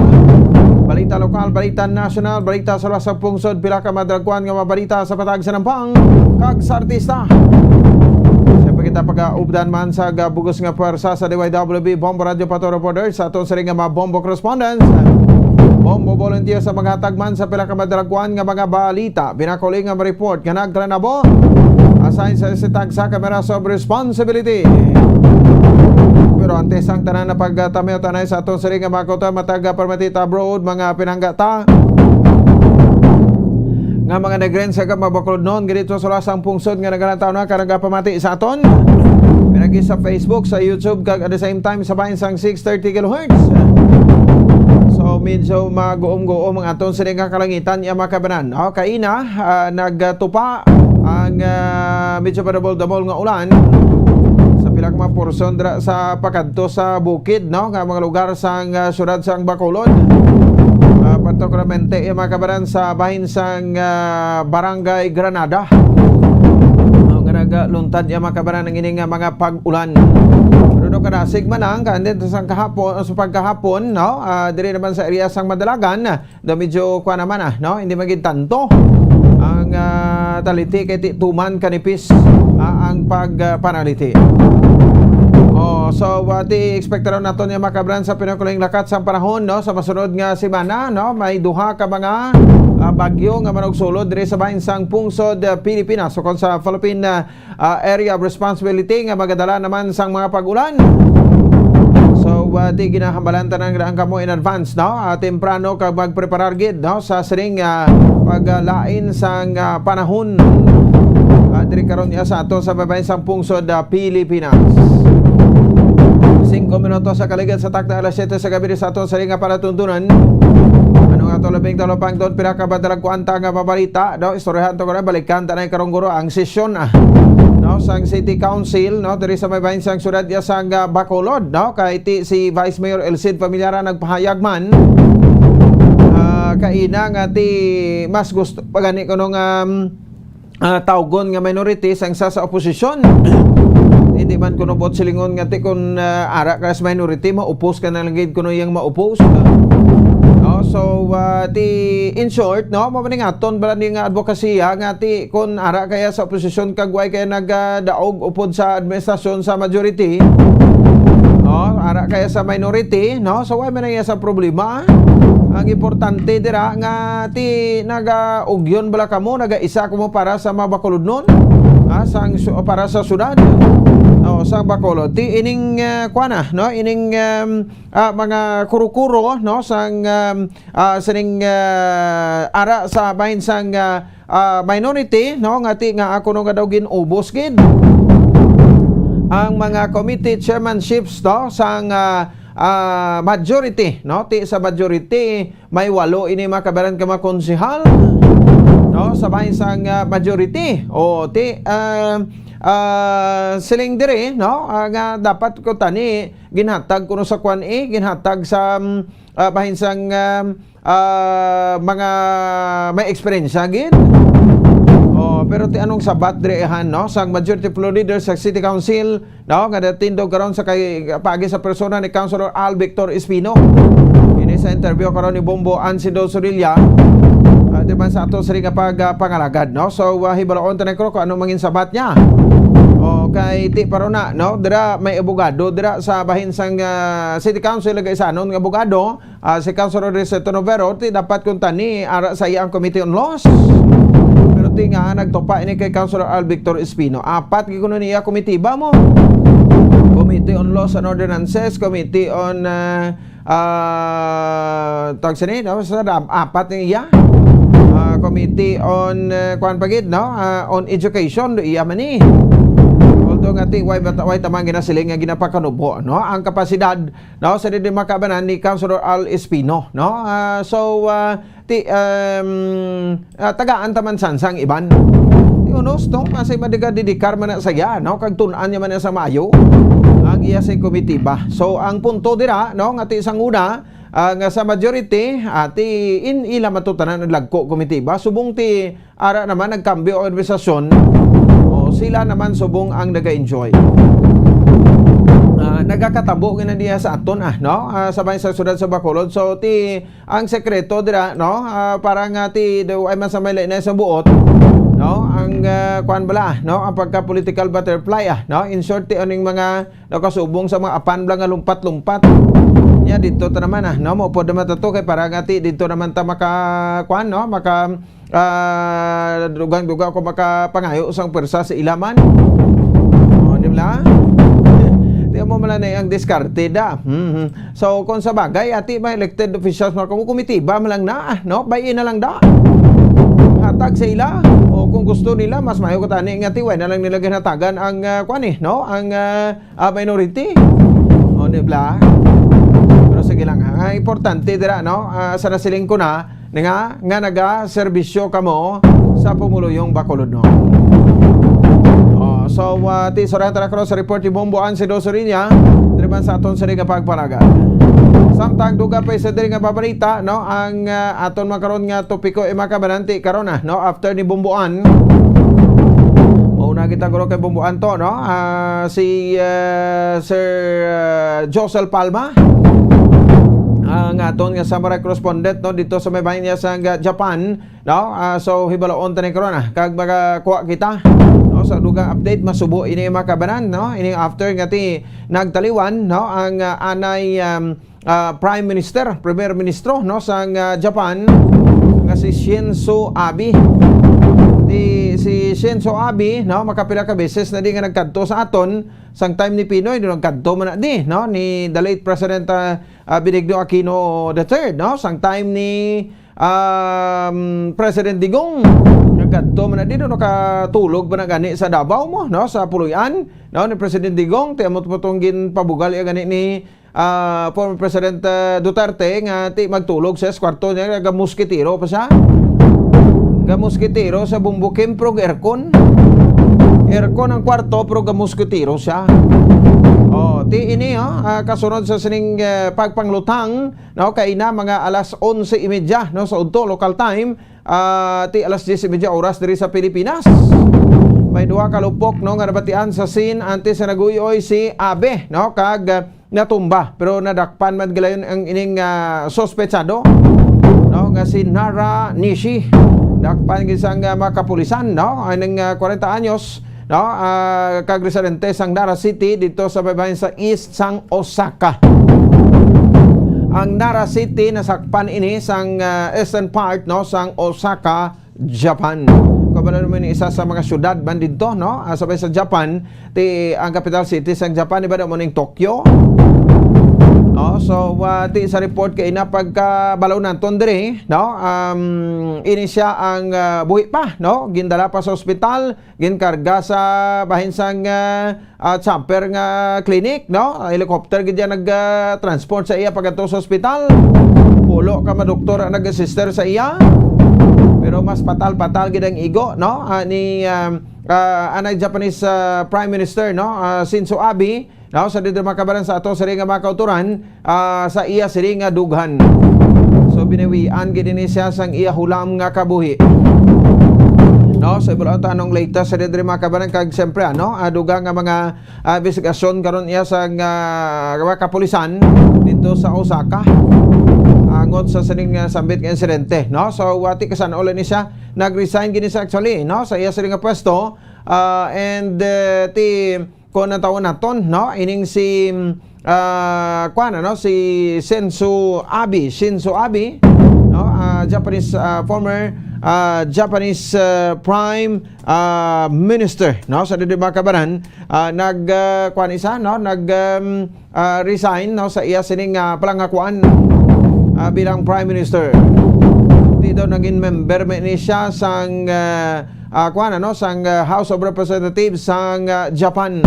Balita lokal, balita nasyonal, balita sa luwas sa pungsod, pila ka madalagkuan nga mga balita sa patag sa nampang kag sa artista. Siyempre kita pag-updan man sa bug-os nga pwersa sa D Y W B Bombo Radio Pato Reporter sa aton sa ring nga mga Bombo correspondents. Bombo volunteer sa maghatag man sa pila ka madalagkuan nga mga balita. Pinakuli nga report nga nagtranabo. Assign sa isa tag sa cameras of responsibility. Pero antes ang tanan na pagtamyo tanay sa aton sa ring nga mga kuta, matag, ah, permit abroad, mga pinanggata nga mga nagren sa gab mabakulod noon, ganito sa lasang pungsod nga nagalantaw na ka nagapamati sa aton. Pinagi sa Facebook, sa YouTube, kag at the same time sa bahin sang six thirty kilohertz. So, medyo maguom-guom ang aton sini nga kalangitan, iya mga kabanan. O, kaina, ah, nagtupa ang, ah, medyo padabol-dabol nga ulan sa pila ka mga porsyon dira sa pakadto sa bukid, no, nga mga lugar sang, ah, siyudad sang Bacolod. Ah, particularmente, iya mga kabanan, sa bahin sang, ah, Barangay Granada. No, nga nagaluntad, iya mga kabanan, ang ining, ah, mga pag-ulan. Pero do kadasig man lang, kandin sa kahapon, sa pagkahapon, no, ah, diri naman sa area sang Madalagan, do medyo kuha naman, ah, no? Hindi magid tanto ang, ah, taliti kay ti tuman kanipis, ah, ang pag, ah, panaliti. Oh, so, ah, ti ekspektaron naton nga makabran sa pinakuling lakat sang panahon, no? Sa masunod nga semana, no? May duha ka mga, ah, bagyo nga manugsulod diri sa bahin sang pungsod, ah, Pilipinas, o kon sa Philippine, ah, ah, area of responsibility nga magadala naman sang mga pag-ulan. So, ah, di ginahambalan tanan nga ang kamo in advance, no? Ah, temprano kag magpreparar gid, no, sa sining, ah, paglain sang, ah, panahon, ah, diri karon niya sa ato sa babayan sang pungsod, ah, Pilipinas. Singko minutos sa kaligad sa takna alas siyete sa gabi sa ato sa nga palatuntunan. Ano nga to labing talupang doon, pila ka badalagkuan ta nga mabalita, no? Istoryahan to ko na, balikan ta na yung karong guro ang sesyon, ah, no, sang City Council, no, diri sa may bahin sang syudad ya sang, ah, Bacolod, no, kay ti si Vice Mayor El Cid Familiara nagpahayag man, ah, kaina nga ti mas gusto pa gani kuno nga, um, ah, tawgon nga minority sang sa, sa oposisyon. Hindi man kuno buot silingon nga ti kun, ah, ara ka sa minority, maupos ka na lang gid kuno yang maupos. No? So, ah, ti, in short, no, mao ni nga aton bala ni nga advokasya nga ti kun ara kaya sa oposisyon kag way kaya nagadaog upod sa administrasyon sa majority, no, ara kaya sa minority, no, so way man iya sa problema. Ang importante dira nga ti nagaugyon bala kamo, nagaisa kamo para sa mga Bacolodnon, ha, sang su-, para sa syudad, o sang Bacolod. Ti ining, ah, kuana, no, ining, um, ah, mga kuro-kuro, no, sang, um, ah, sining, ah, ara sa bahin sang, ah, ah, minority, no, nga ti nga ako no nga daw gin-ubos gid ang mga committee chairmanships, no, sang, ah, ah, majority, no, ti sa majority may walo ini makabaran ka mga konsehal, no, sa bahin sang, ah, majority. O ti, ah, ah, siling diri, no, ah, nga dapat ko tani ginhatag kuno sa kwan, eh, ginhatag sa, mm, ah, bahin sang, ah, ah, mga may eksperyensya gid. Oh, pero ti anong sabat diri han, no, sang majority floor leader sa City Council, no, nga natindog karon sa kay paagi sa persona ni Councilor Al Victor Espino. Ini sa interview karon ni Bombo Ansido Sorilla, ah, di ba, sa ato sa ring nga pag, ah, pangalagad, no? So, ah, hibaloon ta na ko kung ano mangin sabat niya. Okay, ti paro na, no? Dira may abogado dira sa bahin sang, ah, City Council, nagaisanon nga abogado, ah, si Councilor Reseto Novero, ti dapat kung tani ara sa iya ang Committee on Laws. Pero ti nga nagtupa ini kay Councilor Al Victor Espino. Apat gid kuno niya komitiba mo. Committee on Laws and Ordinances, Committee on, ah, ah, tawag sini, no? Sa dam-, apat ni iya. Ah, Committee on, eh, kuan pa gid, no? Ah, on Education, do iya man ni. Although nga ti, way, way tamang ginasiling nga ginapakanubo, no? Ang kapasidad, no, sa di makabanan ni Councilor Al Espino, no? Ah, so, ah, ti, um, ah, tagaan taman sang iban. Ti unos, no? Kasi madiga didikar man na saya, no? Kag tun-an niya man na sa maayo ang iya sa komitiba. So, ang punto dira, no, nga ti sang una, ah, nga sa majority, ah, ti in ila matutanan ang lagko komitiba. Subong ti ara naman nagkambyo ang administrasyon, o sila naman subong ang naga-enjoy. Nagakatabo gina diha sa aton, ah, no? Ah, sa may sa siyudad sa Bacolod. So, ti, ang sekreto dira, no? Ah, para nga ti, do, ay man sa may lainay sa buot, no? Ang, ah, kuan bala, no? Ang pagka-political butterfly, ah, no? In short, ti, aning mga nakasubong sa mga apan bala nga lumpat-lumpat. Nya, dito ta naman, ah, no? Maupod naman ta to kay para nga ti, dito naman ta maka, kuan, no? Maka, ah, dugang-dugang ko makapangayo sang pwersa sa ila man. O, di ba? Di mo man na ang diskarte da. Mhm. So, kung sa bagay, ati, may elected officials, mga kumu-, kumitiba man lang na, ah, no? Bayi na lang da. Hatag sa ila. O, kung gusto nila, mas mayo ko tani nga tiway na lang nila ginhatagan ang, ah, kwan eh, no? Ang, ah, ah, minority. O, di ba? Pero sige lang, ha? Ang importante dira, no? Ah, sa nasiling ko na, nga, nga nagaserbisyo kamo sa pumuluyong Bacolod, no? O, so, ah, ti, surahan ta na karon sa report ni Bomboan si Dosorinia, driban sa aton sini nga pagpanagan. Samtang duga pa sa diri nga babalita, no? Ang, ah, aton makaron nga topiko ay makabananti karon, ah, no? After ni Bomboan, mauna kita guro kay Bomboan to, no? Ah, si, ah, Sir, ah, Josel Palma, ang aton nga samurai correspondent, no, dito sa may bahin niya sa, ah, Japan, no? Ah, so, hibaloon ta ni karon, ah, kag magakuha kita, no, sa dugang update, masubo ini makabanan, no? Ini after nga ti nagtaliwan, no, ang, ah, anay, um, ah, Prime Minister, Premier Ministro, no, sang, ah, Japan, nga si Shinzo Abe. Di, si Shinzo Abe, no, makapila ka beses na di nga nagkadto sa aton, sang time ni Pinoy, no, nagkadto man na di, no, ni the late President, ah, ah, Benigno Aquino the third, no, sang time ni, um, President Digong, nagkadto man na di, no, nakatulog pa na gani sa Davao mo, no, sa puloy-an, no, ni President Digong, ti amo to tong ginpabugal iya gani ni, ah, former President, ah, Duterte nga ti magtulog siya sa kwarto niya, gamuskitiro pa siya. Gamuskitiro sa bumbukim, pero aircon. Aircon ang kwarto, pero gamuskitiro siya. Oh, ti ini, oh, ah, kasunod sa sining, eh, pagpanglutang, no, kay na mga alas onse y media, no, sa udto, local time, ah, ti alas diyes y media oras diri sa Pilipinas. May duha ka lupok, no, nga nabatian sa scene antes sa naguyoy si Abe, no, kag, ah, natumba, pero nadakpan man gilayon ang ining, ah, sospetsado, no, nga si Nara Nishi. Dakpan gid sang, ah, mga kapulisan, no, aning, ah, kwarenta anyos, no, ah, kag residente sang Nara City dito sa babahin sa east sang Osaka. Ang Nara City nasakpan ini sang, ah, eastern part, no, sang Osaka, Japan. Kabalo naman ni isa sa mga syudad man dito, no? Ah, sabay sa Japan, ti ang capital city sang Japan, di ba, mo ning Tokyo? No? So, ah, ti sa report kay na pagkabalo naton diri, no? Um, ini siya ang, ah, buhi pa, no? Gindala pa sa ospital, ginkarga sa bahin sang, ah, ah, chopper nga clinic, no? Helicopter gid yan nag, ah, transport sa iya pagkadto sa ospital. Pulo ka mga doktor ang nag-assister sa iya. Pero mas patal-patal gid ang igo, no? Ah, ni, um, ah, anay Japanese, ah, Prime Minister, no? Ah, Shinzo Abe, no? Sa dito makabaran sa ato sa nga mga kauturan, ah, sa iya sini nga dughan. So, binawian gid ini siya sang iya hulam nga kabuhi. No, so, ibulong ta anong latest sa diri mga kabanan kag siyempre, ano, ah, dugang nga mga, ah, investigasyon karon iya sa nga mga kapulisan dito sa Osaka. Angot sa sining, ah, sambit nga insidente, no? So, wati kasan-ol ni siya, nag-resign gini siya actually, no? Sa iya sini nga pwesto, ah, and, eh, ti kung ang tawon naton, no? Ining si, ah, kuwan, ano? Si Shinzo Abe, Shinzo Abe, no? Ah, Japanese, ah, former, ah, Japanese, ah, Prime, ah, Minister, no? Sa didi mga kabanan, ah, nag, ah, kuwan isa, no? Nag, um, ah, resign, no? Sa iya sining, ah, palangakuan, ah, bilang Prime Minister. Di daw naging member man ni siya sang, ah, ah, kuwan, ano, sang, ah, House of Representatives sang, ah, Japan.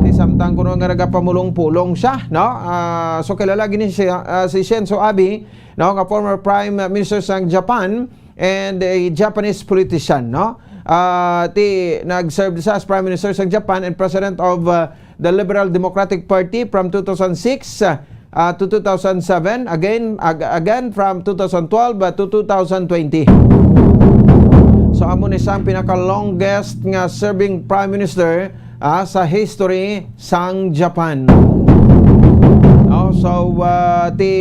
Di samtang kuno nga nagapamulong-pulong siya, no? Ah, so kilala gini siya, ah, si Shinzo Abe, no, nga former Prime Minister sang Japan and a Japanese politician, no? Ah, ti nag-serve siya as Prime Minister sang Japan and President of, ah, the Liberal Democratic Party from two thousand six, ah, to two thousand seven, again, ag-, again from two thousand twelve, ah, to two thousand twenty. So, amo ni siya ang pinaka-longest nga serving prime minister, ah, sa history sang Japan. So, ah, ti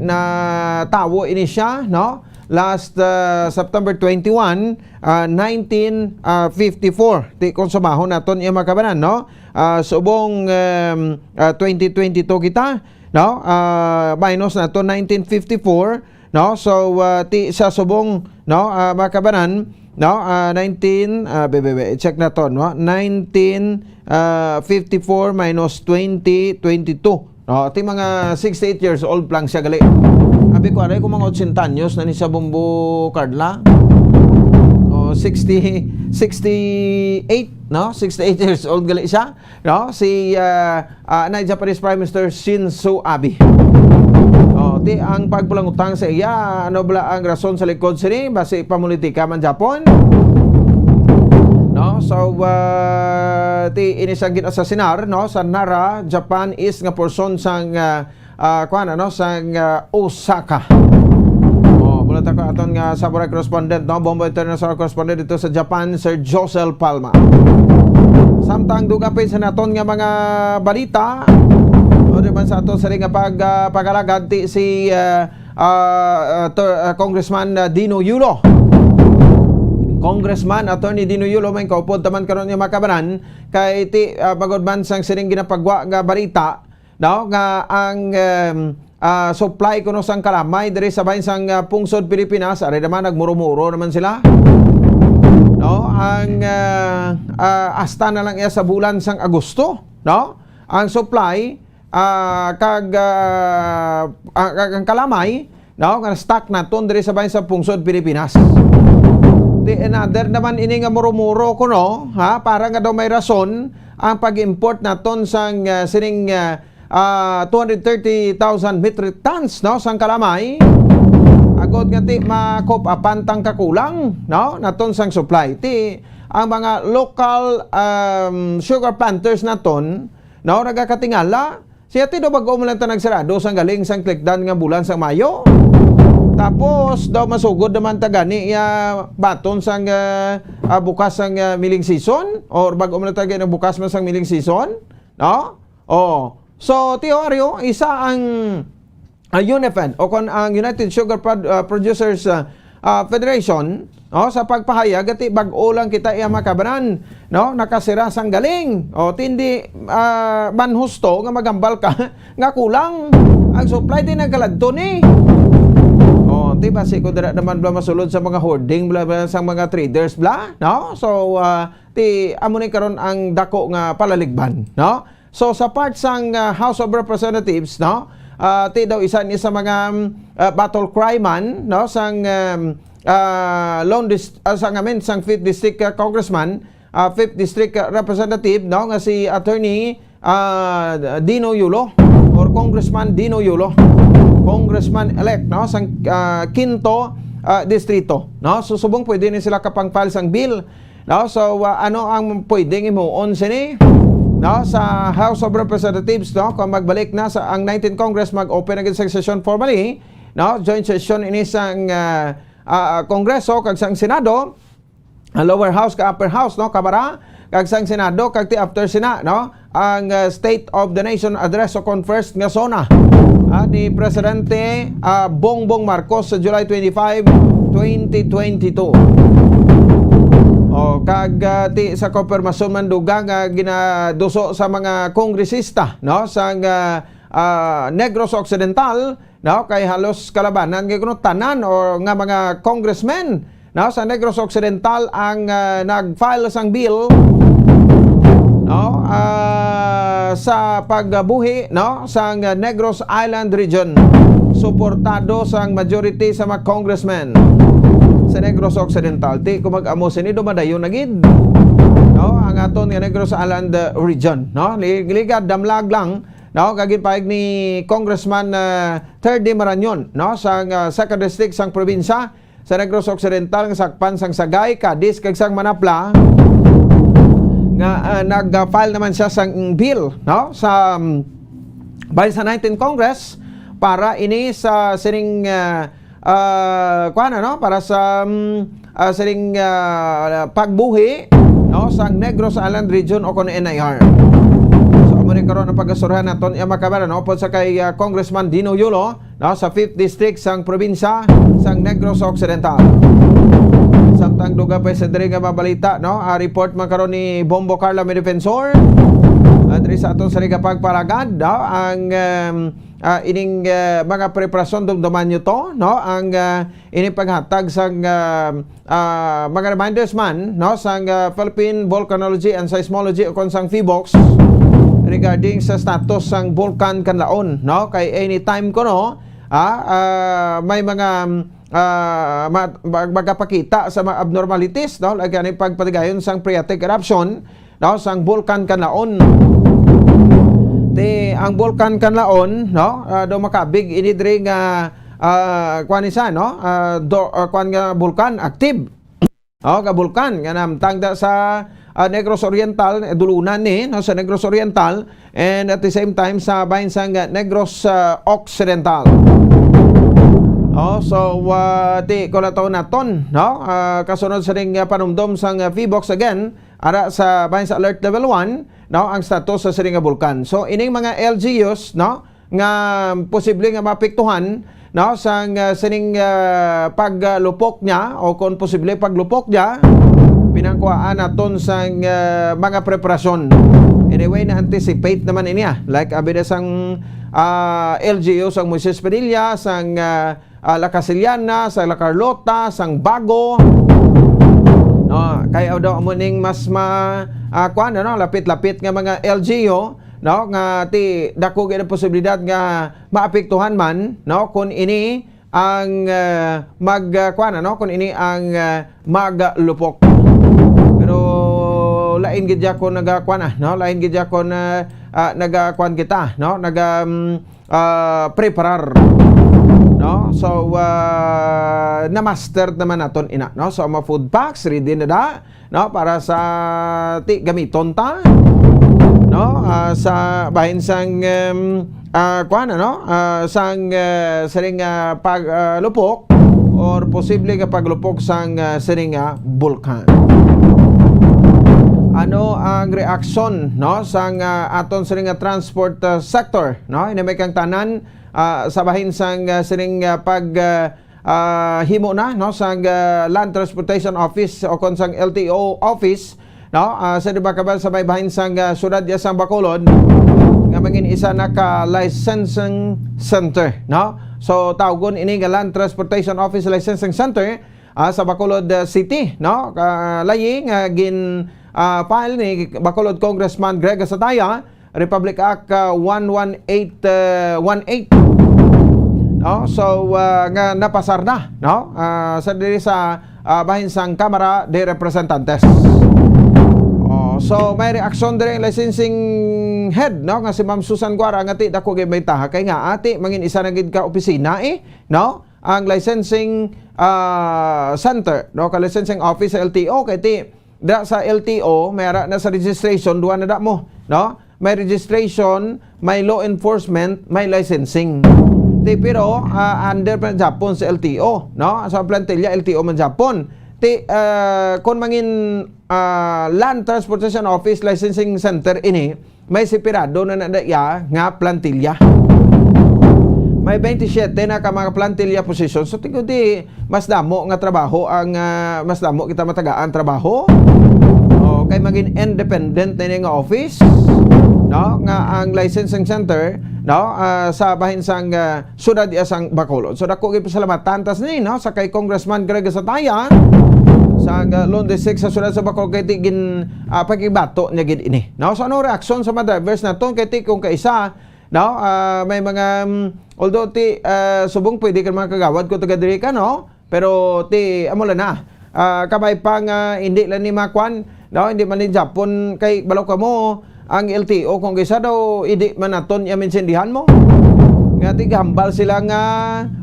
natawo ini siya, no? Last, ah, September twenty-one, ah, nineteen fifty-four. Ti kung sumahon naton iya, mga kabanan, no? Ah, subong, um, ah, twenty twenty-two kita, no? Ah, minus naton nineteen fifty-four, no? So, ah, ti sa subong, no, ah, mga kabanan, no? Ah, nineteen, ah, be, be, be, check naton, no? Nineteen, ah, fifty-four minus twenty twenty-two. No, ti mga sixty-eight years old pa lang siya gali. Abi ko, aray, kung mga eighty anyos na ni sa Bombo Carla. O, sixty, sixty-eight, no? Sixty-eight years old gali siya, no? Si, ah, ah, anay Japanese Prime Minister Shinzo Abe. O, ti ang pagpulangutang sa iya, ano bala ang rason sa likod sini? Basi pamulitika man Japon. No? So, ah, ti ini sang gin-asasinar, no, sa Nara, Japan East nga portion sang, ah, ah, kuwan, ano, sang, ah, Osaka. Oh, mula ta ko aton nga samurai correspondent, no? Bombo International correspondent dito sa Japan, Sir Josel Palma. Samtang dugapin sa naton nga mga balita, o di man sa aton sa nga pag, ah, pag-alagad ti si, ah, ah, ah, to, ah, Congressman, ah, Dino Yulo. Congressman Attorney Dino Yulo, may kaupod taman karon nga makabanan kay ti, ah, bangod man sang sining ginapagwa nga balita, no, nga ang, em, ah, supply kuno sang kalamay diri sa bahin sang, ah, pungsod Pilipinas, ari naman nagmuro-muro naman sila. No, ang, ah, ah, hasta na lang iya sa bulan sang Agosto, no? Ang supply, ah, kag, ah, ah, kag ang kalamay, no, nga stock naton diri sa bahin sa pungsod Pilipinas. Di another naman ini nga muro-muro kuno, ha, para nga daw may rason ang pag-import naton sang, ah, sining, ah, ah, two hundred thirty thousand metric tons, no, sang kalamay. Agod nga ti makop-apan tang kakulang, no, naton sang supply. Ti ang mga local, um, sugar planters naton, no, nagakatingala, siya ti daw bag-o mo lang ta nagsarado sang galing sang klikdan nga bulan sang Mayo. Tapos daw masugod naman ta gani iya baton sang, ah, ah, bukas sang, ah, milling season or bag-o mo lang ta gani bukas man sang milling season, no? Oh. So, Tio Ario, isa ang, ah, UNIFED o kon ang United Sugar Prod-, ah, Producers, ah, ah, Federation, no, sa pagpahayag, ati bag-o lang kita iya makabanan, no, nakasira sang galing. O, tindi, ah, man husto nga magambal ka nga kulang ang supply, di nagkaladto ni. O, ti basi ko dira naman bla masulod sa mga hoarding, bla, bla, sa mga traders, bla, no? So, ah, ti amo ni karon ang dako nga palaligban, no? So, sa part sang, ah, House of Representatives, no, ah, ti daw isa ni sa mga, mm, ah, battle cry man, no, sang, um, ah, lone dis-, ah, sang, I mean, sang fifth District, ah, Congressman, ah, fifth District, ah, Representative, no, nga si Attorney, ah, Dino Yulo or Congressman Dino Yulo, Congressman-elect, no, sang, ah, Quinto, ah, Distrito, no? So, subong pwede ni sila kapang-file sang bill, no? So, uh, ano ang pwedeng himuon sini, no, sa House of Representatives, no? Kung magbalik na sa ang nineteenth Congress, mag-open na gid sa session formally, no? Joint session ini sang, uh, uh, Kongreso kag sang Senado, ang lower house kag upper house, no, Kamara, kag sang Senado, kag ti after sina, no, ang, uh, State of the Nation Address o kon first nga SONA, ah, ni Presidente, ah, Bongbong Marcos sa July twenty-five, twenty twenty-two. O, kag, ah, ti sa konfirmasyon man dugang nga ginaduso sa mga kongresista, no, sang, ah, ah, Negros Occidental, no, kay halos kalabanan kay kuno tanan o nga mga congressmen, no, sa Negros Occidental ang, ah, nag-file sang bill, no, ah, sa pagbuhi, no, sang Negros Island Region, suportado sang majority sa mga congressmen sa Negros Occidental. Ti kung mag-amo sini, dumadayon na gid, no, ang aton nga Negros Island, ah, Region, no? Li-, ligad, damlag lang, no, kag ginpahayag ni Congressman, ah, Terdy Marañon, no, sang, ah, second district sang probinsya sa Negros Occidental nga sakpan sang Sagay, Cadiz, kag sang Manapla nga, ah, nag-file naman siya sang bill, no, sa, um, bahin sa nineteenth Congress para ini sa sining, ah, ah, kuwan, ano, para sa, um, ah, sining, ah, pagbuhi, no, sang Negros Island Region o kon N I R. So, amo ni Karon ang pagasurhan naton iya makabara, no, upod sa kay, ah, Congressman Dino Yulo, no, sa fifth District sang probinsya sang Negros Occidental. Samtang dugang pa sa diri nga mabalita, no, ah, report man karon ni Bombo Carla, may defensor. Ah, diri sa aton sa Liga Pagpalagad, no, ang, um, ah, ining, ah, mga preparasyon, dumduman nyo to, no, ang, ah, ining paghatag sang, ah, ah, mga reminders man, no, sang, ah, Philippine Volcanology and Seismology o kon sang PHIVOLCS regarding sa status sang Bulkan Kanlaon, no? Kay anytime kuno, ah, ah, may mga, ah, ma-, mag-, magapakita sa mga abnormalities, no? Like ani pagpatigayon sang phreatic eruption, no, sang Bulkan Kanlaon. Ti ang Bulkan Kanlaon, no, ah, do makabig ini diri nga, ah, kuan ni sa, no? Ah, do, ah, kuan nga bulkan active. Oh, nga bulkan nga namtang da sa, ah, Negros Oriental, eh, dulunan ni, no, sa Negros Oriental, and at the same time sa bahin sang, ah, Negros, ah, Occidental. Oh, so, ah, ti ko na to naton, no? Ah, kasunod sa ning, ah, panumdom sang, ah, PHIVOLCS again, ara sa bahin sa alert level one, no, ang status sa sini nga bulkan. So ining mga L G Us, no, nga posible nga maapektuhan, no, sang, ah, sining, ah, paglupok niya o kung posible paglupok niya, pinangkuhaan naton sang, ah, mga preparasyon. Anyway, na-anticipate naman ini, ah. Like abi na sang, ah, L G U, sang Moises Padilla, sang, ah, ah, La Casillana, sang La Carlota, sang Bago. No, kay daw amo ning mas ma-, ah, kuan, ano, lapit-lapit nga mga L G U, no, nga ti dako gid ang posibilidad nga maapektuhan man, no, kung ini ang, ah, mag, ah, kuan, ano, kung ini ang, ah, maglupok. Pero lain gid ya kung naga, kuan, ah, no, lain gid ya kung, ah, ah, naga, kuan kita, no, naga, mm, ah, preparar, no? So, ah, na-master naman naton ina, no? So, ang mga food packs, ready na da, no? Para sa ti-, gamiton ta, no? Ah, sa bahin sang, em, ah, kuwan, ano? Ah, sang, eh, siring, ah, pag, ah, lupok or posible nga paglupok sang, ah, siring nga bulkan. Ano ang reaksyon, no, sang, ah, aton siring nga transport, ah, sector, no? Ini may kang tanan, ah, sa bahin sang, ah, siring, ah, pag, ah, ah, himo na, no, sang, ah, Land Transportation Office o kon sang L T O office, no? Ah, sa di ba kabal sa may bahin sang, ah, siyudad ya sang Bacolod nga mangin isa na ka licensing center, no? So tawgon ini nga Land Transportation Office Licensing Center, ah, sa Bacolod, ah, City, no? Ka-, layi nga gin, ah, file ni Bacolod Congressman Greg Gasataya, Republic Act, ah, one one eight, ah, one eight. No? So, ah, nga napasar na, no? Ah, sa diri sa, ah, bahin sang Kamara de Representantes. Oh, so may reaksyon diri ang licensing head, no, nga si Ma'am Susan Guara, nga ti dako gid may taha kay nga ati mangin isa na gid ka opisina, eh, no? Ang licensing, ah, center, no, ka licensing office sa L T O, kay ti da sa L T O, may ara na sa registration, duha na da mo, no? May registration, may law enforcement, may licensing. Ti, pero, ah, under pa gyapon sa L T O, no? Sa plantilla, L T O man gyapon. Ti, ah, kung mangin, ah, Land Transportation Office Licensing Center ini, may separado na na iya nga plantilla. May twenty-seven na ka mga plantilla position. So, tingko di, mas damo nga trabaho ang, ah, mas damo kita matagaan trabaho. O, kay maging independent na ini nga office, no? Nga ang licensing center, no? Ah, sa bahin sang, ah, siyudad iya sang Bacolod. So, dako gid pasalamatan tas ni, no, sa kay Congressman Greg Sataya sa, ah, Lone District sa siyudad sa Bacolod kay ti gin, ah, pakibato niya gid ini, no? So, ano reaksyon sa mga drivers naton kay ti kung kaisa, no? Ah, may mga, mm, although ti, ah, subong pwede ka mga kagawad kung taga diri ka, no? Pero ti, amo lang na. Ah, kabay pa nga hindi lang ni makwan, no? Hindi man ni Japon kay balo ka mo, ang L T O kung kisa daw, hindi man naton iya minsindihan mo. Nga ti gambal sila nga,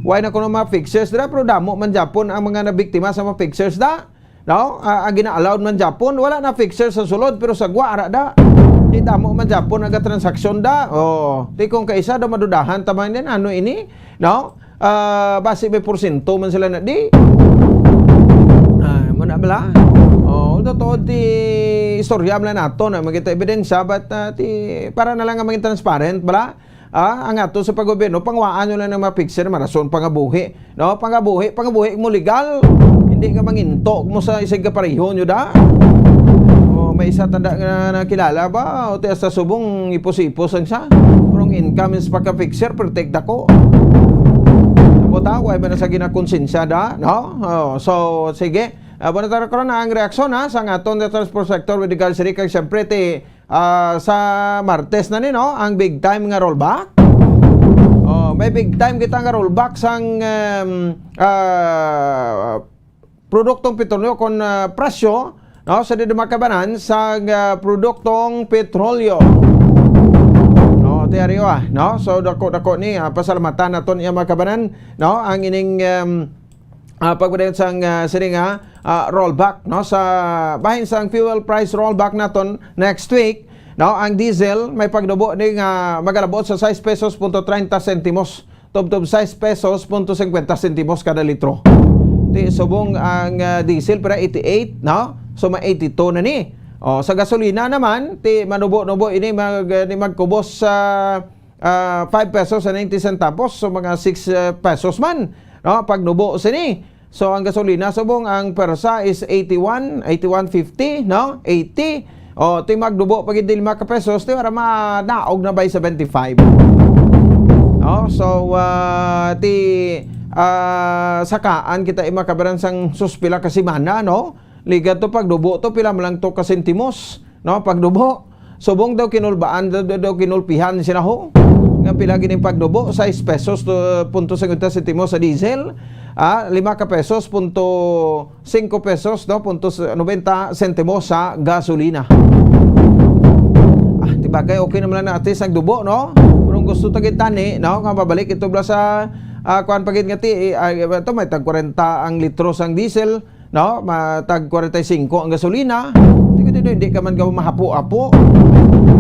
why na kuno mga fixers dira, pero damo man Japon ang mga nabiktima sa mga fixers da. No? Ah, ang gina-allowed man Japon, wala na fixer sa sulod, pero sa gwa, ara da. Di damo man Japon nagatransaksyon da. Oh, ti kung kaisa daw madudahan ta man din, ano ini? No? Ah, basi may porsyento man sila na di. Ah, mo na bala? Oh, totoo, ti istorya man lang nato na makita ebidensya, but, ah, ti, para na lang nga maging transparent, bala? Ah, ang ato sa paggobyerno, pangwaan nyo lang ng mga fixer, marason, pangabuhi, no? Pangabuhi, pangabuhi mo legal. Hindi nga manginto mo sa isig kapareho nyo da. Oh, may isa tanda nga nakilala ba? O ti hasta subong ipos-ipos ang siya. Pero ang income is pagka-fixer, protect ako. Buta, wala ba na sa ginakonsensya da? No? Oh, so, sige. Ah, bueno, tara karon na ang reaksyon, ha, sa aton nga transport sector with regards diri kag siyempre ti, ah, sa Martes na ni, no, ang big time nga rollback. Oh, may big time kita nga rollback sang, um, ah, produktong petrolyo kon, ah, presyo, no, sa di makabanan sa, ah, produktong petrolyo. No, ti ari, ah, no? So, dako-dako ni, ah, pasalamatan naton iya makabanan, no, ang ining, um, ah, pagpadayon sang, ah, sini nga, ah, rollback, no, sa bahin sang fuel price rollback naton next week, no, ang diesel may pagdubo ni nga magalabot sa sais pesos punto treinta sentimos, tubtob sais pesos punto singkwenta sentimos kada litro. Ti subong ang, ah, diesel para eighty-eight, no? So, ma eighty-two na ni. O, sa gasolina naman, ti manubo-nubo ini mag, ni magkubos sa ah, five pesos and ninety centavos, so mga six, eh, pesos man, no, pagnubo sini. So, ang gasolina subong ang persa is eighty-one, eighty-one fifty, no? Eighty. O, ti magdubo pa gid lima ka pesos, ti para manaog na by seventy-five. No? So, ah, ti, ah, sakaan kita imakabaran sang sus pila ka semana, no? Ligat to pagdubo to, pila man lang to ka sentimos, no? Pagdubo. Subong daw kinulbaan, daw, daw, daw kinulpihan sila, ho. Nga pila gini pagdubo, sais pesos to, punto singkwenta sentimos sa diesel, ah, lima ka pesos, punto singko pesos, no? Punto s-, nobenta sentimos sa gasolina. Ah, di bagay, okay naman lang na at least nagdubo, no? Pero kung gusto ta gid tani, no? Nga mabalik ito bala sa, ah, kuwan pa gid nga ti, ah, ito may tag kwarenta ang litro sang diesel, no? Ma-, tag kwarenta y singko ang gasolina. Di ko, di, di ka man ka mahapo-apo.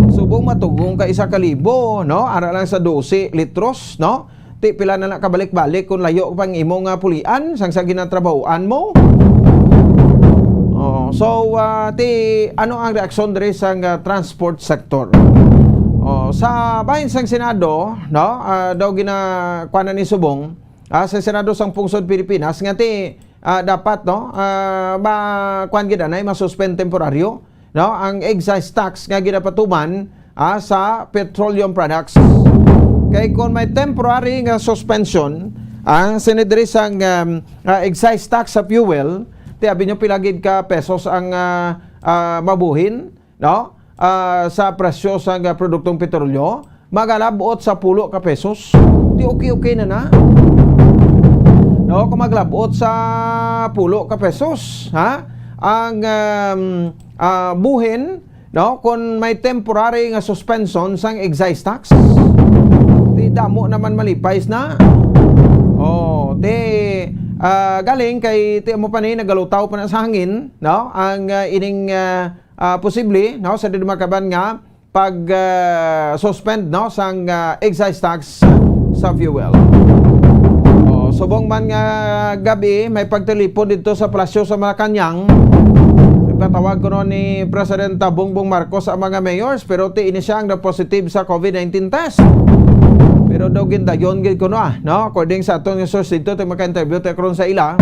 Subong matugong ka isa ka libo, no? Ara lang sa dose litros, no? Ti pila na lang kabalik-balik kung layo pang imo nga pulian sang sa ginatrabahoan mo. Oh, so, ah, ti ano ang reaksyon diri sa nga transport sector? Oh, sa bahin sang Senado, no? Ah, daw gina-, kuwan na ni subong, ah, sa Senado sang Pungsod Pilipinas nga ti ah, dapat, no, ah, ma-, kuwan gid anay, masuspend temporaryo, no, ang excise tax nga ginapatuman, ah, sa petroleum products. Kay kung may temporary nga suspension ang sinidri sang, um, ah, excise tax sa fuel, ti abi nyo pila gid ka pesos ang, ah, ah, mabuhin, no? Ah, sa presyo sang, ah, produktong petrolyo, magalabot sa pulo ka pesos. Di okay-okay na na. No, kung maglabot sa pulo ka pesos, ha? Ang, um, ah, buhin, no, kung may temporary nga suspension sang excise tax, di damo naman malipay na. Oh, di, ah, galing kay ti mo pa ni nagalutaw pa na sa hangin, no? Ang, ah, ining, ah, ah, posible, no, sa di makaban nga pag, ah, suspend, no, sang, ah, excise tax sa fuel. Oh, subong man nga gabi, may pagtelipon dito sa Palasyo sa Malacañang. Ipatawag kuno ni Presidente Bongbong Marcos ang mga mayors, pero ti ini siya ang positive sa COVID nineteen test. Pero daw gindayon gid kuno, ah, no? According sa aton nga source dito, ti maka-interview tayo karon sa ila,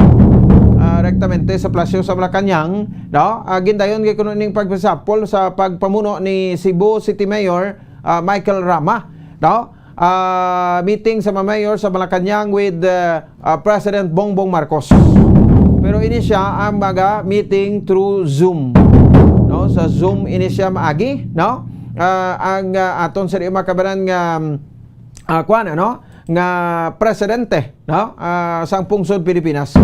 ah, rektamente sa Palasyo sa Malacañang, no? Ah, gindayon gid kuno ning pagpasapol sa pagpamuno ni Cebu City Mayor, ah, Michael Rama, no? Ah, meeting sa mga mayor sa Malacañang with, ah, ah, President Bongbong Marcos. Pero ini siya ang mga meeting through Zoom, no? Sa Zoom ini siya maagi, no? Ah, ang, ah, aton sa makabanan nga, ah, kuwan, ano? Nga presidente, no? Ah, sang pungsod Pilipinas.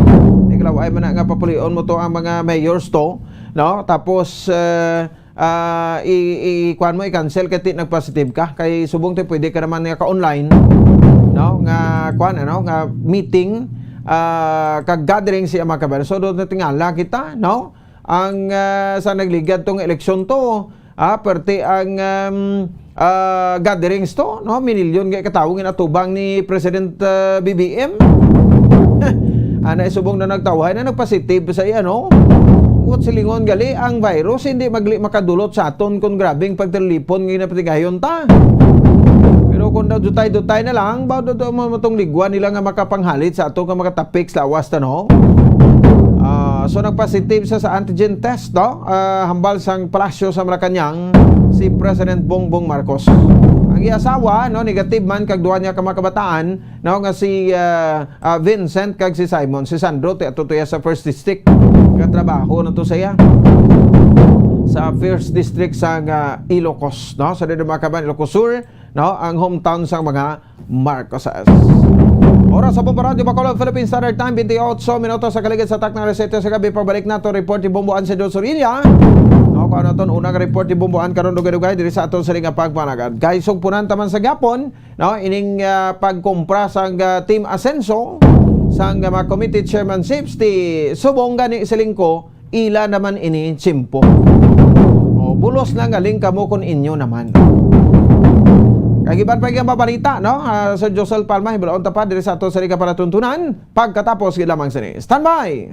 Di kalaw ay man na nga papulion mo to ang mga mayors to, no? Tapos, eh, ah, i, i, kuwan mo, i-cancel kay ti nag-positive ka. Kay subong ti pwede ka naman nga ka-online, no? Nga, kuwan, ano? Nga meeting, ah, kag gathering siya mga kabayan. So, doon na tingala kita, no? Ang, ah, sa nagligad tong eleksyon to, ah, perte ang, um, ah, gatherings to, no? Minilyon nga katawo nga atubang ni President, ah, B B M. Ana, subong na nagtawhay na nagpositive sa iya, no? Dapat silingon gali, ang virus hindi magli makadulot sa aton kung grabing pagtilipon nga ginapatinggayon ta. Pero kung daw dutay-dutay na lang, ba daw mo matong ligwa nila nga makapanghalit sa ato nga makatapik sa lawas ta, no? Ah, so nagpositive sa, sa antigen test, no? Ah, hambal sang palasyo sa Malacañang si President Bongbong Marcos. Ang iya asawa, no, negative man, kag duha niya ka mga kabataan, no, nga si, ah, ah, Vincent kag si Simon. Si Sandro, ti-, ato to iya sa First District. Katrabaho na to sa iya sa First District sa, ah, Ilocos, no? Sa Dinamarca man, Ilocos Sur, no? Ang hometown sang mga Marcoses. Oras sa Bombo Radyo Bacolod, Philippine Standard Time, twenty-eight minutos sa kaligid sa takna alas siyete sa gabi. Pabalik nato report ni Bombo Anse Dulce Orilla. No, kung ano ton unang report ni Bombo An karon dugay-dugay diri sa aton sa nga pagpanagan. Kay sugpunan taman sa gapon, no, ining, ah, pagkumpra sang, ah, Team Asenso, sang, ah, mga committee chairmanships, ti subong gani siling ko, ila naman ini tiyempo. O, bulos na galing kamo kon inyo naman. Kag iban pa nga mabalita, no? Ah, Sir Josel Palma, hibaluon ta pa diri sa ato sa nga palatuntunan pagkatapos gid lamang sini. Standby!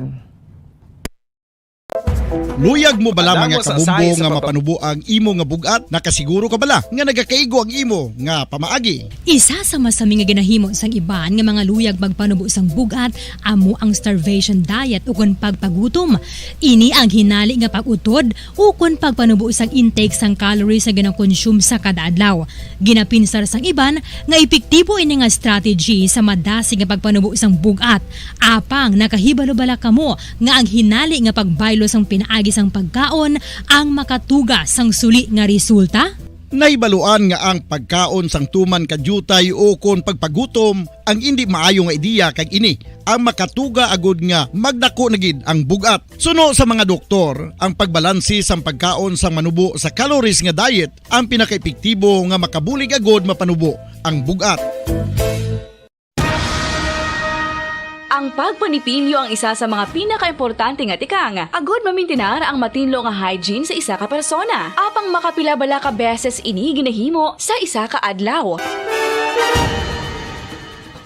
Luyag mo bala, mga kabumbo, nga mapanubo ang imo nga bug-at? Nakasiguro ka bala nga nagakaigo ang imo nga pamaagi? Isa sa masami nga ginahimo sang iban nga mga luyag magpanubo sang bug-at amo ang starvation diet ukon pagpagutom. Ini ang hinali nga pag-utod ukon pagpanubo sang intake sang calories nga ginakonsume sa kada adlaw. Ginapinsar sang iban nga epektibo ini nga strategy sa madasig nga pagpanubo sang bug-at. Apang nakahibalo bala kamo nga ang hinali nga pagbaylo sang pinaagi sang pagkaon ang makatuga sang suli nga resulta? Nahibaluan nga ang pagkaon sang tuman ka diutay ukon pagpagutom ang indi maayo nga ideya, kag ini ang makatuga agud nga magdako na gid ang bug-at. Suno sa mga doktor, ang pagbalanse sang pagkaon sang manubo sa calories nga diet ang pinakaepektibo nga makabulig agud mapanubo ang bug-at. Ang pagpanipilyo ang isa sa mga pinakaimportante nga tikang agud mamintinar ang matinlo nga hygiene sa isa ka persona. Apang makapila bala ka beses ini ginahimo sa isa ka adlaw?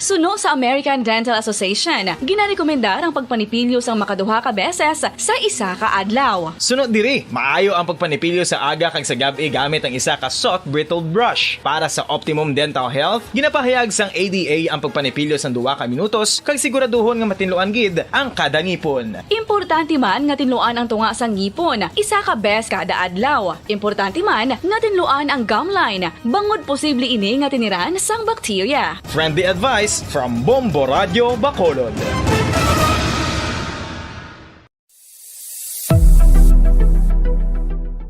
Suno sa American Dental Association, ginarekomendar ang pagpanipilyo sang makaduha ka beses sa isa ka adlaw. Suno diri, maayo ang pagpanipilyo sa aga kag sa gab-i gamit ang isa ka soft bristled brush. Para sa optimum dental health, ginapahayag sang A D A ang pagpanipilyo sang duha ka minutos kag siguraduhon nga matinluan gid ang kada ngipon. Importante man nga tinluan ang tunga sang ngipon isa ka bes kada adlaw. Importante man nga tinluan ang gum line, bangod posible ini nga tiniran sang bakterya. Friendly advice from Bombo Radyo Bacolod.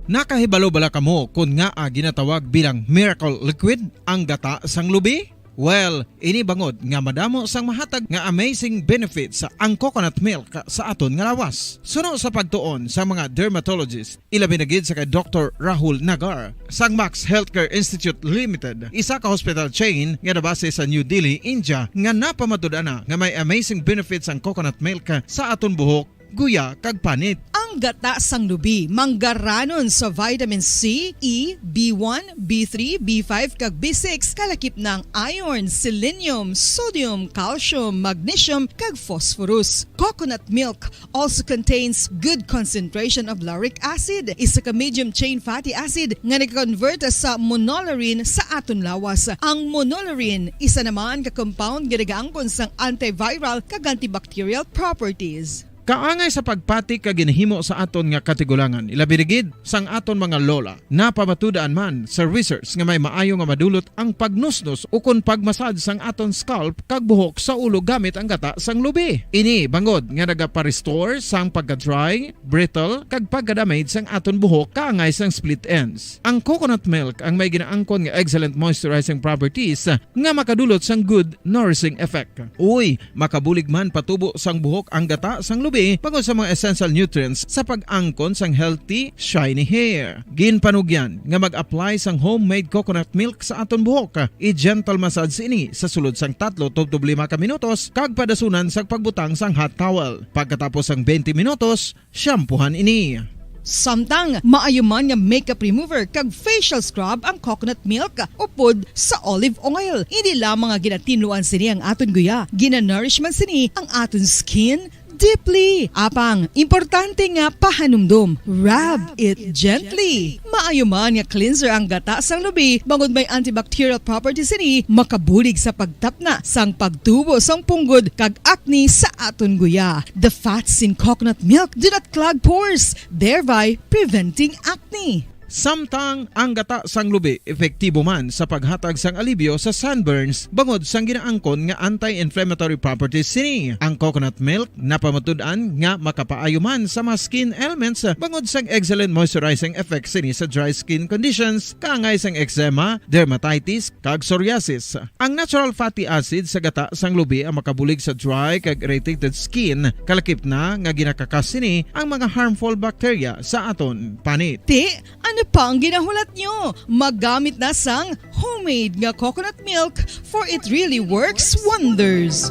Nakahibalo bala kamo kon ngaa ginatawag bilang miracle liquid ang gata sang lubi? Well, ini bangod nga madamo sang mahatag nga amazing benefits ang coconut milk sa aton nga lawas. Suno sa pagtuon sa mga dermatologist, ilabi na gid sa kay Doktor Rahul Nagar sang Max Healthcare Institute Limited, isa ka hospital chain nga nabase sa New Delhi, India, nga napamatud-an na nga may amazing benefits ang coconut milk sa aton buhok, guya, kag panit. Ang gata sang lubi manggaranon sa vitamin C, E, B one, B three, B five, kag B six, kalakip na ang iron, selenium, sodium, calcium, magnesium, kag phosphorus. Coconut milk also contains good concentration of lauric acid, isa ka medium chain fatty acid nga nag-convert sa monolaurin sa aton lawas. Ang monolaurin, isa naman ka compound nga nagaangkon sang antiviral kag antibacterial properties. Kaangay sa pagpati kag ginahimo sa aton nga katigulangan, ilabi na gid sang aton mga lola. Napamatud-an man sa research nga may maayo nga madulot ang pagnusnos ukon pagmasad sang aton scalp kag buhok sa ulo gamit ang gata sang lubi. Ini bangod nga nagapa-restore sang pagka-dry, brittle, kag pagka-damage sang aton buhok kaangay sang split ends. Ang coconut milk ang may ginaangkon nga excellent moisturizing properties nga makadulot sang good nourishing effect. Uy, makabulig man patubo sang buhok ang gata sang lubi bangod sa mga essential nutrients sa pag-angkon sang healthy, shiny hair. Ginpanugyan nga mag-apply sang homemade coconut milk sa aton buhok. I-gentle massage ini sa sulod sang tatlo tubtob lima ka minutos kag padasunan sang pagbutang sang hot towel. Pagkatapos sang twenty minutos, shampoohan ini. Samtang maayo man nga makeup remover kag facial scrub ang coconut milk upod sa olive oil. Hindi lamang nga ginatinluan sini ang aton guya, ginanourish man sini ang aton skin, deeply. Apang, importante nga pahanumdom, rub it gently. Maayo man nga cleanser ang gata sang lubi, bangod may antibacterial properties sini, makabulig sa pagtapna sang pagtubo sang punggod kag acne sa aton guya. The fats in coconut milk do not clog pores, thereby preventing acne. Samtang ang gata sang lubi epektibo man sa paghatag sang alibyo sa sunburns bangod sang ginaangkon nga anti-inflammatory properties sini. Ang coconut milk napamatud-an nga makapaayo man sa mga skin ailments bangod sang excellent moisturizing effect sini sa dry skin conditions, kaangay sang eczema, dermatitis, kag psoriasis. Ang natural fatty acid sa gata sang lubi ang makabulig sa dry kag irritated skin, kalakip na nga ginakakas sini ang mga harmful bacteria sa aton panit. Ti, ano pa ang ginahulat nyo? Magamit na sang homemade nga coconut milk, for it really works wonders.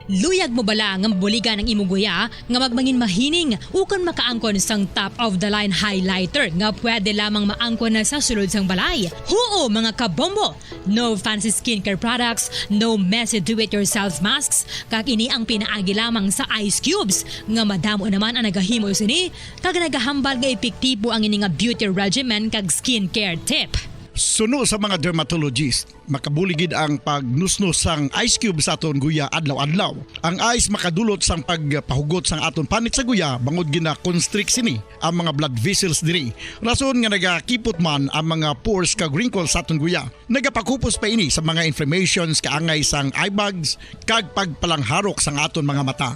Luyag mo bala nga mabuligan ang imo guya nga magmangin mahining ukon makaangkon sang top-of-the-line highlighter nga pwede lamang maangkon na sa sulod sang balay? Huo, mga kabombo! No fancy skincare products, no messy do-it-yourself masks, kag ini ang pinaagi lamang sa ice cubes, nga madamo naman ang nagahimo sini, kag nagahambal nga epektibo ang ini nga beauty regimen kag skincare tip. Suno sa mga dermatologist, makabulig gid ang pagnusnos sang ice cube sa aton guya adlaw-adlaw. Ang ice makadulot sang pagpahugot sang aton panit sa guya, bangod gina-constrict sini ang mga blood vessels diri, rason nga nagakipot man ang mga pores kag wrinkles sa aton guya. Nagapakupos pa ini sa mga inflammations, kaangay sang eye bags, kag pagpalangharok sang aton mga mata.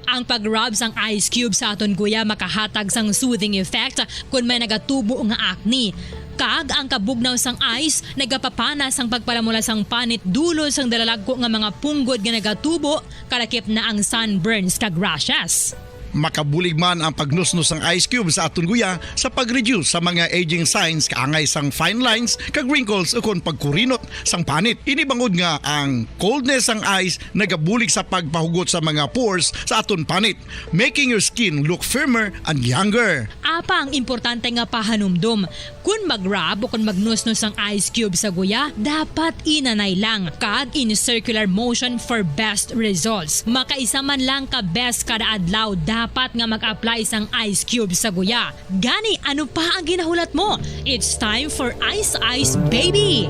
Ang pag-rub sang ice cube sa aton guya makahatag sang soothing effect kon may nagatubo nga acne. Kag ang kabugnaw sang ice nagapapana sang pagpalamula sang panit dulot sang dalalagko nga mga punggod nga nagatubo, kalakip na ang sunburns kag rashes. Makabulig man ang pagnusnos sang ice cube sa aton guya sa pag-reduce sa mga aging signs, kaangay sang fine lines kag wrinkles, ukon pagkurinot sang panit. Ini bangod nga ang coldness sang ice nagabulig sa pagpahugot sa mga pores sa aton panit, making your skin look firmer and younger. Apang importante nga pahanumdom, kon mag-rub o kon magnusnos ang ice cube sa guya, dapat inanay lang kag in circular motion for best results. Makaisa man lang ka beses kada adlaw dapat nga mag-apply sang ice cube sa guya. Gani, ano pa ang ginahulat mo? It's time for Ice Ice Baby!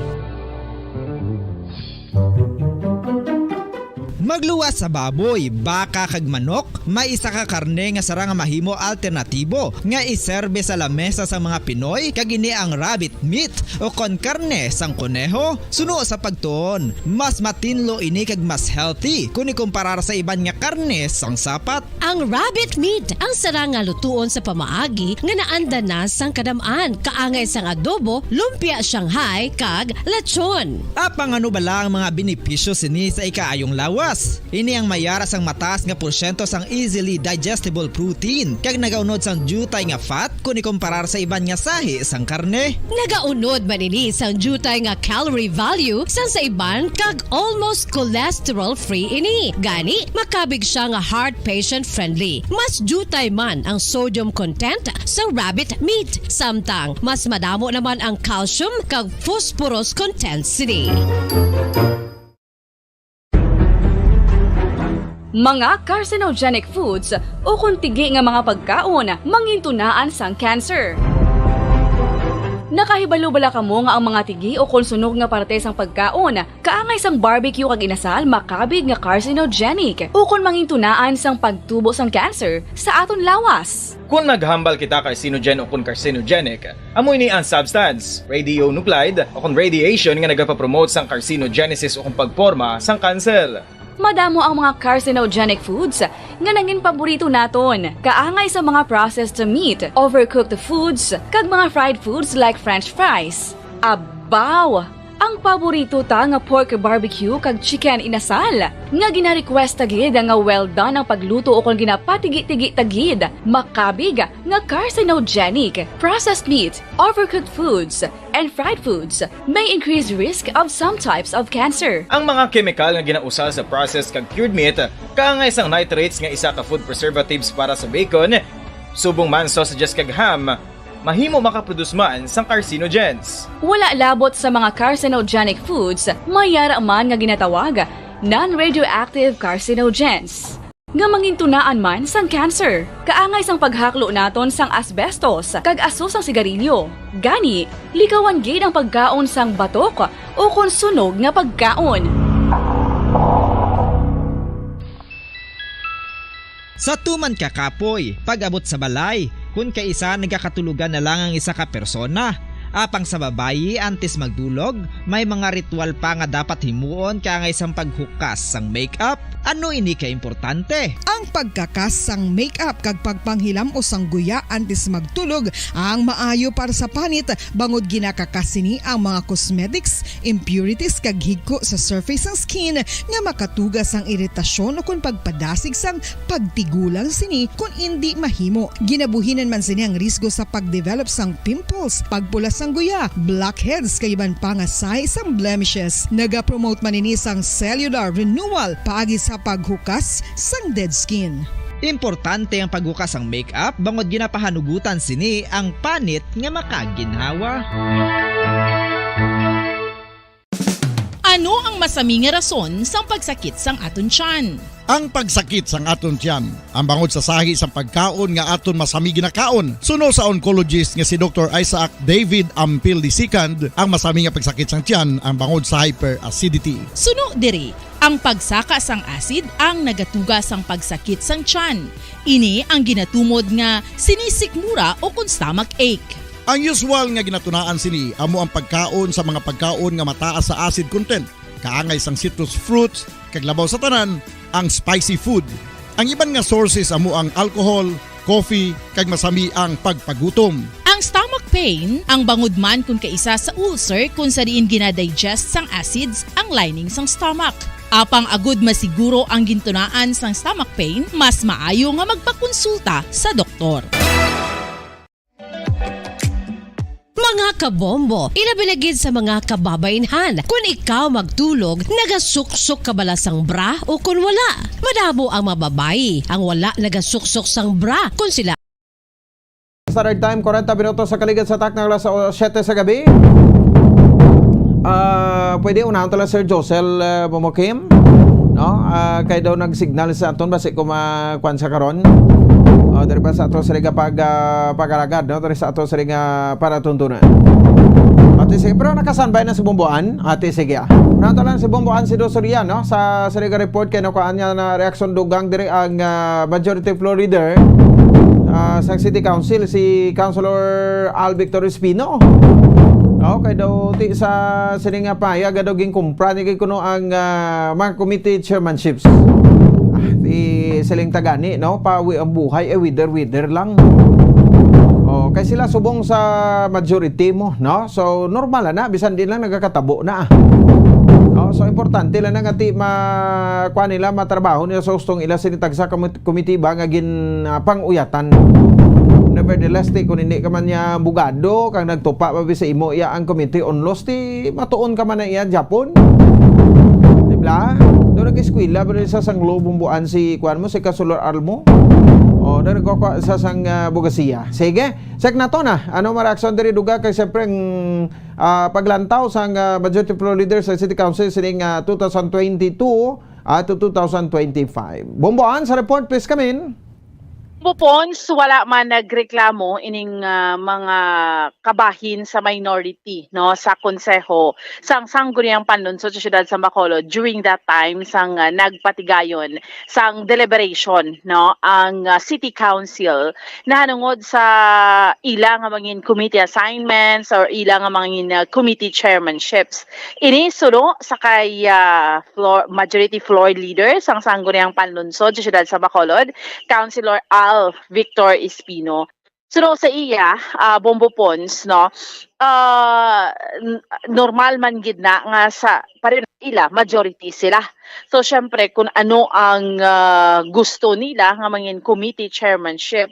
Magluwas sa baboy, baka, kag manok, may isa ka karne nga sarang nga mahimo alternatibo nga iserbe sa lamesa sang mga Pinoy, kag ini ang rabbit meat, ukon karne sang koneho. Suno sa pagtuon, mas matinlo ini kag mas healthy kon ikumparar sa iban nga karne sang sapat. Ang rabbit meat ang sarang nga lutuon sa pamaagi nga naanda na sang kadam-an, kaangay sang adobo, lumpia Shanghai, kag lechon. Apang ano bala ang mga benepisyo sini sa ikaayong lawas? Ini ang may ara sang mataas nga porsyento sang easily digestible protein, kag nagaunod sang diutay nga fat kon ikumparar sa iban nga sahi sang karne. Nagaunod man ini sang diutay nga calorie value sang sa iban, kag almost cholesterol-free ini. Gani, makabig sia nga heart patient-friendly. Mas diutay man ang sodium content sa rabbit meat, samtang mas madamo naman ang calcium kag phosphorus content sini. Mga carcinogenic foods ukon tigi nga mga pagkaon mangintunaan sang cancer. Nakahibalo bala kamo nga ang mga tigi ukon sunog nga parte sang pagkaon, kaangay sang barbecue kag inasal, makabig nga carcinogenic ukon mangintunaan sang pagtubo sang cancer sa aton lawas? Kon maghambal kita carcinogen ukon carcinogenic, amo ini ang substance, radionuclide, ukon radiation nga nagapapromote sang carcinogenesis ukon pagporma sang kanser. Madamo ang mga carcinogenic foods nga nangin paborito naton, kaangay sa mga processed meat, overcooked foods, kag mga fried foods like French fries. Abaw! Ang paborito ta nga pork barbecue kag chicken inasal, nga gina-request ta gid nga well done ang pagluto ukon ginapatigi-tigi ta gid, makabig nga carcinogenic. Processed meat, overcooked foods, and fried foods may increase risk of some types of cancer. Ang mga kemikal nga ginausal sa processed kag cured meat, kaangay sang nitrates nga isa ka food preservatives para sa bacon, subong man sausages kag ham, Mahimo makaproduce man sang carcinogens. Wala labot sa mga carcinogenic foods, may yara man nga ginatawag non-radioactive carcinogens, nga mangintunaan man sang cancer. Kaangay sang paghaklo naton sang asbestos kag aso sang sigarilyo. Gani, likawan gid ang pagkaon sang batok ukon sunog nga pagkaon. Sa tuman ka kapoy, pag-abot sa balay, kun kaisa nagakatulugan na lang ang isa ka persona. Apang sa babayi, antes magdulog, may mga ritual pa nga dapat himuon kaangay sang paghukas sang makeup. Ano ini ka importante? Ang pagkakas sang makeup kag pagpanghilam-os sang guya antes magtulog ang maayo para sa panit, bangod ginakakas sini ang mga cosmetics, impurities kag higko sa surface sang skin nga makatuga sang iritasyon ukon pagpadasig sang pagtigulang sini kon indi mahimo. Ginabuhinan man sini ang risgo sa pagdevelop sang pimples, pagpula sang guya, blackheads kag iban pa nga sahi sang blemishes. Nagapromote man ini sang cellular renewal paagi sa paghukas sang dead skin. Importante ang paghukas sang makeup bangod ginapahanugutan sini ang panit nga makaginhawa. Ano ang masami nga rason sang pagsakit sang aton tiyan? Ang pagsakit sang aton tiyan, ang bangod sa sahi sang pagkaon nga aton masami ginakaon. Suno sa oncologist nga si Doktor Isaac David Ampil the second, ang masami nga pagsakit sang tiyan ang bangod sa hyperacidity. Suno diri, ang pagsaka sang acid ang nagatuga sang pagsakit sang tiyan. Ini ang ginatumod nga sinisikmura ukon stomach ache. Ang usual nga ginatunaan sini amo ang pagkaon sa mga pagkaon nga mataas sa acid content, kaangay sang citrus fruits, kag labaw sa tanan, ang spicy food. Ang iban nga sources amo ang alcohol, coffee, kag masami ang pagpagutom. Ang stomach pain ang bangod man kon kaisa sa ulcer kon sa diin ginadigest sang acids ang lining sang stomach. Apang agud masiguro ang gintunaan sang stomach pain, mas maayo nga magpakonsulta sa doktor. Mga kabombo, ilabi na gid sa mga kababaynhan. Kun ikaw magtulog, nagasuksok ka bala sang bra o kun wala? Madamo ang mga babayi ang wala nagasuksok sang bra kun sila Standard Time, kwarenta minutos sa kaligad sa takna alas siyete sa gabi. Ah, pwede unahon ta lang, Sir Josel, ah, Momokim? No? Ah, kay daw nag-signal sa aton, basi ko ma-, kuwan sa karon. Oh, diri pa sa ato sa liga pag, ah, pag-alagad, no? Diri sa ato sa liga para tuntunan. Ate, sige, pero nakasanbay na si Bumbuan. Ate, sige, ah. Unahon ta lang si Bumbuan, si Dosorian, no? Sa, sa liga report kay nakuhaan niya na reaksyon dugang diri ang, ah, Majority Floor Leader, ah, sa City Council, si Councilor Al Victor Espino. Oh, kay daw ti sa sini nga pahayag daw ginkumpra ni kay kuno ang, ah, mga committee chairmanships. Ah, ti siling tagani, no? Pa wi-, ang buhay, eh, wither-wither lang. Oh, kay sila subong sa majority mo, no? So, normal na, bisan di lang nagakatabo na. No? So, importante lang na nga ti ma-, kuha nila, matrabaho nila sa hustong ila sini tagsa ka komit-, komitiba nga gin, ah, pang-uyatan. Nevertheless, ti, kung hindi ka man niya abogado, kang nagtupa pa sa imo iya ang committee on laws, ti matuon ka man na iya Japon. Di ba? Doon nag-eskwela ba rin sa sanglo bumbuan si, kuan mo, si Kasulor Almo? O, doon nagkukuha sa sang, ah, bugasiya. Sige, check na to na. Ano ang reaksyon diri duga kay siyempre ang, ah, paglantaw sang, ah, Majority Floor Leader sa City Council sining, ah, two thousand twenty-two at two thousand twenty-five. Bumbuan sa report, please come in. Bupons, wala man nagreklamo ining, ah, mga kabahin sa minority, no, sa konseho sang Sangguniang Panlungsod sa Siyudad sa Bacolod during that time sang, ah, nagpatigayon sang deliberation, no, ang, ah, City Council nahanungod sa ila nga mangin committee assignments or ila nga mangin, ah, committee chairmanships. Ini suno sa kay, ah, floor, Majority Floor Leader sang Sangguniang Panlungsod sa Siyudad sa Bacolod, Councilor Al Victor Espino. Suno sa iya, ah, Bombo Pons, no, ah, n-, normal man gid na nga sa, pareho ila, majority sila. So, syempre, kung ano ang, ah, gusto nila nga mangin committee chairmanship,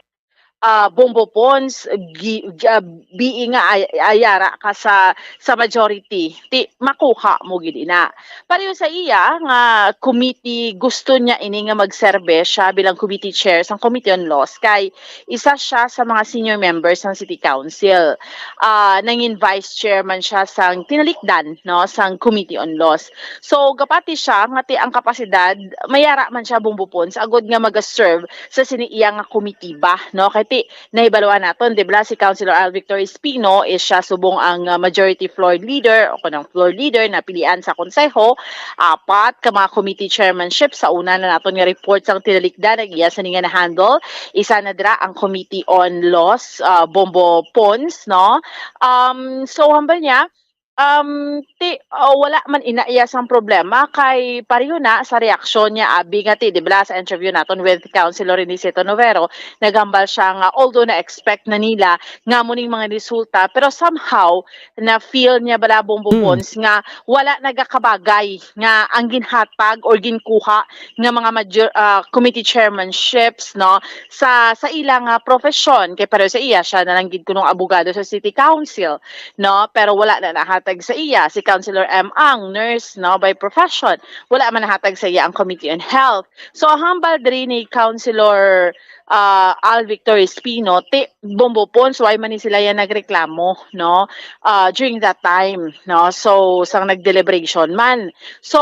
ah, Bombo Pons, gi-, gi-, ah, being nga ay-, ayara ka sa, sa majority, ti makuha mo gid ina. Pareho sa iya nga committee, gusto niya ini nga magserbe siya bilang committee chair sang Committee on Laws, kay isa siya sa mga senior members sang City Council. Ah, nangin vice chair man siya sang tinalikdan, no, sang Committee on Laws. So, gapati siya nga ti ang kapasidad, mayara man siya, Bombo Pons, agod nga maga-serve sa sini iya nga komitiba, no? Kay ti, nahibaluan naton, di ba, si Councilor Al Victor Espino is siya subong ang, ah, majority floor leader o kanang floor leader na pilian sa konseho. Apat ka mga committee chairmanship sa una na naton nga report sang tinalikdan ang iya sini nga na-handle. Isa na dira ang Committee on Laws, ah, Bombo Pons, no? Um, so, hambal niya, um, ti, oh, wala man ina iya sang problema kay pareho na sa reaksyon niya, abi nga ti, di ba, sa interview naton with Councilor Renisito Novero, naghambal siya nga although na-expect na nila nga mo ning mga resulta, pero somehow na-feel niya bala, Bombo Mm. Pons, nga wala nagakabagay nga ang ginhatag or ginkuha nga mga major-, ah, committee chairmanships, no, sa, sa ila nga profesyon. Kay pareho sa iya, siya na lang gid kunong abogado sa City Council, no? Pero wala na nahatag sa iya si Councilor M Ang, nurse, no, by profession. Wala man nahatag sa iya ang Committee on Health. So, hambal diri ni Councilor, ah, Al Victor Espino, ti, Bombo Pons, why man ni sila yan nagreklamo, no? Ah, during that time, no? So, sang nag-deliberation man. So,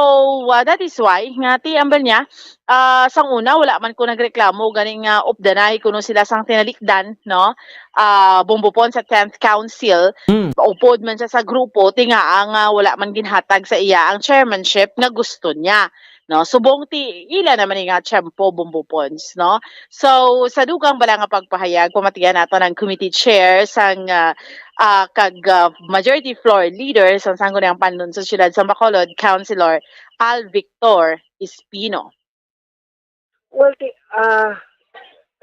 ah, that is why nga ti, hambal niya, ah, sang una, wala man ko nagreklamo, ganing nga updanay kuno sila sang tinalikdan, no? Ah, Bombo Pons sa tenth Council, Mm. upod man siya sa grupo, ti nga ang, ah, wala man ginhatag sa iya ang chairmanship nga gusto niya, no? Subong ti ila naman ni nga tiyempo, Bombo Pons, no? So, sa dugang bala nga pagpahayag, pamatian nato ang committee chair sang, ah, ah, kag, ah, majority floor leader sang Sangguniang Panlungsod sa Siyudad sa Bacolod, Councilor Al Victor Espino. Well, ti, ah,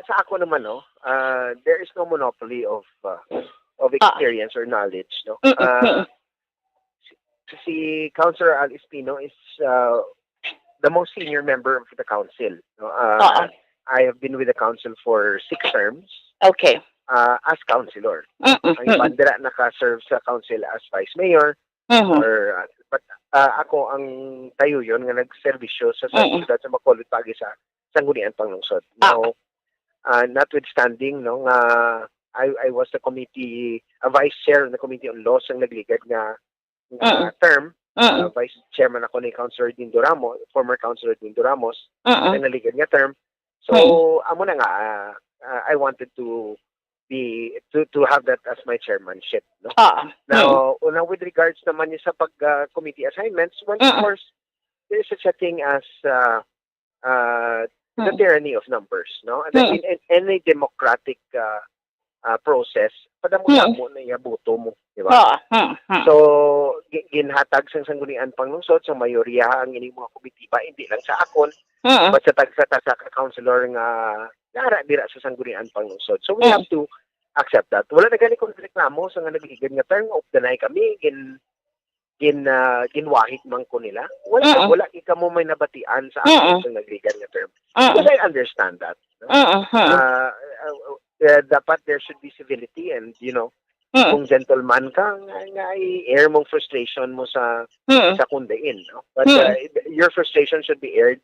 sa ako naman, no, ah, there is no monopoly of, ah, of Ah. experience or knowledge, no? Mm-mm, Ah, mm-mm. si, si Councilor Al Espino is, ah, the most senior member of the council, no? Ah, Oo. I have been with the council for six terms, Okay. ah, as councilor. Mm-mm, Ang iban mm-mm. dira naka-serve sa council as vice mayor, Mhm. or, ah, but, ah, ako ang tayuyon nga nagserbisyo sa, sa Mm. siyudad sa Bacolod paagi sa Sangguniang Panlungsod. Ah. Now, ah, notwithstanding, no, nga I, I was the committee, a vice chair of the Committee on Laws ang nagligad nga, nga Mm. term. Mm. Ah, vice chairman ako ni Councilor Dindo Ramos, former Councilor Dindo Ramos, Mm. ang nagligad nga term. So, Mm. amo na nga, ah, ah, I wanted to be, to, to have that as my chairmanship, no? Ah. Now, Mm. una, with regards naman niya sa pag, ah, committee assignments, well, of Mm. course, there is such a thing as, ah, ah, the Mm. tyranny of numbers, no? And Mm. in, in any democratic, ah, ah, process, padamo-damo Mm. na iya boto mo, di ba? Ah, mm, mm. So, gi-, ginhatag sang Sangguniang Panlungsod sa mayoriya ang ining mga komitiba, hindi lang sa akon, Mm. but sa tagsa-tagsa ka councilor nga nara dira sa Sangguniang Panlungsod. So, we Mm. have to accept that. Wala na gani ko nagreklamo sa nga nagligad nga term, updanay kami, gin-, gin-, ah, ginwahig man ko nila. Wala, Mm. wala gid kamo may nabatian sa Mm. akon sa nagligad nga term. Mm. Because I understand that, no? Mm, mm. Ah, ah, ah, dapat there should be civility and, you know, Mm. kung gentleman ka, nga, nga i-air mong frustration mo sa, Mm. sa kung diin, no? But, Mm. ah, your frustration should be aired,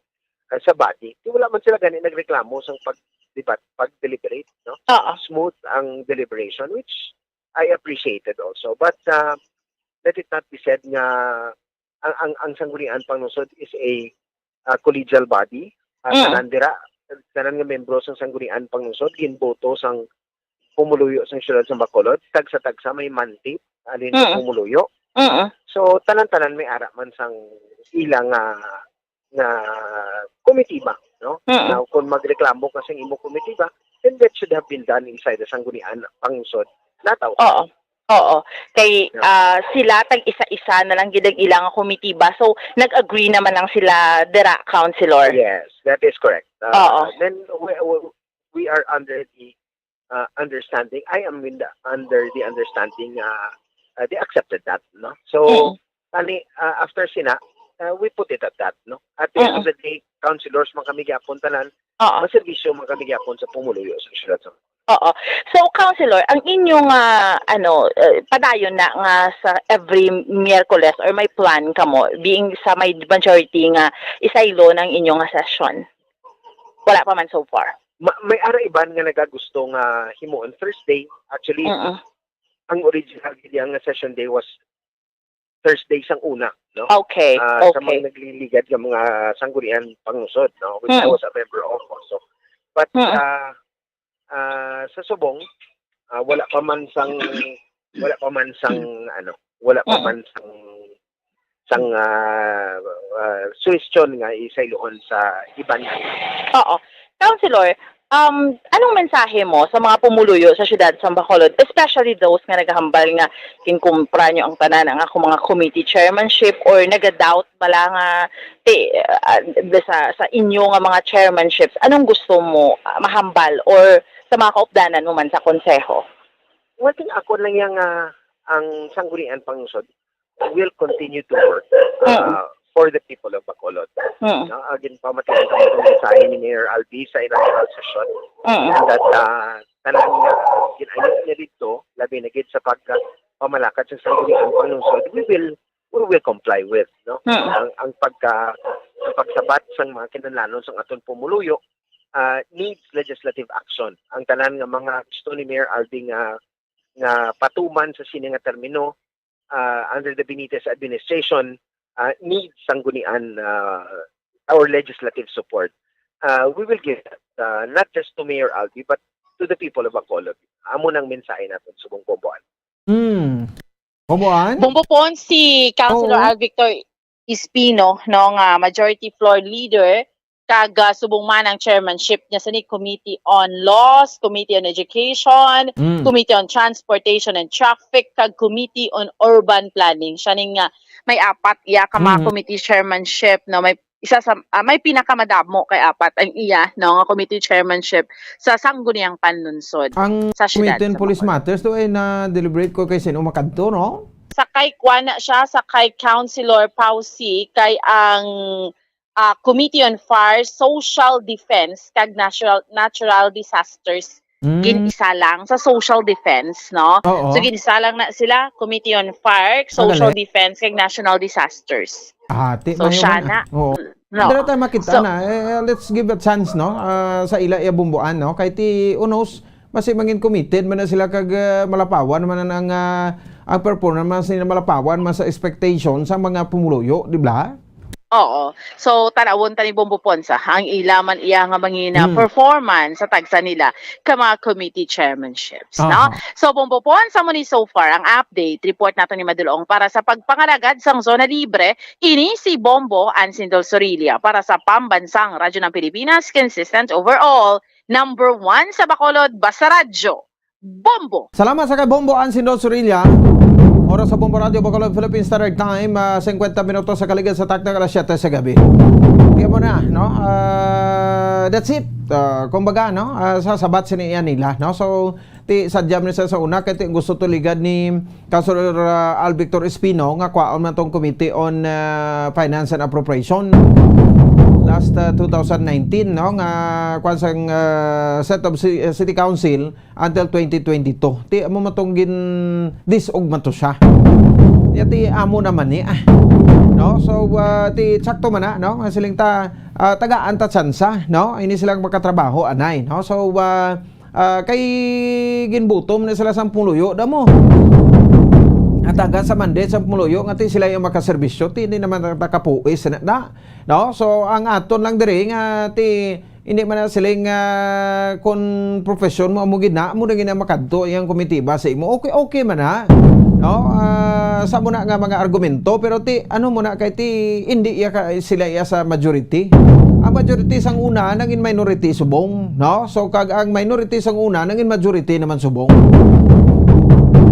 ah, sa body. Di wala man sila gani nagreklamo sa pag-debat-, pag-deliberate, no? Oo. Smooth ang deliberation, which I appreciated also. But, ah, let it not be said nga ang, ang, ang Sangguniang Panlungsod is a, ah, collegial body. Ah, Mm. tanan dira, tanan nga membro sang Sangguniang Panlungsod, ginboto sang pumuluyo sang siyudad sa Bacolod, tagsa-tagsa may mandate halin sa Mm. pumuluyo. Mm. So, tanan-tanan may ara man sang ila nga, nga komitiba, no? Mm. Now, kung magreklamo ka sa imo komitiba, then that should have been done inside the Sangguniang Panlungsod. Nataw. Oo. Oo. Kay, Yeah. ah, sila tag isa-isa na lang gid ang ilang komitiba. So, nag-agree naman lang sila dira, Councilor. Yes, that is correct. Ah, Oo. then, we, we, we are under the, ah, understanding, I am in the, under the understanding, ah, ah, they accepted that, no? So, Mm. ani, ah, after sina, ah, we put it at that, no? At the end Mm. of the day, councilors man kami gyapon tanan, Oo. maserbisyo man kami gyapon sa pumuluyo sa siyudad sa Oo. So, Councilor, ang inyong, ah, ano, eh, padayon na nga sa every Miyerkules or may plan kamo, being sa may majority nga isaylo ng inyong nga session? Wala pa man so far. Ma-, may ara iban nga nagagusto nga himuon Thursday. Actually, Mm-mm. ang original gid nga session day was Thursday sang una, no? Okay, Ah, sa okay. mga nagliligad nga mga sanggunian panglungsod, no? Which I Mm. was a member of also. But, Mm. ah, ah, sa subong, ah, wala pa man sang, wala pa man sang, ano, wala pa Mm. man sang, sang, ah, ah, suhestyon nga isayloon sa iban nga. Oo. Councilor, um, anong mensahe mo sa mga pumuluyo sa siyudad sa Bacolod, especially those nga nagahambal nga ginkumpra nyo ang tanan ang akong mga committee chairmanship or naga-doubt bala nga ti, ah, sa, sa inyo nga mga chairmanships? Anong gusto mo, ah, mahambal or sa mga kaupdanan mo man sa konseho? Well, kung ako lang yang, ah, ang sanggunian panglungsod will continue to work, ah, Mm. for the people of Bacolod. Mm. No? Agin pamatian ko ang mensahe ni Mayor Albi sa inaugural session. Mm. And that, ah, tanan nga gin-ayos niya dito, labi na gid sa pag, ah, pamalakad sa sanggunian panglungsod, we will, we will comply with, no? Mm. Ang, ang pagka-, ang pagsabat sang mga kinahanglanon sang aton pumuluyo, ah, needs legislative action. Ang tanan nga mga gusto ni Mayor Albi nga, nga patuman sa sini nga termino, ah, under the Benitez administration, ah, needs sanggunian, ah, or legislative support. Ah, we will give that, ah, not just to Mayor Albi, but to the people of Bacolod. Amo nang mensahe naton subong Bomboan. Hmm. Bomboan? Bombo Pon, si Councilor Oo. Al Victor Espino, no, nga majority floor leader, kag, ah, subong man ang chairmanship niya sa ni Committee on Laws, Committee on Education, Mm. Committee on Transportation and Traffic, kag Committee on Urban Planning. Siya ning, ah, may apat iya ka mga Mm. committee chairmanship, no, may isa sa, ah, may pinakamadamo kay apat ang iya, no, nga committee chairmanship sa Sangguniang Panlungsod Ang sa siyudad Committee on sa Police Bacolod. Matters to ay na-deliberate ko kay sino makadto, no? Sa kay kuan na siya, sa kay Councilor Pausi, kay ang, ah, Committee on Fire, Social Defense, kag Natural, Natural Disasters, Mm. gin-isa lang sa Social Defense, no? Oo. So, gin-isa lang na sila, Committee on Fire, Social Magaling. Defense, kag National Disasters. Ah, ti, So, mayo siya man, ah. na. Oo. No. Dira tayo makita So na. Eh, let's give a chance, no? Ah, sa ila iya Bomboan, no? Kay ti, who knows, basi mangin committed man na sila kag, ah, malapawan man ang, ah, ang performance nila, malapawan man sa expectation sa mga pumuluyo, di ba? Oo. So, tanawon ta ni Bombo Pon sa ang ila man iya nga mangina Hmm. performance sa tagsa nila ka mga committee chairmanships, no? Aha. So, Bombo Pon, sa mo ni so far ang update report nato ni Madulong para sa pagpangalagad sang Zona Libre, ini si Bombo Ansindol Sorilla para sa Pambansang Radyo ng Pilipinas, consistent overall, number one sa Bacolod, basta radyo. Bombo! Salamat sa kay Bombo Ansindol Sorilla. Oras sa Bombo Radio Bacolod, Philippine Standard Time, ah, singkwenta minutos sa kaligid sa takna alas siyete sa gabi. Di mo na, no? Ah, that's it. Ah, kumbaga, no? Ah, sa sabat sini yan nila, no? So, ti, sadya man sa, sa una, kay ti, gusto to ligad ni Councilor, ah, Al Victor Espino nga kwaon man tong Committee on, ah, Finance and Appropriation last, ah, two thousand nineteen, no? Nga kwan sang, ah, set of ci-, ah, City Council until twenty twenty-two. Ti, amo man tong gin-disog man to siya. Ya, ti, amo naman ni, ah. No? So, ah, ti, sakto man na, no? Nga siling ta, ah, tagaan ta tsansa, no? Ini silang makatrabaho, anay, no? So, ah, ah, kay ginbutom na sila sa pumuluyo, damo. At hanggang sa mandate sa pumuluyo, nga ti sila yung makaserbisyo, ti, hindi naman nakapuis na, na, no? So, ang aton lang diri nga, ti, hindi man na siling, ah, kung profession mo, amo gid na, amo na gid na makadto iyang komitiba sa imo. Okay, okay man na. No? Ah, sa mo na nga mga argumento, pero ti, ano mo na kay ti, hindi iya ka, sila iya sa majority. Ang majority sang una, nangin minority subong, no? So, kag ang minority sang una, nangin majority naman subong.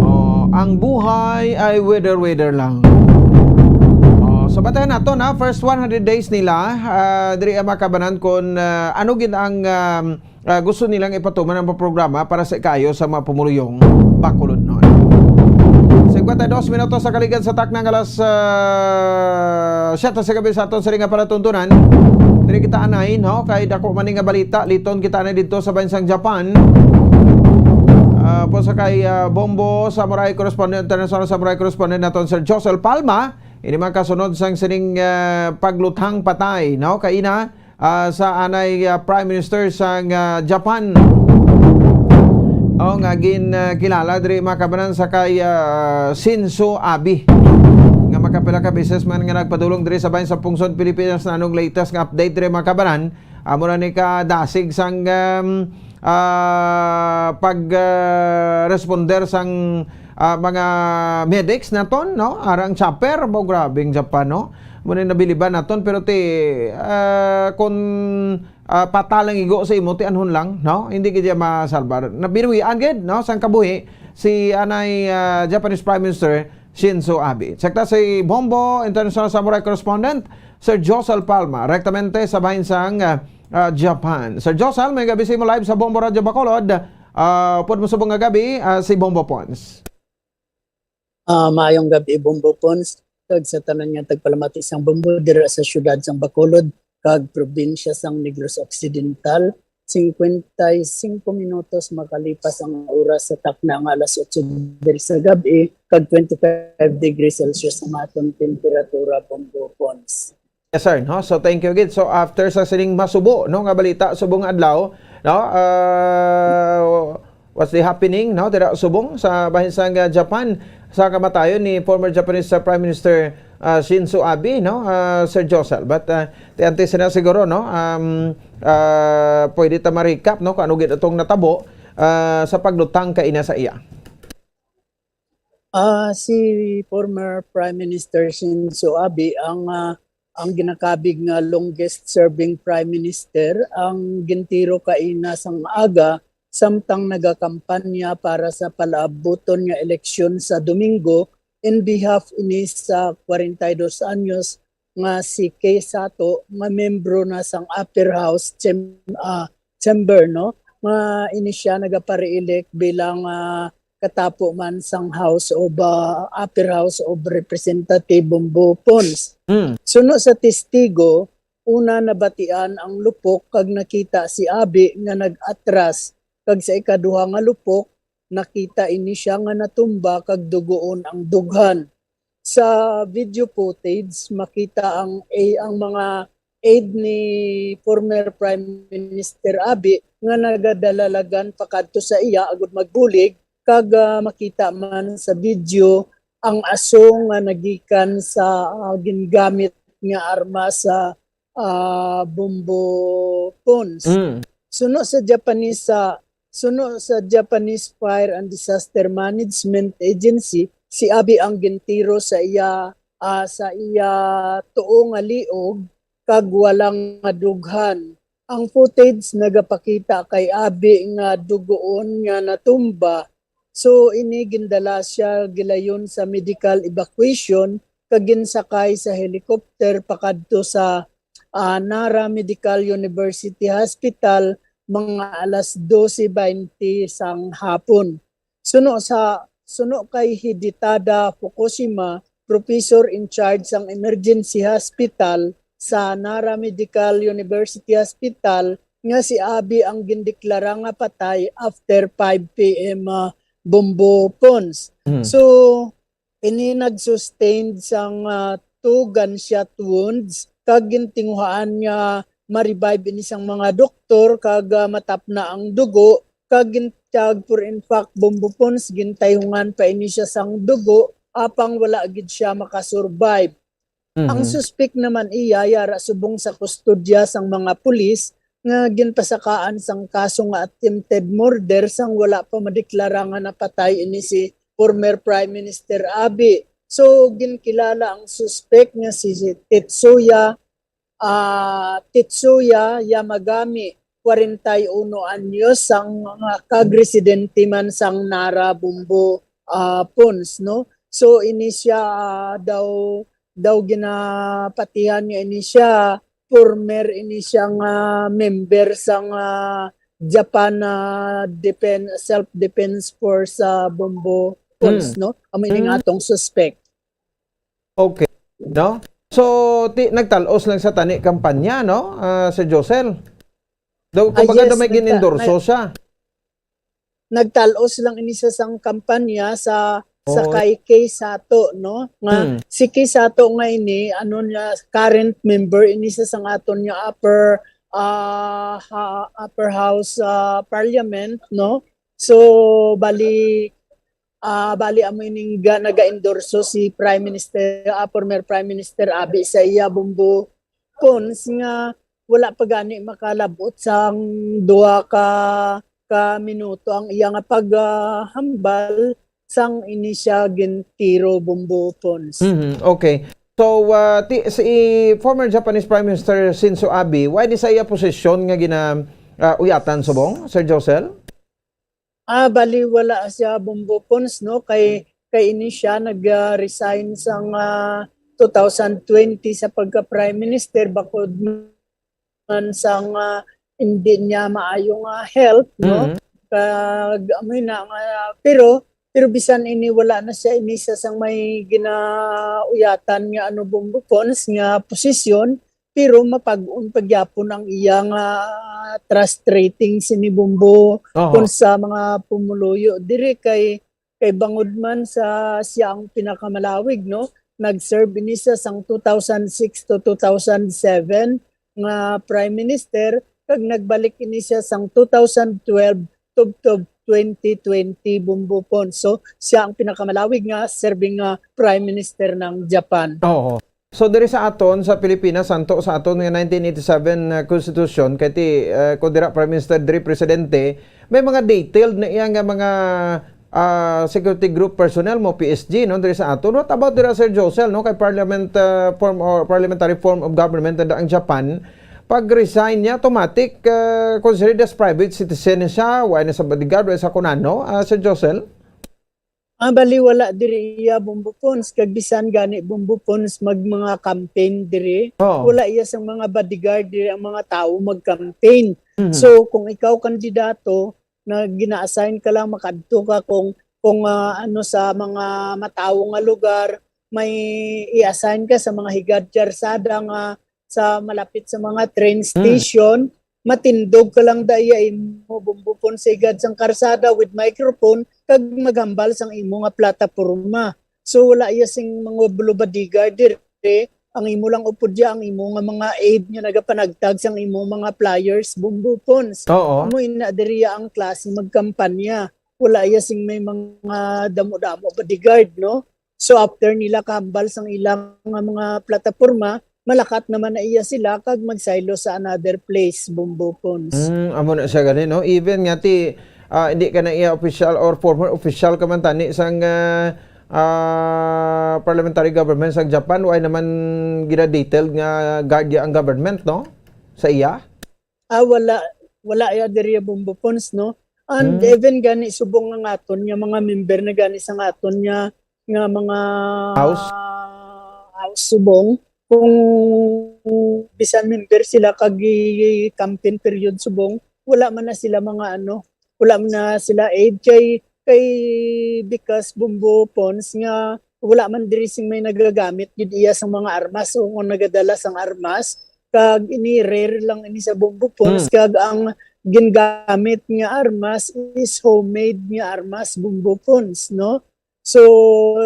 Oh, ang buhay ay weather-weather lang. Oh, so, batayan nato na, first one hundred days nila, ah, diri ang makabanan kung, ah, ano gid ang, um, ah, gusto nilang ipatuman ang programa para sa ikaayo sa mga pumuluyong Bacolodnon. Singkwenta y dos minutos sa kaligad sa takna nga alas, ah, siyete sa gabi sa aton siring nga palatuntunan. Diri kita anay, no? Kay dako man ni nga balita, liton kita na dito sa bansang Japan. Ah, po sa kay, ah, Bombo Samurai correspondent, international Samurai correspondent naton, Sir Josel Palma. Ini man kasunod sang sining, ah, pagluthang patay, no? Kaina, ah, sa anay, ah, Prime Minister sang, ah, Japan. O, nga gin, ah, kilala diri, mga kabanan, sa kay, ah, Shinzo Abe, nga makapila ka beses man nga nagpadulong diri sa bahin sa pungsod Pilipinas. Nanong latest nga update diri, mga kabanan? Amo na ni kadasig sang, um, ah, pag, ah, responder sang, ah, mga medics naton, no? Arang chopper, mo, grabe ang Japan, no? Mo ni nabiliban naton, pero ti, ah, kung, ah, pata lang igo sa imo, ti anhon lang, no? Hindi gid siya masalbar. Nabinuhian gid, no? Sang kabuhi si anay, ah, Japanese Prime Minister Shinzo Abe. Sakta si Bombo International Samurai Correspondent, Sir Josel Palma, rektamente sa bahin sang, ah, ah, Japan. Sir Josel, may gabi sa imo, live sa Bombo Radyo Bacolod. Ah, upod mo subong nga gabi, ah, si Bombo Pons. Ah, maayong gabi, Bombo Pons, kag sa tanan nga tagpalamati sang Bombo dira sa siyudad sang Bacolod kag probinsya sang Negros Occidental. Cincuenta y cinco minutos makalipas ang oras sa takna nga alas otso diri sa gab-i, kag twenty-five degrees Celsius ang aton temperatura, Bombo Pons. Yes, sir, no? So, thank you gid. So, after sa sining masubo, no, nga balita subong adlaw, no, ah, what's the happening, no, dira subong sa bahin sang, ah, Japan, sa kamatayon ni former Japanese, ah, Prime Minister, ah, Shinzo Abe, no, ah, Sir Josel? But, ah, ti antes na siguro, no, um, ah, pwede ta ma-recap, no, kung ano gid atong natabo, ah, sa paglutang kaina sa iya. Ah, si former Prime Minister Shinzo Abe ang, ah, ang ginakabig nga longest serving prime minister, ang gintiro kaina sang aga samtang nagakampanya para sa palaabuton nga eleksyon sa Domingo in behalf ini sa kwarenta y dos anyos nga si Kei Sato, nga membro na sang Upper House Cham-, ah, Chamber, no, nga ini siya nagapare-elect bilang, ah, katapo man sang House of, ah, Upper House of Representative, Bombo Pons. Mm. Suno sa testigo, una nabatian ang lupok kag nakita si Abe nga nag-atras, kag sa ikaduha nga lupok, nakita ini siya nga natumba kag dugoon ang dughan. Sa video footage, makita ang, eh, ang mga aide ni former Prime Minister Abe nga nagadalalagan pakadto sa iya agud magbulig, kag, ah, makita man sa video ang aso nga nagikan sa, ah, gingamit nga arma sa, ah, Bombo Pons. Mm. Suno sa Japanese, sa, suno sa Japanese Fire and Disaster Management Agency, si Abe ang gintiro sa iya, ah, sa iya tuo nga liog kag wala nga dughan. Ang footage nagapakita kay Abe nga dugoon nga natumba. So, ini gindala siya gilayon sa medical evacuation kag ginsakay sa helicopter pakadto sa, ah, Nara Medical University Hospital mga alas dose baynte sang hapon. Suno sa, suno kay Hidetada Fukushima, professor in charge sang emergency hospital sa Nara Medical University Hospital, nga si Abe ang gindeklara nga patay after five P M, ah, Bombo Pons. Mm. So, ini nag-sustain sang, ah, two gunshot wounds, kag gintinguhaan nga ma-revive ini sang mga doktor, kag, ah, matapna ang dugo, kag gin-, kag for in fact, Bombo Pons, gintayhungan pa ini siya sang dugo, apang wala gid siya makasurvive. Mhm. Ang suspek naman iya yara subong sa kustodya sang mga pulis nga ginpasakaan sang kaso nga attempted murder sang wala pa madeklara nga napatay ini si former Prime Minister Abe. So, ginkilala ang suspek nga si Tetsuya, ah, Tetsuya Yamagami, kwarenta y uno anyos, sang mga kag residente man sang Nara, Bombo, ah, Pons, no? So, ini siya, ah, daw, daw ginapatihan nga ini siya, former ini siya nga member sang, ah, Japan, ah, Defen-, Self-Defense Force sa Bombo Pons, Mm. no? Amo ini nga Mm. atong suspect. Okay. No? So, ti-, nagtal-os lang sa tani kampanya, no? Ah, Sir Josel. Daw, Ah, kumbaga, yes, daw may nagta-, gin-endorso nag- siya. nagtalos lang ini sa sang kampanya sa sa Oh. kay Kay Sato, no? Nga Hmm. si Kay Sato nga ini, ano niya, current member ini sa sang aton niya upper, ah, ha-, upper house, ah, parliament, no? So, bali, ah, bali amo ining ga-, naga-endorso si Prime Minister, ah, former Prime Minister Abe sa iya, Bombo Pons, nga wala pa gani makalabot sang duha ka, ka minuto ang iya nga pag, ah, hambal sang ini siya gintiro, Bombo Pons. Mhm, okay. So, ah, ti-, si former Japanese Prime Minister Shinzo Abe, why ni sa iya posisyon nga gina-, ah, uyatan subong, Sir Josel? Ah, bali wala siya, Bombo Pons, no? Kay, kay ini siya nag-resign sang, ah, two thousand twenty sa pagka-Prime Minister, bakod man sang, ah, hindi niya maayo nga health, no? Mhm. Kag, amoy na nga, pero, pero bisan ini, wala na siya ini sa sang may ginauyatan nga, ano, Bombo Pons, nga posisyon, pero mapag-on pa gyapon ang iya nga trust rating sini, Bombo, Oho. Pons, sa mga pumuluyo diri kay, kay bangod man sa siya ang pinakamalawig, no? Nag-serve ini siya sang two thousand six to two thousand seven nga Prime Minister, kag nagbalik ini siya sang two thousand twelve tubtob twenty twenty, Bombo Pons. So, siya ang pinakamalawig nga serving nga Prime Minister ng Japan. Oo. So, diri sa aton, sa Pilipinas, santo sa aton nga nineteen eighty-seven, uh, Constitution, kay ti, uh, kung dira Prime Minister, diri Presidente, may mga detailed na iya nga mga, uh, security group personnel mo, P S G, no, diri sa aton. What about dira, Sir Josel, no, kay parliament, uh, form or parliamentary form of government na ang Japan? Pag resign niya, automatic, uh, considered as private citizen na siya, wala na sa bodyguard, wala sa kunano, uh, Sir Josel? Ah, bali wala diri iya, Bombo Pons, kag bisan gani, Bombo Pons, mag mga campaign diri. Oo. Wala iya sang mga bodyguard diri ang mga tawo mag-campaign. Mhm. So, kung ikaw kandidato na gina-assign ka lang, makadto ka kung, kung, ah, ano, sa mga matawo nga lugar, may i-assign ka sa mga higad karsada nga sa malapit sa mga train Hmm. station, matindog ka lang da iya imo, Bombo Pons, sa higad sang karsada with microphone kag maghambal sang imo nga plataporma. So, wala iya sing mga bodyguard diri. Ang imo lang upod iya, ang imo nga mga aide nga nagapanagtag sang imo mga flyers, Bombo Pons. Oo. Amo ina diri iya ang klase magkampanya. Wala iya sing may mga damo-damo bodyguard, no? So, after nila kahambal sang ilang nga mga plataporma, malakat naman na iya sila kag magsaylo sa another place, Bombo Pons. Mm, amo na siya gani, no? Even nga ti, ah, hindi ka na iya official or former official ka man tani sang, ah, ah, parliamentary government sang Japan, wala naman gina-detailed nga guard ang government, no? Sa iya? Ah, wala, wala ya diri, Bombo Pons, no? And Hmm. even gani subong nga aton nga mga member na gani sa nga aton nga, nga mga House? House subong, kung bisan member sila kag gi-campaign period subong, wala man na sila mga ano, wala man na sila aide kay, kay because, Bombo Pons, nga wala man diri sing may nagagamit gid iya sang mga armas o kung nagadala sang armas, kag ini rare lang ini sa Bombo Pons, Hmm. kag ang gingamit nga armas is homemade nga armas, Bombo Pons, no? So,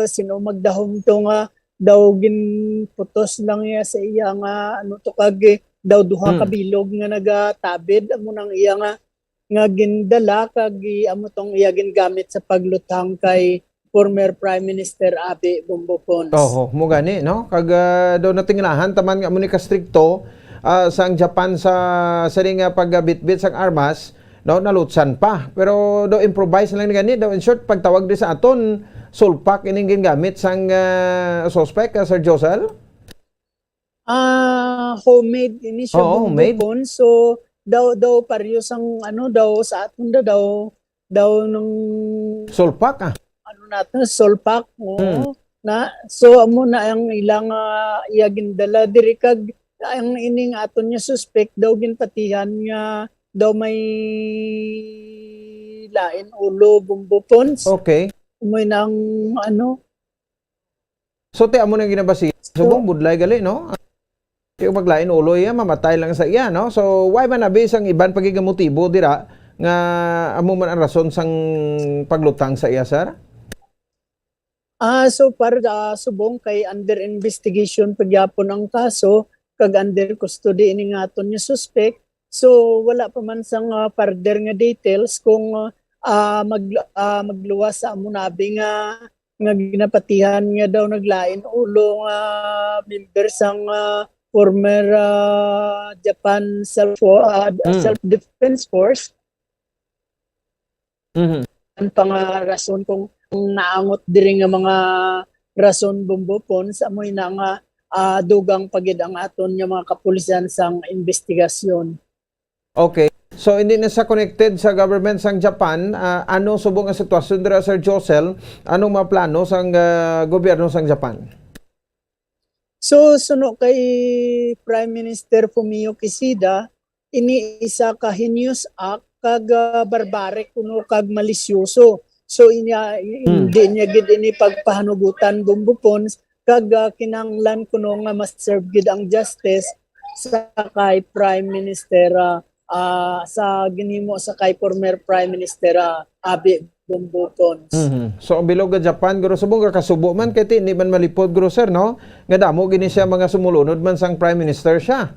sino magdahom to nga daw ginputos lang niya sa iya nga, ano to, kag, eh, daw duha ka Hmm. bilog nga nagatabid, amo nang iya nga, nga gindala, kag, eh, amo tong iya gingamit sa pagluthang kay former Prime Minister Abe, Bombo Pons. Oho, mo gani, no? Kag, ah, daw natinglahan taman nga amo ni kastrikto, ah, sang Japan sa, sa ning, ah, pagbitbit sang armas, no, nalutsan pa. Pero daw improvise lang ni gani, daw in short, pagtawag di sa aton, sulpak ining gingamit sang, ah, suspect, ah, Sir Josel? Ah, homemade ini siya, Oo, Bombo homemade. Pons. So, daw, daw pareho sang, ano, daw sa aton da, daw, daw nung Sulpak, ah. ano natin, sulpak, oo. Hmm. Na, so, amo na ang ilang, ah, iya gindala diri kag ang ining aton nga suspect daw ginpatihan nga daw may lain ulo, Bombo Pons. Okay. May nang, ano, So, ti amo nang ginabasi. So, Subong budlay gali, no? Ti maglain ulo iya, mamatay lang sa iya, no? So, why man abi sang iban pa gid nga motibo dira nga amo man ang rason sang paglutang sa iya, sir? Ah, so far, ah, subong kay under investigation pa gyapon ang kaso, kag under custody ini nga aton nga suspek. So, wala pa man sang, ah, further nga details kung, ah, mag-, ah, magluwas sa amo na abi nga, nga ginapatihan nga daw naglain ulo nga member sang, ah, former, ah, Japan self, ah, Mm. Self-Defense Force. Mhm. Ang pangarason kung, kung naangot diri nga mga rason, Bombo Pons, amoy na nga, ah, dugang pa gid ang aton nga mga kapulisan sang investigasyon. Okay. So, hindi na sa connected sa government sang Japan, ah, ano subong ang sitwasyon dira, Sir Josel? Anong mga plano sang, ah, gobyerno sang Japan? So, suno kay Prime Minister Fumio Kishida, ini isa ka heinous act kag, ah, barbaric kuno kag malisyoso. So, inya, Hmm. hindi niya gid ini pagpahanugutan, Bombo Pons, kag, ah, kinahanglan kuno nga ma-serve gid ang justice sa kay Prime Minister, ah, ah, sa ginhimo sa kay former Prime Minister, ah, Abe Bombo Pons. Mhm. So, ang bilog nga Japan, guro, subong ka kasubo man, kay ti, hindi man malipod, guro, sir, no? Nga damo gini siya mga sumulunod man sang Prime Minister siya.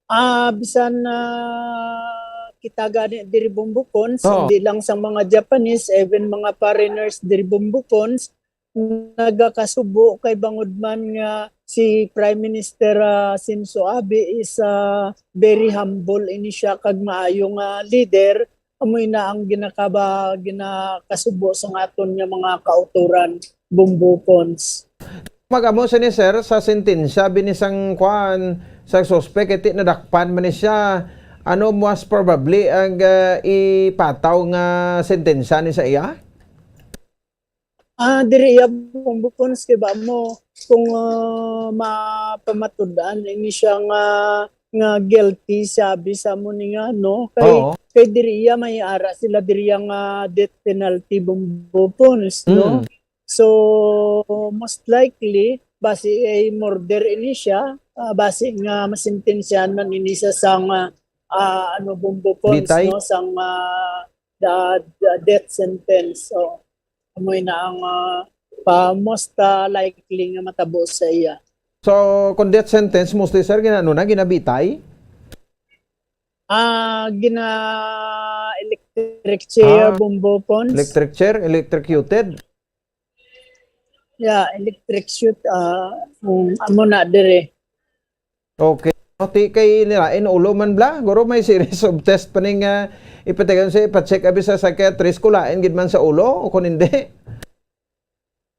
Ah, bisan, ah, kita gani diri, Bombo Pons, Oo. hindi lang sa mga Japanese, even mga foreigners diri, Bombo Pons, nagakasubo kay bangod man nga si Prime Minister, ah, Shinzo Abe is, ah, very humble ini siya kag maayo nga leader. Amoy na ang ginakaba-, ginakasubo sa aton nga mga kautoran, Bombo Pons. Mag-amo sini, sir, sa sentensya bini sang kuan, sa suspek, iti nadakpan man ni siya. Ano, most probably ang, ah, ipataw nga sentensya ni sa iya? Ah, diri iya, Bombo Pons, kay ba mo, kung, ah, mapamatud-an ini siya nga, nga guilty, sabi sa mo ni nga, no? Kay, Oo. kay diri iya, may ara sila diri iya nga death penalty, Bombo Pons, no? Mm. So, most likely, basi ay murder ini siya, ah, basi nga masentensyahan man ini siya sang, ah, ah, ano, Bombo Pons, Bitay? no? Sang, ah, the, the death sentence. So, amoy na ang, ah, pa, most, ah, likely nga matabo sa iya. So, kung death sentence, mostly, sir, gina-, ano na, ginabitay? Ah, gina-electric chair, Ah, Bombo Pons. Electric chair, electrocuted? Yeah, electric shoot, ah, um, amo na dire. Okay. Ti kay nila, in ulo man bla? Guro may series of test pa ning, ah, ipatigan sa ipa-check abi sa psychiatrist kung lain gid man sa ulo o kung hindi.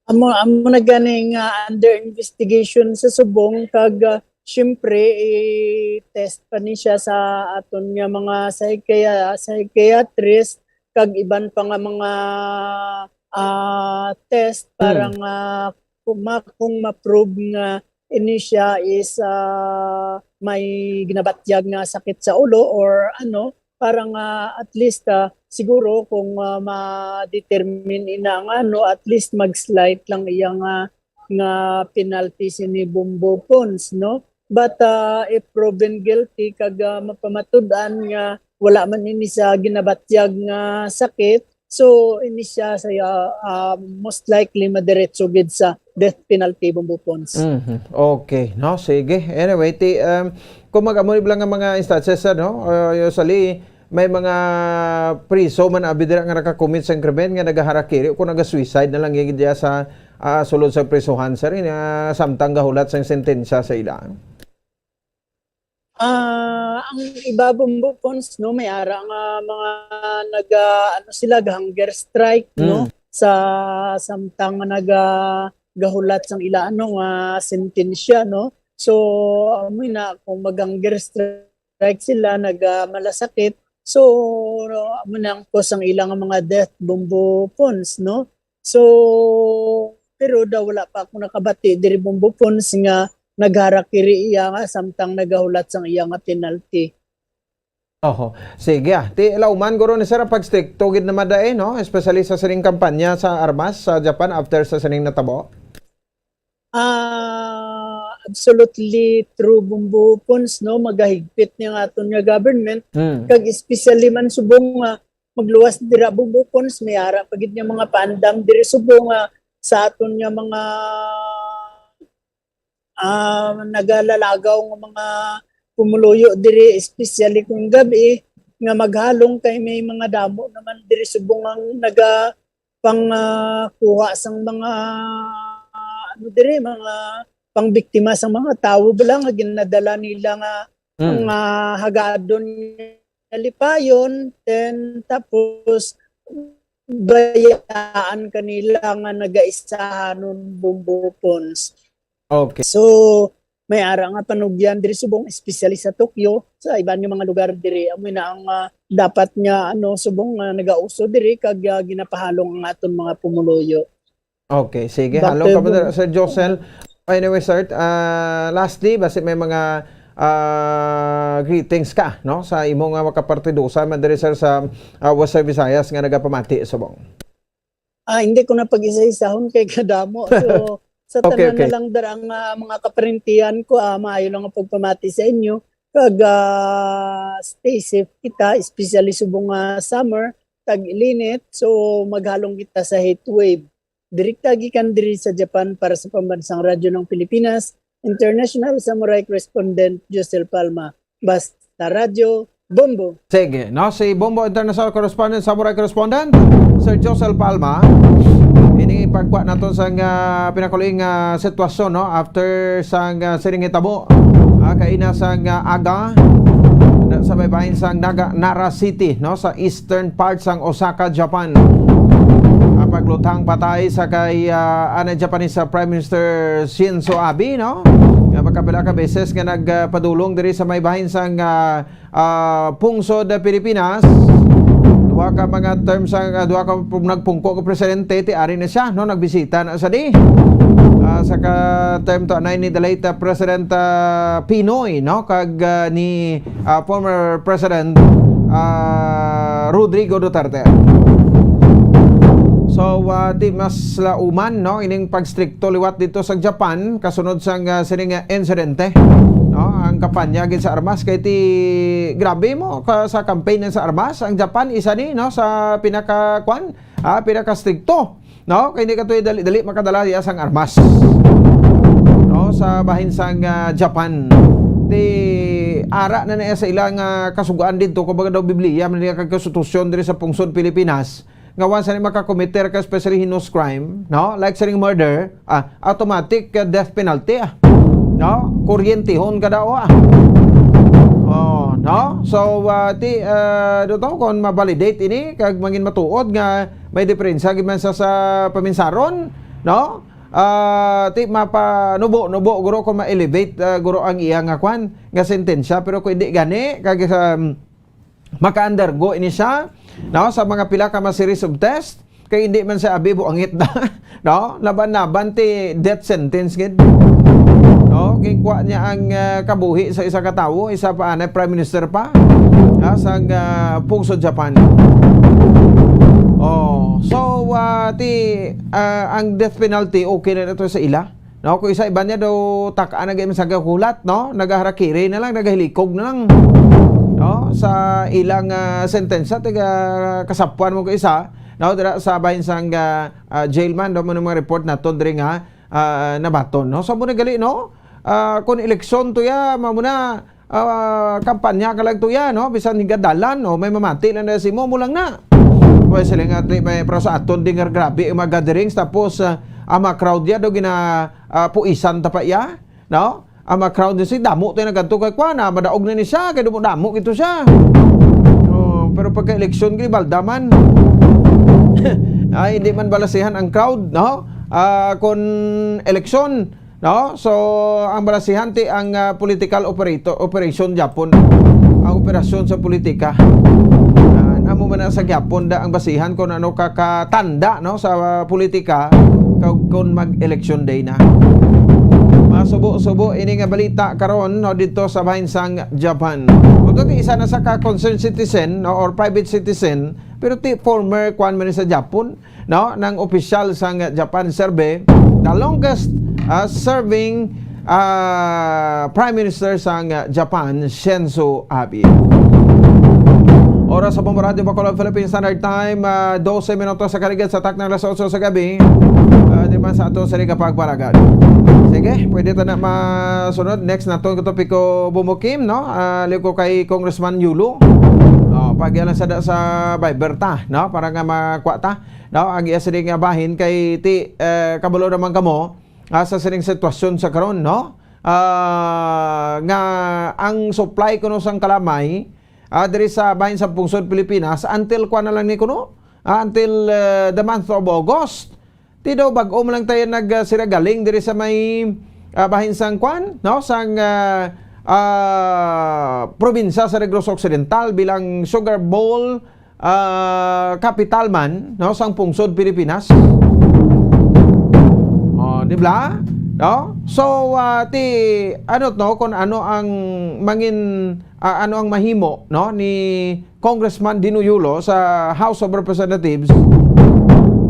Amo, amo na gani nga under investigation sa subong kag, ah, siyempre, i-test pa ni siya sa aton nga mga psychia-, psychiatrist kag iban pa nga mga, ah, test para Hmm. nga kung ma-, kung ma-prove nga ini siya is, ah, may ginabatyag nga sakit sa ulo or ano, para nga at least, ah, siguro kung, ah, ma-determine ina nga, no, at least mag-slight lang iya nga, nga penalty sini Bombo Pons, no? But, ah, if proven guilty kag, ah, mapamatud-an nga wala man ini sa ginabatyag nga sakit, so ini siya sa, ah, most likely madiretso gid sa death penalty, Bombo Pons. Mhm. Okay, no? Sige. Anyway, ti, um, kung mag-amo ni lang ang mga instances, ano, uh, usually, may mga priso man abi dira nga nakakommit sang krimen nga nagaharakiri o kung naga-suicide na lang gid diya sa, ah, sulod sa prisuhan, sir, nga samtang gahulat sang sentensya sa ila. Ah, ang iba, Bombo Pons, no, may ara nga mga naga-, ano sila, ga-hunger strike, no, Mm. sa samtang nga naga-, gahulat sang ila, ano, nga sentensya, no. So, amoy na, kung mag-hunger strike sila, naga-, malasakit, so, amo na ang cause sang ila nga mga death, Bombo Pons, no. So, pero daw wala pa ako nakabati diri, Bombo Pons, nga nagharakiri iya nga samtang nagahulat sang iya nga penalty. Oho. Sige, ah. Ti, lauman, guro, ni sir, ang pagstrikto gid naman dai, no? Especially sa sining kampanya sa armas sa Japan after sa sining natabo. Ah, absolutely true, Bombo Pons, no, magahigpit niya nga aton nga government, Mm. kag especially man subong nga magluwas dira, Bombo Pons, may ara pa gid nga mga paandam diri subong nga sa aton nga mga, ah, nagalalagaw nga mga pumuluyo diri, especially kung gabi nga maghalong kay may mga damo naman diri subong ang naga pang, ah, kuha sang mga, ano diri, mga pangbiktima sang mga tawo bala nga ginadala nila nga Mm. mga hagadon nga lipayon, then tapos bayaan kanila nga nagaisahanon, Bombo Pons. Okay. So, may ara nga panugyan diri subong, especially sa Tokyo, sa iban nga mga lugar diri, amo na ang, ah, dapat nga, ano, subong nga nagauso diri kag, ah, ginapahalong ang aton mga pumuluyo. Okay, sige. Back Hello, to you, Commander Bong. Sir Josel. Anyway, sir, ah, lastly, basi may mga ah, greetings ka, no, sa imo nga makapartidusa man diri, sir, sa ah, Western Visayas nga nagapamati subong. Ah, hindi ko na pag-isa-isahon kay kadamo. So, sa Okay, tanan okay. na lang dara nga mga kaparintihan ko, ah, maayo lang ang pagpamati sa inyo. Kag, ah, stay safe kita, especially subong nga summer, tag-ilinit. So, maghalong kita sa heat wave. Direkta gikan diri sa Japan para sa Pambansang Radyo ng Pilipinas, International Samurai Correspondent Josel Palma. Basta Radyo, Bombo. Sige, no, si Bombo International Correspondent, Samurai Correspondent, Sir Josel Palma. Ini pagkuha nato sa nga pinakahuling nga sitwasyon, no, after sa nga sining hitabo, ah, kaina sa nga aga, na sa may bahin sa Naga, Nara City, no, sa eastern part sang Osaka, Japan. Ang pagluthang patay sa kay ah, anay Japanese ah, Prime Minister Shinzo Abe, no, nga magkapila ka beses nga nagpadulong diri sa may bahin sang ah, ah, pungsod ah, Pilipinas. Duha ka mga term sa ah, duha ka pu- nagpungko ka presidente, ti ari na siya, no, nagbisita na sa di. Ah, sa ka term to anay ni the late ah, President ah, Pinoy, no, kag ah, ni ah, former President ah, Rodrigo Duterte. So, ah, ti mas lauman, no, ining pagstrikto liwat dito sa Japan kasunod sang ah, sining ah, insidente, no, ang kampanya gid sa armas kay ti grabe mo ka, sa campaign sa armas ang Japan, isa ni, no, sa pinaka kwan, ah, pinaka strikto, no, kay hindi katoy dali-dali makadala diya sang armas, no, sa bahin sang ah, Japan. Ti ara na niya sa ilang ah, kasugaan dito, kumbaga daw Biblia man niya kag konstitusyon diri sa pungsod Pilipinas, nga once ni makakomiter ka, especially heinous crime, no, like sining murder, ah, automatic ah, death penalty, ah, no, kuryentihon ka daw, ah. Oh, no, so ah, ti ah, do to kung ma-validate ini kag mangin matuod nga may diferensya gid man sa, sa paminsaron, no? Ah, ti mapanubo-nubo guro kung ma-elevate ah, guro ang iya nga kwan, nga sentensya, pero kung hindi gani kag sa maka-undergo ini siya, no, sa mga pila ka mga series of test, kay hindi man siya abi buangit na, no, laban-laban ti death sentence gid, no, ginkuha niya ang ah, kabuhi sa isa ka tawo, isa pa anay prime minister pa, ah, sang ah, pungsod Japan. Oh, so ah, ti ah, ang death penalty okay na ito sa ila. No, kung isa iba niya daw tak-a na gyud sa gahulat, no? Nagaharakiri na lang, nagahilikog na lang. No? Sa ilang ah, sentensya, taga kasapuan mo ko isa, no? Dira sa bahin sang ah, ah, jail man, daw mo mga report nato diri nga ah, nabaton, no? So mo na gali, no? Ah, kung eleksyon to ya, mao na ah, kampanya ka lang to ya, no? Bisan higadalan, no? May mamati lang na si mo, mo lang na. Pwede sila nga, ti, may, pero sa aton, di nga grabe ang mga gatherings, tapos ah, ang mga crowd ya, daw gina ah, puisan ta pa ya, no? Ang mga crowd ni si damo tayo nagadto kay kwan, ah, madaog na ni siya, kay damo-damo ito siya. Oh, pero pagka eleksyon, gini, balda man. Ay, hindi man balasihan ang crowd, no? Ah, kung eleksyon, no? So, ang balasihan ti ang ah, political operator, operation Japon. Ang operasyon sa politika. Ah, amo man na sa Japon da ang basihan kung ano ka katanda, no, sa ah, politika kag kung mag-election day na. Masubo-subo ini nga balita karon, no, dito sa bahin sang Japan. Kung ti isa na sa ka concerned citizen, no, or private citizen, pero ti former kwan man ni sa Japon, no, nang opisyal sang Japan serve, the longest ah, serving ah, Prime Minister sang, ah, Japan, Shinzo Abe. Oras sa Bombo Radyo Bacolod, Philippine Standard Time, ah, dose minutos sa kaligid sa takna alas otso sa gabi. Ah, di man sa ato sa Liga Pagpalagan. Sige, pwede ta na masunod. Next naton ko topiko, Bombo Kim, no? Ah, liwat ko kay Congressman Yulo. Oh, pagya lang sa, sa Viber ta, no? Para nga makuha ta, no? Ang iya sining nga bahin kay ti, eh, kabalo naman kamo, ah, sa sining sitwasyon sa karon, no? Ah, nga ang supply kuno sang kalamay, ah, diri sa bahin sa pungsod Pilipinas, until kuwan na lang ni kuno, ah, until, eh, the month of August. Ti daw bag-o man lang tayo nag, ah, sira galing diri sa may, ah, bahin sang kuwan, no? Sang, ah, ah, probinsya sa Negros Occidental bilang sugar bowl, ah, kapital man, no, sang pungsod Pilipinas. Oh, di ba? No? So, ah, ti, ano to, kung ano ang mangin, ah, ano ang mahimo, no, ni Congressman Dino Yulo sa House of Representatives,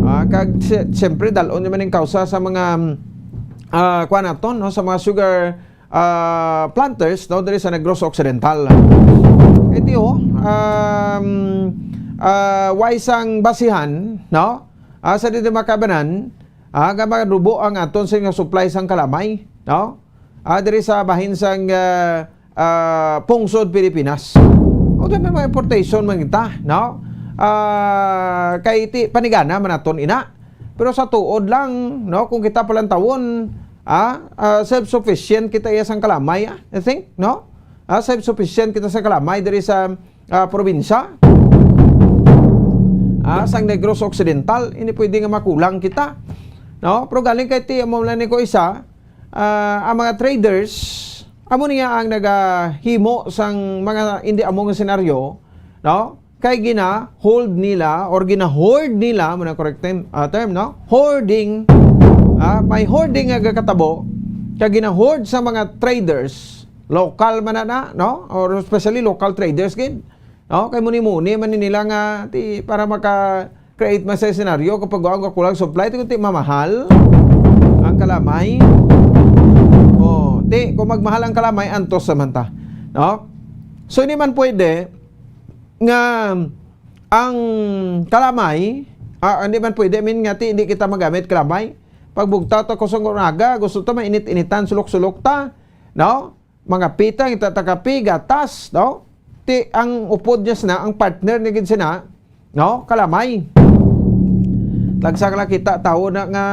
ah, kag si-, siyempre, dalon naman ang kausa sa mga, ah, kuwan naton, no, sa mga sugar, ah, planters, no, diri sa Negros Occidental. Ito, um, ah, way sang basihan, no? Ah, sa dito makabanan, ah, nga magadubo ang aton sa nga supply sang kalamay, no? Ah, diri sa bahin sang, ah, ah, pungsod Pilipinas. O, may mga importation man kita, no? Ah, kay ti, panigana man naton ina. Pero sa tuod lang, no, kung kita palantawon, ah, ah, self-sufficient kita iya sang kalamay, ah, I think, no? Ah, self-sufficient kita sa kalamay diri sa, ah, probinsya. Ah, sang Negros Occidental, hindi pwede nga makulang kita. No? Pero galing kay ti, amo lang ni ko isa, ah, ang mga traders, amo niya ang nagahimo sang mga hindi amo nga senaryo, no? Kay gina-hold nila or gina-hoard nila, mo na correct term, ah, term, no? Hoarding, ah, may hoarding nga gakatabo, kay gina-hoard sa mga traders, local man na, na, no? Or especially local traders gid, no? Kay muni-muni man ni nila nga ti para maka-create man sa senaryo kapag ang kakulang supply, ti kunti mamahal ang kalamay. Oh, ti kung magmahal ang kalamay, antos naman ta, no? So, hindi man pwede nga ang kalamay, ah, hindi man pwede, I mean, nga ti, hindi kita magamit kalamay. Pagbugtaw ta kusog nga unaga, gusto ta mainit-initan, sulok-sulok ta, no? Mga pita, kita ta kape, gatas, no? Ti, ang upod niya sina, ang partner ni gid sina, no? Kalamay. Tagsa ka lang kita, tawo na nga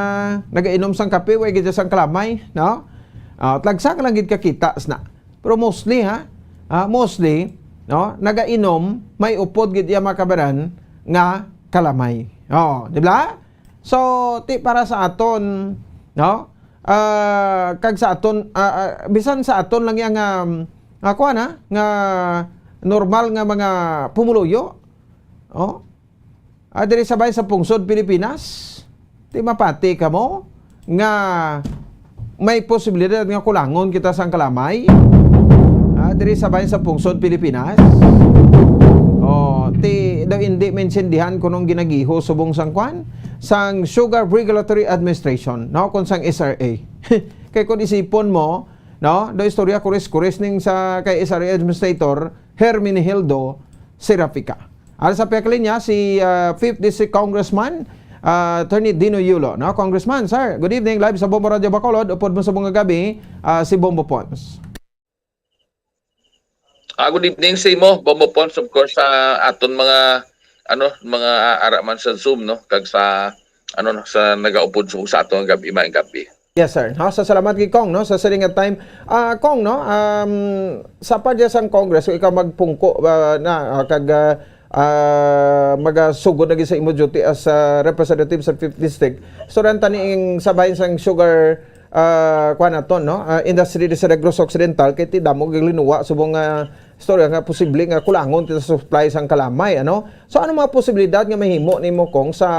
nagainom sang kape, way gid sang kalamay, no? Ah, tagsa ka lang gid kakita sina. Pero mostly, ha? Ah, mostly, no? Nagainom, may upod gid iya makabaran nga kalamay. Oh, di ba? So, ti para sa aton, no? Ah, kag sa aton, ah, ah, bisan sa aton lang yang, um, nga kuwan, ha? Nga normal nga mga pumuluyo. Oh. Ah, diri sa bay sa pungsod Pilipinas, ti mapati kamo nga may posibilidad nga kulangon kita sang kalamay, ah, diri sa bay sa pungsod Pilipinas. Oh, ti daw hindi maintindihan kunong ginagiho subong sang kwan sang Sugar Regulatory Administration, no, kun sang S R A. Kay kun isipon mo, no, do istorya kuris-kuris ning sa kay S R A administrator Herminegildo Serafica. Ara sa pihak linya si, ah, Fifth District Congressman, ah, Attorney Dino Yulo, no? Congressman, sir, good evening. Live sa Bombo Radio Bacolod. Upod mo sa mga gabi, ah, si Bombo Pons. Ah, good evening sa imo, Bombo Pons, of course, sa aton mga, ano, mga ara man sa Zoom, no? Kag sa, ano, no, sa nagaupod sa, sa aton gabi, maayong gabi. Yes, sir. Ha, sa salamat kay Kong, no, sa siling nga time. Ah, Kong, no, um, sa pa diya sang Congress, kung ikaw magpungko, ah, na, ah, kag, ah, ah, magasugod na gid sa imo duty as, ah, representative sa fifth District. So, ran tani ing sabay sang sugar, ah, kuwan naton, no? Ah, industry di sa Negros Occidental, kay ti damo gid linuwa subong nga istorya nga posible nga kulangon ti sa supply sang kalamay, ano? So, ano mga posibilidad nga mahimo nimo, Kong, sa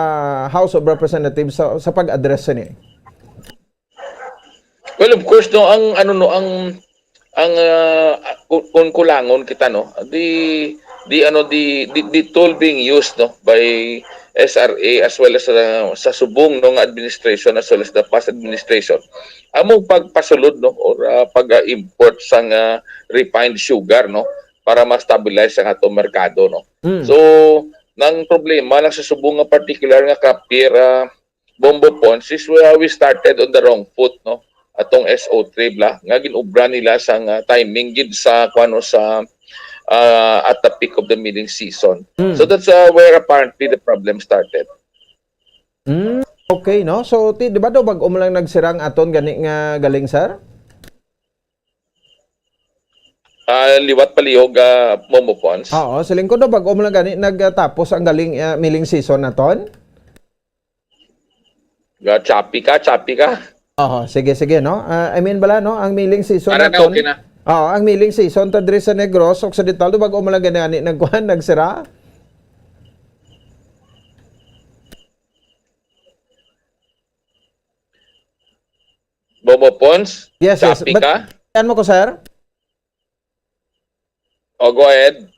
House of Representatives sa, sa pag-address sini? Well, of course, no, ang, ano, no, ang, ang, ah, kun, kun kulangon kita, no, di, the ano the, the, the tool being used, no, by S R A as well as sa, sa subong, no, nga administration as well as the past administration, amo pagpasulod, no, or ah, pag-import sang ah, refined sugar, no, para ma-stabilize ang atong merkado, no. Mm. So, nang problema lang sa subong nga particular nga crop year, ah, Bombo Pons, is we, we started on the wrong foot, no, atong S O three bala nga ginobra nila sang ah, timing gid sa kuno sa ah, at the peak of the milling season. Mm. So that's ah, where apparently the problem started. Mm, okay, no? So, ti, di ba daw bag-o mo lang nagsira ang aton gani nga galing, sir? Ah, liwat palihog, ah, Bombo Pons. Oo, siling ko daw bag-o mo lang gani nagtapos ang galing ah, milling season naton. Ga choppy ka, choppy ka. Oo, sige, sige, no? Ah, I mean bala, no? Ang milling season Para na naton. Okay na. Oo, ang milling season ta diri sa Negros Occidental, daw bag-o mo lang gani nagkuhan, nagsira. Bombo Pons. Yes, yes. Choppy But, ka. Ano mo ko, sir? O, go ahead.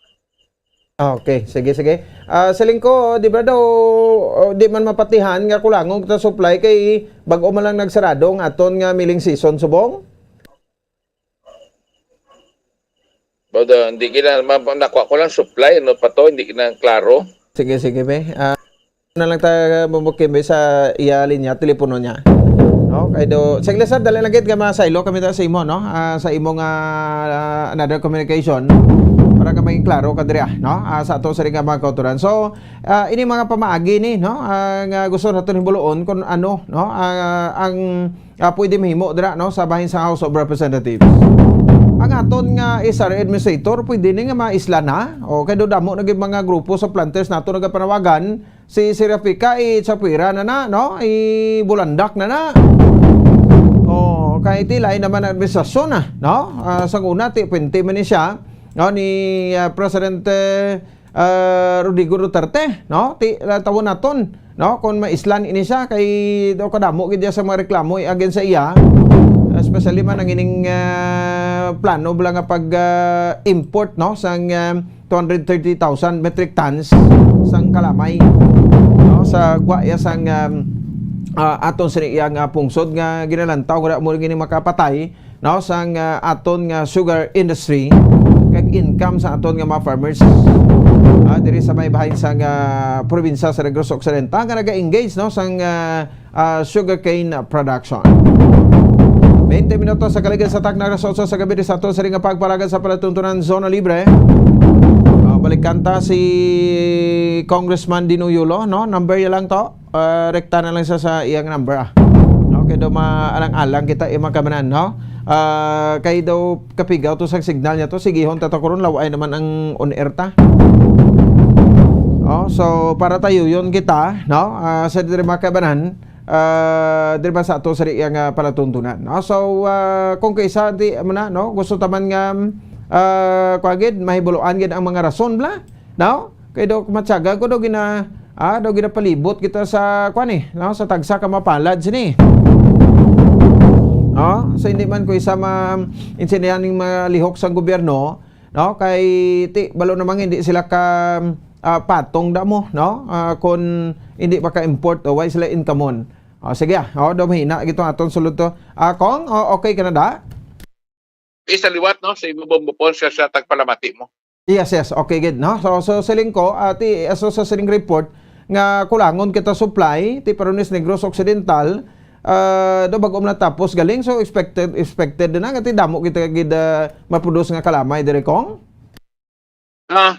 Ah, okay, sige, sige. Ah, siling ko, di ba daw, oh, di man mapatihan nga kulangon kita supply kay bag-o man lang nagsarado ang aton nga milling season, subong? Bado, hindi kita, ma- nakuha ko lang supply, ano pa to, hindi na klaro. Sige, sige, be. Ah, na lang ta, Bombo Kimbe, sa iya linya, telepono niya. No? Kay do, sige, sir, dali lang gid nga masaylo kami ta sa imo, no? Ah, sa imo nga ah, another communication para nga maging klaro ka diri, ah, no? Ah, sa ato sa ring nga mga kauturan. So, ah, ini mga pamaagi ni, no? Ah, nga gusto naton himuloon kung ano, no? Ah, ang ah, pwede mahimo dira, no, sa bahin sa House of Representatives. Ang aton nga S R A administrator pwede ni nga maisla na. O kay do damo na gid mga grupo sa planters nato nagapanawagan, si Serafika i Chapuira na na, no? I Bulandak na na. O kay ti lain naman ang administrasyon na, no? Ah, sa una ti pwente man ni siya, no, ni ah, Presidente ah, Rodrigo Duterte, no? Ti ah, tawon naton, no? Kung maislan ini siya kay daw kadamo gid sa mga reklamo against sa iya. Especially man ang ining ah, plano bala nga pag ah, import, no, sang ah, two hundred thirty thousand metric tons sang kalamay, no, sa gwa iya sang um, ah, aton sini iya nga pungsod nga ginalantaw nga mo gini makapatay, no, sang ah, aton nga sugar industry kag income sa aton nga mga farmers ah, diri sa may bahin sang ah, probinsya sa Negros Occidental nga naga-engage, no, sang ah, ah, sugarcane production. Twenty minutos sa kaligid sa takna alas otso sa gabi sa aton sini nga pagpalagad sa palatuntunan Zona Libre. Ah, balikan ta si Congressman Dino Yulo, no? Number ya lang to. Ah, rekta na lang sa sa iyang number, ah. Okay, do maalang-alang kita, eh, mga kabanan, no? Ah, kay daw kapigaw to sa signal niya to, sigihon ta to karon, laway naman ang on air ta. Oh, so para tayo yun kita, no? Ah, sa diri, mga kabanan, ah, diri ba sa ato sa iyang ah, palatuntunan, no? So ah, kung kaisa di mo na, no, gusto taman nga ah, kuha gid, mahibuloan gid ang mga rason bla, no? Kay daw matyaga ko daw gina ah, daw ginapalibot kita sa kuan eh, no? Sa tagsa ka mapalad sini. No? So hindi man ko isa ma intindihan ning mga lihok sang gobyerno, no? Kay ti balo namang hindi sila ka ah, patong damo, no? Ah, kung hindi maka-import o why sila income on. Oh, sige ah. Oh, daw mahina gito aton sulod to. Ah, Kong, oh, okay ka na da? Isa liwat, no, sa imo Bombo Pons sa, sa tagpalamati mo. Yes, yes. Okay gid, no? So so siling ko ati aso sa siling report nga kulangon kita supply ti Camarines Negros Occidental, ah, do bag-o man natapos galing, so expected expected na nga ti damo kita gid ah, maproduce nga kalamay diri, Kong. Ah,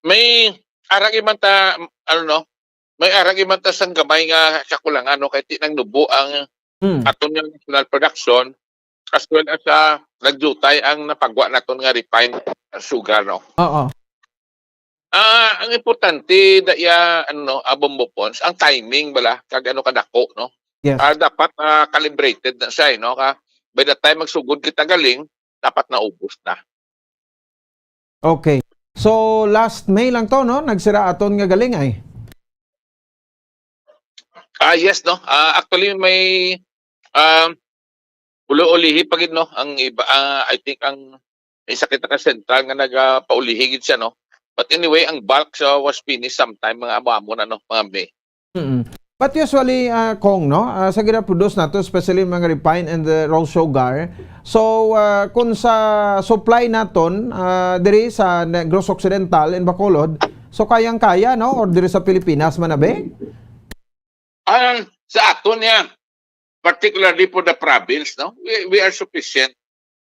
may aragi man ta, ano, no? May aragi man ta sang gamay nga kakulangan, no, kay ti nang nubo ang Hmm. aton nga national production as well as sa nagdutay ang napagwa naton nga refined sugar, no? Oo. Ah, ang importante da iya, ano, no, ah, Bombo Pons, ang timing bala kag ano kadako, no? Yes. Ah, dapat ah, calibrated na siya, eh, no? Ka by the time magsugod kita galing, dapat naubos na. Okay. So last May lang to, no? Nagsira aton nga galing ay. Ah, yes, no. Ah, actually may ah, ulo-ulihi pa gid, no, ang iba, ah, I think ang May isa kita ka sentral nga nagapaulihi gid siya, no? But anyway, ang bulk sa was finished sometime mga amo-amo na, no? Mga May. Mm. But usually, ah, Cong, no, ah, sa ginaproduce nato, especially mga refined and the raw sugar, so, ah, kung sa supply naton, ah, diri sa Negros Occidental in Bacolod, so kayang-kaya, no, or diri sa Pilipinas man, abi? Ah, sa aton niya, particularly for the province, no, we, we are sufficient.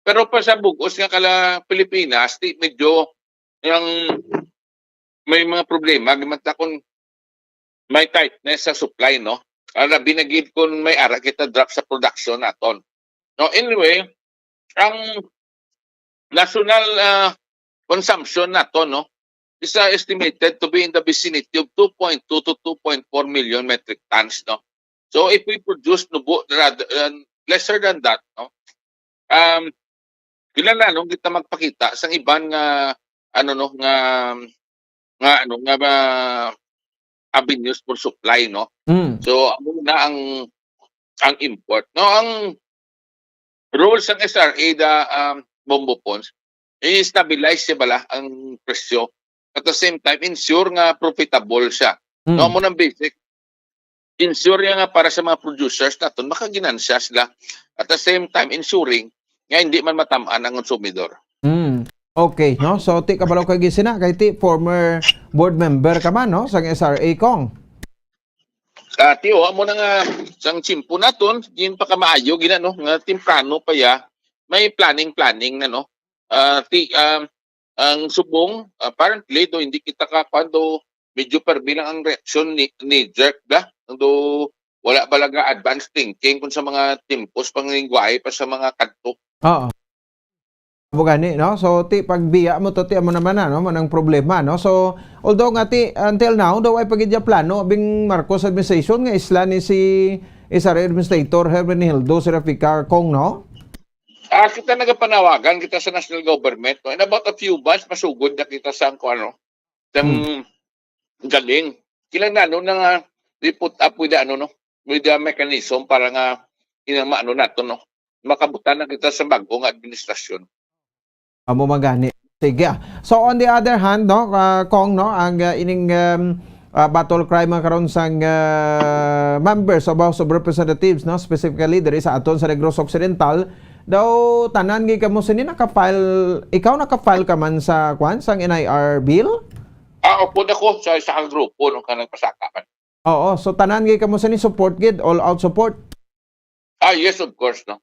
Pero pa sa bug-os nga kala Pilipinas, di medyo yung may mga problema, gimata kung may tightness sa supply, no? Ah, labi na gid kung may ara kita drop sa production naton. No, anyway, ang national, ah, consumption nato, no, is, ah, estimated to be in the vicinity of two point two to two point four million metric tons, no. So if we produce nubo rather, uh, lesser than that, no, um, kinahanglan kita magpakita sang iban nga, ano, no, nga, nga, ano, nga, ah, avenues for supply, no. Mm. So amo na ang, ang import, no. Ang role sang S R A da, um, Bombo Pons, i-stabilize siya bala ang presyo. At the same time, ensure nga profitable siya. Mm. No, amo nang basic. Ensure niya nga para sa mga producers naton, makaginansya sila. At the same time, ensuring nga hindi man matam-an ang konsumidor. Mm. Okay, no? So, ti kabalo ka gisina, kay ti former board member ka man, no? Sang S R A, Cong. Ah, ti, o, amo na nga, sang tiyempo naton, ginpakamaayo, gina, no? Nga temprano pa ya, may planning-planning na, no? Ah, ti, um, ang subong, apparently, do, hindi kita ka, kuwan, do, medyo permi lang ang reaksyon ni, knee-jerk, da? Do, wala ba lang nga advance thinking kung sa mga tiempos, panglingwahe pa sa mga kadto? Oo. Amo gani, no? So, ti, pagbiya mo to, ti, amo naman na, no? Manang problema, no? So, although nga, ti, until now, daw ay pagidya plano, abing Marcos administration nga isla ni si S R A Administrator Hermenegildo Serraficar, Cong, no? Ah, kita nagapanawagan kita sa national government, no? In about a few months, masugod na kita sa, kung ano, sang Hmm. galing. Kinahanglan na nga we put up with the, ano, no, with the mechanism para nga inang maano nato, no, makabutan na kita sa bag-o nga administrasyon. Amo man gani. Sige, ah. So, on the other hand, no, ah, Cong, no, ang, ah, ining, um, ah, battle cry man karon sang, ah, members of House of Representatives, no, specifically diri sa aton sa Negros Occidental, daw tanan gid kamo sini naka-file, ikaw naka-file ka man sa, kwan, sang N I R bill? Ah, upod ako sa isa ka grupo, no, nga nagpasaka man. Oo, so tanan gid kamo sini support gid, all out support? Ah, yes, of course, no.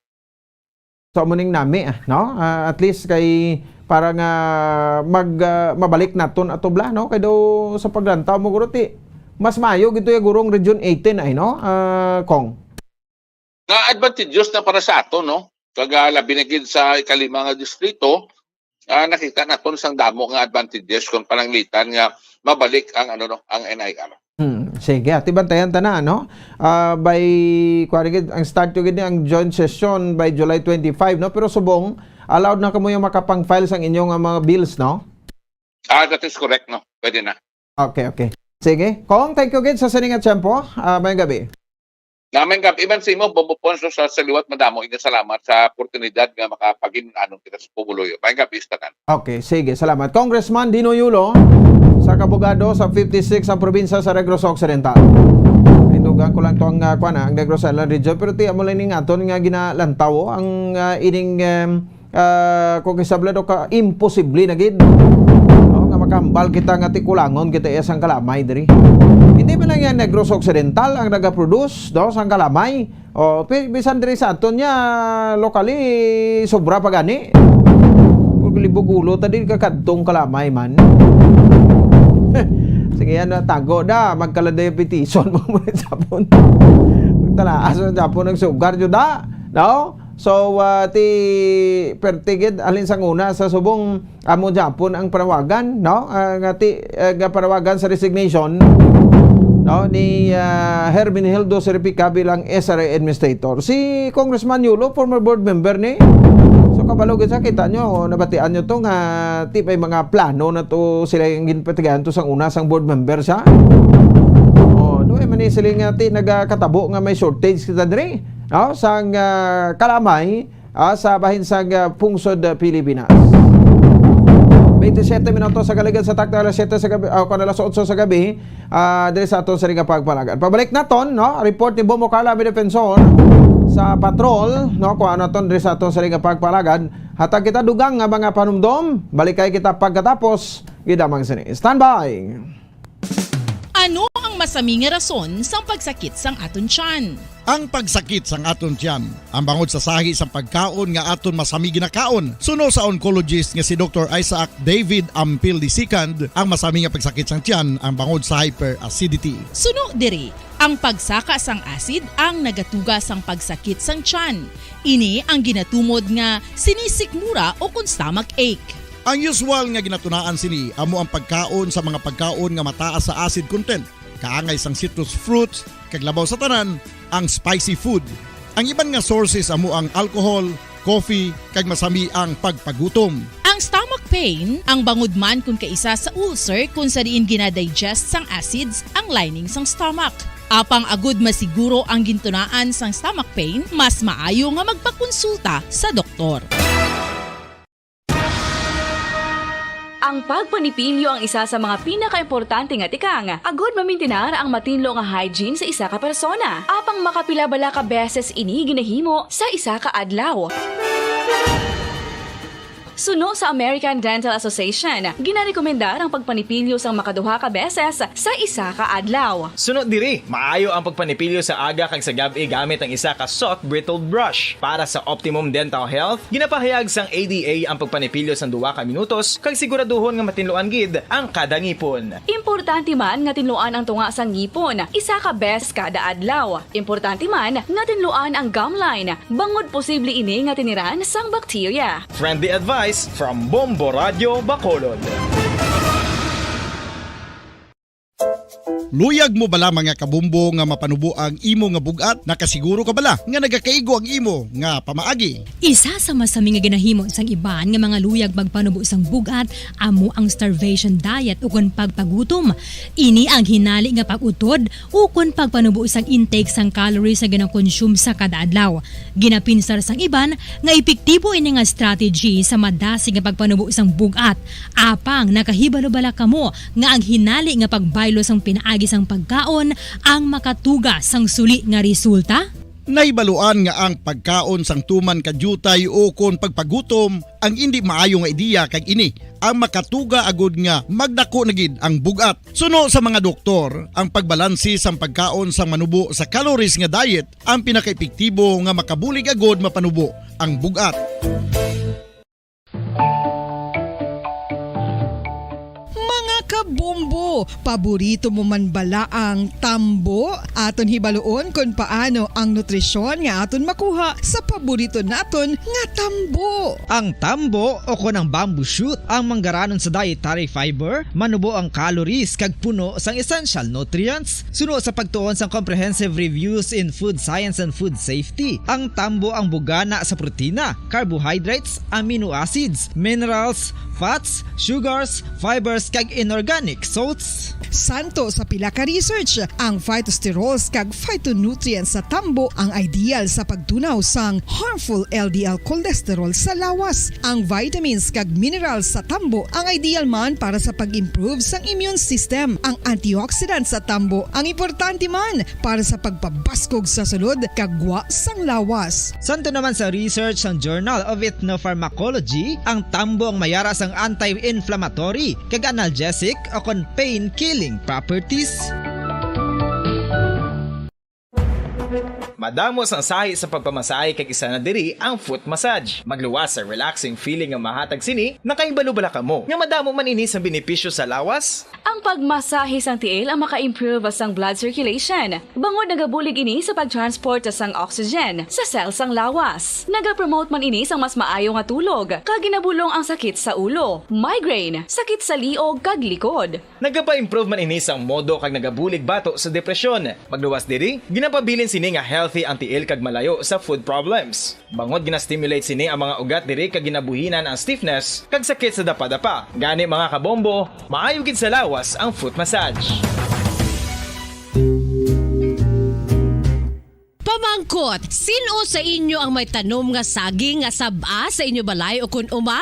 So, amo ning nami, ah, no? Ah, at least kay para nga mag, ah, mabalik naton ato bala, no? Kay daw sa paglantaw mo, guro, ti, mas maayo gid to ya, gurong Region eighteen ay, no? Ah, Cong. Nga advantageous na para sa ato, no? Kag, ah, labi na gid sa ikalima nga distrito, ah, nakita naton sang damo nga advantages kung pananglitan nga mabalik ang, ano, no, ang N I R. Hmm, sige, ati bantayan ta na, no? Ah, by, kuwan gid, ang start ko gid ni ang joint session by July twenty-five, no? Pero subong, allowed na kamo yung makapang-file sang inyo nga mga bills, no? Ah, that is correct, no? Pwede na. Okay, okay. Sige. Cong, thank you gid sa sini nga tiyempo. Ah, mayong gabi. Mayong gabi man sa imo, Bombo Ponso, sa, sa liwat, madamo nga salamat sa oportunidad nga makapagin-anon kita sa pumuluyo. Mayong gabi sa tanan. Okay, sige, salamat. Congressman Dino Yulo, sa kabugado sa fifty-six ang probinsya sa Negros Occidental. Indugan ko lang to ang, ah, kwan, ah, ang Negros Island Region, pero ti amo lang ning aton nga ginalantaw, oh, ang, ah, ining, em, ah, kung isabla do ka, imposible na gid, no, nga makambal kita nga ti kulangon kita iya sang kalamay diri. Hindi man lang yan Negros Occidental ang nagaproduce, no, sang kalamay. O, pi-, bisan diri sa aton niya, locally, sobra pa gani. Kung libog ulo ta din kakadtong kalamay man. Sige, yan na, tago da, magkaladay petition mo muna sa Japon. Talaas sa Japon ang sugar, jud da. No? So, ah, ti, pertigid, alin sang una, sa subong, amo gyapon ang panawagan, no? Ah, nga ti-, ah, nga panawagan sa resignation, no, ni, ah, Hermenegildo Serraficar bilang S R A administrator. Si Congressman Yulo, former board member ni. So, kabalo gid sa kita nyo, nabatian nyo to nga ti may mga plano na to sila yung ginpatigayan to sang una sang board member siya. Oh, no, eh, man sila nga ti nagakatabo nga may shortage kita diri, no? Sang, ah, kalamay, ah, sa bahin sang, ah, pungsod, ah, Pilipinas. Twenty-siyete minutos sa kaligid sa takna alas siyete sa gabi, ah, kon alas otso sa gabi, ah, diri sa aton sini nga pagpalagad. Pabalik naton, no? Report ni Bombo Carla Defensor sa patrol, no? Kung ano ton diri sa aton sini nga pagpalagad. Hatag kita dugang nga mga panumdom, balik kay kita pagkatapos. Gidamang sini. Standby! Ano ang masami nga rason sang pagsakit sang aton tiyan? Ang pagsakit sang aton tiyan, ang bangod sa sahi sang pagkaon nga aton masami ginakaon. Suno sa oncologist nga si Doktor Isaac David Ampil the second, ang masami nga pagsakit sang tiyan ang bangod sa hyperacidity. Suno diri, ang pagsaka sang acid ang nagatuga sang pagsakit sang tiyan. Ini ang ginatumod nga sinisikmura o kon stomach ache. Ang usual nga ginatunaan sini amo ang pagkaon sa mga pagkaon nga mataas sa acid content, kaangay sang citrus fruits, kag labaw sa tanan, ang spicy food. Ang iban nga sources amo ang alcohol, coffee, kag masami ang pagpagutom. Ang stomach pain, ang bangod man kon kaisa sa ulcer kon sa diin ginadigest sang acids ang lining sang stomach. Apang agud masiguro ang gintunaan sang stomach pain, mas maayo nga magpakonsulta sa doktor. Ang pagpanipilyo ang isa sa mga pinakaimportante nga tikang agud mamintinar ang matinlo nga hygiene sa isa ka persona. Apang makapila bala ka beses ini ginahimo sa isa ka adlaw? Suno sa American Dental Association, ginarekomendar ang pagpanipilyo sang makaduha ka beses sa isa ka adlaw. Suno diri, maayo ang pagpanipilyo sa aga kag sa gab-i gamit ang isa ka soft bristled brush. Para sa optimum dental health, ginapahayag sang A D A ang pagpanipilyo sang duha ka minutos kag siguraduhon nga matinluan gid ang kada ngipon. Importante man nga tinluan ang tunga sang ngipon isa ka beses kada adlaw. Importante man nga tinluan ang gum line, bangod posible ini nga tiniran sang bakterya. Friendly advice from Bombo Radio Bacolod. Luyag mo bala, mga kabombo, nga mapanubo ang imo nga bug-at? Nakasiguro ka bala nga nagakaigo ang imo nga pamaagi? Isa sa masami nga ginahimo sang iban nga mga luyag magpanubo sang bug-at amo ang starvation diet ukon pagpagutom. Ini ang hinali nga pag-utod ukon pagpanubo sang intake sang calories nga ginakonsume sa kada adlaw. Ginapinsar sang iban nga epektibo ini nga strategy sa madasig nga pagpanubo sang bug-at. Apang nakahibalo bala kamo nga ang hinali nga pagbaylo sang pinaagi sang pagkaon ang makatuga sang suli nga resulta? Nahibaluan nga ang pagkaon sang tuman ka diutay ukon pagpagutom ang indi maayo nga ideya, kag ini ang makatuga agud nga magdako na gid ang bug-at. Suno sa mga doktor, ang pagbalanse sang pagkaon sang manubo sa calories nga diet ang pinakaepektibo nga makabulig agud mapanubo ang bug-at. Mga kabombo, paborito mo man bala ang tambo? Aton hibaluon kon paano ang nutrisyon nga aton makuha sa paborito naton nga tambo. Ang tambo, o kon ang bamboo shoot, ang manggaranon sa dietary fiber, manubo ang calories kag puno sang essential nutrients. Suno sa pagtuon sang Comprehensive Reviews in Food Science and Food Safety, ang tambo ang bugana sa protina, carbohydrates, amino acids, minerals, fats, sugars, fibers, kag inorganic salts. Santo sa pila ka research, ang phytosterols kag phytonutrients sa tambo ang ideal sa pagtunaw sang harmful L D L cholesterol sa lawas. Ang vitamins kag minerals sa tambo ang ideal man para sa pag-improve sang immune system. Ang antioxidants sa tambo ang importante man para sa pagpabaskog sa sulod kag gwa sang lawas. Santo naman sa research sang Journal of Ethnopharmacology, ang tambo ang mayara sang anti-inflammatory kag analgesic o kon pain-killing properties. Madamo sang sahi sa pagpamasahe, kag isa na diri ang foot massage. Magluwas sa relaxing feeling nga mahatag sini. Nakahibalo bala kamo nga madamo man ini sang benepisyo sa lawas? Ang pagmasahe sang tiil ang maka-improve sang blood circulation, bangod nagabulig ini sa pag-transport sang oxygen sa cell sang lawas. Nagapromote man ini sang mas maayo nga tulog, kag ginabulong ang sakit sa ulo, migraine, sakit sa liog, kag likod. Nagapa-improve man ini sang modo kag nagabulig bato sa depresyon. Magluwas diri, ginapabilin sini nga healthy ang tiil kag malayo sa food problems. Bangod gina-stimulate sini ang mga ugat diri kag ginabuhinan ang stiffness kag sakit sa dapadapa. Gani, mga kabombo, maayo gid sa lawas ang foot massage. Pamangkot, sin-o sa inyo ang may tanom nga saging nga sab-a sa inyo balay o kon uma?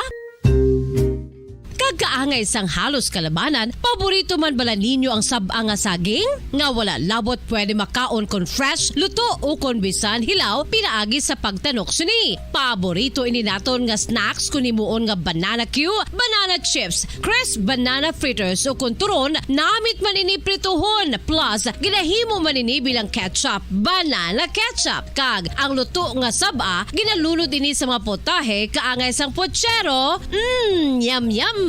Pagkaangay sang halos kalabanan, paborito man bala ninyo ang sab-a nga saging? Nga wala labot pwede makaon kon fresh, luto, o kon bisan hilaw pinaagi sa pagtanok sini. Paborito ini naton nga snacks kon himuon nga banana cue, banana chips, crisp banana fritters, o kon turon, namit man ini prituhon, plus ginahimo man ini bilang ketchup, banana ketchup, kag ang luto nga sab-a ginalunod ini sa mga potahe kaangay sang pochero. Mm, yum, yum!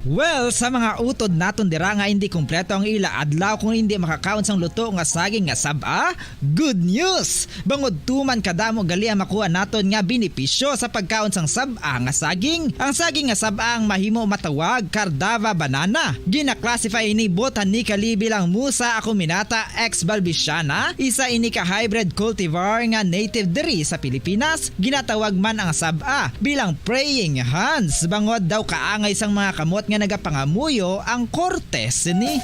Well, sa mga utod naton dira nga hindi kompleto ang ila adlaw kung hindi makakaon sang luto nga saging nga sab-a, good news! Bangod tuman kadamo gali ang makuha naton nga benepisyo sa pagkaon sang sab-a nga saging. Ang saging nga sab-a ang mahimo matawag Cardava banana. Gina-classify ini botanically bilang Musa acuminata ex balbiciana, isa ini ka hybrid cultivar nga native diri sa Pilipinas. Ginatawag man ang sab-a bilang praying hands, bangod daw kaangay sang mga kamot nga nagapangamuyo ang korte sini.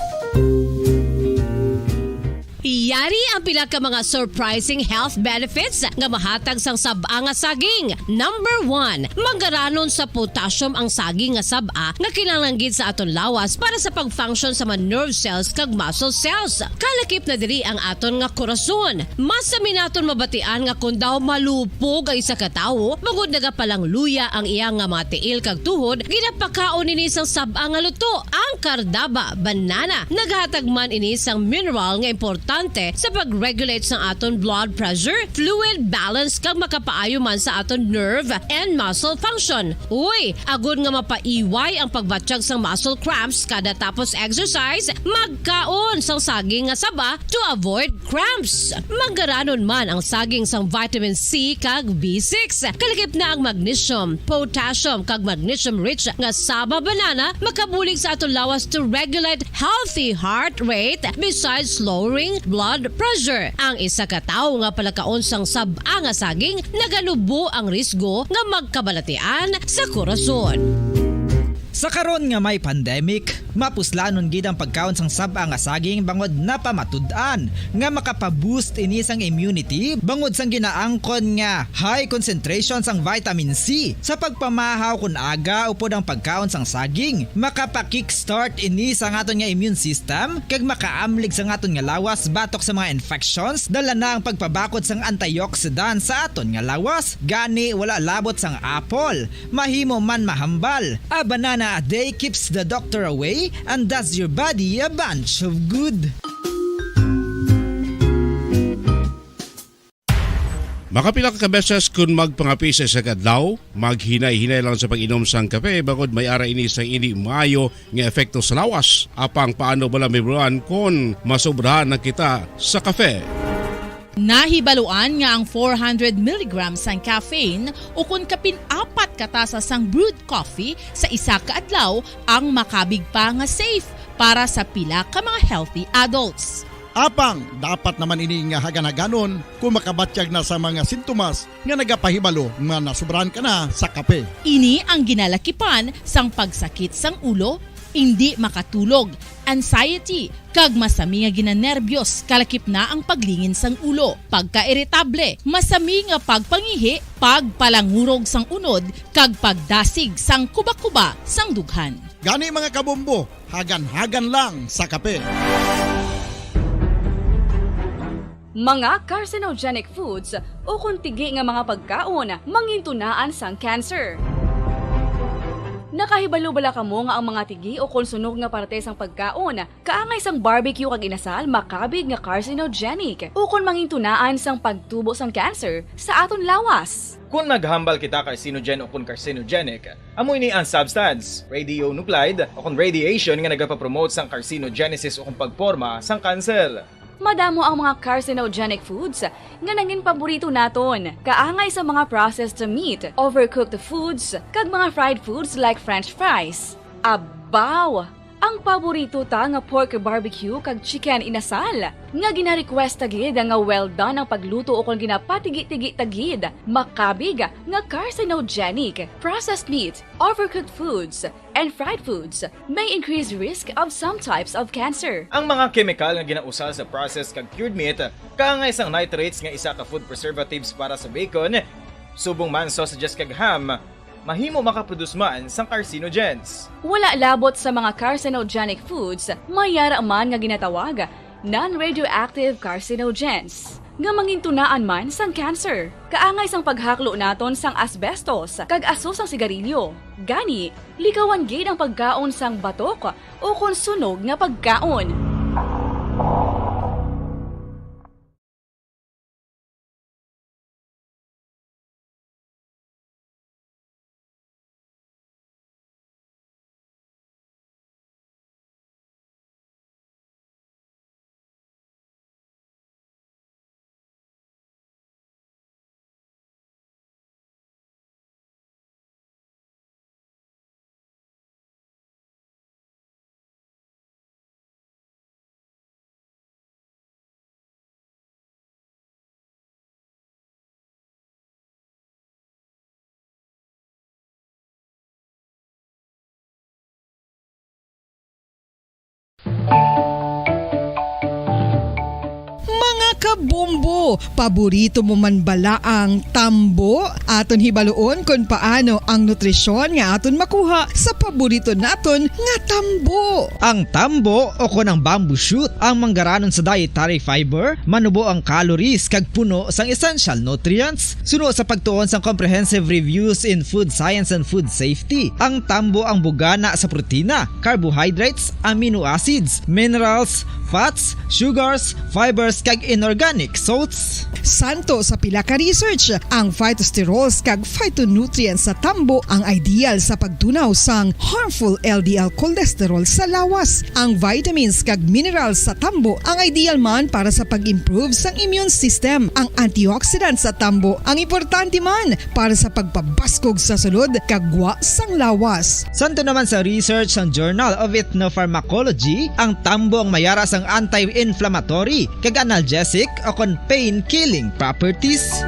Yari ang pila ka mga surprising health benefits nga mahatag sang sab-a nga saging. Number one, manggaranon sa potassium ang saging nga sab-a nga kinahanglan gid sa aton lawas para sa pag-function sa mga nerve cells kag muscle cells. Kalakip na diri ang aton nga korason. Masami naton mabatian nga kon daw malupog ang isa ka tawo, bangod nagapalangluya ang iya nga mga tiil kag tuhod, ginapakaon ini sang sab-a nga luto, ang Cardava banana. Naghatag man ini sang mineral nga importante sa pag-regulate sang aton blood pressure, fluid balance, kag makapaayo man sa aton nerve and muscle function. Uy, agod nga mapaiway ang pagbatyag sang muscle cramps kada tapos exercise, magkaon sang saging nga saba to avoid cramps. Manggaranon man ang saging sang vitamin C kag B six. Kalakip na ang magnesium, potassium, kag magnesium-rich nga saba banana makabulig sa aton lawas to regulate healthy heart rate besides lowering blood pressure. Ang isa ka tawo nga palakaon sang sab-a nga saging naganubo ang risgo nga magkabalatian sa korason. Sa karon nga may pandemic, mapuslanon gid ang pagkaon sang sab-a nga saging bangod napamatud-an nga makapaboost ini sang immunity bangod sang ginaangkon nga high concentration sang vitamin C. Sa pagpamahaw kon aga upod ang pagkaon sang saging, makapa-kickstart ini sa aton nga immune system kag makaamlig sa aton nga lawas batok sa mga infections, dala na ang pagpabakod sang antioxidant sa aton nga lawas. Gani, wala labot sang apple, mahimo man mahambal. A banana a day keeps the doctor away and does your body a bunch of good. Makapila ka beses kun magpangapi sa isa ka adlaw, maghinay-hinay lang sa pag-inom sang kape bangod may ara ini sang indi maayo nga epekto sa lawas. Apang paano bala, Ma'am Ron, kun masobrahan na kita sa kape? Nahibaluan nga ang four hundred milligrams sang caffeine ukon kapin apat ka tasa sang brewed coffee sa isa ka adlaw ang makabig pa nga safe para sa pila ka mga healthy adults. Apang dapat naman ini nga hagan-haganon kung makabatyag na sa mga sintomas nga nagapahibalo nga nasobrahan ka na sa kape. Ini ang ginalakipan sang pagsakit sang ulo, indi makatulog, anxiety, kag masami nga ginanerbyos, kalakip na ang paglingin sang ulo, pagkairitable, masami nga pagpangihi, pagpalangurog sang unod, kag pagdasig sang kubakuba sang dughan. Gani, mga kabombo, hagan-hagan lang sa kape. Mga carcinogenic foods ukon tigi nga mga pagkaon mangintunaan sang cancer. Nakahibalo bala kamo nga ang mga tigi ukon sunog nga parte sang pagkaon kaangay sang barbecue kag inasal makabig nga carcinogenic ukon mangintunaan sang pagtubo sang cancer sa aton lawas? Kon naghambal kita carcinogen ukon carcinogenic, amo ini ang substance, radionuclide, ukon radiation nga nagapapromote sang carcinogenesis ukon pagporma sang kanser. Madamo ang mga carcinogenic foods nga nangin paborito naton, kaangay sa mga processed meat, overcooked foods, kag mga fried foods like french fries. Abaw! Ang paborito ta nga pork barbecue kag chicken inasal, nga gina-request ta gid nga well done ang pagluto ukon ginapatigi-tigi ta gid, makabig nga carcinogenic. Processed meat, overcooked foods, and fried foods may increase risk of some types of cancer. Ang mga kemikal nga ginausar sa processed kag cured meat, kaangay sang nitrates nga isa ka food preservatives para sa bacon, subong man sausages kag ham, mahimo makaproduce man sang carcinogens. Wala labot sa mga carcinogenic foods, may yara man nga ginatawag non-radioactive carcinogens, nga mangintunaan man sang cancer. Kaangay sang paghaklo naton sang asbestos kag aso sang sigarilyo. Gani, likawan gid ang pagkaon sang batok ukon sunog nga pagkaon. Mga kabombo, paborito mo man bala ang tambo? Aton hibaluon kon paano ang nutrisyon nga aton makuha sa paborito naton nga tambo. Ang tambo, o kon ang bamboo shoot, ang manggaranon sa dietary fiber, manubo ang calories kag puno sang essential nutrients. Suno sa pagtuon sang Comprehensive Reviews in Food Science and Food Safety, ang tambo ang bugana sa protina, carbohydrates, amino acids, minerals, fats, sugars, fibers, kag inorganic salts. Santo sa pila ka research, ang phytosterols kag phytonutrients sa tambo ang ideal sa pagtunaw sang harmful L D L cholesterol sa lawas. Ang vitamins kag minerals sa tambo ang ideal man para sa pag-improve sang immune system. Ang antioxidants sa tambo ang importante man para sa pagpabaskog sa sulod kag gwa sang lawas. Santo naman sa research sang Journal of Ethnopharmacology, ang tambo ang mayara sang anti-inflammatory kag analgesic o kon pain-killing properties.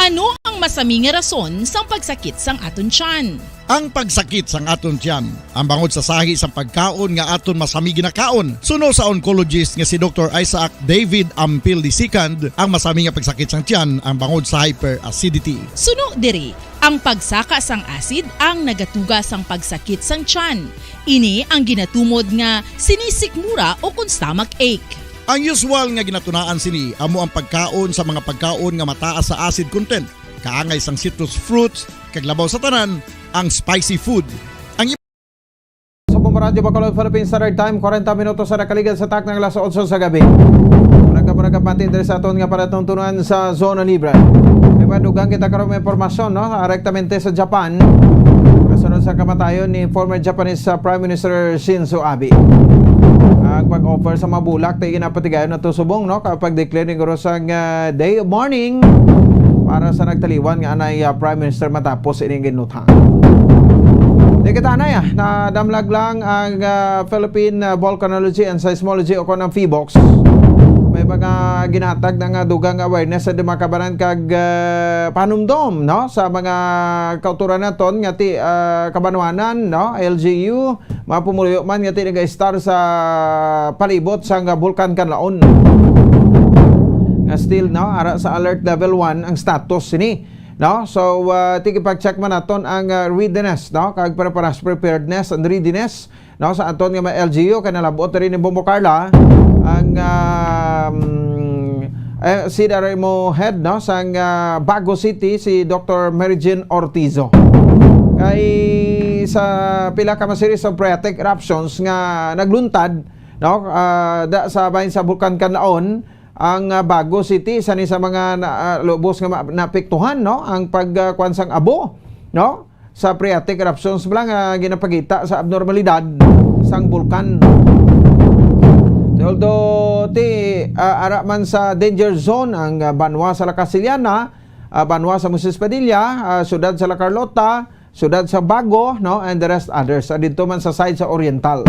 Ano ang masami nga rason sang pagsakit sang aton tiyan? Ang pagsakit sang aton tiyan, ang bangod sa sahi sang pagkaon nga aton masami ginakaon. Suno sa oncologist nga si Doktor Isaac David Ampil the second, ang masami nga pagsakit sang tiyan ang bangod sa hyperacidity. Suno diri, ang pagsaka sang acid ang nagatuga sang pagsakit sang tiyan. Ini ang ginatumod nga sinisikmura o kon stomach ache. Ang usual nga ginatunaan sini amo ang pagkaon sa mga pagkaon nga mataas sa acid content, kaangay sang citrus fruits, kag labaw sa tanan, ang spicy food. Ang Sa Bombo Radyo Bacolod, Philippine Standard Time, kwarenta minutos sa nakaligad sa takna nga alas otso sa gabi. Murag ka, murag ka pati diri sa aton nga palatuntunan sa Zona Libre. May mga dugang kita karon may impormasyon, no? Direktamente sa Japan. Kasunod sa kamatayon ni former Japanese, uh, Prime Minister Shinzo Abe. Ang pag-offer sa mga bulak, tayo ginapatigayon na to subong, no? Kapag declare ni Guro sang, uh, day of mourning para sa nagtaliwan nga anay, uh, Prime Minister matapos ining ginluthang. Di kita anay, ah, nadamlag lang ang, uh, Philippine, uh, Volcanology and Seismology o kon ang PHIVOLCS. May mga ginatag na nga dugang awareness sa dumakabanan kag, uh, panumdom, no? Sa mga kauturan naton nga ti, uh, kabanwanan, no? L G U, mga pumuluyo man nga ti nag-estar sa palibot sang Bulkan Kanlaon. Nga still, no, ara sa alert level one ang status sini, no? So, uh, tigipag-check man naton ang, uh, readiness, no? Kag preparas-, preparedness and readiness, no, sa aton nga mga L G U, kay nalab-ot rin ni Bombo Carla ang, um, eh, C D R M O head, no, sang, uh, Bago City, si Doktor Mary Jane Ortizo. Kay sa pila ka mga series of phreatic eruptions nga nagluntad, no, ah, da, sa bahin sa Bulkan Kanlaon, ang, ah, Bago City, isa ni sa mga na, ah, lubos nga ma-, naapektuhan, no, ang pag, ah, kuwan sang abo, no, sa phreatic eruptions bala nga ginapakita sa abnormalidad sang bulkan. Although ti, ah, ara man sa danger zone ang, ah, banwa sa La Castellana, ah, banwa sa Moises Padilla, ah, siyudad sa La Carlota, siyudad sa Bago, no, and the rest others. Ah, dito man sa side sa Oriental.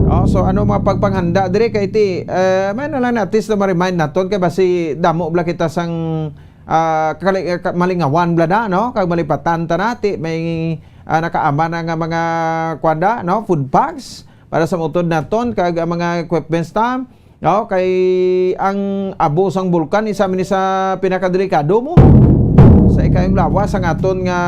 No, so ano mga pagpanghanda diri kay ti, eh, may na lang at least na ma-remind naton kay basi damo bala kita sang, ah, kali-, eh, ka-, malingawan bala na, no, kag malipatan ta na ti may, ah, nakaama na nga mga kwanda, no, food packs para sa utod naton kag ang mga equipments ta. No, kay ang abo sang bulkan isa man ni sa pinakadelikado mo sa ikayong lawas ang aton nga,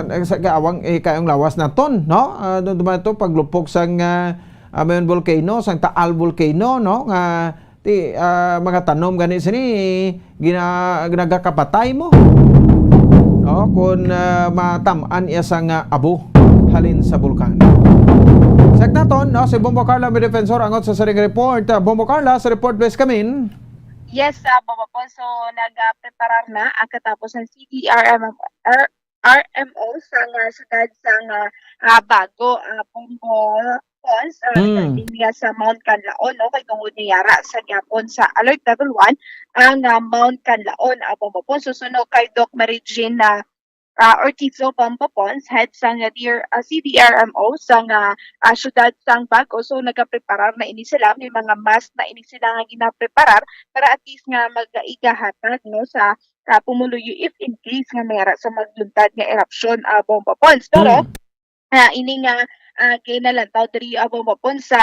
ah, sa kaawang ikayong lawas naton, no? Ah, doon naman ito paglupok sang, ah, Amoyon volcano, sang Taal volcano, no? Nga ti, ah, mga tanom gani sini gina-, nagakapatay mo. No, kung, ah, matam-an iya sang, ah, abo halin sa bulkan. Check naton, no, si Bombo Carla, may defensor, angot sa siring report. Ah, Bombo Carla, sa report, please, kamin. Yes, ah, Bombo Ponce, so nagapreparar na ang katapos ng C D R M R, R M O sa nga siyudad sa nga, ah, Bago, ah, Bombo Ponce, ah, Hmm. regarding niya sa Mount Kanlaon, no, kay tungod niya yara sa gyapon sa alert level one ang, ah, Mount Kanlaon, ah, Bombo Ponce. Susunod kay Doc Mary Jean na ah, Ortizo Bombo Ponce, head sang D R, ah, C D R M O sang, ah, ah, siyudad sang Bago. So, nagapreparar na ini sila. May mga mask na ini sila nga ginapreparar para at least nga mag-, igahatag, no, sa, ah, pumuluyo if in case nga may ara sa magluntad nga erupsyon, ah, Bombo Ponce. Pero, Mm. ah, ini nga, ah, ginalantaw diri, ah, Bombo Ponce, sa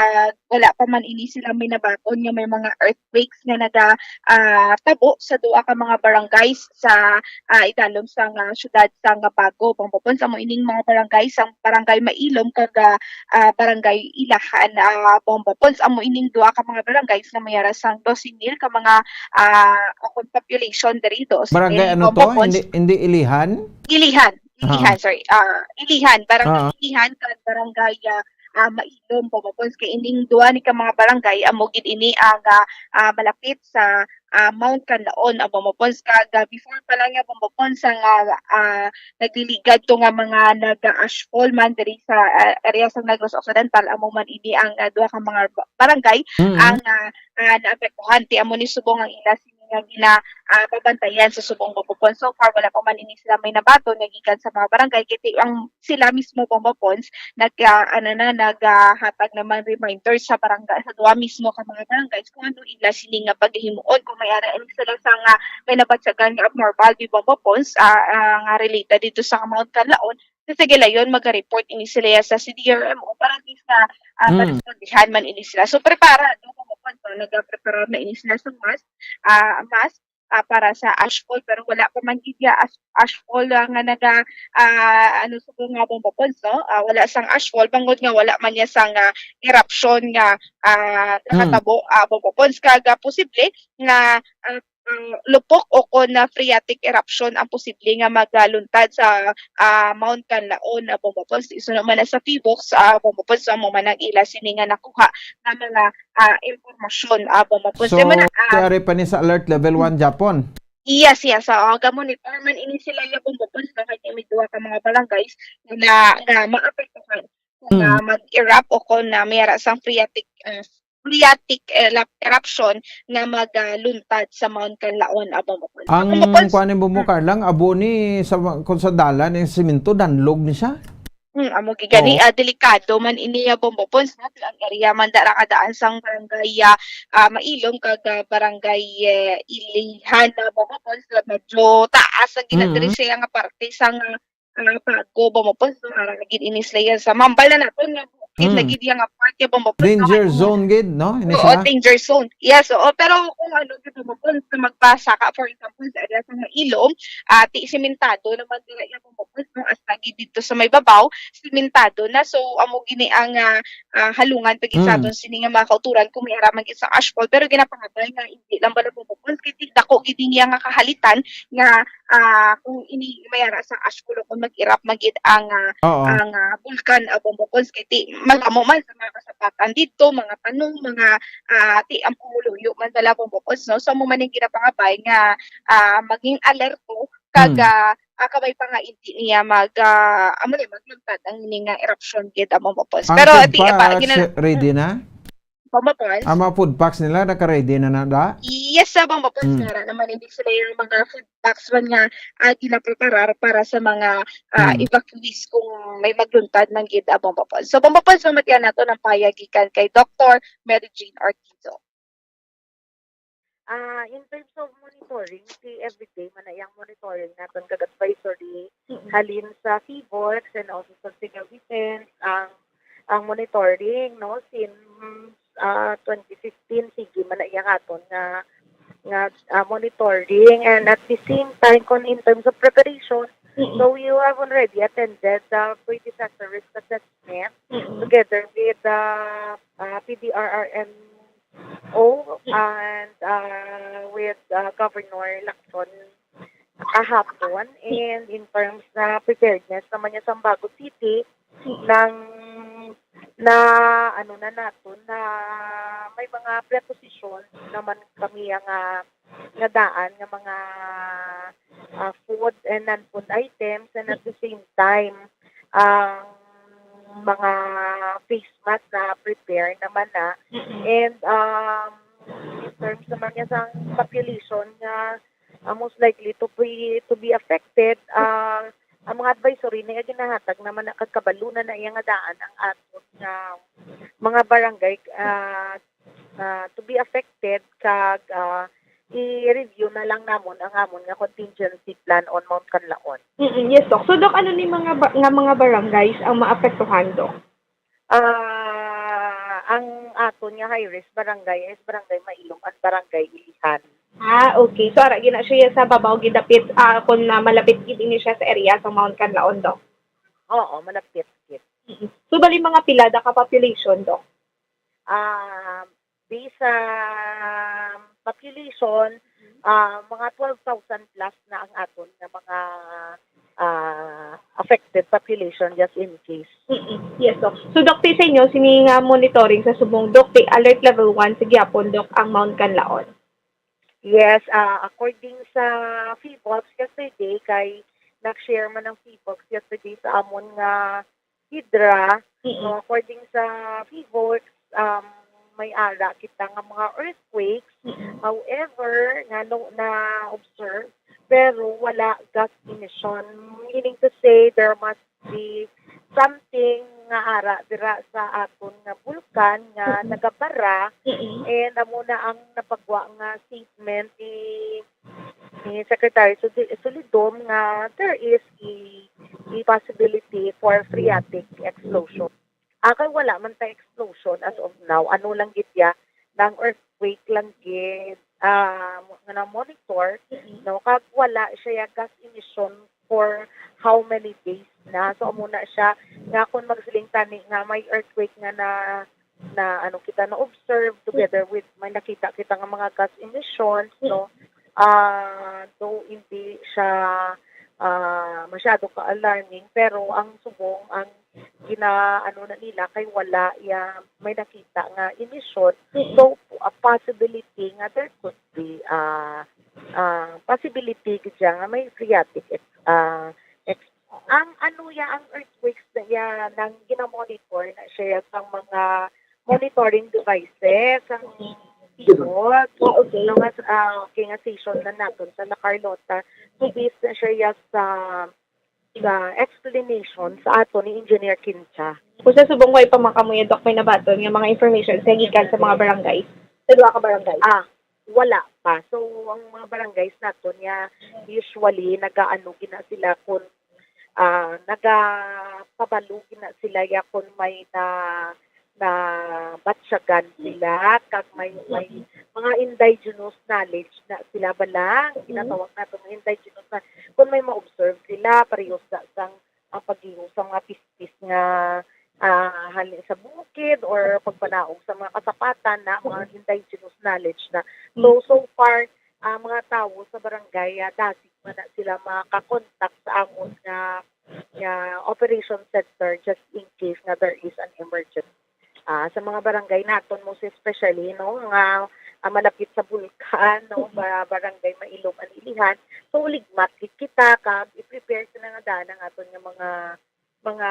wala pa man ini sila may nabaton nga may mga earthquakes nga naga, ah, tabo sa duha ka mga barangays sa, ah, idalom sang, ah, siyudad sang Bago, Bombo Ponce. Amo ining mga barangay, sang Barangay Mailom kag, ah, ah, Barangay Ilahan, ah, Bombo Ponce. Amo ining duha ka mga barangays nga may ara sang doce mil ka mga, ah, akon population diri, doce mil, Barangay ano Bombo to? Ponce. Hindi, hindi Ilihan? Ilihan. Ilihan, Ah. sorry. Ah, Ilihan, Barangay Ah. Ilihan kag Barangay, ah, ah, Mailom, Bombo Ponce. Kay ining duha ni ka mga barangay, amo gid ini ang, ah, ah, malapit sa, ah, Mount Kanlaon, ah, Bombo Ponce. Kag, ah, before pa lang nga, Bombo Ponce, ang, ah, ah, nagliligad to nga mga nag-ashfall man diri sa, ah, area sa Negros Occidental, amo man ini ang, ah, duha ka mga ba-, barangay Mm. ang, ah, ah, naapektuhan. Ti amo ni subong ang ila sini nga gina, ah, babantayan sa subong Bombo Ponce. So far, wala pa man ini sila may nabaton nga gikan sa mga barangay. Kay ti ang sila mismo, Bombo Ponce, nag, ah, ano na, naghatag naman reminder sa barangay, sa duha mismo ka mga barangays kung ano ila sini nga paghimuon. Kung may ara ini sila sa nga may nabatyagan nga abnormal, di Bombo Ponce, ah, ah, nga related dito sa Mount Kanlaon, sa sige layon, maga-report ini sila sa C D R M O para at least na, ah, Mm. marespondihan man ini sila. So, prepara, do, Bombo Ponce, no? Nagaprepara na ini sila sa mask, ah, mask, ah, para sa ashfall, pero wala pa man gid ya ash-, ashfall, ah, nga naga, ah, ano, subong nga, Bombo Ponce, no? Ah, wala sang ashfall, bangod nga wala man niya sang, ah, eruption nga, ah, Hmm. nakatabo, ah, Bombo Ponce. Kag, ah, posible nga, ah, ah, lupok o kon na phreatic eruption ang posible nga magaluntad sa, ah, Mount Kanlaon, ah, Bombo Ponce. Isunod man na sa PHIVOLCS, ah, Bombo Ponce, amo man ang ila sini nga nakuha nga mga ah, impormasyon, ah, Bombo Ponce. So, Mo na, ah, yari pa ni sa alert level one Japon? Yes, yes. Oo, ga-monitor man ini sila ya, Bombo Ponce, no? Kay may duha ka mga barangays na, nga maapektuhan kung, Mm. ah, mag-erupt o kung, ah, may ara sang phreatic, ah, phreatic erap-, eruption nga magaluntad sa Mount Kanlaon, ah, Bombo Ponce. Ang Bombo Ponce. kuwan ni Bombo Mm. Carla, ang abo ni sa, kung sa dalan, yung simento, danlog ni siya. Hmm, amo gid gani, Oo. ah, delikado man ini nga Bombo Ponce, no? Ang area man dara kadaan sang barangay, ah, ah, Mailom kag, ah, barangay, eh, Ilihan na Bombo Ponce, so medyo taas ang ginadiri Mm. siya nga parte sang, ah, ah, Bago, Bombo Ponce, no? Ara gid ini sila yan sa mambal na naton nga bukid na Mm. gid yang nga parte, Bombo Ponce, no? Danger Kay kung zone gid, no? Ini Oo, sila? danger zone. Yes, oo. Pero kung ano gid, Bombo Ponce, na magbasa ka, for example, sa area sa Mailom, ah, ti-, simentado naman dira yang Bombo Ponce, no? As lagi dito sa may babaw, simentado na. So, amo gini ang, ah, ah, halungan pa gid sa Mm. aton sini nga mga kauturan kung may ara man gid sa ashfall. Pero ginapangabay nga hindi lang bala Bombo Ponce, kay ti-, dako gid niya nga kahalitan nga, ah, kung ini may ara sa ash kulo kung mag-erupt man gid ang, ah, Oo. ang, ah, bulkan, ah, Bombo Pons, kay ti malamo man sa mga kasapatan didto, mga tanong, mga, ah, ti ang pumuluyo man bala, Bombo Pons, no? So, amo man ang ginapangabay nga, ah, maging alerto kag, Hmm. ah, ah, kabay pa nga hindi niya mag, ah, amo ni, magluntad ang ini nga eruption gid, ah, Bombo Pons. Ang Pero, food ti, ah, pa, packs, gina- ready na? Bombo Pons? Ang mga food packs nila, naka-ready na na da? Yes, sa Bombo Pons, Mm. nga ra naman, hindi sila yung mga food packs man nga, ah, ginapreparar para sa mga, ah, Mm. evacuees kung may magluntad man gid, ah, Bombo Pons. So, Bombo Pons, mamatian nato ng payag gikan kay Doktor Mary Jane Ortizo. Ah, in terms of monitoring, si everyday man na iyang monitoring naton kag advisory, Mm. halin sa PHIVOLCS and also sa Sigaw Defense, ang, ang monitoring, no, since, ah, twenty fifteen, sige man na iya katon nga, nga, ah, monitoring. And at the same time, kung in terms of preparation, Mm. so you have already attended the predecessor risk assessment Mm. together with the, ah, P D R R M O Mm. and, ah, with, ah, Governor Lacson kahapon. And in terms na preparedness naman niya sa Bago City, Mm. nang na, ano na naton, na may mga preposition naman kami nga, nga daan nga mga, ah, food and non-food items, and at the same time, ang mga face mask na prepare naman na. Mm-mm. And, um, in terms naman niya sa population nga, ah, most likely to be, to be affected, ah, ang mga advisory na ginahatag naman na kag kabalo na na iya nga daan ang aton nga mga barangay, ah, ah, to be affected kag, ah, i-review na lang namon ang amon nga contingency plan on Mount Canlaon. Mm, yes, Doc. So, Doc, ano ni mga ba-, nga mga barangays ang maapektuhan, Doc? Ah, ang aton nga high risk barangay is Barangay Mailom and Barangay Ilihan. Ah, okay. So, ara gina siya sa babaw gidapit, ah, kung na malapit gid ini siya sa area sa Mount Canlaon, Doc? Oo, malapit gid. Mm. So, bali mga pila da ka population, Doc? Ah, based sa population, ah, mga twelve thousand plus na ang aton nga mga, ah, affected population just in case. Mm-mm. Yes, Doc. So, Doc, ti sa inyo, sini nga monitoring sa subong, Doc, ti alert level one sa gihapon, Doc, ang Mount Canlaon? Yes, ah, according sa PHIVOLCS yesterday, kay nag-share man ang PHIVOLCS yesterday sa amon nga hidra. Mm. So, according sa PHIVOLCS, um, may ara kita nga mga earthquakes. Mm. However, nga no, na-observe, pero wala gas emission. Meaning to say, there must be something nga ara dira sa aton nga bulkan nga Mm. nagabara. Mm. And amo na ang napagwa nga statement ni ni Secretary Sudi-, Solidom nga there is a, a possibility for phreatic explosion. Ah, kay wala man ta explosion as of now. Ano lang gid ya, nang earthquake lang gid, ah, mo-, nga na-monitor, Mm-hmm. no? Kag wala siya ya gas emission for how many days na. So, amo na siya nga kung magsiling tani nga may earthquake nga na na, ano, kita na-observe together with may nakita kita nga mga gas emissions, no? Ah, though hindi siya, ah, masyado ka-alarming, pero ang subong, ang gina-, ano na nila, kay wala ya may nakita nga emission. Mm. So, a possibility nga there could be, ah, ah, possibility gid siya nga may phreatic ex-, ah, ex-, ang ano ya, ang earthquakes na ya, nang gina-monitor na siya sang mga monitoring devices, ang PHIVOLCS, Ah, okay. no, nga, ah, okay, nga station na naton sa La Carlota. So, based na siya ya sa, sa explanation sa ato ni Engineer Kincha. Kung sa subong ko ipamakamuya, Doc, may nabaton nga mga information sa gikan sa mga barangay, sa duha ka barangay. Ah, wala pa. So, ang mga barangays naton nga usually nagaano gina sila kun, ah, nagapabalo gina sila ya kun may na, nabatyagan sila, kag may, may mga indigenous knowledge na sila bala, Mm. ginatawag naton nga indigenous na kun may ma-observe sila, parehas sa, sang ang paggiho sa mga pistis nga, ah, hali sa bukid or pagpanaog sa mga kasapatan na mga Mm. indigenous knowledge na. So, Mm. so far, ah, mga tawo sa barangay, ah, dasig man na sila makakontak sa amon nga, nga operation center just in case nga there is an emergency. Ah, sa mga barangay naton, most especially, no, nga, ah, malapit sa bulkan, no, ba-, barangay Mailog, Anilihan. So, ligmat gid kita kag i-prepare sa nga daan ang aton nga mga, mga,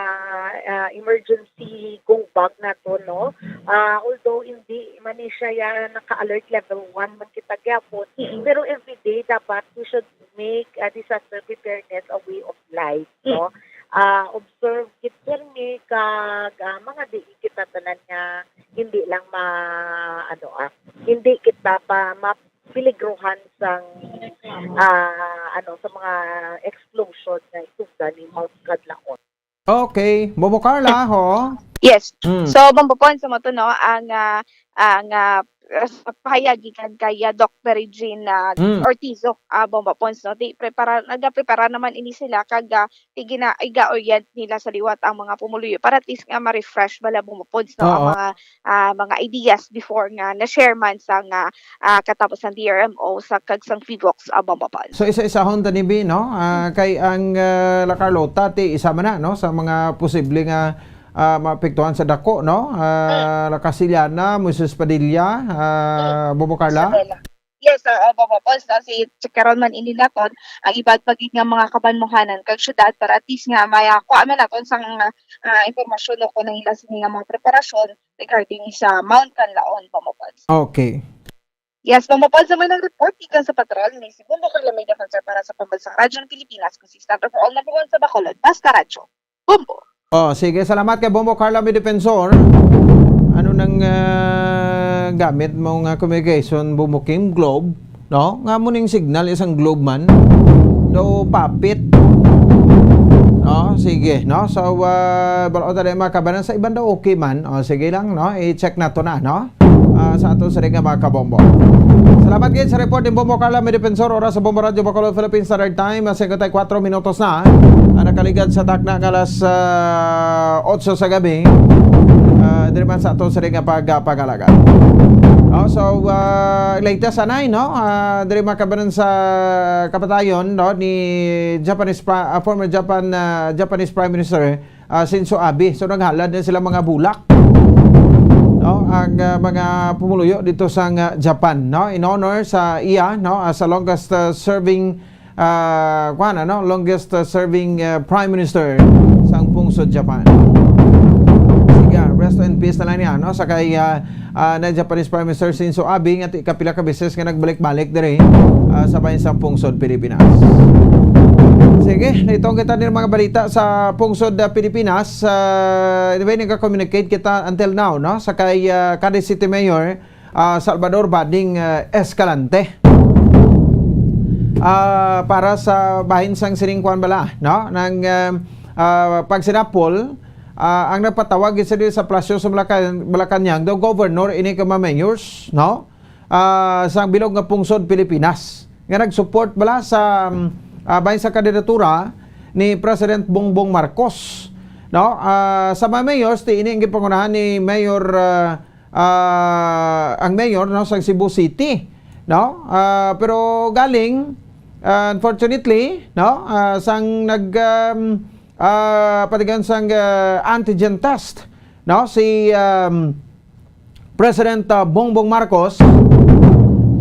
ah, emergency go bag nato, no. Ah, although hindi man ni siya ya naka-alert level one man kita gyapon, Mm. pero everyday dapat we should make a disaster preparedness a way of life, Mm. no. Ah, observe gid pirmi kag, ah, mga di kita tanan nga hindi lang ma-, ano, ah, hindi kita pa mapeligruhan sang, ah, ano, sa mga explosion nga isugdan ni Mount Kanlaon. Okay, Bobo Carla, ho? Yes. Mm. So, Bombo Pons, sa mo to, no, ang, ah, ang, ah, pahayag gikan kay, ah, Doc Mary Jean, ah, Mm. Ortizo, ah, Bombo Pons, no? Di prepara, nagaprepara naman ini sila kag, ah, di gina-, iga-orient nila sa liwat ang mga pumuluyo para at least nga ma-refresh bala, Bombo Pons, no, ang Oo. mga, ah, mga ideas before nga na-share man sa nga, ah, katapos sang D R M O sa kag sang PHIVOLCS, ah, Bombo Pons. So, isa-isahon ta ni, Bi, no? Ah, Mm. kay ang, ah, La Carlota, ti, isa man na, no, sa mga posible nga, ah, maapektuhan sa dako, no? Ah, Mm. La Casillana, Moises Padilla, ah, Mm. Bobo Carla? Isabela. Yes, ah, ah, Bombo Pons, no? Si, si karon man ini naton, ang iban pa gid nga mga kabanwahanan kag syudad para at least nga may, ah, kuha man naton sang, ah, impormasyon o kung nangila sini nga mga preparasyon regarding sa Mount Kanlaon, Bombo Pons. Okay. Yes, Bombo Pons, sa may nag-report gikan sa patrol ni si Bombo Carla May Defensor para sa Pambansang Radyo ng Pilipinas, consistent for all, number one sa Bacolod, Basta Radyo. Bombo. Oh, sige, salamat kay Bombo Carla May Defensor. Ano nang, ah, gamit mo nga communication, Bombo Kim? Globe, no? Nga mo ning signal, isang globe man. Daw papit. No, sige, no? So, ah, bal-, o, dali, mga kabanan, sa iban daw okay man. O, sige lang, no? I-check nato na, no? Ah, sa ato sa nga mga kabombo. Salamat gid sa report ni Bombo Carla, may defensor, oras sa Bombo Radyo Bacolod, Philippine Standard Time, ah, singkwenta y kuatro minutos na. Ah, nakaligad sa takna nga alas, ah, otso sa gabi. Ah, diri man sa ato sa nga pag-, ah, pag-alaga. Oh, so, ah, latest anay, no? Ah, diri makabanan sa kapatayon, no, ni Japanese Pri-, ah, former Japan, ah, Japanese Prime Minister, ah, Shinzo Abe. So, naghalad na sila mga bulak, no, ang, ah, mga pumuluyo dito sa, ah, Japan, no, in honor sa iya, no, as the longest, ah, serving, ah, kuwan, ano, longest, ah, serving, ah, Prime Minister sang pungsod Japan. Sige, rest in peace na lang niya, no, sa kay, ah, ah, na Japanese Prime Minister Shinzo Abe nga ti-, kapila ka beses nga nagbalik-balik diri, ah, sa bahin sa pungsod Pilipinas. Sige, naitong kita ni mga balita sa pungsod, ah, Pilipinas. Ah, anyway, nagka-communicate kita until now, no, sa kay, ah, Cadiz City Mayor, ah, Salvador Bading, ah, Escalante. Ah, para sa bahin sang sining kuwan bala, no, nang, ah, ah, pagsinapol, ah, ang nagpatawag gid sa, sa Palasyo sa Malacan-, Malacañang, daw governor ini ka mga mayors, no? Ah, sang bilog nga pungsod Pilipinas nga nag-support bala sa, um, ah, bahin sa kandidatura ni President Bongbong Marcos, no? Ah, sa mga mayors, ti ini ang gipangunahan ni Mayor, ah, ah, ang mayor, no, sa Cebu City, no? Ah, pero galing, ah, unfortunately, no, ah, sang nag, um, ah, patigan sang, ah, antigen test, no, si, um, President, ah, Bongbong Marcos,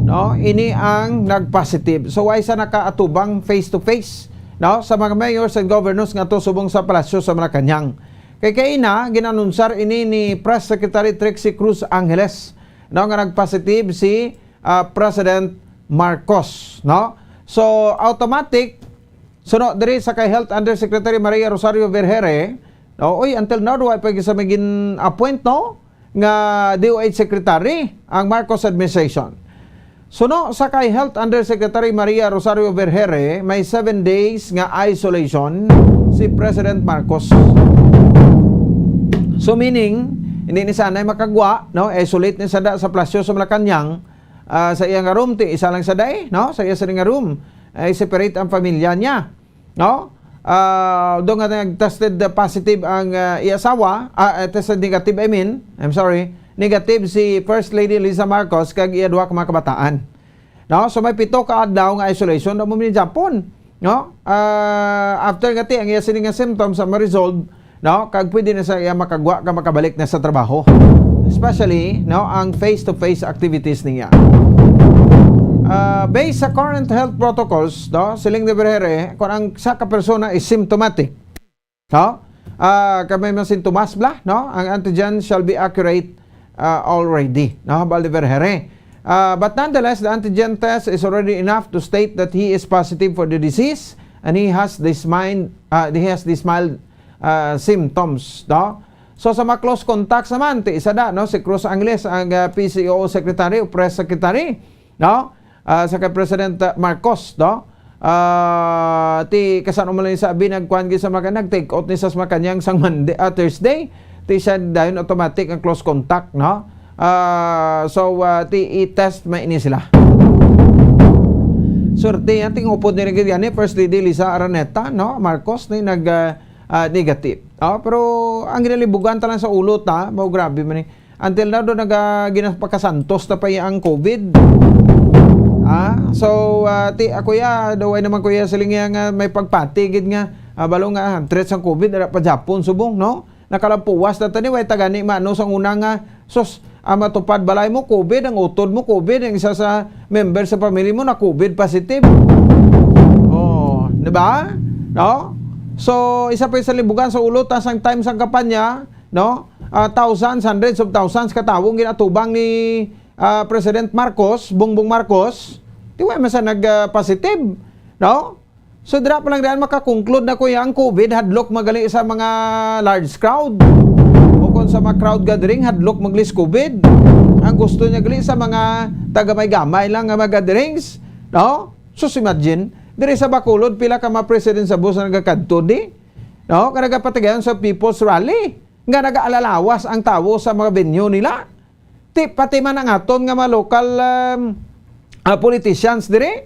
no, ini ang nag-positive. So, way sa nakaatubang face to face, no, sa mga mayors and governors nga to subong sa Palasyo sa Malacañang. Kay kaina, ginanunsar ini ni Press Secretary Trixie Cruz Angeles, no, nga nag-positive si, ah, President Marcos, no? So, automatic, suno diri sa kay Health Undersecretary Maria Rosario Vergeire, no? Uy, until now, wa pa gid sa may gin-appoint, no, nga D O H Secretary ang Marcos administration. Suno sa kay Health Undersecretary Maria Rosario Vergeire, may seven days nga isolation si President Marcos. So, meaning, hindi ni sanay makagwa, no? Isolate ni sada sa Palasyo sa Malacañang, ah, sa iya nga room, ti, isa lang sa day, no? Sa iya sa nga room, ay separate ang pamilya niya, no? Ah, do nga nag-tested positive ang, ah, iya asawa, ah, eh, tested negative, I mean, I'm sorry, negative si First Lady Liza Marcos kag iya duha ka mga kabataan. No? So may pito ka adlaw nga isolation na mo ni Japon. No? Ah, after nga ti, ang iya sini nga symptoms ang ma-resolve, no? Kag pwede na sa iya makagwa ka makabalik na sa trabaho. Especially, no, ang face-to-face activities niya. Ah, based sa current health protocols, no, siling ni Vergeire, kung ang sa ka persona is symptomatic, no? Ah, kay may mga sintomas bala, no? Ang antigen shall be accurate, ah, already, no? Hambal ni Vergeire. Ah, but nonetheless, the antigen test is already enough to state that he is positive for the disease and he has this mind, ah, he has this mild, ah, symptoms, no? So sa mga close contacts naman, ti isa da, no? Si Cruz Angeles, ang, ah, P C O secretary o press secretary, no? Ah, sa kay President, ah, Marcos, no? Ah, ti kasano man lang sa abi nagkuan gid sa mga nag-take out ni sa Malacañang sang Monday, ah, Thursday. Ti siya dayon automatic ang close contact, no? Ah, so, ah, ti i-test man ini sila. Swerte yan, tingupod ni gid gani First Lady Liza Araneta, no? Marcos ni nag, ah, ah, negative. Ah, pero ang ginalibugan ta lang sa ulo ta, mao grabe man ni. Until now, do naga ginapakasantos na pa iya ang COVID. Ah, so, ah, ti, ako ya, daw ay naman ko ya siling iya nga may pagpati gid nga, ah, balo nga, ah, threat sang COVID, ara pa Japon, subong, no? Nakalampuwas na tani, way tagani mano sang una nga, sus, ang matupad balay mo, COVID, ang utod mo, COVID, ang isa sa member sa pamilya mo na COVID positive. Oh, di ba? No? So, isa pa yung salibugan sa ulo, tas ang time sang kampanya, no? Ah, thousands, hundreds of thousands ka tawo ang ginatubang ni, ah, President Marcos, Bongbong Marcos. Di wa man sa nag, ah, positive, no? So, dira pa lang diyan makakonclude na ko ya ang COVID, hadlok magali sa mga large crowd. O kung sa mga crowd gathering, hadlok maglis COVID. Ang gusto niya gali sa mga tagamay-gamay lang nga mga gatherings, no? Sus, imagine, diri sa Bacolod, pila ka mga president sa bus na nagakadto di? No? Nga nagapatigayon sa People's Rally, nga nagaalalawas ang tawo sa mga venue nila. Ti, pati man ang aton nga mga local, um, ah, politicians diri,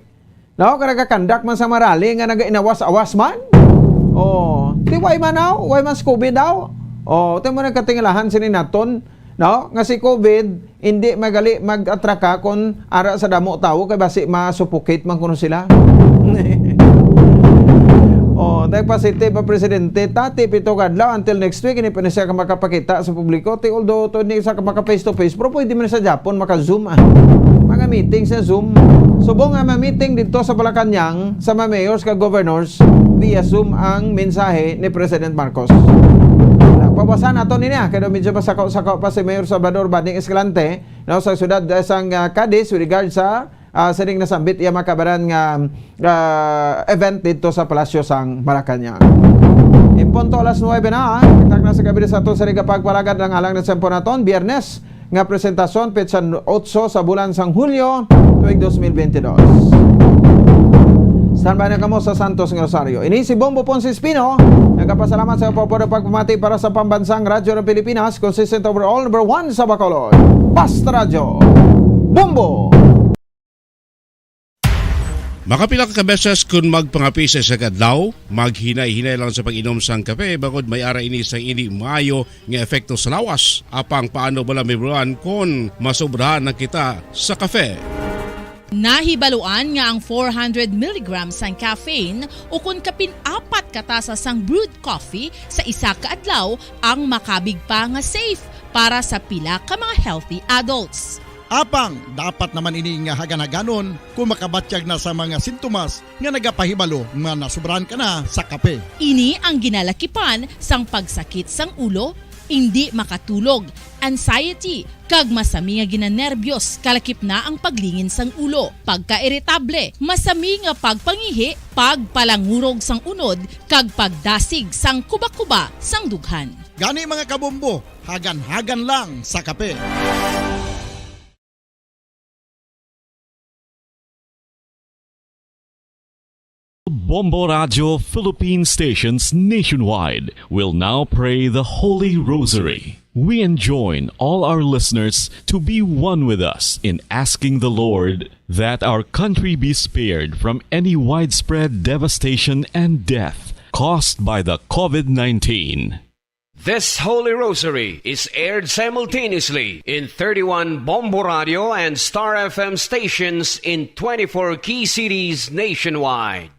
no? Nga nagakandak man sa mga rally nga nagainawas-awas man. Oh, ti, why man daw? Why man sa COVID daw? Oh, ti mo nagkatingalahan sini naton, no? Nga si COVID, hindi magali mag-atraka kung ara sa damo tawo kay basi ma-suffocate man kuno sila. Oh, dahil positive ang presidente, tati, pito ka adlaw until next week, hindi pa na siya makapakita sa publiko. Ti, although to, hindi sa maka face to face, pero pwede man sa Japon, maka-Zoom, ah. Mga meeting sa Zoom. Subong nga ma-meeting dito sa Malacañang, sa mga mayors kag governors, via Zoom ang mensahe ni President Marcos. Pabasan nato nini, ah, kay medyo masakaw-sakaw pa si Mayor Salvador Bading Escalante, no, sa siyudad, eh, sang, ah, Cadiz with regard sa, ah, sining nasambit iya makabaran nga, ah, event dito sa Palasyo sang Malacañang. In punto alas nuwebe na, ah, takna sa gabi sa ato sa Riga Pagpalagad ang alang na sempo naton, Biyernes nga presentasyon, petsa otso sa bulan sang Hulyo, tuig dos mil bentidós. Standby na kamo sa Santos nga Rosario. Ini si Bombo Ponce Espino, nagapasalamat sa pagpapuro pagpamati para sa Pambansang Radyo ng Pilipinas, consistent overall, number one sa Bacolod. Basta Radyo, Bombo! Makapila ka beses kun magpangape sa isa ka adlaw, maghinay-hinay lang sa pag-inom sang kape, bangod may ara ini sang indi maayo nga epekto sa lawas. Apang paano bala mahibaluan kon masobrahan na kita sa kape? Nahibaluan nga ang four hundred milligrams sang caffeine, ukon kapin apat ka tasa sang brewed coffee sa isa ka adlaw, ang makabig pa nga safe para sa pila ka mga healthy adults. Apang dapat naman ini nga hagan-haganon kung makabatyag na sa mga sintomas nga nagapahibalo nga nasubrahan ka na sa kape. Ini ang ginalakipan sang pagsakit sang ulo, indi makatulog, anxiety, kag masami nga ginanerbyos, kalakip na ang paglingin sang ulo, pagkairitable, masami nga pagpangihi, pagpalangurog sang unod, kag pagdasig sang kuba-kuba sang dughan. Gani, mga kabombo, hagan-hagan lang sa kape. Bombo Radio Philippine stations nationwide will now pray the Holy Rosary. We enjoin all our listeners to be one with us in asking the Lord that our country be spared from any widespread devastation and death caused by the COVID nineteen. This Holy Rosary is aired simultaneously in thirty-one Bombo Radio and Star F M stations in twenty-four key cities nationwide.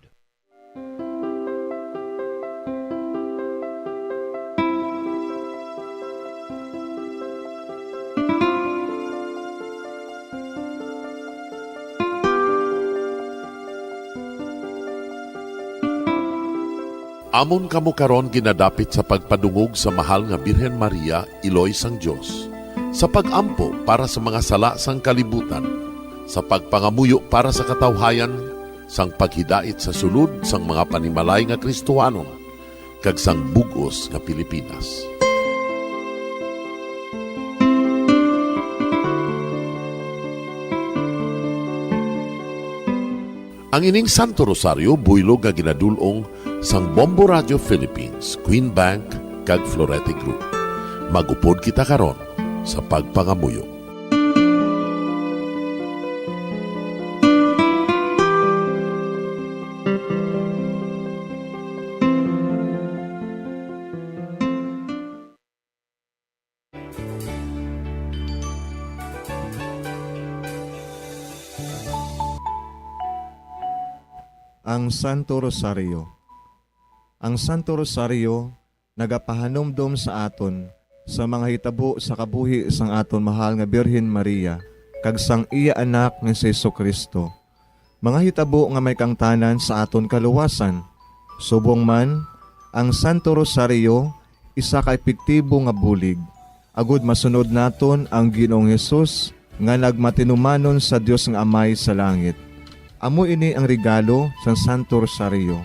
Amon kamo karon ginadapit sa pagpadungog sa Mahal nga Birhen Maria, Iloy sang Dios, sa pag-ampo para sa mga sala sang kalibutan, sa pagpangamuyo para sa katawhayan, sang paghidait sa sulod sang mga panimalay nga Kristohanon, kag sang bug-os nga Pilipinas. Ang ining Santo Rosario buylog nga ginadul-ong sang Bombo Radio Philippines, Queen Bank, kag Florete Group. Mag-upod kita karon sa pagpangamuyo. Ang Santo Rosario. Ang Santo Rosario nagapahanumdom sa aton sa mga hitabo sa kabuhi sang aton mahal nga Birhen Maria kag sang iya Anak nga si Jesu-Cristo, mga hitabo nga may kaangtanan sa aton kaluwasan. Subong man, ang Santo Rosario isa ka epektibo nga bulig agud masunod naton ang Ginoong Hesus nga nagmatinumanon sa Dios nga Amay sa langit. Amo ini ang regalo sang Santo Rosario,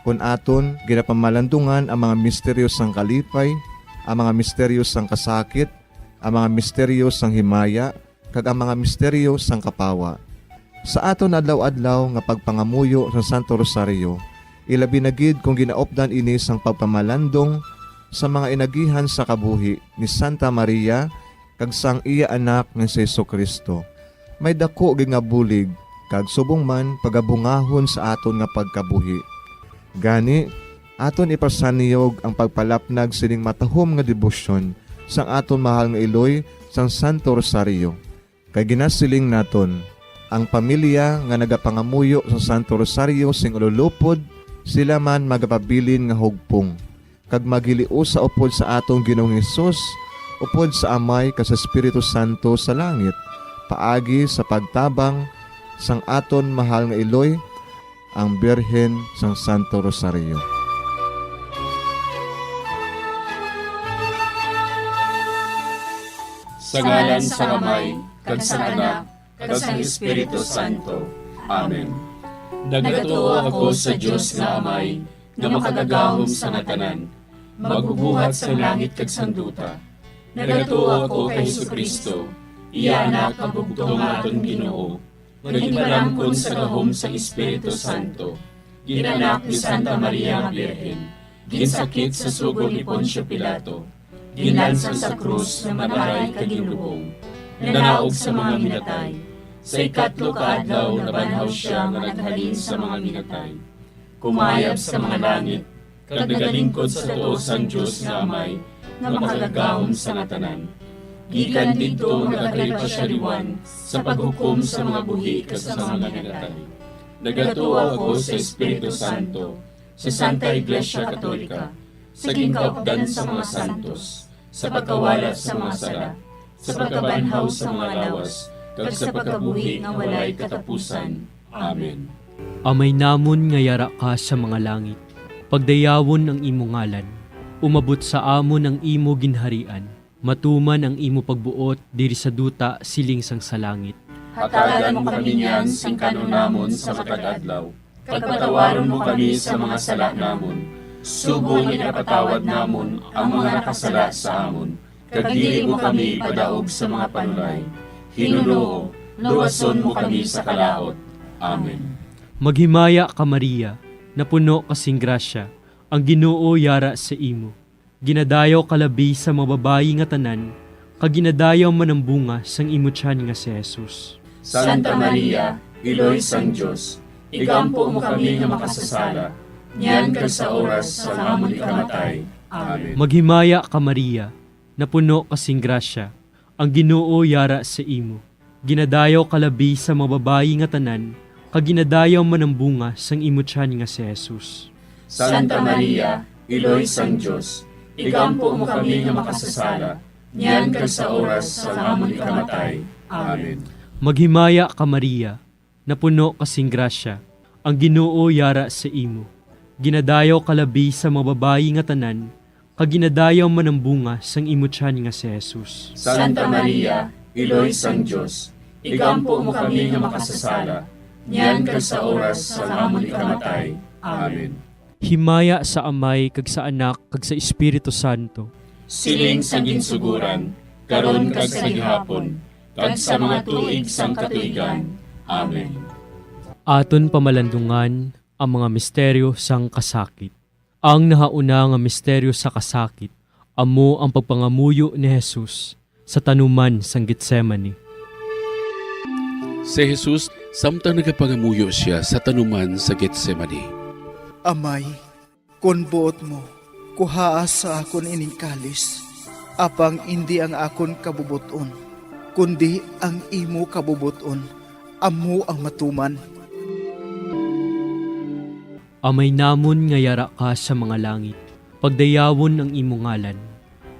kon aton ginapamalandungan ang mga misteryo sang kalipay, ang mga misteryo sang kasakit, ang mga misteryo sang himaya, kag ang mga misteryo sang kapawa. Sa aton adlaw-adlaw nga pagpangamuyo sa Santo Rosario, ilabi na gid kon ginaupdan ini sang pagpamalandong sa mga inagihan sa kabuhi ni Santa Maria kag sang iya Anak nga si Jesu-Cristo, may daku gid nga bulig kag subong man pagabungahon sa aton nga pagkabuhi. Gani, aton ipasanyog ang pagpalapnag sining matahom nga debosyon sang aton mahal nga iloy sang Santo Rosario. Kay ginasiling naton, ang pamilya nga nagapangamuyo sa Santo Rosario sing ululupod, sila man magapabilin nga hugpong, kag maghiliusa upod sa aton Ginoong Hesus, upod sa Amay kag sa Espiritu Santo sa langit, paagi sa pagtabang sang aton mahal nga iloy, ang Birhen sang Santo Rosario. Sa ngalan sang Amay, kag sang Anak, kag sang Espiritu Santo. Amen. Nagatuo ako sa Dios nga Amay, nga makagagahom sa nga tanan, magbubuhat sang langit kag sang duta. Nagatuo ako kay Jesu-Cristo, iya Anak nga bugtong nga aton Ginoo, nga ginpalamkon sa gahom sang Espiritu Santo, ginanak ni Santa Maria nga Birhen, ginsakit sa sugo ni Poncio Pilato, ginlansang sa krus nga mataray kag ginlubong, nanaog sa mga minatay. Sa ikatlo ka adlaw nabanhaw sia nga naghalin sa mga minatay. Kumayab sa mga langit, kag nagalingkod sa tuo sang Dios nga Amay, nga makagagahom sa nga tanan. Gikan didto nagakalipa sia liwan sa paghukom sa mga buhi kag sa mga minatay. Nagatuo ako sa Espiritu Santo, sa Santa Iglesia Katolika, sa ginkaupdan sa mga santos, sa pagkawala sa mga sala, sa pagkabanhaw sa mga lawas, kag sa pagkabuhi nga walay katapusan. Amen. Amay namon nga yara ka sa mga langit, pagdayawon ang imo ngalan. Umabot sa amon ang imo ginharian. Matuman ang imo pagbuot diri sa duta siling sang sa langit. Hatagan mo kami niyan sing kan-on namon sa matag adlaw, kag patawaron mo kami sa mga sala namon, subong nga ginapatawad namon ang mga nakasala sa amon, kag dili mo kami ipadaog sa mga panulay. Ginoo, luwason mo kami sa kalaut. Amen. Maghimaya ka, Maria, napuno ka sing grasya, ang Ginoo yara sa imo. Ginadayaw ka labi sa mga babayi nga tanan, kag ginadayaw man ang bunga sang imo tiyan nga si Jesus. Santa Maria, Iloy sang Dios, igampo mo kami nga makasasala, niyan kag sa oras sang amon ikamatay. Amen. Maghimaya ka, Maria, napuno ka sing grasya, ang Ginoo yara sa imo. Ginadayaw ka labi sa mga babayi nga tanan, kag ginadayaw man ang bunga sang imo tiyan nga si Jesus. Santa Maria, Iloy sang Dios, igampo mo kami nga makasasala, niyan kag sa oras sang amon ikamatay. Amen. Maghimaya ka, Maria, napuno ka sing grasya, ang Ginoo yara sa imo. Ginadayaw ka labi sa mga babayi nga tanan, kag ginadayaw man ang bunga sang imo tiyan nga si Jesus. Santa Maria, Iloy sang Dios, igampo mo kami nga makasasala, niyan kag sa oras sang amon ikamatay. Amen. Himaya sa Amay, kag sa Anak, kag sa Espiritu Santo. Siling sa ginsuguran, karon kag sa gihapon, kag sa mga tuig sang katuigan. Amen. Aton pamalandungan ang mga misteryo sang kasakit. Ang nahauna nga misteryo sa kasakit amo ang pagpangamuyo ni Jesus sa tanuman sang Getsemani. Si Jesus, samtang nagapangamuyo sia sa tanuman sa Getsemani, "Amay, kon buot mo, kuhaa sa akon ining kalis, apang indi ang akon kabubot-on, kundi ang imo kabubot-on amo ang matuman." Amay namon nga yara ka sa mga langit, pagdayawon ang imo ngalan.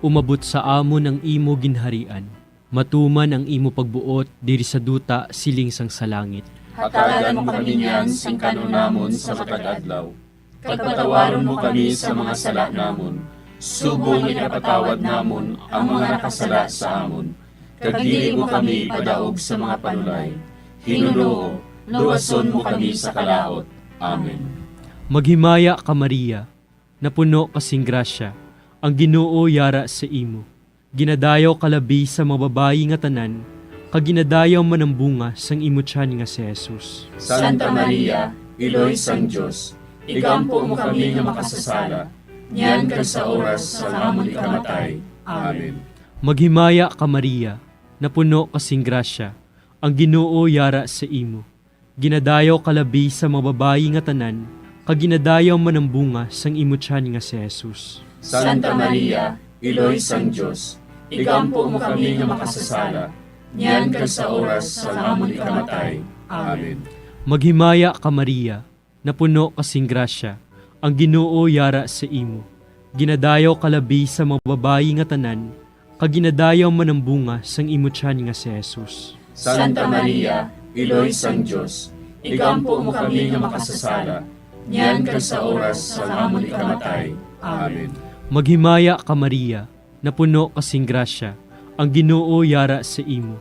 Umabot sa amon ang imo ginharian. Matuman ang imo pagbuot diri sa duta siling sang sa langit. Hatagan mo kami niyan sing kan-on namon sa matag adlaw, kag patawaron mo kami sa mga sala namon, subong nga ginapatawad namon ang mga nakasala sa amon, kag dili mo kami ipadaog sa mga panulay. Ginoo, luwason mo kami sa kalaut. Amen. Maghimaya ka, Maria, napuno ka sing grasya, ang Ginoo yara sa imo. Ginadayaw ka labi sa mga babayi nga tanan, kag ginadayaw man ang bunga sang imo tiyan nga si Jesus. Santa Maria, Iloy sang Dios, igampo mo kami nga makasasala, niyan kag sa oras sang amon ikamatay. Amen. Maghimaya ka, Maria, napuno ka sing grasya, ang Ginoo yara sa imo. Ginadayaw ka labi sa mga babayi nga tanan, kag ginadayaw man ang bunga sang imo tiyan nga si Jesus. Santa Maria, Iloy sang Dios, igampo mo kami nga makasasala, niyan kag sa oras sang amon ikamatay. Amen. Maghimaya ka, Maria, napuno ka sing grasya, ang Ginoo yara sa imo. Ginadayaw ka labi sa mga babayi nga tanan, kag ginadayaw man ang bunga sang imo tiyan nga si Jesus. Santa Maria, Iloy sang Dios, igampo mo kami nga makasasala, niyan kag sa oras sang amon ikamatay. Amen. Maghimaya ka, Maria, napuno ka sing grasya, ang Ginoo yara sa imo.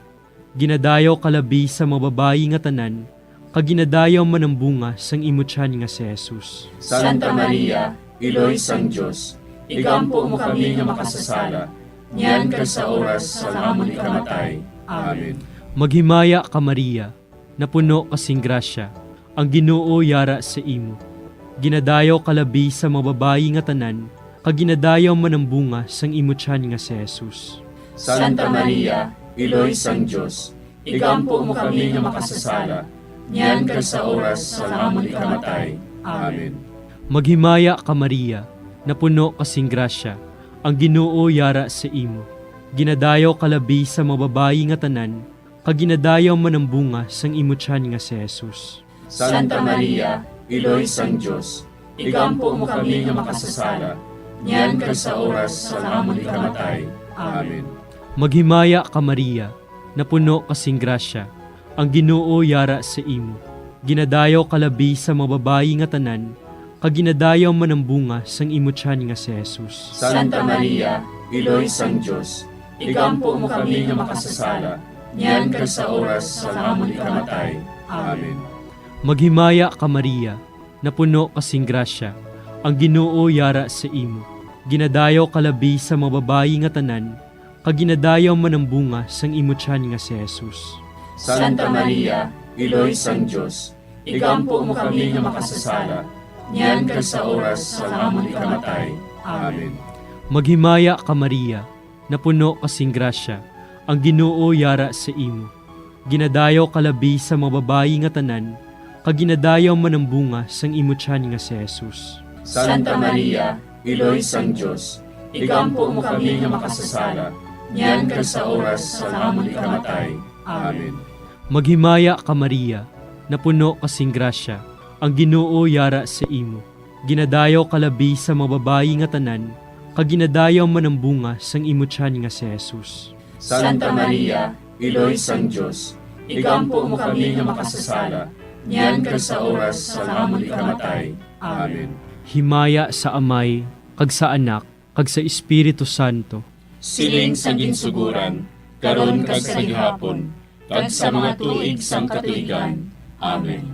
Ginadayaw ka labi sa mga babayi nga tanan, kag ginadayaw man ang bunga sang imo tiyan nga si Jesus. Santa Maria, Iloy sang Dios, igampo mo kami nga makasasala, niyan kag sa oras sang amon ikamatay. Amen. Maghimaya ka, Maria, napuno ka sing grasya, ang Ginoo yara sa imo. Ginadayaw ka labi sa mga babayi nga tanan, kag ginadayaw man ang bunga sang imo tiyan nga si Jesus. Santa Maria, Iloy sang Dios, igampo mo kami nga makasasala, niyan kag sa oras sang amon ikamatay. Amen. Maghimaya ka, Maria, napuno ka sing grasya, ang Ginoo yara sa imo. Ginadayaw ka labi sa mga babayi nga tanan, kag ginadayaw man ang bunga sang imo tiyan nga si Jesus. Santa Maria, Iloy sang Dios, igampo mo kami nga makasasala, niyan kag sa oras sang amon ikamatay. Amen. Maghimaya ka, Maria, napuno ka sing grasya, ang Ginoo yara sa imo. Ginadayaw ka labi sa mga babayi nga tanan, kag ginadayaw man ang bunga sang imo tiyan nga si Jesus. Santa Maria, Iloy sang Dios, igampo mo kami nga makasasala, niyan kag sa oras sang amon ikamatay. Amen. Maghimaya ka, Maria, napuno ka sing grasya, ang Ginoo yara sa imo. Ginadayaw ka labi sa mga babayi nga tanan, kag ginadayaw man ang bunga sang imo tiyan nga si Jesus. Santa Maria, Iloy sang Dios, igampo mo kami nga makasasala, niyan kag sa oras sang amon ikamatay. Amen. Maghimaya ka, Maria, napuno ka sing grasya, ang Ginoo yara sa imo. Ginadayaw ka labi sa mga babayi nga tanan, kag ginadayaw man ang bunga sang imo tiyan nga si Jesus. Santa Maria, Iloy sang Dios, Igampo mo kami nga makasasala, niyan kag sa oras sang amon ikamatay. Amen. Maghimaya ka, Maria, napuno ka sing grasya, ang Ginoo yara sa imo. Ginadayaw ka labi sa mga babayi nga tanan, kag ginadayaw man ang bunga sang imo tiyan nga si Jesus. Santa Maria, Iloy sang Dios, igampo mo kami nga makasasala, niyan kag sa oras sang amon ikamatay. Amen. Himaya sa Amay, kag sa Anak, kag sa Espiritu Santo. Siling sa ginsuguran, karon kag sa gihapon, kag sa mga tuig sang katuigan. Amen.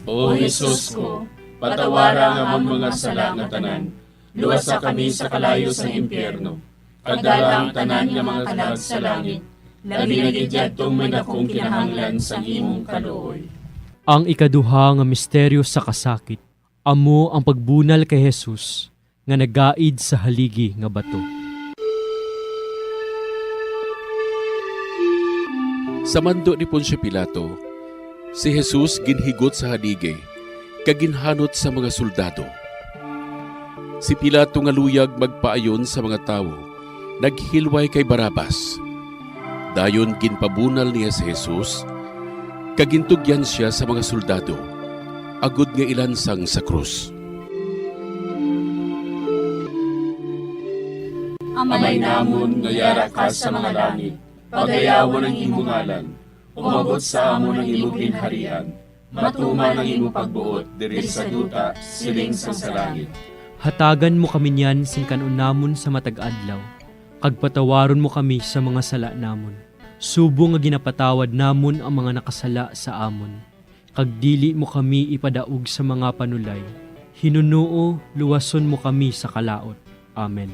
O Jesus ko, patawara ang amon mga sala nga tanan, luwasa kami sa kalayo sang impyerno, kag dala ang tanan nga mga kalag sa langit, labi na gid yadtong may dakong kinahanglan sang imong kaluoy. Ang ikaduha nga misteryo sa kasakit, amo ang pagbunal kay Jesus nga nagaid sa haligi nga bato. Sa mando ni Poncio Pilato, si Jesus ginhigot sa haligi kag ginhanot sa mga soldado. Si Pilato nga luyag magpaayon sa mga tawo, naghilway kay Barrabas. Dayon ginpabunal niya si Jesus, kag gintugyan sia sa mga soldado, agod nga ilansang sa krus. Amay namon nga yara ka sa mga langit, pagayawon ang imo ngalan, umabot sa amon ang imo ginharian, matuman ang imo pagbuot diri sa duta, siling sang sa langit. Hatagan mo kami niyan sing kan-on namon sa matag adlaw, kag patawaron mo kami sa mga sala namon, subong nga ginapatawad namon ang mga nakasala sa amon. Kag dili mo kami ipadaog sa mga panulay. Hinunoo, luwason mo kami sa kalaut. Amen.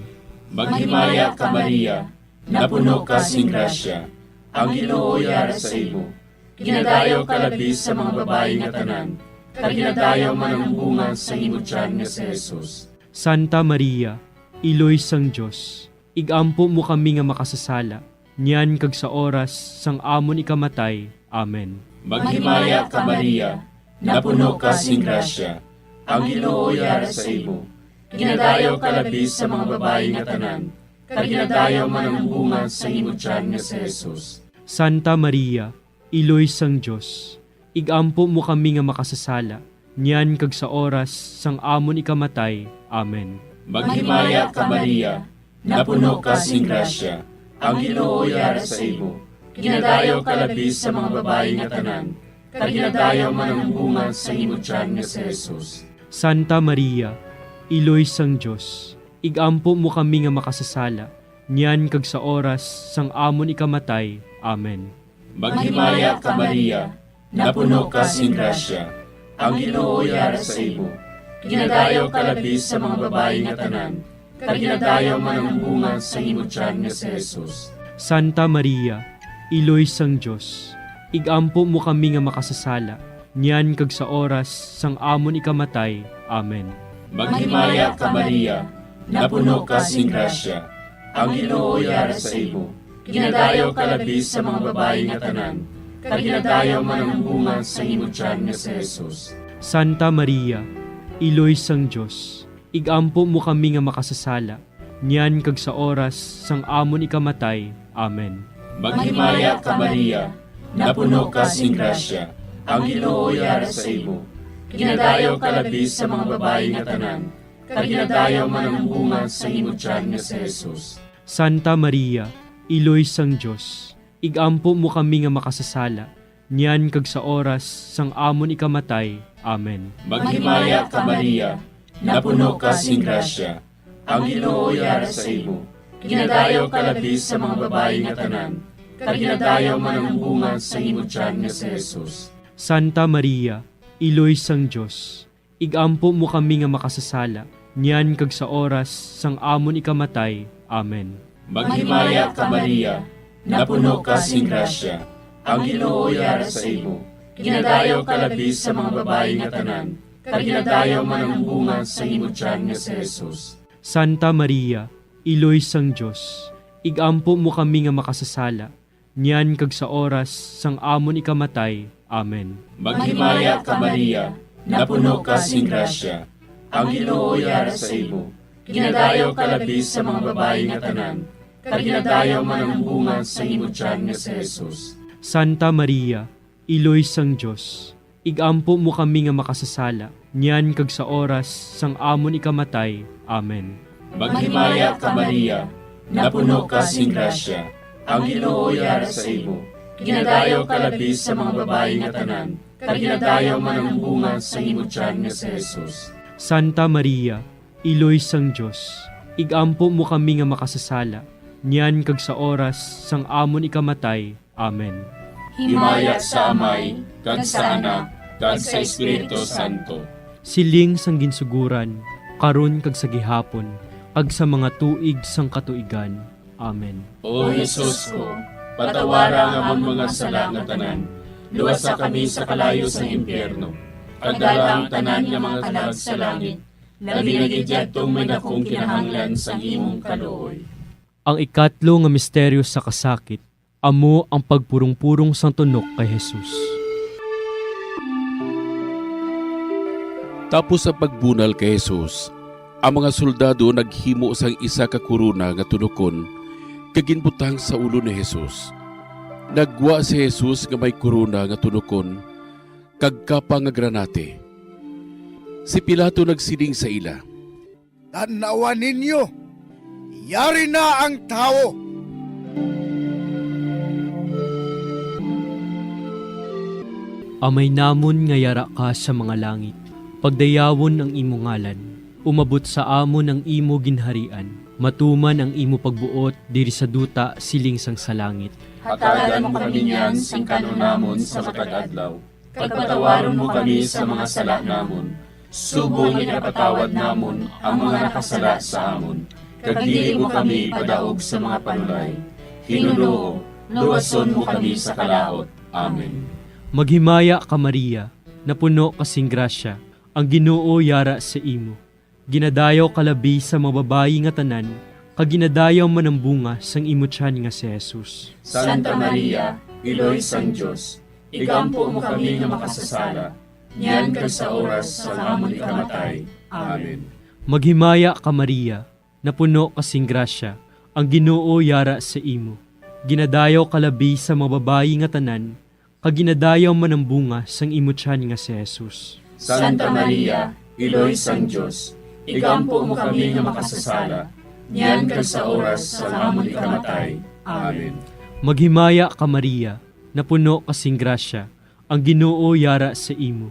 Maghimaya ka, Maria, napuno ka sing grasya, ang Ginoo yara sa imo. Ginadayaw ka labi sa mga babayi nga tanan, kag ginadayaw man ang bunga sang imo tiyan nga si Jesus. Santa Maria, Iloy sang Dios, igampo mo kami nga makasasala, niyan kag sa oras sang amon ikamatay. Amen. Maghimaya ka, Maria, napuno ka sing grasya, ang Ginoo yara sa imo. Ginadayaw ka labi sa mga babayi nga tanan, kag ginadayaw man ang bunga sang imo tiyan nga si Jesus. Santa Maria, Iloy sang Dios, igampo mo kami nga makasasala, niyan kag sa oras sang amon ikamatay. Amen. Maghimaya ka, Maria, napuno ka sing grasya, ang Ginoo yara sa imo. Ginadayaw ka labi sa mga babayi nga tanan, kag ginadayaw man ang bunga sang imo tiyan nga si Jesus. Santa Maria, Iloy sang Dios, igampo mo kami nga makasasala, niyan kag sa oras sang amon ikamatay. Amen. Maghimaya ka, Maria, napuno ka sing grasya, ang Ginoo yara sa imo. Ginadayaw ka labi sa mga babayi nga tanan, kag ginadayaw man ang bunga sang imo tiyan nga si Jesus. Santa Maria, Iloy sang Dios, igampo mo kami nga makasasala, niyan kag sa oras sang amon ikamatay. Amen. Maghimaya ka, Maria, napuno ka sing grasya, ang Ginoo yara sa imo. Ginadayaw ka labi sa mga babayi nga tanan, kag ginadayaw man ang bunga sang imo tiyan nga si Jesus. Santa Maria, Iloy sang Dios, igampo mo kami nga makasasala, niyan kag sa oras sang amon ikamatay. Amen. Maghimaya ka, Maria, napuno ka sing grasya, ang Ginoo yara sa imo. Ginadayaw ka labi sa mga babayi nga tanan, kag ginadayaw man ang bunga sang imo tiyan nga si Jesus. Santa Maria, Iloy sang Dios, igampo mo kami nga makasasala, niyan kag sa oras sang amon ikamatay. Amen. Maghimaya ka, Maria, napuno ka sing grasya, ang Ginoo yara sa imo. Ginadayaw ka labi sa mga babayi nga tanan, kag ginadayaw man ang bunga sang imo tiyan nga si Jesus. Santa Maria, Iloy sang Dios, igampo mo kami nga makasasala, niyan kag sa oras sang amon ikamatay. Amen. Maghimaya ka, Maria, napuno ka sing grasya, ang Ginoo yara sa imo. Ginadayaw ka labi sa mga babayi nga tanan, kag ginadayaw man ang bunga sang imo tiyan nga si Jesus. Santa Maria, Iloy sang Dios, igampo mo kami nga makasasala, niyan kag sa oras sang amon ikamatay. Amen. Maghimaya ka, Maria, napuno ka sing grasya, ang Ginoo yara sa imo. Ginadayaw ka labi sa mga babayi nga tanan, kag ginadayaw man ang bunga sang imo tiyan nga si Jesus. Santa Maria, Iloy sang Dios, igampo mo kami nga makasasala, niyan kag sa oras sang amon ikamatay. Amen. Maghimaya ka, Maria, napuno ka sing grasya, ang Ginoo yara sa imo. Ginadayaw ka labi sa mga babayi nga tanan, kag ginadayaw man ang bunga sang imo tiyan nga si Jesus. Santa Maria, Iloy sang Dios, igampo mo kami nga makasasala, niyan kag sa oras sang amon ikamatay. Amen. Himaya sa Amay, kag sa Anak, kag sa Espiritu Santo. Siling sang ginsuguran, karon kag sa gihapon, kag sa mga tuig sang katuigan. Amen. O Jesus ko, patawara ang amon mga sala nga tanan, luwasa kami sa kalayo sang impyerno, kag dala ang tanan nga mga kalag sa langit, labi na gid yadtong may dakong kinahanglan sang imong kaluoy. Ang ikatlo nga misteryo sa kasakit, amo ang pagpurong-purong sang tunok kay Jesus. Tapos ang pagbunal kay Jesus, ang mga soldado naghimo sang isa ka korona nga tunokon kag ginbutang sa ulo ni Jesus. Naggwa si Jesus nga may korona nga tunokon kag kapa nga granate. Si Pilato nagsiling sa ila, "Tan-awa ninyo, yari na ang tawo." Amay namon nga yara ka sa mga langit, pagdayawon ang imo ngalan. Umabot sa amon ang imo ginharian. Matuman ang imo pagbuot diri sa duta siling sang sa langit. Hatagan mo kami niyan sing kan-on namon sa matag adlaw, kag patawaron mo kami sa mga sala namon, subong nga ginapatawad namon ang mga nakasala sa amon, kag dili mo kami ipadaog sa mga panulay. Ginoo, luwason mo kami sa kalaut. Amen. Maghimaya ka, Maria, napuno ka sing grasya, ang Ginoo yara sa imo. Ginadayaw ka labi sa mga babayi nga tanan, kag ginadayaw man ang bunga sang imo tiyan nga si Jesus. Santa Maria, Iloy sang Dios, igampo mo kami nga makasasala, niyan kag sa oras sang amon ikamatay. Amen. Maghimaya ka, Maria, napuno ka sing grasya, ang Ginoo yara sa imo. Ginadayaw ka labi sa mga babayi nga tanan, kag ginadayaw man ang bunga sang imo tiyan nga si Jesus. Santa Maria, Iloy sang Dios, igampo mo kami nga makasasala, niyan kag sa oras sang amon ikamatay. Amen. Maghimaya ka, Maria, napuno ka sing grasya, ang Ginoo yara sa imo.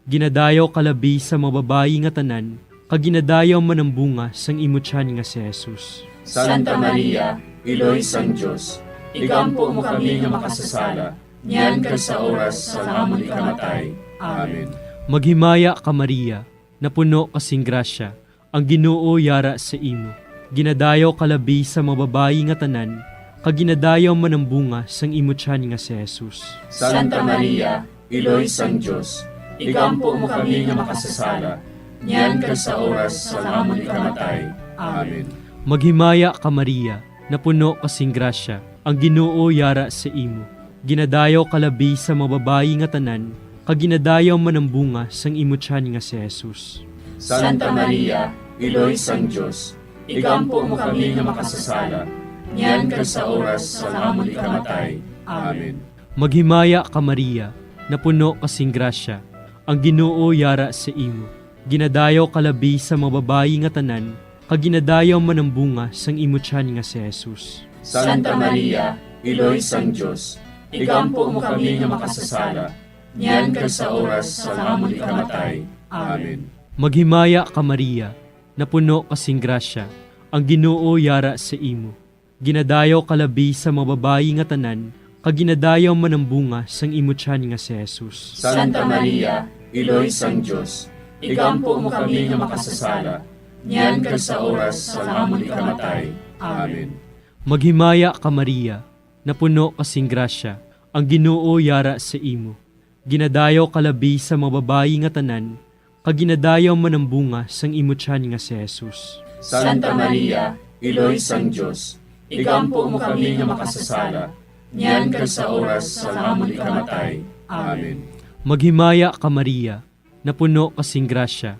Ginadayaw ka labi sa mga babayi nga tanan, kag ginadayaw man ang bunga sang imo tiyan nga si Jesus. Santa Maria, Iloy sang Dios, igampo mo kami nga makasasala, niyan kag sa oras sang amon ikamatay. Amen. Maghimaya ka, Maria, napuno ka sing grasya, ang Ginoo yara sa imo. Ginadayaw ka labi sa mga babayi nga tanan, kag ginadayaw man ang bunga sang imo tiyan nga si Jesus. Santa Maria, Iloy sang Dios, igampo mo kami nga makasasala, niyan kag sa oras sang amon ikamatay. Amen. Maghimaya ka, Maria, napuno ka sing grasya, ang Ginoo yara sa imo. Ginadayaw ka labi sa mga babayi nga tanan, kag ginadayaw man ang bunga sang imo tiyan nga si Jesus. Santa Maria, Iloy sang Dios, igampo mo kami nga makasasala, niyan kag sa oras sang amon ikamatay. Amen. Maghimaya ka, Maria, napuno ka sing grasya, ang Ginoo yara sa imo. Ginadayaw ka labi sa mga babayi nga tanan, kag ginadayaw man ang bunga sang imo tiyan nga si Jesus. Santa Maria, Iloy sang Dios, igampo mo kami nga makasasala, niyan kag sa oras sang amon ikamatay. Amen. Maghimaya ka, Maria, napuno ka sing grasya, ang Ginoo yara sa imo. Ginadayaw ka labi sa mga babayi nga tanan, kag ginadayaw man ang bunga sang imo tiyan nga si Jesus. Santa Maria, Iloy sang Dios, igampo mo kami nga makasasala, niyan kag sa oras sang amon ikamatay. Amen. Maghimaya ka, Maria, napuno ka sing grasya, ang Ginoo yara sa imo. Ginadayaw ka labi sa mga babayi nga tanan, kag ginadayaw man ang bunga sang imo tiyan nga si Jesus. Santa Maria, Iloy sang Dios, igampo mo kami nga makasasala, niyan kag sa oras sang amon ikamatay. Amen. Maghimaya ka, Maria, napuno ka sing grasya,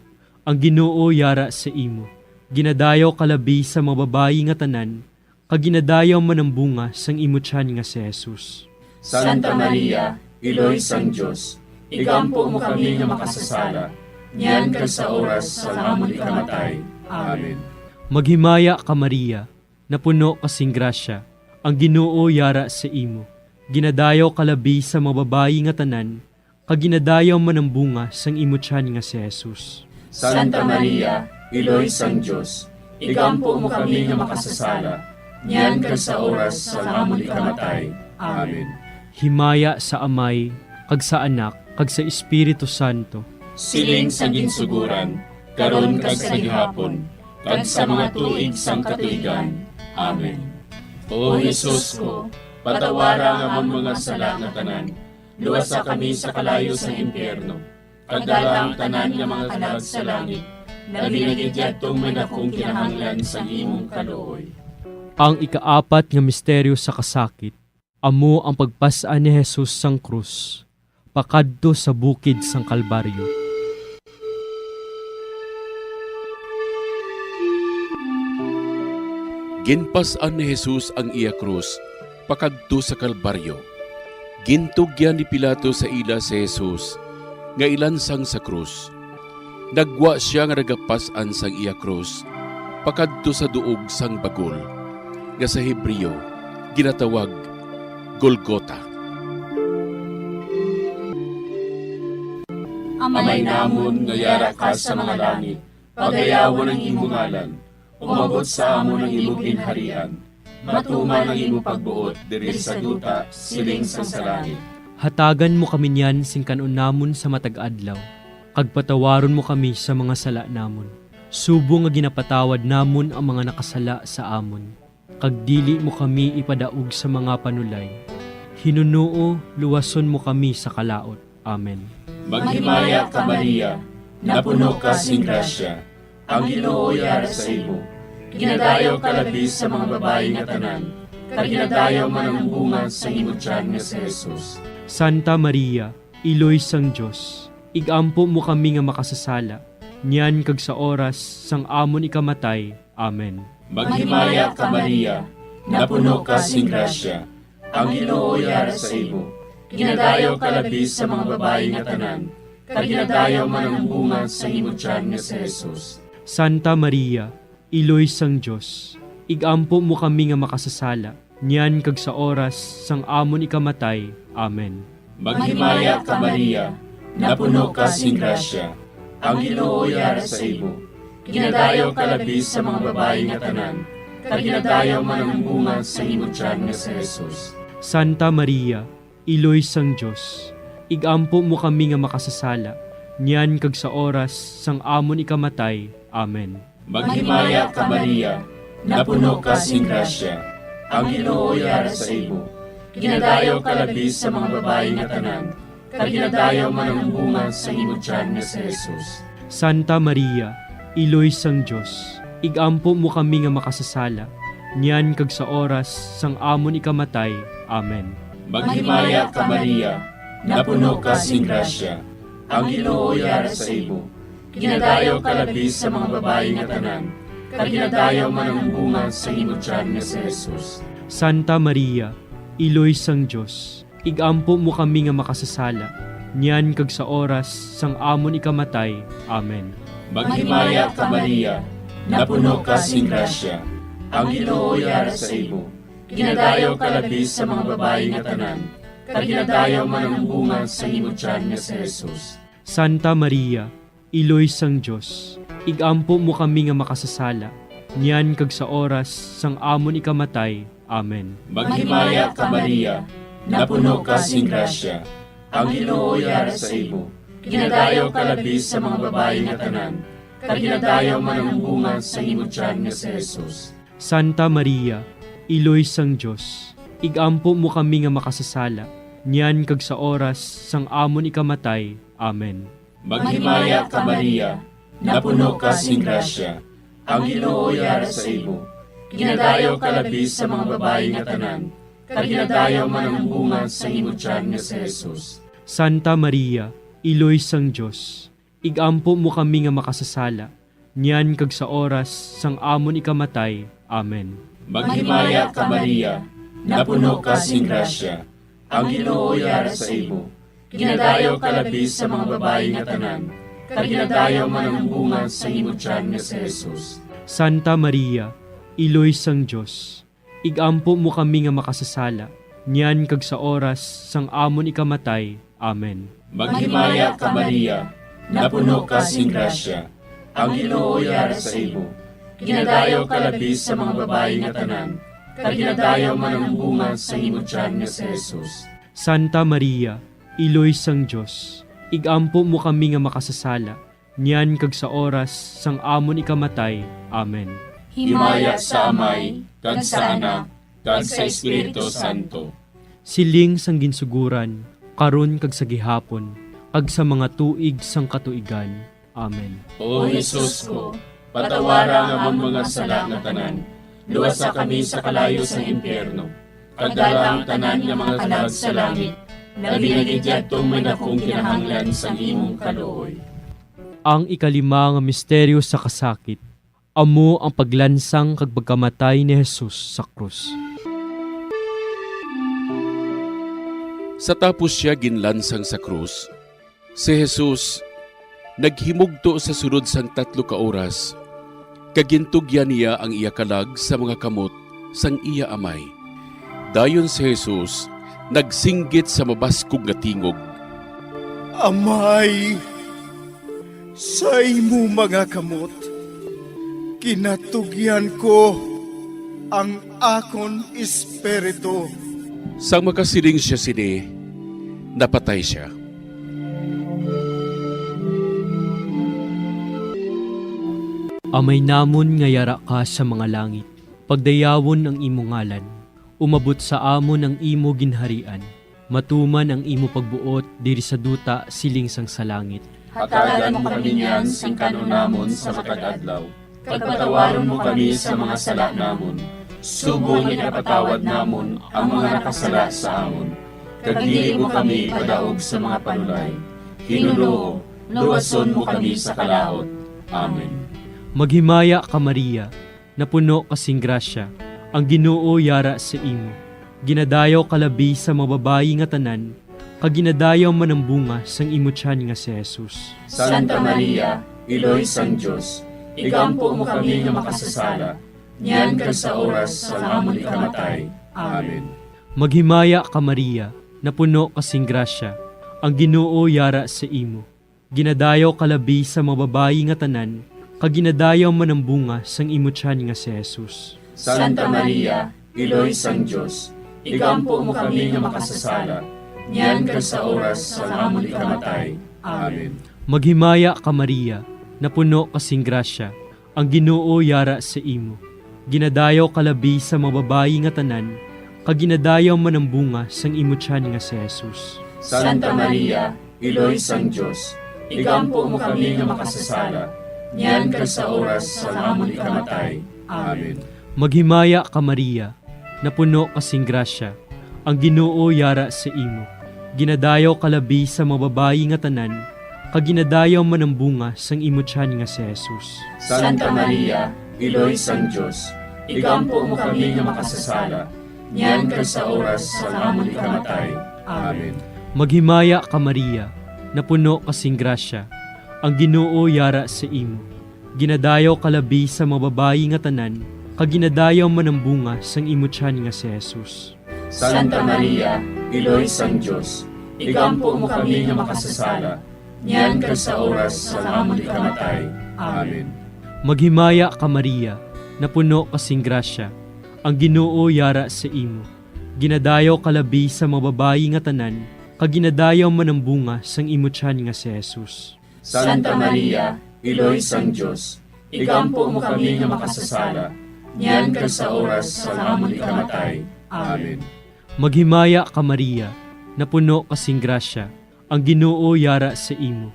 ang Ginoo yara sa imo. Ginadayaw ka labi sa mga babayi nga tanan, kag ginadayaw man ang bunga sang imo tiyan nga si Jesus. Santa Maria, Iloy sang Dios, igampo mo kami nga makasasala, niyan kag sa oras sang amon ikamatay. Amen. Maghimaya ka, Maria, napuno ka sing grasya, ang Ginoo yara sa imo. Ginadayaw ka labi sa mga babayi nga tanan, kag ginadayaw man ang bunga sang imo tiyan nga si Jesus. Santa Maria, Iloy sang Dios, igampo mo kami nga makasasala, niyan kag sa oras sang amon ikamatay. Amen. Himaya sa Amay, kag sa Anak, kag sa Espiritu Santo. Siling sa ginsuguran, karon kag sa gihapon, kag sa mga tuig sang katuigan. Amen. O Jesus ko, patawara ang amon mga sala nga tanan, luwasa kami sa kalayo sang impyerno, kag dala ang tanan nga mga kalag sa langit, labi na gid yadtong may dakong kinahanglan sang imong kaluoy. Ang ikaapat nga misteryo sa kasakit, amo ang pagpas-an ni Jesus sang krus pakadto sa bukid sang Kalbaryo. Ginpas-an ni Jesus ang iya krus pakadto sa Kalbaryo. Gintugyan ni Pilato sa ila si Jesus nga ilansang sa krus. Naggwa sia nga nagapas-an sang iya krus pakadto sa duog sang bagol, nga sa Hebreo ginatawag Golgota. Amay namon nga yara ka sa mga langit, pagayawon ang imo ngalan. Umabot sa amon ang imo ginharian. Matuman ang imo pagbuot diri sa duta, siling sang sa langit. Hatagan mo kami niyan sing kan-on namon sa matag adlaw, kag patawaron mo kami sa mga sala namon, subong nga ginapatawad namon ang mga nakasala sa amon. Kag dili mo kami ipadaog sa mga panulay. Hinunoo, luwason mo kami sa kalaut. Amen. Maghimaya ka, Maria, napuno ka sing grasya, ang Ginoo yara sa imo. Ginadayaw ka labi sa mga babayi nga tanan, kag ginadayaw man ang bunga sang imo tiyan nga si Jesus. Santa Maria, Iloy sang Dios, ig-ampo mo kami nga makasasala, niyan kag sa oras sang amon ikamatay. Amen. Maghimaya ka, Maria, napuno ka sing grasya, ang Ginoo yara sa imo. Ginadayaw ka labi sa mga babayi nga tanan, kag ginadayaw man ang bunga sang imo tiyan nga si Jesus. Santa Maria, Iloy sang Dios, ig-ampo mo kami nga makasasala, niyan kag sa oras sang amon ikamatay. Amen. Maghimaya ka, Maria, napuno ka sing grasya, ang Ginoo yara sa imo. Ginadayaw ka labi sa mga babayi nga tanan, kag ginadayaw man ang bunga sang imo tiyan nga si Jesus. Santa Maria, Iloy sang Dios, ig-ampo mo kami nga makasasala, niyan kag sa oras sang amon ikamatay. Amen. Maghimaya ka, Maria, napuno ka sing grasya, ang Ginoo yara sa imo. Ginadayaw ka labi sa mga babayi nga tanan, kag ginadayaw man ang bunga sang imo tiyan nga si Jesus. Santa Maria, Iloy sang Dios, ig-ampo mo kami nga makasasala, niyan kag sa oras sang amon ikamatay. Amen. Maghimaya ka, Maria, napuno ka sing grasya, ang Ginoo yara sa imo. Ginadayaw ka labi sa mga babayi nga tanan, kag ginadayaw man ang bunga sang imo tiyan nga si Jesus. Santa Maria, Iloy sang Dios, ig-ampo mo kami nga makasasala, niyan kag sa oras sang amon ikamatay. Amen. Maghimaya ka, Maria, napuno ka sing grasya, ang Ginoo yara sa imo. Ginadayaw ka labi sa mga babayi nga tanan, kag ginadayaw man ang bunga sang imo tiyan nga si Jesus. Santa Maria, Iloy sang Dios, ig-ampo mo kami nga makasasala, niyan kag sa oras sang amon ikamatay. Amen. Maghimaya ka, Maria, napuno ka sing grasya, ang Ginoo yara sa imo. Ginadayaw ka labi sa mga babayi nga tanan, kag ginadayaw man ang bunga sang imo tiyan nga si Jesus. Santa Maria, Iloy sang Dios, ig-ampo mo kami nga makasasala, niyan kag sa oras sang amon ikamatay. Amen. Maghimaya ka, Maria, napuno ka sing grasya, ang Ginoo yara sa imo. Ginadayaw ka labi sa mga babayi nga tanan, kag ginadayaw man ang bunga sang imo tiyan nga si Jesus. Santa Maria, Iloy sang Dios, ig-ampo mo kami nga makasasala, niyan kag sa oras sang amon ikamatay. Amen. Maghimaya ka, Maria, napuno ka sing grasya, ang Ginoo yara sa imo. Ginadayaw ka labi sa mga babayi nga tanan, kag ginadayaw man ang bunga sang imo tiyan nga si Jesus. Santa Maria, Iloy sang Dios, igampo mo kami nga makasasala, niyan kag sa oras sang amon ikamatay. Amen. Maghimaya ka, Maria, napuno ka sing grasya, ang Ginoo yara sa imo. Ginadayaw ka labi sa mga babayi nga tanan, kag ginadayaw man ang bunga sang imo tiyan nga si Jesus. Santa Maria, Iloy sang Dios, igampo mo kami nga makasasala, niyan kag sa oras sang amon ikamatay. Amen. Himaya sa Amay, kag sa Anak, kag sa Espiritu Santo. Siling sang ginsuguran, karon kag sa gihapon, kag sa mga tuig sang katuigan. Amen. O Jesus ko, patawara ang amon mga sala nga tanan, luwasa kami sa kalayo sang impyerno, kag dala ang tanan nga mga kalag sa langit, labi na gid yadtong may dakong kinahanglan sang imong kaluoy. Ang ikalima nga misteryo sa kasakit, amo ang paglansang kag pagkamatay ni Jesus sa krus. Sa tapos sia ginlansang sa krus, si Jesus naghimugto sa sulod sang tatlo ka oras, kag gintugyan niya ang iya kalag sa mga kamot sang iya Amay. Dayon si Jesus nagsinggit sa mabaskog nga tingog, "Amay, sa imo mga kamot ginatugyan ko ang akon espiritu." Sang makasiling sia sini, napatay sia. Amay namon nga yara ka sa mga langit, pagdayawon ang imo ngalan. Umabot sa amon ang imo ginharian. Matuman ang imo pagbuot diri sa duta siling sang sa langit. Hatagan mo kami niyan sing kan-on namon sa matag adlaw, kag patawaron mo kami sa mga sala namon, subong nga ginapatawad namon ang mga nakasala sa amon. Kag dili mo kami ipadaog sa mga panulay. Ginoo, luwason mo kami sa kalaut. Amen. Maghimaya ka, Maria, napuno ka sing grasya, ang Ginoo yara sa imo. Ginadayaw ka labi sa mga babayi nga tanan, kag ginadayaw man ang bunga sang imo tiyan nga si Jesus. Santa Maria, Iloy sang Dios, igampo mo kami nga makasasala, niyan kag sa oras sang amon ikamatay. Amen. Maghimaya ka, Maria, napuno ka sing grasya, ang Ginoo yara sa imo. Ginadayaw ka labi sa mga babayi nga tanan, kag ginadayaw man ang bunga sang imo tiyan nga si Jesus. Santa Maria, Iloy sang Dios, igampo mo kami nga makasasala, niyan kag sa oras sang amon ikamatay. Amen. Maghimaya ka, Maria, napuno ka sing grasya, ang Ginoo yara sa imo. Ginadayaw ka labi sa mga babayi nga tanan, kag ginadayaw man ang bunga sang imo tiyan nga si Jesus. Santa Maria, Iloy sang Dios, igampo mo kami nga makasasala, niyan kag sa oras sang amon ikamatay. Amen. Maghimaya ka, Maria, napuno ka sing grasya, ang Ginoo yara sa imo. Ginadayaw ka labi sa mga babayi nga tanan, kag ginadayaw man ang bunga sang imo tiyan nga si Jesus. Santa Maria, Iloy sang Dios, igampo mo kami nga makasasala, niyan kag sa oras sang amon ikamatay. Amen. Maghimaya ka, Maria, napuno ka sing grasya, ang Ginoo yara sa imo. Ginadayaw ka labi sa mga babayi nga tanan, kag ginadayaw man ang bunga sang imo tiyan nga si Jesus. Santa Maria, Iloy sang Dios, igampo mo kami nga makasasala, niyan kag sa oras sang amon ikamatay. Amen. Maghimaya ka, Maria, napuno ka sing grasya, ang Ginoo yara sa imo. Ginadayaw ka labi sa mga babayi nga tanan, kag ginadayaw man ang bunga sang imo tiyan nga si Jesus. Santa Maria, Iloy sang Dios, igampo mo kami nga makasasala, niyan kag sa oras sang amon ikamatay. Amen. Maghimaya ka, Maria, napuno ka sing grasya, ang Ginoo yara sa imo.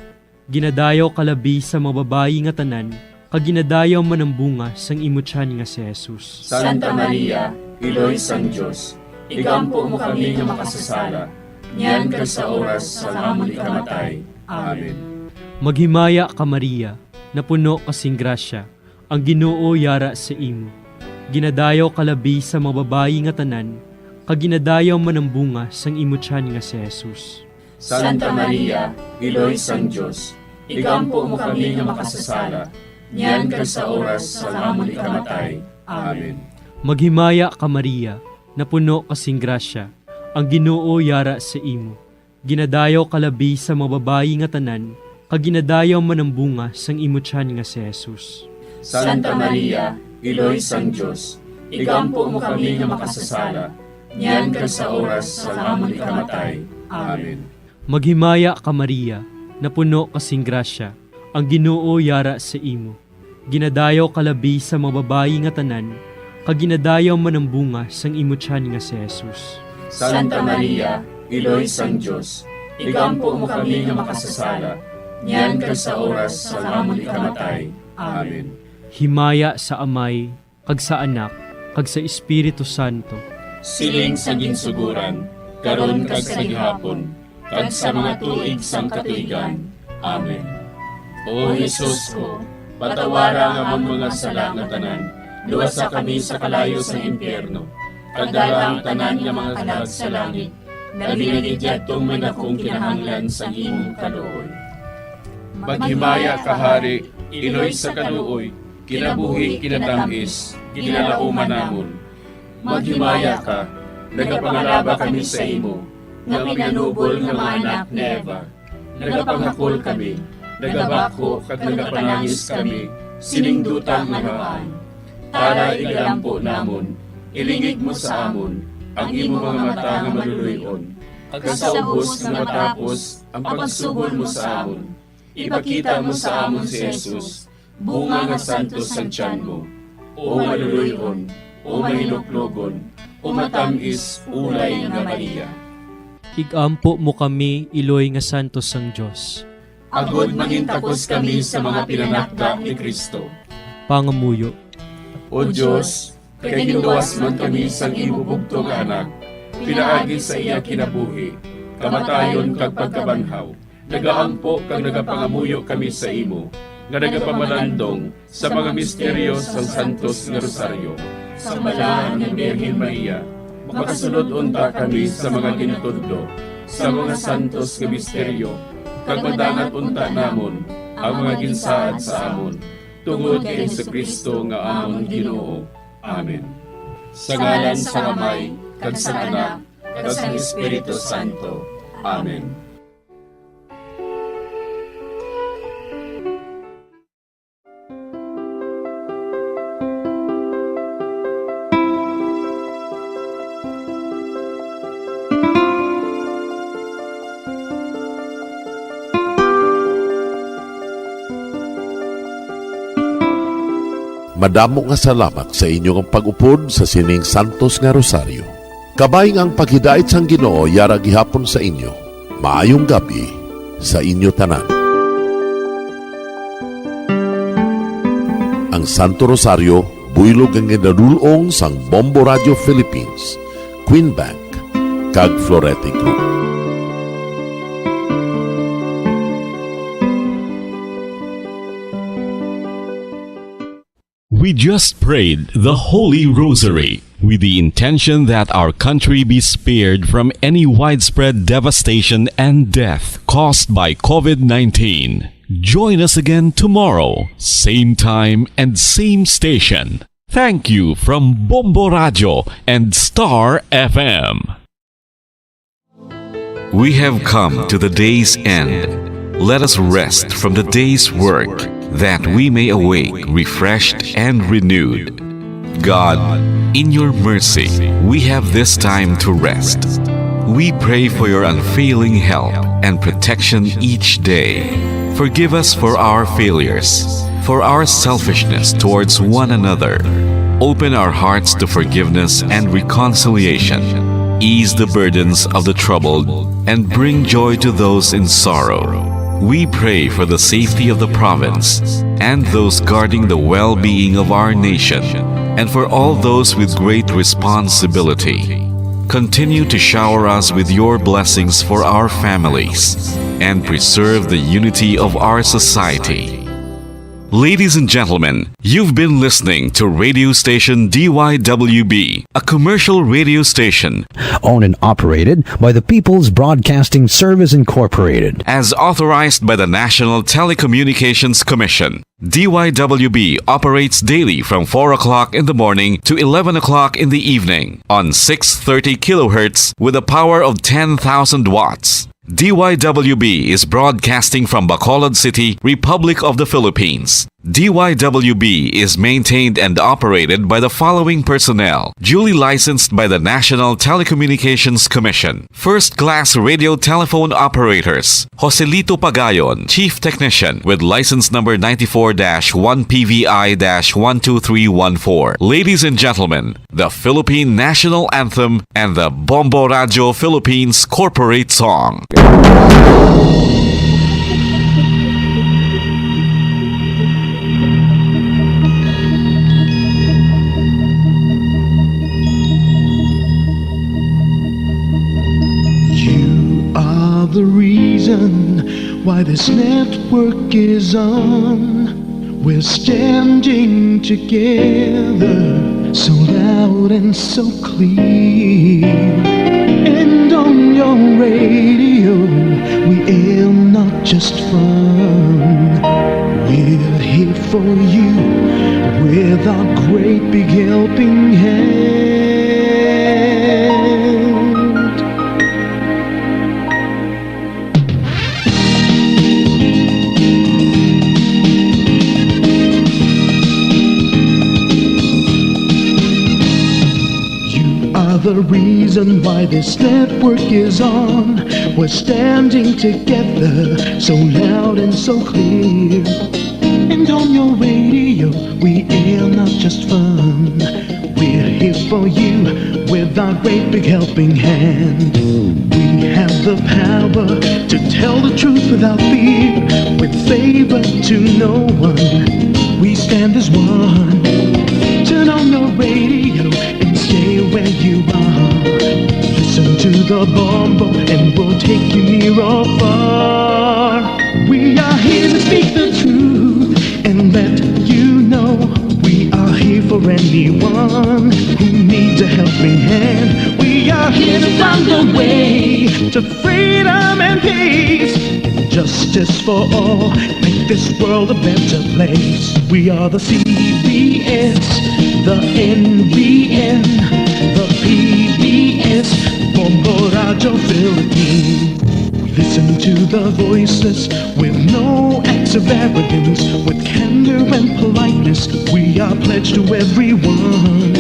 Ginadayaw ka labi sa mga babayi nga tanan, kag ginadayaw man ang bunga sang imo tiyan nga si Jesus. Santa Maria, Iloy sang Dios, igampo mo kami nga makasasala, niyan kag sa oras sang amon ikamatay. Amen. Maghimaya ka, Maria, napuno ka sing grasya, ang Ginoo yara sa imo. Ginadayaw ka labi sa mga babayi nga tanan, kag ginadayaw man ang bunga sang imo tiyan nga si Jesus. Santa Maria, Iloy sang Dios, igampo mo kami nga makasasala, niyan kag sa oras sang amon ikamatay. Amen. Maghimaya ka, Maria, napuno ka sing grasya, ang Ginoo yara sa imo. Ginadayaw ka labi sa mga babayi nga tanan, kag ginadayaw man ang bunga sang imo tiyan nga si Jesus. Santa Maria, Iloy sang Dios, igampo mo kami nga makasasala, niyan kag sa oras sang amon ikamatay. Amen. Maghimaya ka, Maria, napuno ka sing grasya, ang Ginoo yara sa imo. Ginadayaw ka labi sa mga babayi nga tanan, kag ginadayaw man ang bunga sang imo tiyan nga si Jesus. Santa Maria, Iloy sang Dios, igampo mo kami nga makasasala, niyan kag sa oras sang amon ikamatay. Amen. Himaya sa Amay, kag sa Anak, kag sa Espiritu Santo. Siling sa ginsuguran, karon kag sa gihapon, kag sa mga tuig sang katuigan. Amen. O Jesus ko, patawara ang amon mga sala nga tanan, luwasa kami sa kalayo sang impyerno, kag dala ang tanan nga mga kalag sa langit, labi na gid yadtong may dakong kinahanglan sang imong kaluoy. Maghimaya ka, Hari, Iloy sa kaluoy, kinabuhi, kinatamis, ginalauman namon. Maghimaya ka, nagapangalaba kami sa imo, nga pinanubol nga mga anak ni Eva. Nagapanghakol kami, nagabakho kag nagapanangis kami sining duta nga nawaan. Tala, igalampo namon, ilingig mo sa amon ang imo mga mata nga maluloy-on, kag sa ubos nga matapos ang pagsugol mo sa amon, ipakita mo sa amon si Jesus, bunga nga santos sang tiyan mo, o maluloy-on, o mahinuklogon, o matam-is ulay nga Maria. Igampo mo kami, Iloy nga santos sang Dios. Agod mangintakos kami sa mga pinanakda ni Cristo. Pangamuyo. O Dios, kay ginluwas man kami sang imo bugtong nga Anak, pinaagi sa iya kinabuhi, kamatayon, kag pagkabanhaw, nagaampo kag nagapangamuyo kami sa imo, nga nagapamalandong sa mga misteryo sang Santos nga Rosaryo. Sa Balaan nga Birhen Maria, makasulod unta kami sa mga ginatudlo sa mga santos nga misteryo, kag madangat unta namon ang mga ginsaad sa amon, tungod kay Jesu-Cristo nga amon Ginoo. Amen. Sa ngalan sang Amay, kag sang Anak, kag sang Espiritu Santo. Amen. Madamo nga salamat sa inyo nga pag-upod sa sining santos nga rosaryo. Kabay nga ang paghidait sang Ginoo yara gihapon sa inyo. Maayong gab-i sa inyo tanan. Ang Santo Rosario, buylog nga ginadul-ong sang Bombo Radio Philippines, Queen Bank, kag Florete Group. We just prayed the Holy Rosary with the intention that our country be spared from any widespread devastation and death caused by COVID nineteen. Join us again tomorrow, same time and same station. Thank you from Bombo Radio and Star F M. We have come to the day's end. Let us rest from the day's work, that we may awake refreshed and renewed. God, in your mercy, we have this time to rest. We pray for your unfailing help and protection each day. Forgive us for our failures, for our selfishness towards one another. Open our hearts to forgiveness and reconciliation. Ease the burdens of the troubled and bring joy to those in sorrow. We pray for the safety of the province and those guarding the well-being of our nation, and for all those with great responsibility. Continue to shower us with your blessings for our families and preserve the unity of our society. Ladies and gentlemen, you've been listening to radio station D Y W B, a commercial radio station owned and operated by the People's Broadcasting Service Incorporated, as authorized by the National Telecommunications Commission. D Y W B operates daily from four o'clock in the morning to eleven o'clock in the evening on six thirty kilohertz with a power of ten thousand watts. D Y W B is broadcasting from Bacolod City, Republic of the Philippines. D Y W B is maintained and operated by the following personnel: duly licensed by the National Telecommunications Commission. First class radio telephone operators: Joselito Pagayon, Chief Technician, with license number ninety-four dash one P V I dash one two three one four. Ladies and gentlemen, the Philippine National Anthem and the Bombo Radio Philippines Corporate Song. You are the reason why this network is on. We're standing together, so loud and so clear. And on your radio, we air not just fun. We're here for you with our great big helping hand. You are the reason why this network is on. We're standing together, so loud and so clear. And on your radio, we air not just fun. We're here for you with our great big helping hand. We have the power to tell the truth without fear, with favor to no one. We stand as one. Turn on your radio and stay where you are. Listen to the Bombo and we'll take you near or far. We are here to speak the truth and let you know we are here for anyone who needs a helping hand. We are here to find a way to freedom and peace and justice for all. Make this world a better place. We are the C B S, the N B N, the P B S, Bombo Radio Philippines. We listen to the voiceless with no acts of arrogance, with candor and politeness. We are pledged to everyone.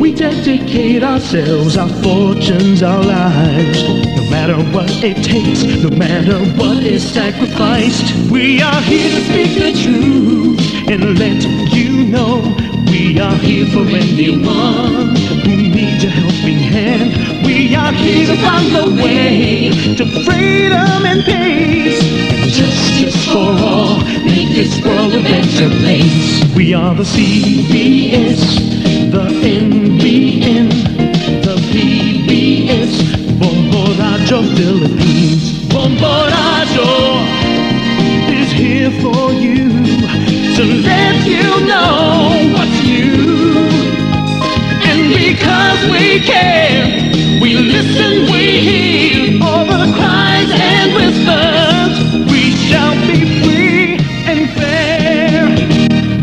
We dedicate ourselves, our fortunes, our lives. No matter what it takes, no matter what is sacrificed, we are here to speak the truth and let you know we are here for anyone who needs a helping hand. We are here to find the way to freedom and peace and justice for all. Make this world a better place. We are the C B S, the N B N, the P B S, Bombo Radio Philippines. Bombo Radio is here for you to let you know what's new. And because we care, we listen, we hear all the cries and whispers. We shall be free and fair.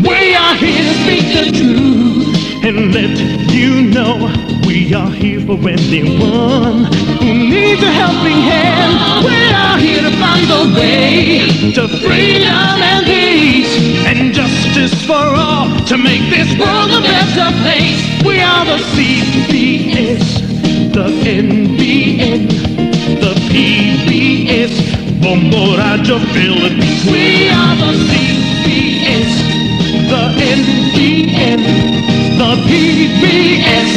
We are here to speak the truth and let you know we are here for anyone who needs a helping hand. We are here to find the way to freedom and peace and justice for all, to make this world a better place. We are the C B S, the N B N, the P B S, Bombo Radio Philippines. We are the C B S, the N B N, the P B S,